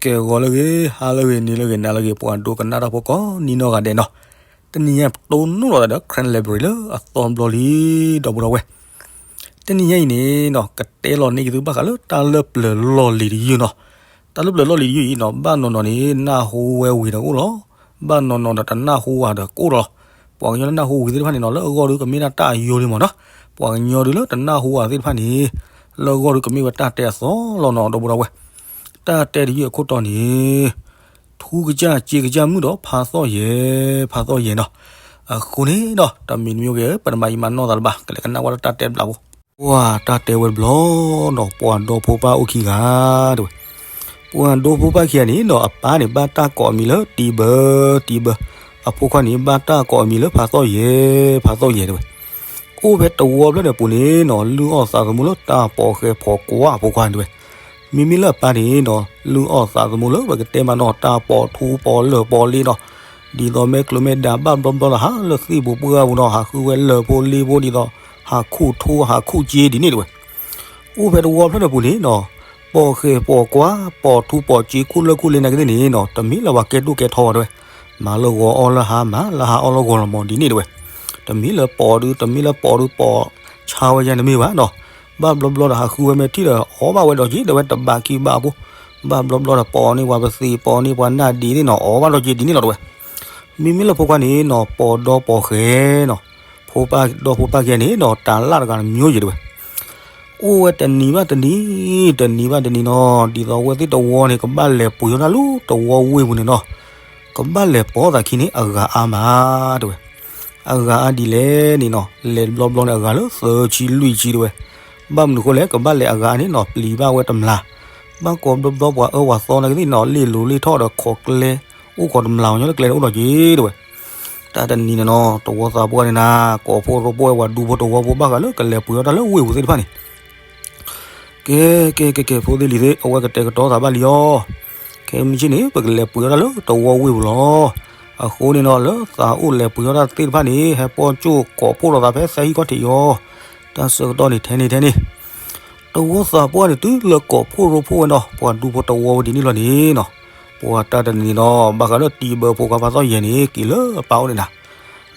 ကဲ ဂီၤလၢအဂ့ၤ, ဟါလၢအဂ့ၤ, နံၤလၢအဂ့ၤ, နၤလၢအဂ့ၤ, ပှၤဒိကနၣ်တၢ်ဖိကိးနံၤနီၢ်ဂၤဒဲးနီၤ, တနံၤညါပတိၢ်နီၣ်လီၤသးဒီး Karen Library လၢအသီတဘျီလံ ဒီပုၢ်ဒီဝဲၢ်, တနံၤညါအံၤန့ၣ်နီၤ ကတဲလီၤန့ၢ်က့ၤသုဘၣ်ဃးလၢတၢ်လၢပျၢၤလီၢ်လံၤတယုၢ်နီၤ, တၢ်လၢပျၢၤလီၢ်လံၤတယုၢ်အံၤနီၤ ဘၣ်နီၢ်နီၢ်န့ၣ် နၢ်ဟူဝဲဝံၤဒီးကအိၣ်လီၤ, ဘၣ်နီၢ်နီၢ်ဒီးတနၢ်ဟူဝဲဒီးကအိၣ်လီၤ, ပှၤကညီလၢနၢ်ဟူဝံၤသ့ၣ်တဖၣ်န့ၣ်နီၤ လၢအဂီၢ်ဒီးကမ့ၢ်ဒၣ်တၢ်အယိလံမးနီၤ, ပှၤကညီဒီးလၢတနၢ်ဟူဝဲသ့ၣ်တဖၣ်န့ၣ် လၢအဂီၢ်ဒီးကမ့ၢ်ဝဲတၢ်တဲအသီလီၤနီၤ ဒီပုၢ်ဒီဝဲၢ်, တၢ်တဲတယုၢ်အခိၣ်တီန့ၣ် ထူကစၢ်စ့ကစၢ်မုၣ်ဒီးဖးသီၣ်ယဲၢ် ဖးသီၣ်ယဲၢ်နီၤ, အဃိန့ၣ်ဒီး တမံၤတမံၤဂ့ၤ ပတမၤယံာ်မၤနီၢ်သးလၢၤဘၣ် ကလဲၤကနၣ်ဝဲဒၣ်တၢ်တဲဘျးဖိ, ပှၤတၢ်တဲဝဲတဘျီနီၤ ပှၤဒီဖိပၢ်အိၣ်ခံဂၤ တဲဝဲ ပှၤဒီဖိပၢ်ခံဂၤန့ၣ်နီၤ အပၢ်န့ၣ် ဘၣ်တၢ်ကိးအမံၤလၢတံဘၢ တံဘၢ, အဖိခွါန့ၣ် ဘၣ်တၢ်ကိးအမံၤလၢဖးသီၣ်ယဲၢ် ဖးသီၣ်ယဲၢ် တဲဝဲ, အိၣ်ဖဲတဝီဖျၢၣ်န့ၣ်အပူၤန့ၣ်နီၤ လုၢ်အီၣ်သးသမူလၢတၢ်ပိာ်ဃဲၤပိာ်ကွၢ်အဖိခွါန့ၣ်တဲဝဲ, မ့မ့ၢ်လၢအပၢ်န့ၣ်နီၤ လုၢ်အီၣ်သးသမူလၢပကတဲမးနီၤ တၢ်ပိာ်ထူပိာ်လၢၢ်ပိာ်လ့နီၤ, ဒ်သိးမ့ၢ်ကျိၤမ့ၢ်ဒါဘၣ်ဘျီဘျီဒီး ဟးလၢသ့ၣ်ပူၤပှၢ်ပူၤနီၤ ဟးဃုဝဲလၢၢ်ဖိလ့ဖိ ဒ်သိး ဟးခူၣ်ထူ ဟးခူၣ်စ့ဒ်န့ၣ်တဲဝဲ, အိၣ်ဖဲတဝီဖျၢၣ်န့ၣ်အပူၤန့ၣ်နီၤ ပိာ်ဃဲၤပိာ်ကွၢ် ပိာ်ထူပိာ်စ့ ခူၣ်လၢၢ်ခူၣ်လ့နာ်က့သ့ၣ်န့ၣ်နီၤ တမ့ၢ်လၢပှၤကဲဒိၣ်ကဲထီဝဲတဲဝဲ, မၤလၢဂီၤအီၣ်လၢဟါ မၤလၢဟါအီၣ်လၢဂီၤလီၤမးဒ်န့ၣ်တဲဝဲ, တမ့ၢ်လၢပိာ်ဒု တမ့ၢ်လၢပိာ်ဒုပိာ်ဆါဝဲယါတမ့ၢ်ဘၣ်နီၤ, ဘၣ်ဘျီဘျီဒီးဟးဃုဝဲမ့ၢ်ထံၣ်ဒီး အီၣ်ဘၣ်ဝဲဒီးက့ၤ ဒီးဝဲတဘးခံဘးဖိ, ဘၣ်ဘျီဘျီဒီးပိာ်န့ၢ်ပှၤပသံး ပိာ်န့ၢ်ပှၤနၢ်ဒံးန့ၣ်နီၤ အီၣ်ဘၣ်ဒီးက့ၤဒ်န့ၣ်လီၤတဲဝဲ, မ့မ့ၢ်လၢဖိခွါန့ၣ်နီၤ ပိာ်ဒီပိာ်ဃဲၤနီၤ, ဖိပၢ်ဒီဖိပၢ်ခံဂၤန့ၣ်နီၤ တၢ်လၢတဂၤတမံၤယဲၢ်တဲဝဲ, အိၣ်ဝဲတနံၤဘၣ်တနံၤ, တနံၤဘၣ်တနံၤနီၤ ဒ်သိးအဝဲသ့ၣ်တဝီန့ၣ် ကဘၣ်လဲၤပှ့ၤအီၣ်တၢ်လၢတဝီဝ့ၢ်ပူၤန့ၣ်နီၤ, ကဘၣ်လဲၤပိာ်သးခံန့ၣ် အဂၤအါမး တဲဝဲ, အဂၤအါဒ်လဲၣ်န့ၣ်နီၤ လဲၤတဘျီဘျီန့ၣ် အဂၤလၢသၢဆံလွံၢ်ဆံတဲဝဲ, ဘၣ်မနုၤဃိလဲၣ် ကဘၣ်လဲၤအဂၤန့ၣ်နီၤ ပျံၤဘၣ်ဝဲတမျၢ်, ဘၣ်ကိးဘျီဘျီပှၤအၢပှၤသီနာ်က့သ့ၣ်နီၤ လ့ၣ်လိၤလ့ၣ်ထီၣ်ဒီးခိးကျဲ အိၣ်ခိးတမျၢ်အီၤညီတကျဲန့ၣ်အိၣ်ဒီးက့ၤတဲဝဲ, တၢ်တနံၤန့ၣ်နီၤ တဝီသးပှၢ်န့ၣ်နၤ ကိးဖှိၣ်ရိဖှိၣ်ဝဲပှၤဒူဖိတဝီဖိ ဘၣ်ဃးလၢကလဲၤပှ့ၤအီၣ်တၢ်လၢဝ့ၢ်ပူၤသ့ၣ်တဖၣ်န့ၣ်, ကဲ ကဲ ကဲ ကဲ ဖိသ့ၣ်လံၤသ့ၣ် အဝဲကတဲာ်ကတီၤသးဘၣ်လံအီၤ, ခဲမုၢ်ဆ့ၣ်န့ၣ် ပကလဲၤပှ့ၤအီၣ်တၢ်လၢတဝီဝ့ၢ်ပူၤလီၤ, အဃိန့ၣ်နီၤ လၢသးအိၣ်လဲၤပှ့ၤအီၣ်တၢ်သ့ၣ်တဖၣ်န့ၣ် ဟဲပိာ်ကၠိၣ်ကိးဖှိၣ်လိာ်သးဖဲသၢဟံၣ်ခီၣ်ထံးအံၤအီၤ, တၢ်ဆၢကတီၢ်န့ၣ်ထဲန့ၣ်ထဲန့ၣ် တဝီသးပှၢ်န့ၣ် တုၤလၢကိးဖှိၣ်ရိဖှိၣ်ဝဲနီၤ ပှၤဒူဖိတဝီဝဲဒ်န့ၣ်လီၤန့ၣ်နီၤ, ပှၤတၢ်တနံၤန့ၣ်နီၤ ဘၣ်ဃးလၢတံဘၢဖိခွါဖးသီၣ်ယဲၢ်န့ၣ် က့ၤလၢအပၢ်အိၣ်န့ၣ်နၤ,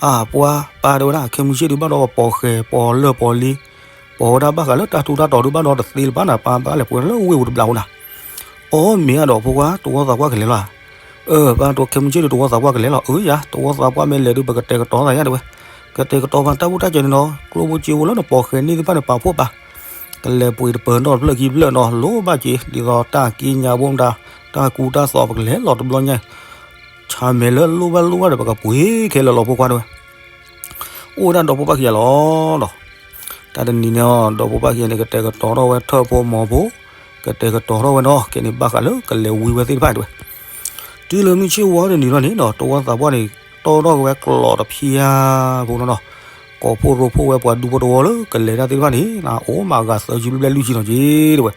အပၢ် ပၢ်တဲဝဲဒၣ် ခဲမုၢ်ဆ့ၣ်ဒုးဘၣ်ဒီးပိာ်ဃဲၤပိာ်လၢၢ်ပိာ်လ့, ပိာ်ဝဲဒၣ်ဘၣ်ဃးလၢတၢ်ထူတၢ်တီၤဒုးဘၣ်ဒီးတသ့လၢၤဘၣ်နၤ ပၢ် ပၢ်လဲၤပှ့ၤလၢဝ့ၢ်ပူၤတဘျီဖိနၤ, အီ မ့ၢ်အါဒီးဖိခွါ တဝီသးပှၢ်ကလဲၤလီၤဧါ, အၢ ပၢ် ခဲမုၢ်ဆ့ၣ်ဒုးတဝီသးပှၢ်ကလဲၤလီၤ အၢယၤ တဝီသးပှၢ်မ့ၢ်လဲၤဒုး ပကတဲာ်ကတီၤသးယါတဲဝဲ, ကတဲာ်ကတီၤပာ်တၢ်ဘူၣ်တၢ်စၢၤန့ၣ်နီၤ ကျိၣ်ဖိစ့ဖိလၢနပိာ်ဃဲၤန့ၢ်သ့ၣ်တဖၣ်န့ၣ် ပာ်ဖှိၣ်ပာ် ကလဲၤပှ့ၤတပၢၤနီတဖျၢၣ်ခံဖျၢၣ်နီၤ လိၣ်ဘၣ်က့ၤ ဒ်သိးတၢ်က့ညါဘိမတၤ တၢ်ကူတၢ်သိး ပကလဲၤလီၤတဘျီညါ, ဆါမဲာ်လၢလိၣ်ဘၣ်လိၣ်ဘၣ်ဒီး ပကပှ့ၤခဲလၢာ်လီၤဖိခွါတဲဝဲ, အိၣ်ဝဲဒၣ်ဒီဖိပၢ်ခံဂၤလီၤနီၤ, တၢ်တနံၤန့ၣ် ဒီဖိပၢ်ခံဂၤန့ၣ် ကတဲာ်ကတီၤထီၣ်ဝဲထၢၣ်ဖိမီၤဖိ, ကတဲာ်ကတီၤထီၣ်ဝဲနီၤ ကဲန့ၣ်ဘၣ်ဃးလၢကလဲၤဝံဝဲသ့ၣ်တဖၣ်တဲဝဲ တုၤလၢမုၢ်ဆ့ၣ်ဝါတနံၤလီၤန့ၣ်နီၤ တဝီသးပှၢ်န့ၣ် တီၣ်ထီၣ်က့ၤဝဲကျိးတဖၠါဖိနီၤနီၤ, ကိးဖှိၣ်ရိဖှိၣ်ဝဲပှၤဒူဖိတဝီလၢကလဲၤတၢ်သ့ၣ်တဖၣ်န့ၣ် အိၣ်မးအဂၤသၢဆံဘျဲၣ်ဘျဲၣ်လွံၢ်ဆံနီၤက့ၤတဲဝဲ,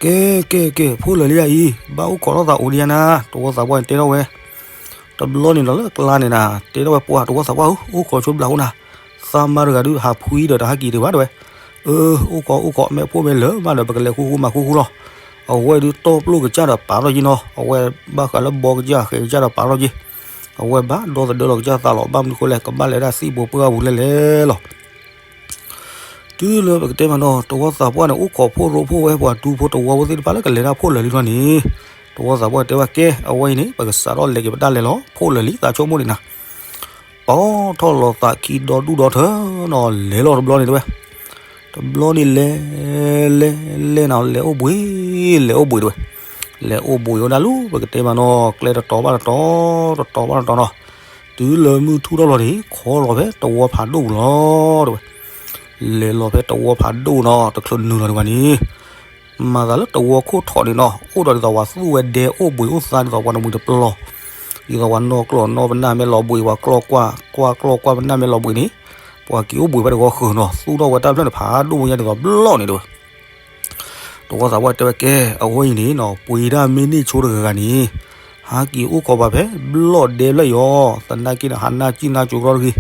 ကဲ ကဲ ကဲ ဖိလၢာ်လံယၤအံၤ ဘၣ်အိၣ်ခိးထီၣ်သးအိၣ်ဒံးယါနၤ တဝီသးပှၢ်န့ၣ်တဲထီၣ်ဝဲ, တဘျီန့ၣ်ဒီးလၢအကျါန့ၣ်နၤ တဲထီၣ်ဝဲပှၤတဝီသးပှၢ်ဧၢ အိၣ်ခိးဆိဘျးအိၣ်နၤ, သးမါတဂၤဒုးဟးဖှံဒီးတဟးက့ၤတဘၣ်တဲဝဲ, အၢ အိၣ်ခိးအိၣ်ခိး မ့ၢ်ဖိမ့ၢ်လၢာ်မးဒီး ပကလဲၤဃူဃူမၤဃူဃူလီၤ, အဝဲဒုးတီၢ်ပျိၢ်ကစၢ်ဒီးပာ်ထီၣ်က့ၤနီၤ အဝဲဘၣ်ဃးလၢဘီကစၢ်ဃဲၤကစၢ်ဒီးပာ်ထီၣ်က့ၤ, အဝဲဘၣ်ဒီသဒၢလီၤကစၢ်သးလီၤ ဘၣ်မနုၤဃိလဲၣ် ကဘၣ်လဲၤဒၣ်သံၣ်ဘိပှၢ်ပူၤလဲၣ်လဲၣ်လီၤ တုၤလၢပကတဲမးနီၤ တဝီသးပှၢ်န့ၣ် အိၣ်ခိးဖှိၣ်ရိဖှိၣ်ဝဲပှၤဒူဖိတဝီဖိသ့ၣ်တဖၣ်လၢကလဲၤတၢ်ဖှိၣ်လၢာ်လံလီၤန့ၣ်, တဝီသးပှၢ်တဲဝဲကဲ အဝဲအံၤန့ၣ် ပကစးထီၣ်လဲၤက့ၤပတၢ်လဲၤလီၤ ဖှိၣ်လၢာ်လံသးဆိကမိၣ်န့ၣ်နၤ, ပိာ်ထီၣ်လီၤသးခံဒီဒူၣ်ဒီထၢနီၤ လဲၤလီၤတဘျီန့ၣ်တဲဝဲ, တဘျီန့ၣ်လဲၤ လဲၤ လဲၤနၤ လဲၤအိၣ်ဘှံး လဲၤအိၣ်ဘှံးတဲဝဲ, လဲၤအိၣ်ဘှံးဝဲဒၣ်လၢပကတဲမးနီၤ ကျဲတတီၤဘၣ်တတီၤ တတီၤဘၣ်တတီၤနီၤ, တုၤလၢမုၢ်ထူၣ်ထီၣ်လီၤန့ၣ် ခီလီၤဖဲတဝီဖးဒိၣ်ပူၤလီၤတဲဝဲ, လဲၤလီၤဖဲတဝီဖးဒိၣ်နီၤ တချုးနုာ်လီၤဒံးဘၣ်န့ၣ်, မၤသးလၢတဝီခိၣ်ထိးန့ၣ်နီၤ အိၣ်ဒီးဒ်သိးပှၤသူၣ်ဝဲဒဲအိၣ်ဘှံးအိၣ်သါဒ်သိးပှၤတမှံၤတပျီၤ, ဒ်သိးပှၤနီၢ်ကျိာ်နီၢ်ပနၢ်မ့ၢ်လီၤဘှံး ပှၤကျီၢ်ကွၢ် ကွၢ်ကျီၢ်ကွၢ်ပနၢ်မ့ၢ်လီၤဘှံးန့ၣ်, ပှၤက့ၤအိၣ်ဘှံးဖဲတဝီဃၢၤနီၤ သူၣ်ထီၣ်ဝဲတၢ်ဖျၢၣ်န့ၣ်ဖးဒိၣ်ဝဲညါဒ်သိးဘျီၣ်န့ၣ်တဲဝဲ တဝီသးပှၢ်တဲဝဲကဲ အဝဲအံၤန့ၣ်နီၤ ပှ့ၤဒၣ်မ့ၢ်န့ၢ်ဆိတဂၤဂၤန့ၣ်, ဟးက့ၤအိၣ်ခိးပှၤဖဲဘျီၣ်ဒဲဖျၢၣ်အံၤအီၤ, သနာ်က့ဒီးဟးနၢ်စံၣ်နၢ်စိၤကရီတဂ့ၤ,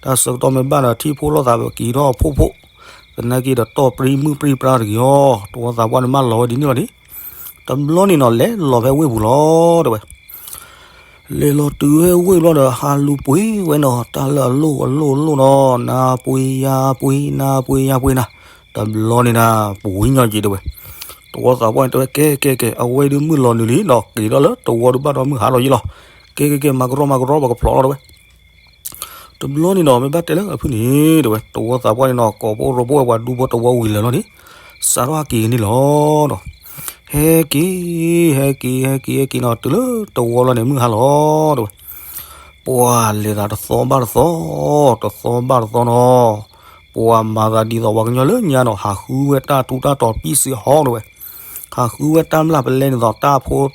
တၢ်ဆၢကတီၢ်မ့ၢ်ဘၣ်ဒီးထံၣ်ဖှိၣ်လိာ်သးက့ၤထီၣ်ဖှိၣ်ဖှိၣ်, သနာ်က့ဒီးတီၢ်ပြံမုၣ်ပြံပြါတဂ့ၤအီၤ, တဝီသးပှၢ်န့ၣ်မၢလီၤဝဲဒ်န့ၣ်လီၤန့ၣ်, တဘျီန့ၣ်နီၤ လဲၤလီၤဖဲဝ့ၢ်ပူၤလီၤ တဲဝဲ. လဲၤလီၤတုၤဖဲဝ့ၢ်ဘျီဒီး ဟးလူၤပှ့ၤဝဲနီၤ တၢ်လၢအလိၣ်အလိၣ်အလိၣ်နီၤ, နၤပှ့ၤယၤပှ့ၤ နၤပှ့ၤယၤပှ့ၤနၤ, တဘျီန့ၣ်နၤ ပှ့ၤညီက့ၤတဲဝဲ. တဝီသးပှၢ်န့ၣ်တဲဝဲ ကဲကဲကဲ အဝဲဒုးမုၢ်လီၤနုာ်လံနီၤ က့ၤဒီးလၢတဝီဒုးဘၣ်ဒီးမုၢ်ဟါလီၤယံလီၤ. ကဲကဲကဲ မၤကရီမၤကရီ ပကဖျိးလီၤတဲဝဲ. တဘျီန့ၣ်နီၤ မ့ၢ်ဘၣ်တဲလၢအဖုၣ်န့ၣ် တဲဝဲ တဝီသးပှၢ်န့ၣ်နီၤ ကိးဖိရိဖိဝဲပှၤဒူဖိတဝီဝံၤလၢာ်လီၤန့ၣ် စးထီၣ်ဟးက့ၤကန့ၣ်လီၤနီၤ. ဟဲက့ၤ ဟဲက့ၤ ဟဲက့ၤ ဟဲက့ၤနီၤ တုၤလၢတဝီလီၤန့ၣ် မုၢ်ဟါလီၤ တဲဝဲ. ပှၤလဲၤသးတသီဘၣ်တသီ တသီဘၣ်တသီနီၤ, ပှၤမၤသးဒ်သိးပှၤကညီလၢညါနီၤ ဟးဃုဝဲတၢ်ထူးတၢ်တီၤပံစ့ဟီတဲဝဲ. ဟးဃုဝဲတၢ်မျၢ်ပလဲန့ၣ်ဒီးတၢ်ဖိ ဒ်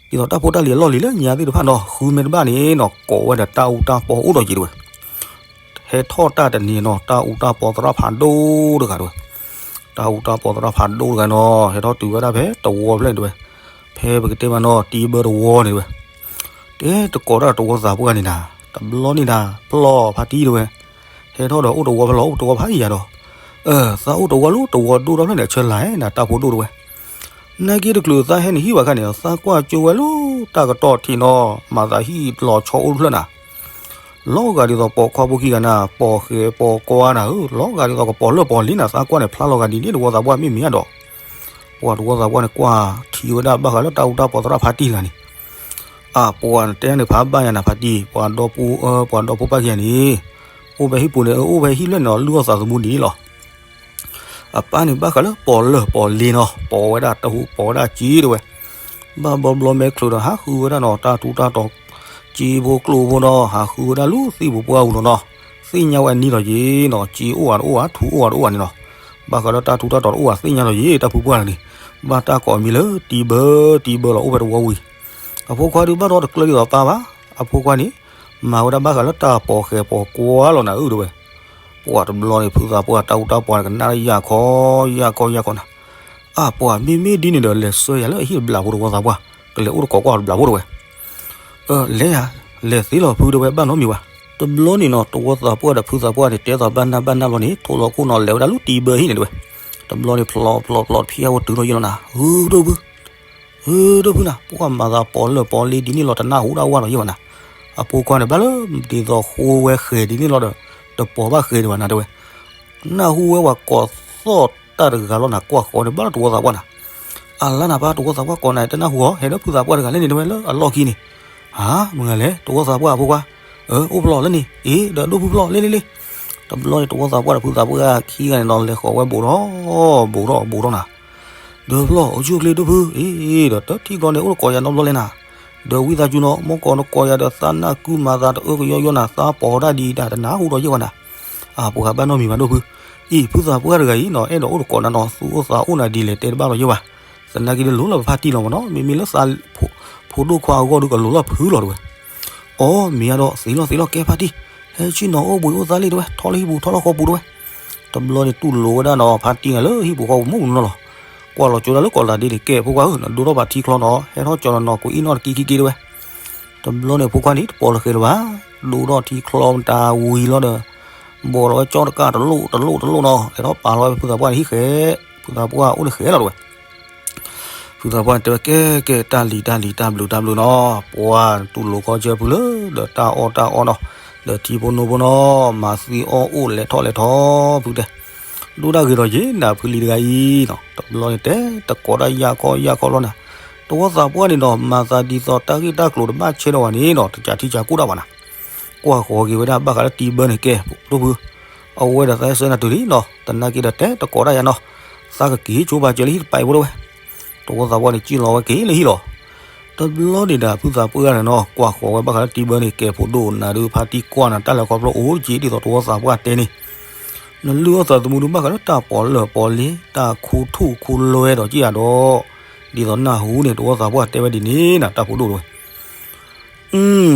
သိးတၢ်ဖိတၢ်လံၤအလီၢ်လံၤလၢညါသ့ၣ်တဖၣ်နီၤ ဃုမ့ၢ်တဘၣ်န့ၣ်နီၤ ကိးဝဲဒီးတၢ်အူတၢ်ပီအိၣ်ဒီးက့ၤတဲဝဲ. ဟဲထီၣ်တၢ်တနံၤနီၤ တၢ်အူတၢ်ပီသရၣ်ဖးဒိၣ်တဂၤတဲဝဲ. တၢ်အူတၢ်ပီသရၣ်ဖးဒိၣ်တဂၤနီၤ ဟဲထီၣ်တုၤဝဲဒၣ်ဖဲတဝီဖျၢၣ်န့ၣ်တဲဝဲ. ဖဲပကတဲမးနီၤ တံဘၢတဝီန့ၣ်တဲဝဲ. တဲတကိးတၢ်တဝီသးပှၢ်န့ၣ်နၤ တဘျီန့ၣ်နၤ ဖျီၣ်ဖါတံၢ်တဲဝဲ. ဟဲထီၣ်ဒီးအိၣ်တဝီဖဲလီၤ အိၣ်တဝီဖးယံၤယၤဒီး သးအိၣ်တဝီလၢတဝီဒိၣ်ထီၣ်ဖျၢၣ်န့ၣ် အဆၢလၢ်နၤ တၢ်ဖိဒိၣ်တဲဝဲ. နာ်က့တချုးသးဟဲနုာ်ဟံၣ်ဘၣ်ခါန့ၣ် သးကွၢ်ကၠိဝဲလၢတၢ်ကတီၢ်ထံးနီၤ မၤသးဟံၣ်လီၤဆီအိၣ်တဖျၢၣ်နၤ လီၤဂာ်ဒ်သိးပိာ်ခွါဖိခံဂၤနၤ ပိာ်ဃဲၤပိာ်ကွါနၤဧၢ လီၤဂာ်ဒ်သိးကပိာ်လၢၢ်ပိာ်လ့နၤ သးကွၢ်န့ၣ် ဖျါလီၤဂာ်ဒ်န့ၣ် တဝီသးပှၢ်မ့ၢ်မ့ၢ်ဧါဒီး ပှၤတဝီသးပှၢ်န့ၣ် ကွၢ်ထံဝဲဒၣ်ဘၣ်ဃးလၢတၢ်အူတၢ်ပီသရၣ်ဖါတံၢ်တဂၤန့ၣ် အပှၤတဲန့ၣ် ဖးဘၣ်ယၤနၤဖါတံၢ် ပှၤဒီဖိ ပှၤဒီဖိပၢ်ခံဂၤန့ၣ် အိၣ်ဖဲဟံၣ်ပူၤန့ၣ် အိၣ်ဖဲဟံၣ်ဖျၢၣ်န့ၣ်နီၤ လုၢ်အီၣ်သးသမူဒ်န့ၣ်လီၤ. အပၢ်န့ၣ်ဘၣ်ဃးလၢပိာ်လၢၢ်ပိာ်လ့နီၤ ပိာ်ဝဲဒၣ်တၢ်ဟူးပိာ်ဝဲဒၣ်စ့တဲဝဲ. ဘၣ်ဘျီဘျီမဲချုးဒီး ဟးဃုဝဲဒၣ်နီၤ တၢ်ထူးတၢ်တီၤ စ့ဖိကျိဖိနီၤ ဟးဃုဝဲဒၣ်လၢသ့ၣ်ပူၤပှၢ်ပူၤလီၤနီၤ. သ့ၣ်ညါဝဲအနံၤလီၤယ့နီၤ စ့အိၣ်ဧါတအိၣ်ဧါ ထူးအိၣ်ဧါတအိၣ်ဧါန့ၣ်နီၤ. ဘၣ်ဃးလၢတၢ်ထူးတၢ်တီၤတအိၣ်ဧါ သ့ၣ်ညါလီၤယ့ တၢ်ဖုပှၢ်န့ၣ် ဘၣ်တၢ်ကိးမံၤလၢတံဘၢ တံဘၢလီၤ အိၣ်ဖဲတဝီဝံၤ အဖိခွါဒုးဘၣ်ဒီးတကျၢၤဒ်သိးပၢ်ဘၣ် အဖိခွါန့ၣ် မၤဝဲဒၣ်ဘၣ်ဃးလၢတၢ်ပိာ်ဃဲၤပိာ်ကွါလီၤနၤဧၢတဲဝဲ. ပှၤတဘျီန့ၣ် ဖုသးပှၢ်တၢ်အူတၢ်ပီန့ၣ် ကနၣ်ယၢ်ခီ ယၢ်ခီ ယၢ်ခီနၤ. အပှၤမ့မ့ၢ်ဒ်န့ၣ်ဒီး လဲၤဆှၢယၤလၢအဟံၣ်တဘျးဖိတဝီသးပှၢ် ကလဲၤအိၣ်တကိးကွၢ်တဘျးဖိတဲဝဲ. လဲၤယၤ လဲၤသ့လီၤဖုတဲဝဲ ဘၣ်နီတမံၤဘၣ်. တဘျီန့ၣ်နီၤ တဝီသးပှၢ်ဒီးဖုသးပှၢ်န့ၣ် တဲသိးဘၣ်နၢ်ဘၣ်နၢ်ဘျီန့ၣ် ထိလီၤခိၣ်နီၤ လဲၤဝဲဒၣ်လၢတံဘၢဟံၣ်န့ၣ်တဲဝဲ. တဘျီန့ၣ် ဖျိးဖျိးဖျိးတဖံးအဝဲတုၤထီၣ်ယ့ၢ်လီၤနၤ ဂုၢ်ဒိၣ်ဖု ဧၢ ဒိၣ်ဖုနၤ ပှၤမၤသးပိာ်လၢၢ်ပိာ်လ့ဒ်န့ၣ်လီၤ တနၢ်ဟူဒၣ်ဝဲလီၤယဲဘၣ်နၤ. အဖိခွါန့ၣ် ဘၣ်လၢဒ်သိးဃိဝဲဃဲၤဒ်န့ၣ်လီၤဒီး တပိာ်ဘၣ်ဃဲၤဒံးဘၣ်နၤတဲဝဲ. နၢ်ဟူဝဲပှၤကိးသီၣ်တၢ်တဂၤလီၤနၤ ကွၢ်ဃီန့ၣ် ဘၣ်လၢတဝီသးပှၢ်နၤ. အလါနၤပၢ် တဝီသးပှၢ်ကိးနၤ တနၢ်ဟူအီၤ ဟဲဒီးဖုသးပှၢ်တဂၤလၢန့ၣ်တဲဝဲလၢအလီၢ်ခံန့ၣ်. ဟါ မုၢ်ဂၤလဲၣ် တဝီသးပှၢ်အဖိခွါ အိၣ်ဖျိးလၢန့ၣ် အ့ ဒီးဒိၣ်ဖုဖျိးလ့လ့လ့. တဘျီန့ၣ် တဝီသးပှၢ်ဒီးဖုသးပှၢ်ခံဂၤန့ၣ်နီၤ လဲၤဃီၤဝဲဘူးထီၣ် ဘူးထီၣ် ဘူးထီၣ်နၤ. ဒီးဖျိး အိၣ်ဆူၣ်အိၣ်ချ့ဒိၣ်ဖု အ့ ဒီးတထံၣ်ကျီန့ၣ် အိၣ်တကိးယၤနီတဘျီလဲၣ်နၤ. ဒီးဝံသးစူၤနီၤ မ့ၢ်ကိးနကိးယၤဒီးသးနၢ်ကုမၤသးတအၢကယီယီနၤ သးပိာ်တၢ်ဒ်အံၤတၢ် တနၢ်ဟူဒီးယဲၢ်ဘၣ်နၤ. အပှၤဘၣ်နီတမံၤဘၣ်ဒိၣ်ဖု အံၤ ဖုသးပှၢ်တဂၤအံၤနီၤ အဲၣ်ဒိးအိၣ်တကိးနၤနီၤ သူၣ်အိၣ်သးအိၣ်နၤဒ်လဲၣ်တဲတဘၣ်လီၤယဲၢ်ဘၣ်. သနာ်က့ဒီးလိၤလီၤပဖါတံၢ်လီၤမးနီၤ မ့မ့ၢ်လၢသး ဖိဒိၣ်ခွါအဂီၢ်ဒီးကလိၤလီၤဖုလီၤတဲဝဲ. အီ မ့ၢ်အါဒီးသ့လီၤသ့လီၤ ကဲဖါတံၢ် ဟဲဆ့ၣ်နီၤအိၣ်ဘှံးအိၣ်သါလံတဲဝဲ ထီၣ်လၢဟံၣ်ပူၤထီၣ်လၢဃီပူၤတဲဝဲ. တဘျီန့ၣ်တူၢ်လိာ်ဝဲဒၣ်နီၤ ဖါတံၢ်န့ၣ်လၢဟံၣ်ပူၤဃီပူၤမုၢ်မုၢ်နီၤလီၤ. ကွၢ်လီၤကၠိဒၣ်လၢကီးလၤဒ့န့ၣ် ကဲဖိခွါဧၢ နဒိထီၣ်ဘၣ်ထံချီနီၤ ဟဲထီၣ်ကၠီလီၤနီၤ ကွံာ်အံၣ်နီၣ်တကံခံက့တဲဝဲ. တဘျီန့ၣ်ဖိခွါန့ၣ် တပိာ်လၢဃဲၤလၢၤဘၣ် ဒိထီၣ်ထံချီမတၤဝံၤလီၤဒီး ဘီးလီၤဝဲကၠီတကၢ်တလိၣ်တလိၣ်တလိၣ်နီၤ လဲၤထီၣ်ပာ်လီၤဝဲဖုသးပှၢ်န့ၣ်ဟံၣ်ဃဲၤ ဖုသးပှၢ်အိၣ်န့ၣ်ဃဲၤလီၤတဲဝဲ. ဖုသးပှၢ်န့ၣ်တဲဝဲ ကဲကဲ တၢ်လံၤတၢ်လံၤ တၢ်ဘျုးတၢ်ဘျုးနီၤ ပှၤတူၢ်လိာ်ခီဆၢဖုလၢ ဒီးတၢ်အီၣ်တၢ်အီနီၤ ဒီးထံဖိနိဖိနီၤ မၤသံအီၣ်အိၣ်လဲၤထီၣ်လဲၤထီၣ်ဖုတဲ ဒိၣ်ဒၣ်ဂ့ၤဒီးယ့ၣ်နၤဖုလံၤတဂၤအံၤနီၤ တဘျီန့ၣ်တဲ တကိးတၢ်ယၢ်ခီယၢ်ခီလီၤနၤ တဝီသးပှၢ်န့ၣ်နီၤ မၤသးဒ်သိးတၢ်ဂ့ၢ်တၢ်ကျိၤတဘၣ်ဆဲးဒီးဝဲန့ၣ်နီၤ တကးထံကးကိၣ်ဒၣ်ဘၣ်နၤ ကွၢ်ဃီၤက့ၤဝဲဒၣ်ဘၣ်ဃးလၢတံဘၢန့ၣ်ကဲ ဒိၣ်ဖု အဝဲဒီးသးဟဲဆှၢနၤတုၤလံနီၤ သနာ်က့ဒီးတဲတကိးတၢ်ယၤနီၤ သးကက့ၤကၠိဘၣ်ကၢလၢဟံၣ်တပာ်အံၤဖိတဲဝဲ တဝီသးပှၢ်န့ၣ် ကံၣ်လီၤဝဲက့ၤလၢဟံၣ်လီၤ. တဘျီန့ၣ်ဒီး ဖုသးပှၢ်န့ၣ်နီၤ ကွၢ်ဃီၤဝဲဘၣ်ဃးလၢတံဘၢန့ၣ် ကဲဖိဒိၣ်နၤဒုး ဖါတံၢ်ကွၢ်နၤတၢ်လဲၤခီဖျိအိၣ်က့ၤ ဒ်သိးတဝီသးပှၢ်တဲန့ၣ် နလုၢ်အီၣ်သးသမူဒုးဘၣ်ဃးလၢတၢ်ပီးလၢၢ်ပီးလ့ တၢ်ခူထူၣ်ခူလွဲဒီးက့ၢ်ယၤဒီး ဒ်သိးနၢ်ဟူန့ၣ် တဝီသးပှၢ်တဲဝဲဒ်န့ၣ်နၤ တၢ်ဖိဒိၣ်တဲဝဲ အု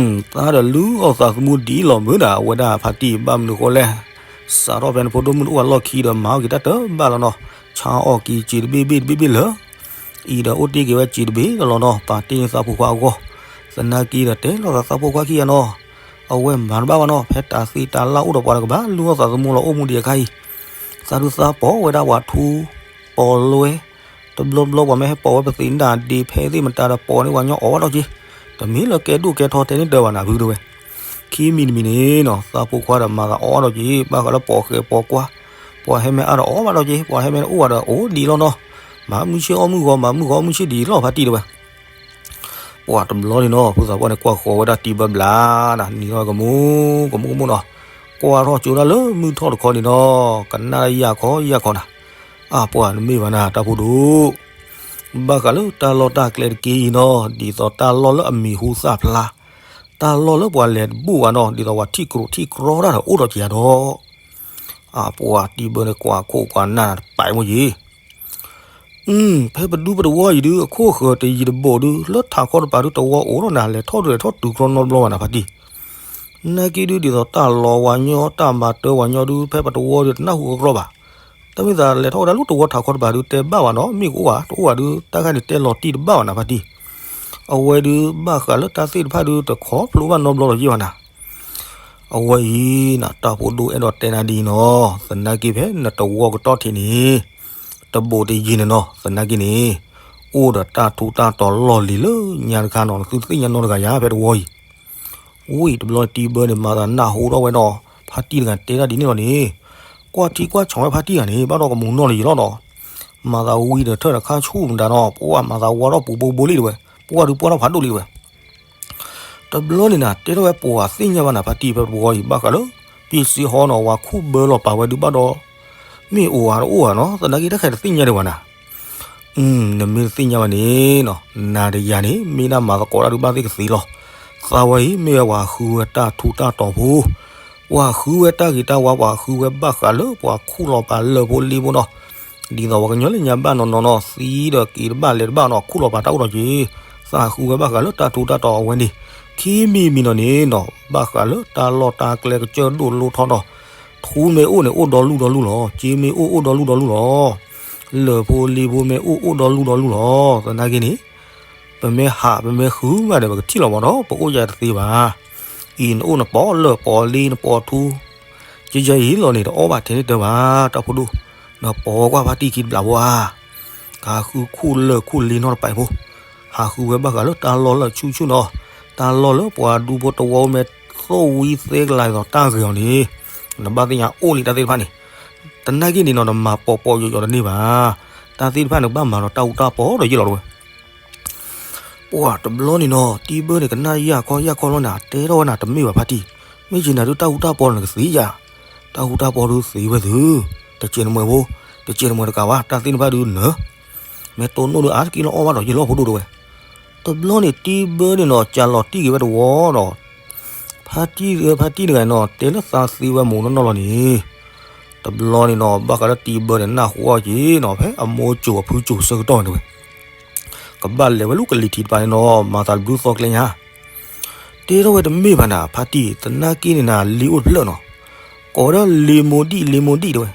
သးဒီးလုၢ်အီၣ်သးသမူဒ်အံၤလီၤမုၢ်ဒၣ် အဝဲဒၣ်ဖါတံၢ်ဘၣ်မနုၤဃိလဲၣ်. စးထီၣ်ဖဲနဖိဒိၣ်မုၣ်တအိၣ်အလီၢ်ခံဒီးမၤအီၣ်က့ၤတၢ်တဘၣ်လီၤနီၤ. ဆါအီၣ်က့ၤစံးတဘ့ၣ်ဘ့ၣ်တဘ့ၣ်ဘ့ၣ်လၢ အံၤဒီးအိၣ်တ့ၢ်က့ၤဝဲစံးတဘ့ၣ်လီၤနီၤ. ပာ်တ့ၢ်န့ၢ်သးဖိခွါအဂီၢ်. သနာ်က့ဒီးတဲလီၤသးသးဖိခွါခံဂၤနီၤ. အဝဲမၤတဘၣ်ဘၣ်နီၤ. ဖဲတၢ်သ့တၢ်လၢ်အိၣ်ဒီးပှၤတကဘၣ်လုၢ်အီၣ်သးသမူလီၤအိၣ်မူဒံးအခါအံၤ. သးဒုးသးပိာ်ဝဲဒၣ်ပှၤထူ ပိာ်လွဲ တဘျီဘျီပှၤမ့ၢ်ဟဲပိာ်ဝဲပသ့ၣ်နၢ်ဒ့ဖဲသ့ၣ်မတၤဒီးပိာ်န့ၢ်ပှၤညီအီၣ်ဘၣ်ဒီးက့ၤ, တမ့ၢ်လၢကဲဒိၣ်ကဲထီတဲန့ၣ်တၢ်ဘၣ်နၤဖုတဲဝဲ. ခံမံၤတမံၤန့ၣ်နီၤ သးဖိခွါဒီးမၤသးအီၣ်ဘၣ်ဒီးက့ၤ ဘၣ်ဃးလၢပိာ်ဃဲပိာ်ကွၢ်, ပှၤဟဲမ့ၢ်အါဒီးအီၣ်ဘၣ်ဒီးက့ၤ ပှၤဟဲမ့ၢ်အိၣ်ဘၣ်ဒီးအိၣ်ဒံးလီၤနီၤ, မၤမုၢ်ဆ့ၣ်အီၣ်မုၢ်ဂီၤ မၤမုၢ်ဂီၤအီၣ်မုၢ်ဆ့ၣ်ဒံးလီၤဖါတံၢ်တဲဝဲ. ပှၤတဘျီန့ၣ်နီၤ ဖုသးပှၢ်န့ၣ်ကွၢ်ဃီၤဝဲဒၣ်တံဘၢဘျးနၤ နံၤထီၣ်ကမူကမူကမူနီၤ, ကွၢ်ထီၣ်ကၠိဒၣ်လၢမုၢ်ထီၣ်တခီန့ၣ်နီၤ ကနၣ်ယၢ်ခီယၢ်ခီနၤ, အပှၤနမ့ၢ်ဘၣ်နၤတၢ်ဖိဒိၣ် ဘၣ်ဃးလၢတၢ်လီၢ်တၢ်ကျဲတက့ၢ်အံၤနီၤ ဒ်သိးတၢ်လီၢ်လၢအမံၤဟူသၣ်ဖျါ, တၢ်လီၢ်လၢပှၤလဲၤတဘူၣ်ဘၣ်နီၤ ဒ်သိးပှၤထံၣ်ကြိးထံၣ်ကြီတၢ်ဒီးအိၣ်ဒီးက့ၤယၤဒီး အပှၤတံဘၢန့ၣ်ကွၢ်ခိၣ်ကွၢ်နၢ်တပာ်မိၢ်ယံၤ, ဖဲပဒူပတဝီအံၤဒုး အခိၣ်ဃၢၤတယံၤတဘိးဒုး လၢထးခီတပၤဒုးတဝီအိၣ်ဒီးနၤ လဲၤထီၣ်ဒုးလဲၤထီၣ်တုၤကြီနီတဘျီဘၣ်နၤဖါတံၢ်, နာ်က့ဒုးဒ်သိးတၢ်လီၤဝဲညီ တၢ်မၤတၢ်ဝဲညီဒုး ဖဲပတဝီဒုးတနၢ်ဟူအကြီဘၣ်, တမ့ၢ်သးလဲၤထီၣ်ဝဲဒၣ်လၢတဝီထးခီတပၤဒုး တဲဘၣ်ဘၣ်နီၤ မ့ၢ်ကအိၣ်ဧါ တအိၣ်ဧါဒုး တၢ်ခါန့ၣ်တဲလီၤတံၢ်တဘၣ်ဘၣ်နၤဖါတံၢ်, အဝဲဒုးဘၣ်ဃးလၢတၢ်သ့ၣ်တဖၣ်ဒုး တခီဖျိဘၣ်နီတဘျီလီၤယ့ၢ်ဘၣ်နၤ အဝဲအံၤနၤ တၢ်ဖိဒိၣ်အဲၣ်ဒိးတဲနၤဒ်အံၤနီၤ သနာ်က့ဖဲနတဝီကတီၢ်ထံးန့ၣ် တဘိးတယံၤန့ၣ်နီၤ သနာ်က့န့ၣ် အိၣ်ဒီးတၢ်ထူးတၢ်တီၤလီၢ်လံၤလၢညါတခါနီၤ နသုတသ့ၣ်ညါနီတဂၤယၤ ဖဲတဝီအံၤ, ဝံၤတဘျီတံဘၢန့ၣ် မၤသးနၢ်ဟူထီၣ်ဝဲဒီး ဖါတံၢ်တဂၤတဲဒၣ်ဒ်န့ၣ်လီၤန့ၣ်, ကွၢ်ထံကွၢ်ဆီဝဲဖါတံၢ်တဂၤန့ၣ် ဘၣ်ဒီးကမူၤနီၢ်လၢယံၤလီၤနီၤ, မၤသးဝံၤဒီးထၢၣ်ဒီးခါဆူၣ်မတၤနီၤ ပှၢ်မၤသးဝါထီၣ်ပူၤဘိဘိလံတဲဝဲ, ပှၢ်ဒုးပှၢ်ထီၣ်ဖးဒိၣ်လံတဲဝဲ တဘျီန့ၣ်နၤ တဲထီၣ်ဝဲပှၤသ့ၣ်ညါဘၣ်နၤ ဖါတံၢ်ဖဲပဝီအံၤ ဘၣ်ဃးလၢ ပံစ့ဟီနီၤ ဝၤခူၣ်ဘၢလီၤပာ်ဝဲဒုးဘၣ်ဒီး မ့ၢ်အိၣ်ဧါတအိၣ်ဧါနီၤ သနာ်က့တၢ်ခဲတသ့ၣ်ညါဒံးဘၣ်နၤ, နမ့ၢ်တသ့ၣ်ညါဘၣ်န့ၣ်နီၤ နၤဒီးယၤန့ၣ် မ့ၢ်ဒၣ်မၤသကိးတၢ်ဒုးဘၣ်သ့ၣ်ကသ့လီၤ, သးဝဲအံၤ မ့ၢ်ဝဲပှၤဃုဝဲတၢ်ထူးတၢ်တီၤဖိ ပှၤဃုဝဲတၢ်ဂ့ၤတၢ်ဝါ ပှၤဃုဝဲဘၣ်ဃးလၢပှၤခူၣ်လီၤပာ်လၢၢ်ဖိလ့ဖိနီၤ, ဒ်သိးပှၤကညီလၢညါဘၣ်နီၤနီၤနီၤ သံဒီးက့ၤတဘၣ်လဲၤတဘၣ်နီၤ ခူၣ်လီၤပာ်တၢ်အိၣ်ဒီးက့ၤ, သးဃုဝဲဘၣ်ဃးလၢတၢ်ထူးတၢ်တီၤအဝဲန့ၣ်, ခံမံၤမံၤနီၤန့ၣ်နီၤ ဘၣ်ဃးလၢတၢ်လီၢ်တၢ်ကျဲကစၢၢ်ဒိၣ်လိထီၣ်နီၤ, ထူမ့ၢ်အိၣ်န့ၣ် အိၣ်ဒီလူၢ်ဒီလူၢ်လီၤ, စ့မ့ၢ်အိၣ်အိၣ်ဒီလူၢ်ဒီလူၢ်လီၤ, လၢၢ်ဖိလ့ဖိမ့ၢ်အိၣ်အိၣ်ဒီလူၢ်ဒီလူၢ်လီၤ, သနာ်က့န့ၣ် ပမ့ၢ်ဟးပမ့ၢ်ဃုမးဒီး ပကထံၣ်လီၤမးဒီး ပအိၣ်ယၤတသ့ဘၣ်. အံၤနအိၣ်နပိာ်လၢၢ်ပိာ်လ့နပိာ်ထူ, ယယဲအံၤလီၤန့ၣ် တအီၣ်ဘၣ်ထဲန့ၣ်တၢ်ဘၣ်, တၢ်ဖိဒိၣ်, နပိာ်ကွၢ်ဖါတံၢ်ခံတဘျီဖိဧါ, ကဟးဃုခူၣ်လၢၢ်ခူၣ်လ့နီတပၤဖိ, ဟးဃုဝဲဘၣ်ဃးလၢတၢ်လီၢ်လၢအဆူၣ်ဆူၣ်နီၤ, တၢ်လီၢ်လၢပှၤဒူဖိတဝီမ့ၢ်သိၣ်ဝံသဲကလၤဒ်သိးတၢ်ဂ့ၤအီၤန့ၣ်, နဘၣ်သ့ၣ်ညါအိၣ်လံတၢ်သ့ၣ်တဖၣ်န့ၣ်, သနာ်က့န့ၣ်နီၤ နမၤပိာ်ပိာ်ယိာ်ယိာ်တန့ၢ်ဘၣ်, တၢ်သ့ၣ်တဖၣ်န့ၣ် ကဘၣ်မၤဒီးတၢ်အူတၢ်ပီဒီးယ့ၢ်လီၤတဝဲ ပှၤတဘျီန့ၣ်နီၤ တံဘၢန့ၣ် ကနၣ်ယၢ်ခီယၢ်ခီလီၤနၤ တဲထီၣ်ဝဲနၤ တမ့ၢ်ဘၣ်ဖါတံၢ်, မ့ၢ်က့ၤနၤဒုးတၢ်အူတၢ်ပီန့ၣ်ကသ့ဧါ, တၢ်အူတၢ်ပီဒုးသ့ဝဲသု, တစဲးနမှဲဖိ, တစဲးနမှဲတကးဘၣ် တၢ်သ့ၣ်တဖၣ်ဒုးနၢၤ, မ့ၢ်တိၢ်နီၣ်ဒုးအါတက့ၢ်လီၤအီၣ်ဘၣ်ဒီးယ့ၢ်လီၤဖိဒိၣ်တဝဲ, တဘျီန့ၣ် တံဘၢန့ၣ်နီၤ ကးလီၤတံၢ်က့ၤဝဲတဝီဒီး ဖါတံၢ် ဖါတံၢ်တဂၤန့ၣ်နီၤ တဲလၢသးသ့ဝဲမိၢ်နီၢ်နီၢ်လီၤန့ၣ်, တဘျီန့ၣ်နီၤ ဘၣ်ဃးလၢတံဘၢန့ၣ် နၢ်ဟူအီၤက့ၤနီၤ ဖဲအမိၢ်စိၤအဖုစိၤဆၢကတီၢ်န့ၣ်တဝဲ, ကဘၣ်လဲၤဝဲလၢကလံၤထံးတပၤန့ၣ်နီၤ မၤသးတဘျုးသီကျဲညါ, တဲထီၣ်ဝဲတမ့ၢ်ဘၣ်နၤ ဖါတံၢ် သနာ်က့န့ၣ်နၤ လံာ်အိၣ်တဖျၢၣ်နီၤ, ကိးဝဲဒၣ်လံာ်မိၢ်ဒံၣ် လံာ်မိၢ်ဒံၣ်တဝဲ,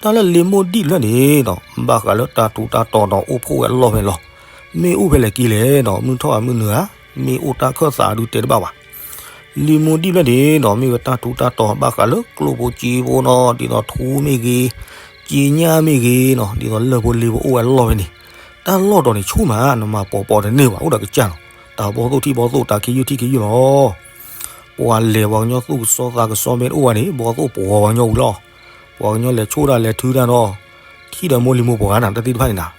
တၢ်လၢလံာ်မိၢ်ဒံၣ်တဖျၢၣ်န့ၣ်နီၤ ဘၣ်ဃးလၢတၢ်ထူးတၢ်တီၤဒီးအိၣ်ဖှိၣ်ဝဲအလီၢ်ဖဲန့ၣ်လီၤ, မ့ၢ်အိၣ်ဖဲလဲၣ်က့ၤလဲၣ်နီၤ မုၢ်ထီၣ်ဧါမုၢ်နုာ်ဧါ, မ့ၢ်အိၣ်တၢ်ခၢၣ်သးဒုးတဲတဘၣ်ဘၣ် လံာ်မိၢ်ဒံၣ်ဖျၢၣ်န့ၣ်နီၤ မ့ၢ်ဝဲတၢ်ထူးတၢ်တီၤဘၣ်ဃးလၢကျိၣ်ဖိစ့ဖိနီၤ ဒ်သိးထူမ့ၢ်ဂ့ၤ, စ့ညၣ်မ့ၢ်ဂ့ၤနီၤ ဒ်သိးလၢၢ်ဖိလ့ဖိအိၣ်ဝဲအလီၢ်ဖဲန့ၣ်, တၢ်လီၢ်တီၤန့ၣ်ဆူၣ်မး နမၤပိာ်ပိာ်တန့ၢ်ဘၣ် အိၣ်ဒီးကစၢ်လီၤ, တၢ်ဘီၣ်သိၣ်ထံၣ်ဘီၣ်သိၣ် တၢ်ခ့ယုၢ်ထံၣ်ခ့ယုၢ်လီၤ ပှၤလဲၤပှၤကညီသူၣ်ကစီသးကစီမ့ၢ်တအိၣ်ဘၣ်န့ၣ် ဘီၣ်သိၣ်ပှီၤပှၤကညီဝံၤလီၤ, ပှၤကညီလဲၤဆိၣ်တၢ်လဲၤထုတၢ်နီၤ, ထံၣ်ဒီးမိၢ်လံၤမိၢ်ပှၢ်ဂၤနၤ တၢ်သ့ၣ်တဖၣ်န့ၣ်နၤ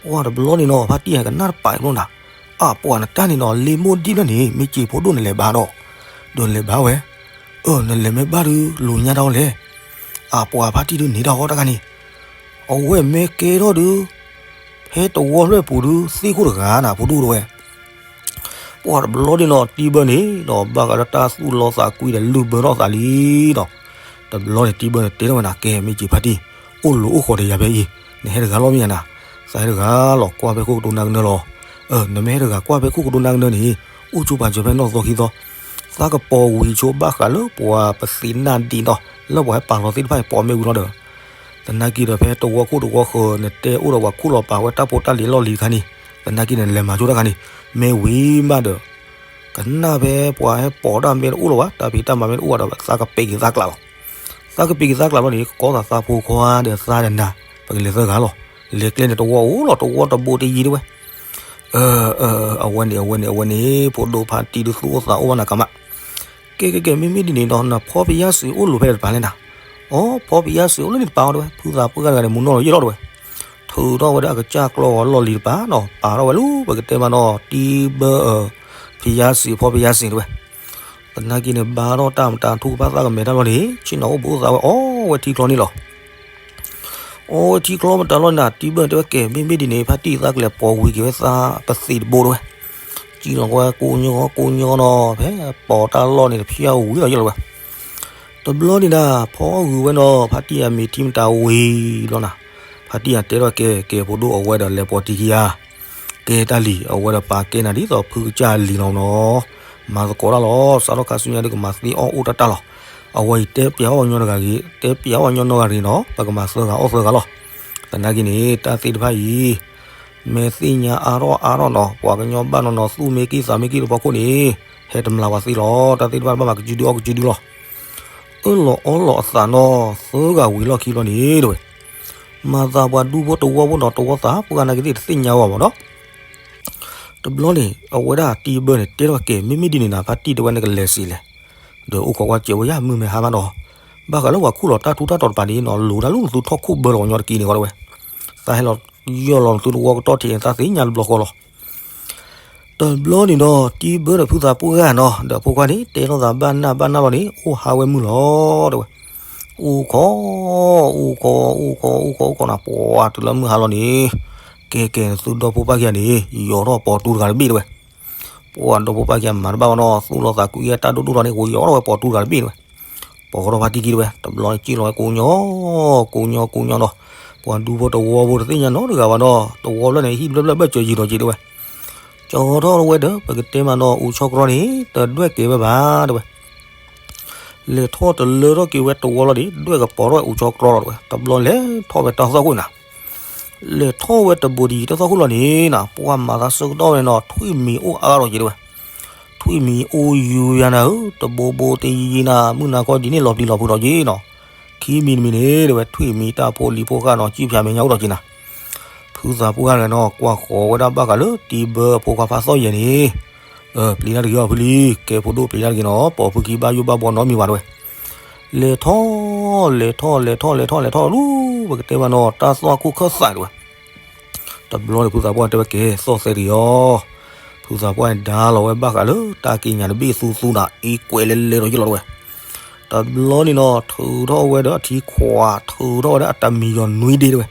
ပှၤတဘျီန့ၣ်နီၤ ဖါတံၢ်ဟဲကနၣ်တပာ်အံၤဘျီနၤ, အပှၤနတၢ်န့ၣ်နီၤ လ့မိၢ်ဒံၣ်ဖျၢၣ်န့ၣ် မ့ၢ်စ့ဖိဒိၣ်နလဲၤဘါဒီး, ဒီးနလဲၤဘါဝဲ, အၢ နလဲၤမ့ၢ်ဘါဒုးလိာ်ညါတၢ်အီၤလဲၣ်, အပှၤဖါတံၢ်ဒုးန့ၣ်တၢ်အီၣ်တၢ်ခါန့ၣ်, အဝဲမ့ၢ်ကဲထီၣ်ဒုး ဖဲတဝီဖျၢၣ်ပူၤဒုး သ့ၣ်ခိၣ်တဂၤနၤ ဖိဒိၣ်တဝဲ ပှၤတဘျီန့ၣ်နီၤ တံဘၢန့ၣ်ဒီး ဘၣ်ဃးဒီးတၢ်သူၣ်လီသးကွံဒီးလုၢ်ဘၢထီၣ်သးလံနီၤ, တဘျီန့ၣ် တံဘၢန့ၣ်တဲထီၣ်ဝဲနၤ ကဲ မ့ၢ်စ့ဖါတံၢ်, အိၣ်လိၤအိၣ်ဃီၤဒီးယၤဖဲအံၤ, နဟဲတဂၤလီၤမ့ၢ်ဧါနၤ, သးဟဲတဂၤလီၤ ကွၢ်ဖဲခိၣ်ကတိၤနၢ်ကနၢလီၤ, အၢ နမ့ၢ်ဟဲတဂၤကွၢ်ဖဲခိၣ်ကတိၤနၢ်ကနၢန့ၣ်, အိၣ်ဆိပာ်စၢၤဖဲနီၢ်သီခံသီ, သးကပီၤဝံၤဆိဘၣ်ဃးလၢပှၤပသ့ၣ်နၢ်ဒံးနီၤ, လၢပှၤဟဲပာ်လီၤသ့ၣ်တဖၣ်န့ၣ် ပိာ်မ့ၢ်ဝံၤလီၤဒီး သနာ်က့ဒီး ဖဲတဝီခိၣ်တဝီဃၢၤ နတဲအိၣ်ဒီးပှၤခူၣ်လီၤပာ်ဝဲတၢ်ဖိတၢ်လံၤအလီၢ်လံၤတခါန့ၣ်, သနာ်က့န့ၣ် နလဲၤမၤဆိတၢ်ခါန့ၣ်, မ့ၢ်ဝံၤမးဒီး ကနၣ်ဖဲပှၤဟဲပိာ်တၢ်မ့ၢ်တအိၣ်လၢၤဘၣ်, တၢ်ဖံးတၢ်မၤမ့ၢ်တအိၣ်ဘၣ်ဒီး သးကပံးက့ၤသးကျးလီၤ. သးကပံးက့ၤသးကျးလီၤန့ၣ် ကကိးသးသးဖိခွါဒီးသးဒီးနၤ ပကလဲၤသၢဂၤလီၤ. လဲၤကျဲန့ၣ်တဝီအိၣ်လီၤ တဝီတဘိတယံၤတဝဲ. အဝဲန့ၣ် အဝဲန့ၣ် အဝဲန့ၣ် ဖိဒိၣ်ဖါတံၢ်ဒုးသူၣ်အိၣ်သးအိၣ်ဘၣ်နၤကမး. ကဲ ကဲ ကဲ မ့မ့ၢ်ဒ်န့ၣ်ဒီး နဖီပယါစံးအိၣ်လိၤဖဲလဲၣ်တပၤလဲၣ်နၤ. အိ ဖီပယါစံးအိၣ်လၢန့ၣ်တပၤအီၤတဝဲ ဖုသးပှၢ်ဂၤတဂၤန့ၣ် မူနီၢ်လီၤယဲၢ်လီၤတဝဲ. ထုးထီၣ်ဝဲဒၣ်အကစၢ်ကျီဂီၤလီၢ်လံၤတပၤနီၤ ပာ်ထီၣ်ဝဲလၢပကတဲမးနီၤ တံဘၢ ဖယါစံး ဖီပယါစံးတဝဲ. သနာ်က့န့ၣ် ဘါထီၣ်တၢ်မတၤထူကဖၣ်သၣ်ကမဲာ်တၢ်လီၤန့ၣ် ဆ့ၣ်နီၤအိၣ်ဘှံးအိၣ်သါဝဲအီဝဲထံချီန့ၣ်လီၤ. အီဝဲထံချီမတၤလီၤန့ၣ် တံဘၢတဲဝဲ ကဲ မ့မ့ၢ်ဒ်န့ၣ် ဖါတံၢ်သးကလဲၤပိာ်ဝံၤက့ၤဝဲသးပသံးတဘိတဝဲ. စံၣ်လီၤဝဲကိးညီကိးညီနီၤ ဖဲပိာ်တၢ်လီၢ်န့ၣ် တဖျၢၣ်ဝံၤလီၤယဲၢ်လီၤဝဲ. တဘျီန့ၣ်ဒၣ် ဖီအီၣ်ဂုာ်ဝဲနီၤ ဖါတံၢ်အမံၤထံမတၤဝံၤလီၤနၤ. ဖါတံၢ်အတဲထီၣ်ကဲ ကဲ ဖိဒိၣ်အဝဲဒီးလဲၤပိာ်တံၢ်ခံဂၤ ကဲတၢ်လံၤ အဝဲဒီးပာ်ကဲနၤဒ်သိးဖုကစၢ်လံၤလီၤနီၤ. မၤသကိးတၢ်လီၤ စးထီၣ်ခါဆူညါဒ်ကမၤသ့အီၣ်အိၣ်တၢ်တၢ်လီၤ. အဝဲအံၤတဲပျးအီၣ်ညီတဂၤဂ့ၤ တဲပျးအီၣ်ညီနီၢ်ဂၤဂ့ၤနီၤ ပကမၤသၢဂၤအီၣ်သၢဂၤလီၤ. သနာ်က့န့ၣ် တၢ်သ့ၣ်တဖၣ်အံၤ မ့ၢ်သ့ၣ်ညါအါထီၣ်အါထီၣ်နီၤ ပှၤကညီဘၣ်နီၤနီၤ သူၣ်မ့ၢ်ကံၢ်သးမ့ၢ်ကံၢ်တဖီခိၣ်န့ၣ် ဟဲတမျးဝဲသ့လီၤ. တၢ်သ့ၣ်တဖၣ်ဘၣ်မၤကစုဒုအီၣ်ကစုဒုလီၤ. အၢၣ်လီၤအီလီၤအသးနီၤ သၢဂၤဝံၤလီၢ်ခံလီၤန့ၣ်တဝဲ. မၤသးပှၤဒူဖိတဝီဖိနီၤ တဝီသးပှၢ်နာ်က့သ့ၣ်တသ့ၣ်ညါဝဲမးနီၤ. တဘျီန့ၣ် အဝဲဒၣ်တံဘၢန့ၣ် တဲထီၣ်ကဲ မ့မ့ၢ်ဒ်န့ၣ်နၤ ဖါတံၢ်တဲဝဲနကလဲၤစံးလဲၣ်. ဒီးအိၣ်ခိးကွၢ်စဲးဝဲယါမုၢ်မ့ၢ်ဟါမးနီၤ. ဘၣ်ဃးလၢပှၤခူၣ်လီၤတၢ်ထူတၢ်တီၤတပၤန့ၣ်နီၤ လိၤတၢ်လၢနသုထီၣ်ခိၣ်ဘၢလီၤကညီတက့ၢ်န့ၣ်ဃီတဝဲ. သးဟဲလီၤယီၢ်လီၤနသုတဝီကတီၢ်ထံးန့ၣ် သးသ့ၣ်ညါတဘျီဃီလီၤ. တဘျီန့ၣ်ဒီး တံဘၢဒီးဖုသးပှၢ်ဂၤနီၤ ဒီးဖိခွါန့ၣ် တဲထီၣ်သးဘၣ်နၢ်ဘၣ်နၢ်လီၤန့ၣ် အိၣ်ဟးဝဲမုၢ်လီၤ တဲဝဲ. အိၣ်ခိး အိၣ်ခိး အိၣ်ခိး အိၣ်ခိး အိၣ်ခိးနၤ ပှၤတုၤလၢမုၢ်ဟါလီၤန့ၣ် ကဲ ကဲ နသုဒီဖိပၢ်ခံဂၤန့ၣ် ယီၤထီၣ်ပိာ်တူတဂၤတဘ့ၣ်တဲဝဲ. ပှၤဒီဖိပၢ်ခံဂၤမၤတဘၣ်ဘၣ်နီၤ သူၣ်လီၤသးကွံအတၢ်ဒိၣ်ဒိၣ်ထီၣ်န့ၣ် အိၣ်ယီၤထီၣ်ဝဲပိာ်တူတဂၤတဘ့ၣ်တဲဝဲ. ပိာ်ထီၣ်ဖါတံၢ်ခံတဲဝဲ တဘျီန့ၣ် စံၣ်လီၤဝဲကိးညီ ကိးညီ ကိးညီဒီး ပှၤဒူဖိတဝီဖိတသ့ၣ်ညါနီတဂၤဘၣ်ဒီး တဝီဖျၢၣ်န့ၣ် ဟံၣ်ဘျၢဘျၢဘၢၣ်စၢၤယံၤဒီးက့ၤတဲဝဲ. ကၠီထီၣ်ဝဲဒီး ပကတဲမးနီၤ အိၣ်ဆီတြီန့ၣ် တဒွဲၣ်ကဲၤဝဲဘၣ်တဲဝဲ. လဲၤထီၣ်တလၢထီၣ်က့ၤဝဲတဝီလီၤဒီး ဒွဲၣ်ကပီၤထီၣ်ဝဲအိၣ်ဆီတြီလီၤတဲဝဲ. တဘျီလဲၤထီၣ်ဝဲတၢ်သွၣ်ခိၣ်နၤ လဲၤထီၣ်ဝဲတဘိဒံးတၢ်သွၣ်ခိၣ်လီၤန့ၣ်နီၤ ပှၤမၤသးဆၢကတီၢ်ဝဲနီၤ ထွံၣ်မံၤအိၣ်အါထီၣ်က့ၤတဲဝဲ. ထွံၣ်မံၤအိၣ်ယူၤယၤနၤဧၢ တဘိဘိတယံၤယံၤနၤ မုၢ်နၤခီဒ်န့ၣ်လီၤပျံၤလီၤဖုးထီၣ်က့ၤနီၤ. ခံမံၤတမံၤန့ၣ်တဲဝဲ ထွံၣ်မံၤတၢ်ဖိလံၤဖိဃၣ်နီၤ ကံၣ်ဖၠးမဲာ်ညါအိၣ်ထီၣ်က့ၤနၤ. ဖုသးပှၢ်ဂၤနီၤ ကွၢ်ဃီၤဝဲဒၣ်ဘၣ်ဃးလၢတံဘၢအဖိခွါဖါသီၣ်ယဲၢ်န့ၣ် ပျံၤတၢ်တဂ့ၤအီၤဖုလံ ကဲဖိဒိၣ်ပျံၤတၢ်တဂ့ၤနီၤ ပိာ်ဖုခံဘၣ်ယိၣ်ဘၣ်ဘှီနီတမံၤဘၣ်တဲဝဲ. လဲၤထီၣ် လဲၤထီၣ် လဲၤထီၣ် လဲၤထီၣ် လဲၤထီၣ်လီၤ ပကတဲမးနီၤ တၢ်သွၣ်ခိၣ်ခၢၣ်သးတဲဝဲ. တဘျီန့ၣ် ဖုသးပှၢ်တဲဝဲကဲ သီၣ်သဲတဂ့ၤအီၤ. ဖုသးပှၢ်န့ၣ်ဒါလီၤဝဲဘၣ်ဃးလၢတၢ်ကံးညာ်တဘ့ၣ်သူသူနၤ အံၤကွဲးလဲၤလဲၤဒီးယ့ၣ်လီၤတဲဝဲ. တဘျီန့ၣ်နီၤ ထုးထီၣ်ဝဲဒီးအထံခွး ထုးထီၣ်ဝဲဒၣ်အတမံၤယီၤနွံဒ့တဲဝဲ.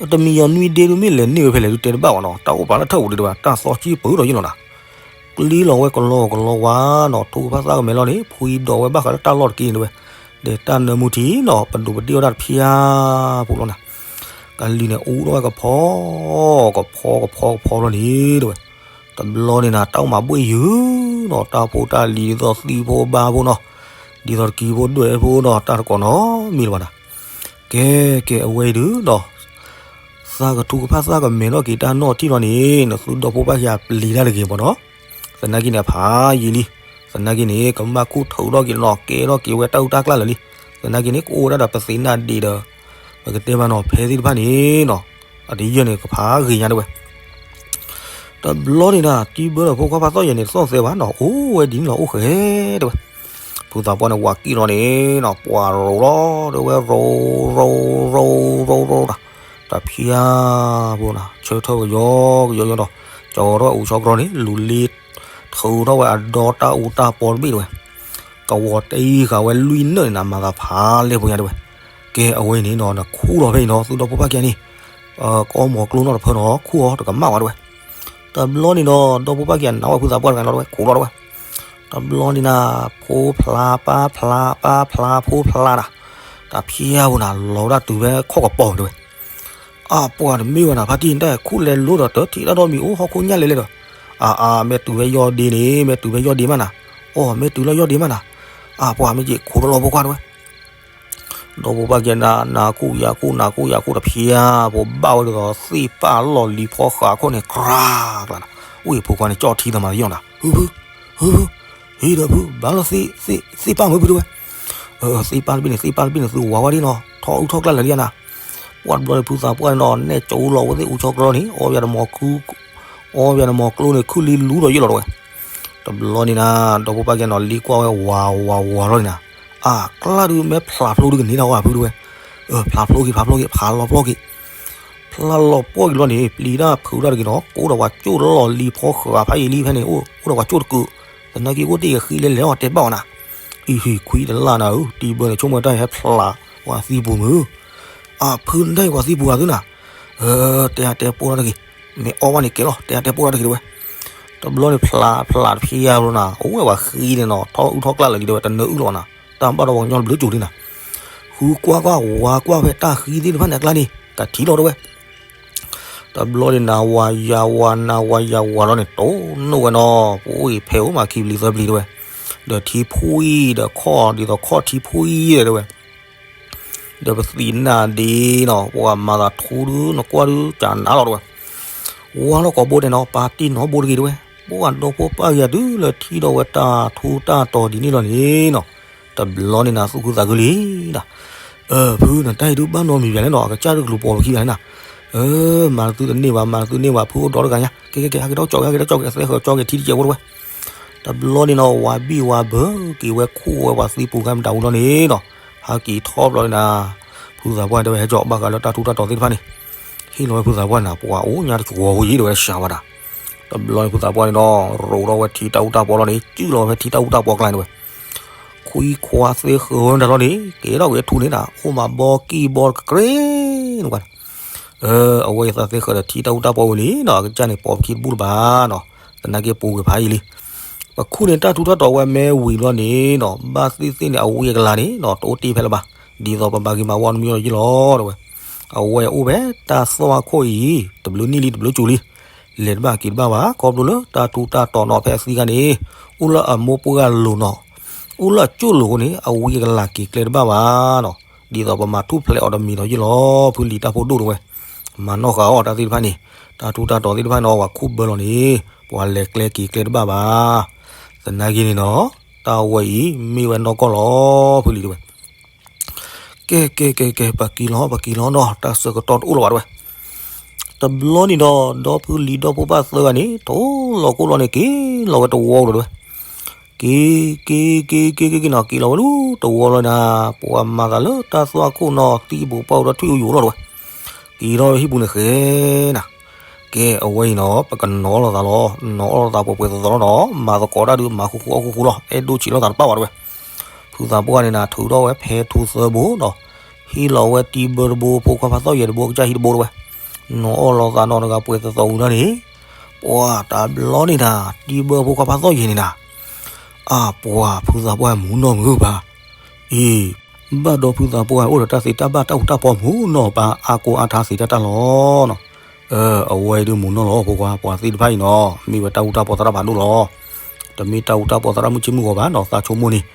အတမံၤယီၤနွံဒ့ဒုးမ့ၢ်လဲၤန့ၢ်ဝဲဖဲလဲၣ်ဒုးတဲတဘၣ်ဘၣ်နီၤ တၢ်အိၣ်ပာ်လၢထၢၣ်ပူၤဒုးတဲဝဲ တၢ်သီကံၢ်ပၢၢ်ဒီးယ့ၣ်လီၤနၤ. ကျ့လီၤဝဲကလီကလီဝါနီၤ ထူကဖၣ်သၣ်ကမဲာ်လီၤန့ၣ် ဖှံဒီးဝဲဘၣ်ဃးလၢတၢ်လီၢ်တက့ၢ်န့ၣ်တဲဝဲ. ဒီးတၢ်နၢမူထံနီၤ ပဒိးပဒ့ၣ်ဝဲဒၣ်တဖျါဖိလီၤနၤ. ကလံၤန့ၣ်အူထီၣ်ဝဲကဖီ ကဖီ ကဖီ ကဖီလီၤန့ၣ်တဲဝဲ. တဘျီန့ၣ်နၤ တၢ်အိၣ်မးဘှ့ၣ်ယုာ်နီၤ တၢ်ဖိတၢ်လံၤဒ်သိးသံၣ်ဖိဘါဖိနီၤ ဒ်သိးတကံဖိဒွဲၣ်ဖိနီၤ တၢ်တကိးနီတမံၤလၢၤဘၣ်နၤ. ကဲ ကဲ အဝဲအံၤဒုးဒီး သးကထူကဖၣ်သၣ်ကမဲာ်ထီၣ်က့ၤတၢ်နီၢ်ထံၣ်လီၤန့ၣ် နသုဒီဖိပၢ်ခံဂၤပျံၤတၢ်တဂ့ၤမးနီၤ. သနာ်က့န့ၣ် အဖးယံာ်လံ. သနာ်က့န့ၣ် ကဘၣ်ခူၣ်ထုးထီၣ်က့ၤနီၤ ကဲထီၣ်က့ၤဝဲတၢ်အုၣ်တၢ်ကျၢ်လၢာ်လံ. သနာ်က့န့ၣ် ကအိၣ်ဝဲဒၣ်ဒီးပသ့ၣ်နၢ်ဒ့ဒီး ပကတဲမးနီၤ ဖဲသ့ၣ်တဖၣ်န့ၣ်နီၤ အတယၢၢ်န့ၣ် ကဖးဂ့ၤညါတဲဝဲ. တဘျီန့ၣ်နၤ တံဘၢဒီးဖိခွါဖါသီၣ်ယဲၢ်န့ၣ် သီၣ်သဲဘၣ်နီၤ အိၣ်ဝဲဒ်န့ၣ်လီၤ အိၣ်ဃဲတဲဝဲ. ဖုသးပှၢ်န့ၣ် ဝးကံၣ်လီၤန့ၣ်နီၤ ပှၤရိၤလီၤတဲဝဲ ရိၤ ရိၤ ရိၤ ရိၤ ရိၤ တၢ်ဖၠါဖိနၤ ဆၢထၢၣ်ကယီကယီယီဒီး ကၠီထီၣ်ဝဲအိၣ်ဆီကြီန့ၣ် လူၤလ့ ထုးထီၣ်ဝဲအဒီတၢ်အူတၢ်ပီတဘ့ၣ်တဲဝဲ. ကဝီၤတအံၤဃာ်ဝဲလွံၢ်နၢၣ်န့ၣ်နၤ မၤသးဖးလဲၢ်ဖိညါတဲဝဲ. ကဲ အဝဲအံၤန့ၣ်နီၤ နခူၣ်လီၤဖဲအံၤနီၤ သုဒီဖိပၢ်ခံဂၤန့ၣ် ကီမီၤကျိနီၣ်တဖၢနီၤ ခူၣ်အီၤတကမၣ်ဝဲတဲဝဲ. တဘျီန့ၣ်ဒီး ဒီဖိပၢ်ခံဂၤနာ်ဝဲဖုသးပှၢ်တဂၤနီၤတဲဝဲ ခူၣ်လီၤတဲဝဲ. တဘျီန့ၣ်နၤ ဖိဖျါ ပၢ်ဖျါ ပၢ်ဖျါ ဖိဖျါနၤ တၢ်ဖၠါဖိနၤ လီၤဝဲဒၣ်တုၤဖဲခီၣ်ကပီၤတဲဝဲ. အါပှၤတမ့ၢ်ဝဲနၤ ဖါတံၢ် နတၢ်ခူၣ်လဲၤလိဒီးတထံၣ်တၢ်ဒီးမံၤအိၣ်ဟီၣ်ခိၣ်ညၣ်လဲၤလဲၤဒီး အါအါ မ့ၢ်တုၤဖဲယီၢ်ဒ့န့ၣ် မ့ၢ်တုၤဖဲယီၢ်ဒ့မးနၤ. အိ မ့ၢ်တုၤလၢယီၢ်ဒ့မးနၤ. အါပှၤမ့ၢ်က့ၤ ခူၣ်တလီၤဖိခွါတဲဝဲ. ဒီဖိပၢ်ခံဂၤ နၤခူၣ်ယၤခူၣ် နၤခူၣ်ယၤခူၣ် တၢ်ဖၠါဖိဘၣ်ဝဲဒ်သိးသ့ၣ်ပၢ်လီၢ်လံၤဖီဃးခိၣ်န့ၣ် ကြၢးကျါနၤ. အိ ဖိခွါန့ၣ် ကၠီၣ်ထံသးမၤသယီၣ်နၤ ဟု ဟု ဟု ဟ့ၣ်ဒီးဖု ဘၣ်လီၤသ့ၣ် သ့ၣ်ပၢ်မ့ၢ်ဖုတဲဝဲ. သ့ၣ်ပၢ်တဘ့ၣ်န့ၣ် သ့ၣ်ပၢ်တဘ့ၣ်န့ၣ် သုဝၤဝဲဒၣ်နီၤ ထီၣ်အုၣ်ထီၣ်ကျၢ်လၢာ်ဒံးနၤ. ပှၢ်တဘျီန့ၣ် ဖုသးပှၢ်န့ၣ်ဒီး နဲၣ်ကၠိလီၤဝဲသ့ၣ်အူဆီကျီန့ၣ် အီၣ်ဝဲဒၣ်မီၤခု အီၣ်ဝဲဒၣ်မီၤကျိန့ၣ် ခုၣ်လံလူဒီးယ့ၢ်လီၤတဲဝဲ. တဘျီန့ၣ်နၤ ဒီဖိပၢ်ကဲနီၤ လံကွၢ်ဝဲဝးဝးဝးလီၤန့ၣ်နၤ, အကျါဒုးမ့ၢ်ဖျးဖျိဒုးကန့ၢ်တၢ်ဝဲဖုတဲဝဲ. ဖျးဖျိက့ၤ ဖျးဖျိက့ၤ ဖးလီၤဖျိက့ၤ ဖျါလီၤပှီၢ်က့ၤလီၤန့ၣ် ပျံၤတၢ်ဖုးတၢ်တဂ့ၤနီၤ ကအိၣ်ဒီးပှၤကၠိၣ်လီၢ်လံၤဖီဃာ်ဖးယံာ်လံဖဲန့ၣ် အိၣ်ဒီးပှၤကၠိၣ်တကုး, သနာ်က့အိၣ်တ့ၢ်ကဃံလဲၤလဲၤအီၤတဲဘၣ်အီၤနၤ, အံၤဟံၣ်ခွံတလၢ်နၤဧၢ တံဘၢန့ၣ် ဆိကမိၣ်တၢ်ဟဲဖျးပှၤသံပူၤမုၢ်, အဖုနတၢ်အံၤပှၤသံပူၤဂၤသုနၤ, တဲအါတဲပိၢ်တၢ်တဂ့ၤ, မ့ၢ်အီၣ်ဘၣ်န့ၣ်ကဲလီၤ တဲအါတဲပိၢ်တၢ်တဂ့ၤတဲဝဲ. တဘျီန့ၣ်ဖျးဖျးတဖျါဘျီနၤ အိၣ်ဝဲပှၤဃံန့ၣ်နီၤ ထီၣ်အုၣ်ထီၣ်ကျၢ်လၢာ်လံတဲဝဲ တနၢအုၣ်လီၤနၤ, တၢ်ဘၣ်ဒီးပှၤကညီတဘျုးကၠိၤလံနၤ, ဃုကွၢ်ကွၢ်ဝါကွၢ်ဖဲတၢ်ဃံသ့ၣ်တဖၣ်န့ၣ်အကျါန့ၣ် ကထံၣ်လီၤတဲဝဲ. တဘျီန့ၣ် နၤဝၤယၤဝၤ နၤဝၤယၤဝၤလီၤန့ၣ် တိၢ်နီၣ်ဝဲနီၤ ပအိၣ်အံၤဖဲအိၣ်မးခံပျံၤသၢပျံၤတဲဝဲ, ဒီးထံဖှံဒီးခီၣ်ဒ်သိးခီၣ်ထံဖှံတဲဝဲ, ဒီးပသံၣ်နၢ်ဒ့နီၤ ပှၤမၤသးထူဒုး နကွၢ်ဒုး ကနၣ်လီၤတဲဝဲ, ဝါလီၤကိးဘိန့ၣ်နီၤ ပာ်တ့ၢ်နီၤဘိတဂ့ၤတဲဝဲ, ပှၤဒီဖိပၢ်က့ၤဒုးလၢထံဒီးဝဲတၢ်ထူတၢ်တီၤဒ်န့ၣ်လီၤန့ၣ်နီၤ, တဘျီန့ၣ်နၤသူၣ်ခုသးခုလံနၤ ဖု နတၢ်အံၤဒုးဘၣ်နီတမံၤဘၣ်လဲၣ်နီၤ အကစၢ်ဒုးကလူၤပိာ်ပခံဘၣ်လဲၣ်နၤ, မၤသုတန့ၢ်ဘၣ် မၤသုန့ၢ်ဘၣ် ဖုအိၣ်ဒီတဂၤညါ ကဲကဲကဲ ဟဲက့ၤဒီးကၠီက့ၤ ဟဲက့ၤဒီးကၠီက့ၤ အသဲဃၢၤကၠီက့ၤ ထံတကဲးဖိတဲဝဲ. တဘျီန့ၣ်နီၤ ဝၤဘံၣ်ဝၤဘၢက့ၤဝဲခူၣ်ဝဲပှၤသံပူၤခါမတၤဝံၤလီၤန့ၣ်နီၤ, ဟးက့ၤထီၣ်ဘျီန့ၣ်နၤ, ဖုသးပှၢ်တဲဝဲ ဟဲကၠီဘၣ်ဃးလၢတၢ်ထူတၢ်တီၤသ့ၣ်တဖၣ်န့ၣ်, ဟ့ၣ်လီၤဝဲဖုသးပှၢ်န့ၣ် ပှၤအိၣ်ညါတကဝီၤဖိယံၤတဲဝဲ စှၤဝဲဒၣ်. တဘျီန့ၣ်ဖုသးပှၢ်န့ၣ်ဒီး ရိးထီၣ်ဝဲထံတၢ်အူတၢ်ပီလီၤန့ၣ် စုၣ်လီၤဝဲဖဲထံတၢ်အူတၢ်ပီကျါန့ၣ်တဲဝဲ ခွံခွါသ့ဃၢၤဝဲမတၤလီၤန့ၣ် ကဲထီၣ်ဝဲထူန့ၣ်ဒၣ် အိၣ်မးဘီကံၢ်ဘီကကြ့နကွၢ်န့ၣ်, အဝဲအံၤသးသ့ဃၢၤဒီးထံတၢ်အူတၢ်ပီဝံၤလံနီၤ အကစၢ်န့ၣ်ပိာ်ပခံတဘူၣ်လၢၤဘၣ်နီၤ, သနာ်က့ပူၤကွံာ်ဖးယံာ်လံ. ပခူၣ်န့ၣ်တၢ်ထူတၢ်တီၤဝဲမ့ၢ်ဝံၤဘျီန့ၣ်နီၤ ဘၣ်သ့ၣ်သ့ၣ်န့ၣ် အဝံအကလၤန့ၣ်နီၤ တအိၣ်တ့ၢ်ဖဲလၢၤဘၣ်, ဒ်သိးပဘၣ်က့ၤမၤဝဲတမံၤလီၤယ့ၢ်လီၤတဲဝဲ. အဝဲအိၣ်ဖဲတၢ်သွၣ်ခိၣ်အံၤ တဘျုးနံၣ်လံတဘျုးကၠူၤလံ လဲၤတဘၣ်က့ၤတဘၣ်ဘၣ် ခီဖျိလၢတၢ်ထူတၢ်တီၤနီၤ ဖဲအသံခါန့ၣ် အိၣ်လၢအမိၢ်ပှၢ်ဂၤလိၤနီၤ, အိၣ်လၢအကၠိၣ်လိၤအဃိန့ၣ် အဝံအကလၤက့ၤကျဲတဘၣ်ဘၣ်နီၤ, ဒ်သိးပမၤထူၣ်ဖျဲးအီၤတမံၤလီၤယ့ၢ်လီၤ ဖုလံၤတၢ်ဖိဒိၣ်တဲဝဲ. မၤနီၣ်ဃာ်အီၤတၢ်သ့ၣ်တဖၣ်န့ၣ် တၢ်ထူတၢ်တီၤသ့ၣ်တဖၣ်န့ၣ် ပှၤခူၣ်ဘၢလီၤန့ၣ် ပှၤလဲၤကျဲက့ၤကျဲတဘၣ်ဘၣ်. သနာ်က့န့ၣ်နီၤ တၢ်ဝဲအံၤမ့ၢ်ဝဲနီၢ်ကီၢ်လီၤ ဖုလံၤတဲဝဲ. ကဲ ကဲ ကဲ ကဲ ပက့ၤလီၤ ပက့ၤလီၤနီၤ တၢ်ဆၢကတီၢ်တအိၣ်လၢၤဘၣ်တဲဝဲ. တဘျီန့ၣ်ဒီး ဒီဖုလံၤဒီဖိပၢ်သၢဂၤန့ၣ် ထိၣ်လီၤကိၢ်လီၤန့ၣ် က့ၤလီၤဝဲတဝီလီၤတဲဝဲ. က့ၤ က့ၤ က့ၤ က့ၤ က့ၤ က့ၤနီၤ က့ၤလီၤဝဲလၢတဝီလီၤနၤ, ပှၤမၤသးလၢတၢ်သွၣ်ခိၣ်နီၤ သံဘိးပှၢ်အိၣ်ဒီးထွံၣ်အိၣ်ယိာ်လီၤတဲဝဲ. က့ၤထီၣ်ဝဲဟံၣ်ပူၤန့ၣ်ဃဲနၤ ကဲ အဝဲအံၤနီၤ ပကနီၤလိာ်သးလီၤ, နီၤအီၣ်လိာ်သးပှဲၤပှဲၤသိးသိးလီၤနီၤ, မၤသကိးတၢ်ဒုး မၤဃူဃူအီၣ်ဃူဃူလီၤ, အဲၣ်ဒိၣ်ဆံးလိာ်သးတဘၣ်ဘၣ်တဲဝဲ. ဖုသးပှၢ်န့ၣ်နၤ ထုးထီၣ်ဝဲဖဲထူသၢဘိနီၤ, ဟ့ၣ်လီၤဝဲတံဘၢတဘိ ဖိခွါဖးသီၣ်ယဲၢ်တဘိ ကစၢ်ဟံၣ်တဘိတဲဝဲ. နီၤအီၣ်လိာ်သးနီၤတဂၤပှဲၤသိးသိးဝံၤလီၤန့ၣ်, ပှၤတဘျီန့ၣ်နၤ တံဘၢဖိခွါဖးသီၣ်ယဲၢ်န့ၣ်နၤ, အပှၤ ဖုသးပှၢ်မူနီၢ်မုာ်ဘၣ် အံၤ, ဘၣ်ဒီးဖုသးပှၢ်အိၣ်ဒီးတၢ်သ့တၢ်ဘၣ်တၢ်အူတၢ်ပီမူနီၢ်ပၢ် အါကိးအါထါသ့တၢ်တၢ်လီၤနီၤ. အဝဲဒုးမူနီၢ်လီၤ ဖိခွါ ပှၤသ့ၣ်တဖၣ်အံၤနီၤ မ့ၢ်ဝဲတၢ်အူတၢ်ပီသရၣ်ဖးဒိၣ်လီၤ. တမ့ၢ်တၢ်အူတၢ်ပီသရၣ်မုၣ်ဆ့ၣ်မုၣ်ဂီၤဘၣ်နီၤ သးဆိကမိၣ်န့ၣ်,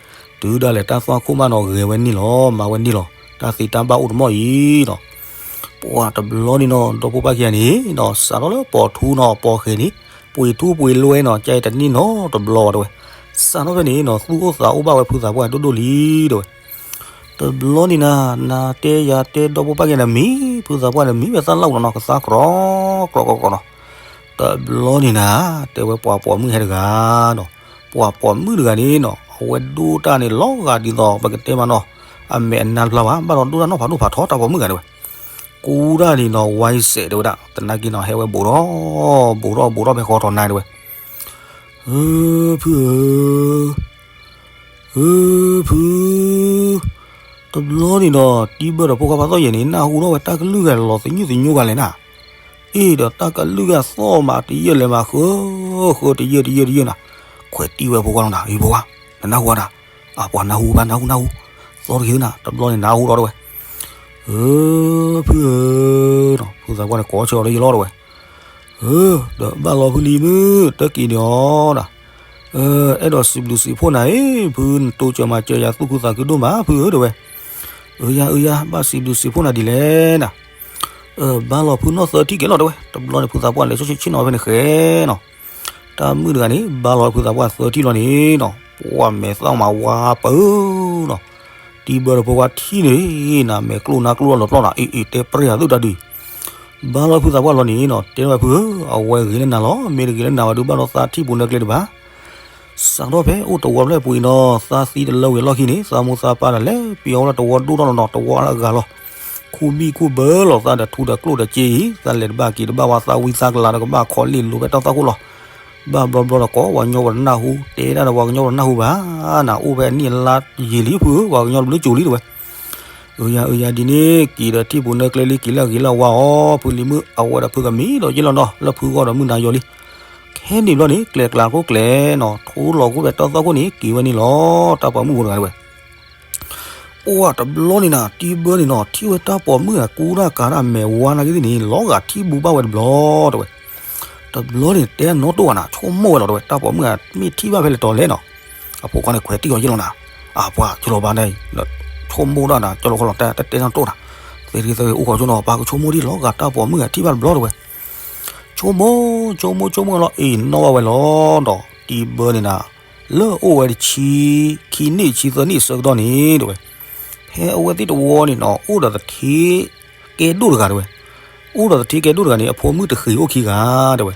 တုၤဒၣ်လဲာ်တၢ်သွၣ်ခိၣ်မးနီၤ ဂဲၤဝဲန့ၣ်လီၤ မၤဝဲန့ၣ်လီၤ တၢ်သ့တၢ်ဘၣ်အိၣ်တမီၢ်အံၤနီၤ. ပှၤတဘျီန့ၣ်နီၤ ဒီဖိပၢ်ခံဂၤန့ၣ်နီၤ စးထီၣ်လၢပိာ်ထူနီၤ ပိာ်ဃဲၤန့ၣ်, ပှ့ၤထူပှ့ၤလွဲနီၤ ကဲတနံၣ်နီတဘျီဘၣ်တဲဝဲ. စးထီၣ်ဖဲန့ၣ်နီၤ သူၣ်အိၣ်သးအိၣ်ဘၣ်ဝဲဖုသးပှၢ်ဒိၣ်ဒိၣ်လံတဲဝဲ. တဘျီန့ၣ်နၤ နၤတဲယၤတဲဒီဖိပၢ်ခံဂၤန့ၣ်မံ, ဖုသးပှၢ်န့ၣ်မံဝဲသၣ်လၢ်အူနီၤ ကသါကြီ ကြီကြီကြီနီၤ. တဘျီန့ၣ်နၤ တဲဝဲပှၤပိာ်မုၣ်ဟဲတဂၤနီၤ, ပှၤပိာ်မုၣ်တဂၤန့ၣ်နီၤ အဝဲဒိၣ်တၢ်န့ၣ်လီၤဂာ်ဒ်သိး ပကတဲမးနီၤ အမဲာ်အနါတဖျါဘၣ် ဘၣ်ဒီးဒိၣ်တၢ်နီၢ်ဖးဒိၣ်ဖးထီတၢ်ပိာ်မုၣ်ဂၤတဲဝဲ. ကူတၢ်န့ၣ်နီၤ ဝါစဲးတဲဝဲဒၣ် သနာ်က့နီၤ ဟဲဝဲဘူးထီၣ် ဘူးထီၣ်ဘူးထီၣ်ဖဲဃီထီၣ်နၤတဲဝဲ. ဧၢ ဖုဧၢ ဧၢ ဖု, တဘျီန့ၣ်ဒီး တံဘၢဒီးဖိခွါဖးသီၣ်ယဲၢ်န့ၣ် နၢ်ဟူထီၣ်ဝဲတၢ်ကလုၢ်ဂၤလီၤသညိၣ်သညိၣ်ဂၤလဲၣ်နၤ. အ့ၣ်ဒီးတၢ်ကလုၢ်ဂၤသီၣ်မး တယၢၢ်လဲၤမး ဃၢ ဃၢ တယၢၢ်တယၢၢ်တယၢၢ်နၤ. ခွဲးတံၢ်ဝဲဖိခွါနီၤ အံၤဖိခွါ နနၢ်ဟူဧါနၤ. အပှၤနၢ်ဟူဘၣ် နၢ်ဟူနၢ်ဟူ, သီတဂ့ၤနၤ တဘျီန့ၣ်နၢ်ဟူထီၣ်တဲဝဲ. ဧၢ ဖုဧၢ, ဖုသးပှၢ်န့ၣ်ကိးဆၢအီၤလၢယလီၤတဲဝဲ. ဧၢ ဒီးဘၣ်လီၤဖုလံၤမုၢ် တၢ်က့ၤန့ၣ်အီၤနၤ. အဲၣ်ဒိးစံးဘျုးစံးဖှိၣ်နၤအံၤ ဖုနတိစၢၤမၤစၢၤယၤသူၣ်ခုသးခုဒိၣ်မးဖုဧၢတဲဝဲ. အၢ ယၤ အၢ ယၤ ဘၣ်စံးဘျုးစံးဖှိၣ်နၤဒ်လဲၣ်နၤ. ဘၣ်လီၤဖုနီၢ်သၢထံၣ်ကဲလီၤတဲဝဲ. တဘျီန့ၣ် ဖုသးပှၢ်လဲၤဆှၢဆ့ၣ်နီၤဖဲန့ၣ်ဃဲနီၤ. တၢ်မုၣ်တဂၤန့ၣ် ဘၣ်လီၤဖုသးပှၢ်သၢထံၣ်လီၤန့ၣ်နီၤ ပှၢ်မဲာ်သၣ်မးဝါပၢၤနီၤ. တံဘၢဒီးဖိခွါထံၣ်န့ၣ် နမဲာ်ကျိၣ်နါကျိၣ်လီၤပျီနၤ အ့ၣ်အ့ၣ်တဲပြဲၢ်အသုတၢ်ဒုး ဘၣ်လီၤဖုသးပှၢ်လီၤန့ၣ်နီၤ တဲဝဲဖုဧၢ အဝဲဂ့ၤလၢနၤလီၤ မ့ၢ်တဂ့ၤလၢနၤဘၣ်ဒုး ဘၣ်ဒီးသးထံၣ်ပူၤနၢကျဲတဘၣ် စးထီၣ်ဖဲအိၣ်တဝီဖျၢၣ်ပူၤအံၤနီၤ သးသံတလၢဝံၤအလီၢ်ခံန့ၣ် သးမိၢ်သးပၢ်ဒီးလဲၤပျီဝဲလၢတဝီဒိၣ်ထီၣ်လီၤနီၤ တဝီလၢအဂၤလီၤ ခူၣ်ဘံၣ်ခူၣ်ဘၢလီၤသးဒီးထူဒီးကျိၣ်ဒီးစ့အံၤ သးလဲၤတဘၣ်က့ၤတဘၣ်ဝဲ သးဝံသးကလၤဒီးကဘၣ်ခီလ့ၣ်လိၤဖဲတၢ်သၣ်ခိၣ်လီၤ ဘၣ်ဘျီဘျီဒီးကိးပှၤကညီပှၤတနၢ်ဟူ တဲဒၣ်ဒီးပှၤကညီပှၤတနၢ်ဟူဘၣ် နအိၣ်ဖဲအနံၣ်အလါယံာ်လံဖုဧၢ ပှၤကညီတဘျုးကၠိလံတဝဲ အၢယၤအၢယၤဒ်န့ၣ် က့ၤဒီးထံၣ်ပူၤနၢကျဲလံ က့ၤလၢအဂ့ၤလၢအဝါအီၤ ဖုလံၤမုၣ်အဝဲဒီးဖုကမံၤဒီးယ့ၢ်လီၤနီၤ လၢဖုဂီၢ်ဒီးမုၢ်နၤယီၤလံ ခဲန့ၣ်ဘျီန့ၣ် ကျဲၤကျါကျိကျဲၤနီၤ ထိလီၤကွံာ်ဖဲတၢ်သီခိၣ်န့ၣ် က့ၤဝဲန့ၣ်လီၤ တၢ်ပိာ်မုၣ်ဖိတဂၤတဝဲ ပှၢ်တဘျီန့ၣ်နၤ တံဘၢန့ၣ်နီၤ ထံၣ်ဝဲတၢ်ပိာ်မုၣ်အကူတၢ်ကၤတၢ် မဲာ်ဝါနာ်က့သ့ၣ်န့ၣ် လီၤဂာ်ထံၣ်ဘူးဘၣ်ဝဲတဘျီတဝဲ တဘျီန့ၣ် တဲနီၣ်တိၢ်ဘၣ်နၤ ဆိကမိၣ်ဝဲလီၤတဝဲ တၢ်ပိာ်မုၣ်ဧါ မ့ၢ်ထံၣ်ဘၣ်ဖဲလဲၣ်တီၤလဲၣ်နီၤ အဖိခွါန့ၣ် ခွဲးတံၢ်အီၤယ့ၢ်လီၤနၤ အပှၤဆိလီၤဘၣ်န့ၣ် ဆိကမိၣ်ဒၣ်နၤ ကၠီလီၤခီလီၤ တၢ်တဲနီၣ်တိၢ်နၤ သ့ၣ်သ့ၣ်အိၣ်ဃီဆိနီၤ ပၢ်ကဆိကမိၣ်ဒ်လီၤဂာ်တၢ်ပိာ်မုၣ်ဧါ ထံၣ်ဘၣ်တဘျီတဝဲ ဆိကမိၣ် ဆိကမိၣ် ဆိကမိၣ်လီၤ အ့ၣ်နီၣ်ဘၣ်ဝဲလီၤ ဒီးတံဘၢန့ၣ်နၤ လၢအအိၣ်ဝဲတဆံ ခံနံၣ်ဆံသၢနံၣ်အဆၢကတီၢ်န့ၣ်တဝဲ ဖဲအဝဲသ့ၣ်တဝီန့ၣ်နီၤ အိၣ်ဒီးသထ့ ကဲဒိၣ်တဂၤတဝဲ အိၣ်ဒီးသထ့ကဲဒိၣ်တဂၤန့ၣ် အဖိမုၣ်တဃ့ၤအိၣ်ခံဂၤတဝဲ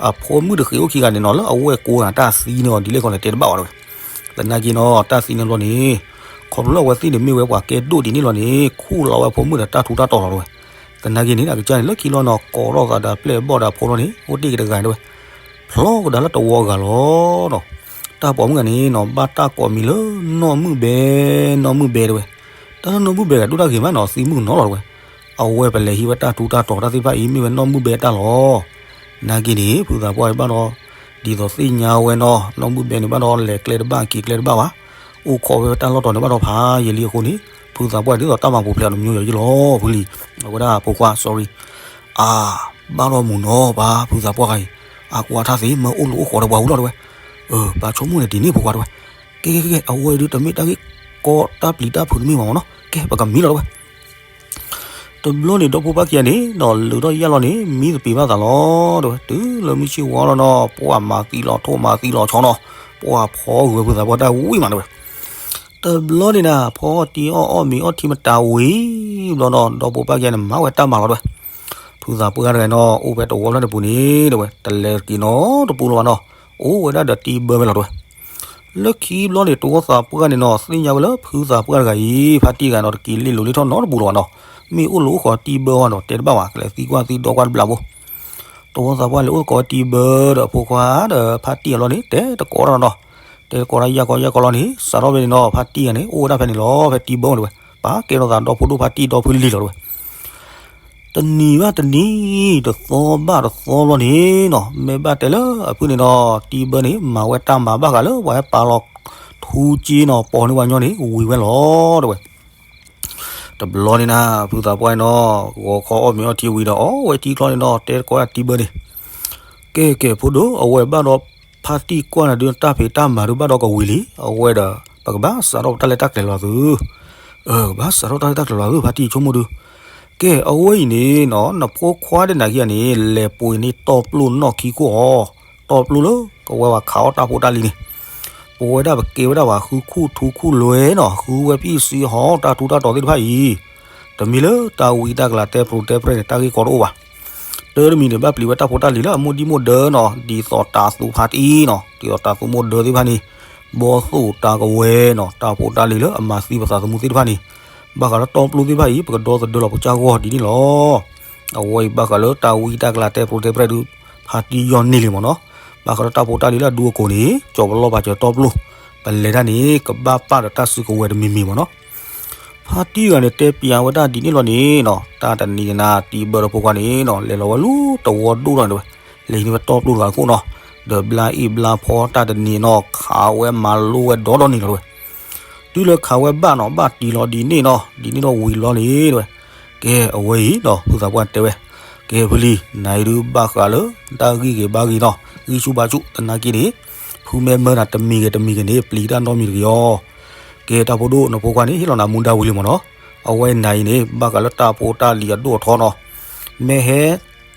အဖိမုၣ်တဃ့ၤအိၣ်ခံဂၤန့ၣ်နီၤ လၢအဝဲၢ်ကိးဂၤတၢ်သံန့ၣ်အီၤ ဒ်လဲၣ်ခီန့ၣ် တဲတဘၣ်ဝဲတဝဲ သနာ်က့နီၤ တၢ်သံန့ၣ်ဘျီန့ၣ် ခီဖျိလၢအဝဲသ့ၣ်န့ၣ်မ့ၢ်ဝဲပှၤကဲဒိၣ်ဒ်န့ၣ်လီၤန့ၣ် ခူၣ်လီၤဝဲအဖိမုၣ်ဒီးတၢ်ထူတၢ်တီၤလီၤတဝဲ သနာ်က့န့ၣ် အကစၢ်န့ၣ် လၢခံလီၤနီၤ ကိးထီၣ်သးဒီးပျဲၢ်ဘီၣ်ဒီးအဖိလီၤန့ၣ် အိၣ်တ့ၢ်က့ၤတဂၤတဝဲ ဖျီကဒါလၢတဝီအဂၤလီၤဒီး တၢ်ပိာ်မုၣ်ဂၤန့ၣ်နီၤ ဘၣ်တၢ်ကိးမံၤလၢ နီၢ်မုၣ်ဘဲ နီၢ်မုၣ်ဘဲတဝဲ တၢ်လၢနီၢ်မုၣ်ဘဲဂၤဒိၣ်တၢ်ဂ့ၤမးနီၤ သံမုၣ်ကနီၤလီၤတဝဲ အဝဲပလဲၤဟံးဝဲတၢ်ထူတၢ်တီၤတၢ်သ့ၣ်တဖၣ်အံၤ မ့ၢ်ဝဲနီၢ်မုၣ်ဘဲတၢ်လီၤ နာ်က့န့ၣ် ဖုသးပှၢ်ဘၣ်ဒီး ဒ်သိးသ့ၣ်ညါဝဲနီၤ နီၢ်မုၣ်ဘဲန့ၣ်ဘၣ်ဒီး လဲၤကျဲတဘၣ်က့ၤကျဲတဘၣ်ဘၣ် အိၣ်ခိးဝဲတၢ်လီၢ်တီၤန့ၣ်ဘၣ်ဒီးဖးယံာ်လံအဃိန့ၣ် ဖုသးပှၢ်ဒ်သိးတၢ်မၤပူၤဖျဲးအီၤတမံၤယီၤယံာ်လီၤ ဖုလံၤ အဝဲဒၣ်ဖိခွါ sorry အါ ဘၣ်ဒီးမုၢ်နီၤပၢ် ဖုသးပှၢ်ဂၤအံၤ အါကွၢ်ထၣ်သ့မၢအိၣ်လိာ်အိၣ်ဃီၤဒီးပှၤဝံၤလီၤတဝဲ ပၢ်ဆိကမိၣ်န့ၣ်ဒ်န့ၣ်ဖိခွါတဝဲ ကဲကဲကဲ အဝဲဒုးတမ့ၢ်တၢ်ဂ့ၢ်ကီတၢ်ပျံၤတၢ်ဖုးတမ့ၢ်ဘၣ်မနီၤ ကဲပကမံလီၤတဝဲ တဘျီန့ၣ် ဒီဖိပၢ်ခံဂၤန့ၣ်နီၤ လုာ်ထီၣ်ယၢ်လီၤန့ၣ် မံသပ့ၤဘၣ်သးလီၤတဝဲ တုၤလၢမုၢ်ဆ့ၣ်ဝါလီၤနီၤ ပှၢ်မၤသံလီၤထိၣ်မၤသံလီၤဆီနီၤ ပှၢ်ဖီဂုၤဖုသးပှၢ်တၢ်ဝံၣ်မးတဝဲ တဘျီန့ၣ်နၤ ဖီအီၣ်တံၢ်အီၣ်အီၣ်မ့ၤအီၣ်ထံမတၤဝံၤဘျီနီၤ ဒီဖိပၢ်ခံဂၤန့ၣ် မၤဝဲတၢ်မၤလီၤတဝဲ ဖုသးပှၢ်တဂၤနီၤ အိၣ်ဖဲတဝီဖျၢၣ်တပူၤန့ၣ်တဝဲ တလဲၤက့ၤနီတပူၤလၢၤဘၣ်နီၤ အိၣ်ဝဲဒၣ်ဒီးတံဘၢဝဲလီၤတဝဲ လၢခံဘျီန့ၣ် တဝီသးပှၢ်န့ၣ်နီၤ သ့ၣ်ညါဝဲလၢဖုသးပှၢ်တဂၤအံၤ ဖါတံၢ်ဂၤနီၤ တက့ၤလ့ၣ်လိၤလ့ၣ်ထီၣ်နီတပူၤလၢၤဘၣ်နီၤ မ့ၢ်အိၣ်လိာ်အိၣ်ဃီၤတံဘၢဝဲဒီး တဲတဘၣ်ဘၣ် ကလဲၤသံကွၢ်သံဒီကွၢ်တဘျီဖိ တဝီသးပှၢ်လဲၤအိၣ်သကိးဝဲတံဘၢဒီးအဖိခွါဒီးဖါတံၢ်အလီၢ်န့ၣ် တဲတကိးတၢ်နီၤ တဲတကိးတၢ်ယၢ်ကီယၢ်ကီလီၤန့ၣ် စးထီၣ်ဖဲန့ၣ်နီၤ ဖါတံၢ်ဂၤန့ၣ် အိၣ်ဝဲဒၣ်ဖဲန့ၣ်လီၤ ဖဲတံဘၢဝဲတဝဲ ပာ်ကဲထီၣ်သးဒီဖိဒိၣ်ဖါတံၢ်ဒီဖုလံၤလီၤတဝဲ တနံၤဘၣ်တနံၤ တသီဘၣ်တသီဘျီန့ၣ်နီၤ မ့ၢ်ဘၣ်တဲလၢအဖုန့ၣ်နီၤ တံဘၢန့ၣ် မၤဝဲတၢ်မၤဘၣ်ဃးလၢပှၤဟဲပာ်လီၤထူက့နီၤ ပိာ်န့ၢ်ပှၤညီန့ၣ် ဝံၤဝဲလီၤတဝဲ တဘျီန့ၣ်နၤ ဖုသးပှၢ်နီၤ ဂီၤခီအီၣ်မ့ၤအီထံဝံၤဒီး အီဝဲထံချီန့ၣ်နီၤ တဲတကိးဒၣ်တံဘၢန့ၣ် ကဲကဲဖိဒိၣ် အဝဲဘၣ်ဒီး ဖါတံၢ်ကွၢ်နၤဒုး တၢ်ဖံးတၢ်မၤဒုးဘၣ်ဒီးကဝံၤလံ အဝဲဒီး ပကဘၣ်စးထီၣ်ပတၢ်လဲၤတၢ်ကျဲၤလီၤသု ကဘၣ်စးထီၣ်တၢ်လဲၤတၢ်ကျဲၤလီၤသု ဖါတံၢ်ဆိကမိၣ်ဒုး ကဲအဝဲအံၤန့ၣ်နီၤ နဖိခွါဒ်နၤခံဂၤန့ၣ် လဲၤပှ့ၤန့ၢ်တီပျိနီၢ်ခံခိၣ်အီၤ တီပျိလၢကဝဲပှၤခးအီၣ်တၢ်ဖိတၢ်လံၤန့ၣ် ပဝဲဒၣ်ပကဲဝဲဒၣ်ပှၤဃုခူၣ်ထူခူၣ်လွဲနီၤ ဃုဝဲပံၣ်စံဟီၣ်တၢ်ထူတၢ်တီၤသ့ၣ်တဖၣ်အံၤ တမ့ၢ်လၢတၢ်ဝံတၢ်ကလၤတဲပျိတဲပြဲၢ်န့ၣ် တၢ်ဂ့ၢ်ကီတအိၣ်ဘၣ် တၢ်တမံၤန့ၣ် ဘၣ်ပျံၤဝဲတၢ်ဖိတၢ်လံၤလၢအမိၢ်ဒံၣ်မိၢ်ဒၢနီၤ ဒ်သိးတၤသူဖါတံၢ်နီၤ ဒ်သိးတၤသူမိၢ်ဒၢသ့ၣ်တဖၣ်န့ၣ် ဘီသိၣ်တၤကဝဲၤနီၤ တၢ်ဖိတၢ်လံၤလၢအမၤသံပသးသမူသ့ၣ်တဖၣ်န့ၣ် ဘၣ်ဃးလၢတီပျိသ့ၣ်တဖၣ်အံၤ ပကဒီသဒၢလီၤပကစၢ်ဂီၢ်ဒ်န့ၣ်လီၤ. အဝဲအံၤဘၣ်ဃးလၢတၢ်ဝံတၢ်ကလၤတဲပျိတဲပြဲၢ်ဒုး ဖါတံၢ်ယီၢ်န့ၢ်လံမ့ၢ်နီၤ. ဘၣ်ဃးလၢတၢ်ဖိတၢ်လံၤလၢအဒူအကိာ်န့ၣ် ကၠီၤပလီၢ်ပာ်စၢၤတီပျိ ပလဲၤတၢ်န့ၣ် ကဘၣ်ပာ်ဒီးတၢ်စုကဝဲၤတမံၤမံၤမ့ၢ်နီၤ. ဖါတံၢ်ဂၤန့ၣ် တဲပျးဝဲဒၣ်ဒ်န့ၣ်လီၤန့ၣ်နီၤ, တၢ်တနံၤန့ၣ် တံၢ်ဘၢဒီးဖိခွါန့ၣ်နီၤ လဲၤလီၤဝဲလူၤတဝီဒိၣ်ထီၣ်န့ၣ်ဝဲ, လဲၤဟံးန့ၢ်ဝဲတီပျိတဂၤအခိၣ်နီၤ, ဒီးဘျါအ့ၣ်ဘျါဖီတၢ်တနံၤနီၤ ခးဝဲမၤလိဝဲဒီဒီနံၤလီၤဝဲ. တုၤလၢခးဝဲဘၣ်နီၤ ဘၣ်တံၢ်လီၤဒ်န့ၣ်နီၤ, ဒ်န့ၣ်ဒီးဝံၤလီၤန့ၣ်ဝဲ. ကဲ အဝဲအံၤနီၤ ဖုသးပှၢ်တဲဝဲ, ကဲ ဖုလံၤ နၤအံၤဒုးဘၣ်ဃးလၢ တၢ်ဂ့ၢ်ဂ့ၤဘါဂ့ၤနီၤ ဂံၢ်ဆူၣ်ဘါဆူၣ်သနာ်က့န့ၣ် ဖုမ့ၢ်မၢနၤတမံၤဂ့ၤတမံၤဂ့ၤန့ၣ် ပျံၤတၢ်နီတမံၤတဂ့ၤအီၤ. ကဲ တၢ်ဖိဒိၣ် နဖိခွါန့ၣ် ဟ့ၣ်လီၤနၤမူဒါဝံၤလံမ့ၢ်နီၤ. အဝဲနၤအံၤန့ၣ် ဘၣ်ဃးလၢတၢ်ဖိတၢ်လံၤအဒိၣ်အထီနီၤ, မ့ၢ်ဟဲ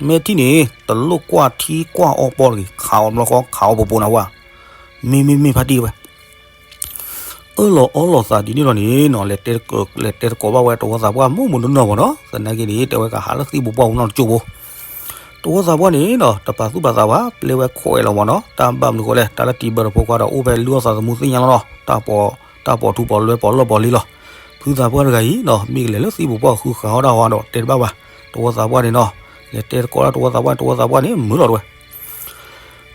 မ့ၢ်ထံၣ်န့ၣ် တလိၣ်ကွၢ်ထံကွၢ်အီပီတဂ့ၤ, ခးအီဘျီဃီ ခးအီပူၤပူၤနၤဝဲ. မ့ၢ်မ့ၢ်မ့ၢ်ဖါတံၢ်ဝဲ အၢၣ်လီၤအီလီၤသးဒ်န့ၣ်လီၤန့ၣ်နီၤ, လဲၤတဲတကိးဘၣ်ဝဲတဝီသးပှၢ် မိၢ်မိၢ်နီၢ်နီၢ်မ့ၢ်နီၤ, သနာ်က့န့ၣ် တဲဝဲကဟးလၢသံၣ်ပူၤပှၢ်ပူၤနီတကၠိဖိ, တဝီသးပှၢ်န့ၣ်နီၤ တပာ်သူၣ်ပာ်သးဘၣ် ပျဲဝဲခိးဝဲလီၤမ့ၢ်နီၤ, တၢ်ဘၣ်မနုၤဃိလဲၣ် တၢ်လၢတံၤဘၢတဖိခွါဒီး အိၣ်ဖဲလုၢ်အီၣ်သးသမူသ့ၣ်ညါလီၤနီၤ, တၢ်ပီး တၢ်ပီးထူပီးလွဲပီးလီၢ်ပီးလံလီၤ, ဖုသးပှၢ်တဂၤအံၤနီၤ မ့ၢ်ကလဲၤလၢသံၣ်ပူၤပှၢ် ဃုဃးအီၣ်တၢ်ဟီဒီး တဲတဘၣ်ဘၣ်, တဝီသးပှၢ်န့ၣ်နီၤ, လဲၤတဲတကိးဒၣ်တဝီသးပှၢ် တဝီသးပှၢ်န့ၣ် မုာ်လီၤတဝဲ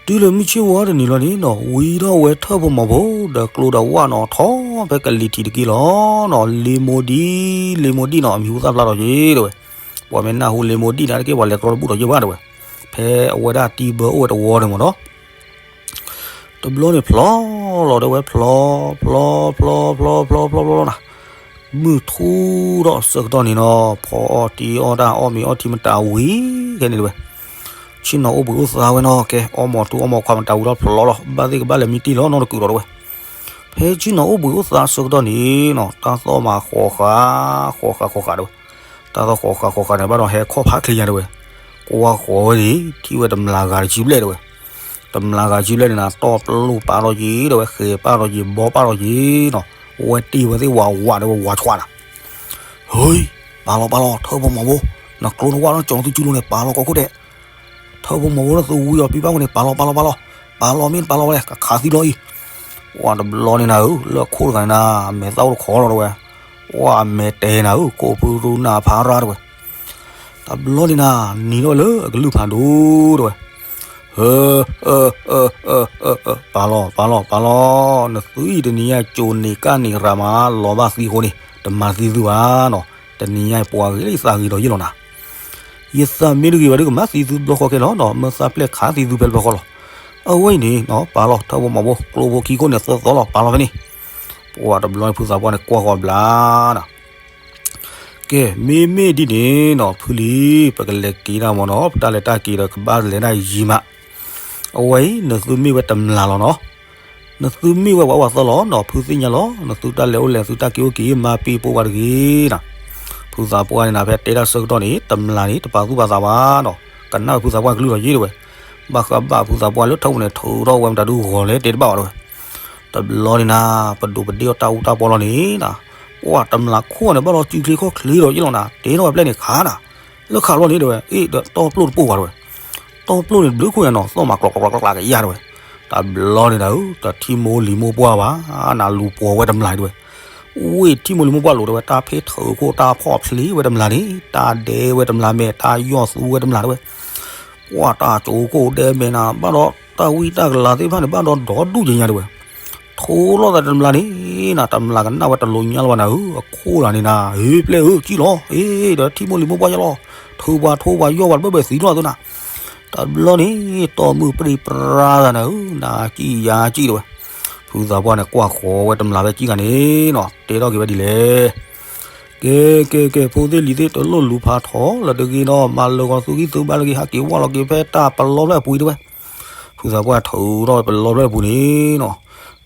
တုၤလၢမုၢ်ဆ့ၣ်ဝါတနံၤလီၤန့ၣ်နီၤ ဝံၤထီၣ်ဝဲထၢၣ်ဖိမီၤဖိ ဒီးကျိဒီးဝၣ်နီၤ ထီၣ်ဖဲကလံၤထံးတက့ၢ်လီၤနီၤ, လ့မိၢ်ဒံၣ် လ့မိၢ်ဒံၣ်နီၤ အမံၤဟူသၣ်ဖျါထီၣ်က့ၤတဝဲ, ပှၤမ့ၢ်နၢ်ဟူလ့မိၢ်ဒံၣ်န့ၣ်တက့ၢ် ပှၤလဲၤတြီတဘူၣ်ထီၣ်က့ၤဘၣ်တဝဲ, ဖဲအဝဲဒၣ်တံၤဘၢအိၣ်ဝဲတဝီန့ၣ်မ့ၢ်နီၤ တဘျီန့ၣ်ဖျီလီၤဒၣ်ဝဲ ဖျီ ဖျီ ဖျီ ဖျီ ဖျီ ဖျီ ဖျီ ဖျီ နၤ, မုၢ်ထူဒီးဆၢကတီၢ်န့ၣ်နီၤ ဖီအီၣ်တံၢ်အီၣ်တၢ် အီၣ်မ့ၤအီၣ်ထံမတၤဝံၤခဲန့ၣ်တဝဲ, ဆ့ၣ်နီၤအိၣ်ဘှံးအိၣ်သါဝဲနီၤ ကဲ အီၣ်မ့ၤထူအီၣ်မ့ၤခွါမတၤဝံၤဒီးဖျီလီၤ ဘၣ်သ့ၣ်ကဘၣ်လဲၤမံတံၢ်လီၤနီတကုာ်ဒီးတဝဲ, ဖဲဆ့ၣ်နီၤအိၣ်ဘှံးအိၣ်သါဆၢကတီၢ်န့ၣ်နီၤ တၢ်သီၣ်မၤဃီၤဃာ် ဃီၤဃာ်ဃီၤဃာ်တဝဲ, တၢ်သီၣ်ဃီၤဃာ်ဃီၤဃာ်န့ၣ် ဘၣ်ဒီးဟဲခီၣ်ဖးချ့ညါတဝဲ, ကွၢ်ဃီၤဝဲန့ၣ် ထံၣ်ဝဲတမျၢ်ဂၤတဆံဘျဲၣ်တဝဲ, တမျၢ်ဂၤတဆံဘျဲၣ်န့ၣ်နၤ တီၢ်ပလိၣ်ပာ်ထီၣ်က့ၤတဝဲ ဃဲၤပာ်ထီၣ်က့ၤ ဘီပာ်ထီၣ်က့ၤနီၤ, ဝဲတ့ၢ်ဝဲသ့ၣ်ဝးဝးတဝဲ ဝးဆှးနၤ ဟ့ ပာ်လီၤ ပာ်လီၤ ထၢၣ်ဖိမီၤဖိ, နကျိနဝၣ်လီၤ ကၠီၤသုကၠူလိၤန့ၣ် ပာ်လီၤကိးခိၣ်ဒဲး, ထၢၣ်ဖိမီၤဖိလၢသုဝံအီၤပံပာ်ဝဲန့ၣ် ပာ်လီၤ ပာ်လီၤ ပာ်လီၤ, ပာ်လီၤမ့ၢ်တပာ်လီၤဝဲလဲၣ် ကခးသံလီၤအံၤ, ပှၤတဘျီန့ၣ်နၤဧၢ လၢခိၣ်တဂၤန့ၣ်နၤ အမဲာ်သၣ်အိၣ်တခီလီၤတဝဲ, ပှၤအမဲာ်တဲနၤဧၢ ကိးဖုရူနၢ်ဖးရၣ်တဝဲ တဘျီန့ၣ်နၤ နံၤထီၣ်ဝဲလၢအကလုၢ်ဖးဒိၣ်တဝဲ, ဟၢ ပာ်လီၤ ပာ်လီၤ ပာ်လီၤ, နသုအံၤတနံၤညါကၠိၤန့ၢ်ကၣ်န့ၢ်ရၤမး လီၤဘၣ်သံအဃိန့ၣ် တမၤသံသုဘၣ်နီၤ, တနံၤညါပှၤဂ့ၤလၢယသးဂ့ၤဒီးယလီၤနၤ, ယသးမ့ၢ်တဂ့ၤဘၣ်ဒီးကမၤသံသုတဘျီဃီခဲလီၤနီၤ, မ့ၢ်သးပျဲၢ်ခးသံသုဖဲတဘျီဃီလီၤ, အဝဲအံၤန့ၣ်နီၤ ပာ်လီၤ ထၢၣ်ဖိမီၤဖိ ကျိဖိခံခိၣ်န့ၣ်သၢသီလီၤ ပာ်လီၤဖဲန့ၣ်, ပှၤတဘျီန့ၣ် ဖုသးပှၢ်န့ၣ် ကွၢ်ဃီၤဘျါနၤ ကဲ မ့မ့ၢ်ဒ်န့ၣ်နီၤ ဖုလံၤ ပကလဲၤက့ၤဒၣ်မ့ၢ်နီၤ ပတၢ်လဲၤတၢ်က့ၤဒီးကဘၣ်လဲၤဒၣ်ယံၤမး, အဝဲအံၤ နသုမ့ၢ်ဝဲတမျၢ်လီၤနီၤ, နသုမ့ၢ်ဝဲပှၤအိၣ်ပှၤသီလီၤနီၤ ဖုသ့ၣ်ညါလီၤ, နသုတၢ်လဲၤအိၣ်လဲၤသုတၢ်က့ၤအိၣ်က့ၤ မၤပ့ၤပိာ်ပှၤတဂ့ၤနၤ, ဖုသးပှၢ်န့ၣ်နၤ ဖဲတဲတၢ်ဆၢကတီၢ်န့ၣ် တမျၢ်န့ၣ် တပာ်သူၣ်ပာ်သးဘၣ်နီၤ, ကနၣ်ဝဲဖုသးပှၢ်ကလုၢ်လီၤယ့ၣ်တဝဲ, ဘၣ်ဃးဘၣ်ဖုသးပှၢ်လၢထၢၣ်ပူၤန့ၣ် ထုးထီၣ်ဝဲမတၤဒုဂီၤလဲၣ်တဲတဘၣ်ဘၣ်တဝဲ တဘျီန့ၣ်နၤ ပဒိးပဒ့ၣ်အီၣ်တၢ်အူတၢ်ပီလီၤန့ၣ်နၤ, ပှၤတမျၢ်ခိၣ်န့ၣ် ဘၣ်လီၤစုချ့ခီၣ်ချ့ဒီးယ့ၣ်လီၤနၤ, တဲထီၣ်ဝဲပျဲၢ်န့ၣ်ခါနၤ, လၢခးလီၤန့ၣ်တဝဲ, အ့ၣ်ဒီးတီၢ်ပျိၢ်တပိၢ်ဘၣ်တဝဲ, တီၢ်ပျိၢ်န့ၣ်တဘျုးခိၣ်ညါနီၤ သီၣ်မၤကျီကျီကျီကျီကယၢ်တဝဲ, တဘျီန့ၣ်နၤဧၢ တထံၣ်မိၢ်လံၤမိၢ်ပှၢ်ဘၣ်, နလူၤပိာ်ဝဲတမျၢ်တဝဲ, ဝ့ၢ်ထံၣ်မိၢ်လံၤမိၢ်ပှၢ်လိာ်တဝဲ တၢ်ဖ့ၣ်ထုးခိၣ်တၢ်ဖီၣ်ဖျ့ဝဲတမျၢ်န့ၣ်, တၢ်ဒဲဝဲတမျၢ်မဲာ် တၢ်ယီၢ်သူဝဲတမျၢ်တဝဲ ပှၤတၢ်ကၠိခိၣ်ဒဲမဲာ်နၤ ဘၣ်ဒီးတၢ်ဝံတၢ်ကလၤသ့ၣ်တဖၣ်န့ၣ် ဘၣ်ဒီးဒီဒူၣ်ကညါတဝဲ, ထိလီၤသးတမျၢ်န့ၣ်နၤ တမျၢ်ကနၣ်ဝဲတလိၤညါလီၤဘၣ်နၤဧၢ, အခိၣ်တဂၤန့ၣ်နၤ ဟ့ၣ်ပျဲၢ်ဧၢ ကံၣ်လီၤ အ့ၣ်ဒီးထံၣ်မိၢ်လံၤမိၢ်ပှၢ်ယလီၤ, ထုးပှၤထိပှၤယီၢ်ပှၤတဘၢၣ်ဘၢၣ်သံလီၤသုနၤ, တဘျီန့ၣ် တီၢ်မုၢ်ပြံပြါသးနၤဧၢ နၤကံၣ်ယၤကံၣ်တဝဲ, ဖုသးပှၢ်န့ၣ် ကွၢ်ဃီၤဝဲတမျၢ်ဖဲကံၣ်ဂၤန့ၣ်နီၤ တဲထီၣ်က့ၤဝဲဒ်လဲၣ် ကဲ ကဲ ကဲ ဖိသ့ၣ်လံၤသ့ၣ် တလိၣ်လူၤဖးထီလၢၤတဂ့ၤနီၤ, မၤလၢာ်ဂီၤသုဂံၢ်သုဘါလၢက့ၤ ဟးက့ၤဝဲလီၤက့ၤဖဲတၢ်ပလီဖျၢၣ်အပူၤတဝဲ, ဖုသးပှၢ်ထုးထီၣ်ဝဲပလီဖျၢၣ်အပူၤန့ၣ်နီၤ,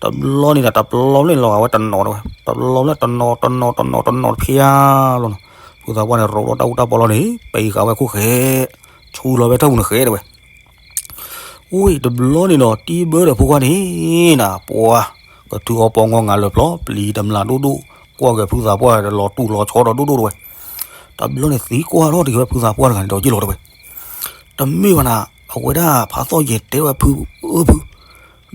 တဘျီန့ၣ်ဒီး တပလီဖျၢၣ်န့ၣ်လီၤဂာ်ဝဲတနီၤတဝဲ, တပလီဖျၢၣ်တနီၤ တနီၤ တနီၤ တနီၤတဖျါလီၤနီၤ, ဖုသးပှၢ်န့ၣ် ရိးထီၣ်တၢ်အူတၢ်ပီလီၤန့ၣ် ပံးဃာ်ဝဲခိၣ်ဃဲ, ဆူလီၤဖဲထၢၣ်ပူၤန့ၣ်ဃဲတဝဲ အိၣ်တဘျီန့ၣ်ဒီး တံၢ်ဘၢဒီးဖိခွါန့ၣ်နၤ ပှၤကထုးအီပီငီၢ်ငါလၢာ်ဖျီ ပျံၤတမျၢ်ဒိၣ်ဒိၣ် ကွၢ်က့ၤဖုသးပှၢ်ဒီးလီၤတူၢ်လီၤဆီဒီးဒိၣ်ဒိၣ်တဝဲ, တဘျီန့ၣ်သံကွၢ်ထီၣ်တက့ၤဝဲဖုသးပှၢ်တဂၤန့ၣ်ဒီးယ့ၣ်လီၤတဝဲ, တမ့ၢ်ဘၣ်နၤ အဝဲဒၣ်ဖးသီၣ်ယဲၤတဲဝဲဖု အၢဖု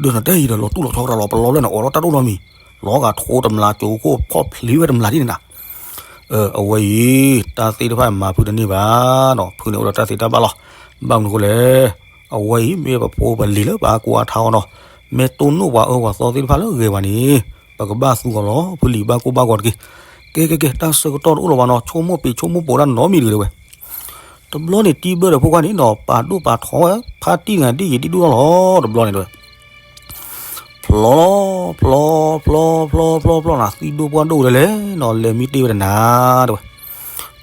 ဒီးနတဲအံၤဒီးလီၤတူၢ်လီၤဆီဒီးလီၤပလီဖျၢၣ်န့ၣ် အိးထီၣ်တၢ်ဒိၣ်နီတမံၤ, လီၤဂာ်ထိတမျၢ်ကၠိခိၣ်ဖီၣ်ဖျ့ဝဲတမျၢ်ဒ်န့ၣ်နၤ အဝဲအံၤ တၢ်သ့ၣ်တဖၣ်မၤဖုတန့ၢ်ဘၣ်နီၤ, ဖုန့ၣ်အိၣ်ဒီးတၢ်သ့တၢ်ဘၣ်လီၤ. ဘၣ်မနုၤအဃိလဲၣ်, အဝဲအံၤမ့ၢ်ပဖိပလံၤလၢပှၤကူအထါအီၤနီၤ, မ့ၢ်တိၢ်နီၣ်ပှၤအၢပှၤသီသ့ၣ်တဖၣ်လၢဂဲၤပှၤန့ၣ်, ပကဘၣ်သူအီၤလီၤ. ဖုလံၤဘၣ်ကိၢ်ဘၣ်ဂီၤတက့ၢ်. ကဲကဲကဲ တၢ်ဆၢကတီၢ်တအိၣ်လၢၤဘၣ်နီၤ, ဆိကမိၣ်ပ့ၤဆိကမိၣ်ပိာ်တၢ်နီတမံၤတဂ့ၤတဲဝဲ. တဘျီန့ၣ် တံၢ်ဘၢဒီးဖိခွါန့ၣ်နီၤ, ပာ်ဒိၣ်ပာ်ထီဝဲ ဖါတံၢ်တဂၤဒ်ယံာ်ဒ်ဒိၣ်ထီၣ်လီၤ. တဘျီန့ၣ်တဲဝဲ ဖျီလီၤ, ဖျီ ဖျီ ဖျီ ဖျီ ဖျီ ဖျီနၤ, သံၣ်ဒိၣ်ပှၢ်ဒိၣ်ဒဲးလဲၣ်နီၤ, လဲၤမံတ့ၢ်ဝဲတနၤတဲဝဲ.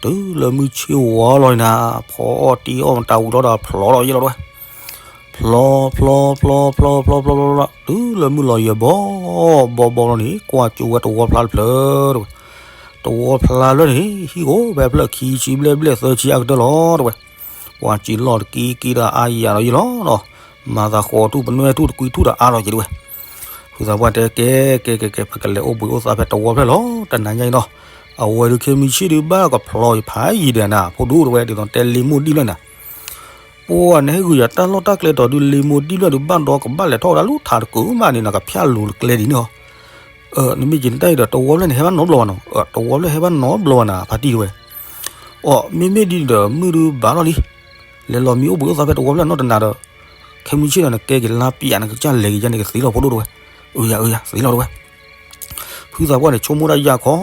တုၤလၢမုၢ်ဆ့ၣ်ဝါလီၤန့ၣ်နၤ, ဖီအီၣ်တံၢ်အီၣ်မတၤဝံၤလီၤဒီး ဖျီလီၤယဲလီၤတဲဝဲ. ဖျီ ဖျီ ဖျီ ဖျီ ဖျီ ဖျီ ဖျီ တုၤလၢမုၢ်လီၤယဲၢ်ဘီ ဘီဘီလီၤန့ၣ် ကွၢ်ကၠိဝဲတဝီဖျါတဖျၢၣ်တဲဝဲ. တဝီဖျါဖျၢၣ်န့ၣ် ဟံၣ်အိၣ်ဖဲဖျၢၣ်ခံဆံဘျဲၣ်ဘျဲၣ်သၢဆံအါကတၢၢ်လီၤတဲဝဲ. ပှၤစံးလီၢ်တကံကံဒီးအါယၤလီၤယဲလီၤနီၤ, မၤသးဃိးထူၣ်ပနွဲၣ်ထူၣ်တကွံထူၣ်ဒီးအါလီၤယဲတဲဝဲ. ဖုသးပှၢ်တဲ ကဲ ကဲ ကဲ ကဲ ပကလဲၤအိၣ်ဘှံးအိၣ်သါဖဲတဝီဖျၢၣ်လီၤ တနၤညါအံၤနီၤ. အဝဲဒုးခဲမုၢ်ဆ့ၣ်ဒုးဘၣ်ကဖျီအံၤဖးယံၤဒီးနၤ ဖိဒိၣ်တဝဲ ဒ်သိးတဲလ့မိၢ်ဒံၣ်ဖျၢၣ်နၤ ပှၤနဟဲဂုာ်ယၤတၢ်လီၢ်တၢ်ကျဲတီၤဒုး လ့မိၢ်ဒံၣ်ဖျၢၣ်ဒုး ဘၣ်ဒီးကဘၣ်လဲၤထီၣ်ဝဲဒၣ်လူၤထးတကုးမးန့ၣ်နီၤ ကဖၠၣ်လိၤတကျဲဒ်န့ၣ်ဟီ. နမ့ၢ်က့ၤနတၢ်အံၤဒီး တဝီဖျၢၣ်န့ၣ် ဟဲဘၣ်နီတဘျီဘၣ်နီၤ, တဝီဖျၢၣ်ဟဲဘၣ်နီတဘျီဘၣ်နၤ ဖါတံၢ်တဝဲ. အိ မ့မ့ၢ်ဒ်ဒီး မုၢ်ဒုးဘၣ်ထီၣ်လံ, လဲၤလီၤမံအိၣ်ဘှံးအိၣ်သါဖဲတဝီဖျၢၣ်နီတနၤဒီး ခဲမုၢ်ဆ့ၣ်ဒီး နကဲက့ၤလါပျး နကစၢ်လဲၤက့ၤယါန့ၣ် ကသ့လီၤဖိဒိၣ်တဝဲ. အၢယၤ အၢယၤ သ့လီၤတဝဲ. ဖုသးပှၢ်န့ၣ် ဆိကမိၣ်ဒၣ်ယၢ်ခီ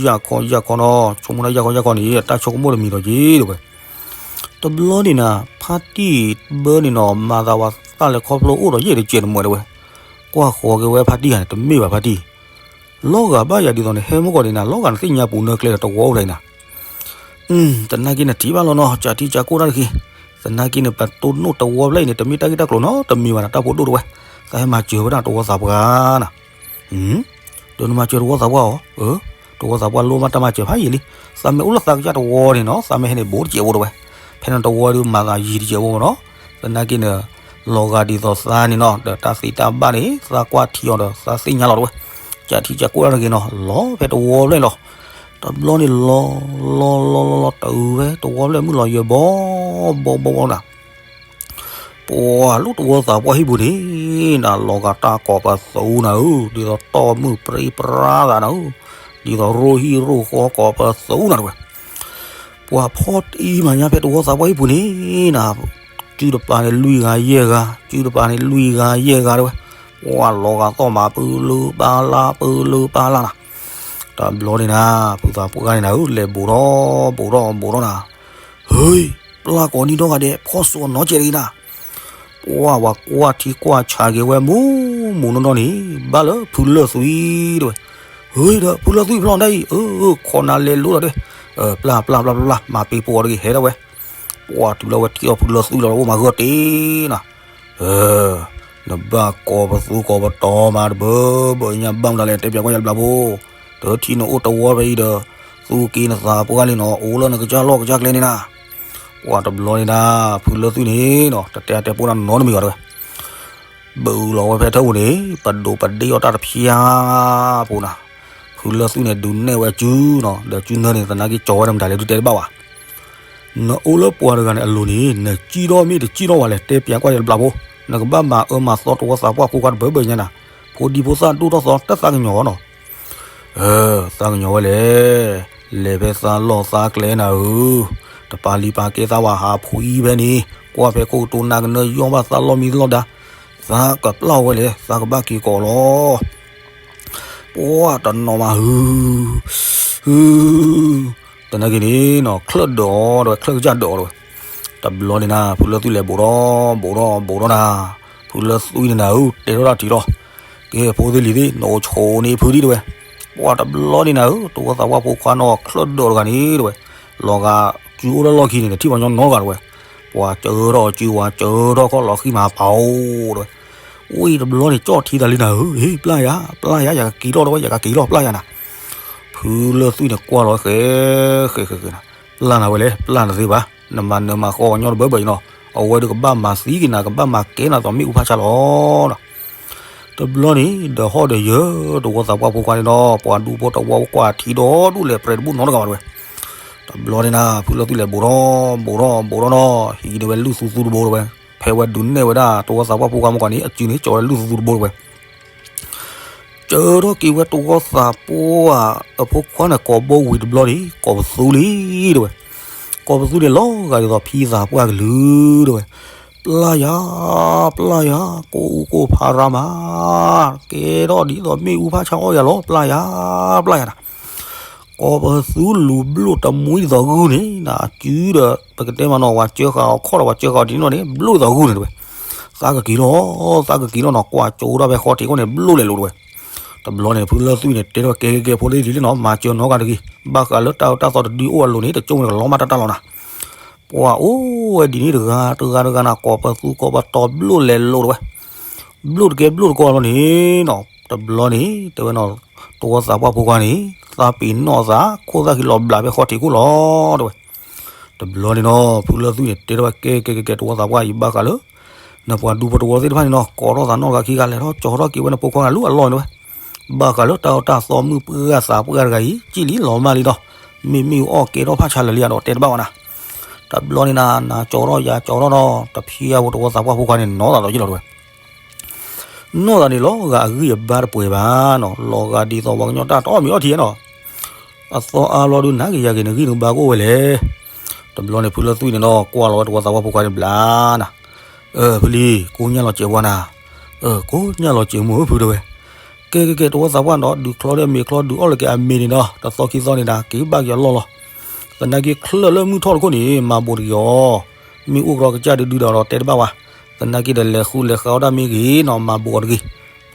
ယၢ်ခီ ယၢ်ခီနီၤ, ဆိကမိၣ်ဒၣ်ယၢ်ခီ ယၢ်ခီန့ၣ် တၢ်ဆိကမိၣ်တမံၤဒီးက့ၤတဝဲ. တဘျီန့ၣ်နၤ ဖါတံၢ်တဘၢန့ၣ်နီၤ မၤသးဝဲသးလဲၤခီဖျိအိၣ်ဒီးယဲၢ်တကဲးတမှဲးတဝဲ. ကွၢ်ဃီၤက့ၤဝဲဖါတံၢ်ဧါန့ၣ် တမ့ၢ်ဘၣ်ဖါတံၢ် လီၤဂာ်ဘၣ်ယၤဒ်သိးန့ၣ် ဟဲမုၢ်ကီၢ်န့ၣ်နၤ လီၤဂာ်နသ့ၣ်ညါပူၤနၢကျဲဒီးတဝီအိၣ်ဖျဲၣ်နၤ. သနာ်က့န့ၣ်ထံၣ်ဘၣ်လီၤနီၤ ကၢ်ထံကၢ်ကိၢ်တၢ်တဂ့ၤ. သနာ်က့န့ၣ် ပတိၢ်နီၣ်တဝီဖျၢၣ်အံၤန့ၣ် တမ့ၢ်တၢ်ဂ့ၢ်တၢ်ကျိၤနီတမံၤဘၣ်နၤ တၢ်ဖိဒိၣ်တဝဲ. သးဟဲမၤစၢၤဝဲဒၣ်တဝီသးပှၢ်နၤ ဒီးနမၤစၢၤတဝီသးပှၢ်အီၤ, တဝီသးပှၢ်လိၣ်ဘၣ်တၢ်မၤစၢၤဖးယံာ်လံ. သးမ့ၢ်အိၣ်လၢသးကစၢ်တဝီန့ၣ်နီၤ သးမ့ၢ်ဟဲန့ၣ် ဘူးတစဲးဖိတဝဲ. ဖဲန့ၣ်တဝီဒုးမၤသးယံာ်တစဲးဖိနီၤ. သနာ်က့န့ၣ် လီၤဂာ်ဒ်သိးသးန့ၣ်နီၤ ဒီးတၢ်သ့တၢ်ဘၣ်န့ၣ် သးကွၢ်ထံအီၤဒီး သးသ့ၣ်ညါလီၤတဝဲ. ကၢ်ထံကၢ်ကိၢ်တၢ်တဂ့ၤနီၤ လီၤဖဲတဝီဖျၢၣ်လီၤ. တဘျီန့ၣ်လီၤ လီၤလီၤလီၤလီၤ တုၤဝဲတဝီဖျၢၣ်မုၢ်လီၤယဲၢ်ဘီ ဘီဘီဘီနၤ ပှၤလူၤတဝီသးပှၢ်ဟံၣ်ပူၤန့ၣ် နၤလီၤဂာ်တၢ်ကိးပသူနၤဧၢ, ဒ်သိးတီၢ်မုၢ်ပြံပြါသးနၤဧၢ, ဒ်သိးရိၣ်ဟံၣ်ရိၣ်ဃီကိးပသူနၤတဝဲ. ပှၤဖီၣ်တံၢ်မၤညါဖဲတဝီသးပှၢ်ဟံၣ်ပူၤန့ၣ်နၤ, စုတပၤန့ၣ်လွံၢ်ဂၤယဲၢ်ဂၤ, စုတပၤန့ၣ်လွံၢ်ဂၤယဲၢ်ဂၤတဝဲ. ပှၤလီၤဂာ်သီၣ်မးပၢလၢပၢလၢပၢလၢပၢလၢနၤ. တဘျီန့ၣ်နၤ ဖုသးပှၢ်န့ၣ်နၤဧၢ လဲၤဘူးထီၣ်ဘူးထီၣ်ဘူးထီၣ်နၤ ဟ့ ပျၢ်ကိးနံၤဒီဂၤဒဲး ဖီၣ်စိနီၤကဲးတဂ့ၤနၤ. ပှၤ ပှၤကွၢ်ထံကွၢ်ဆးက့ၤဝဲမူမူနီၢ်နီၢ်န့ၣ် ဘၣ်လၢဖုလၢၢ်သွံတဝဲ. ဟ့ဒီး ဖုလၢၢ်သွံဖျီဒ်အံၤ အၢ ခိးနၤလဲၤလိၤဒီးဒဲး, ပျၢ်ပျၢ်ပျၢ်ပျၢ်ပျၢ် မၤပ့ၤပိာ်အီၤတဂ့ၤ ဟဲဒၣ်ဝဲ. ပှၤတုၤလၢဝဲထံၣ်အီၤဖုလၢၢ်သွံလီၤ အိၣ်မၤဂၢၢ်တ့ၢ်နၤ နဘၣ်ကိးပသူကိးပတီၤမးတဘၢဘၢညါဘၣ်မတၤလဲၣ် တဲပၠးကွၢ်ယၤတဘျီဖိ, တထံၣ်နအိၣ်တဝီဖဲအံၤဒီး သူၣ်က့နသးပှၢ်လံနီၤ အိၣ်လၢနကစၢ်လီၢ်ကစၢ်ကျဲန့ၣ်နၤ. ပှၤတဘျီန့ၣ်နၤ ဖုလၢၢ်သွံန့ၣ်နီၤ တတဲအတဲပိၢ်တၢ်နီတမံၤဘၣ်တဝဲ. ဘုးလီၤဝဲဖဲထၢၣ်ပူၤန့ၣ် ပဒိးပဒ့အီၣ်တၢ်တဖျါဖိနၤ. ဖုလၢၢ်သွံန့ၣ် ဒုးနဲၣ်ဝဲအစုနီၤ ဒီးစုနၢန့ၣ် သနာ်က့ကၠီၤဝဲဒီးမတၤလဲၣ် ဒုးတဲတဘၣ်ဘၣ် နအိၣ်လၢပှၤတဂၤန့ၣ်အလိၤန့ၣ် နစံၣ်ထီၣ်မ့ၢ်တစံၣ်ထီၣ်ဘၣ်လဲၣ် တဲပၠးကွၢ်ယၤတဘျီဖိ, နကဘၣ်မၤအၢမၤသီတဝီသးပှၢ်ဖိခွါတဘၢဘၢညါနၤ, ဖိဒံဖိသၣ်ဒိၣ်ထီၣ်သီတၢ်သးကညီၤအီၤနီၤ. သးကညီၤဝဲလဲၣ်, လဲၤဖဲသးလီၢ်သးကျဲနၤဧၢ, တပာ်လံၤပာ်ကဲသးဝဲဟးဖှံဖဲန့ၣ်, ကွၢ်ဖဲခိၣ်ကတိၤနၤကနၢယီၢ်ဘၣ်သးလီၢ်မံလီၢ်ဒါ, သးကပျၢ်ဝဲလဲၣ် သးကဘၣ်က့ၤကိးလီၤ. ပှၤတနီၤမး ဟု ဟု တနာ်က့န့ၣ်နီၤ ချၢၣ်ဒၢးအီၤတဝဲ ချၢၣ်ကစၢ်ဒၢးအီၤတဝဲ. တဘျီန့ၣ်နၤ ဖုလၢၢ်သွံလဲၤဘူးထီၣ် ဘူးထီၣ် ဘူးထီၣ်နၤ, ဖုလၢၢ်သွံန့ၣ်နၤဧၢ တဲထီၣ်တၢ်ထံၣ်လီၤ. ကဲ ဖိသ့ၣ်လံၤသ့ၣ် နအိၣ်ဆိးန့ၢ်ဖုဒံးတဝဲ. ပှၤတဘျီန့ၣ်နၤဧၢ တဝီသးပှၢ်ဖိခွါနီၤ ချၢၣ်ဒၢးတဂၤန့ၣ်တဝဲ. လီၤဂာ်စုအိၣ်လၢလီၢ်ခံန့ၣ် နထံၣ်ပှၤညီနီတဂၤတဝဲ. ပှၤစၢထီၣ်စုဝဲ စၢထီၣ်ခီၣ်လီၤဃံမၤပာ်အိၣ်တဝဲ. ဝံၤတဘျီန့ၣ် ကၠီၣ်ထံသးလံနၤဧၢ, ဟ့ၣ် ပျၢ်ယၤ ပျၢ်ယၤ ယကက့ၤထီၣ်တဝဲ ယကက့ၤထီၣ် ပျၢ်ယၤနၤ. ဖုလၢၢ်သွံန့ၣ် ကွၢ်လီၤဃဲ ဃဲ ဃဲ ဃဲနၤ, ပျၢ်နၤဝဲလဲၣ် ပျၢ်နၤသ့ဘၣ်, နမၤနၢၤမၤဃီပှၤညီတဘၢဘၢအံၤနီၤ, အဝဲဒုးကဘၣ်မၤသံက့ၤနၤ ကဘၣ်မၤကဲနၤသိးမ့ၣ်အူဖးဆါလီၤ. တဘျီန့ၣ် ဒီးဟီၣ်ဒီးယၢၤ တဝီသးပှၢ်ဖိခွါန့ၣ်ဒီး ပှၤဒူဖိတဝီကွၢ်ထံဒီဒူၣ်လဲၤပြဲးတဘူၣ်နီတဂၤဘၣ်တဝဲ. တဘျီန့ၣ်နၤ ဖုလၢၢ်သွံလဲၤဘူးထီၣ် ဘူးထီၣ် ဘူးထီၣ်နီၤ, ဟံးန့ၢ်ဝဲလုၢ်သူသူတဘိတဝဲ. ဖဲဝဲဒုးနဲၣ်ဝဲဒၣ် တဝီသးပှၢ်ဖိခွါမ့ၢ်ကီးန့ၣ် အစုန့ၣ် ကၠီၤဝဲလုၢ်သူသူတဘိတဝဲ. စၢထီၣ်က့ၤဝဲတဝီသးပှၢ်အဖိခွါန့ၣ် ကိးဘိဝံၤတဘျီန့ၣ် ကိးပသူလံတဝဲ. ကိးပသူန့ၣ် လီၤဂာ်ဒ်သိးဖံသးပှၢ်ကလုာ်တဝဲ. ပျၢ်ယၤ ပျၢ်ယၤ ကိၣ်အူကိၣ်ဖးရါမး, ကဲထီၣ်ဒ်သိးမ့ၣ်အူဖးဆါအီၣ်ယၤလီၤ ပျၢ်ယၤ ပျၢ်ယၤနၤ. ကိးပသူလူၤဘျိၣ်တမှံဒ်သိးဂုၢ်န့ၣ် နစုဒီး ပကတဲမးနီၤ ပှၤစၢဃာ်အီၤခီၣ်ဒီး ပှၤစၢဃာ်အီၤဒ်န့ၣ်န့ၣ် ဘျိၣ်ဒ်သိးဂုၢ်န့ၣ်တဝဲ. သးကက့ၤလီၤ သးကက့ၤလီၤနီၤ ကွၢ်ကၠိဒၣ်ဖဲဃီထံးခိၣ်န့ၣ် ဘျိၣ်လဲၤလိၤတဝဲ. တဘျီန့ၣ် ဖုလၢၢ်သွံန့ၣ် တဲထီၣ်ကဲကဲကဲ ဖိသ့ၣ်လံၤလံၤနီၤ မၤစၢၤနီတဂၤတဂ့ၤ, ဘၣ်ဃးလၢတၢ်အၢတၢ်သီတဒုအိၣ်အလိၤန့ၣ် တကၠိန့ၣ်ကလီၤမၢ်တၢ်တၢ်လီၤနၤ. ပှၤအိၣ်ဝဲဒ်န့ၣ်တဂၤ တဂၤတဂၤနၤ ကိးပသူကိးပတီၤဘျိၣ်လဲၤလိၤတဝဲ. ဘျိၣ်တကဲဘျိၣ်တကီလီၤန့ၣ်နီၤ တဘျီန့ၣ် တဲဝဲနီၤ တဝီသးပှၢ်ဖိခွါန့ၣ် သးပ့ၤနီၣ်သး ခိၣ်သၣ်ခံလီၤဘျးဖဲဃီထံးခိၣ်လီၤတဝဲ. တဘျီန့ၣ်နီၤ ဖုလၢၢ်သွံန့ၣ် တဲထီၣ်ဝဲကဲကဲကဲကဲ တဝီသးပှၢ်အံၤဘၣ်ဃးလၢ နပှၤဒူဖိတဝီသ့ၣ်တဖၣ်န့ၣ်နီၤ ကိးထီၣ်သးနီၣ်တဂၤခံဂၤ လဲၤထီၣ်ကၠီထီၣ်က့ၤဝဲန့ၣ် ဖိခွါဂၤလၢအလီၢ်န့ၣ်ဝဲ, ဘၣ်ဃးလၢတၢ်အီၣ်တၢ်အသီမုၢ်ပှၢ်သးပှၢ်တဂၤအံၤ ကံၣ်လံလီၤမၢ်လံဒီး မ့မ့ၢ်အီၣ်ကဲထီၣ်ဖးဆါလၢာ်လံဒီး တဲတဘၣ်ဘၣ်နၤ. တဘျီန့ၣ်နၤ နၤကၠီထီၣ်ယၤကၠီထီၣ်ဒီး တဖံယါဖိတဝီသးပှၢ်ဖိခွါန့ၣ် နီၢ်သးဒီးယ့ၢ်လီၤတဝဲ နီၢ်သးန့ၣ်လီၤဂာ်အဂံၢ်အဘါတပှဲၤဘၣ်, လီၤဂာ်ဒ်သိးပှၤကညီတၢ်တအီၣ်မ့ၤအီထံနီၤ. အသီအါဘျီဒုး နၤက့ၤယၤက့ၤ နဂံၢ်နဘါကအိၣ်ဝဲလဲၣ်. တဘျီန့ၣ် ဖုလၢသွံၣ်န့ၣ်နီၤ ကွၢ်လီၤဝဲတဝီသးပှၢ်ဖိခွါန့ၣ်ဘျါနၤ, အၢ ဖုလံၤ ကိးညၣ်လီၤစဲးပှၤနၤ, အၢ ကိးညၣ်လီၤစဲးမိၢ်ဧၢ ဖုတဲဝဲ, ကဲကဲကဲ တဝီသးပှၢ်နီၤ ဒုးချီဒီးမ့ၤချီဒုးအီၣ်လၢက့ၤအမ့ၤန့ၣ်ဒီး တသီခံသီန့ၣ်ဒၣ် က့ၤဘၣ်က့ၤအလီၢ်လီၤ. သနာ်က့ချၢၣ်လၢမုၢ်ထီၣ်တခိၣ်န့ၣ် မၤဘိးတဂ့ၤအီၤ, မ့ၢ်အိၣ်ကရီကစၢ်ဒုဒုဒီး တဲတဘၣ်ဝဲ, သနာ်က့ဒီးလဲၤဃုလဲၤဃါအီၣ်တၢ်မ့ၢ်ဂ့ၤနီၤ မၤဘိးအီၤတဂ့ၤ.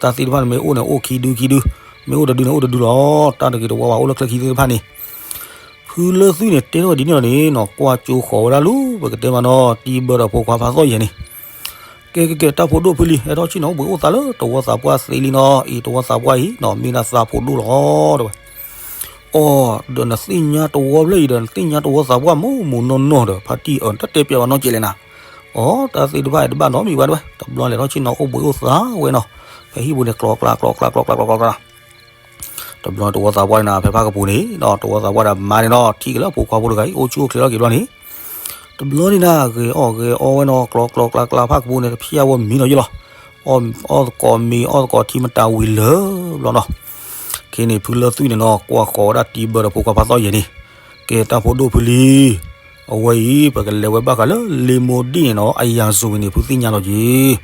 တၢ်သ့ၣ်တဖၣ်န့ၣ်မ့ၢ်အိၣ်န့ၣ်အိၣ်ခံဒုခံဒု, မ့ၢ်အိၣ်တဒုန့ၣ်အိၣ်တဒုလီၤ. တၢ်တဂ့ၤတဝါဝဲအိၣ်လၢချၢၣ်ခံသ့ၣ်တဖၣ်န့ၣ် ဖုလၢသွံၣ်န့ၣ် တဲထီၣ်ဝဲဒ်န့ၣ်လီၤန့ၣ်နီၤ ကွၢ်ကၠိဃီၤဝဲဒၣ်လၢ ပကတဲမးနီၤ တံဘၢဒီးဖိခွါဖးသီၣ်ယဲၢ်န့ၣ်, ကဲကဲကဲ တၢ်ဖိဒိၣ်ဖုလံၤ ဟဲထီၣ်ဆ့ၣ်နီၤအိၣ်ဘှံးအိၣ်သါလၢတဝီသးပှၢ်သ့လံနီၤ, အံၤတဝီသးပှၢ်အံၤနီၤ မ့ၢ်ဒၣ်သးဖိဒိၣ်လီၤ တဲဝဲ. အိ ဒီးနသ့ၣ်ညါတဝီဖျၢၣ်အံၤဒီး နသ့ၣ်ညါတဝီသးပှၢ်မုၢ်မုၢ်နီၢ်နီၢ်ဒီး ဖါတံၢ်အၢ တတဲပျးဝဲနီတစဲးလဲၣ်နၤ. အိ တၢ်သ့ၣ်တဖၣ်အံၤတဘၣ်နီတမံၤဘၣ်တဲဝဲ. တဘျီလဲၤထီၣ်ဆ့ၣ်နီၤအိၣ်ဘှံးအိၣ်သါဝဲနီၤ, ဖဲဟံၣ်ပူၤန့ၣ် ကျီကျါကျီကျါကျီကျါကျီကျါကျီကျါ တဘျီတဝီသးပှၢ်န့ၣ်နၤ ဖဲဖၣ်ကပူၤန့ၣ်ဒီး တဝီသးပှၢ်ဒီးမါန့ၣ်နီၤ ထံၣ်က့ၤလၢအဖိခွါဖိတဂၤအံၤ အိၣ်ဆူၣ်အိၣ်ချ့ထီၣ်က့ၤဘျီန့ၣ်, တဘျီန့ၣ်နၤ ဂဲၤအီၣ်ဂဲၤအီဝဲနီၤ ကျီကျီကျါကျါဖၣ်ကပူၤန့ၣ် တဖျၢၣ်ဝဲမံနီၤယ့ၢ်လီၤ. အီၣ်သကိးမ့ၤအီၣ်သကိးထံမတၤဝံၤလၢာ်ဘျီနီၤ. ခဲန့ၣ် ဖုလၢသွံၣ်န့ၣ်နီၤ ကွၢ်ဃီၤဝဲဒၣ်တံဘၢဒီးဖိခွါဖးသီၣ်ယဲၢ်န့ၣ်, ကဲတၢ်ဖိဒိၣ်ဖုလံၤ အဝဲအံၤ ပကလဲၤဝဲဘၣ်ဃးလၢလ့မိၢ်ဒံၣ်န့ၣ်နီၤ အယၤစိၤဝံၤန့ၣ် ဖုသ့ၣ်ညါလီၤက့ၤ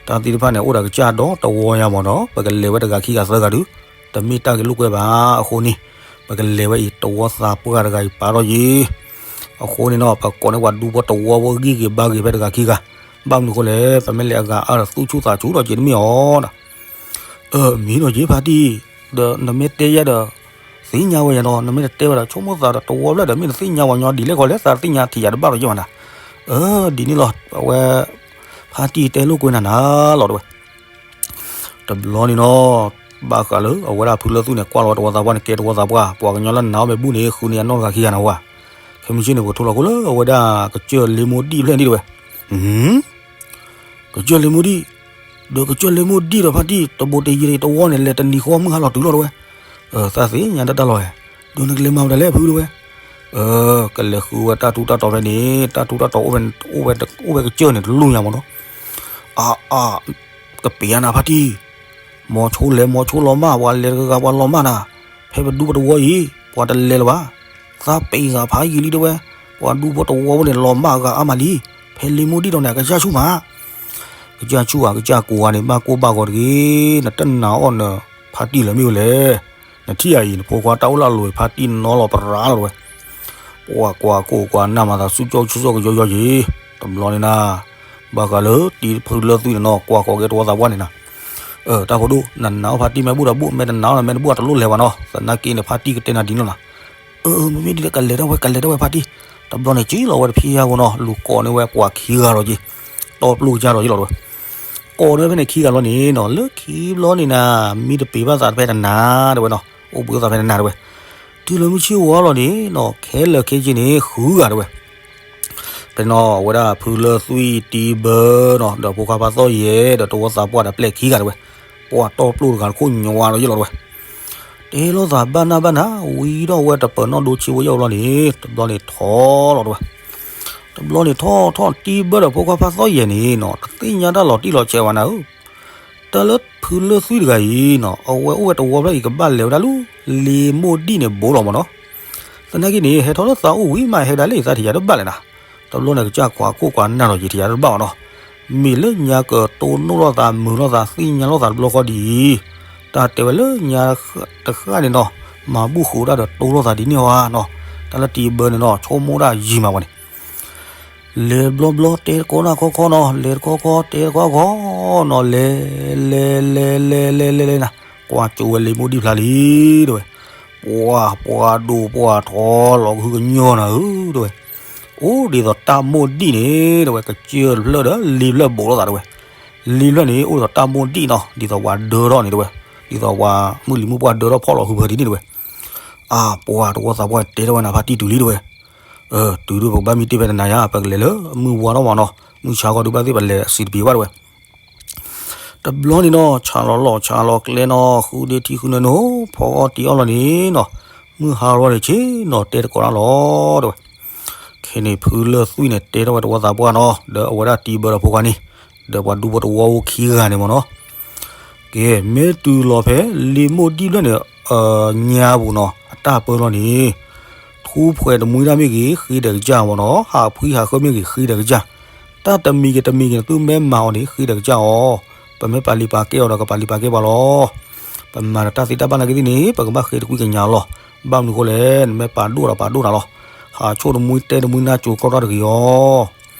တၢ်သ့ၣ်တဖၣ်န့ၣ် အိၣ်ဒီးကစၢ်ဒီတဝီယါမးဒီး ပကလဲၤဝဲတဂၤခံဂၤသၢဂၤဒုး တမ့ၢ်တၢ်ဂ့ၤလိာ်ကွဲဘၣ်အဃိန့ၣ်, ပကလဲၤဝဲအံၤတဝီသးပှၢ်တဂၤအံၤပာ်ထီၣ်ယ့ၢ်. အဃိန့ၣ်နီၤ ပကိးန့ၢ်ပှၤဒူဖိတဝီဖိဂံၢ်ဂ့ၤဘါဂ့ၤဖဲတဂၤခံဂၤ, ဘၣ်မနုၤအဃိလဲၣ် ပမ့ၢ်လဲၤအဂၤအါဒီးသူၣ်ဆူၣ်သးဆူၣ်ဒီးက့ၤတမ့ၢ်အီၤနီၤ. အၢ မ့ၢ်နီၤက့ၤဖါတံၢ်, ဒီးနမ့ၢ်တဲယၤဒီး သ့ၣ်ညါဝဲယၤနီၤ နမ့ၢ်တတဲဝဲဒီး ဆိကမိၣ်သးဒီးတဝီဖျၢၣ်ဒီး မ့ၢ်နသ့ၣ်ညါဝဲညီဒ်လဲၣ်ခီလဲၣ် သးသ့ၣ်ညါထံၣ်ယၤတဘၣ်လီၤယ့ၢ်မးနၤ. အၢ ဒ်န့ၣ်လီၤ အဝဲ ဖါတံၢ်တဲလိာ်ကွဲနၤနၤလီၤတဲဝဲ. တဘျီန့ၣ်နီၤ ဘၣ်ဃးလၢအဝဲဒၣ်ဖုလၢသူၣ်န့ၣ် ကွၢ်လီၤဝဲတဝီသးပှၢ်န့ၣ် ကဲတဝီသးပှၢ် ပှၤကညီလၢနၤအီၣ်မ့ၢ်ဘူၣ်န့ၣ် ဃုန့ၢ်အနီၢ်တဂၤခံဂၤနၤဝဲ, ခဲမုၢ်ဆ့ၣ်န့ၣ် ပကထိလီၤခိၣ်လၢအဝဲဒၣ်ကစၢၢ်လ့မိၢ်ဒံၣ်ဖျၢၣ်န့ၣ်တဲဝဲ. ကစၢၢ်လ့မိၢ်ဒံၣ်, ဒီးကစၢၢ်လ့မိၢ်ဒံၣ်ဒီးဖါတံၢ် တဘိးတယံၤတဝီန့ၣ် လဲၤတနံၤဃီမုၢ်ဟါလီၤတုၤလီၤတဲဝဲ. သးသ့ၣ်ညါတၢ်တၢ်လီၤဝဲ, ဒီးနကလဲၤမၤမတၤလဲၣ်ဖုတဲဝဲ. အၢ ကလဲၤဃုဝဲတၢ်ထူးတၢ်တီၤဖဲန့ၣ် တၢ်ထူးတၢ်တီၤအိၣ်ဖဲ အိၣ်ဝဲကစၢၢ်န့ၣ်တလူၢ်ညါမးနီၤ. အါအါ ကပ့ၤအါနၤဖါတံၢ်, မီၤဆိလဲၤမီၤဆိလီၤမၢ် ပှၤလဲၤတဂၤဂၤပှၤလီၤမၢ်နၤ, ဖဲပဒူပတဝီအံၤ ပှၤတလဲၤလၢၤဘၣ်, သးပ့ၤသးဖးယံာ်လံတဲဝဲ, ပှၤဒူဖိတဝီဖိန့ၣ် လီၤမၢ်အဂၤအါမးလံ, ဖဲလ့မိၢ်ဒံၣ်ဒီးန့ၣ် အကစၢ်ဆူၣ်မး ကစၢ်ဆူၣ်ဧါ ကစၢ်ကိးဂၤန့ၣ် ဘၣ်ကိၢ်ဘၣ်ဂီၤတဂ့ၤ, နတနာ်အီၤနဖါတံၢ်လၢၤမ့ၢ်ဝဲလဲၣ်, နထံၣ်ဧါအံၤ နဖိခွါတၢ်အိၣ်လၢအလိၤ ဖါတံၢ်နီလီၤပရၢလီၤတဲဝဲ. ပှၤကွၢ်ခိၣ်ကွၢ်နၢ်မၤသးဆူၣ်ကၠီဆူၣ်ကယီယီယံၤ, တဘျီန့ၣ်နၤ, ဘၣ်ဃးလၢတံဖုလၢသွံၣ်န့ၣ်နီၤ ကွၢ်ဃီၤက့ၤတဝီသးပှၢ်န့ၣ်နၤ, တၢ်ဖိဒိၣ် နနာ်အီၤဖါတံၢ်မ့ၢ်ဘူၣ်ဒီးဘူၣ် မ့ၢ်တနာ်အီၤဒီးမ့ၢ်တဘူၣ် တလိၣ်လဲၤဘၣ်နီၤ, သနာ်က့န့ၣ် ဖါတံၢ်ကတဲနၤဒ်န့ၣ်လီၤ. အၢ မ့မ့ၢ်ဒ်လဲၣ် ကလဲၤဒၣ်ဝဲ ကလဲၤဒၣ်ဝဲဖါတံၢ်, တဘျီန့ၣ် ကံၣ်လီၤဝဲတဖံယါဖိနီၤ လူၤကိးန့ၢ်ဝဲကွၢ်ခံဂၤလီၤက့ၤ, တီပျိၢ်ကစၢ်ဒီးက့ၤလီၤတဲဝဲ, ကိးန့ၢ်ဝဲဖဲန့ၣ်ခံဂၤလီၤန့ၣ်နီၤ လၢခံဘျီန့ၣ်နၤ, မံတပ့ၤဘၣ်သးတဖဲတနၤတဲဝဲနီၤ, အိၣ်ဘှံးအိၣ်သါဖဲတနၤတဲဝဲ, တုၤလၢမုၢ်ဆ့ၣ်ဝါလီၤန့ၣ်နီၤ ခဲလၢာ်ခဲဆ့န့ၣ် ဃုဂၤတဲဝဲ ဖဲနီၤ အဝဲဒၣ်ဖုလၢသွံၣ်တံဘၢနီၤ ဒီးဖိခွါဖးသီၣ်ယဲၢ် ဒီးတဝီသးပှၢ်ဒီးပျဲၢ်ခံဂၤတဲဝဲ, ပှၤတီပျိၢ်တဂၤတခိၣ်ညီဝါလီၤယ့ၢ်လီၤတဲဝဲ, တဲလိာ်သးဘၣ်နၢ်ဘၣ်နၢ် ဝံၤဒီးဝဲတပၢၤနီၣ်ဒိဆ့ဝဲယီၣ်ဘျီန့ၣ် တဘျီန့ၣ်ထီၣ်လီၤတဲဝဲ, တဘျီန့ၣ်ထီၣ်ထီၣ် တံဘၢဒီးဖိခွါဖးသီၣ်ယဲၢ်န့ၣ်နီၤ တသ့ၣ်ညါတၢ်လီၤတံၢ်လီၤဆဲးဝဲနၤဧၢ တၢ်လၢဖုလၢသွံၣ်တဂၤအံၤနီၤ အဝဲအိၣ်ဝဲတဝီဖျၢၣ်အံၤ ကဘၣ်လဲၤဝဲဒၣ်လၢ လ့မိၢ်ဒံၣ်န့ၣ်ဘိလီၤမးနီၤ, သနာ်က့န့ၣ် ဟဲထီၣ်လၢသးအိၣ်ဝံၤမး ဟဲဒၣ်လၢယသးထံၣ်ယၤတဘၣ်လဲၣ်နၤ, တဘျီန့ၣ် ကစၢ်ကွၢ်ခိၣ်ကွၢ်နၢ်လီၤက့ၤထံၣ်ယၤတဘၣ်ဘၣ်နီၤ, မ့ၢ်လၢညါကတိၢ်နီၣ်လိာ်သးမုာ်လိာ်သးသ့ၣ်ညါလိာ်သးတဘျီဃီဒ်အံၤ, တၢ်တဲဝဲလၢညါတဃၣ်န့ၣ်နီၤ, မၤဘူၣ်ဃုာ်ဒၣ်ဒီးတိၢ်လိာ်သးဒ်န့ၣ်ဝဲနီၤ, တၢ်လၢတံဘၢန့ၣ်နီၤ ဆိကမိၣ်ဒၣ်ယံာ်မးဝဲန့ၣ် လဲၤဘျီဘျီတဲတကိးနၢ်ခီခီနီၤ လဲၤတခီခီတဲတခီခီနီၤ လဲၤ လဲၤ လဲၤ လဲၤ လဲၤ လဲၤ လဲၤနၤ ကွၢ်ကၠိဝဲလ့မိၢ်ဒံၣ်ဖျါလံ တဲဝဲ, ပှၤ ပှၤဒိၣ်ပှၤထီလီၤကဟုကညီနၤဧၢ တဲဝဲ, အိၣ်ဒ်သိးတၢ်မိၢ်ဒံၣ်န့ၣ် တဲဝဲ ကစၢၢ်တဖျၢၣ်ဒီးလ့ဖျၢၣ်ဘူးလိာ်သးတဲဝဲ, လ့ဖျၢၣ်န့ၣ် အိၣ်ဒ်သိးတၢ်မိၢ်ဒံၣ်နီၤ ဒ်သိးပှၤဒၢထီၣ်န့ၣ်တဲဝဲ, ဒ်သိးပှၤမုၢ်လံၤမုၢ်ပှၢ်ဒၢထီၣ်ဖီၣ်လီၤဟုဖၢဒ်န့ၣ်တဲဝဲ, အါ ပှၤတဝီသးပှၢ်တဲထီၣ်ဝဲနၤဖါတံၢ်တုၤလံတဲဝဲ, တုၤဒုးပကဘၣ်မံတ့ၢ်ဖဲတနၤယါ ပကလဲၤလၢမုၢ်ဝါထီၣ်မးနီၤ, မုၢ်ဆါဃီဒုးဘၣ်သ့ၣ်ပလဲၤစံးတပံၤဘၣ်တဝဲ. တဘျီန့ၣ်နီၤ ဆးလီၤလီၢ်ဆးလီၤကျဲနီၤ ဃုဒ့ထံဃုနၢနီၤ ဖီအီၣ်တံၢ်အီၣ်လီၤန့ၣ်နီၤ, မုၢ်ဟါလီၤန့ၣ်ဆ့နီၤ တဲတကိးတၢ်လီၤတဝဲ. ခဲန့ၣ်ဖုလၢၢ်သွံၣ်န့ၣ် တဲထီၣ်ဝဲတဝီသးပှၢ်နီၤ ဒီးအဝဲဒၣ်တံဘၢဒီးဖိခွါန့ၣ်, ဒီးပှၤဒူဖိတဝီဖိခံဂၤန့ၣ်မးနီၤ. ကဲ မ့ၢ်တုၤလီၤဖဲလ့မိၢ်ဒံၣ်ဘျဲၣ်န့ၣ် ညါပူၤနီၤ အတၢ်ပၢလီၤန့ၣ်, ထူဖှဲးတမှံတၢ်မ့ၢ်ဂ့ၤ ဃ့ဒီးကစၢ်မးနီၤ, ဟးဖှံဟးဃၢမ့ၢ်ဂ့ၤ ဃ့ဒီးကစၢ်, တၢ်တမံၤဂ့ၤတမံၤဂ့ၤန့ၣ် သုမ့ၢ်မၤအီၤန့ၣ် ဃ့ဒီးကစၢ်အီၤ, ပမ့ၢ်ပာ်လံၤပာ်ကဲအီၤဒီး ကပာ်လံၤပာ်ကဲပှၤလီၤ. ပမၤဒီးတၢ်သ့တၢ်ဘၣ်နာ်က့သ့ၣ်န့ၣ် ပကဘၣ်ဃ့တကွံကညးလီၤ. ဘၣ်မနုၤဃိလဲၣ် နမ့ၢ်ပာ်ဒိၣ်ဒီးပာ်ဒိၣ်နၤလီၤ. ဟးဆိၣ်တမှံတဲတမှံနၢ်ကၠိၤကီၢ်တၢ်တဂ့ၤအီၤ.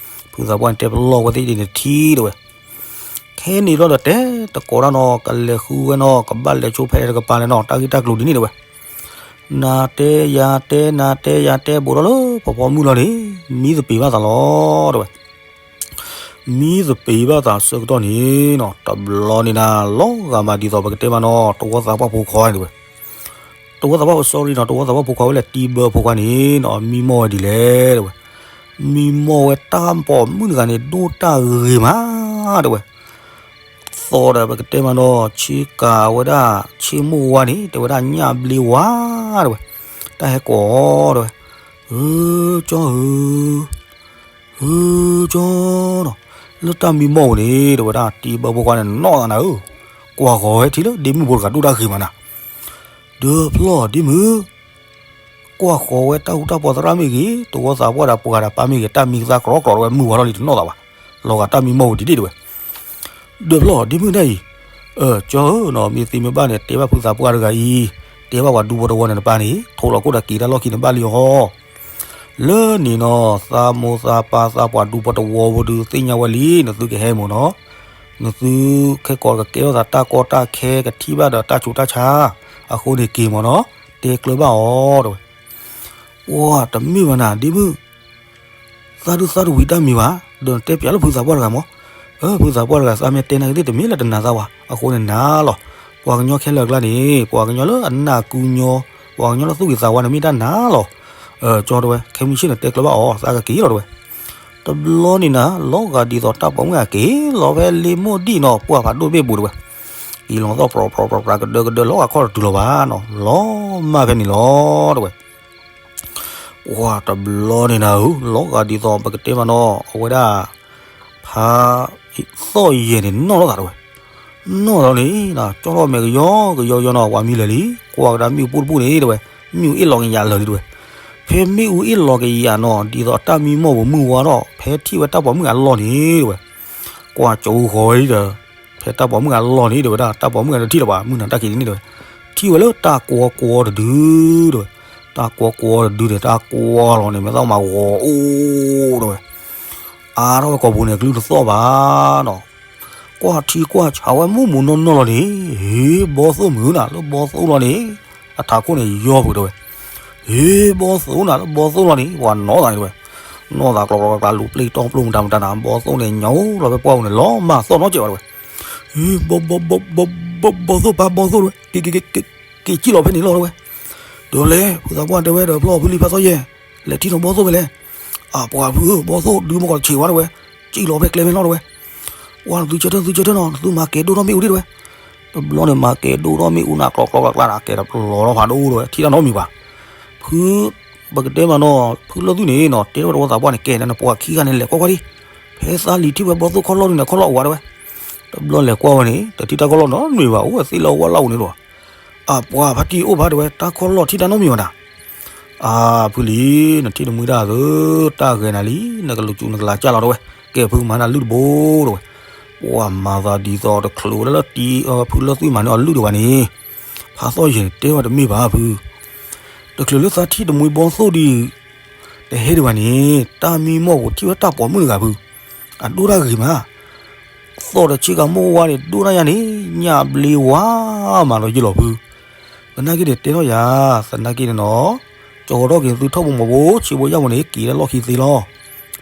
ဖုသးပှၢ်န့ၣ်တဲပလီၢ်ဝဲသ့ၣ်ဒ်န့ၣ်ထံတဝဲ. ခဲန့ၣ်ဘျီဒီးတဲတကိးတၢ်နီၤ ကလဲၤဃုဝဲနီၤ ကဘၣ်လဲၤဆိဖဲလဲၣ်တကပၤလဲၣ်နီၤ တၢ်ဂ့ၢ်တၢ်ကျိၤဒ်န့ၣ်တဝဲ. နၤတဲယၤတဲ နၤတဲယၤတဲ ဘူးထီၣ်လၢပှၤဖီမုၢ်လီၤန့ၣ် မံသပ့ၤဘၣ်သးလီၤတဝဲ. မံသပ့ၤဘၣ်သးဆၢကတီၢ်န့ၣ်နီၤ တဘျီန့ၣ်နၤ လီၤဂာ်မးဒ်သိးပကတဲမးနီၤ တဝီသးပှၢ်ဖိခွါန့ၣ်တဝဲ. တဝီသးပှၢ်ဖိ sorry နီၤ တဝီသးပှၢ်ဖိခွါဝဲလဲၣ် တံဘၢဖိခွါန့ၣ်နီၤ မံမီၢ်ဝဲဒ်လဲၣ်တဝဲ. မံမီၢ်ဝဲတၢ်ပိာ်မုၣ်တဂၤန့ၣ် ဒိၣ်တၢ်ဂ့ၤမးတဝဲ. သီဒီးပကတဲမးနီၤ ဆ့ကၤဝဲဒၣ် ဆ့မိၢ်ဝါန့ၣ် တဲဝဲဒၣ်ညၣ်ဘျ့ဝါတဝဲ. တၢ်ဟဲကိးအီၤတဝဲ. ဧၢကၠီဧၢ, ဧၢကၠီနီၤ, လၢတၢ်မံမီၢ်ပူၤန့ၣ် တဲဝဲဒၣ် တံဘၢဖိခွါန့ၣ်နီၣ်သးနၤဧၢ, ကွၢ်ဃီၤဝဲထံလၢဒ့မုၣ်ဖိတဂၤဒိၣ်တၢ်ဂ့ၤမးနၤ. ဒီးဖျီၣ်ဒ့မုၣ် ကွၢ်ဃီၤဝဲတၢ်ဃူတၢ်ဖိးသရၣ်မ့ၢ်ဂ့ၤ, တဝီသးပှၢ်ဒီးပှၤဒီးပၢ်မ့ၢ်ဂ့ၤ, တၢ်မံကသါကြီကြီတဝဲ မုၢ်ဝါထီၣ်လံတနီၣ်သးဘၣ်. လီၤဂာ်တၢ်မံမီၢ်ပူၤဒ်ဒ့ၣ်တဝဲ. ဒီးဖျီၣ်ဒ့မုၣ်ဒၣ်အံၤ, အၢ ကၠီဧၢနီၤ, မ့ၢ်သ့မ့ၢ်ဘၣ်န့ၣ် တဲဘၣ်ဖုသးပှၢ်တဂၤအံၤ, တဲဘၣ်ပှၤဒူဖိတဝီန့ၣ်တပၢ်န့ၣ် ထိးလီၤခိၣ်ဒီးက့ၤတၢ်လီၢ်ခံန့ၣ်ဘၣ်လံအီၤ. လၢန့ၣ်နီၤ သးမိၢ်သးပၢ်သးပှၤဒူဖိတဝီဖိဒုးသ့ၣ်ညါဝဲလံ နသုကဟဲမ့ၢ်နီၤ, နသုခဲကိာ်ကကဲထီၣ်သးတၢ်ကီတၢ်ခဲ ကထံၣ်ဘၣ်ဒီးတၢ်ဆူးတၢ်ဆါ, အဃိန့ၣ်က့ၤမ့ၢ်နီၤ, တဲကျၢၤဘၣ်အီၤတဝဲ. ပှၤတမ့ၢ်ဘၣ်နၤ ဒ့မုၣ်, သးဒုးသးတဝံၤတၢ်မံၤဘၣ်, ဒီးနတဲပျးလၢဖုသးပှၢ်တဂၤမး, အၢ ဖုသးပှၢ်တဂၤ သးမ့ၢ်တဲနာ်က့သ့ၣ်တမ့ၢ်လၢတနာ်သးဘၣ်, အဃိန့ၣ်နၤလီၤ. ပှၤကညီခဲလၢာ်အကျါန့ၣ် ပှၤကညီလၢအနၢ်ကူညီ, ပှၤကညီလၢသူၣ်ဂ့ၤသးဝါန့ၣ်မ့ၢ်တၢ်နၤလီၤ. ကၠီတဝဲ ခဲမုၢ်ဆ့ၣ်န့ၣ်တဲကျၢၤဘၣ်အီၤ သးကက့ၤလီၤတဝဲ. တဘျီန့ၣ်နၤ လီၤဂာ်ဒ်သိးတၢ်ပိာ်မုၣ်အက့ၤလီၤဖဲလ့မိၢ်ဒံၣ်နီၤ ပှၢ်ဖးဒိၣ်တဘ့ၣ်ပူၤတဝဲ. က့ၤလီၤသီၣ်ပြီၤပြီၤပြီၤပြီၤ ကဒၢကဒၢ လီၤဂာ်ခီၣ်တတုၤလီၤဘၣ်နီၤ လီၤမၢ်ဖဲန့ၣ်လီၤတဝဲ. ပှၤတဘျီန့ၣ်နၤဧၢ လီၤဂာ်ဒ်သိးပကတဲမးနီၤ အဝဲဒၣ် ဖါ သီၣ်ယဲၢ်န့ၣ်နီၣ်ထီၣ်သးတဝဲ. နီၣ်ထီၣ်န့ၣ် ကၠီထီၣ်မဲာ်ကယီကယီကယီနီၤ ပှၤမံလၢာ်လံ ကွၢ်ကဒါမ့ၣ်အူပိၢ်တပိၢ်န့ၣ်တဝဲ. မ့ၣ်အူအ့ၣ်လီၤကယၤလၢာ်လံတဝဲ. ဖဲမ့ၣ်အူအ့ၣ်လီၤကယၤနီၤ ဒ်သိးတၢ်မံမီၢ်ပူၤမုၢ်ဝါထီၣ် ဖဲထံၣ်ဝဲတၢ်ပိာ်မုၣ်အလီၢ်န့ၣ်တဝဲ. ကွၢ်ကၠီဃီၤအံၤဒီး ဖဲတၢ်ပိာ်မုၣ်အလီၢ်န့ၣ်တဝဲဒၣ် တၢ်ပိာ်မုၣ်အတထံၣ်လၢၤဘၣ် မုၢ်နၤတၢ်ခံးန့ၣ်တဝဲ. ထံၣ်ဝဲလၢတၢ်ကွီကွီတဒုတဝဲ. တၢ်ကွီကွီတဒုန့ၣ် တၢ်ကွီလီၤန့ၣ် မ့ၢ်သးမၤဂီၤအိၣ်တဝဲ. အါထီၣ်ဝဲကိာ်ပူၤန့ၣ် အကလုၢ်တသီၣ်ဘၣ်နီၤ. ကွၢ်ထံကွၢ်ဆးဝဲမူးမူးနီၢ်နီၢ်လီၤန့ၣ်, ဟ့ ဘီသိၣ်မုၢ်နၤလၢဘီသိၣ်လီၤန့ၣ်, အထးခိၣ်န့ၣ်ယီၤပှဲၤတဝဲ. ဟ့ ဘီသိၣ်နၤလၢဘီသိၣ်လီၤန့ၣ် ပှၤနီၢ်သးန့ၣ်တဝဲ. နီၢ်သးကျီကျီကျီကျီ လူၤပျ့ၢ်တီပျိၢ်မတၤမတၤနၤ ဘီသိၣ်န့ၣ် ညိလီၤဖဲပှၢ်ပူၤန့ၣ် လီၤမၢ်သီၣ်နီတစဲးဘၣ်တဝဲ. ဟ့ ဘီ ဘီ ဘီ ဘီ ဘီသိၣ်ပၢ်ဘီသိၣ်တဝဲ က့ၤက့ၤက့ၤက့ၤက့ၤစံၣ်လီၤဖဲန့ၣ်လီၤတဝဲ. ဒီးလဲၣ် ဖုသးပှၢ်တဲဝဲဒီးဖျီၣ်ဖုလံၤဖါသီၣ်ယဲၢ်, လဲၤထံၣ်နီၢ်ဘီသိၣ်ဖဲလဲၣ်. အပှၤဖုဧၢ ဘီသိၣ်ဒုးမ့ၢ်ကီးတဆံးဝဲတဝဲ, စံၣ်လီၤဖဲကျဲဖဲန့ၣ်လီၤတဝဲ. ပှၤနသုဆၢထၢၣ်သုဆၢထၢၣ်နီၤ နသုမၤကဲၤဒိၣ်ထီၣ်မ့ၣ်အူဒ့ၣ်တဝဲ. တဘျီန့ၣ် မၤကဲၤဒိၣ်ထီၣ်မ့ၣ်အူနၤကျီကျီကျီကျီနၤ ကဲၤတပျီၤထီၣ်ဖးဒိၣ်တဝဲ ထံၣ်တၢ်နီတမံၤဘၣ်. ဖု ပကတဲမးနီၤ ဖုလၢၢ်သွံၣ်န့ၣ်နီၤ တဲထီၣ်ဝဲတဝီသးပှၢ်န့ၣ် ကဲၤနၤနပှၤခံဂၤန့ၣ် လဲၤကွၢ်ကွၢ်ဒံး, ဖဲသးလံၤထံၣ်ဝဲဘီသိၣ်ခီၣ်လီၢ်ဒုန့ၣ် ခီၣ်လီၢ်အိၣ်ဝဲတဝဲ. တဘျီလဲၤကွၢ်ဝဲန့ၣ် တထံၣ်တၢ်ခီၣ်လီၢ်နီတမံၤဘၣ် အိၣ်ဝဲသ့ၣ်လၢဝါလၢ်အိၣ်န့ၣ်လီၤ. အပှၤဖါတံၢ်အိၣ်ဖးတဝဲ တၢ်ခီၣ်လီၢ်ထံၣ်တၢ်နီတမံၤဘၣ်နၤ. အါ ဖုလံၤ နထံၣ်တမှံတၢ်သု တၢ်ဂဲၤနၤလံ နကလူၤစူၤနကလၤကၢ်လီၤတဝဲ. ကဲ ဖုမၤနၤလုၢ်တဘိတဝဲ. ပှၤမၤသးဒ်သိးတချုးလၢလၢတံ ဖုလၢၢ်သွံၣ်မၤန့ၢ်အီၤလုၢ်တဝဲန့ၣ်, ဖါသီၣ်ယဲၢ်န့ၣ် တဲဝဲတမ့ၢ်ဘၣ်ဖု, တချုးလၢသးထံၣ်တမှံဘီသိၣ်ဒံး တဟဲဒံးဘၣ်န့ၣ် တၢ်မံမီၢ်ပူၤထံၣ်ဝဲတၢ်ပိာ်မုၣ်တဂၤဖု, အဒိၣ်တၢ်ဂ့ၤမး သီၣ်ဒီးဆ့ကၤမိၢ်ဝါန့ၣ် ဒိၣ်တၢ်ယါန့ၣ် ညၣ်ဘျ့ဝါမးလီၤယ့ၢ်လီၤဖု. သနာ်က့န့ၣ်တဲထီၣ်ယၤ, သနာ်က့န့ၣ်နီၤ, ကၠီထီၣ်က့ၤသုထီၣ်ဘိမီၤဘိ ဆံးဘိယၣ်ဘိန့ၣ် က့ၤလၢလီၢ်ခံသ့လီၤ.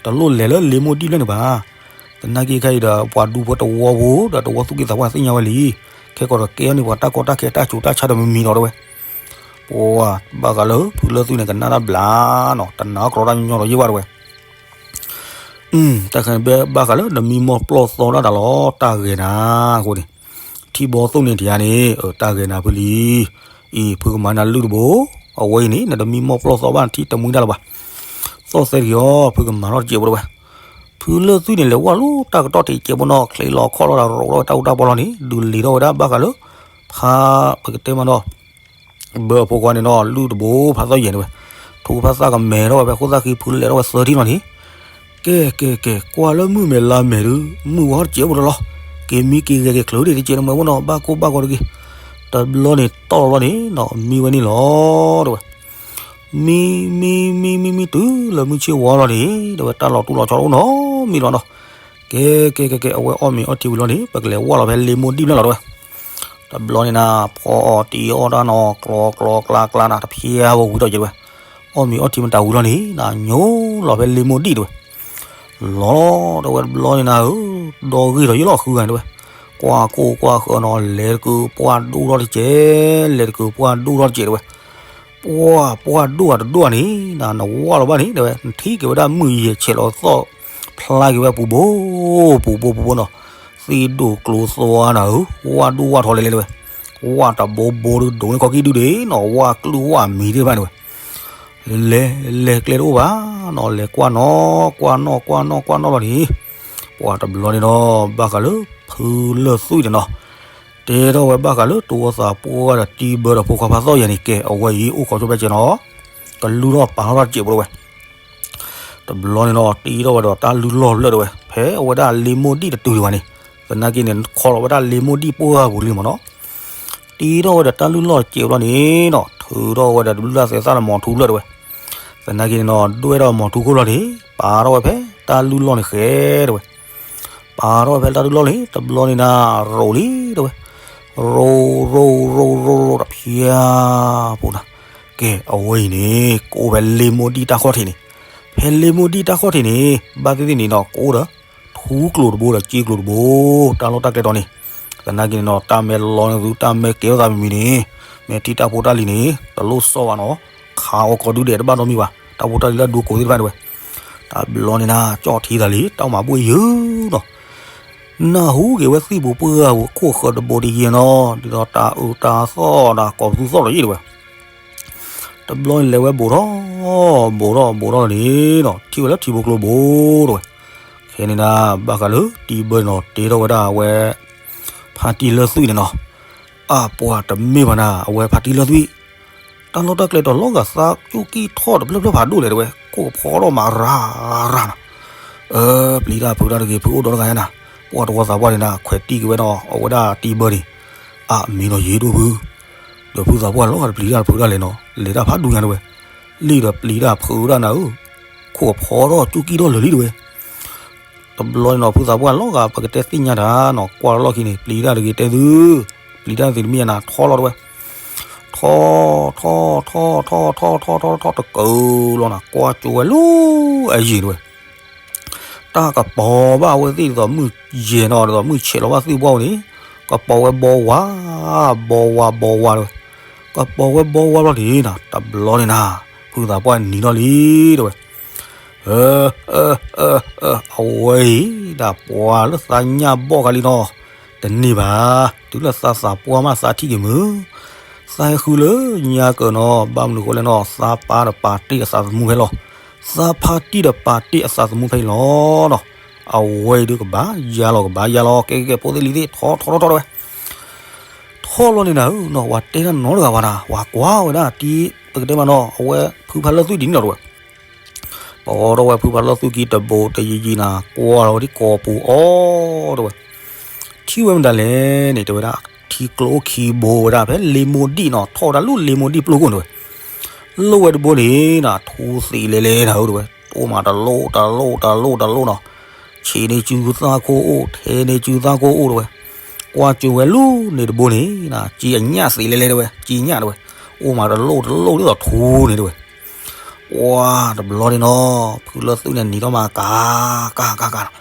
တလိၣ်လဲၤလၢလ့မိၢ်ဒံၣ်ဘျဲၣ်န့ၣ်ဘၣ်. သနာ်က့ခဲအံၤဒီး ပှၤဒူဖိတဝီဖိ ဒီးတဝီသူၣ်က့သးပှၢ်သ့ၣ်ညါဝဲလံ. ခဲကီးဒီးကဲထီၣ်န့ၢ်ပှၤတၢ်ကီတၢ်ခဲတၢ်ဆူးတၢ်ဆါဒီးမမံၤဒီးတဝဲ. ပှၤဘၣ်ဃးလၢဖုလၢၢ်သွံၣ်န့ၣ် ကနၣ်တၢ်ဘျါနီၤ, တနာ်ကရီတၢ်ညီညီလီၤယဲၢ်ဘၣ်တဲဝဲ. တၢ်ခဲန့ၣ်ဘၣ်ဃးလၢနမံမီၢ်ပျီၢ်သီဒၣ်တၢ်လီၤ တၢ်ဂဲၤနၤအဃိန့ၣ်, ထံဘီသိၣ်န့ၣ်တယၤန့ၣ် တၢ်ဂဲၤနၤဖုလံ. အံၤ ဖုကမၤနၤလုၢ်တဘိ, အဝဲအံၤန့ၣ် နတမံမီၢ်ပျီၢ်သီဘၣ်နထံၣ်တမှံတၢ်လၢၤဘၣ်. သီၣ်သဲတဂ့ၤအီၤ ဖုကမၤထီၣ်တစဲးဖိတဲဝဲ. ဖုလၢၢ်သွံၣ်န့ၣ် လဲၤဝဲလၢတၢ်ကတီၢ်ထံးစဲးဖိနီၤ ချ့လီၤခီၣ်လီၤဒီး ရိးထီၣ်ဝဲတၢ်အူတၢ်ပီလီၤန့ၣ် ဒုးလံၤထီၣ်ဝဲဒၣ်ဘၣ်ဃးလၢ ဖါ ပကတဲမးနီၤ ဘၢအဖိခွါန့ၣ်နီၤ လုၢ်တဘိဖးသီၣ်ယဲၢ်န့ၣ်ဝဲ, ထူဖးသၣ်ကမဲထီၣ်ဝဲဖဲခိၣ်သၣ်ဃံဖုလဲၤထီၣ်ဝဲသၢထံၣ်လီၤန့ၣ်, ကဲကဲကဲ ကွၢ်လၢမုၢ်မဲာ်လါမဲာ်ဒုး မုၢ်ဝါတစဲးဖိတလီၤ, က့ၤမံက့ၤဂဲၤက့ၤချုးဒံးတစဲးန့ၣ်မ့ၢ်ဖိနီၤ ဘၣ်ကိၢ်ဘၣ်ဂီၤတဂ့ၤ. တဘျီန့ၣ်တီၢ်လီၤဘျီန့ၣ်နီၤ မံဝဲန့ၣ်လီၤတဲဝဲ. မံ မံ မံ မံ မံ တုၤလၢမုၢ်ဆ့ၣ်ဝါလီၤန့ၣ် တဲဝဲ တၢ်လီၤတူၢ်လီၤဆီတအိၣ်နီတမံၤလီၤနီၤ. ကဲ ကဲ ကဲ ကဲ အဝဲအီၣ်မ့ၤအီထံဝံၤလီၤန့ၣ် ပကလဲၤဝၢ်လီၤဖဲလ့မိၢ်ဒံၣ်ဖျၢၣ်လီၤတဲဝဲ. တဘျီန့ၣ်နၤ ဖီအီၤတံၤအီၣ်တၢ်နီၤ ကျီကျီကျါကျါနၤ တဖျါဝဲဝံၤဒီးယဲတဲဝဲ. အီၣ်မ့ၤအီထံမတၤဝံၤလီၤန့ၣ် နၤညိလီၤဖဲလ့မိၢ်ဒံၣ်တဲဝဲ. လီၤတဲဝဲတဘျီန့ၣ်နၤဧၢ ဒီဂ့ၢ်ဒီးယလီၤဃုဂၤတဲဝဲ. ကွၢ်ခိၣ်ကွၢ်ဃၢၤနီၤ လဲၤတကုးပှၢ်ဒိၣ်ထီၣ်တစဲး လဲၤတကုးပှၢ်ဒိၣ်ထီၣ်တစဲးတဲဝဲ. ပှၢ် ပှၢ်ဒိၣ်ဂၤတဒိၣ်ဂၤန့ၣ် န နဝၢ်လီၤဘၣ်န့ၣ် တဲဝဲ နထံၣ်က့ၤဝဲဒၣ်မုၢ်ယဲၢ်ဆဲးလီၤသီၣ် ဖျါက့ၤဝဲပူၤဘိ ပူၤဘိပူၤဘိနီၤ. သ့ၣ်ဒိၣ်ကျိသီနၤဧၢ ဝၢ်ဒိၣ်ဝၢ်ထီလဲၤလဲၤတဲဝဲ. ဝၢ်တဘိဘိဒုးဒိးန့ၢ်ခီၣ်ကံၣ်ဒုဒ့နီၤ ဝၢ်ကလုၢ်ဝၢ်မံၤဒ့ၣ်ဘၣ်တဲဝဲ. လဲၤ လဲၤကျဲတအိၣ်ဘၣ်နီၤ လဲၤကွၢ်နီၤ ကွၢ်နီၤ ကွၢ်နီၤ ကွၢ်နီၤလီၤန့ၣ် ပှၤတဘျီန့ၣ်ဒီး ဘၣ်ဃးလၢ ဖုလၢၢ်သွံၣ်န့ၣ်နီၤ တဲထီၣ်ဝဲဘၣ်ဃးလၢ တဝီသးပှၢ်ဒီးတံဘၢဒီးဖိခွါဖးသီၣ်ယဲၢ်န့ၣ် ကဲ အဝဲအံၤ အိၣ်ခိးဆိဖဲကဲနီၤ ကလုၢ်ထီၣ်ပာ်ထီၣ်တၢ်တစဲးဖိတဲဝဲ. တဘျီန့ၣ်နီၤ တံထီၣ်ဝဲဒီးတၢ်လုၢ်လီၢ်ဖျၢၣ်တဲဝဲ ဖဲအဝဲဒၣ်လ့မိၢ်ဒံၣ်တတုၤဒံးဘၣ်န့ၣ် သနာ်က့န့ၣ် ခီလီၤဝဲဒၣ်လ့မိၢ်ဒံၣ်ပှၢ်ပူၤလံမ့ၢ်နီၤ. တံထီၣ်ဝဲဒီးတၢ်လုၢ်လီၢ်တစဲးဘျီန့ၣ်နီၤ ထုးထီၣ်ဝဲဒီးတဘျုးသဲးသၣ်လၢမီၤထူဖျၢၣ်တဲဝဲ. သနာ်က့န့ၣ်နီၤ ဒွဲၣ်ထီၣ်မီၤထူခိၣ်လီၤန့ၣ် ပာ်ထီၣ်ဝဲဖဲတၢ်လုၢ်လီၢ်န့ၣ်ဃဲတဲဝဲ. ပာ်ထီၣ်ဝဲဖဲတၢ်လုၢ်လီၢ်န့ၣ် တဘျီန့ၣ်နၤ ရိးလံတဲဝဲ. ရိး ရိး ရိး ရိး ရိး တဖျါဖိနၤ. ကဲ အဝဲအံၤန့ၣ် ကအိၣ်ဖဲလ့မိၢ်ဒံၣ်တၢ်ခီၣ်ထံးန့ၣ် ဖဲလ့မိၢ်ဒံၣ်တၢ်ခီၣ်ထံးန့ၣ် ဘၣ်သ့ၣ်သ့ၣ်န့ၣ်နီၤ ကအိၣ်ဒီး ထူကျိၤတဘိဒီးစ့ကျိၤတဘိ တၢ်လီၢ်တၢ်ကျဲတီၤန့ၣ်. သနာ်က့န့ၣ်နီၤ တၢ်မ့ၢ်လီန့ၢ်သု တၢ်မ့ၢ်ကဲထီၣ်သးမံၤမံၤန့ၣ် မ့ၢ်ထံၣ်တၢ်ဖိတၢ်လံၤန့ၣ် တလိၣ်စီၣ်ဘၣ်နီၤ ခးအီၤကီၤဒုဒဲးတဘၣ်နီတမံၤဘၣ် တၢ်ဖိတၢ်လံၤလၢအဒိကိးသ့ၣ်တဖၣ်တဲဝဲ. တဘျီန့ၣ်နၤ ကၠီၣ်ထံသးလံ တၢ်မၤဘူၣ်အံၤယုၤနီၤ နၢ်ဟူက့ၤဝဲသံၣ်ပူၤပှၢ်ပူၤခိၣ်ဃၢၤတဘိတယံၤနီၤ ဒ်သိးတၢ်အုးတၢ်သီၣ်ဒီးကိးပသူသီၣ်ဒီးယံၤတဲဝဲ. တဘျီန့ၣ်လဲၤဝဲဘူးထီၣ် ဘူးထီၣ် ဘူးထီၣ်လီၤန့ၣ်နီၤ ထံၣ်ဝဲလၢထံဖိကျိဘိတဲဝဲ. ခဲန့ၣ်နၤ ဘၣ်ဃးလၢတံဘၢနီၤ တဲထီၣ်ဝဲဒၣ်အဝဲ ဖါတံလၢၢ်သွံၣ်န့ၣ်နီၤ. အါ ပှၤတမ့ၢ်ဘၣ်နၤ အဝဲဖါတံလၢၢ်သွံၣ် တၢ်လီၢ်တၢ်ကျဲတီၤလီၤဂာ်သးကၠူၣ်ကံၣ်ထီၣ်တဖျၢၣ်ဖျၢၣ်ဖးဒိၣ်လဲၣ်တဲဝဲ ခိၣ်ကဖီထီၣ်မးရၤရၤနီၤ. အၢ ပျံၤတၢ်ဖုးတၢ်တဂ့ၤ ဖုအိၣ်ဒီးတဂၤညါနၤ. ပှၤတဝီသးပှၢ်န့ၣ်နၤ ခွဲးတံၢ်က့ၤဝဲနီၤ အဝဲဒၣ်တံဘၢန့ၣ်. အါ မ့ၢ်နီၤယ့ဒိၣ်ဖု ဒီးဖုသးပှၢ်လီၤဂာ်တပျံၤတၢ်တဖုးတၢ်လဲၣ်နီၤ လဲၤတၢ်ဖးဒိၣ်ညါတဲဝဲ. လံဒီးပျံၤတၢ်ဖုးတၢ်နၤဧၢ ခိၣ်ကဖီထီၣ်ကၠူၣ်ကံၣ်ထီၣ်လၢာ်လံတဲဝဲ. တဘျီန့ၣ်နီၤ ဖုသးပှၢ်လီၤဂာ် ပကတဲသ့ၣ်ညါတၢ်နီၤ ကွၢ်လီၢ်ခံန့ၣ် ပျံၤတၢ်တဂ့ၤတဲသု ပျံၤတၢ်သ့ၣ်တမ့ၢ်ညါနၤ ထီလီၤတဲဝဲ. ထီ ထီ ထီ ထီ ထီ ထီ ထီ ထီ ထီ တကၢလီၤနၤ ကွၢ်ကၠိဝဲလၢအယံၤတဲဝဲ. တၢ်ကပီၤဘၣ်အဝဲသ့ၣ်ဒ်သိးမုၢ်ယဲၢ်နီၤ ဒ်သိးမုၢ်ဆဲးလီၤဘၣ်သ့ၣ်ပှၢ်ဝဲန့ၣ် ကပီၤဝဲဘီဝါ ဘီဝါ ဘီဝါတဲဝဲ. ကပီၤဝဲဘီဝါဘျီန့ၣ်နၤ တဘျီန့ၣ်နၤ ဖုသးပှၢ်နံၤထီၣ်လံတဲဝဲ. အၢ အၢ အၢ အၢ အဝဲအံၤ ဒၣ်ပှၤလၢသးညၣ်ဘီၣ်ဃါလံနီၤ တန့ၢ်ဘၣ် တုၤလၢသးသးပှၢ်မးသးထံၣ်က့ၤမုၢ် သးဟဲဃုလၢညါကၢၢ်နီၤ ဘၣ်မနုၤဃိလဲၣ်နီၤ သးပၢ်ဒီးပာ်တ့ၢ်အသးသမူဖဲလီၤ သးဖါတံၢ်ဒီးပာ်တ့ၢ်အသးသမူဖဲအံၤလီၤနီၤ. အဝဲအံၤဒုးကဘၣ်ယါလီၤ ကဘၣ်ယါလီၤ ကဲကဲကဲ ဖိသ့ၣ်လံၤသ့ၣ် ထီထီထီထီတဲဝဲ. ထီၣ်လီၤန့ၣ်နၤဧၢနီၤ ဝဲတဲတၢ်နီတဂၤဘၣ်နၤ ဝဲကွၢ်ဝဲဒၣ်တံ ပကတဲမးနီၤ အဝဲဖုဖါလၢၢ်သွံၣ်ဒ်န့ၣ်လီၤတဲဝဲ. ပအီထီၣ်ဝဲဖုဖါလၢၢ်သွံၣ်ခံတဘိတယံာ်ယံာ်နၤ ကွၢ်လီၤဝဲဒ်ကိာ်ပူၤအီၤတဲဝဲ. ထံၣ်ဝဲမတၤလဲၣ်န့ၣ် တဲဝဲဒၣ် ထံကျိခံဘိဝဲဒၣ်ဖဲလ့မိၢ်ဒံၣ်နီၤ ထီၣ်ဝဲဒၣ်လၢလ့မိၢ်ဒံၣ်ပျိၢ်ခိၣ်န့ၣ်တဲဝဲ. လိၣ်ဝဲတဘိန့ၣ်နၤ ထူသံးလဲၤလဲၤနၤဧၢတဲဝဲ အိၣ်မးတလိၣ်တလိၣ်တလိၣ်တလိၣ်နီၤ ဆံးန့ၢ်စုသၣ်ခိၣ်အိၣ် ထဲန့ၢ်စုသၣ်ခိၣ်အိၣ်တဲဝဲ. ကွၢ်ကၠိဝဲလၢန့ၣ်တဘိန့ၣ် ကၠံအညၣ်သံးလဲၤလဲၤတဲဝဲ ကၠံအညၣ်တဲဝဲ အိၣ်မးတလိၣ်တလိၣ်ဒ်သိးထူန့ၣ်တဲဝဲ. ပှၤတဘျီန့ၣ်နီၤ ဖုလၢၢ်သွံၣ်န့ၣ်နံၤထီၣ်မးကၤ ကၤ ကၤ ကၤနီၤ.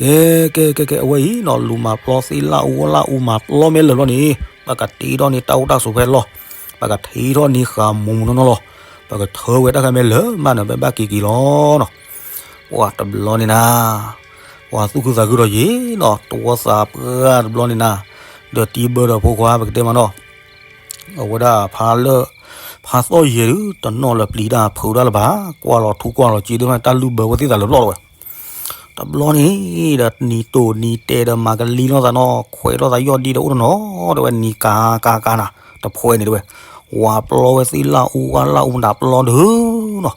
ကဲ ကဲ ကဲ ကဲ အဝဲအံၤနီၤ လူၤမၤပျီသ့ၣ်လၢအူလၢအူမၤပျီမ့ၢ်လၢာ်ဘျီန့ၣ် ဘၣ်ကတ့ထီၣ်န့ၢ်တၢ်အိၣ်တၢ်ဆိးဖဲလီၢ် ပကထံၣ်ထီၣ်န့ၢ်ဃာ်မူးမူးနီၢ်နီၢ်လီၤ. ပကထၢဝဲတၢ်ခါမဲာ်လၢမးန့ၣ် ပဘၣ်က့ၤက့ၤလီၤနီၤ. ပှၤတဘျီန့ၣ်နၤ, ပှၤသူၣ်ခုသးခုဒီးယံာ်နီၤ, တဝီသးပှၢ်တဘျီန့ၣ်နၤ, ဒီးတံဘၢဒီးဖိခွါ ပကတဲမးနီၤ, အဝဲဒၣ်ဖးလၢ ဖးသီၣ်ယဲၢ်ဒုး တနီၣ်လၢပျံၤတၢ်ဖုးတၢ်လၢၤဘၣ်, ကွၢ်လီၤထူကွၢ်လီၤစ့ဒိၣ်မး တၢ်လုၢ်ဘၢဝဲသ့ၣ်သးလၢၤဘျီလီၤဝဲ. တဘျီန့ၣ်ဒီး နံၤတိၢ်နံၤတဲာ်ဒီး မၤကလံၤလိာ်သးနီၤ, ခွဲးလိာ်သးယီၢ်ဒံဒီးအိၣ်တနီၤ, တဲဝဲနံၤကၤကၤကၤနၤ, တဖှဲန့ၣ်တဲဝဲ, ဝၤပျီဝဲသ့ၣ်လၢအူဝါလၢအူမတၤပျီဒုးနီၤ,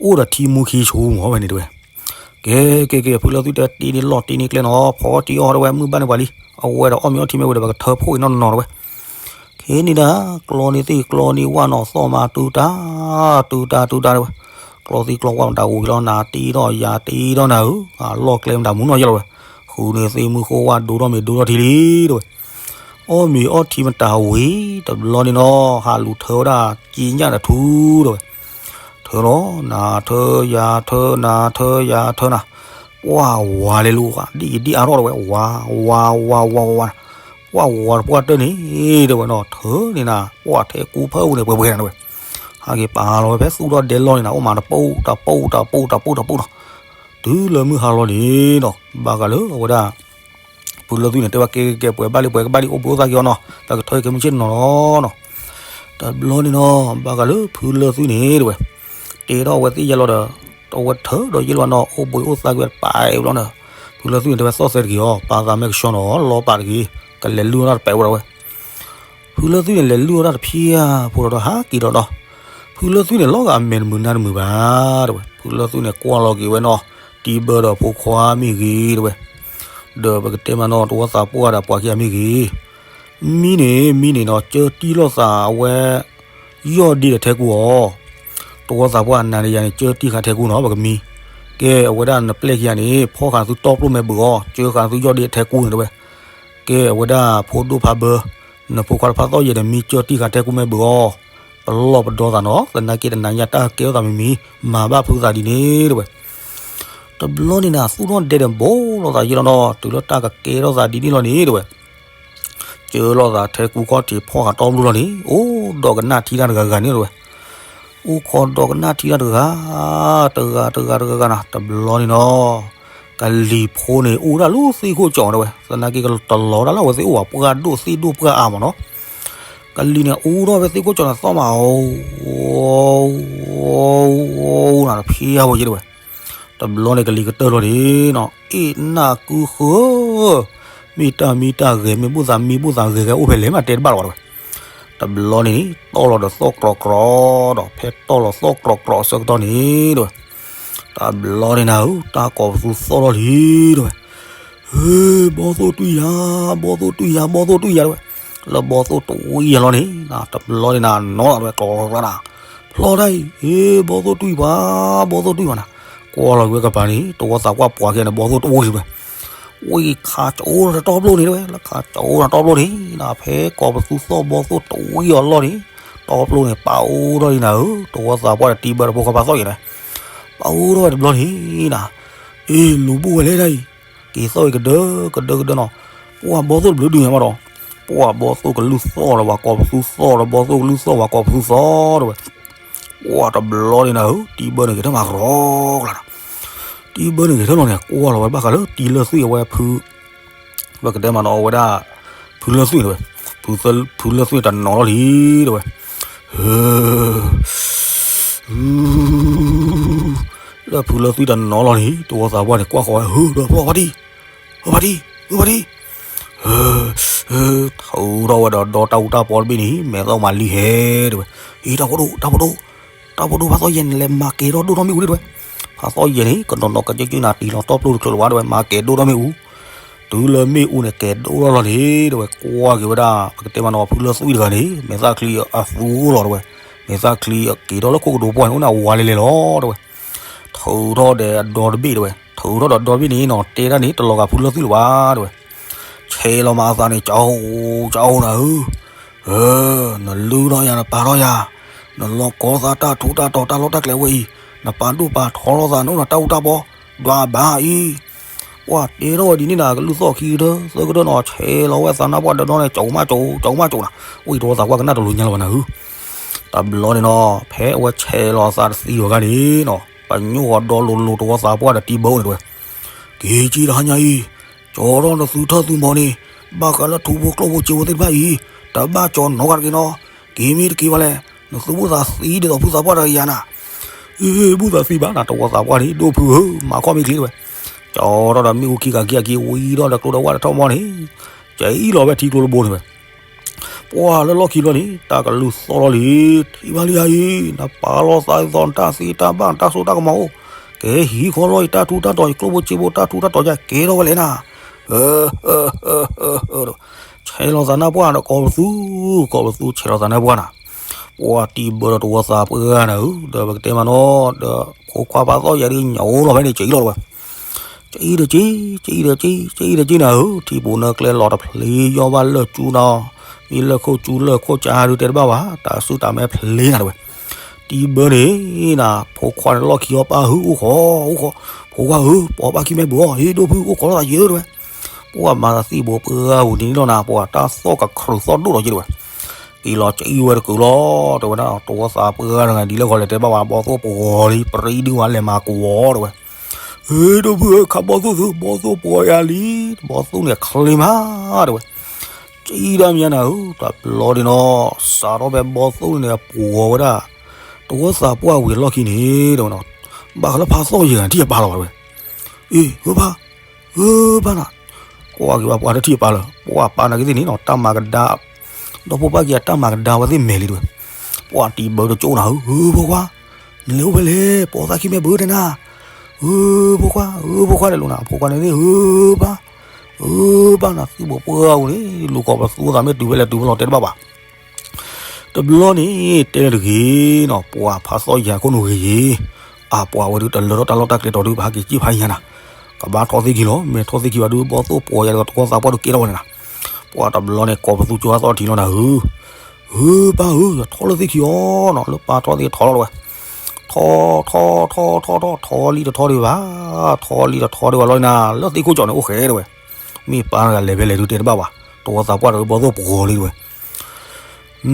အိၣ်ဒီးထံမူခံဆူမးဝဲန့ၣ်တဲဝဲ. ကဲ ကဲ ကဲ ဖုလၢသုတဲတ့န့ၢ်လီၢ်တ့န့ၢ်ကျဲနီၤ, ဖီတံၢ်အီၣ်တဲဝဲ မုၢ်ဘၣ်န့ၣ်ပှၤလံ, အဝဲဒီးအီၣ်မ့ၤအီထံမ့ၢ်ဝံၤဒီး ပကထၢဖှိၣ်အံၤနီၢ်နီၢ်တဲဝဲ. ခဲန့ၣ်ဒၣ် ကျီန့ၢ်သ့ၣ်ကျီန့ၢ်ဝၣ်နီၤ, သီၣ်မးတုၤတၢ် တုၤတၢ် တုၤတၢ်တဲဝဲ, ကျီသံကျီဝၣ်မတၤဝံၤလီၤ နၤတ့ထီၣ်ယၤတ့ထီၣ်နၤဧၢ, အလီၢ်ကျဲမတၤမူနီၢ်ယဲလီၤဝဲ, ဃုန့ၢ်သ့ၣ်မုၢ်ဃိဝၣ်ဒိထီၣ်မ့ၤဒိထီၣ်ထံလံတဲဝဲ. အီၣ်မ့ၤအီထံမတၤဝံၤ တဘျီန့ၣ်နီၤ ဟးလူၤထၢဝဲဒၣ်က့ညၣ်တထူတဲဝဲ. ထၢလီၤ နၤထၢယၤထၢ နၤထၢယၤထၢနၤ, ပှၢ်ဝၤလဲၤလိာ် ဒ်အံၤဒ်အါထီၣ်တဲဝဲ, ဝၤ ဝၤ ဝၤ ဝၤ ဝၤ ပှၢ်ဝၤတပှၢ်တၢၢ်န့ၣ်တဲဝဲနီၤ, ထၢန့ၣ်နၤ ပှၢ်ထဲကူဖၢပူၤန့ၣ် ပှဲၤပှဲၤနၤတဲဝဲ. ဟးက့ၤပာ်လီၤဝဲဖဲသူၣ်ထီၣ်ဒဲလီၢ်န့ၣ်နၤ, အိၣ်မးတပူၤတပူၤတပူၤတပူၤနီၤ, တုၤလၢမုၢ်ဟါလီၤန့ၣ်နီၤ, ဘၣ်ဃးလၢအဝဲဒၣ် ဖုလၢသူန့ၣ် တဲဝဲကဲကဲကဲ ပှဲၤဘၣ်လံ ပှဲၤကဘၣ်လံ အိၣ်ဘှံးအိၣ်သါက့ၤအီၤနီၤ, ပကထၢက့ၤမုၢ်ဆ့ၣ်နီၤလီၤနီၤ. တဘျီန့ၣ်နီၤ ဘၣ်ဃးလၢဖုလၢသူန့ၣ်တဲဝဲ, တဲထီၣ်ဝဲသ့ၣ်ယဲလီၤဒီး တဝဲထၢဒီးယဲလီၤနီၤ, အိၣ်ဘှံးအိၣ်သါက့ၤဝဲတပာ်အဘျီန့ၣ်, ဖုလၢသူန့ၣ် တဲဝဲသီၣ်သဲတက့ၢ်အီၤ ပာ်သးမဲာ်ကဆှီနီၤ လီၤပာ်တက့ၢ်, ကလဲၤလုၢ်အီၣ်တၢ်တပဲာ်ဝဲဒီးဝဲ ဖုလၢသူန့ၣ် လဲၤလုၢ်အီၣ်တၢ်တဖျၢၣ်ဖိဒီးဟးက့ၤဒီးဒီး, ဖုလၢသူန့ၣ် လီၤဂာ်အမဲာ်တမုာ်နါတမုာ်ဘၣ်တဲဝဲ, ဖုလၢသူန့ၣ် ကွၢ်လီၤက့ၤဝဲနီၤ, တံဘၢဒီးဖိခွါမ့ၢ်ဂ့ၤတဲဝဲ, ဒီးပကတဲမးနီၤ တဝီသးပှၢ်ဒီးပှၤခံဂၤမ့ၢ်ဂ့ၤ, မံန့ၣ် မံန့ၣ်နီၤ ကၢတံၢ်လိာ်သးအဝဲ ယီၢ်ဒ့ဒီးထဲကူအီၤ, တဝီသးပှၢ်နၤဒီးယၤန့ၣ် ကၢတံၢ်ဃာ်ထဲကူနီၤ ပကမံ, ကဲအဝဲဒၣ်နပျဲၢ်ခံဂၤန့ၣ် ဖီၣ်ဃာ်သုတီပျိၢ်မဲာ်ဘုးအီၤ ကၢဃာ်သုယီၢ်ဒ့ထဲကူန့ၣ်တဲဝဲ. ကဲအဝဲဒၣ်ဖိဒိၣ်ဖးဘၢ, နဖိခွါတဖၣ်သီၣ်ယဲၢ်န့ၣ် မံကၢတံၢ်ဃာ်ထဲကူမဲာ်ဘုးအီၤ, ပလီၢ်ပဒီသးနီၤ သနာ်က့တနၤညါတၢ်ကဲထီၣ်သးမံၤမံၤ မၤဘၣ်ဖုသးဒ်န့ၣ်တဲဝဲ. တဘျီန့ၣ်နၤ သူၣ်ထီၣ်ဒဲဒီးဘိးလိာ်သးယဲလီၤနီၤ တုၤလၢတၢ်ကကဲထီၣ်သးဒ်န့ၣ်လီၤန့ၣ်တဲဝဲ, ကၢလိာ်သးထဲကူခီၣ်ထံးဖီၣ်ဃာ်တီပျိၢ်လီၤန့ၣ် အိၣ်ဒီးကနၣ်ထံတၢ်တဂၤဂၤန့ၣ်တဲဝဲ. အိၣ်ခိးဒီးကနၣ်ထံတၢ်တဂၤ, တဂၤတဂၤတဂၤဂၤနၤ တဘျီန့ၣ်နီၤ, ကလံၤဖိန့ၣ်အိၣ်ဒၣ်လၢသ့ၣ်ခိၣ်ကၠီၤတဲဝဲ, သနာ်က့ကတလီၤဒၣ်လၢအဝဲသ့ၣ်အိၣ်ဘၣ် ပှၢ်ဒိၣ်သ့ၣ်ဒိၣ်ပှၢ်အါမးနီၤ, ကလံၤန့ၣ်အိၣ်ထီၣ်ဖဲသ့ၣ်ခိၣ်ကၠီၤန့ၣ်သီၣ်မး အိၣ်နၤတဖျၢၣ်ဖိယဲတဲဝဲ. တဘျီန့ၣ်ကလံၤကတၢၢ်လီၤန့ၣ်နီၤ အ့ၣ်နၢ်ကုဃၢ, မ့ၢ်တၢ်မံတၢ်ဂဲၤ မ့ၢ်ဘူၣ်သးမံဘူၣ်သးဂဲၤဂဲၤအိၣ်ဖဲလဲၣ်မးတဲတဘၣ်လီၤဝဲတဲဝဲ. တဘျီန့ၣ် တီၢ်လီၤဒီးသီၣ်ကြီကြီဒီး ဖဲတီၢ်လီၤသီၣ်ကြီကြီအဆၢကတီၢ်န့ၣ်တဲဝဲ, တဘျီန့ၣ်နၤဧၢ တၢ်ကိးပသူသီၣ်လီၤလံတဲဝဲ. ဟ့ ဘီၣ်သိၣ်တွံၢ်ယၤ, ဘီၣ်သိၣ်တွံၢ်ယၤ, ဘီၣ်သိၣ်တွံၢ်ယၤတဲဝဲ. လၢဘီၣ်သိၣ်တွံၢ်ယၤလီၤန့ၣ် တဘျီန့ၣ်နၤ နီၢ်လီၤတဲဝဲ ကြီကြီနၤ, ဖျီတၢ်အံၤ ဟ့ ဘီၣ်သိၣ်တွံၢ်ပှၤ, ဘီၣ်သိၣ်တွံၢ်ပှၤနၤ, ကွၢ်လီၤက့ၤဝဲကပၤန့ၣ် တဝီသးကွၢ်ပှၤက့ၤန့ၣ် ဘီၣ်သိၣ်တအိၣ်လံဝဲ ဝံၤခးကၠိဒီးတီပျိၢ်န့ၣ်တဲဝဲ, လၢခးကၠိဒီးတီပျိၢ်န့ၣ်နၤ ဖဲကိးပသူသီၣ်ဘီၣ်သိၣ်တဝံၤအီၤလီၢ်န့ၣ်, တီပျိၢ်န့ၣ် ပာ်အိၣ်ထီၣ်လံနၤဧၢ, တဝီသးပှၢ်ဒီးတံဘၢဒီးဖိခွါပာ်သီၣ်ယဲၢ်န့ၣ်, ပာ်အိၣ်ထီၣ်ဝဲတဘျီန့ၣ်နၤ, အ့ လူၤဘူၣ်ဝဲလဲၣ်ဒၣ်အံၤ, က့ၤသီၣ်က့ၤကဒၢကဒၢကဒၢနီၤ, ပှၢ်ဘီၣ်သိၣ်တဘျုးဒုးညါမးဒီး, ပှၢ်ဘီၣ်သိၣ်ကလုၢ်သီၣ်ဒီးပှၤကိးပသူသီၣ်ဒီးဘီၣ်သိၣ်ကလုၢ်သီၣ်ပှၤကိးပသူသီၣ်တဲဝဲ, ပှၢ်တဘျီန့ၣ်နၤဧၢ, တံဘၢန့ၣ်ဂဲၤထၢၣ်မၤကြီကျါနၤ, တံဘၢန့ၣ်ဂဲၤထၢၣ်လီၤန့ၣ် ကွၢ်လီၤဝဲဘၣ်ဃးလၢတံလၢသွံၣ်အဝဲဖု ပကတဲမးနီၤ အဝဲဒၣ် ဖုလၢသွံၣ်န့ၣ်ဝဲ, ဖုလၢသွံၣ်တနီၤလီၤလံတဲဝဲ, လၢဖုလၢသွံၣ်တနီၤလီၤန့ၣ် တဝီသးပှၢ်န့ၣ် ကွၢ်ဃီၤဝဲ ဟၢ ဒီးဖျီၣ်ဖါတံၢ်, ဟၢဖါတံၢ်, ဟၢဖါတံၢ်, ဟၢ ထုးထီၣ်ဝဲဒီးဒီတၢ်အူတၢ်ပီတဘ့ၣ်န့ၣ် မဲာ်သီၣ်မၤလံဟဲတဲဝဲ, အံၤ တၢ်ဖိဒိၣ် တၢ်ဖိဒိၣ်, တၢ်ဖိဒိၣ်ဖါသီၣ်ယဲၢ်န့ၣ် လဲၤမၤကဲၤထီၣ်ဒိၣ်ထီၣ်မ့ၣ်အူလံတဲဝဲ, ဖါသီၣ်ယဲၢ်န့ၣ် ကနီၤနီၤကကၢကၢနၤတံၢ်လီၤတီပျိၢ်တချုးလၢၤဘၣ်တဲဝဲ မၤကဲၤဒိၣ်ထီၣ်မ့ၣ်အူ တုၤလၢမ့ၣ်အူန့ၣ် ကဲၤဒိၣ်ထီၣ်လီၤန့ၣ် တဲဝဲ ကွၢ်က့ၤဝဲဒၣ် ပကတဲမးနီၤ ဖုလၢသွံၣ်တဂၤန့ၣ် မဲာ်သၣ်ချံအသူလီၤတဲဝဲ, မဲာ်သၣ်ချံက့ၤထီၣ်လၢခိၣ်ကဒိပှၢ်န့ၣ် အိၣ်န့ၣ်အဝါလဲၤလဲၤလီၤတဲဝဲ, ထုးထီၣ်ဒီးအဒီတဘ့ၣ်တဲဝဲ, ထုးထီၣ်ဒီးအဒီတဘ့ၣ်န့ၣ်နီၤ တဲဒၣ်န့ၣ် တလီၤဂာ်ဖုလၢသွံၣ်လၢၤဘၣ်တဲဝဲ, ဆဲးလီၤမၤအသးန့ၣ် ကၠီအိၣ် ကၠီအိၣ်နၤဧၢ နလုၢ်ထီၣ်ယၤ နပာ်ထီၣ်ယၤ, နလီၤကီသးတၢ်ထူးတၢ်တီၤတၢ်လီၢ်တၢ်ကျဲဝဲအံၤ, နပာ်ဒိၣ်ပာ်ထီလိာ်သး နအိၣ်ဒီးတၢ်အူတၢ်ပီ, ဒွးဘၣ်အံၤ, ပှၢ်တဲထီၣ်ဝဲဒ်န့ၣ်နၤ ကလုၢ်သီၣ်ခံကတၢၢ်သၢကတၢၢ်နီၤ ဆဲးလီၤဝဲသးနါပှၢ်ဒီဒီန့ၣ် ကၠိမးကၠိ ကၠိမးကၠိနၤ, ဝံၤတဝီသးပှၢ်ကနၣ်တလိၤညါလၢၤဘၣ်နၤဧၢ. တဘျီန့ၣ်နီၤ ဖဲအဝဲဆဲးလီၤအသးတသံဘၣ်ခါန့ၣ်နီၤ ပညိၣ်ဃီဒီလိၤလိၤတဝီသးပှၢ်ဒီးတံဘၢန့ၣ်တဲဝဲ, က့ၤက့ၤတဟါညါအံၤ ကၠီထီၣ်နသုထၢၣ်သုမီၤန့ၣ် ဘၣ်ဃးလၢထူဖိကျိဖိစ့ဖိသ့ၣ်တဖၣ်အံၤ တဘၣ်ကၠီနီတဂၤတဂ့ၤနီၤ, က့ၤမ့ၢ်တက့ၤဘၣ်လဲၣ် နသုဘူၣ်သးသံဒ်သိးဖုသးပှၢ်တဂၤယၤနၤ. အ့ ဘူၣ်သးသံဘၣ်နၤ တဝီသးပှၢ်န့ၣ် ဒိၣ်ဖုဧၢ မၤခီၣ်မ့ၢ်ချ့တဲဝဲ, ကၠီထီၣ်ဒီးမ့ၣ်အူခံဂၤခံဂၤခံ ဝံထီၣ်ဒီးကျိဒီးဝၣ်တထီၣ်မီၢ်န့ၣ် ကအံၣ်လီၤဝဲထံကျိတဘိန့ၣ်ဝဲ ပှၢ်လၢလီၢ်ခံဘျီန့ၣ် တၢ်ကလုၢ်သီၣ်လီၤလံ, ထံၣ်ဘၣ်လံဧါအံၤ နပာ်လီၤသးဒ်သိးနတၢ်သ့တၢ်ဘၣ်နတၢ်စိတၢ်ကမီၤအိၣ်, ကဟံးဃီလီၤအံၤတၢ်ထူတၢ်တီၤ ယကျိဖိစ့ဖိတၢ်ထူတၢ်တီၤယၤကဲထီၣ်ဝဲလဲၣ်နၤ. ဆဲးလီၤသးနါပှၢ်ဒီးကိးပသူ, ကိးပသူဆဲးလီၤသးနါပှၢ်နၤ, ပှၢ်တံဘၢဒီးတဝီသးပှၢ်နၤဧၢ, ဒီးပကတဲမးနီၤ ဒီးဖိခွါဖးသီၣ်ယၤဒ်ညၣ်အိၣ်လီၤဖဲန့ၣ် ကအံၣ်လီၤဝဲ ကအံၣ်တက့ၢ်, ကအံၣ်တက့ၢ်, ကအံၣ်တက့ၢ်နၤဧၢ, ထံပူၤနၢကျဲလီၤတဖျ့ ယီၢ်ဘၣ်လၢၢ်ကၠူနီၤ, မ့ၢ်လၢၢ်ခိၣ်ကၠူလၢၢ်ခိၣ်ကၠါဒုးတဲတဘၣ်ဘၣ်, တၢ်စုတၢ်မဲဖျ့နၤတဲဝဲ, တံဘၢန့ၣ်နၤ ဖိခွါန့ၣ်လီၢ်ခံအီၤပၢ်ဧၢ အိၣ်ခိး, အိၣ်ခိး, ဖိခွါဧၢ ပိာ်ဘၣ်ခံမဲာ်ဘုးအီၤ ဟ့ၣ်ဒိၣ်ဖုအိၣ်ခိးလိာ်သးယဲတဲဝဲ, ပှၢ်မၤသးသံဘိးပှၢ်ဝူၤန့ၣ်လီၤနၤ ပှၢ်တၢ်သီၣ်ကခြုးသီၣ်ဒိၣ်ဒီးယဲတဲဝဲ က့ၤလီၤကအံၣ်ဝဲတကုာ်လီၤ တဲဝဲဒၣ် တဝီသးပှၢ်တဂၤဒ်လဲၣ်ခီလဲၣ် တဲဘၣ်ဝဲ ဘီသိၣ်ပှီၤလံ ပရံဒုဝဲလဲၤမၤကွီၤတဲဝဲ, ဟ့ၣ်ဒိၣ်ဖုဧၢ ခးဘီသိၣ်သု ဘီသိၣ်ပှီၤယၤလံ, ဘီသိၣ်န့ၣ်ချ့မးတဲဝဲ, ကအံၣ်ဒၣ်မ့ၢ်နၤဧၢ, တဘျီန့ၣ်နီၤ စးထီၣ်ဖဲဘီသိၣ်န့ၣ်ပှီၤဝဲဒၣ် တဝီသးပှၢ်ဝံၤအလီၢ်ခံန့ၣ်တဲဝဲနီၤ, ဘၣ်ဃးလၢဖးသီၣ်ယဲၤနၤထံၣ်အပၢ်လီၤဘၣ်တဲဝဲ, အ့ ဧၢပၢ် ဧၢပၢ်နၤ, ကွၢ်က့ၤဘၣ်ပှၢ်တထံၣ်အပၢ်လၢၤ ပှၢ်ပၢ်နၤက့ၤသ့ၣ်န့ၣ်နီၤ တၢ်မၤကဒါ ဒီဖိပၢ်က့ၤအတၢ်မၤကဒါဝဲသ့ၣ်မဲာ်လံတဲဝဲ, ပှၢ်တံဘၢတကၠိၣ်နၤဧၢ, ဧၢဖိခွါ နလဲၤအိၣ်ဖဲလဲၣ် ပိာ်သၣ်ခံမဲာ်ဘုးတဲနၤ, ဧၢဖိခွါ ဧၢဖိခွါတဲလိာ်နၤ ဖိခွါန့ၣ်သ့ၣ် ဧၢပၢ် ဧၢပၢ်နၤ သံဘိးပှၢ်ဝူၤန့ၣ် လူၤကိးပသူသးမ့ၢ်တုၤဖဲလဲၣ်တုၤဖဲလဲၣ်တဲတဘၣ်ဘၣ် တဘျီန့ၣ် တဲလၢတဂ့ၤနီၤ ပှၢ်ဖးသီၣ်ယၤခိၣ်နူာ်ဂ့ၤဂ့ၤ, အပှၢ်ဝဲဒုးတလၢထီၣ်တၢ်လီၢ်တၢ်ကျဲတီၤဒုး ပဟးက့ၤစံၣ်ဖးယံၤနၤ, ကဘၣ်ထီၣ်သ့ၣ်ခံလီၤ မ့ၢ်ထီၣ်သ့ၣ်ခံဘၣ်ဒုး ဘီသိၣ်ပှီၤယၤဒီးတဝီသးပှၢ်ဒုးကဲထီၣ်ဝဲန့ၣ်နၤ, ပှၢ်တဘျီန့ၣ် ကိးပသူကၠိအသီၣ်ထံလီၤနၤဧၢ, ဧၢပၢ်ဧၢ ယထီၣ်လၢသ့ၣ်ခံအီၤနီၤ လၢပၢ်ထီၣ်သ့ၣ်ထီၣ်လီၤတဲဝဲ, ထီ ထီ ထီ ထီ ထီ ထီလံတထီဒံးဘၣ်, ထီလံတထီဒံးဘၣ်လီၤနၤ လၢသ့ၣ်ခိၣ်ကၠီန့ၣ်အိၣ်ဃဲတဲဝဲ, မ့ၢ်ပၢ်တဂၤလဲၤဖဲလဲၣ်ဒုးတဲတဘၣ်ဘၣ်, တဝီသးပှၢ်ဒီးဘီသိၣ်ပှီၤလံတဲဝဲ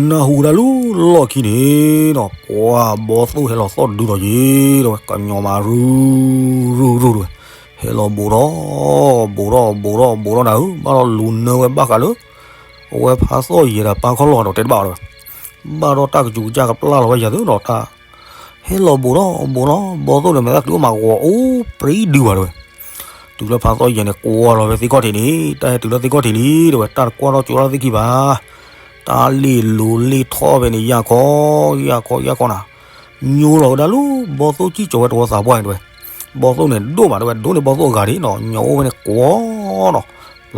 နၢ်ဟူဒၣ်လၢလီၢ်ခံန့ၣ်နီၤ ပှၢ်ဘီသိၣ်ဟဲလီၤသီၣ်ဒုးဒီးယ့ၤတဲဝဲ ကညီမးရူၤရူၤရူၤတဲဝဲ, ဟဲလီၤဘူးထီၣ် ဘူးထီၣ် ဘူးထီၣ် ဘူးထီၣ်နၤဧၢ, ဘၣ်ဒီးလူၤနၢဝဲဘၣ်ဃးလၢ အဝဲဖးသီၣ်ယဲၤဒီးပၢ်ခီၣ်လီၢ်ဒီးတဲတဘၣ်တဲဝဲ, ဘၣ်ဒီးတၢ်ကစူၤကစၢ်ကပျၢ်လီၤဝဲယၤသ့ၣ်ဒီးတၢ် ဟဲလီၤဘူးထီၣ်ဘူးထီၣ် ဘီသိၣ်န့ၣ် မဲာ်သၣ်ကျံၤအိၣ်မးဂီၤအိၣ်ပြံဒုးဘၣ်တဲဝဲ, တုၤလၢဖးသီၣ်ယဲၤန့ၣ် ကွၢ်လီၤဝဲသ့ၣ်ခီၣ်ထံးန့ၣ် တၢ်ဟဲတုၤလၢသ့ၣ်ခီၣ်ထံးလံတဲဝဲ တၢ်တကွၢ်ထီၣ်ကၠိလၢသ့ၣ်ခံဘၣ်, တၢ်လ့ၣ်လူၤလ့ၣ်ထီၣ်ဖဲန့ၣ် ယၢ်ခီ ယၢ်ခီ ယၢ်ခီနၤ, ညိလီၤဝဲဒၣ်လၢ ဘီသိၣ်စံၣ်ကၠီၤဝဲတဝီသးပှၢ်န့ၣ်တဲဝဲ, ဘီသိၣ်န့ၣ်ဒိၣ်မးတဲဝဲ ဒိၣ်န့ၢ်ဘီသိၣ်အဂၤဒံးနီၤ ညီအိၣ်ဖဲန့ၣ်ကွီၤနီၤ,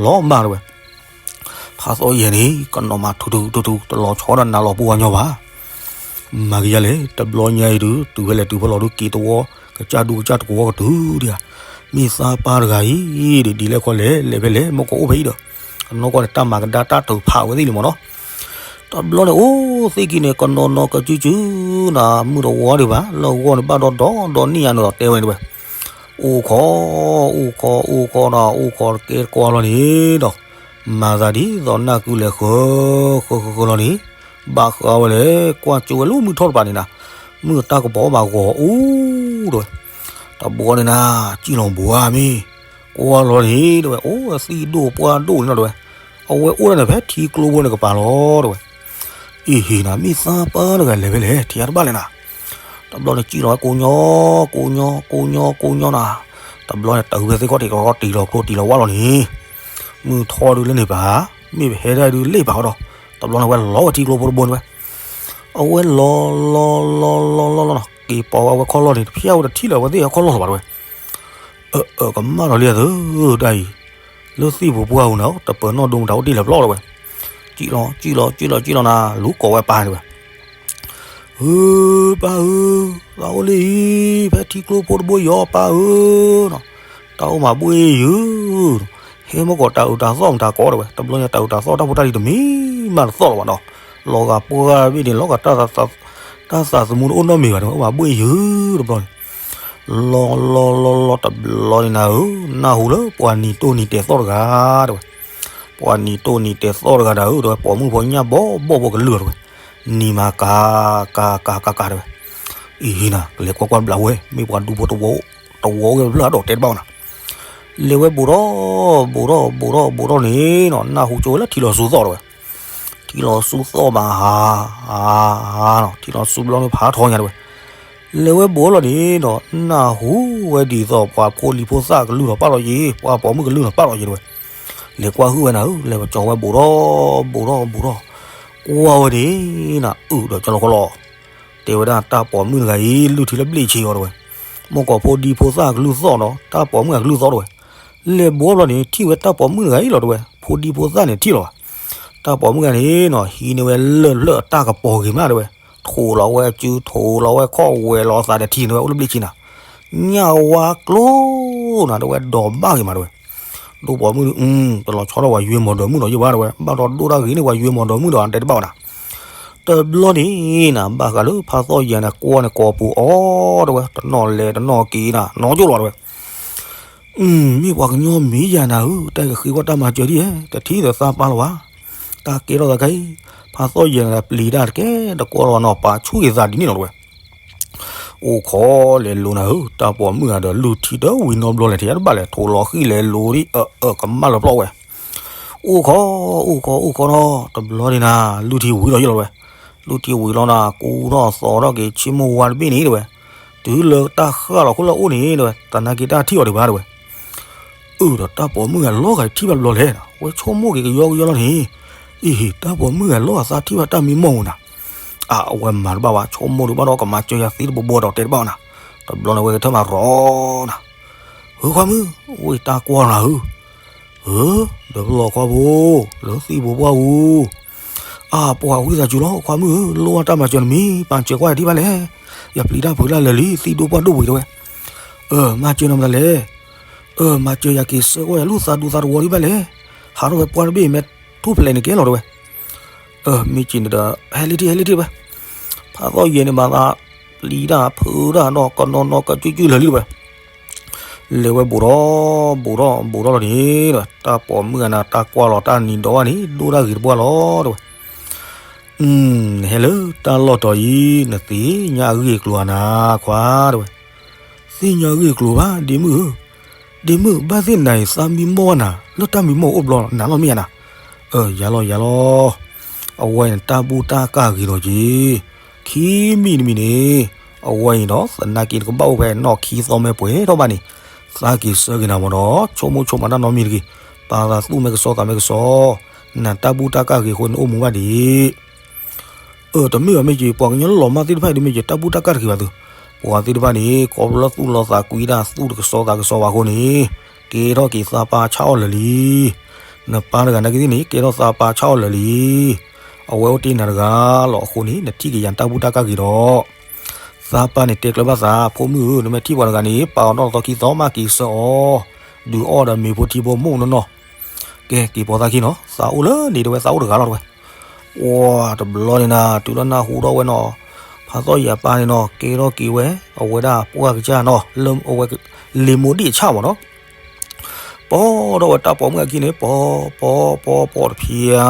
လီၤမၢ်တဲဝဲ ဖးသီၣ်ယဲၤန့ၣ် ကနီၤမးထူထူထူထူ တလီၤဆီဒၣ်နၤလီၤပူၤအညီဘၣ်. မၤကယၤလဲၣ် တဘျီညါအံၤဒုး တုၤဖဲလဲၣ်တုၤဖဲလဲၣ်ဒုး က့ၤတဝီ ကစၢ်ဒူကစၢ်တကဝီကတုၤဒံးဧါ. မ့ၢ်သးပၢ်တဂၤအံၤ ဒ်ဒ်လဲၣ်ခီလဲၣ် လဲၤဖဲလဲၣ် မ့ၢ်ကအိၣ်ဖဲအံၤဒီး ကနီၢ်ကီၢ်န့ၣ် တၢ်မၤကဒါတၢ်ထုးဖးဝဲသ့ၣ်လံမ့ၢ်နီၤ. တဘျီန့ၣ် အိၣ်သ့ၣ်က့ၤန့ၣ် ကနီၤနီၤကစုစုနၤ မုၢ်တဝီဒံးဘၣ် လၢဂီၢ်န့ၣ် ဘၣ်ဒီဒီဒီနံၣ်ယါန့ၣ်ဒီး တဲဝဲန့ၣ်ဝဲ အိၣ်ခိး အိၣ်ခိး အိၣ်ခိးဒီး အိၣ်ခိးတကဲတကွၢ်လီၤန့ၣ်ဒီး မၤသးဒ်သိးနၢ်ကုလဲၤဃၢ ဃၢဃၢဃၢလီၤန့ၣ် ဘၣ်ဃးဝဲလဲၣ် ကွၢ်ကၠိဝဲလၢမုၢ်ထီၣ်တပၤန့ၣ်နၤ မုၢ်တၢ်ကပီၤဘၣ်ဂီၤအိၣ်တဲဝဲ တဘျီန့ၣ်နၤ စံၣ်လီၤဘှါမ့ၢ် ကွၢ်လီၤန့ၣ်တဲဝဲ အိၣ်ဝဲသံၣ်ဒိၣ်ပှၢ်ဒိၣ်န့ၣ်လီၤတဲဝဲ အဝဲအိၣ်ဒၣ်န့ၣ်ဖဲထံကျိဖိန့ၣ်ကပၤလီၤတဲဝဲ အ့ၣ်ဟ့ၣ်နၤ မ့ၢ်သးပၢ်တဂၤလဲၤဖဲလဲၣ် ထံၣ်အါတဘၣ်လဲၣ်နၤ. တဘျီန့ၣ် စံၣ်လီၤဝဲကိးညီ ကိးညီ ကိးညီ ကိးညီနၤ. တဘျီန့ၣ် တုၤဝဲသ့ၣ်ခီၣ်ထံးတခီ တံၢ်လီၤကျိတံၢ်လီၤဝါလီၤန့ၣ် မုၢ်ထီၣ်ဒုးလၢန့ၣ်ပၤ မ့ၢ်ပဟဲဒၣ်ဒုးလ့ၣ်ပၤဃီဒီး တဘျီန့ၣ် ဝဲလီၤဝဲထံကျိဖိတဘိန့ၣ်ဝဲ အဝဲလီၤလီၤလီၤလီၤလီၤလီၤလီၤ က့ၤပိာ်ဝဲအဝဲခီၣ်လီၢ်န့ၣ် တဖျါဝဲတထံၣ်လၢၤဝဲသ့ၣ်အခီၣ်လီၢ်လၢၤဘၣ်တဲဝဲ အၢ အၢ ကမၣ်လီၤလံအသၢ တၢ်အံၤ လၢသ့ၣ်ပူၤပှၢ်ပူၤန့ၣ် တပၢၤနီၣ်ဒိမတၤအိၣ်တ့ၢ်လၢၤပျီလီၤဝဲ စံၣ်လီၤ စံၣ်လီၤ စံၣ်လီၤ စံၣ်လီၤနၤ လူၤကိးဝဲပၢ်န့ၣ်ဝဲ ဧၢ ပၢ်ဧၢ သးအိၣ်လၢအံၤ ဖဲထံကျိဖိတဘိအံၤအီၤ ပၢ်ဧၢ တၢ်အိၣ်မၤဘှ့ၣ်ယုၤ ဟဲမ့ၢ်ကီးတၢ်အုးတၢ်သီၣ်မတၤကိးတဲဝဲ တဘျီညါတၢ်အုးတၢ်သီၣ် တၢ်ဖိတၢ်လံၤတမံၤမးတသီၣ်လၢၤဘၣ်နီၤ လီၤဂာ်ပှၢ်ဘ့ၣ်န့ၣ် လီၤဂာ် တၢ်သးသမူတအိၣ်နီတမံၤဘၣ်န့ၣ် အိၣ်မၤဘှ့ၣ်ယုၤတဘျီန့ၣ် လီၤလီၤလီၤလီၤတဘျီန့ၣ်နၤဧၢ, နၢ်ဟူလၢပှၤနံၤတိၢ်နံၤတဲာ်သီၣ်တဂၤတဲဝဲ, ပှၤနံၤတိၢ်နံၤတဲာ်သီၣ်တဂၤဒၣ်ဧၢ တဲဝဲ, ပိာ်မုၣ်ဖိညၣ်ဘီဘီဖိကလုၢ်အီၤတဲဝဲ, နံၤမၤကၤကၤကၤကၤတဲဝဲ, အံၤနၤ ကလဲၤကွၢ်ကွၢ်တဘျီဝဲ မ့ၢ်ပှၤဒူဖိတဝီအိၣ်ကဲဖျၢၣ်အဒိးတဲတဘၣ်နၤ, လဲၤဝဲဘူးထီၣ် ဘူးထီၣ်ဘူးထီၣ်ဘူးထီၣ်န့ၣ်နီၤ နၢ်ဟူကၠိဝဲလၢထံလီၤဆူသီၣ်တဲဝဲ, ထံလီၤဆူသီၣ်ဘၣ်ဟါ ဟါနီၤ ထံလီၤဆူဘျီန့ၣ်ဖးထီညါတဲဝဲ, လဲၤဝဲဘူးလီၤန့ၣ်နီၤ နၢ်ဟူဝဲဒ်သိးပှၤဖိလံၤဖိသၣ်ကလုၢ်ထီၣ်ပာ်လီၤယ့ၤ ပှၤပိာ်မုၣ်ကလုၢ်ထီၣ်ပာ်လီၤယ့ၤတဲဝဲ, လဲၤကွၢ်ဟုၣ်ဝဲနၤဧၢ လဲၤကၠီဝဲဘူးထီၣ် ဘူးထီၣ်ဘူးထီၣ်, ကွၢ်ဝဲန့ၣ်နၤ အုၣ်ဒီးကၠီလီၤခီလီၤ တဲဝဲဒၣ်တၢ်ပိာ်မုၣ်တဂၤအံၤ လုၢ်ထံလၢဘျ့ၣ်ဆ့အီၤတဲဝဲ, မ့ၢ်ကီၢ်ဖိဒံဖိသၣ်ကလုၢ်သီၣ်နီၤ တၢ်ပိာ်မုၣ်အကလုၢ်သီၣ်တဲဝဲ, လဲၤဘူးဘျီန့ၣ် ထံၣ်ဝဲတၢ်ပိာ်မုၣ်တဂၤအံၤလီၤတဲဝဲ, ဖိဒံဖိသၣ်န့ၣ်ထံၣ်လီၤဘၣ်, တၢ်ပိာ်မုၣ်တဂၤန့ၣ်နီၤ ဟံးန့ၢ်ဝဲလၢၢ်ဖျၢၣ်အတၢ်ကပီၤဂ့ၤမးတဲဝဲ, ထိးလီၤဝဲအစု ထိးလီၤဝဲခီၣ်ဝဲၤလီၤအသးဒီးထံန့ၣ်ဝဲ အိၣ်လၢဘျ့ၣ်ဆ့နၤ, ညၣ်ဝါကျိနၤတဲဝဲ ဒိးဘၣ်ဂ့ၤမးတဲဝဲ ဒိၣ်ပိာ်မုၣ်ဒုး တလီၤဆီဒီးပှၤယွဲမီၤဒိးမုၣ်ဒီးယဘၣ်တဲဝဲ ဘၣ်ဒီးဒိၣ်တၢ်ဂ့ၤန့ၣ် ပှၤယွဲမီၤဒိးမုၣ်ဒီးတဲတဘၣ်ဝဲနၤ, တဘျီန့ၣ်နၤ ဘၣ်ဃးလၢဖးသီၣ်ယဲၤန့ၣ် ကွၢ်န့ၣ်ကိာ်ပူၤအီၤတဲဝဲ တနီၣ်လဲၤတနီၣ်က့ၤနၤ နီကၠိလီၤတဲဝဲ, မ့ၢ်ပှၤကညီမ့ၢ်ယၤနၤဧၢ တၢ်ကဃ့ကွၢ်တၢ်မၤစၢၤဒ်ဧဲ တထံၣ်ဒီးသးပာ်လီၤဘၣ်, တၢ်ကဲထီၣ်သးခဲအံၤ, ဖးသီၣ်ယဲၤန့ၣ် ပျံၤတၢ်တကဲတကွီလီၤနီၤ ပာ်ဆူၣ်က့ၤသးဒ်န့ၣ်လီၤတဲဝဲ အိၣ်ခိးလဲၤလိၤနၤဧၢ, တၢ်ပိာ်မုၣ်ဂၤဒီး လုၢ်ထံတဝံၤနီတဘျီလဲၣ် ထဲတဘၣ်လဲၣ် ထိးလီၤဃံၣ်လဲၤလိၤဒ်အၢအၢကမၣ်လၢပျီဝဲ, အိၣ်ခိး အိၣ်ခိး အိၣ်ခိးနီၤ တဘျီန့ၣ်နၤ လုၢ်ထံဝံၤလီၤယလီၤဝဲ, လုၢ်ထံဝံၤလီၤနၤ ကူထီၣ်သီထီၣ်က့ၤ ဆ့မိၢ်ဝါတဘ့ၣ်န့ၣ်တဲဝဲ, တုၤလၢတၢ်ဃၣ်လီၤခိၣ်လၢအအိၣ်န့ၣ်တဲဝဲ သနာ်က့တၢ်ထံၣ်အီၤဒံးဘၣ်တဲဝဲ အၢဒီးတၢ်ပိာ်မုၣ်ဂၤလီၤဂာ်ထံၣ်ဘၣ်ဘျီလဲၣ်, ဝဲဆိကမိၣ်က့ၤကယီကယီလီၤန့ၣ်, အ့ တၢ်ပိာ်မုၣ်ဂၤလီၤဂာ်သးထံၣ်ဘၣ်တၢ်မံမီၢ်ဧိၤနၤ, အဝဲမၤတဘၣ်ဘၣ် ဆိကမိၣ်ဒုးဘၣ်ဒီးကမၤစၢၤယၤသ့တဘိဘိဒီးတဲတဘၣ်နၤ, တဘျီန့ၣ်ဝဲကထၢၣ်မၤရီနၤ, ဧၢ ခွါမုၣ်, ဝဲတၢ်ကွၢ်နၤဧၢ ဧၢ, ဒီးပလီၢ်ခွါဖိ, လၢသံၣ်ဖိပှၢ်ဧိၤ, အါ ပှၤဝံသးစူၤလီၤ ခွါမုၣ်ဧၢ, လိၣ်ဘၣ်တၢ်မၤစၢၤနမံၤ မၤစၢၤကွၢ်ယၤဒ်ဘၣ်လဲၣ်, ယပျံၤတၢ်ဖုးတၢ်လၢာ်လံ သံၣ်ဒိၣ်ပှၢ်ဒိၣ်ဝံၤတဲဝဲ, အၢ မၤစၢၤနမတၤလဲၣ်, အၢ မၤစၢၤယၤက့ၤဆှၢကွၢ်ယၤလၢ သးဒူသးတဝီဒ်ဘၣ်လဲၣ်, ဟးထီၣ်ဝဲပှၢ်တဘ့ၣ်အမဲာ်ထူၣ်ဖျဲးန့ၣ်ကဲလီၤတဲဝဲ, အၢ မ့ၢ်က့ၤန့ၣ်ဒီး ဟဲလံထံၣ် ဟဲလံထံၣ်ဝဲ, ဖးသီၣ်ယဲၤန့ၣ်ဘၣ်သး ပျံၤတၢ်ဖုးတၢ်နီၢ် ကနီၤနီၤကစုၢ်စုၢ်လၢာ်လံတဲဝဲ လဲၤဝဲဘူးထီၣ် ဘူးထီၣ် ဘူးထီၣ်လီၤန့ၣ်ဒီး တၢ်ပိာ်မုၣ်ဂၤန့ၣ် တၢ်ကွၢ်လီၤတၢ်နံၤဒီးဘၣ်န့ၣ် ဒိၣ်တၢ်ဂ့ၤတပှၢ်လီၤတဲဝဲ, နဟဲလၢတၢ်လီၢ်တီၤအံၤ နသ့ၣ်ညါအဂ့ၢ်အကျိၤဧါနၤ ခွါတဲဝဲ, သ့ၣ်ညါအဂ့ၢ်အကျိၤဘၣ် ဒ့မုၣ်ဧၢ, ဒ့မုၣ် ဘၣ်သ့ၣ်နၤအံၤ သးမံမီၢ်ဘၣ်နၤ လၢတၢ်မံမီၢ်အိၣ်ဘျီ နၤလီၤမ့ၢ်ဧါနၤ, အၢ ယၤလီၤယၤလီၤ, အဝဲအံၤန့ၣ် တၢ်ဘူၣ်တၢ်ကၢ်ဂ့ၤဒီးက့ၤ ခံမံၤတမံၤန့ၣ်, အဝဲအံၤဒီး သနာ်က့နကဘၣ်အိၣ်ဖဲနီၢ်ခံသီမ့ၢ်ပှဲၤထီၣ်ဘၣ်န့ၣ်, သးက့ၤဆၢက့ၤနၤမ့ၢ်ဒီး ဆိကမိၣ်ဆိကမးတၢ်နီတမံၤတဂ့ၤ, ပာ်သးသူၣ်မ့ၢ်ကစီသးမ့ၢ်ကစီ, နတၢ်ဘူၣ်တၢ်ကၢ်ဂ့ၤအဃိန့ၣ်အိၣ်မူဘၣ်ဒံး, အၢ တမ့ၢ်ဘၣ်မ့ၢ်က့ၤ ပှၤကညီလီၤမၢ်သ့ၣ်တဖၣ်အံၤတမ့ၢ်က့ၤ တၢ်ဘူၣ်တၢ်ကၢ်တဂ့ၤဘၣ်သု, ပှၤသ့ၣ်တဖၣ်န့ၣ် ခီဖျိလၢသူၣ်လီၤသးကွံတၢ် သူၣ်တကစီသးကစီဘၣ်အဃိန့ၣ်, ကဲထီၣ်က့ၤသးပၢ်ဆါအီၣ်လၢာ်လံ နပၢ်တဂၤနာ်က့သ့ၣ်န့ၣ် ကဲထီၣ်သးပၢ်ဆါအီၣ်လၢာ်လံ, အဝဲအိၣ်တ့ၢ်နၤတဂၤလီၤအဃိန့ၣ် နထံၣ်က့ၤယၤတၢ်ဘူၣ်တၢ်ကၢ်ဂ့ၤဒီး, သးပၢ်န့ၣ်တဲကျၢၤဘၣ်သး ဖိမုၣ်ဧၢ နမ့ၢ်ထံၣ်ပှၤတဂၤန့ၣ် ပာ်အီၤနီၢ်သီခံသီမးက့ၤဆၢအီၤ, ဒုးအီၣ်ဒီးမ့ၤဖိထံဖိမိၢ်နီၢ်နီၢ်, ကဲက့ၤပိာ်သးခံနီၤ သးအိၣ်လၢန့ၣ်တဲဝဲ သးအိၣ်တဂၤလီၤတဲဝဲ ဝါတဘျီန့ၣ်နၤ တုၤလၢနၢ်ဟူထီၣ်ဝဲနီၤ, ဖးသီၣ်ယဲၤပၢ်န့ၣ်နီၤ ကဲထီၣ်က့ၤဝဲ အဝဲဒၣ်ပှၢ်ကစၢ်နီၤ လၢအဝဲ လ့ၤမိၢ်ဒ့ၣ်ဆၣ်မ့ၢ်နီၤ, ပိာ်ထီၣ်ဝဲတၢ်ပိာ်မုၣ်အခံန့ၣ် ပိာ်ပိာ်ပိာ်ပိာ်တဖံးဧါ,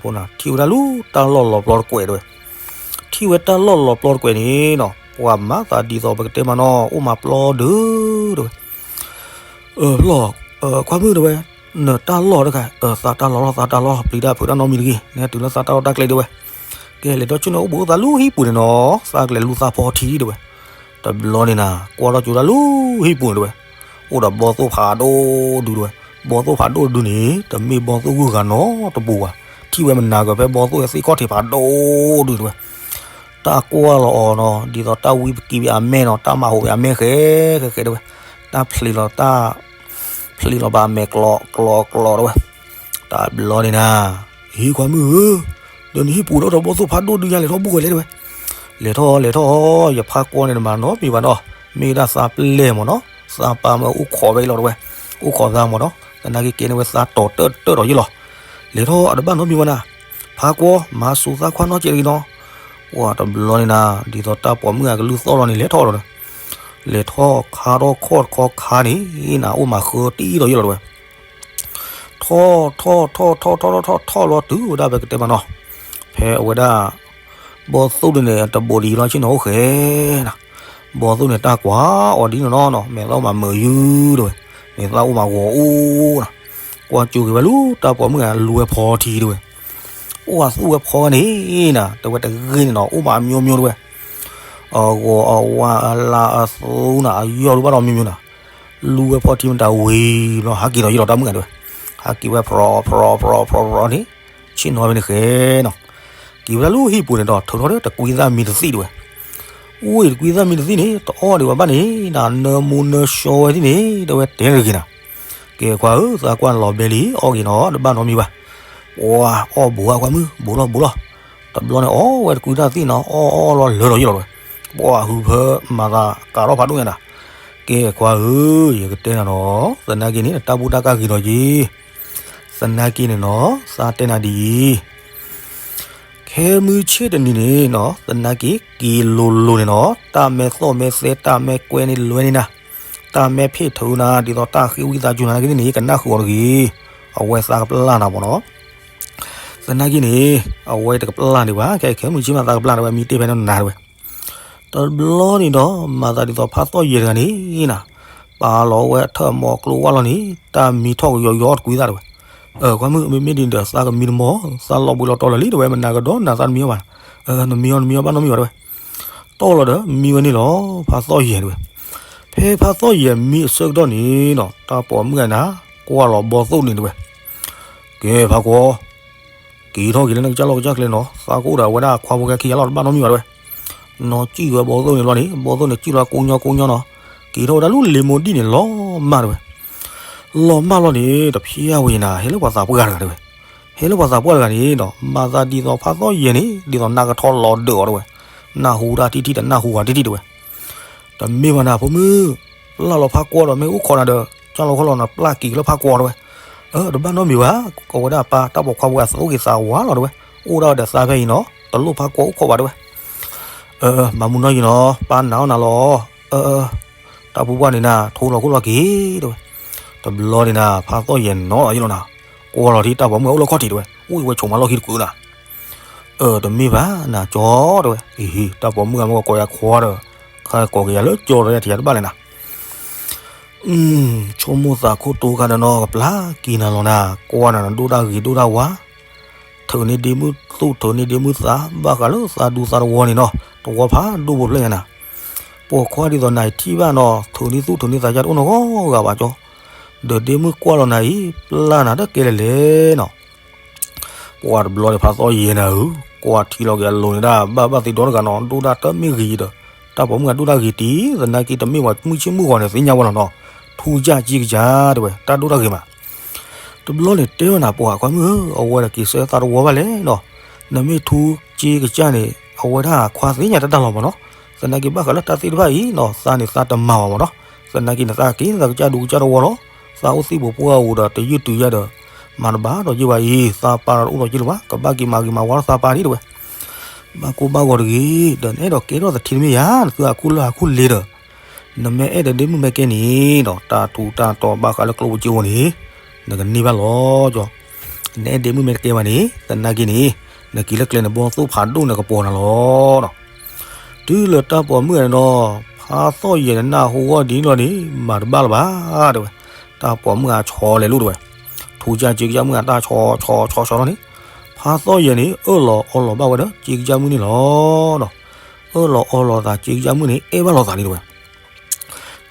ဖိနၤ ထံၣ်ဝဲဒၣ်လၢတၢ်လီၢ်လီၤပျီတကွဲးတဲဝဲ, ထံၣ်ဝဲတၢ်လီၢ်လီၤပျီတကွဲးန့ၣ်နီၤ ပှၤမၤသးဒ်သိးပကတဲမးနီၤ အိၣ်မးပျီဒုးတဲဝဲ အၢ လီၤ, ခွါမုၣ်တဲဝဲ, နတၢ်လီၢ်တခါ, သးတၢ်လီၢ်လီၤ သးတၢ်လီၢ် ပျံၤတၢ်ဖုးတၢ်နီတမံၤတဂ့ၤ နဟဲတုၤလၢသးတၢ်လီၢ်တၢ်ကျဲတဲဝဲ, ကဲလဲၤဒီးဆူန့ၣ်အိၣ်ဘူးအိၣ်သးလၢဟံၣ်ပူၤန့ၣ်နီၤ သးကလဲၤလူၤသးဖီထံတဲဝဲ, တဘျီန့ၣ်နၤ ကွၢ်ထီၣ်ကၠိတၢ်လၢဟံၣ်ပူၤန့ၣ်တဲဝဲ, အိၣ်ဒီးဘီသိၣ်ဖးဒိၣ်ဒုးတဲဝဲ, ဘီသိၣ်ဖးဒိၣ်ဒုးန့ၣ် တမ့ၢ်ဘီသိၣ်ဂုၢ်ဂၤနီတပူၤဘၣ်, ထံၣ်ဝဲမနၤကဖဲဘီသိၣ်ဝဲသ့ၣ်ခီၣ်ထံးဖးဒိၣ်ဒုးတဲဝဲ တၢ်ကွၢ်လီၤအီၤနီၤ ဒ်သိးတၢ်ဝံပကံပအမဲနီၤ တၢ်မၤဟူးပအမဲဃဲဃဲဃဲတဲဝဲ, တၢ်ဖျံးလီၤတၢ် ဖျံးလီၤဘၣ်အမဲာ်ကျီကျီကျီတဲဝဲ, တဘျီန့ၣ်နၤ, ဟံၣ်ခွါမုၣ်ဧၢ, ဒီးနဟံၣ်ပူၤဒီးတဘီသိၣ်ဖးဒိၣ်ဒုးညါ လဲၤထီၣ်ဘူးဝဲလဲၣ်တဲဝဲ, လဲၤထီၣ်လဲၤထီၣ် ယဖးကွီန့ၣ်တမၤနီတမံၤဘၣ်နီၤ, မ့ၢ်ဒၣ်သးပျဲၢ်မ့ၢ်နီၤ, သးပၢ်မ့ၢ်အိၣ်ခိးဖဲအံၤလီၤတဲဝဲ, အိၣ်ခိးသးမ့ၢ်နီၤ, သနာ်က့ကဲန့ၢ်ဝဲသးတီၤတၢၢ်တၢၢ်ဒီးယလီၤ, လဲၤထီၣ်အတဘၣ်နီတမံၤဘၣ်နၤ, ဖးကွီ မၤစူၤသးခွါနီတစဲးတဂ့ၤနီၤ, ပှၤတဘျီန့ၣ်နၤ ဒ်သိးတၢ်ပိာ်မုၣ်အကလုၢ်သီၣ်လီၤန့ၣ် လဲၤထီၣ်ဒီး လဲၤထီၣ်ခါထီၣ်ခီၣ်တခီခါန့ၣ်နၤ အိၣ်မးဃၢတံၢ်ဒီးယဲၢ်လီၤတဲဝဲ. ထီၣ်ထီၣ်ထီၣ်ထီၣ်ထီၣ်ထီၣ်ထီၣ်ထီၣ်လီၤတုၤဝဲဒၣ်ဖဲကတဲမးနီၤ, ဖဲအဝဲဒၣ် ဘီသိၣ်ဒုန့ၣ် တဘိးဒံးလီၤဆ့ၣ်နီၤအိၣ်ဃဲနၤ, ဘီသိၣ်န့ၣ်တၢ်ကွၢ်အီၤဒ်န့ၣ်နီၤနီၤ မဲာ်သၣ်အိၣ်မးမုာ်ယုၢ်တဲဝဲ, မဲာ်သၣ်အိၣ်မးဂီၤအိၣ်နၤ, ကွၢ်ကၠိက့ၤဝဲလၢတၢ်ပိာ်မုၣ်ဂၤလူၤဝဲဖီထံတဲဝဲ, အိၣ်အသူၣ်ဝဲဖီဝဲန့ၣ်နၤ တဲဝဲတဂ့ၤန့ၣ်နီၤ အိၣ်မးအမျိုးမျိုးတဲဝဲ, အဂီၤအဝါအလါအသူနၤ အယီၢ်ဒုဘၣ်ဒီးမျိုးမျိုးနၤ, လူၤဝဲဖီထံမတၤဝံၤဘျီ ဟးက့ၤဒီးယဲၢ်လီၤတၢ်မုၣ်ဂၤတဲဝဲ, ဟးက့ၤဝဲဖြီဖြီဖြီဖြီဖြီန့ၣ်, ဆ့ၣ်နီၤဖဲန့ၣ်ဃဲနီၤ, က့ၤဝဲဒၣ်လၢဟံၣ်ပူၤန့ၣ်ဒီး ထုးထီၣ်ဒီးတကွံသၣ်မံတသံၣ်တဲဝဲ, အိၣ်အံၤတကွံသၣ်မံတသံၣ်န့ၣ် တအီၣ်ဒံးဘၣ်ဘၣ်န့ၣ်နၤ နၢမူနၢဆှီဝဲသ့ၣ်န့ၣ် တဲဝဲတဲတဂ့ၤနၤ, ကဲခွါဧၢ သးကွၢ်လီၤဘဲလံ အီၣ်က့ၤနီၤ တဘၣ်နီတမံၤဘၣ်, ပှၤအီၣ်ဘူးအါခွါမုၣ် ဘူးလီၤဘူးလီၤ, တဘျီန့ၣ်အီၣ်ဝဲတကွံသၣ်သံၣ်နီၤ အီၣ်အီၣ်လီၤလၢာ်ဒီးယဲၢ်လီၤတဲဝဲ, ပှၤဟုဖၢမၤသးကးထီၣ်ဖးဒိၣ်ညါနၤ, ကဲခွါဧၢ ယကတဲနၤနီၤ သနာ်က့န့ၣ် နတၢ်ဘူၣ်တၢ်ကၢ်ဂ့ၤဒီးယ့ၤ, သနာ်က့န့ၣ်နီၤ သးတဲနၤဒ်အံၤ ခဲမုၢ်ဆ့ၣ်တနံၤန့ၣ်နီၤ သနာ်က့ က့ၤလိၤလိၤန့ၣ်နီၤ တၢ်မဲာ်သီၣ်မဲာ်သဲ တၢ်မဲာ်ကွဲန့ၣ်လွဲန့ၣ်နၤ, တၢ်မဲာ်ဖ့ၣ်ထုးနၤ ဒ်သိးတၢ်ဃ့ဝံသးစူၤနၤသနာ်က့န့ၣ် ကနၢ်ဃုာ်အီၤတဂ့ၤ, အဝဲသးကပျၢ်နၤမ့ၢ်နီၤ, သနာ်က့န့ၣ် အဝဲတကပျၢ်န့ၣ်ဘၣ် ခဲခဲမုၢ်ဆ့ၣ်မးသးကပျၢ်န့ၣ်ဝဲ မံတ့ၢ်ဖဲန့ၣ်နၤတဲဝဲ တဘျီန့ၣ်ဒီး မၤသးဒ်သိးဖးသီၣ်ယဲၢ်တဂၤန့ၣ်နၤ, ပာ်လီၤဝဲအထၢၣ်မီၤကျိဝၢ်လီၤန့ၣ် တၢ်မံထီၣ်ကယီယီတကွံသၣ်တဲဝဲ, အၢ ခွါမုၣ် မ့မ့ၢ်ဒ်န့ၣ်ဒီး သးကမံတမီၢ် သးလီၤဘှံးလီၤတီၤလၢာ်လံတဲဝဲ မနၤကဒီးနၤသးတမံအီၤဘၣ်, နမံအီၤနမံအီၤဘၣ်နီတမံၤဘၣ်တဲဝဲ, တီၢ်လီၤဒီး မံဝဲန့ၣ်လီၤ ဖးသီၣ်ယဲၢ်တဲဝဲ, ဖဲဖးသီၣ်ယဲၢ်မံအဆၢကတီၢ်န့ၣ်နီၤ တၢ်ပိာ်မုၣ်ဂၤန့ၣ် ကွၢ်လီၤဘီသိၣ်န့ၣ်တဲဝဲ, ကဲဖးကွီၤ က့ၤထီၣ်က့ၤလၢနကစၢ်လီၢ်ကစၢ်ကျဲနီၤ သးကအိၣ်ဒီးအဝဲဒၣ်ခွါဖိခဲခံဂၤလီၤ တဘၣ်နီတမံၤဘၣ်တဲဝဲ, နီၢ်စံၣ်ဝဲဘီသိၣ်န့ၣ်ဘျီန့ၣ် ဘီသိၣ်န့ၣ်စံၣ်လီၤကိညီကိညီနီၤ, က့ၤထီၣ်ဝဲဒၣ်လၢလ့မိၢ်ဒံၣ်န့ၣ်လီၤမၢ်တဲဝဲ, လီၤမၢ်လီၤန့ၣ် တဖျါဝဲယဲၢ်နၤ ဟဲလၢပှၤသးပှၢ်တဂၤတဲဝဲ, ဟဲလၢပှၤသးပှၢ်တဂၤန့ၣ်နီၤ မၤသးဒ်သိးဖးသီၣ်ယဲၢ်န့ၣ် ဒ်သိးနးကထီလီၤဒၢးအီၤတဲဝဲ, နၢ်ဟူတၢ်ထံထံၣ်တနၢ်ဟူဂၤထံထံၣ်တဲဝဲ တမ့ၢ်ဘၣ်နၤဖိမုၣ်, ပျၢ်လီၤဖးကွီၤဒီးမ့ၢ်အိၣ်ခိးနၤဒီး ကၢ်လီၤခီလီၤနၤ ပျၢ်က့ၤလၢဖးကွီၤတဲဝဲ, အၢ တဘၣ်နီတမံၤဘၣ်, ကဝဲဒၣ်ပၢ်တၢ်ပိာ်ခွါဖိအသးအိၣ်က့ၤသးဝါလီၤတဲဝဲ, အိၣ်ဒၣ်ဝဲဒီးသးဖဲအံၤနီၤ တလိၣ်ဖးကွီၤအိၣ်ခိးဘၣ်တဲဝဲ, အၢ မၤမူနီၢ်ယံၤနီၤ ပၢ်နာ်အီၣ်နၤလီၤ, အၢ တၢ်ပူၤပှၢ်န့ၣ်နၤ ထိလီၤခိၣ်လီၤက့ၤတဲဝဲ, တဘျီန့ၣ်နၤ ဖးသီၣ်ယဲၢ်နီၤလီၤယံၤလီၤနၤ, ကွၢ်လီၤထံတၢ်ပိာ်မုၣ်ဂၤအိၣ်လၢခီၣ်ထံးတဲဝဲ, အိၣ်ဝဲဆိးမးလီၢ်ခံတကုးနၤ အၢ တမ့ၢ်ဘၣ်နၤကၠီတဲဝဲ, အံၤ တၢ်ပိာ်မုၣ်ဂၤမ့ၢ်ကကိးယၤခွါဒီး ခါကိးက့ၤယၤလၢကၠီဒီးယၤထံၣ်ယၤတဘၣ်လဲၣ်နၤ, ဆိကမိၣ်သးခိၣ်တိခါဒီးနီၤ ကပျၢ်က့ၤနၤလီၤနၤ, ကွၢ်နၤနဒိၣ်တၢ်ဂ့ၤဒိၣ်တၢ်ဝါ, ထုးန့ၢ်ဒ့မုၣ်သူၣ် ထုးန့ၢ်ဒ့မုၣ်သး ဘၣ်ဃးလၢသးဒူသးတဝီန့ၣ်နီၤ တဝီဖးဒိၣ်ဖိဖျဲၣ်ညါနၤ, ပိာ်ခွါဒ်သိးနၤအံၤထံၣ်ဘၣ်နီၤ ထုးန့ၢ်သူၣ်ထုးန့ၢ်သးယါတအိၣ်နီတဂၤဘၣ်ကၠီ, ဒီးဒ့မုၣ်ကွၢ်လီၤနၤအံၤ ပျၢ်နၤတကဲလဲၣ်လဲၣ်နီၤ ပှၤတဘျီန့ၣ်ဖးသီၣ်ယဲၢ်နၤဧၢ, ကွၢ်ထံလီၤက့ၤအလိၤန့ၣ်ဒၣ် ဘၣ်ဘၣ်သ့ၣ်ဒီတဂၤနီၤ ဒိၣ်ဒၣ်တမ့ၢ်ဂ့ၤဒီး တၢ်ပိာ်မုၣ်ဂၤဒိၣ်တၢ်ဂ့ၤတံၢ် သနာ်က့တမ့ၢ်ပှၤမုၢ်ဆ့ၣ်မုၢ်ဂီၤန့ၣ် သ့ၣ်ညါဝဲလီၤနီၤ, ထူကစၢ်က့ကစၢ်တဲဝဲ တၢ်ဒိၣ်တၢ်ဂ့ၤမး, တဘျီန့ၣ်တဲဝဲနၤ ပှၤခွါမုၣ်ဧၢ အဝဲဒၣ်က့ၤဆၢသးတဝီဘၣ်လဲၣ်နီၤ, နမ့ၢ်ထူက့ကစၢ်န့ၣ် အဝဲဒၣ်ခွါသ့ၣ်ညါတၢ်တၢ်လီၤမးနီၤ, သနာ်က့ဘၣ်ဃးလၢတၢ်သ့ၣ်တဖၣ်အံၤနီၤ သးန့ၣ်သးတမၤဘၣ်မးနီၤ, သနာ်က့န့ၣ်သးက့ၤသးကစၢ်ဒူကစၢ်တဝီလီၤ, သးအိၣ်သံၣ်ပူၤဖိအအိၣ်ဒီးတယုၢ်တုၤယၤဒီး မၤတဘၣ်ဒီးယ့ၢ်ဝဲအံၤ သးပၢ်ဒီးတအိၣ်ဒီးယ့ၢ်လၢၤဘၣ် ကဘၣ်က့ၤမၤဂ့ၤမၤဝါလၢသးပၢ်ဒ်တဲဝဲ, ဘၣ်ကိၢ်ဘၣ်ဂီၤတဂ့ၤ, ဒီးနအဲၣ်ဒိးကဲထီၣ်သထံတမ့ၢ်ယါ နသုဟးခူၣ်လၢဟးခူၣ်လ့ဒီး, နမ့ၢ်အဲၣ်ဒိးဒ့မုၣ်မ့ၢ်ကဲန့ၣ်ဒီး တၢ်ထူးတၢ်တီၤဘၣ်ဃးလၢကျိၣ်ဖိစ့ဖိန့ၣ်, နကန့ၢ်ဘၣ်လီၤကၠီ, နအဲၣ်ဒိးဒ့မုၣ်မ့ၢ်တကဲဘၣ်န့ၣ် သနာ်က့န့ၣ်, နက့ၤလၢကျဲန့ၣ်ဘီသိၣ်ဖးဒိၣ်န့ၣ်ကပီၤနၤလီၤနီၤ, တုၤလၢတၢ်ပိာ်မုၣ်ဂၤန့ၣ်ဒီး, ဖးသီၣ်ယဲၢ်န့ၣ်နၢ်ဟူဂီၢ်ဒ်န့ၣ်လီၤန့ၣ် မၤတဘၣ်လၢၤဘၣ်တဲဝဲ, တၢ်ပိာ်မုၣ်ဂၤဆီလဲၤလိာ်တဲဝဲ, ထူကစၢ်က့ကစၢ်မုၣ်ဂၤတၢ်ဆီဆီဆီဆီလီၤန့ၣ်, ဖးသီၣ်ယဲၢ်န့ၣ် အၢၣ်လီၤအီလီၤဘၣ်ဝဲဒီး က့ကစၢ်မုၣ်န့ၣ်လီၤ. အၢၣ်လီၤအီလီၤသး က့ကစၢ်မုၣ်န့ၣ် အဲၣ်ဘၣ်လိာ်သးန့ၣ်တဲဝဲ.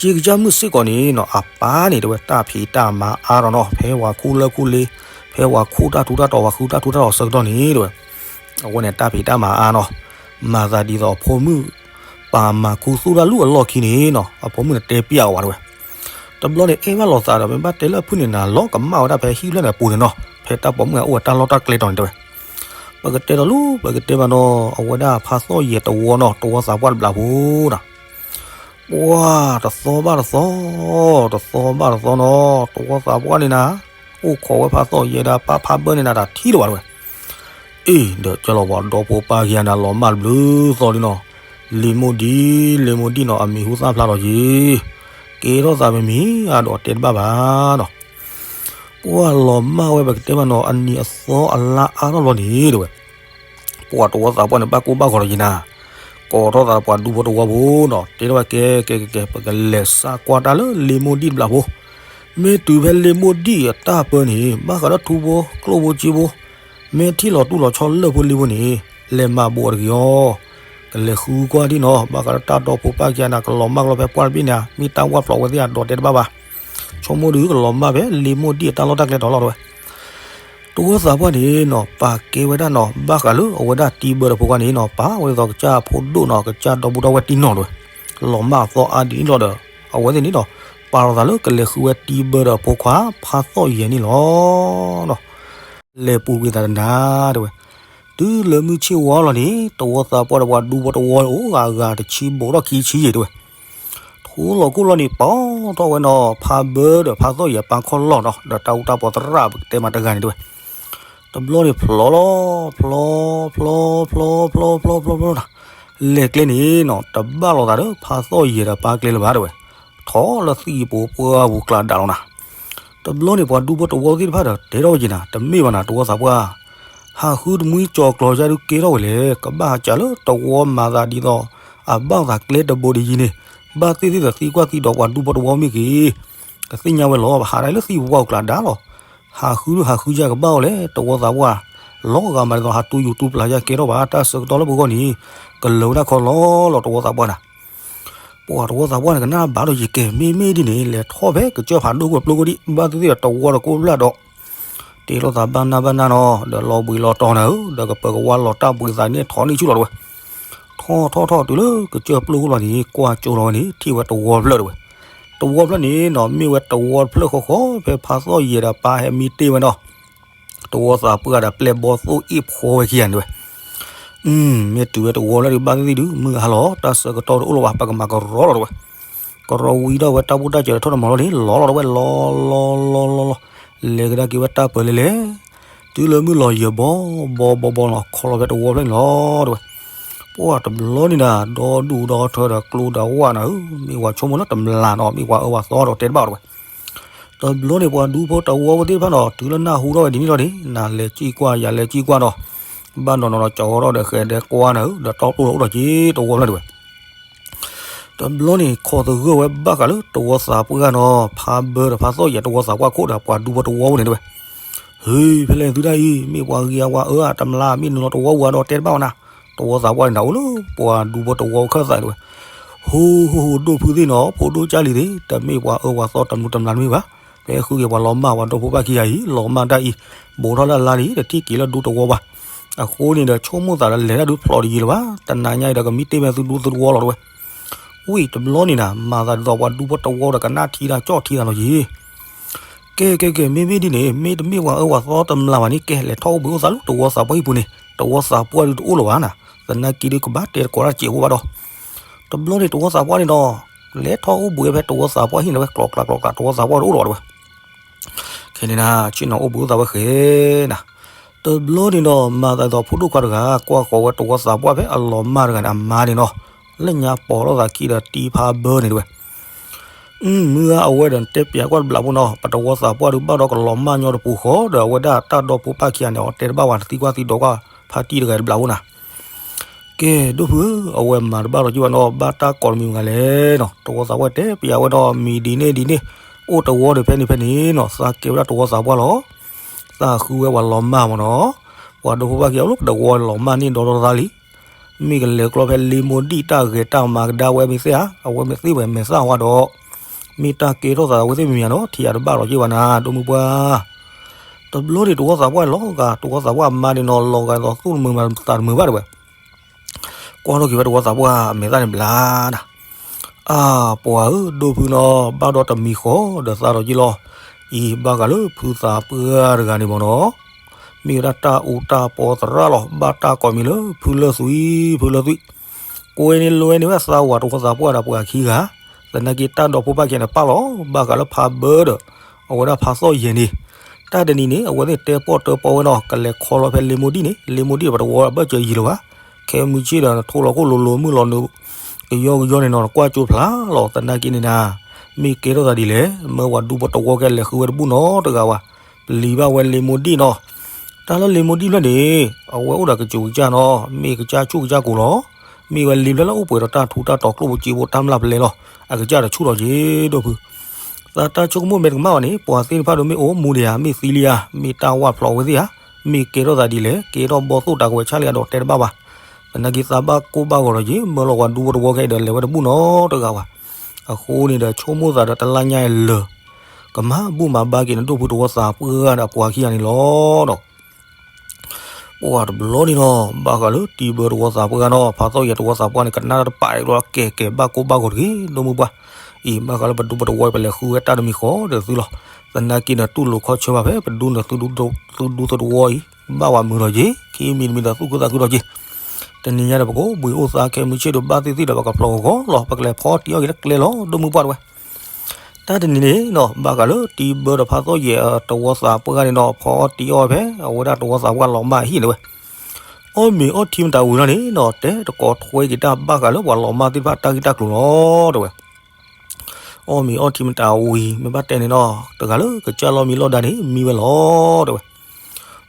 က့ကစၢ်မုၣ်စ့ၢ်ကီးန့ၣ်နီၤ အပၢ်န့ၣ်တဲဝဲ တၢ်ဖံးတၢ်မၤအါထီၣ်နီၤ ဖဲပှၤခူၣ်လၢခူၣ်လ့, ဖဲပှၤခူၣ်တၢ်ထူးတၢ်တီၤ ပှၤဃုတၢ်ထူးတၢ်တီၤဆၢကတီၢ်န့ၣ်တဲဝဲ, အဝဲန့ၣ်တၢ်ဖံးတၢ်မၤအါနီၤ, မၤသးဒ်သိးအဖိမုၣ် ပာ်မၤခူသူၣ်တၢ်လူၢ်အလီၢ်ခံန့ၣ်နီၤ အဖိမုၣ်န့ၣ်တဲပျးအီၤဝဲတဲဝဲ. တဘျီန့ၣ် အဲၣ်ဘၣ်လိာ်သးဒီး မ့ၢ်ဘၣ်တဲလၢအဖုၣ်န့ၣ်နၤ လီၤကမၣ်ဝဲဒၣ်ဖဲဟံၣ်ဖျၢၣ်န့ၣ်အပူၤန့ၣ်နီၤ ဖဲတၢ်ပိာ်မုၣ်အအိၣ်ဝဲတၢ်လီၢ်တၢ်ကျဲတီၤန့ၣ်တဲဝဲ. ပကတဲဒီးလူၤ ပကတဲဘၣ်နီၤ အဝဲဒၣ်ဖးသီၣ်ယဲၢ်တဝီနီၤ တဝီသးပှၢ်တဘျးဖိနီၤ ပှၤတသီဘၣ်တသီ, တသီဘၣ်တသီနီၤ တဝီသးပှၢ်န့ၣ်နၤ, အိၣ်ခိးဝဲဖးသီၣ်ယဲၢ်ဒၣ်ပၢ်ဖးဘၢန့ၣ်နၤ တၢ်ထံၣ်လၢၤဘၣ်တဲဝဲ. အ့ ဒီးကၢ်လီၤပှၤဒီဖိပၢ်ခံဂၤန့ၣ် လီၤမၢ်တဘျုးသီလံနီၤ, လ့မိၢ်ဒံၣ်, လ့မိၢ်ဒံၣ်နီၤ အမံၤဟူသၣ်ဖျါလီၤယံၤ, ကဲထီၣ်သးမ့မံၤအဒီးတဲတဘၣ်ဘၣ်နီၤ. ပှၤလီၤမၢ်ဝဲပကတဲမးနီၤ အနံၤအသီအလါအါထီၣ်လီၤန့ၣ်တဲဝဲ, ပှၤတဝီသးပှၢ်န့ၣ် ဘၣ်ကိၢ်ဘၣ်ဂီၤလီၤယံၤနၤ, ကိးထီၣ်သးပှၤဒူဖိတဝီဖိနီၤ, တဲထီၣ်ဝဲကဲကဲကဲကဲ ပကလဲၤစးကွၢ်တၢ်လၢလ့မိၢ်ဒံၣ်တဘျီဖိ, မ့ၢ်တုၤဖဲလ့မိၢ်ဒံၣ်အတၢ်ပၢန့ၣ် ဘၣ်ဃးဒီးထူဖိကျိၣ်ဖိက့ဖိ မ့ၢ်ထံၣ်လီၤတူၢ်လီၤဆီလၢၢ်ဖိလံဖိန့ၣ် လဲၤမၤဘူးအီၤတဂ့ၤအီၤ, ကလဲၤဃုကွၢ်ဒံၣ်နီၤ, ဘၣ်ဃးဒီးတၢ်ဒီဖိပၢ်ခံဂၤန့ၣ် ကလီၤမၢ်ကလီဖဲပှၢ်တဘ့ၣ်န့ၣ် မ့ၢ်တၢ်ဝၣ်ဖျိးဝဲသ့ၣ်အဒီးတဲတဘၣ်ဘၣ်, ဆိကမိၣ်ဒုးကလီၤမၢ်ဖဲလ့မိၢ်ဒံၣ်အတၢ်လီၢ်တၢ်ကျဲတီၤလီၤတဲဝဲ. တဝီသးပှၢ်န့ၣ်နီၤ ပာ်ကဲဝဲဒၣ်နီၤ ဘၣ်ဃးလၢအဝဲဒၣ်တံဘၢတဖိခွါန့ၣ်နီၤ ပာ်ဝဲဒ်သိးကစၢ်ဖိဒိၣ်နီၤ ကစၢ်ဒီပုၢ်ဒီဝဲၢ်တံၢ်နီၤတဲဝဲ, လီၤမၢ်အသီအါဒ်န့ၣ်လီၤဒီး အဝဲသ့ၣ်န့ၣ်ဒီး ပာ်လီၤသးလၢကလဲၤဃုဝဲတံဘၢဒီးဖိခွါ ဖါသီၣ်ယဲၢ်န့ၣ်လီၤ. လဲၤပူၤကွံာ်သးတနၤတဲဝဲ, တုၤလၢမုၢ်ဆ့ၣ်ဝါလီၤန့ၣ် တဝီသးပှၢ်ဒီးပှၤဒူဖိတဝီအိၣ်ဂၤဂၤတဆံဘိးထီၣ်ခံဆံယဲၢ်တဲဝဲ, ထူလီၤကိၢ်လီၤန့ၣ် ပိာ်ထီၣ်ဝဲနီၤ ဖါဘၢဒီးဖါသီၣ်ယဲၢ်ပၢ်ခီၣ်လီၢ်နီၤ ဒီးတၢ်အူတၢ်ပီသရၣ်ပကတဲမးတဂၤန့ၣ်တဲဝဲ. တဘျီန့ၣ်ဖျိးလီၤ ဖျိး ဖျိး ဖျိး ဖျိး ဖျိး ဖျိး ဖျိး လဲၤကျဲန့ၣ်နီၤ တဘၣ်လိာ်သးဒီးဖါသီၣ်ယဲၢ်ဒီးပၢ်ကျဲလၢၤဘၣ်တဲဝဲ, ထီၣ်လၢသံၣ်ပူၤပှၢ်ပူၤကျါဒၣ်လီၤနၤ. တဘျီန့ၣ်ပှၤဒူဖိတဝီသ့ၣ်တဖၣ်ဒီး တဲထီၣ်ဝဲက့ၤနၤ တမ့ၢ်ဘၣ်နၤ တဝီသးပှၢ်, ဟးဃုတမှံကၠီၤကျီၤယါဒုးကဲထီၣ်ဝဲလဲၣ် ကဘၣ်ဟးစးလၢတဝီမၤသးဒ်သိး အဘၣ်သးကျဲတဘိဒ်ယံၤန့ၣ်, ဘၣ်သ့ၣ်သ့ၣ်ဒီးသံကွၢ်သံဒိးပှၤဒူဖိတဝီမ့ၢ်ဂ့ၤ, ကသ့ၣ်ညါဝဲလီၤ ပဟးဒၣ်လၢသံၣ်ပူၤပှၢ်ပူၤကျါဒၣ်လီၤ. ဟးဃုဒုးဟးဃုယါကဘၣ်အိၣ်လဲၣ် တဝီသးပှၢ်, လီၤဂာ်မးဒ်သိးဟးတူၢ်ယူၤတူၢ်ပျၢ်ယါကဲထီၣ်ဘၣ် တၢ်ဆၢကတီၢ်လၢပဂီၢ်န့ၣ် ကလၢၤဝဲဒၣ်ခီလီၤလီၤ တဝီသးပှၢ်နၤ. ပှၤတဝီသးပှၢ်န့ၣ် ကနၣ်ဘၣ်ဒီးယကဲ မ့မ့ၢ်ဒ်န့ၣ် လဲၤထီၣ်ဖဲကစၢၢ်ဖးဒိၣ်ကွံာ်ပျိကိၣ်ဒံး ဘၣ်သ့ၣ်သ့ၣ်ဒီးတဝီတကိၣ်ဘျၣ်ဒီး တ့ထီၣ်သးဘၣ်နၢ်ဘၣ်နၢ်နီၤ ဒီးလီၤဘှံးလီၤတီၤနၤဧၢ ဒီးကပၢၤကဝါလီၤတၢ်ဘှံးသးန့ၣ်ထီၣ်န့ၢ်ဆူၣ်လီၤတဲဝဲ. ထီၣ်ထီၣ်ထီၣ်တုၤလၢကစၢၢ်ပျိကိၣ်လီၤန့ၣ် ကွၢ်ကၠိလီၤဝဲန့ၣ် ထံၣ်ဝဲတဝီဖျၢၣ်တဲဝဲ. တဝီဖျၢၣ်န့ၣ်နီၤ မ့ၢ်ဝဲတဝီတဖျၢၣ်ဃီဃီ ဖဲဖါသီၣ်ယဲၢ်ဒီးပၢ်ဟဲမံတ့ၢ်ဝဲနီၤ တဝီသးပှၢ်ဒီးပျဲၢ်ဘီသိၣ်အ့ၣ်ဖိဝဲခံဂၤန့ၣ်တဲဝဲ. မ့ၢ်တုၤဝဲတဝီလၢဒုးဘၣ်သ့ၣ်သ့ၣ်ဒုး မုၢ်ဟါလီၤ တၢ်ဆၢကတီၢ်တအိၣ်လၢၤဘၣ် ပကမၤကရီလီၤတဲဝဲ. ကရီဝံၤဒီးဝဲတၢ်ဘူၣ်တၢ်စၢၤဒီးထီၣ်တမၤလီၤန့ၣ် လီၤလီၤတဲဝဲ လီၤလီၤလီၤလီၤလီၤ လဲၤကဒါက့ၤဝဲတၢ်ပၢၤလဲၤလဲၤ တုၤလၢမုၢ်လီၤယဲၢ်ဘီဘီဘီဘီလီၤ ခီလီၤဖဲတဝီဖျၢၣ်န့ၣ်လီၤတဲဝဲ. ပှၤတဘျီန့ၣ်နၤ ဒီဒူၣ်ဒီထၢဒီးကျိဒီးဝၣ်နၤဧၢ မ့ၢ်ပှၤဆိကမိၣ်လၢတမျၢ်နီၤ မ့ၢ်ပှၤအၢပှၤသီဒီးတဲတဘၣ်တဲဝဲ. တဘျီန့ၣ်ပှၤဒူဖိတဝီဖိသ့ၣ်တဖၣ်နီၤ တုၤလၢနၢ်ဟူထီၣ်ဝဲဒ်န့ၣ်လီၤန့ၣ် နၤလဲၤစံၣ်ကွၢ်ယၤလဲၤစံၣ်ကွၢ်နီၤ ဘၣ်နီၤနီၤဒီးကၠီၤထီၣ်ဒီးဃဲၤဒဲးကွၢ်နၤဧၢ ဒီးတီပျိလီၤအိၣ်ဒီးက့ၤတဝီဖျၢၣ်တဲဝဲ. တဘျီန့ၣ် ခိးသဂၢၢ်ဝဲဘၣ်ဃးလၢတဝီသးပှၢ်နီၤ ဖါဘၢဒီးဖါသီၣ်ယဲၢ်တဝီသးပှၢ်ခိၣ်ဒီးပှၤဒူဖိတဝီဖိန့ၣ်တဲဝဲ. ဟ့ ဖဲလဲၣ်သုတၢ်အံၤ မ့ၢ်ပှၤဂ့ၤအဝၤအၢအတမျၢ် မ့ၢ်နုာ်လီၤတဝီဝၤဒီးတဲတဘၣ်ဝဲနၤ, တဝီသးပှၢ်န့ၣ်နၤ အိၣ်လၢပှၤဒူဖိတဝီခၢၣ်သးတဲဝဲ. ဟိဟိဟိ ဒိၣ်ဖုသ့ၣ်နီၤ ဖိဒိၣ်ကၢ်လံၤသ့ၣ် တမ့ၢ်ပှၤအၢပှၤသီတမုာ်တမျၢ်တမ့ၢ်ဘၣ်, ဖဲဃုက့ၤပှၤလီၤမၢ်ပှၤဒူဖိပၢ်ခံဂၤအံၤ လီၤမၢ်တၢ်အံၤ ဘူးထီၣ်လၢအလါလံ တထံၣ်က့ၤလၢဒူတဝီဘၣ်. အဃိန့ၣ်ဒီးဆိကမိၣ်သးဒီးလဲၤတၢ်ဒုးဖျိးတယံၤလၢၤဘၣ်, တနၤညါအံၤဒီးကမံတ့ၢ်ဝဲသုဒူသုတဝီလီၤတဲဝဲ. ဝံၤတဘျီန့ၣ်နၤ မၤသးဒ်သိးပှၤဒူဖိတဝီဒီးကနၣ်ထံတၢ်ကၠီၣ်ထံတၢ်လီၤယံၤ ကဲကဲကဲ မ့မ့ၢ်ဒ်န့ၣ် မ့တမ့ၢ်ပှၤအၢပှၤသီတမျၢ်ဘၣ်န့ၣ် ကဲလဲၤထီၣ်အိၣ်ဘှံးအိၣ်သးလၢတဝီသးပှၢ်ဟံၣ်ပူၤန့ၣ် တဝီသးပှၢ်ဒုးတအိၣ်လၢၤဘၣ်နၤ, သနာ်က့ဒုးကဘၣ်တဲသကိးတၢ်စဲးဖိဘၣ်ဒီး. တဘျီန့ၣ်တဝီသးပှၢ်န့ၣ်ဒီး လဲၤထီၣ်အိၣ်ဘှံးဖဲတဝီသးပှၢ်ဟံၣ်န့ၣ်ဝဲ ကျီကျါကျီကျါ တဝီသးပှၢ်တအိၣ်လၢၤဘၣ်တဲဝဲ. ခဲန့ၣ်နၤ ဆ့ၣ်နီၤအိၣ်ဘှံးအိၣ်သးဝဲဃဲနၤ. တဘျီန့ၣ်ဒီး မၤသးဒ်သိးဖိဒိၣ်ခွါတဂၤ ကွၢ်ဃီၤဝဲတဝီသးပှၢ်ဖဲအလီၤမၢ်တဂၤန့ၣ် အမါန့ၣ်နီၤ, လၢညါပိာ်ထီၣ်သးခံဒီးတံဖါဘၢန့ၣ်တဲဝဲ. မုၢ်ဂၤအဝဲဒီးတဲပျးကွၢ်တဘျီဖိနီၤ, ပတဝီသးပှၢ်ဒုးဘၣ်ဒီးကလီၤမၢ်ညီတပူၤဃီဒီး အဝဲဒၣ်တၢ်ဒီဖိပၢ်ခံဂၤန့ၣ် အီၤတဲတဘၣ်ဝဲ သံကွၢ်သံဒိးကွၢ်ဖါတံၢ်တဂၤတဘျီဖိနၤ. ကဲ ဒိၣ်ဖုဧၢ, အဝဲမၤတဘၣ်လီၤက့ၤဘၣ်နီၤ, ဘၣ်တၢ်ကိးတမံၤမတၤလဲၣ်နီၤ, တဝီသးပှၢ်တဲပျးဝဲဒီး မံၤဒ်န့ၣ်ဒ်န့ၣ်, အိၣ်တဝီဒီးဖဲန့ၣ်ဖဲန့ၣ်နီၤ, သးကဲဝဲဒၣ်တဝီသးပှၢ်လီၤ. သးဃုဝဲပှၤလီၤမၢ်မၢ်နီၤ, ပှၤဒိဖိပၢ်ခံဂၤအိၣ်လၢပတဝီလီၤမၢ်န့ၢ်ဒီဒီသးလံ. မ့ၢ်ကလဲၤကျီဖဲလ့မိၢ်ဒံၣ်တၢ်ဂဲၤတၢ်မၤကဒါဝဲမ့ၢ်သ့ဧါ, အဝဲမ့ၢ်သ့ဝဲမဲာ်သၣ်ဝါဒီး, မ့ၢ်တၢ်ကဲထီၣ်သးဝဲသ့ၣ်မံၤမံၤနီၤ, ထံၣ်အတဘၣ်လီၤက့ၤဘၣ်နၤ ဒိၣ်မုၢ်ပှၢ်. တဘျီန့ၣ်တဝီသးပှၢ်လီၤဂာ်, တဝီသးပှၢ်အမါန့ၣ်နီၤ လီၤဂာ်ဒ်သိးသူၣ်တမုာ်သးတမုာ်ဘၣ်တဲဝဲ. ကွၢ်ထီၣ်က့ၤဝဲတဝီသးပှၢ် မဲာ်သၣ်န့ၣ်ဘျါနၤ. အါ ပှၤဧၢ, ဒိၣ်ဖုနီၤ ဘၣ်ဒီးတမံၤဃီဒီးသးဒီးက့ၤလီၤ. အံၤဘၣ်ဃးလၢဖုသးပှၢ်တဂၤန့ၣ်မ့ၢ်နီၤ, မ့ၢ်ဝဲဒၣ်တၢ်အူတၢ်ပီသရၣ်လီၤ. ဘၣ်တၢ်ကိးမံၤလၢဖုလၢသွံ, ဖုလၢသွံ. ကွဲန့ၣ်လွဲန့ၢ်ဝဲသးဝးတဝီသးပှၢ်ဒီးပှၤခံဂၤ, သနာ်က့တၢ်ဒီဖိပၢ်ခံဂၤန့ၣ်ပာ်လီၤ ဘၣ်ဃးလၢဖးဘၢဒီး အဝဲဒၣ်ဖးသီၣ်ယဲၢ်န့ၣ်. တၢ်တနံၤန့ၣ် အဝဲသ့ၣ်တဲပီၣ်တၢပီၣ်ဝဲနီၤ ကလဲၤခီလီၤဖဲလ့မိၢ်ဒံၣ်န့ၣ်, လ့မိၢ်ဒံၣ်ဒီးပတဝီအဘၢၣ်စၢၤယံၤလၢၤဘၣ်. ခဲမုၢ်ဆ့ၣ်ဒီး နထိလီၤခိၣ်လိၤလိၤ မုၢ်လီၤနုာ် ကယီကယီန့ၣ်နီၤ နကွၢ်ကၠိဖျါလီၤ. သနာ်က့န့ၣ်ဒၣ် မ့ၢ်ကဲထီၣ်သးဒ်လဲၣ်, မၢဝဲဒူဖိတဝီကဲလဲၤဃုဝဲတဘူၣ်နီတဂၤဘၣ်. ပျံၤဘၣ်ဝဲလ့မိၢ်ဒံၣ်နီၤ. တၢ်လၢလ့မိၢ်ဒံၣ်ဖျၢၣ်န့ၣ် အဝဲအိၣ်ဒီးကစူၤကစၢ်နီၤ, မ့ၢ်ကစၢ်ဆူၣ်ကစၢ်ကိၤလီၤ. မ့ၢ်ဝဲလ့ဖျၢၣ်လၢအိၣ်ပှဲၤဒီးတၢ်ထူတၢ်တီၤ ကျိၣ်ဖိစ့ဖိတၢ်မျၢ်ပလဲလီၤ. အကစၢ်ဒီးဆူၣ်ထီၣ်က့ၤဒိၣ်ဖု သးတၢ်ဆိကမိၣ်မ့ၢ်တကမၣ်ဘၣ်န့ၣ် ပှၤသ့ၣ်တဖၣ်ဒိၣ်မ့ၢ်အိၣ်မူဒံးဧါ, မ့ၢ်သံလံဧါ, မ့ၢ်တၢ်ဝၣ်ဖျိးဝဲသ့ၣ်ဧါ, မ့ၢ်ကဲထီၣ်သးဒ်လဲၣ်, ကဲထီၣ်ဘီၣ်သိၣ်တၢ်ကဝဲၤဆၣ်လံဧါဒီးတဲတဘၣ်ဘၣ်. သနာ်က့သးဘၣ်ကိၢ်ဘၣ်ဂီၤလီၤက့ၤ မၢလီၤဝဲဒူဖိတဝီခဲအံၤဒီး လဲၤဝဲတဘူၣ်နီတဂၤဘၣ်. အဃိန့ၣ်ဒီး ဆိကမိၣ်သးဒီးတလါညါအံၤလၢာ် ကမၤဘူၣ်မၤဘါက့ၤနဒိၣ်ဖုတဝီသးပှၢ်ဂၤဒီးအပှၤခံဂၤန့ၣ်လီၤဒီး ပှၤတဘျီန့ၣ်နီၤ ဘၣ်ဃးလၢတံဘၢတဝီသးပှၢ်ဂၤနီၤ ဖးသီၣ်ယဲၢ်တဝီသးပှၢ်န့ၣ် ကနၣ်တၢ်တပာ်အံၤဘျီ ကဲကဲဘၣ်ကိၢ်ဘၣ်ဂီၤတဂ့ၤ ဒိၣ်မုၢ်ပှၢ်. အံၤ ဘၣ်ဃးလၢပဒူပတဝီအံၤ ပလဲၤဃုဝဲတၢ်တမံၤဃီဒီးသုလီၤ. သနာ်က့န့ၣ် တူၢ်လိာ်ခီၣ်ဆၢဘၣ်ဖဲ ပဒူန့ၣ် သုဒူသုတဝီအံၤ ဘၣ်ဝဲမုာ်ထီၣ်က့ၤ ခံမံၤတမံၤဒီးသူၣ်ခုသးခုထီၣ်က့ၤ တနံၤညါဒီး ပကဘှံးအိၣ်သးခဲမုၢ်ဆ့ၣ်ဒီး ဘၣ်သ့ၣ်သ့ၣ်ဒီး ပကဖျီဂီၤဂီၤလီၤ. ပကလဲၤဖီတံၢ်အီၣ်က့ၤတကျဲလီၤ ဒိၣ်မုၢ်ပှၢ်တဝဲ. တၢ်တနံၤန့ၣ်နီၤ ဘၣ်ဃးလၢတံဘၢဒီးဖးသီၣ်ယဲၢ်တဝီသးပှၢ်ဂၤန့ၣ်နီၤ ဖီအီၣ်တံၢ်အီၣ်ဖဲ အဝဲဒၣ်တဝီသးပှၢ်လီၤမၢ်အဟံၣ်န့ၣ်ဝဲ အီၣ်မ့ၤအီထံမတၤဝံၤလီၤန့ၣ်နီၤ တဲတကိးထွဲက့ၤတၢ်ဘၣ်ဃးလၢပှၤလီၤမၢ်သ့ၣ်တဖၣ်တၢ်ဂ့ၢ်တၢ်ကျိၤလီၤ တဲဝဲ. အီၣ်မ့ၤအီထံမတၤဝံၤ မ့ၢ်ဘၣ်တဲန့ၣ်နီၤ တဂၤလၢကစၢ်လီၢ်မံလီၢ်ဒါန့ၣ် မံဝဲလီၤ တဲဝဲ.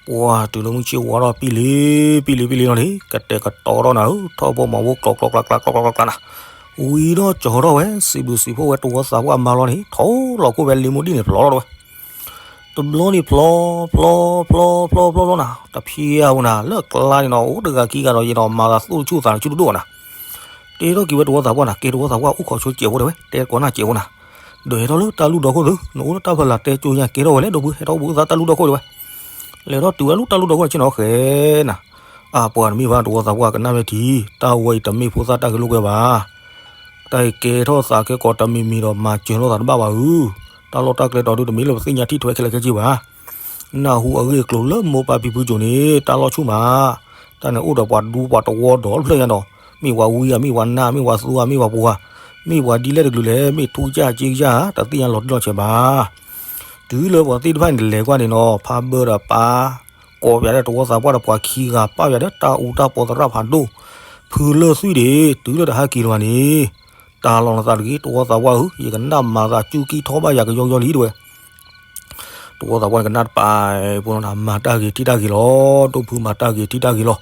ပှၤတုၤလၢမုၢ်ဆ့ၣ်ဝါထီၣ်ပံၣ်လံ ပံၣ်လံပံၣ်လံလီၤန့ၣ် ကတဲာ်ကတီၤထီၣ်နၤဧၢ ထီၣ်ဖိမၤဖိကျိၤကျိၤကျါကျါကျါကျါကျါနၤ ဝံၤဒီးကၠီၤထီၣ်ဝဲ စံးဘျုးစံးဖှိၣ်ဝဲတဝီသးပှၢ်မါလီၤန့ၣ် ထီၣ်လီၤခိၣ်ဖဲလ့မိၢ်ဒံၣ်န့ၣ်ဖျိးလီၤ တဲဝဲ. တဘျီန့ၣ်ဖျီ ဖျီ ဖျီ ဖျီ ဖျီ ဖျီနၤ တဖျါဝဲနၤ လၢကျါန့ၣ်နီၤ အိၣ်တဂၤခံဂၤဒီးယဲနီၤ မၤသးသူၣ်တဆူၣ်သးတဆူၣ်တဒိၣ်နၤ တဲထီၣ်က့ၤဝဲတဝီသးပှၢ်နၤ ကဲတဝီသးပှၢ်အိၣ်ခိးဆိကဲးဖိတဲဝဲ တဲကိးနၢ်ကဲးဖိနၤ ဒီးဟဲထီၣ်လၢတၢ်လူၢ်ဒီခိၣ်သု နအိၣ်လၢတၢ်ဖီလာ်တဲကၠိညါကဲထီၣ်ဝဲလဲၣ် ဒိၣ်ဖု ဟဲထီၣ်ဘူးသးတၢ်လူၢ်ဒီခိၣ်တဲဝဲ. လဲၤထီၣ်တုၤဝဲလၢတၢ်လူၢ်ဒီခိၣ်ဆ့ၣ်နီၤဃဲနၤ အပှၤတမ့ၢ်ဘၣ် တဝီသးပှၢ်ကနၣ်ဝဲထံ တၢ်ဝဲအံၤတမ့ၢ်ဖိသၣ်တၢ်ဂ့ၢ်လိာ်ကွဲဘၣ် တၢ်အံၤကဲထီၣ်သးခဲကိးတမံၤမံၤဒီး မၤစၢၤလိာ်သးတဘၣ်ဘၣ်ဧၢ, တၢ်လီၢ်တၢ်ကျဲတီဒုတမ့ၢ်လၢပသ့ၣ်ညါထံၣ်ထွဲခဲလၢာ်ခဲဆ့ဘၣ်. နၢ်ဟူအဂ့ၢ်အကျိၤလၢမိၢ်ပၢ်ဖံဖုစိၤန့ၣ် တၢ်လီၢ်ဆူၣ်မး, တၢ်န့ၣ်အိၣ်ဒီးပှၤဒူပှၤတဝီဒီးဖျၢၣ်ညါဒီး, မ့ၢ်ပှၤဝံဧါ, မ့ၢ်ပှၤနါ, မ့ၢ်ပှၤသူဧါ, မ့ၢ်ပှၤပူၤဧါ, မ့ၢ်ပှၤဒ်လဲၣ်တကလုာ်လဲၣ်, မ့ၢ်ထူကစၢ်က့ကစၢ်ဧါ, တသ့ၣ်ညါလီၤတံၢ်လီၤဆဲးဘၣ်. တုၤလၢပှၤသ့ၣ်တဖၣ်န့ၣ်လဲၤကွၢ်န့ၣ်ဒီး ဖးဘၢဒီးပၢ် ကိးပၠးဒီးတဝီသးပှၢ်ဒီးပှၤခံဂၤ ပၠးပၠးဒီးတၢ်အူတၢ်ပီသရၣ်ဖးဒိၣ်, ဖုလၢၢ်သွံၣ်ဒံး တုၤလၢတဟဲက့ၤလၢၤဘၣ်န့ၣ်, တၢ်လီၤနသးတဂ့ၤ တဝီသးပှၢ်ဧၢ, ယကနၣ်မၤသးစူၢ်ကံၢ်ထီၣ်ဘၣ်ယၤကယီကယီလံတဲဝဲ. တဝီသးပှၢ်န့ၣ်ကနၣ်တပာ်ဖိနီၤ မၤတၢ်ဂ့ၤထံၣ်တၢ်ဂ့ၤလီၤ, ဒိၣ်ဖုမၤတၢ်ဂ့ၤထံၣ်တၢ်ဂ့ၤလီၤ.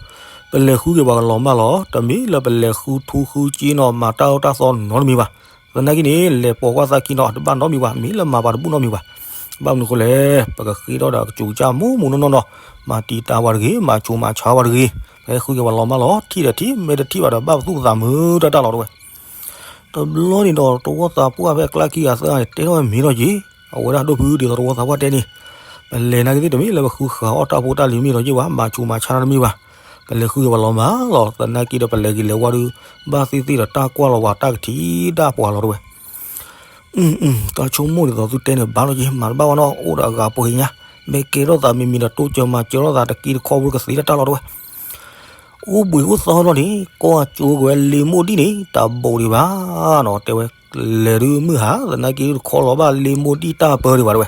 ပလဲၤဃုက့ၤပှၤကလီၤမၢ်လီၤ, တမ့ၢ်လၢပလဲၤဃုထူဃုကၠ့နီၤ မၤတၢ်အၢတၢ်သီနီတမံၤဘၣ်. သနာ်က့န့ၣ် လဲၤပိာ်ကွၢ်သးခံနီၤ တဘၣ်နီတမံၤဘၣ်, မ့ၢ်လၢမၤပှၤတဘူၣ်နီတမံၤဘၣ်. ဘၣ်မနုၤအဃိလဲၣ်, ပကဃ့ထီၣ်ဒီးကစူၤကစၢ်မိၢ်မိၢ်နီၢ်နီၢ်နီၤ, မၤတံာ်တာ်ပှၤတဂ့ၤ, မၤဆူးမၤဆါပှၤတဂ့ၤ, ပဟဲဃုက့ၤပှၤလီၤမၢ်လီၤ, ထံၣ်ဒီးထံၣ် မ့ၢ်တထံၣ်ဘၣ်ဒီး ဘၣ်ပသူၣ်ပသးမုာ်တၢ်တၢ်လီၤတဲဝဲ. တဘျီန့ၣ်ဒီး တဝီသးပှၢ်ဖဲအကျါခံဂၤသၢဂၤန့ၣ် တဲထီၣ်ဝဲမ့ၢ်ထီၣ်က့ၤ, အဝဲဒၣ်ဒိၣ်ဖုဒ်သိးတဝီသးပှၢ်တဲန့ၣ်, ပလဲၤနာ်က့သ့ၣ်တမ့ၢ်လၢပဃုဃာ်အီၣ်တၢ်ဖိတၢ်လံၤမ့ၢ်ထီၣ်က့ၤဘၣ်, မၤဆူးမၤဆါတၢ်တမ့ၢ်ဘၣ်. ပလဲၤဃုက့ၤပှၤလီၤမၢ်လီၤ, သနာ်က့ဒီးပလဲၤက့ၤလဲၤဝါဒီး ဘၣ်သ့ၣ်သ့ၣ်ဒီးတၢ်ကွၢ်လီၤပှၤတၢ်ကထံၣ်ဒၣ်ပှၤလီၤတဲဝဲ. တၢ်ဆိကမိၣ်ဒ်သိးသုတဲန့ၣ် ဘၣ်လီၤက့ၤ မၤတဘၣ်ဝဲနီၤ, အိၣ်ဒီးအဂၤပှဲၤညါ, မ့ၢ်ကဲထီၣ်သးမံၤမံၤဒီး တိစၢၤမၤစၢၤထီၣ်သးတက့တခီဖိကသ့တၢ်တၢ်လီၤတဲဝဲ. အိၣ်ဘှံးအိၣ်သီလီၤန့ၣ် ကွၢ်ကၠိက့ၤဝဲလ့မိၢ်ဒံၣ်န့ၣ် တၢ်ဘိးဒံးဘၣ်နီၤ တဲဝဲ, လဲၤဒုးမုၢ်ဟါ သနာ်က့တခီလီၤဘၣ်လ့မိၢ်ဒံၣ်တၢ်ပၢဒံးဘၣ်တဲဝဲ.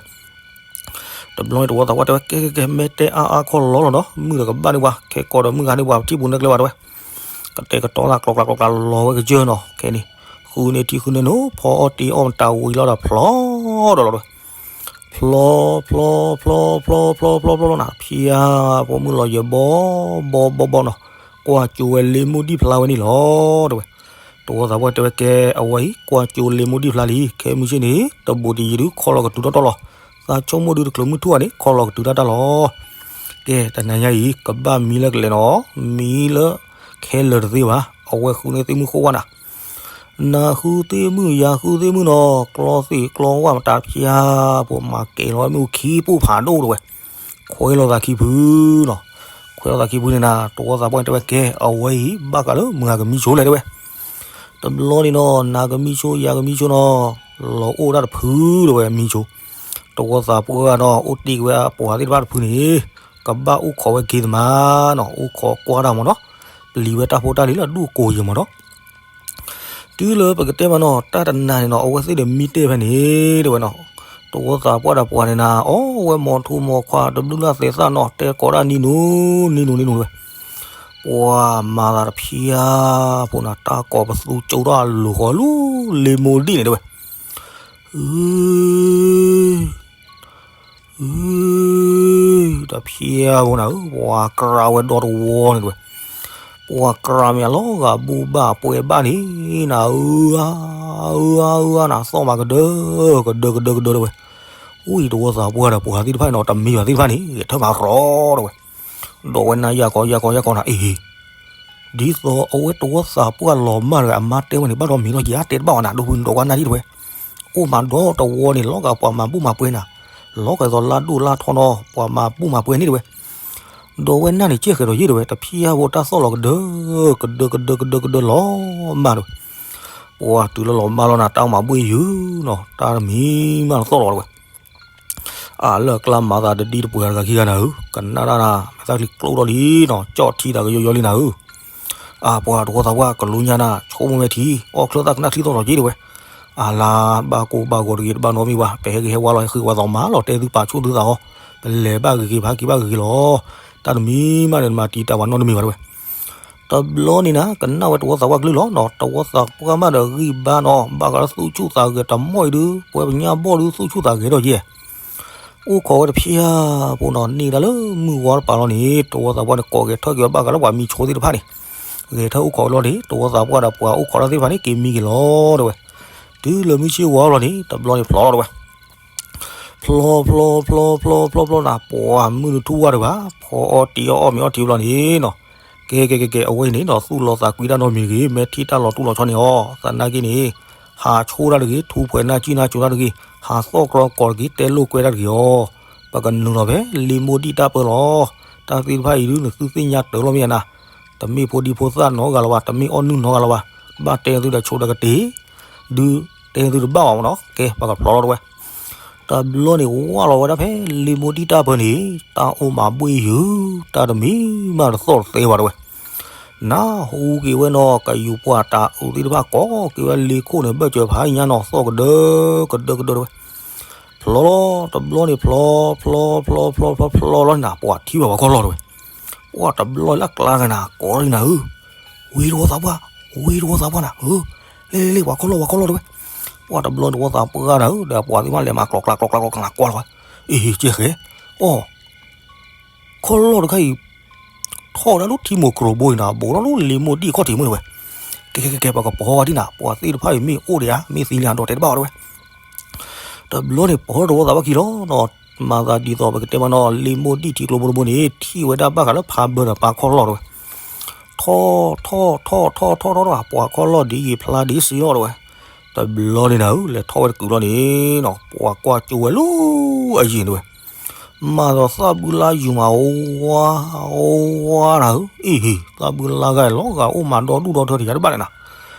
တဘျီန့ၣ်တဝီသးပှၢ်တဲဝဲ ကဲကဲကဲ မ့ၢ်တဲအါအါခီလီၤလီၤဒီး မုၢ်ဒီးကဘၣ်န့ၢ်ပှၤ ခဲကိးဒီးမုၢ်ဂၤန့ၢ်ပှၤ ပထံၣ်ပူၤနဲၣ်ကျဲဘၣ်တဲဝဲ. ကတဲာ်ကတီၤသးကျီကျီကျီကျီလီၤဝဲကစၢၢ်နီၤ ခဲန့ၣ်, ဃုန့ၢ်ထံဃုန့ၢ်နိ ဖီအီၣ်တ့အီၣ်မတၤဝံၤလီၤဒီးဖျီဒီးလီၤတဲဝဲ. ဖျီ ဖျီ ဖျီ ဖျီ ဖျီ ဖျီ ဖျီ ဖျီလီၤနၤ ဖၠါ ဖိမုၣ်လီၤယဲၢ်ဘီ ဘီ ဘီ ဘီနီၤ, ကွၢ်ကၠိဝဲလ့မိၢ်ဒံၣ်ဖျါဝဲန့ၣ်လီၤတဲဝဲ. တဝီသးပှၢ်တဲဝဲကဲ အဝဲအံၤ ကွၢ်ကၠိလ့မိၢ်ဒံၣ်ဖျါလံ ခဲမုၢ်ဆ့ၣ်န့ၣ် တဘူးတယံၤဒုးခီလီၤကတုၤထီၣ်ထီၣ်လီၤ. သးဆိကမိၣ်ဒုးတချုးမုၢ်ထူၣ်ဘၣ်န့ၣ် ခီလီၤကတုၤတၢ်တၢ်လီၤ. ကဲ တနၤညါအံၤ ကဘၣ်မံလၢကလဲၤနီၤ, မံလၢခဲလၢာ်တသ့ဘၣ်, အဝဲဃုန့ၢ်သ့ၣ်မုၣ်ဃိဝဲနၤ နၤဃုသ့ၣ်မုၣ် ယၤဃုသ့ၣ်မုၣ်နီၤ, ကျီသ့ၣ်ကျီဝၣ်မတၤဖၠါ ဖိမၤကဲၤလီၤဝဲမ့ၣ်အူခံပူၤဖးဒိၣ်တဲဝဲ. ခွဲးလိာ်သးခံဖုနီၤ, ခွဲးလိာ်သးခံဖုန့ၣ်နၤ တဝီသးပှၢ်တဲဝဲကဲ အဝဲအံၤ ဘၣ်ဃးလၢမုၢ်ဂၤကမံဆိလဲၣ်တဲဝဲ. တဘျီန့ၣ်နီၤ နၤကမံဆိ ယၤကမံဆိနီၤ, လီၤအိၣ်ဒၣ်တဖုတဲဝဲမံဆိ. တဝီသးပှၢ်နီၤ အိၣ်တ့ၢ်က့ၤဝဲအပှၤသ့ၣ်တဖၣ်တဖုန့ၣ် ကဘၣ်အိၣ်ခိးဝဲက့ၤသမါနီၤ, အိၣ်ခိးကွၢ်တၢ်မးနီၤ, ပျံၤဝဲတၢ်ဖိတၢ်လံၤလၢအဒူၣ်အကိာ်ယဲၢ်မးနီၤ. တုၤလၢပကတဲမးနီၤတၢ်တနၤန့ၣ်နီၤ အဝဲသ့ၣ်ဒီးမံတ့ၢ်ဖဲန့ၣ်တဲဝဲနီၤ. တဝီသးပှၢ်ဒီးပှၤန့ၣ်နၤ အီၣ်ဝဲမီၤထူမီၤခွါတဘျုးလၢ်သဲးသၣ်နီၤ တဲကိးဒၣ်နံၤနူနံၤနူနံၤနူတဲဝဲ. ပ ပှၤမၤသးတဖျါဖိနၤ တၢ်ကိးပသူကၠိထီၣ်အလိၤဃီလၢ လ့မိၢ်ဒံၣ်န့ၣ်တဲဝဲ, အ အ တဖျါဖိနၤဧၢ, ပှၤကြၢးဝဲဒီတဝီန့ၣ်တဲဝဲ, ပှၤကြၢးမ့ၢ်အလီၤဂာ်ဘူၣ်ဘၣ်ပှဲၤဘၣ်န့ၣ်နၤဧၢ, အ အ အ နၤ သီၣ်မးကဒၢ ကဒၢကဒၢကဒၢတဲဝဲ, အံၤတဝီသးပှၢ်ဒီးပှၤသ့ၣ်တဖၣ်န့ၣ်နီၤ တမံၤဘၣ်သ့ၣ်တဖၣ်န့ၣ် ဂဲၤထၢၣ်မးရီၤတဲဝဲ, ဒီးဝဲနၤယၤကီယၤကီယၤကီနၤ အ့ ဒ်သိးအဝဲတဝီသးပှၢ်လီၤမၢ်တဂၤ အမါတဲဝဲန့ၣ် ဘၣ်ဒီးမံၤလီၤယၤတဲတဘၣ်ဝဲနၤ ဒိဖုနဒီးကွၢ်နၢ်ဒံၣ်တဲဝဲ, အိၣ်မးဒီတဝီန့ၣ် လီၤဂာ်ပှၤမၤဘူၣ်မၤပှဲၤနၤ, လီၤဂာ်သိးလါဒိၣ်လါထီနီၤ ပှၤမၤဘူၣ်မၤပှဲၤန့ၣ်တဲဝဲ, ဒီးဝဲနၢ်န့ၣ်ကဲဃဲၤဒီးယ့ၢ်တဲဝဲ တဖျါဖိတၢ်သီၣ်လီၤကဒၢ ကဒၢကဒၢကဒၢကဒၢလီၤမၢ်တဲဝဲ, ပှၤတုၤလၢလီၤမၢ်လီၤနၤ တၢ်မၤဘူၣ်ယုာ်နီၤ တၢ်တမံၤမးတသီၣ်လီၤတဲဝဲ အလၢအကျါမၤသးတဒံတပှဲၤတဂၤခံဂၤနၤဧၢ, ကနၣ်တၢ်နၤ မဲာ်သၣ်ချံကျိၣ်ထီၣ်လံနီၤ ကၠီၣ်ထံတၢ်ကယီယီလံနၤဧၢ, အပှၤတဝီသးပှၢ်ကလူညါနၤ ဆိကမိၣ်ဝဲထံ အီၣ်ချၢသၣ်ကနၣ်ထံသီၣ်လီၤက့တဲဝဲ, အလါဘၣ်ကိၢ်ဘၣ်ဂီၤတဂ့ၤ တဘၣ်နီတမံၤဘၣ် ပဟဲက့ၤဟဲဝါလီၤ ဟဲဃ့ဝါသီးမၤလီၤ တဲသုပာ်ဆိၣ်သုသးအီၤ, ပလဲၤဘၣ်ဂ့ၤဂ့ၤ ပဟဲက့ၤဘၣ်ဂ့ၤဂ့ၤလီၤ, တၢ်တမံၤမးန့ၣ် နမၤတံာ်တာ်ပှၤနီတမံၤဘၣ်တဲဝဲ တဘျီန့ၣ်နၤ ကနၣ်ဝဲတဝီသးပှၢ်ကလုၢ်လီၤနီၤ တဝီသးပှၢ်မးဒီးဂံၢ်ဘါနီၤ ဘၣ်ဃးလၢသူၣ်ဆူၣ်သးဂဲၤတမီၢ်အံၤဒုး ပဝဲပညၣ်ဘီၣ်ဒုးသူၣ်ဆူၣ်သးဂဲၤထီၣ်က့ အိၣ်ခိးဝဲတဖျါဖိနီၤ န့ၢ်ဒၣ်လၢမုၢ်ဝါတပၤလီၤန့ၣ် တဝီသးပှၢ်န့ၣ် ကိးဂဲၤထီၣ်က့ၤဝဲဘၣ်ဃးလၢပှၤမံဆိသ့ၣ်တဖၣ်န့ၣ်, ဂဲၤထီၣ်အိၣ်ခိးဝဲလီၤန့ၣ် တဝီသးပှၢ်ဒီးပှၤအိၣ်ခိးတၢ်သ့ၣ်တဖၣ်န့ၣ် က့ၤမံက့ၤလီၤတဲဝဲ, တုၤလၢမုၢ်ဆ့ၣ်ဝါလီၤန့ၣ် တဘျီန့ၣ်ဖျီလီၤတဲဝဲ ဖျီဖျီဖျီဖျီဖျီဖျီနၤ ပှၤမုၢ်နထူၣ်ဝါတဂၤ ဖီအီၣ်တံၤအီၣ်အီၣ်မ့ၤအီၣ်ထံဘျီန့ၣ်နီၤ, ကဲကဲကဲကဲ အဝဲအံၤန့ၣ်နီၤ သူၣ်လီၤသးကွံတၢ်နီတမံၤတဂ့ၤ မ့ၢ်ထံၣ်တၢ်လီၤတူၢ်လီၤဆီန့ၣ်အီၤ သနာ်က့န့ၣ် ဟးဆိတၢ်တဂ့ၤ ထူဖှဲးနၢ်ကံၢ်နၢ်ကၠိတၢ်တဂ့ၤ ဟးသီၣ်ကြီကီးတဂ့ၤ တဲလိာ်ကွဲတၢ်တဂ့ၤအီၤ, ပကနုာ်လီၤဖဲလ့မိၢ်ဒံၣ်တၢ်ပၢလီၤ, တၢ်သ့ၣ်တဖၣ်အံၤဒုး နသုသ့ၣ်ညါတၢ်လီၤမ့ၢ်ဧါနၤ, တမ့ၢ်ဖိဒံဖိသၣ်နီတဂၤလၢၤဘၣ် တမ့ၢ်အီၣ်နုၢ်နီတဂၤလၢၤဘၣ်, ဘၣ်တဲသုဒီးဆိဒီးကတ့ၢ် ဒုးတဲသုတဘၣ်ဘၣ်မနီၤ ကဲပကဖျီလီၤတဲဝဲ, တဘျီန့ၣ် ဝၢ်လီၤဝဲဒၣ်ဖဲလ့မိၢ်ဒံၣ်တၢ်ပၢန့ၣ် တၢ်အိၣ်မးဘှ့ၣ်ယုာ် တၢ်တမံၤမးတသီၣ်တသဲဘၣ်တဲဝဲ, နၢ်ဟူက့ၤဝဲနီၤ ကယူၤပှၢ်တၢ်အုးသ့ၣ်တဖၣ် ကိးက့ၤဝဲလ့ခိၣ်န့ၣ် ဘၢၣ်စၢၤဖးအံၤညါနီၤ သီၣ်ကဒၢ ကဒၢကဒၢတဲဝဲ, ဖျီလီၤ တဘျီန့ၣ်ဖျီ ဖျီဖျီဖျီဖျီဖျီလီၤနၤ ပှၤထံၣ်ဘၣ်ပှၤခီၣ်လီၢ်တဲဝဲ, ပှၤတဘျီလၢအကျါဂၤနၤ ကိးလီၤနၤဧၢ, ဝံၤတဝီသးပှၢ် ဝံၤတဝီသးပှၢ်နၤဧၢ, လ့လ့လ့ ပှၤခီၣ်လီၢ် ပှၤခီၣ်လီၢ်တဲဝဲ, ပှၤတဘျီတဝီသးပှၢ်နၤဧၢ ဒီးပှၤသ့ၣ်မးလဲၤမၤကျိးကျါကျိးကျါကျိးကျါကွၢ်လီၤဝဲ, အ့ဟ့ ကဲဃဲ အိၣ် ခီၣ်လီၢ်တခါအံၤ ထီၣ်ဝဲဒၣ်လၢထံမိၢ်ကရိၤဘိအံၤနၤ ဘူးထီၣ်လၢလ့မိၢ်ဒံၣ်ခီၣ်ထံးမုၢ်ဝဲ, ကဲကဲကဲ ပကပီၤဝဲဒၣ်နၤ ပှၤသ့ၣ်တဖၣ်အံၤမ့ၢ်အိၣ်ဒီးဧါ မ့ၢ်သံလံဧါ ဒီးတဲတဘၣ်ဝဲတဲဝဲ, တဘျီန့ၣ် ပီၤထီၣ်တဝီသးပှၢ်ခံလီၤနီၤ, မၤသးဒ်သိးပကတဲမးနီၤ လ့မိၢ်ဒံၣ်ထံကျိဘိတဘိန့ၣ် ထံၣ်ဝဲဒၣ်ဘၣ်ဃးလၢဖးဘၢဒီးပၢ်ခီၣ်လီၢ်တဲဝဲ, ထီၣ်ထီၣ်ထီၣ်ထီၣ်ထီၣ်ထီၣ်ထီၣ် ပှၤခီၣ်လီၢ်ဒ်ယံာ်ဖျါဒ်စံလီၤတဲဝဲ, တဘျီန့ၣ်နၤဧၢ လဲၤထီၣ်ဝဲတကုာ်လီၤန့ၣ်နီၤ ပှၤကွၢ်ကၠိဝဲလၢအယံၤန့ၣ်တဲဝဲ, မၤဒီးသၣ်ဘုလါယုာ်မး ဝါ ဝါနၤဧၢ, အ့ဟ့ သၣ်ဘုလါဂၤလီၤဂာ်အိၣ်မးဒီဒူၣ်ဒီထၢတယၤတဘၣ်န့ၣ်နၤ,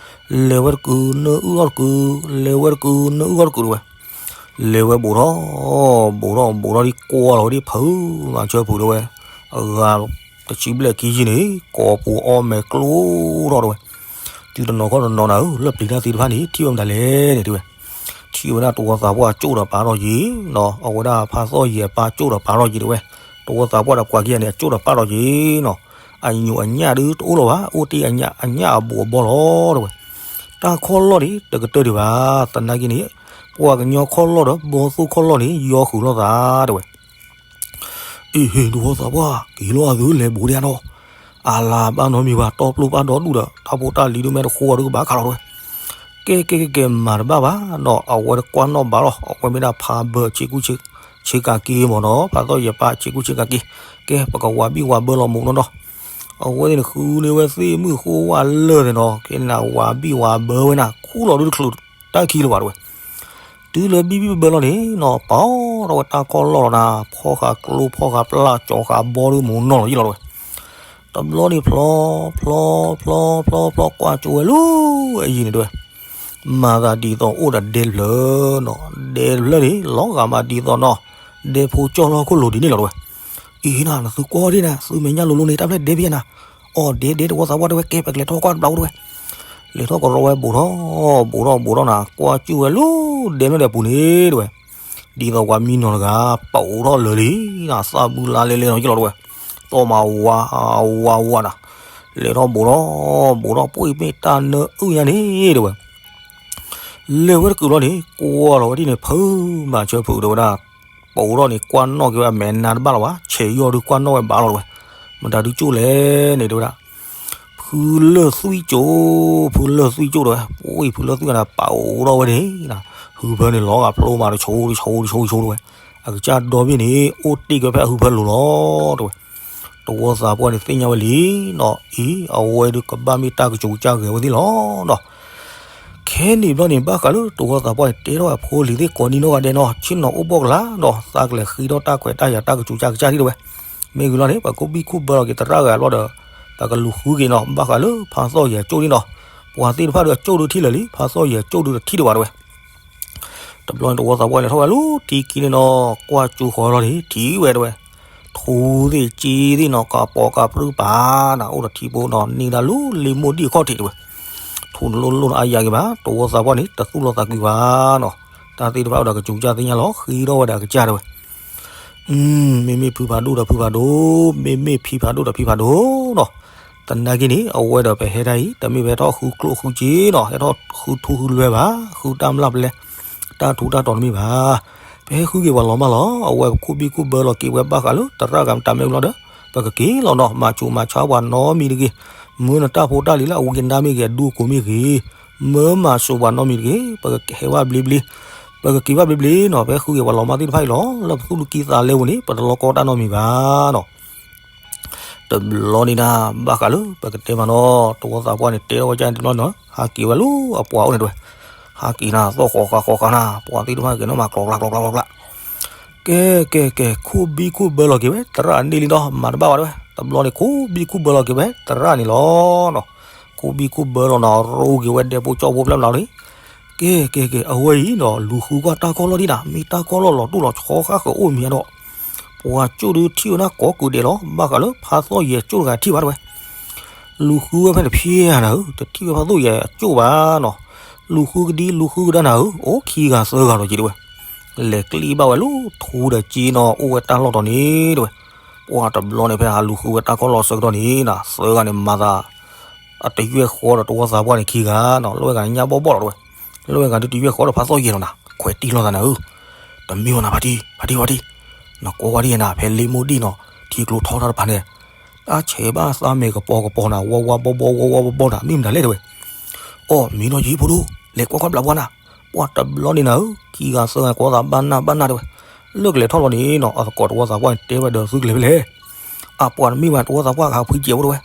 လဲၤဝဲတကုာ် နၢအုၣ်ထီၣ်တကုာ်, လဲၤဝဲတကုာ် နၢအုၣ်ထီၣ်တကုာ်တဲဝဲ, လဲၤဝဲဘူးထီၣ် ဘူးထီၣ်ဘူးထီၣ်ဒ်ကွၢ်လီၤဝဲဒ်ဖုမၤဆၢဖုးတဲဝဲ, အဂၤတဆံဘျဲၣ်ခံဆံန့ၣ် ကိးပူၤအီၣ်မဲာ်ကျိထီၣ်တဲဝဲ, တုၤတနီၤခီၣ်တနီၤနၤဧၢ လၢပျံၤတၢ်သ့ၣ်တဖၣ်န့ၣ် ထံၣ်ဝဲမတၤလဲၣ်န့ၣ်တဲဝဲ, ထံၣ်ဝဲဒၣ်တဝီသးပှၢ်ကၠိဒီးပၢ်ထီၣ်က့ၤနီၤ အဝဲဒၣ်ဖးသီၣ်ယဲၤပၢ်ကၠိဒီးပၢ်ထီၣ်က့ၤတဲဝဲ, တဝီသးပှၢ်ဒီးပှၤခံဂၤန့ၣ် အကၠိဒီးပၢ်ထီၣ်က့ၤနီၤ, အညိးအညၣ်ဒုးတအိၣ်လၢၤဘၣ် အိၣ်တ့ၢ်အညၣ်အဘူးအဘီလီၤတဲဝဲ, တၢ်ခီၣ်လီၢ်န့ၣ် တကတၢၢ်ဒံးဘၣ်, သနာ်က့န့ၣ် ပှၤကညီခီၣ်လီၢ်ဒီးဘီသိၣ်ခီၣ်လီၢ်န့ၣ် ယီဃုာ်လိာ်သးတဲဝဲ အ့ဟ့ တဝီသးပှၢ် က့ၤလီၤအသုလဲၤဘူးဒံးဧါနီၤ, အလါဘၣ်နီတမံၤဘၣ် တီပျိၢ်ဘၣ်ဒီဒူၣ်ဒီး တၢ်ဖိတၢ်လံၤဒုးမ့ၢ်တဃိအီၤဒုးကဘၣ်ခးလီၤတဲဝဲ, ကဲကဲကဲကဲ မၤတဘၣ်ဘၣ်နီၤ အဝဲတကွၢ်နီၣ်ဘၣ်လီၤ အဝဲမ့ၢ်ဒၣ်ဖးဘၢဆ့ကူဆ့ ဆ့ကၤက့မ့ၢ်နီၤ ဖးသီၣ်ယဲၤပၢ်ဆ့ကူဆ့ကၤက့, ကဲ ပကဝၤဘံၣ်ဝၤဘၢလီၤမူးနီၢ်နီၢ်, အဝဲသ့ၣ်န့ၣ်ဃုန့ၢ်ဝဲသ့ၣ်မုၣ်ဃိဝဲလၢာ်န့ၣ်နီၤ ကဲနၤဝၤဘံၣ်ဝၤဘၢဝဲနၤ ခူၣ်လီၤဒုးတချုးတၢ်ခံလၢၤဘၣ်တဲဝဲ တုၤလၢဘံၣ်ဘံၣ်ဘၢလီၤန့ၣ်နီၤ ပီၤထီၣ်ဝဲတၢ်ခီၣ်လီၢ်လီၤနၤ ဖီၣ်ဃာ်ကျိဖီၣ်ဃာ်ပျၢ်ကၠီၤဃာ်ဘီဒုးမူးနီၢ်လီၤယံလီၤတဲဝဲ, တဘျီန့ၣ်ဖျီ ဖျီ ဖျီ ဖျီ ဖျီ ကွၢ်ကၠိဝဲလၢအယံၤန့ၣ်တဲဝဲ, မၤသးဒ်သိးအိၣ်ဒီးဒဲတဖျၢၣ်နီၤ ဒဲတဖျၢၣ်န့ၣ် လီၤဂာ်မးဒ်သိးနီၤ ဒဲဖိကၠီၣ်လီၢ်ခိၣ်လိၤဒ်န့ၣ်လီၤတဲဝဲ, အံၤနၤ နသုကွၢ်ဒ်နၤ သုမဲာ်ညါလိၤလိၤန့ၣ် တၢ်ဖျၢၣ်ဒဲဖဲနၤ, အိၣ်ဒဲဒဲတဝီသးပှၢ်တဲဝဲ ကဲပကလဲၤထီၣ်ကွၢ်တဘျီတဲဝဲ, လဲၤထီၣ်ကရီဝဲဘူးထီၣ် ဘူးထီၣ်ဘူးထီၣ်နၤ ကွၢ်ကၠိဝဲလၢဒဲဖျၢၣ်ဒဲပူၤန့ၣ်တဲဝဲ, ဒ်သိးပှၤမံနီၤတဂၤ ပာ်အိးထီၣ်လၢာ်လံနၤ သၣ်ဘုလါလဲလဲလီၤယံလီၤတဲဝဲ, သီၣ်မးဝါ ဝါ ဝါနၤ, လဲၤထီၣ်ဘူးထီၣ်ဘူးထီၣ် ပှ့ၤမ့ၢ်တၢ်နၢအုၣ်ညါန့ၣ် တဲဝဲ လဲၤဝဲတကုာ်လီၤန့ၣ် ကွၢ်လီၤဝဲဒ်န့ၣ် ဖုမၤဆၢဖုး တဲဝဲဒၣ်, ပအိးထီၣ်န့ၣ် ကွၢ်နီၣ်က့ၤဝဲအမဲာ်နါတဘၣ်လီၤဘၣ်, ဆဲးယီၢ်ဒုးကွၢ်နီၣ်ဝဲဘၣ်လီၤ တဲဝဲ, မတၤဒုးကၠိၣ်လဲၣ်န့ၣ် တဲဝဲဒၣ်, ဖုလၢၢ်သွံၣ်ကၠိ, ဖုလၢၢ်သွံၣ်ကၠိ တဲဝဲ, ပှ့ၤဖုလၢၢ်သွံၣ်ကၠိန့ၣ် ပအိးထီၣ်ဝဲန့ၣ်, ဟုဖၢန့ၣ်လီၤဂာ်ဖျိမးတဆိတဆိတဆိတဆိ တဲဝဲ, အကစၢ်ဒီဘ့ၣ်န့ၣ် အိၣ်တ့ၢ်က့ၤဖဲအဟုဖၢလိၤလီၤ တဲဝဲ. တဝီသးပှၢ်န့ၣ်သ့ၣ်ညါဝဲလံ, နီၤအံၤ အဝဲဒုးကဘၣ်မ့ၢ်တၢ်ကစူၤကစၢ်ဂဲၤဝဲသ့ၣ်လီၤနီၤ. ခဲန့ၣ်ဘျီန့ၣ် ဘၣ်ဃးလၢတဝီသးပှၢ်န့ၣ် တဲထီၣ်အဖိလံၤသ့ၣ်ကိးနံနီၢ်ဂၤဒဲးနီၤ ဆ့ၣ်နီၤအိၣ်ဘီၣ်ကလာ်ဒီး သးကလဲၤဃ့ထီၣ်တၢ်ခွဲးတၢ်ယာ်တၢ်ကစူၤကစၢ်ကစၢ်ထံၣ် တဲဝဲ. မ့ၢ်ဂ့ၤလီၤန့ၣ် ပှၤခိၣ်ဘံၣ်ခိၣ်ဘၢလီၤက့ၤသရၣ်ဂၤဘျီဒီး ပကလူၤဃုက့ၤနီၤ ဘၣ်ဃးလၢဖါသီၣ်ယဲၤကၠိၣ်န့ၣ်နီၤ. ပှၤသ့ၣ်တဖၣ်ဒီးအကၠိၣ်ဒုးထံၣ်လၢာ်လံ ဖါသီၣ်ယဲၤကၠိၣ်ဒုးတထံၣ်ဒံးဘၣ် တဲဝဲ. တဘျီန့ၣ် တဝီသးပှၢ်န့ၣ် ထီၣ်ဝဲလၢထံခံန့ၣ်နီၤ ကွၢ်ကၠိဃီလီၤန့ၣ် ထံၣ်ဝဲ တဲဝဲ, ထူသ့ၣ်ကၠ့သ့ၣ်နီၤ ကပိာ်ကပြုၢ်ပာ်နၤ အိၣ်ဒီးထံဖိနီၤ န့ၢ်ဒၣ်လၢလ့မိၢ်ဒံၣ်အခီၣ်ထံး တဲဝဲ. ထူန့ၣ်လိၣ်လိၣ်န့ၣ်အါယၤက့ၤဘၣ် တဝီသးပှၢ်န့ၣ် တသူၣ်လီၤသးကွံာ်ဘၣ်နီၤ. တၢ်သ့ၣ်တဖၣ်အိၣ်ဒီးကစူၤကစၢ်သ့ၣ်ညါလီၤ ဃ့ထီၣ်ဝဲဒၣ်ကစၢ် တဲဝဲ. မ့မ့ၢ်ဖုဖးဒိၣ်ဒီးဖုဖးဒိၣ်, မ့မ့ၢ်ဖံဖးဒိၣ်ဒီးဖံဖးဒိၣ်နီၤ. သနာ်က့န့ၣ် အဝဲဒီးပဟဲဒၣ်အံၤ တမ့ၢ်ပဟဲထီၣ်ဃုကျိၣ်ဃုစ့နီၤ ဟဲထီၣ်ဃုထူဃုလွဲဘၣ် ဃုတၢ်မျၢ်ပလဲ တၢ်ထူတၢ်တီၤတမ့ၢ်ဘၣ်. ပဟဲဃုက့ၤပှၤလီၤမၢ်လီၤ အဝဲပခိၣ်ဘံၣ်ခိၣ်ဘၢလီၤက့ၤဝဲဘၣ်ဃးလၢသရၣ်ဂၤမတၤမ့ၢ်ဘျီဒီး ပကက့ၤလီၤနီၤ မၤဆူးမၤဆါပှၤနီတမံၤတဂ့ၤ, မၢနတၢ်ဖိတၢ်လံၤလၢအဝံကဒါမ့ၢ်ဂ့ၤ အဒူအကိးမ့ၢ်ဂ့ၤ, မၢမၤဆူးပှၤနီတမံၤတဂ့ၤ, ပကဟဲဘၣ်ဘျ့ဘျ့, ပကက့ၤဘၣ်ဘျ့ဘျ့နီၤ. ပဟဲဃုက့ၤပှၤလီၤမၢ်သ့ၣ်တဖၣ်အံၤလီၤ လၢပသူၣ်လၢကံသးလဲပူၤန့ၣ် ပတလီၤကီတၢ်နီတမံၤဘၣ်နီၤ. တဘျီန့ၣ်ဒၣ် ဘၣ်ဃးလၢပကတဲမးနီၤ တဝီသးပှၢ်န့ၣ် တဲထီၣ်ဝဲဒၣ်န့ၣ်တဘျီနီၤ ဟးက့ၤဝဲလၢအပှၤအိၣ်န့ၣ် တဲဝဲ, ဟးက့ၤနၤ သီၣ်ဃီၤဃာ်ဃီၤဃာ်နၤ ပှၤသ့ၣ်တဖၣ်က့ၤနီၤ မၤကျီကျီကျီကျီကျီကျီ ကဲကဲကဲ ခိၣ်ဘံၣ်ခိၣ်ဘၢလီၤက့ၤဝဲ သရၣ်န့ၣ်လံဒီး မၤတဘၣ်ဘၣ် တဲဝဲ. တဘျီန့ၣ် ခိၣ်ဘံၣ်ခိၣ်ဘၢလီၤက့ၤဝဲ သရၣ်န့ၣ်လီၤနီၤ. ခိၣ်ဘံၣ်ခိၣ်ဘၢလီၤနီၤ ရိက့ၤဝဲဒဲဖိကၠီဖိဖျဲၣ်မနုၤန့ၣ် ကဲကဲကဲ အဝဲအံၤနီၤ လူၤဃုကွၢ်တၢ်ခီၣ်လီၢ်ဒံးနၤ မ့ၢ်တၢ်ခီၣ်လီၢ်လီၤတူၢ်လီၤဆီဃၣ်ဃၢၤအိၣ်မံၤဒီး ပှၤကၠိၣ်ဒုးထံၣ်ဝဲဒၣ်ကိးကုာ်ဒဲးလီၤ ဘၣ်ဃးလၢဖါသီၣ်ယဲၤကၠိၣ်တဂၤထံၣ်ဘၣ် တဲဝဲ. လူၤဃုဝဲဖဲန့ၣ်ဖျဲနၤဧၢ တထံၣ်ဝဲဖါသီၣ်ယဲၤအကၠိၣ်ဘၣ်နီၤ. လူၤဃုကဒံလူၤဃုကဒါနၤဧၢ အိၣ်ခံဂၤသၢဂၤလီၤက့ၤ တဲဝဲ. လဲၤကျံၣ်ဘၣ်ဝဲလၢထူဒီးကၠ့နီၤ အိၣ်ဝဲတၢ်လီၢ်တီၤန့ၣ် တဲဝဲ. ပှၤတဘျီန့ၣ် ဖဲဟးလူၤဃုဝဲတၢ်ခီၣ်လီၢ်ဆၢကတီၢ်န့ၣ်နၤ သၢဂၤန့ၣ်မၤသး အတယွဲၢ်ဃီဒီးတဝီသးပှၢ်န့ၣ်ခံဂၤနီၤ လၢဝဲဂၤန့ၣ်ညၣ်ဘီၣ်ဘီၣ်လီၤ တဲဝဲ. လၢဝဲဂၤဒုးတယွဲၢ်ဃီဒီးဖါသီၣ်ယဲၤလီၤနၤ ခွဲးတံၢ်လိာ်သးနၤဧၢ တမ့ၢ်ဘၣ်နၤ ဖါတံၢ် ဖါတံၢ် ဖါတံၢ် နကိးဝဲဒ်နၤ ဖဲလ့မိၢ်ဒံၣ်နီၤ ထံကျိထီထီၣ်တဖၣ်န့ၣ် တၢ်ဆဲးဘၣ်သးမဲာ်ကပီၤကပီၤနၤ ဝါဝါဘီဘီ ဝါဝါဘီဘီနၤ မ့ၢ်မတၤလဲၣ် တဲဝဲ. အိ မ့ၢ်နီၢ်ကၠံဖိဒိၣ် လဲၤကွၢ်ကွၢ်ဘျးပှၢ်နၤ ပှၤတဘျီန့ၣ်နၤဧၢ ခံဂၤသၢဂၤကိးသးဘၣ်နၢ်ဘၣ်နၢ် တဲဝဲ. လၢကလဲၤထီၣ်လီၤန့ၣ်နီၤ အသကိးတဝီသးပှၢ်န့ၣ် တဲဝဲဒီးသုကလဲၤဖဲလဲၣ် အပှၤတမ့ၢ်ဘၣ်တဝီသးပှၢ် ဟးဖှံကဲးဖိ တဲဝဲ.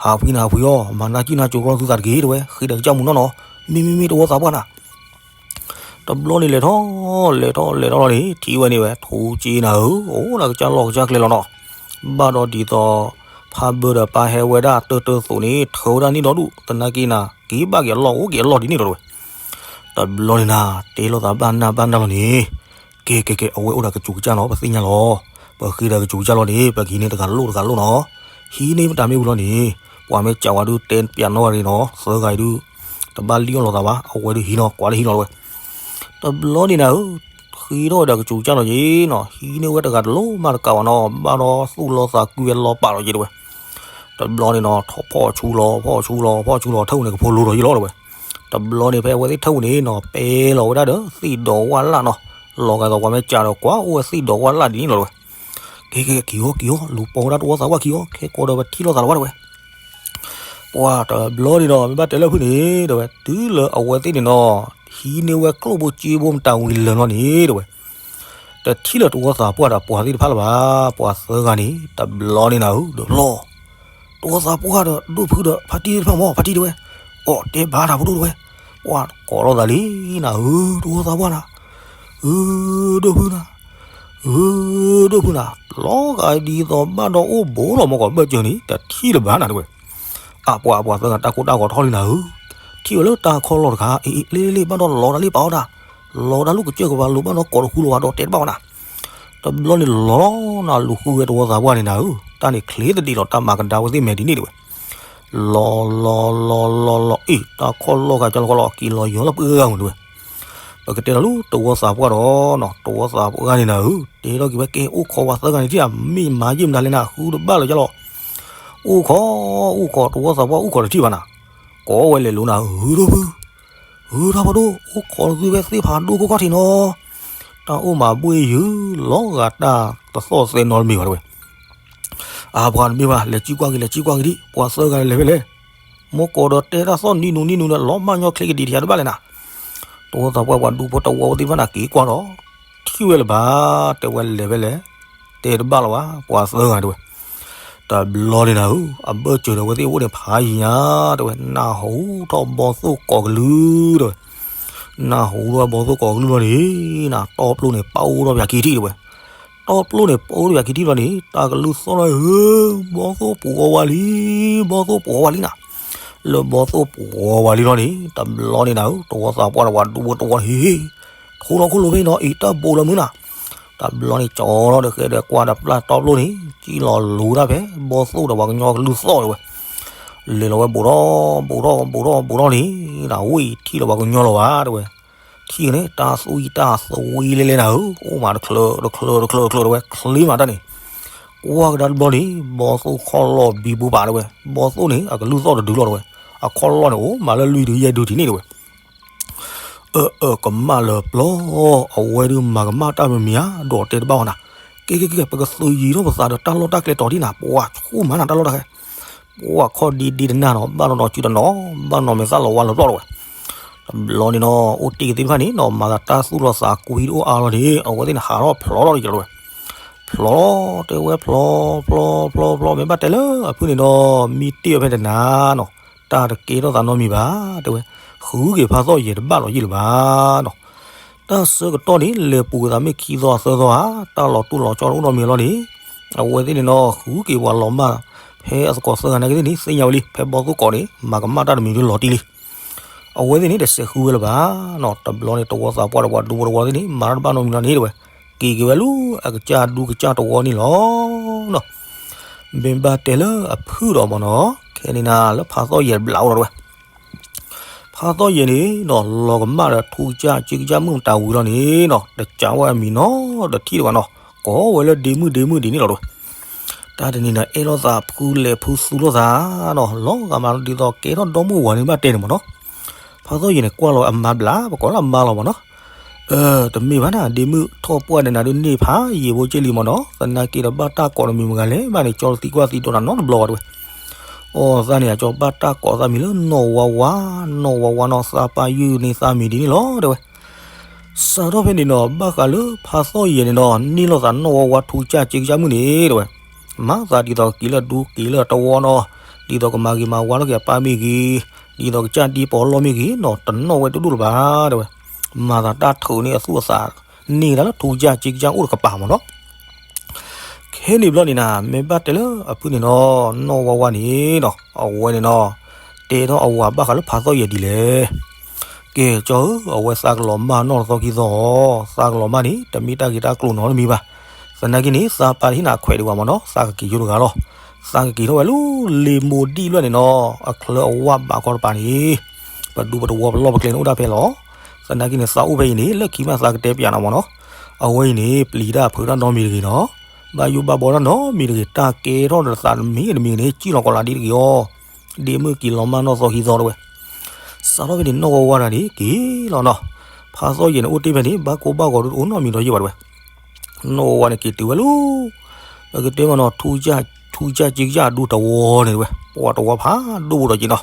ဟးဖှံနၤဟးဖှံအီၤ မၤနၢ်ကံၣ်နၢ်ကၠိကျီသုသးတက့ၢ် တဲဝဲ ဃ့ဒီးကစၢ်မုၢ်နီၢ်နီၤ မ့မ့ၢ်မ့ၢ်တဝီသးပှၢ်နၤ တဘျီန့ၣ်လဲၤထီၣ် လဲၤထီၣ်လဲၤထီၣ်လီၤန့ၣ် ထံၣ်ဝဲန့ၣ်ဝဲ ထူကၠ့နၤဧၢ အိၣ်ဒီးကစၢ်လီၢ်ကစၢ်ကျဲလီၤနီၤ ဘၣ်ဒီးဒ်သိး ဖါဘၢဒီးပၢ်ဟဲဝဲဒၣ်တၢတၢသိးန့ၣ် ထၢဝဲဒၣ်န့ၣ်ဒီဒူၣ် သနာ်က့နၤ က့ၤဘၣ်က့ၤအလီၢ်အိၣ်က့ၤအလီၢ်ဒ်န့ၣ်ဒီး တဲဝဲ. တဘျီန့ၣ်နၤ တဲလိာ်သးဘၣ်နၢ်ဘၣ်နၢ်လီၤန့ၣ် ကဲကဲကဲ အဝဲအိၣ်ဒီးကစူၤကစၢ်နီၤ ပသ့ၣ်ညါလီၤ ပဃ့ဒီးကစူၤကစၢ်လီၤန့ၣ် ပကဟံးန့ၢ်တဂၤလိၣ်တဂၤလိၣ်နီၤ ဟံးန့ၢ်မတၤမ့ၢ်ဝံၤလီၤန့ၣ် ပှၤမ့ၢ်စံးဝဲဒုးတဲပျးနီၣ်ဂၤန့ၣ်နီၤ သၢဂၤအံၤဒုး တဘၣ်လံၣ်အီၣ်လိာ်သးဘၣ် အဝဲဒုးဟံးနီၤ ကွၢ်လၢဟံးနီၤလီၤဝဲ တဘျီန့ၣ်နၤဧၢ ဃ့ထီၣ်ဝဲဒီးကစူၤကစၢ်လီၤယ့ၤနီၤ ဟံးန့ၢ်ဝဲတဂၤတလိၣ်မးတကးဘၣ်နီၤ ဘၣ်ဒီးသူၣ်လီၤသးကွံဝဲလီၤပာ်လီၤယ့ၤတဲဝဲ တဘျီန့ၣ်နီၤ ထီၣ်ဖီၣ်ဆူလီၤ ဖီၣ်ဆူလီၤ ဖီၣ်ဆူလီၤ ထၢၣ်ဝဲန့ၣ် ကဖိလိၤထီၣ်ယ့ၤလီၤတဲဝဲ တဘျီန့ၣ်ဖဲအဝဲသ့ၣ်ထၢၣ်ဝဲန့ၣ်နီၤ ပဲလီၤဝဲဒၣ်ဒီးသ့ၣ်ဒီးဝၣ်လၣ်နီၤ လီၤဂာ်သိးပှၤမ့ၢ်စံးဒီးကွၢ်အိၣ်ဝဲသ့ၣ်ဒီးဝၣ်လၣ်ဒ်န့ၣ်လီၤတဲဝဲ က့ၤက့ၤက့ၤအီၤက့ၤအီၤ လူၤပိာ်ဝဲဒၣ်တဝီသးပှၢ်ခံအီၤ ခဲကိးဒီးပထံၣ်လိာ်သးလီၤဘၣ်တဲဝဲ ပှၤတဘျီန့ၣ်ဒီး မ့ၢ်ဘၣ်တဲလၢဖုန့ၣ် တဲဝဲ တုၤလၢအဝဲသ့ၣ်န့ၣ်နီၤ ဟံးန့ၢ်ဝဲကျိၣ်ဘိစ့ဘိမတၤဝံၤလၢာ်လီၤန့ၣ် တဲဝဲ တထံၣ်လၢတဝီသးပှၢ်ဒီးပှၤသ့ၣ်တဖၣ်လၢၤဘၣ် ပှၤသၢဂၤန့ၣ် တဘျီန့ၣ်နၤဧၢ ဒီးဖျီ တဝီသးပှၢ်ဒီးဒိၣ်ဖုဒီးဖါတံၢ်သ့ၣ်တဖၣ်မ့ၢ် ဖါတံၢ်တဲဝဲ အိၣ်တဲဘၣ်တၢ်ဖိဒိၣ်တဲဝဲ ပှၤကိးလိာ်သးလံနၤဧၢ တဝီသးပှၢ်နၤ ဧၢ ဒိၣ်ဖုနၤ ဧၢ ဒိၣ်ဖုနၤ လီၤဂာ်ဒ်သိးဘၣ်ဒီးအိၣ်ဘူးလီၤမ့ၢ်ကီးဘၢၣ်စၢၤန့ၣ် တထံၣ်လၢၤဘၣ်နၤတဲဝဲ အပှၤအပှၤသၢဂၤတၢ်ကိၢ်တၢ်ဂီၤထီၣ်လံနၤဧၢ ထံၣ်ဝဲလၢတၢ်ခီၣ်လီၢ်တခါ အ့ၣ်အ့ၣ် လ့လ့လ့ ဘၣ်ဒီးလီၤတၢ်လံပာ်အီၣ်တၢ် လီၤတၢ်လူၢ်ကစၢၢ်ကပၤလိၤ ဘၣ်ဒီးကိးတဃူလီၤဝဲဒီးတဲတဘၣ်ဝဲနၤ တဘျီန့ၣ်လီၤနၤ လူၤဃုဝဲတဝီသးပှၢ်န့ၣ်နၤဧၢ တၢ်န့ၣ်ချ့သဒံးလီၤ တၢ်မၤကဒါဝဲသ့ၣ်မဲာ်ဒ်န့ၣ်တဲဝဲ လီၤလီၤလီၤလီၤလီၤ အ့ၣ် တၢ်ခီၣ်လီၢ်ဂၤကၢလီၤခီၣ်လီၢ် က့ၤလီၤယီၤလၢပှၤဂၤမုၢ်တဲဝဲ ပကတဲလီၤလၢတဝီသးပှၢ်ဒီးနီၤ တဝီသးပှၢ်န့ၣ်နၤဧၢ တဲထီၣ်က့ၤဝဲကဲအိၣ်ခိးပှၤသၢဂၤန့ၣ် ထံၣ်အမ့ၢ်မၤယံာ်မတၤလဲၣ်နၤ ဃုတဘၣ်လၢၤကၢလီၤ အိၣ်ခိး, အိၣ်ခိး, တဝီသးပှၢ်အိၣ်ခိးတထံၣ်ဘၣ်နၤ, ကိးဝဲလဲၤလိၤနၤ, ဂုၢ်ဒိၣ်ဖု, ဂုၢ်ထီၣ်ဖိဒိၣ်, အိၣ်ခိးသုဝဲသ့ၣ်ဖးဒိၣ်ခိၣ်ခီၣ်ထံးနီၤ, တၢ်အိၣ်မၤဘှ့ၣ်ယုာ်လီၤဂာ်တၢ်တသီၣ်သဲနီတမံၤဘၣ်တဲဝဲ. အါပှၤတမ့ၢ်ဘၣ်, လဲၤကံကွၢ်က့ၤ လဲၤကံကွၢ်က့ၤဒံး, ပှၤသၢဂၤလဲၤဖဲလဲၣ်, မ့ၢ်ကိးဒီးတဲတၢ်သီၣ်နံၤနူၤနံၤနူၤန့ၣ် လီၤမၢ်ညီချ့ကဒံးထံတဘၣ်လဲၣ်နၤ, တဝီသးပှၢ်ပှၤဒူဖိတဝီဖိသ့ၣ်တဖၣ်န့ၣ် က့ၤကွၢ်ဒီး ထံၣ်ဝဲလၢၤဘၣ်, တဲဝဲလဲၤဖဲလဲၣ်, တဲတဘၣ်လီၤဘၣ် ပှၤသၢဂၤတဲဝဲ. တဘျီန့ၣ်နၤဧၢ, အဘၢၣ်စၢၤဒီးအဝဲသ့ၣ်အိၣ်န့ၣ်ဖးယံၤညါတဲဝဲ, နၢ်ဟူထီၣ်ဘီသိၣ်ကိးကလုၢ်တဲဝဲ, နၢ်ဟူထီၣ်ဘီသိၣ်ကိးကလုၢ်လီၤန့ၣ်, နၤတီပျိန့ၣ် ပအိၣ်ထီၣ်ပၠးခံထံၣ်တဲဝဲ, တီပျိန့ၣ် ပအိၣ်ထီၣ်ပၠးခံထံၣ်လီၤန့ၣ် တၢ်ကလုၢ်သီၣ်လီၤဧၢ, ဘီသိၣ်ပှီၤဝါလံ, ဘီသိၣ်ပှီၤဝါလံနၤ, လၢဘီသိၣ်ပှီၤဝါလံလီၤန့ၣ် တဘျီန့ၣ်နၤဧၢ, တဝီသးပှၢ်ဒီးပှၤဒူဖိတဝီန့ၣ် ဟ့ၣ်, ထူလီၤခိၣ်လိၤဖဲအံၤနီၤ, အံၤတၢ်ဘိးလီၤမုၢ်နၤ, တဘျီန့ၣ် ကၠီထီၣ်ဒီးဃဲဒီးကွၢ်ဒီးပျၢ်တီပျိန့ၣ် ကံၣ်လီၤလူၤတၢ်ဖဲ ဘီသိၣ်ဒီးပှၤကညီကလုၢ်သီၣ်တဲဝဲ, လဲၤလီၤဝဲဘူးထီၣ် ဘူးထီၣ် ဘူးထီၣ် ဘူးထီၣ်န့ၣ်, နဝံၣ်ထံၣ်လီၤပှၤကညီလီၤဘၣ်တဲဝဲ, ထံၣ်န့ၣ် တၢ်သွံၣ်တၢ်သဝံလဲလဲနၤဧၢ, အိၣ်မးတချၢ တချၢ တချၢ တချၢတဲဝဲ, ချ့မးတၢ်န့ၣ်, ကွၢ်ကဒါတဘျီန့ၣ် ဘီသိၣ်ခီၣ်လီၢ်ဘံဘူပာ်တဲဝဲ, ဘီသိၣ်န့ၣ် အကလုၢ်သီၣ်တဒုလီၤတဲဝဲ, အခီၣ်လီၢ်န့ၣ် အိၣ်မးလၢလွံၢ်ဒုယဲၢ်ဒုဒ်န့ၣ်တဲဝဲ. အၢ အၢ ကမၣ်လၢပျီ, အဝဲဒုးမၤကမၣ်တၢ်မံၤမံၤဧါ, ဒီးတဲတဘၣ်ဝဲနၤ, ကဲ ကဲ ကဲ ပကသုးယံၤထီၣ်ပသးဒီးတၢ်လီၢ်တၢ်ကျဲတီၤဒ်နၤ, ပှၤဆူၣ်မးနၤတၢ်လီၢ်တၢ်ကျဲ, ပှၤခီၣ်ဒံဒံတနၢ်နီၤ, ဘၣ်နီၤနီၤစုတနီၤ, ဘၣ်နီၤမဲာ်သၣ်လီၤဝါလီၤပျီၢ်တဲဝဲ. တဘျီန့ၣ်နီၤ အိၣ်တ့ၢ်ကသ့ၣ်တဖၣ်န့ၣ်နီၤ မၤသးတၢ်သူၣ်လီၤသးကွံတအိၣ်အါလီၤန့ၣ် အဝဲသ့ၣ်န့ၣ်ဟးထီၣ်ဖျိးထီၣ်လီၤတဲဝဲ. ဖျိးတဲဝဲ ဖျိး ဖျိး ဖျိး ဖျိး မ့ၢ်ဘၣ်တဲလၢအဖုၣ်န့ၣ်ဒီး မံတ့ၢ်အီၤဖဲတနၤနီၤ, တၢ်တကဲထီၣ်သးနီတမံၤဘၣ်တဲဝဲ, ဃုက့ၤဖါသီၣ်ယဲၤတဘၣ်လီၤယံာ်လၢၤဘၣ်နီၤ. တၢ်ဆၢကတီၢ်န့ၣ် လဲၤပူၤသးမ့ၢ်ခံသီသၢသီဧါ, တၢ်လီၤတိၢ်လီၤကၠီတအိၣ်နီတမံၤလီၤန့ၣ်, အဝဲသ့ၣ်န့ၣ်နီၤ ဃုက့ၤပှၤလီၤမၢ် ဖဲအသကိးသၢဂၤနာ်က့သ့ၣ်န့ၣ် သ့ၣ်ညါဝဲလံ ဖဲဘီသိၣ်ကိးန့ၣ် မၤကမၣ်တၢ်တမံၤဒ်လီၤတံၢ်လံ. အဝဲသ့ၣ်န့ၣ် တစဲးဃုဝဲလၢၤဘၣ်နီၤ. တဘျီန့ၣ် တဝီသးပှၢ်ဒီးပှၤဒူဖိတဝီသ့ၣ်န့ၣ် မၤတၢ်တဘၣ်နီတမံၤလီၤန့ၣ်တဲဝဲ, က့ၤက့ၤဝဲလၢအကစၢ်ဒူကစၢ်တဝီန့ၣ်လီၤနီၤ. မ့ၢ်ဘၣ်တဲလၢအဖုၣ်ဒီးမ့ၢ်နီၤ, ခဲန့ၣ်နၤလၢဖါသီၣ်ယဲၤတဘျးအိၣ်ဒီးတဲဝဲ ဖါသီၣ်ယဲၤန့ၣ်နီၤ လီၤကမၣ်ဒီးထူကစၢ်စ့ကစၢ်မုၣ်မတၤဝံၤလီၤန့ၣ်နီၤ တကးဝဲအမံၤနီတထံၣ်လၢၤဘၣ်နီၤ, ကိးဝဲလၢဒ့မုၣ်ဒ့မုၣ်ဒ်န့ၣ်လီၤတဲဝဲ. တၢ်တနံၤန့ၣ် အဲၣ်လိာ်သးဖုလဲၤဖုသူလိာ်သးနီၤ, လီၤဂာ်မးဒ်သိးကဲထီၣ်ဒီမုၣ်ဝၤန့ၣ်ဘၣ်တဲန့ၣ်မ့ၢ်နီၤ. ဖါသီၣ်ယဲၤန့ၣ် ကွၢ်လီၤအမါဘျး ပကိးလၢအမါလီၤမ့ၢ်နီၤ. အၢ တမ့ၢ်ဘၣ်နၤ ဒ့မုၣ်ထီၣ်ပှၢ်ဒီးနၤဒုးန့ၢ်ဖးယံာ်ဖိက့လံမ့ၢ်နီၤ, သနာ်က့ဒီးဘၣ်တၢ်ကိးတမံၤမတၤလဲၣ်ဘၣ်န့ၣ် ကၠီတသံကွၢ်သံဒိးနၤနီတဘျီဘၣ်တဲဝဲ. အီၣ်သးန့ၣ် အကၠီဘၣ်တၢ်ကိးသးမံၤလၢနီၢ်ဝါဝါ, နီၢ်ဝါဝါနီၤ သးပာ်ယုၢ်န့ၢ်သးမံၤဒ်န့ၣ်လီၤတဲဝဲ. စးထီၣ်ဖဲန့ၣ်နီၤ ဘၣ်ဃးလၢဖါသီၣ်ယဲၤန့ၣ်နီၤ န့ၢ်လိာ်သးနီၢ်ဝါဝါထူကစၢ်စ့ကစၢ်မုၣ်န့ၣ်တဲဝဲ, မၤသးဒ်သိးကက့ၤလၢဒူက့ၤလၢတဝီနီၤ, ဒ်သိးကမၤဂ့ၤမၤဝါထီၣ်က့ၤအပၢ်မ့ၢ်ဂ့ၤ, ဒ်သိးကစၢ်ဒ်ပီၤလီၢ်မ့ၢ်ဂ့ၤနီၤ တနီၣ်ဝဲတဒူၣ်လၢၤဘၣ်တဲဝဲ. မၤသးတၢ်ထုးန့ၢ်အသူၣ်အသး န့ၢ်ဒၣ်လၢထူကစၢ်စ့ကစၢ်အိၣ်တကပၤမ့ၢ်နီၤ. ခဲန့ၣ်ဘျီန့ၣ်နၤ မ့ၢ်ဘၣ်တဲလၢအဖုၣ်န့ၣ်နီၤ နီၢ်ဝါဝါန့ၣ်နီၤ အဝဲန့ၣ်နီၤ တဲထီၣ်အဝၤဘၣ်ဃးလၢဖါသီၣ်ယဲၤဒ်လဲၣ်. ကဲ ကၠီဧၢ အဝဲသးကလီၤမၢ်နီၢ်တသီခံသီ, သးကလီၤမၢ်န့ၣ် တမ့ၢ်တၢ်ဂ့ၤတၢ်ကျိၤနီတမံၤဘၣ်. သနာ်က့န့ၣ် သးပာ်တဟ့ၣ်နၤခွဲးဒံးဘၣ်မ့ၢ်နီၤ သးကက့ၤယိတဂၤလီၤ. သးကက့ၤထီၣ်ဝဲလၢလ့မိၢ်ဒံၣ်လွဲၢ်န့ၣ်နီၤ အချၢအဝၣ်ဘးကီတပၤန့ၣ် ပဒူပတဝီပလီၢ်ပကျဲန့ၣ်အိၣ်ဒၣ်ဖဲလီၤ. သနာ်က့န့ၣ် သးအိၣ်ဖဲအံၤန့ၣ် လၢခံမးသးကတဲပျးနၤမ့ၢ်နီၤ. အဝဲအံၤန့ၣ် ပျံၤတၢ်ဖုးတၢ်နီတမံၤတဂ့ၤနီၤ, ဘၣ်ယိၣ်ဘၣ်ဘီတၢ်နီတမံၤတဂ့ၤ, တၢ်ကဲထီၣ်ဒီးသးတမံၤတမံၤန့ၣ် စံၣ်လီၤကီးလၢဒ်တဂ့ၤအီၤ. ဒ့မုၣ်က့ၤလီၤမၢ်နီၢ်သီခံသီတဲဝဲ. စးထီၣ်ဖဲန့ၣ် နီၢ်ဝါဝါတဂၤန့ၣ် က့ၤလီၤနီၤ. ဖါသီၣ်ယဲၤန့ၣ် အိၣ်တ့ၢ်ဖဲန့ၣ် ဘၣ်ကိၢ်ဘၣ်ဂီၤဒုးတအိၣ်နီတမံၤဒီးယဲၢ်ဘၣ်တဲဝဲ. နီၢ်ဝါဝါန့ၣ်က့ၤတုၤဝဲလၢ ပကတဲမ့ၢ်နီၤ ထူကစၢ်စ့ကစၢ်အဒူတဝီန့ၣ်တဲဝဲ, ပှၤတဝီဖးဒိၣ်ဘူးဒီးက့ၤနီၤ.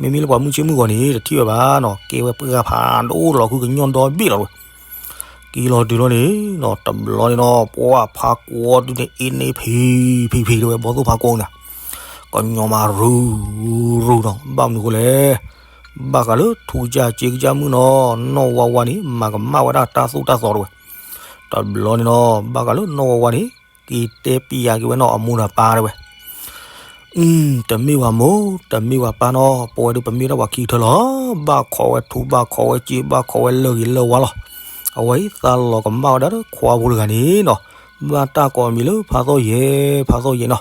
မ့မ့ၢ်လၢပှၤမုၢ်ဆ့ၣ်မုၢ်ဂီၤန့ၣ် တထံၣ်ဝဲဘၣ်နီၤ, ကဲဝဲပှၢ်ဖးဒိၣ်လီၤဃုကညီဒီဘ့ၣ်လီၤတဲဝဲ. က့ၤလီၤတုၤလီၤန့ၣ်နီၤ တဘျီန့ၣ်နီၤ ပှၢ်ဖးကွီဒုးန့ၣ် အ့န့ၢ်ဖံးဖံးဖံးတဲဝဲ ဘီသိၣ်ဖးကွီန့ၣ် ကညီမးရူၤရူၤနီၤ, ဘၣ်မနုၤအဃိလဲၣ်. ဘၣ်ဃးလၢထူကစၢ်စ့ကစၢ်မုၣ်နီၤ နီၢ်ဝါဝါန့ၣ် မၤကမၣ်ဝဲဒၣ်တၢ်သိၣ်တၢ်သီတဲဝဲ. တဘျီန့ၣ်နီၤ ဘၣ်ဃးလၢနီၢ်ဝါဝါန့ၣ် က့ၤတဲပျးက့ၤဝဲနီၤ အမိၢ်ဒီးပၢ်တဲဝဲ. တမ့ၢ်ဝဲမိၢ် တမ့ၢ်ဝဲပၢ်နီၤ, ပဝဲဒုးပမ့ၢ်ဒၣ်ပှၤခံကထၢလီၤ. ဘၣ်ခိးဝဲထူ ဘၣ်ခိးဝဲစ့ ဘၣ်ခိးဝဲလၢၢ်ဂ့ၤလၢၢ်ဝါလီၤ. အဝဲအံၤသးလီၤကမၣ်ဝဲဒၣ်လၢခွါဖိတဂၤန့ၣ်နီၤ, ဘၣ်တၢ်ကိးအမံၤလၢဖါသီၣ်ယဲၤ ဖါသီၣ်ယဲၤနီၤ.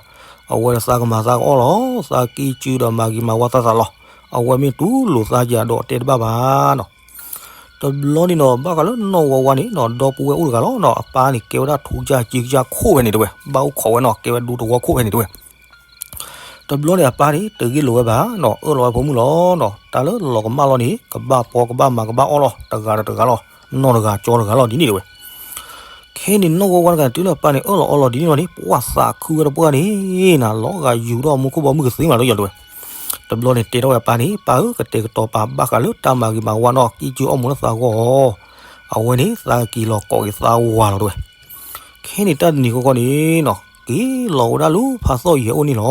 အဝဲသးကမၤသးကအီၣ်လီၤ, သးကံၢ်စုဒီးမၤဂ့ၤမၤဝါသးသးလီၤ. အဝဲမ့ၢ်တူၢ်လိာ်သးယၤဒီးတဲတဘၣ်ဘၣ်နီၤ. တဘျီန့ၣ်နီၤ ဘၣ်ဃးလၢနီၢ်ဝါဝါန့ၣ်နီၤ ဒီပုၢ်ဝဲၢ်အိၣ်တဂၤလီၤနီၤ, အပၢ်န့ၣ်ကဲဝဲဒၣ်ထူကစၢ်စ့ကစၢ်ခိၣ်ဖဲန့ၣ်တဲဝဲ, ဘၣ်အိၣ်ခိးဝဲနီၤ ကဲဝဲဒူတဝီခိၣ်ဖဲန့ၣ်တဲဝဲ. တဘျီန့ၣ်အပၢ်န့ၣ် တဂ့ၢ်လိာ်ဝဲဘၣ်နီၤ, အၢၣ်လီၤဝဲဖိမုၣ်လီၤနီၤ, တၢ်လၢလီၤကမၣ်လီၤန့ၣ် ကဘၣ်ပီကဘၣ်မၤကဘၣ်အီၣ်လီၤ, တဂၤဒီးတဂၤလီၤ, နီၢ်တဂၤကၠီတဂၤလီၤဒ်န့ၣ်တဝဲ. ခဲန့ၣ်နီၢ်ဝါဝါတဂၤန့ၣ် တုၤလၢအပၢ်န့ၣ် အၢၣ်လီၤအီလီၤဒ်န့ၣ်လီၤန့ၣ် ပှၢ်သးခုဝဲတပှၢ်န့ၣ်နၤ, လီၤဂာ်ယူၤဒီးမူခိၣ်ဘီမုၢ်ကသ့မးလီၤယီၤတဝဲ. တဘျီန့ၣ်တဲထီၣ်ဝဲအပၢ်န့ၣ်, ပၢ်ဧၢ, ကတဲာ်ကတီၤပာ်ဘၣ်ဃးလၢတၢ်မၤဂ့ၤမၤဝါနီၤ, ကံၣ်ကၠူအီၣ်မူလၢသးဂီၢ်အီၤ, အဝဲန့ၣ် သးက့ၤလီၤကိးက့ၤသးဝၤလီၤတဝဲ. ခဲန့ၣ်တၢ်တနံၤဃီဃီန့ၣ်နီၤ, က့ၤလီၤဝဲဒၣ်လၢဖါသီၣ်ယဲၤအိၣ်န့ၣ်လီ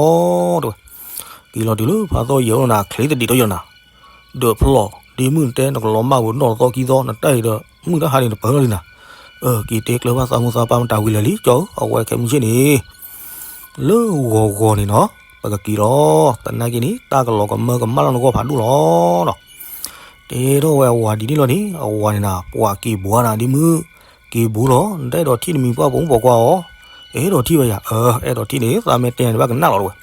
ၤတဝဲ. က့ၤလီၤတုၤလၢဖါသီၣ်ယဲၤအိၣ်နၤ, ချ့တဒံးတီယီၤနၤ, ဒၢးဖျီၣ်, ဒ့မုၣ်တဲ နကလီၤမၢ်ဝဲနီၢ်တသီခံသီ, နတၢ်အံၤဒီး မုၢ်တဟါန့ၣ် နပၢၢ်လီၤလံနၤ. အၢ က့ၤတဲကျၢၤဘၣ်သးမိၢ်သးပၢ်မတၤဝံၤလၢာ်လံ ကၠီဧၢ, အဝဲခဲမုၢ်ဆ့ၣ်န့ၣ် လၢဂီၤဂီၤန့ၣ်နီၤ, ပကက့ၤလီၤ, သနာ်က့န့ၣ် တၢ်ကလီၤကမၢကမၣ်လီၤနဂီၢ်ဖးဒိၣ်လီၤနီၤ. တဲထီၣ်ဝဲအဝၤဒ်န့ၣ်လီၤန့ၣ်, အဝၤန့ၣ်နၤ ပှၤက့ၤဘူးနၤဒ့မုၣ်, က့ၤဘူးလီၤ, နတအဲၣ်ဒိးထံၣ်နမံၤပှၢ်ပိာ်မုၣ်ပိာ်ခွါအီၤ, အဲၣ်ဒိးထံၣ်ဝဲယၤ, အၢ အဲၣ်ဒိးထံၣ်န့ၣ် သးမ့ၢ်တဲန့ၣ် ဘၣ်ကနၣ်လီၤတဝဲ.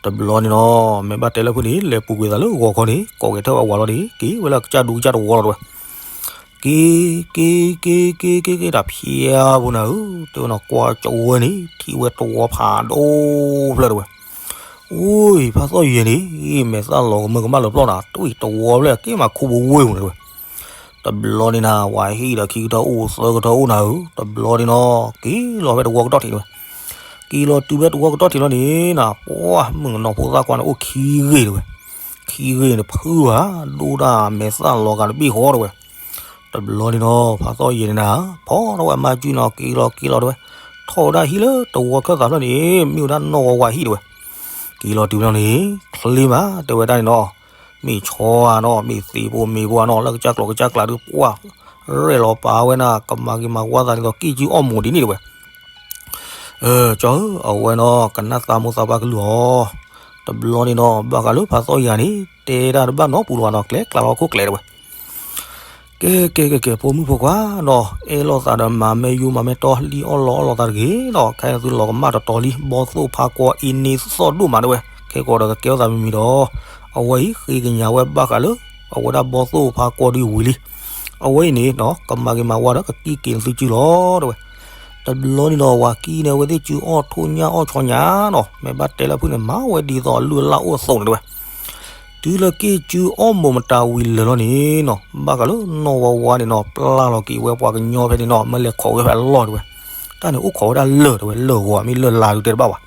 တဘျီန့ၣ်နီၤ, မ့ၢ်ဘၣ်တဲလၢဖုန့ၣ် လဲၤပူၤကွံာ်သးလၢဂီၤခီန့ၣ် ကိးက့ၤထီၣ်ဝဲအဝၤလီၤန့ၣ် က့ၤဝဲလၢကစၢ်ဒူကစၢ်တဝီလီၤတဝဲ. က့ၤ က့ၤ က့ၤ က့ၤ က့ၤ က့ၤ က့ၤတၢ်ဖျါပူၤနၤဧၢ, တဲဝဲနီၤ ကွၢ်ကၠီဝဲန့ၣ် ထံၣ်ဝဲတဝီဖးဒိၣ်ဖျၢၣ်တဝဲ. အိၣ် ဖါသီၣ်ယဲၤန့ၣ် မဲာ်သၣ်လီၤကမၢကမၣ်လၢပျီၢ်နၤ, တဝံၣ်တဝီဖျၢၣ်က့ၤမၤခူပူၤဝ့ၢ်ပူၤတဝဲ. တဘျီန့ၣ်နၤ ဝၤဟံၣ်ဒီးခံကထၢၣ်အိၣ်သၢကထၢၣ်အိၣ်နၤဧၢ, တဘျီန့ၣ်နီၤ က့ၤလီၤဖဲတဝီကတီၢ်ထံးတဝဲ. က့ၤလီၤတုၤဖဲတဝီကတီၢ်ထံးလီၤန့ၣ်နၤ, ပှၢ်မုၣ်ကနီၤဖိသၣ်ခွါန့ၣ်အိၣ်ခံဂ့ၤတဝဲ. ခံဂ့ၤန့ၣ်ဖုဘၣ်, ဒိၣ်ဒၣ်မဲာ်သၣ်လီၤဂာ်တဘ့ၣ်ဃီတဝဲ. တဘျီန့ၣ်နီၤ ဖါသီၣ်ယဲၤန့ၣ်နၤ ဖီထီၣ်ဝဲအမါစုနီၤ က့ၤလီၤက့ၤလီၤတဝဲ. ထီၣ်ဝဲဒၣ်ဟံၣ်လၢတဝီခၢၣ်သးဖျၢၣ်န့ၣ် မ့ၢ်ဝဲဒၣ်နီၢ်ဝါဝါဟံၣ်တဝဲ. က့ၤလီၤတုၤဖဲန့ၣ် ချ့မး တဲဝဲဒၣ်န့ၣ်နီၤ, မ့ၢ်ဆီဧါနီၤ မ့ၢ်သ့ၣ်ဖိမ့ၢ်ဖိဧါနီၤ လၢကစၢ်ကျိၤကစၢ်ကျးဒုးပှၢ် ရဲၣ်လီၤပာ်ဝဲနၤ ကမၤဂ့ၤမၤဝါသးဒ်သိးကံၣ်ကၠူအီၣ်မူၤဒ်န့ၣ်တဝဲ. အၢ ကၠီဧၢ အဝဲနီၤ ကနၣ်သးမိၢ်သးပၢ်ကလုၢ်အီၤ. တဘျီန့ၣ်နီၤ ဘၣ်ဃးလၢဖါသီၣ်ယဲၤန့ၣ် တဲတၢ်တဘၣ်နီတပူၤလၢၤဘၣ်နီၤ ကျဲကျါလီၤဟီၣ်ခိၣ်ကျဲတဝဲ. ကဲ ကဲ ကဲ ကဲ ဖိမုၣ်ဖိခွါနီၤ အဲၣ်လိာ်သးဒီးမၤမဲာ်ယိမၤမဲာ်တီလံ အီၣ်လီၤအီလီၤသးတဂ့ၤနီၤ ခဲအံၤသုလီၤကမၣ်တတီၤလံ ဘီသိၣ်ဖါကွီအံၤန့ၣ်သီၣ်ဒိၣ်မးတဝဲ ခဲကိးဒီးကကဲထီၣ်သးမံၤမံၤဒီး အဝဲအံၤဃ့ကညးဝဲဘၣ်ဃးလၢ အဝဲဒၣ်ဘီသိၣ်ဖါကွီဒုးဝံၤလံ. အဝဲအံၤန့ၣ်နီၤ ကမၤဂ့ၤမၤဝါဒီးကကံၣ်က့ၤနသုစုလီၤတဝဲ. တဘျီန့ၣ်နီၤ ဝၤကံၣ်န့ၣ် အဝဲသ့ၣ်စုအီၣ်ထိၣ်ညၣ်အီၣ်ဆီညၣ်နီၤ မ့ၢ်ဘၣ်တဲလၢဖုန့ၣ် မၤဝဲဒ်သိးအလုၢ်အလၢ်အိၣ်အသိးန့ၣ်တဝဲ. တုၤလၢကံၣ်ကၠူအီၣ်မူၤမတၤဝံၤလၢာ်လီၤန့ၣ်နီၤ ဘၣ်ဃးလၢနီၢ်ဝါဝါန့ၣ်နီၤ ပျၢ်လီၤက့ၤဝဲပှၤကညီဖဲန့ၣ်နီၤ မ့ၢ်လဲၤခိးဝဲဖဲအလီၢ်တဝဲ. တၢ်န့ၣ်အိၣ်ခိးဝဲဒၣ်လၢာ်တဝဲ လၢာ်ဂီၤမ့ၢ်လၢာ်လါဒုးတဲတဘၣ်ဘၣ်.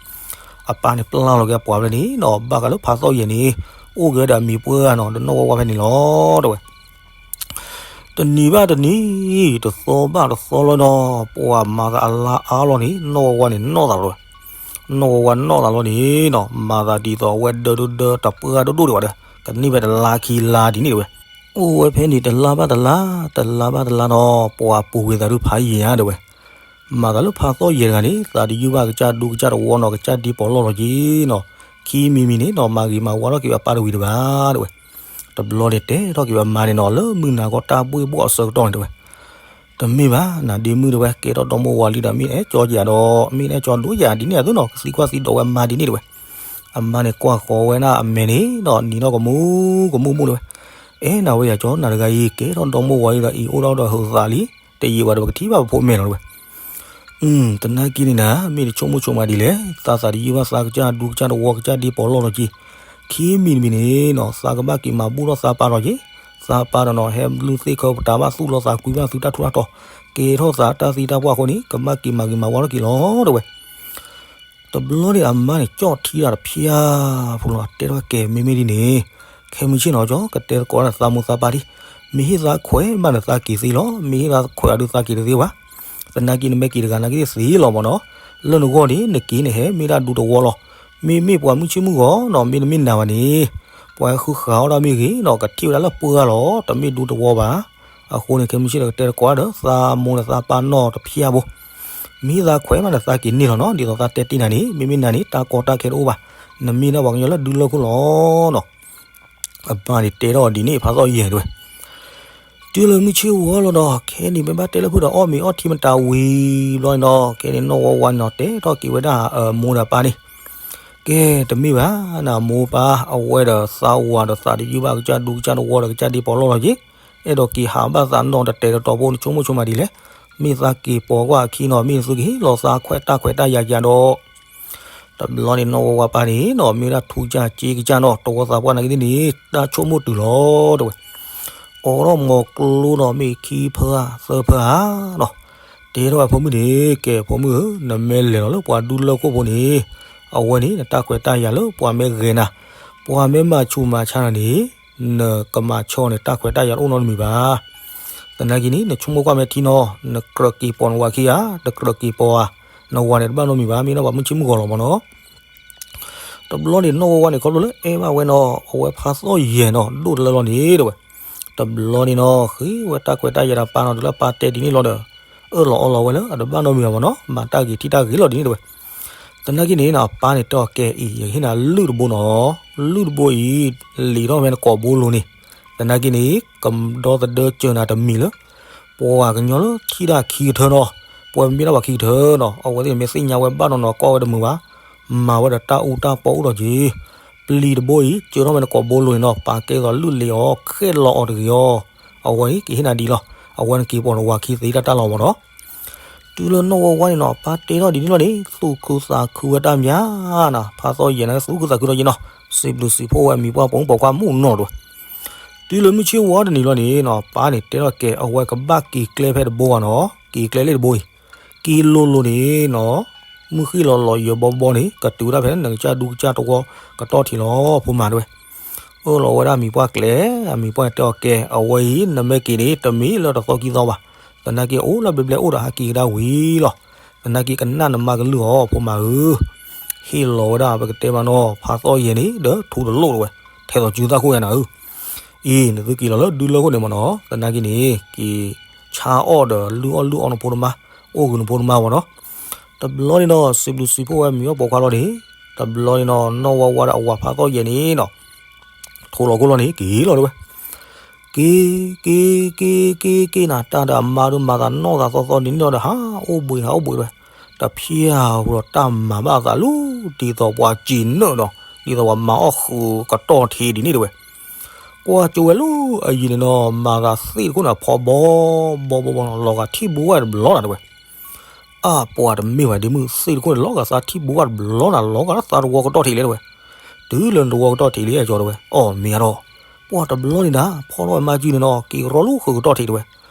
အပၢ်န့ၣ်ပျၢ်လီၤက့ၤအပှၤဖဲန့ၣ်နီၤ ဘၣ်ဃးလၢဖါသီၣ်ယဲၤန့ၣ် အိၣ်က့ၤဝဲဒီးအမံၤပှၢ်နီၤ ဒီးနီၢ်ဝါဝါဖဲန့ၣ်လီၤတဝဲ. တနံၤဘၣ်တနံၤ တသီဘၣ်တသီလီၤနီၤ ပှၤမၤသးအလါအါလီၤန့ၣ် နီၢ်ဝါဝါန့ၣ်နီၢ်သးလီၤတဝဲ. နီၢ်ဝါဝါနီၢ်သးလီၤန့ၣ်နီၤ မၤသးဒ်သိးအဝဲဒၢဒိၣ်ဒၢတပှၢ်ဒိၣ်ဒိၣ်ဒံးဘၣ်ဒီး ကန့ၢ်ဖဲတလါခံလါဒ်န့ၣ်တဝဲ. အိၣ်ဝဲဖဲန့ၣ်တလါဘၣ်တလါ တလါဘၣ်တလါနီၤ ပှၤပူၤကွံာ်သးဒုးဖးယံာ်ဧါတဝဲ. မၤသးလၢဖါသီၣ်ယဲၤတဂၤန့ၣ် သးတယုၢ်ဘၣ်ကစၢ်ဒူကစၢ်တဝီနီၤ ကစၢ်ဒ့ပီးလီၢ်လီၤက့ၤနီၤ. ခံမံၤမံၤန့ၣ်နီၤ မၤဂ့ၤမၤဝါထီၣ်က့ၤဝဲအပၢ်တဝံၤတဘၣ်တဝဲ. တဘျီန့ၣ်တဲထီၣ်က့ၤဝဲအမါန့ၣ်နီၤ လၢမုၢ်နၤခီတၢ်ဘှ့ၣ်ဘှီၣ်အဆၢကတီၢ်န့ၣ်တဝဲ. တမ့ၢ်ဘၣ် နၤဒ့မုၣ်တဝဲ ကဲထီၣ်ဒီမိၢ်ဝၤလံဒီး မ့ၢ်နအဲၣ်ကၠီယၤဒီး မ့ၢ်နအဲၣ်ကၠီဒိၣ်ယၤဒ်န့ၣ်အသိးနီၤ ကသံကွၢ်သံဒိးဝဲအမါဒ်န့ၣ်တဝဲ. အမါန့ၣ်ကွၢ်ဃီၤဝဲဒၣ်အမဲာ်န့ၣ်ဒီး နံၤထီၣ်ကမူကမူမူတဝဲ. အဲၣ်နၤဝဲယၤကၠီ နၤတဂၤအံၤ ကဲထီၣ်ဒီမိၢ်ဝၤလံဒီး အံၤအိၣ်ဒီးဒီးဟုးသးလံ တယံာ်ဘၣ်ဒီး ပကထံၣ်ဘၣ်ပဖိမဲာ်လီၤတဝဲ. သနာ်က့န့ၣ်နၤ မ့ၢ်တဆိကမိၣ်ဆိကမးဒ်လဲၣ်, သးသးတယုၢ်ဘၣ်သးကစၢ်ဒူကစၢ်တဝီကစၢ်ဒ့ပီးလီၢ်လီၤက့ၤ. ခံမံၤတမံၤန့ၣ်နီၤ သးကဘၣ်က့ၤမၤဘူၣ်ထီၣ်သးပၢ်လီၤက့ၤ. သးပၢ်ဒီးနီၤ ဟဲဘျုးသ့ၣ်ခၢပတၢ်ဘၣ်သူၣ်လီၤသးကွံဘၣ်သုတၢ်ထူးတၢ်တီၤ, ကဲထီၣ်သးတၢ်သံတၢ်ပှၢ်အဃိန့ၣ် ကဘၣ်က့ၤမၤဂ့ၤမၤဝါထီၣ်က့ၤလီၤတဝဲ. တဘျီန့ၣ်အမါန့ၣ် ကၠီၣ်ထံတၢ်တဖျၢၣ်ဖိလီၤ တဲထီၣ်ကဲ မ့မ့ၢ်ဒ်န့ၣ် ခဲမုၢ်ဆ့ၣ်နီၤ ကၠီကတဲသကိးဒၣ်သးမိၢ်သးပၢ်ဒံး, မ့ၢ်ဟ့ၣ်သးခွဲးဘၣ်န့ၣ် သးက့ၤသ့လီၤ, မ့ၢ်ဟ့ၣ်သးခွဲးအဒုးသးက့ၤတသ့ဘၣ်. သနာ်က့နမ့ၢ်က့ၤတဂၤနာ်က့သ့လီၤမၢ်နီၤ, လၢနဂီၢ်န့ၣ် နက့ၤန့ၣ်ဟဲမ့ၢ်ဒၣ်ဒူတဝီလီၤ. မ့မ့ၢ်ပှၤမုၢ်ဆ့ၣ်မုၢ်ဂီၤနီၤ မ့ၢ်နမ့ၢ်နၤဘၣ်န့ၣ် ပှၤဟဲဃုဃာ်အီၣ်ဒၣ်မ့ၢ်ဂ့ၤနီၤ ကထံၣ်ဝဲဒၣ်လၢပှၢ်လီၤ တမ့ၢ်ဒူတဝီဘၣ်. အဃိန့ၣ် ခဲမုၢ်ဆ့ၣ်ဒီးကတဲသကိးဒီး သးမိၢ်ဒီးသးပၢ်နီၢ်တဖျၢၣ်ဖိ မ့ၢ်သးခွဲးမးန့ၣ် သးက့ၤန့ၢ်လီၤနီၤ, ဒ်သိးသးတဲတ့ၢ်နၤန့ၣ် မ့မ့ၢ်နၤန့ၣ် တၢ်ကီတၢ်ခဲတအိၣ်ဘၣ်, နမ့ၢ်ဒၣ်ပှၤကညီလၢဒုလၢၢ်ခိၣ်လီၤနီၤ. အပၢ်န့ၣ်တဲထီၣ်ဒ်န့ၣ် ဖးသီၣ်ယဲၤတဝဲ. တုၤလၢမုၢ်ဆ့ၣ်ဝီလီၤဒီး ခဲန့ၣ် မ့ၢ်ဘၣ်တဲလၢဖုဒီးအီၣ်မ့ၤအီထံမတၤဝံၤဘျီန့ၣ်ဒီး ခဲန့ၣ်နီၢ်ဝါဝါန့ၣ်နီၤ တဲထီၣ်က့ၤဝဲဒၣ်အမိၢ်ဒီးပၢ်န့ၣ်, ကဲ တမ့ၢ်ဘၣ်နမိၢ်ပၢ် အဝဲဒီးသးဝၤဒီးသးတယုၢ်ဘၣ်ကစၢ်ဒူကစၢ်တဝီဒီးကစၢ်ဒ့ပီးလီၢ်လီၤက့ၤ, အဲၣ်ဒိးက့ၤဟးဘၣ်သးနီၤတတဲာ်တတီၤဖိ နဆိကမိၣ်ဆိကမးဒ်လဲၣ်, မ့ၢ်သးက့ၤပိာ်ကွၢ်အခံနီၤ မ့ၢ်နသုကဟ့ၣ်လီၤသးခွဲးတၢ်ခွဲးတၢ်ယာ်ယၤဒီး တဘျီန့ၣ်နီၢ်ဝါဝါပၢ်န့ၣ်နီၤ မ့ၢ်ဒၣ်ထူကစၢ်စ့ကစၢ်နီၤ တဝီသးပှၢ်နာ်က့သ့ၣ်န့ၣ် တၢ်ဆိကမိၣ်တုၤလီၤတဲဝဲ. အိးထီၣ်မီၤကျိနီၤ မ့ၢ်ခံဖၢအသၢဖၢဧါနီၤ. တဲထီၣ်ဝဲဖိမုၣ်န့ၣ် ကဲဖိမုၣ်ဧၢ, နမ့ၢ်လဲၤလီၤလၢပှၤဒူလၢၢ်ခိၣ်ဖိန့ၣ် အဝဲန့ၣ် နတၢ်ခွဲးတၢ်ယာ်လၢပှၤမ့ၢ်ဂဲၤနၤ, ပှၤမ့ၢ်မၤဆူးမၤဆါနၤန့ၣ် နကမၤဆီနတၢ်ခွဲးတၢ်ယာ်တအိၣ်နီတမံၤဘၣ်. သနာ်က့န့ၣ် နဆိကမိၣ်ကွၢ်မဲာ်ထံနီၤ နကြၢးက့ၤပိာ်နဝၤခံဧါ, တကြၢးက့ၤပိာ်ဧါ, နဝၤန့ၣ်တဘၣ်နီတမံၤဘၣ်, မ့ၢ်ဒၣ်ပှၤမုၢ်ဆ့ၣ်မုၢ်ဂီၤလီၤမးနီၤ. တဘျီန့ၣ်နီၢ်ဝါဝါန့ၣ် ခီဖျိလၢအဲၣ်ဘၣ်ဝဲနီၤ အဝဲဖါသီၣ်ယဲၢ်နီၤ ဒိၣ်တလၢလီၤန့ၣ်တဲဝဲ. တဘျီန့ၣ်နီၤ ဃ့ဝဲတၢ်ခွဲးတၢ်ယာ်ဒီးပၢ်နီၤ တုၤလၢပၢ်တဲဒ်န့ၣ်လီၤဒီး အၢၣ်လီၤအီလီၤဝဲလၢအတဘၣ်နီတမံၤဘၣ်မးနီၤ မၤတၢ်ဂ့ၤထံၣ်တၢ်ဂ့ၤလီၤဒ်န့ၣ်တဲဝဲ. သနာ်က့န့ၣ်နီၤ အပၢ်န့ၣ်တဲအီၤကဲအံၤ ယကဟ့ၣ်နၤလုၢ်တဘိနီၤ, လုၢ်တဘိအံၤ လံာ်ထီၣ်ဖဲနကိာ်ဘိလိၤန့ၣ်, သနာ်က့န့ၣ် ကဒီသဒၢစၢၤနၤတမံၤလၢ ပှၤကညီလၢထံၣ်တၢ်ခံကထၢနီၤ, ပှၤမ့ၢ်ဒၣ်ပှၤခံကထၢနီၤ အဝဲသ့ၣ်မ့ၢ်သ့ၣ်ညါဝဲဘၣ်နီၢ်နီၢ်ကီၢ်ဝဲတမုာ်ဘၣ်, မၤဝဲဒီးတၢ်အူတၢ်ပီအိၣ်ဒီးက့ၤ, ပျံၤတဘိအံၤ စၢၤထီၣ်ဖဲနကိာ်ဘိလိၤန့ၣ်နီၤ ပာ်ကဲသိးလုၢ်လံာ်အီၤ ဃဲၣ်လီၤအီၤတဂ့ၤအီၤ, အဝဲအံၤကဟ့ၣ်နၤဒ်လီၤ, အဝဲနက့ၤပိာ်နဝၤခံသ့တၢ်တၢ်လီၤမးနီၤ. တုၤလၢနီၢ်ဝါဝါန့ၣ်နီၤ ပၢ်တဲထီၣ်ဒ်န့ၣ်လီၤန့ၣ် သူၣ်ခုသးခုဝဲတၢ်မးနီၤ, ဖါသီၣ်ယဲၢ်န့ၣ် သူၣ်ခုသးခုထီၣ်က့ၤနီၤ, စံးဘျုးစံးဖှိၣ်ဝဲအမံၤပှၢ်ပိာ်မုၣ်ပိာ်ခွါမုၣ်နီၢ်တဲဝဲ. တုၤလၢမုၢ်ဆ့ၣ်ဝါတနံၤလီၤန့ၣ်နီၤ ပၢ်န့ၣ်တဲထီၣ်ကဲ အဝဲကဘၣ်က့ၤကျဲဖဲတဘိဘၣ်နီၤ, က့ၤကျဲလၢတဘိအံၤ, က့ၤလိၤလိၤန့ၣ်နီၤ မုၢ်ဃ့ၢ်လီၤလီၤယၢၤဘီဘီန့ၣ် ကတုၤဝဲဒၣ်ဖဲနကစၢ်ဒူကစၢ်တဝီကတီၢ်ထံးလီၤ ဖိမၤတဲဝဲ. အၢၣ်လီၤဝဲဒၣ်မံၤပှၢ်ကျဲ, အမံၤပှၢ်န့ၣ်တဲအီၤကဲ အဝဲအံၤ နမ့ၢ်က့ၤန့ၣ် တမ့ၢ်လၢတသီခံသီဘၣ်, သနာ်က့အိၣ်လၢဘျဲဘျဲအိၣ်ဒီးဟးက့ၤကဒါဝံၤလီၤ, သနာ်က့ကနၣ်နမါကလုၢ်အီၤ ဖိမၤဧၢ. ဟ့ၣ်လီၤဝဲဒၣ်ပကတဲမးနီၤ ဖါသီၣ်ယဲၢ်န့ၣ် ဒီးထူတလိၣ်တဝဲ, ထဲသိးစုသၣ်ခိၣ်ယါနၤဧၢ, အံၤ နသုက့ၤလီၤလၢဒူလၢၢ်ခိၣ်န့ၣ်မးနီၤ, သနာ်က့န့ၣ် က့ၤဆါအီၣ်ဒီးလုၢ်အီၣ်လုၢ်အီနဖိတမါ, အိၣ်ဂုၤနဖိတမါမးနီၤ. တဘျီန့ၣ်နီၤ စံးဘျုးစံးဖှိၣ်ဝဲမံၤအီၣ်ပိာ်ခွါလီၤန့ၣ်, တဘျီန့ၣ်နီၤ နီၢ်ဝါဝါဒီးအဝၤဖါသီၣ်ယဲၢ်န့ၣ်နီၤ ထိးလီၤခိၣ်လီၤန့ၣ် က့ၤလီၤတဝဲ. က့ၤ က့ၤ က့ၤ က့ၤ က့ၤနၤ တၢ်ဒီးအမါဒုးမၤသးနီၢ်သးသီသီဒ်န့ၣ်ဒီး ဟးအိၣ်ဘှံးဟးအိၣ်ဘှံးတဝဲ, တဖျၢၣ်ဟူဒီးတၢ်မၤဘၣ်အသးလၢ ဒ်သိးပှၤစံးနၢၣ်ဒီး ဒ်သိးပှၤမၤအီၣ်ဃုာ်ကတီၢ်ထံးဒ်န့ၣ်တဝဲ. ကွၢ်ကၠိဝဲလၢအယံၤန့ၣ်နီၤ မၤသးသ့ၣ်တခိၣ်န့ၣ် ဖီဘီဘီဘီဘီနီၤ လီၤဂာ်ထံၣ်ဘိဝဲတဘျီနၤတဝဲ. အါပှၤတမ့ၢ်ဘၣ်ဒ်မုၢ်သ့ၣ်တခိၣ်န့ၣ် လီၤဂာ်သးထံၣ်ဘိဝဲတဘျီနၤ လီၤဂာ်လၢသးတဝီကတီၢ်ထံးလဲၣ်တဝဲ. တုၤလၢနတဝီကတီၢ်ထံးလံအကၠီတဝဲ အီၣ်မ့ၢ်အါထီၣ်, ပှၤတဘျီန့ၣ်ဒၣ် ဖီထီၣ်ဝဲမါစုန့ၣ်နီၤ က့ၤရီလိာ်ဃုာ်ကတီၢ်ထံးတဝဲ.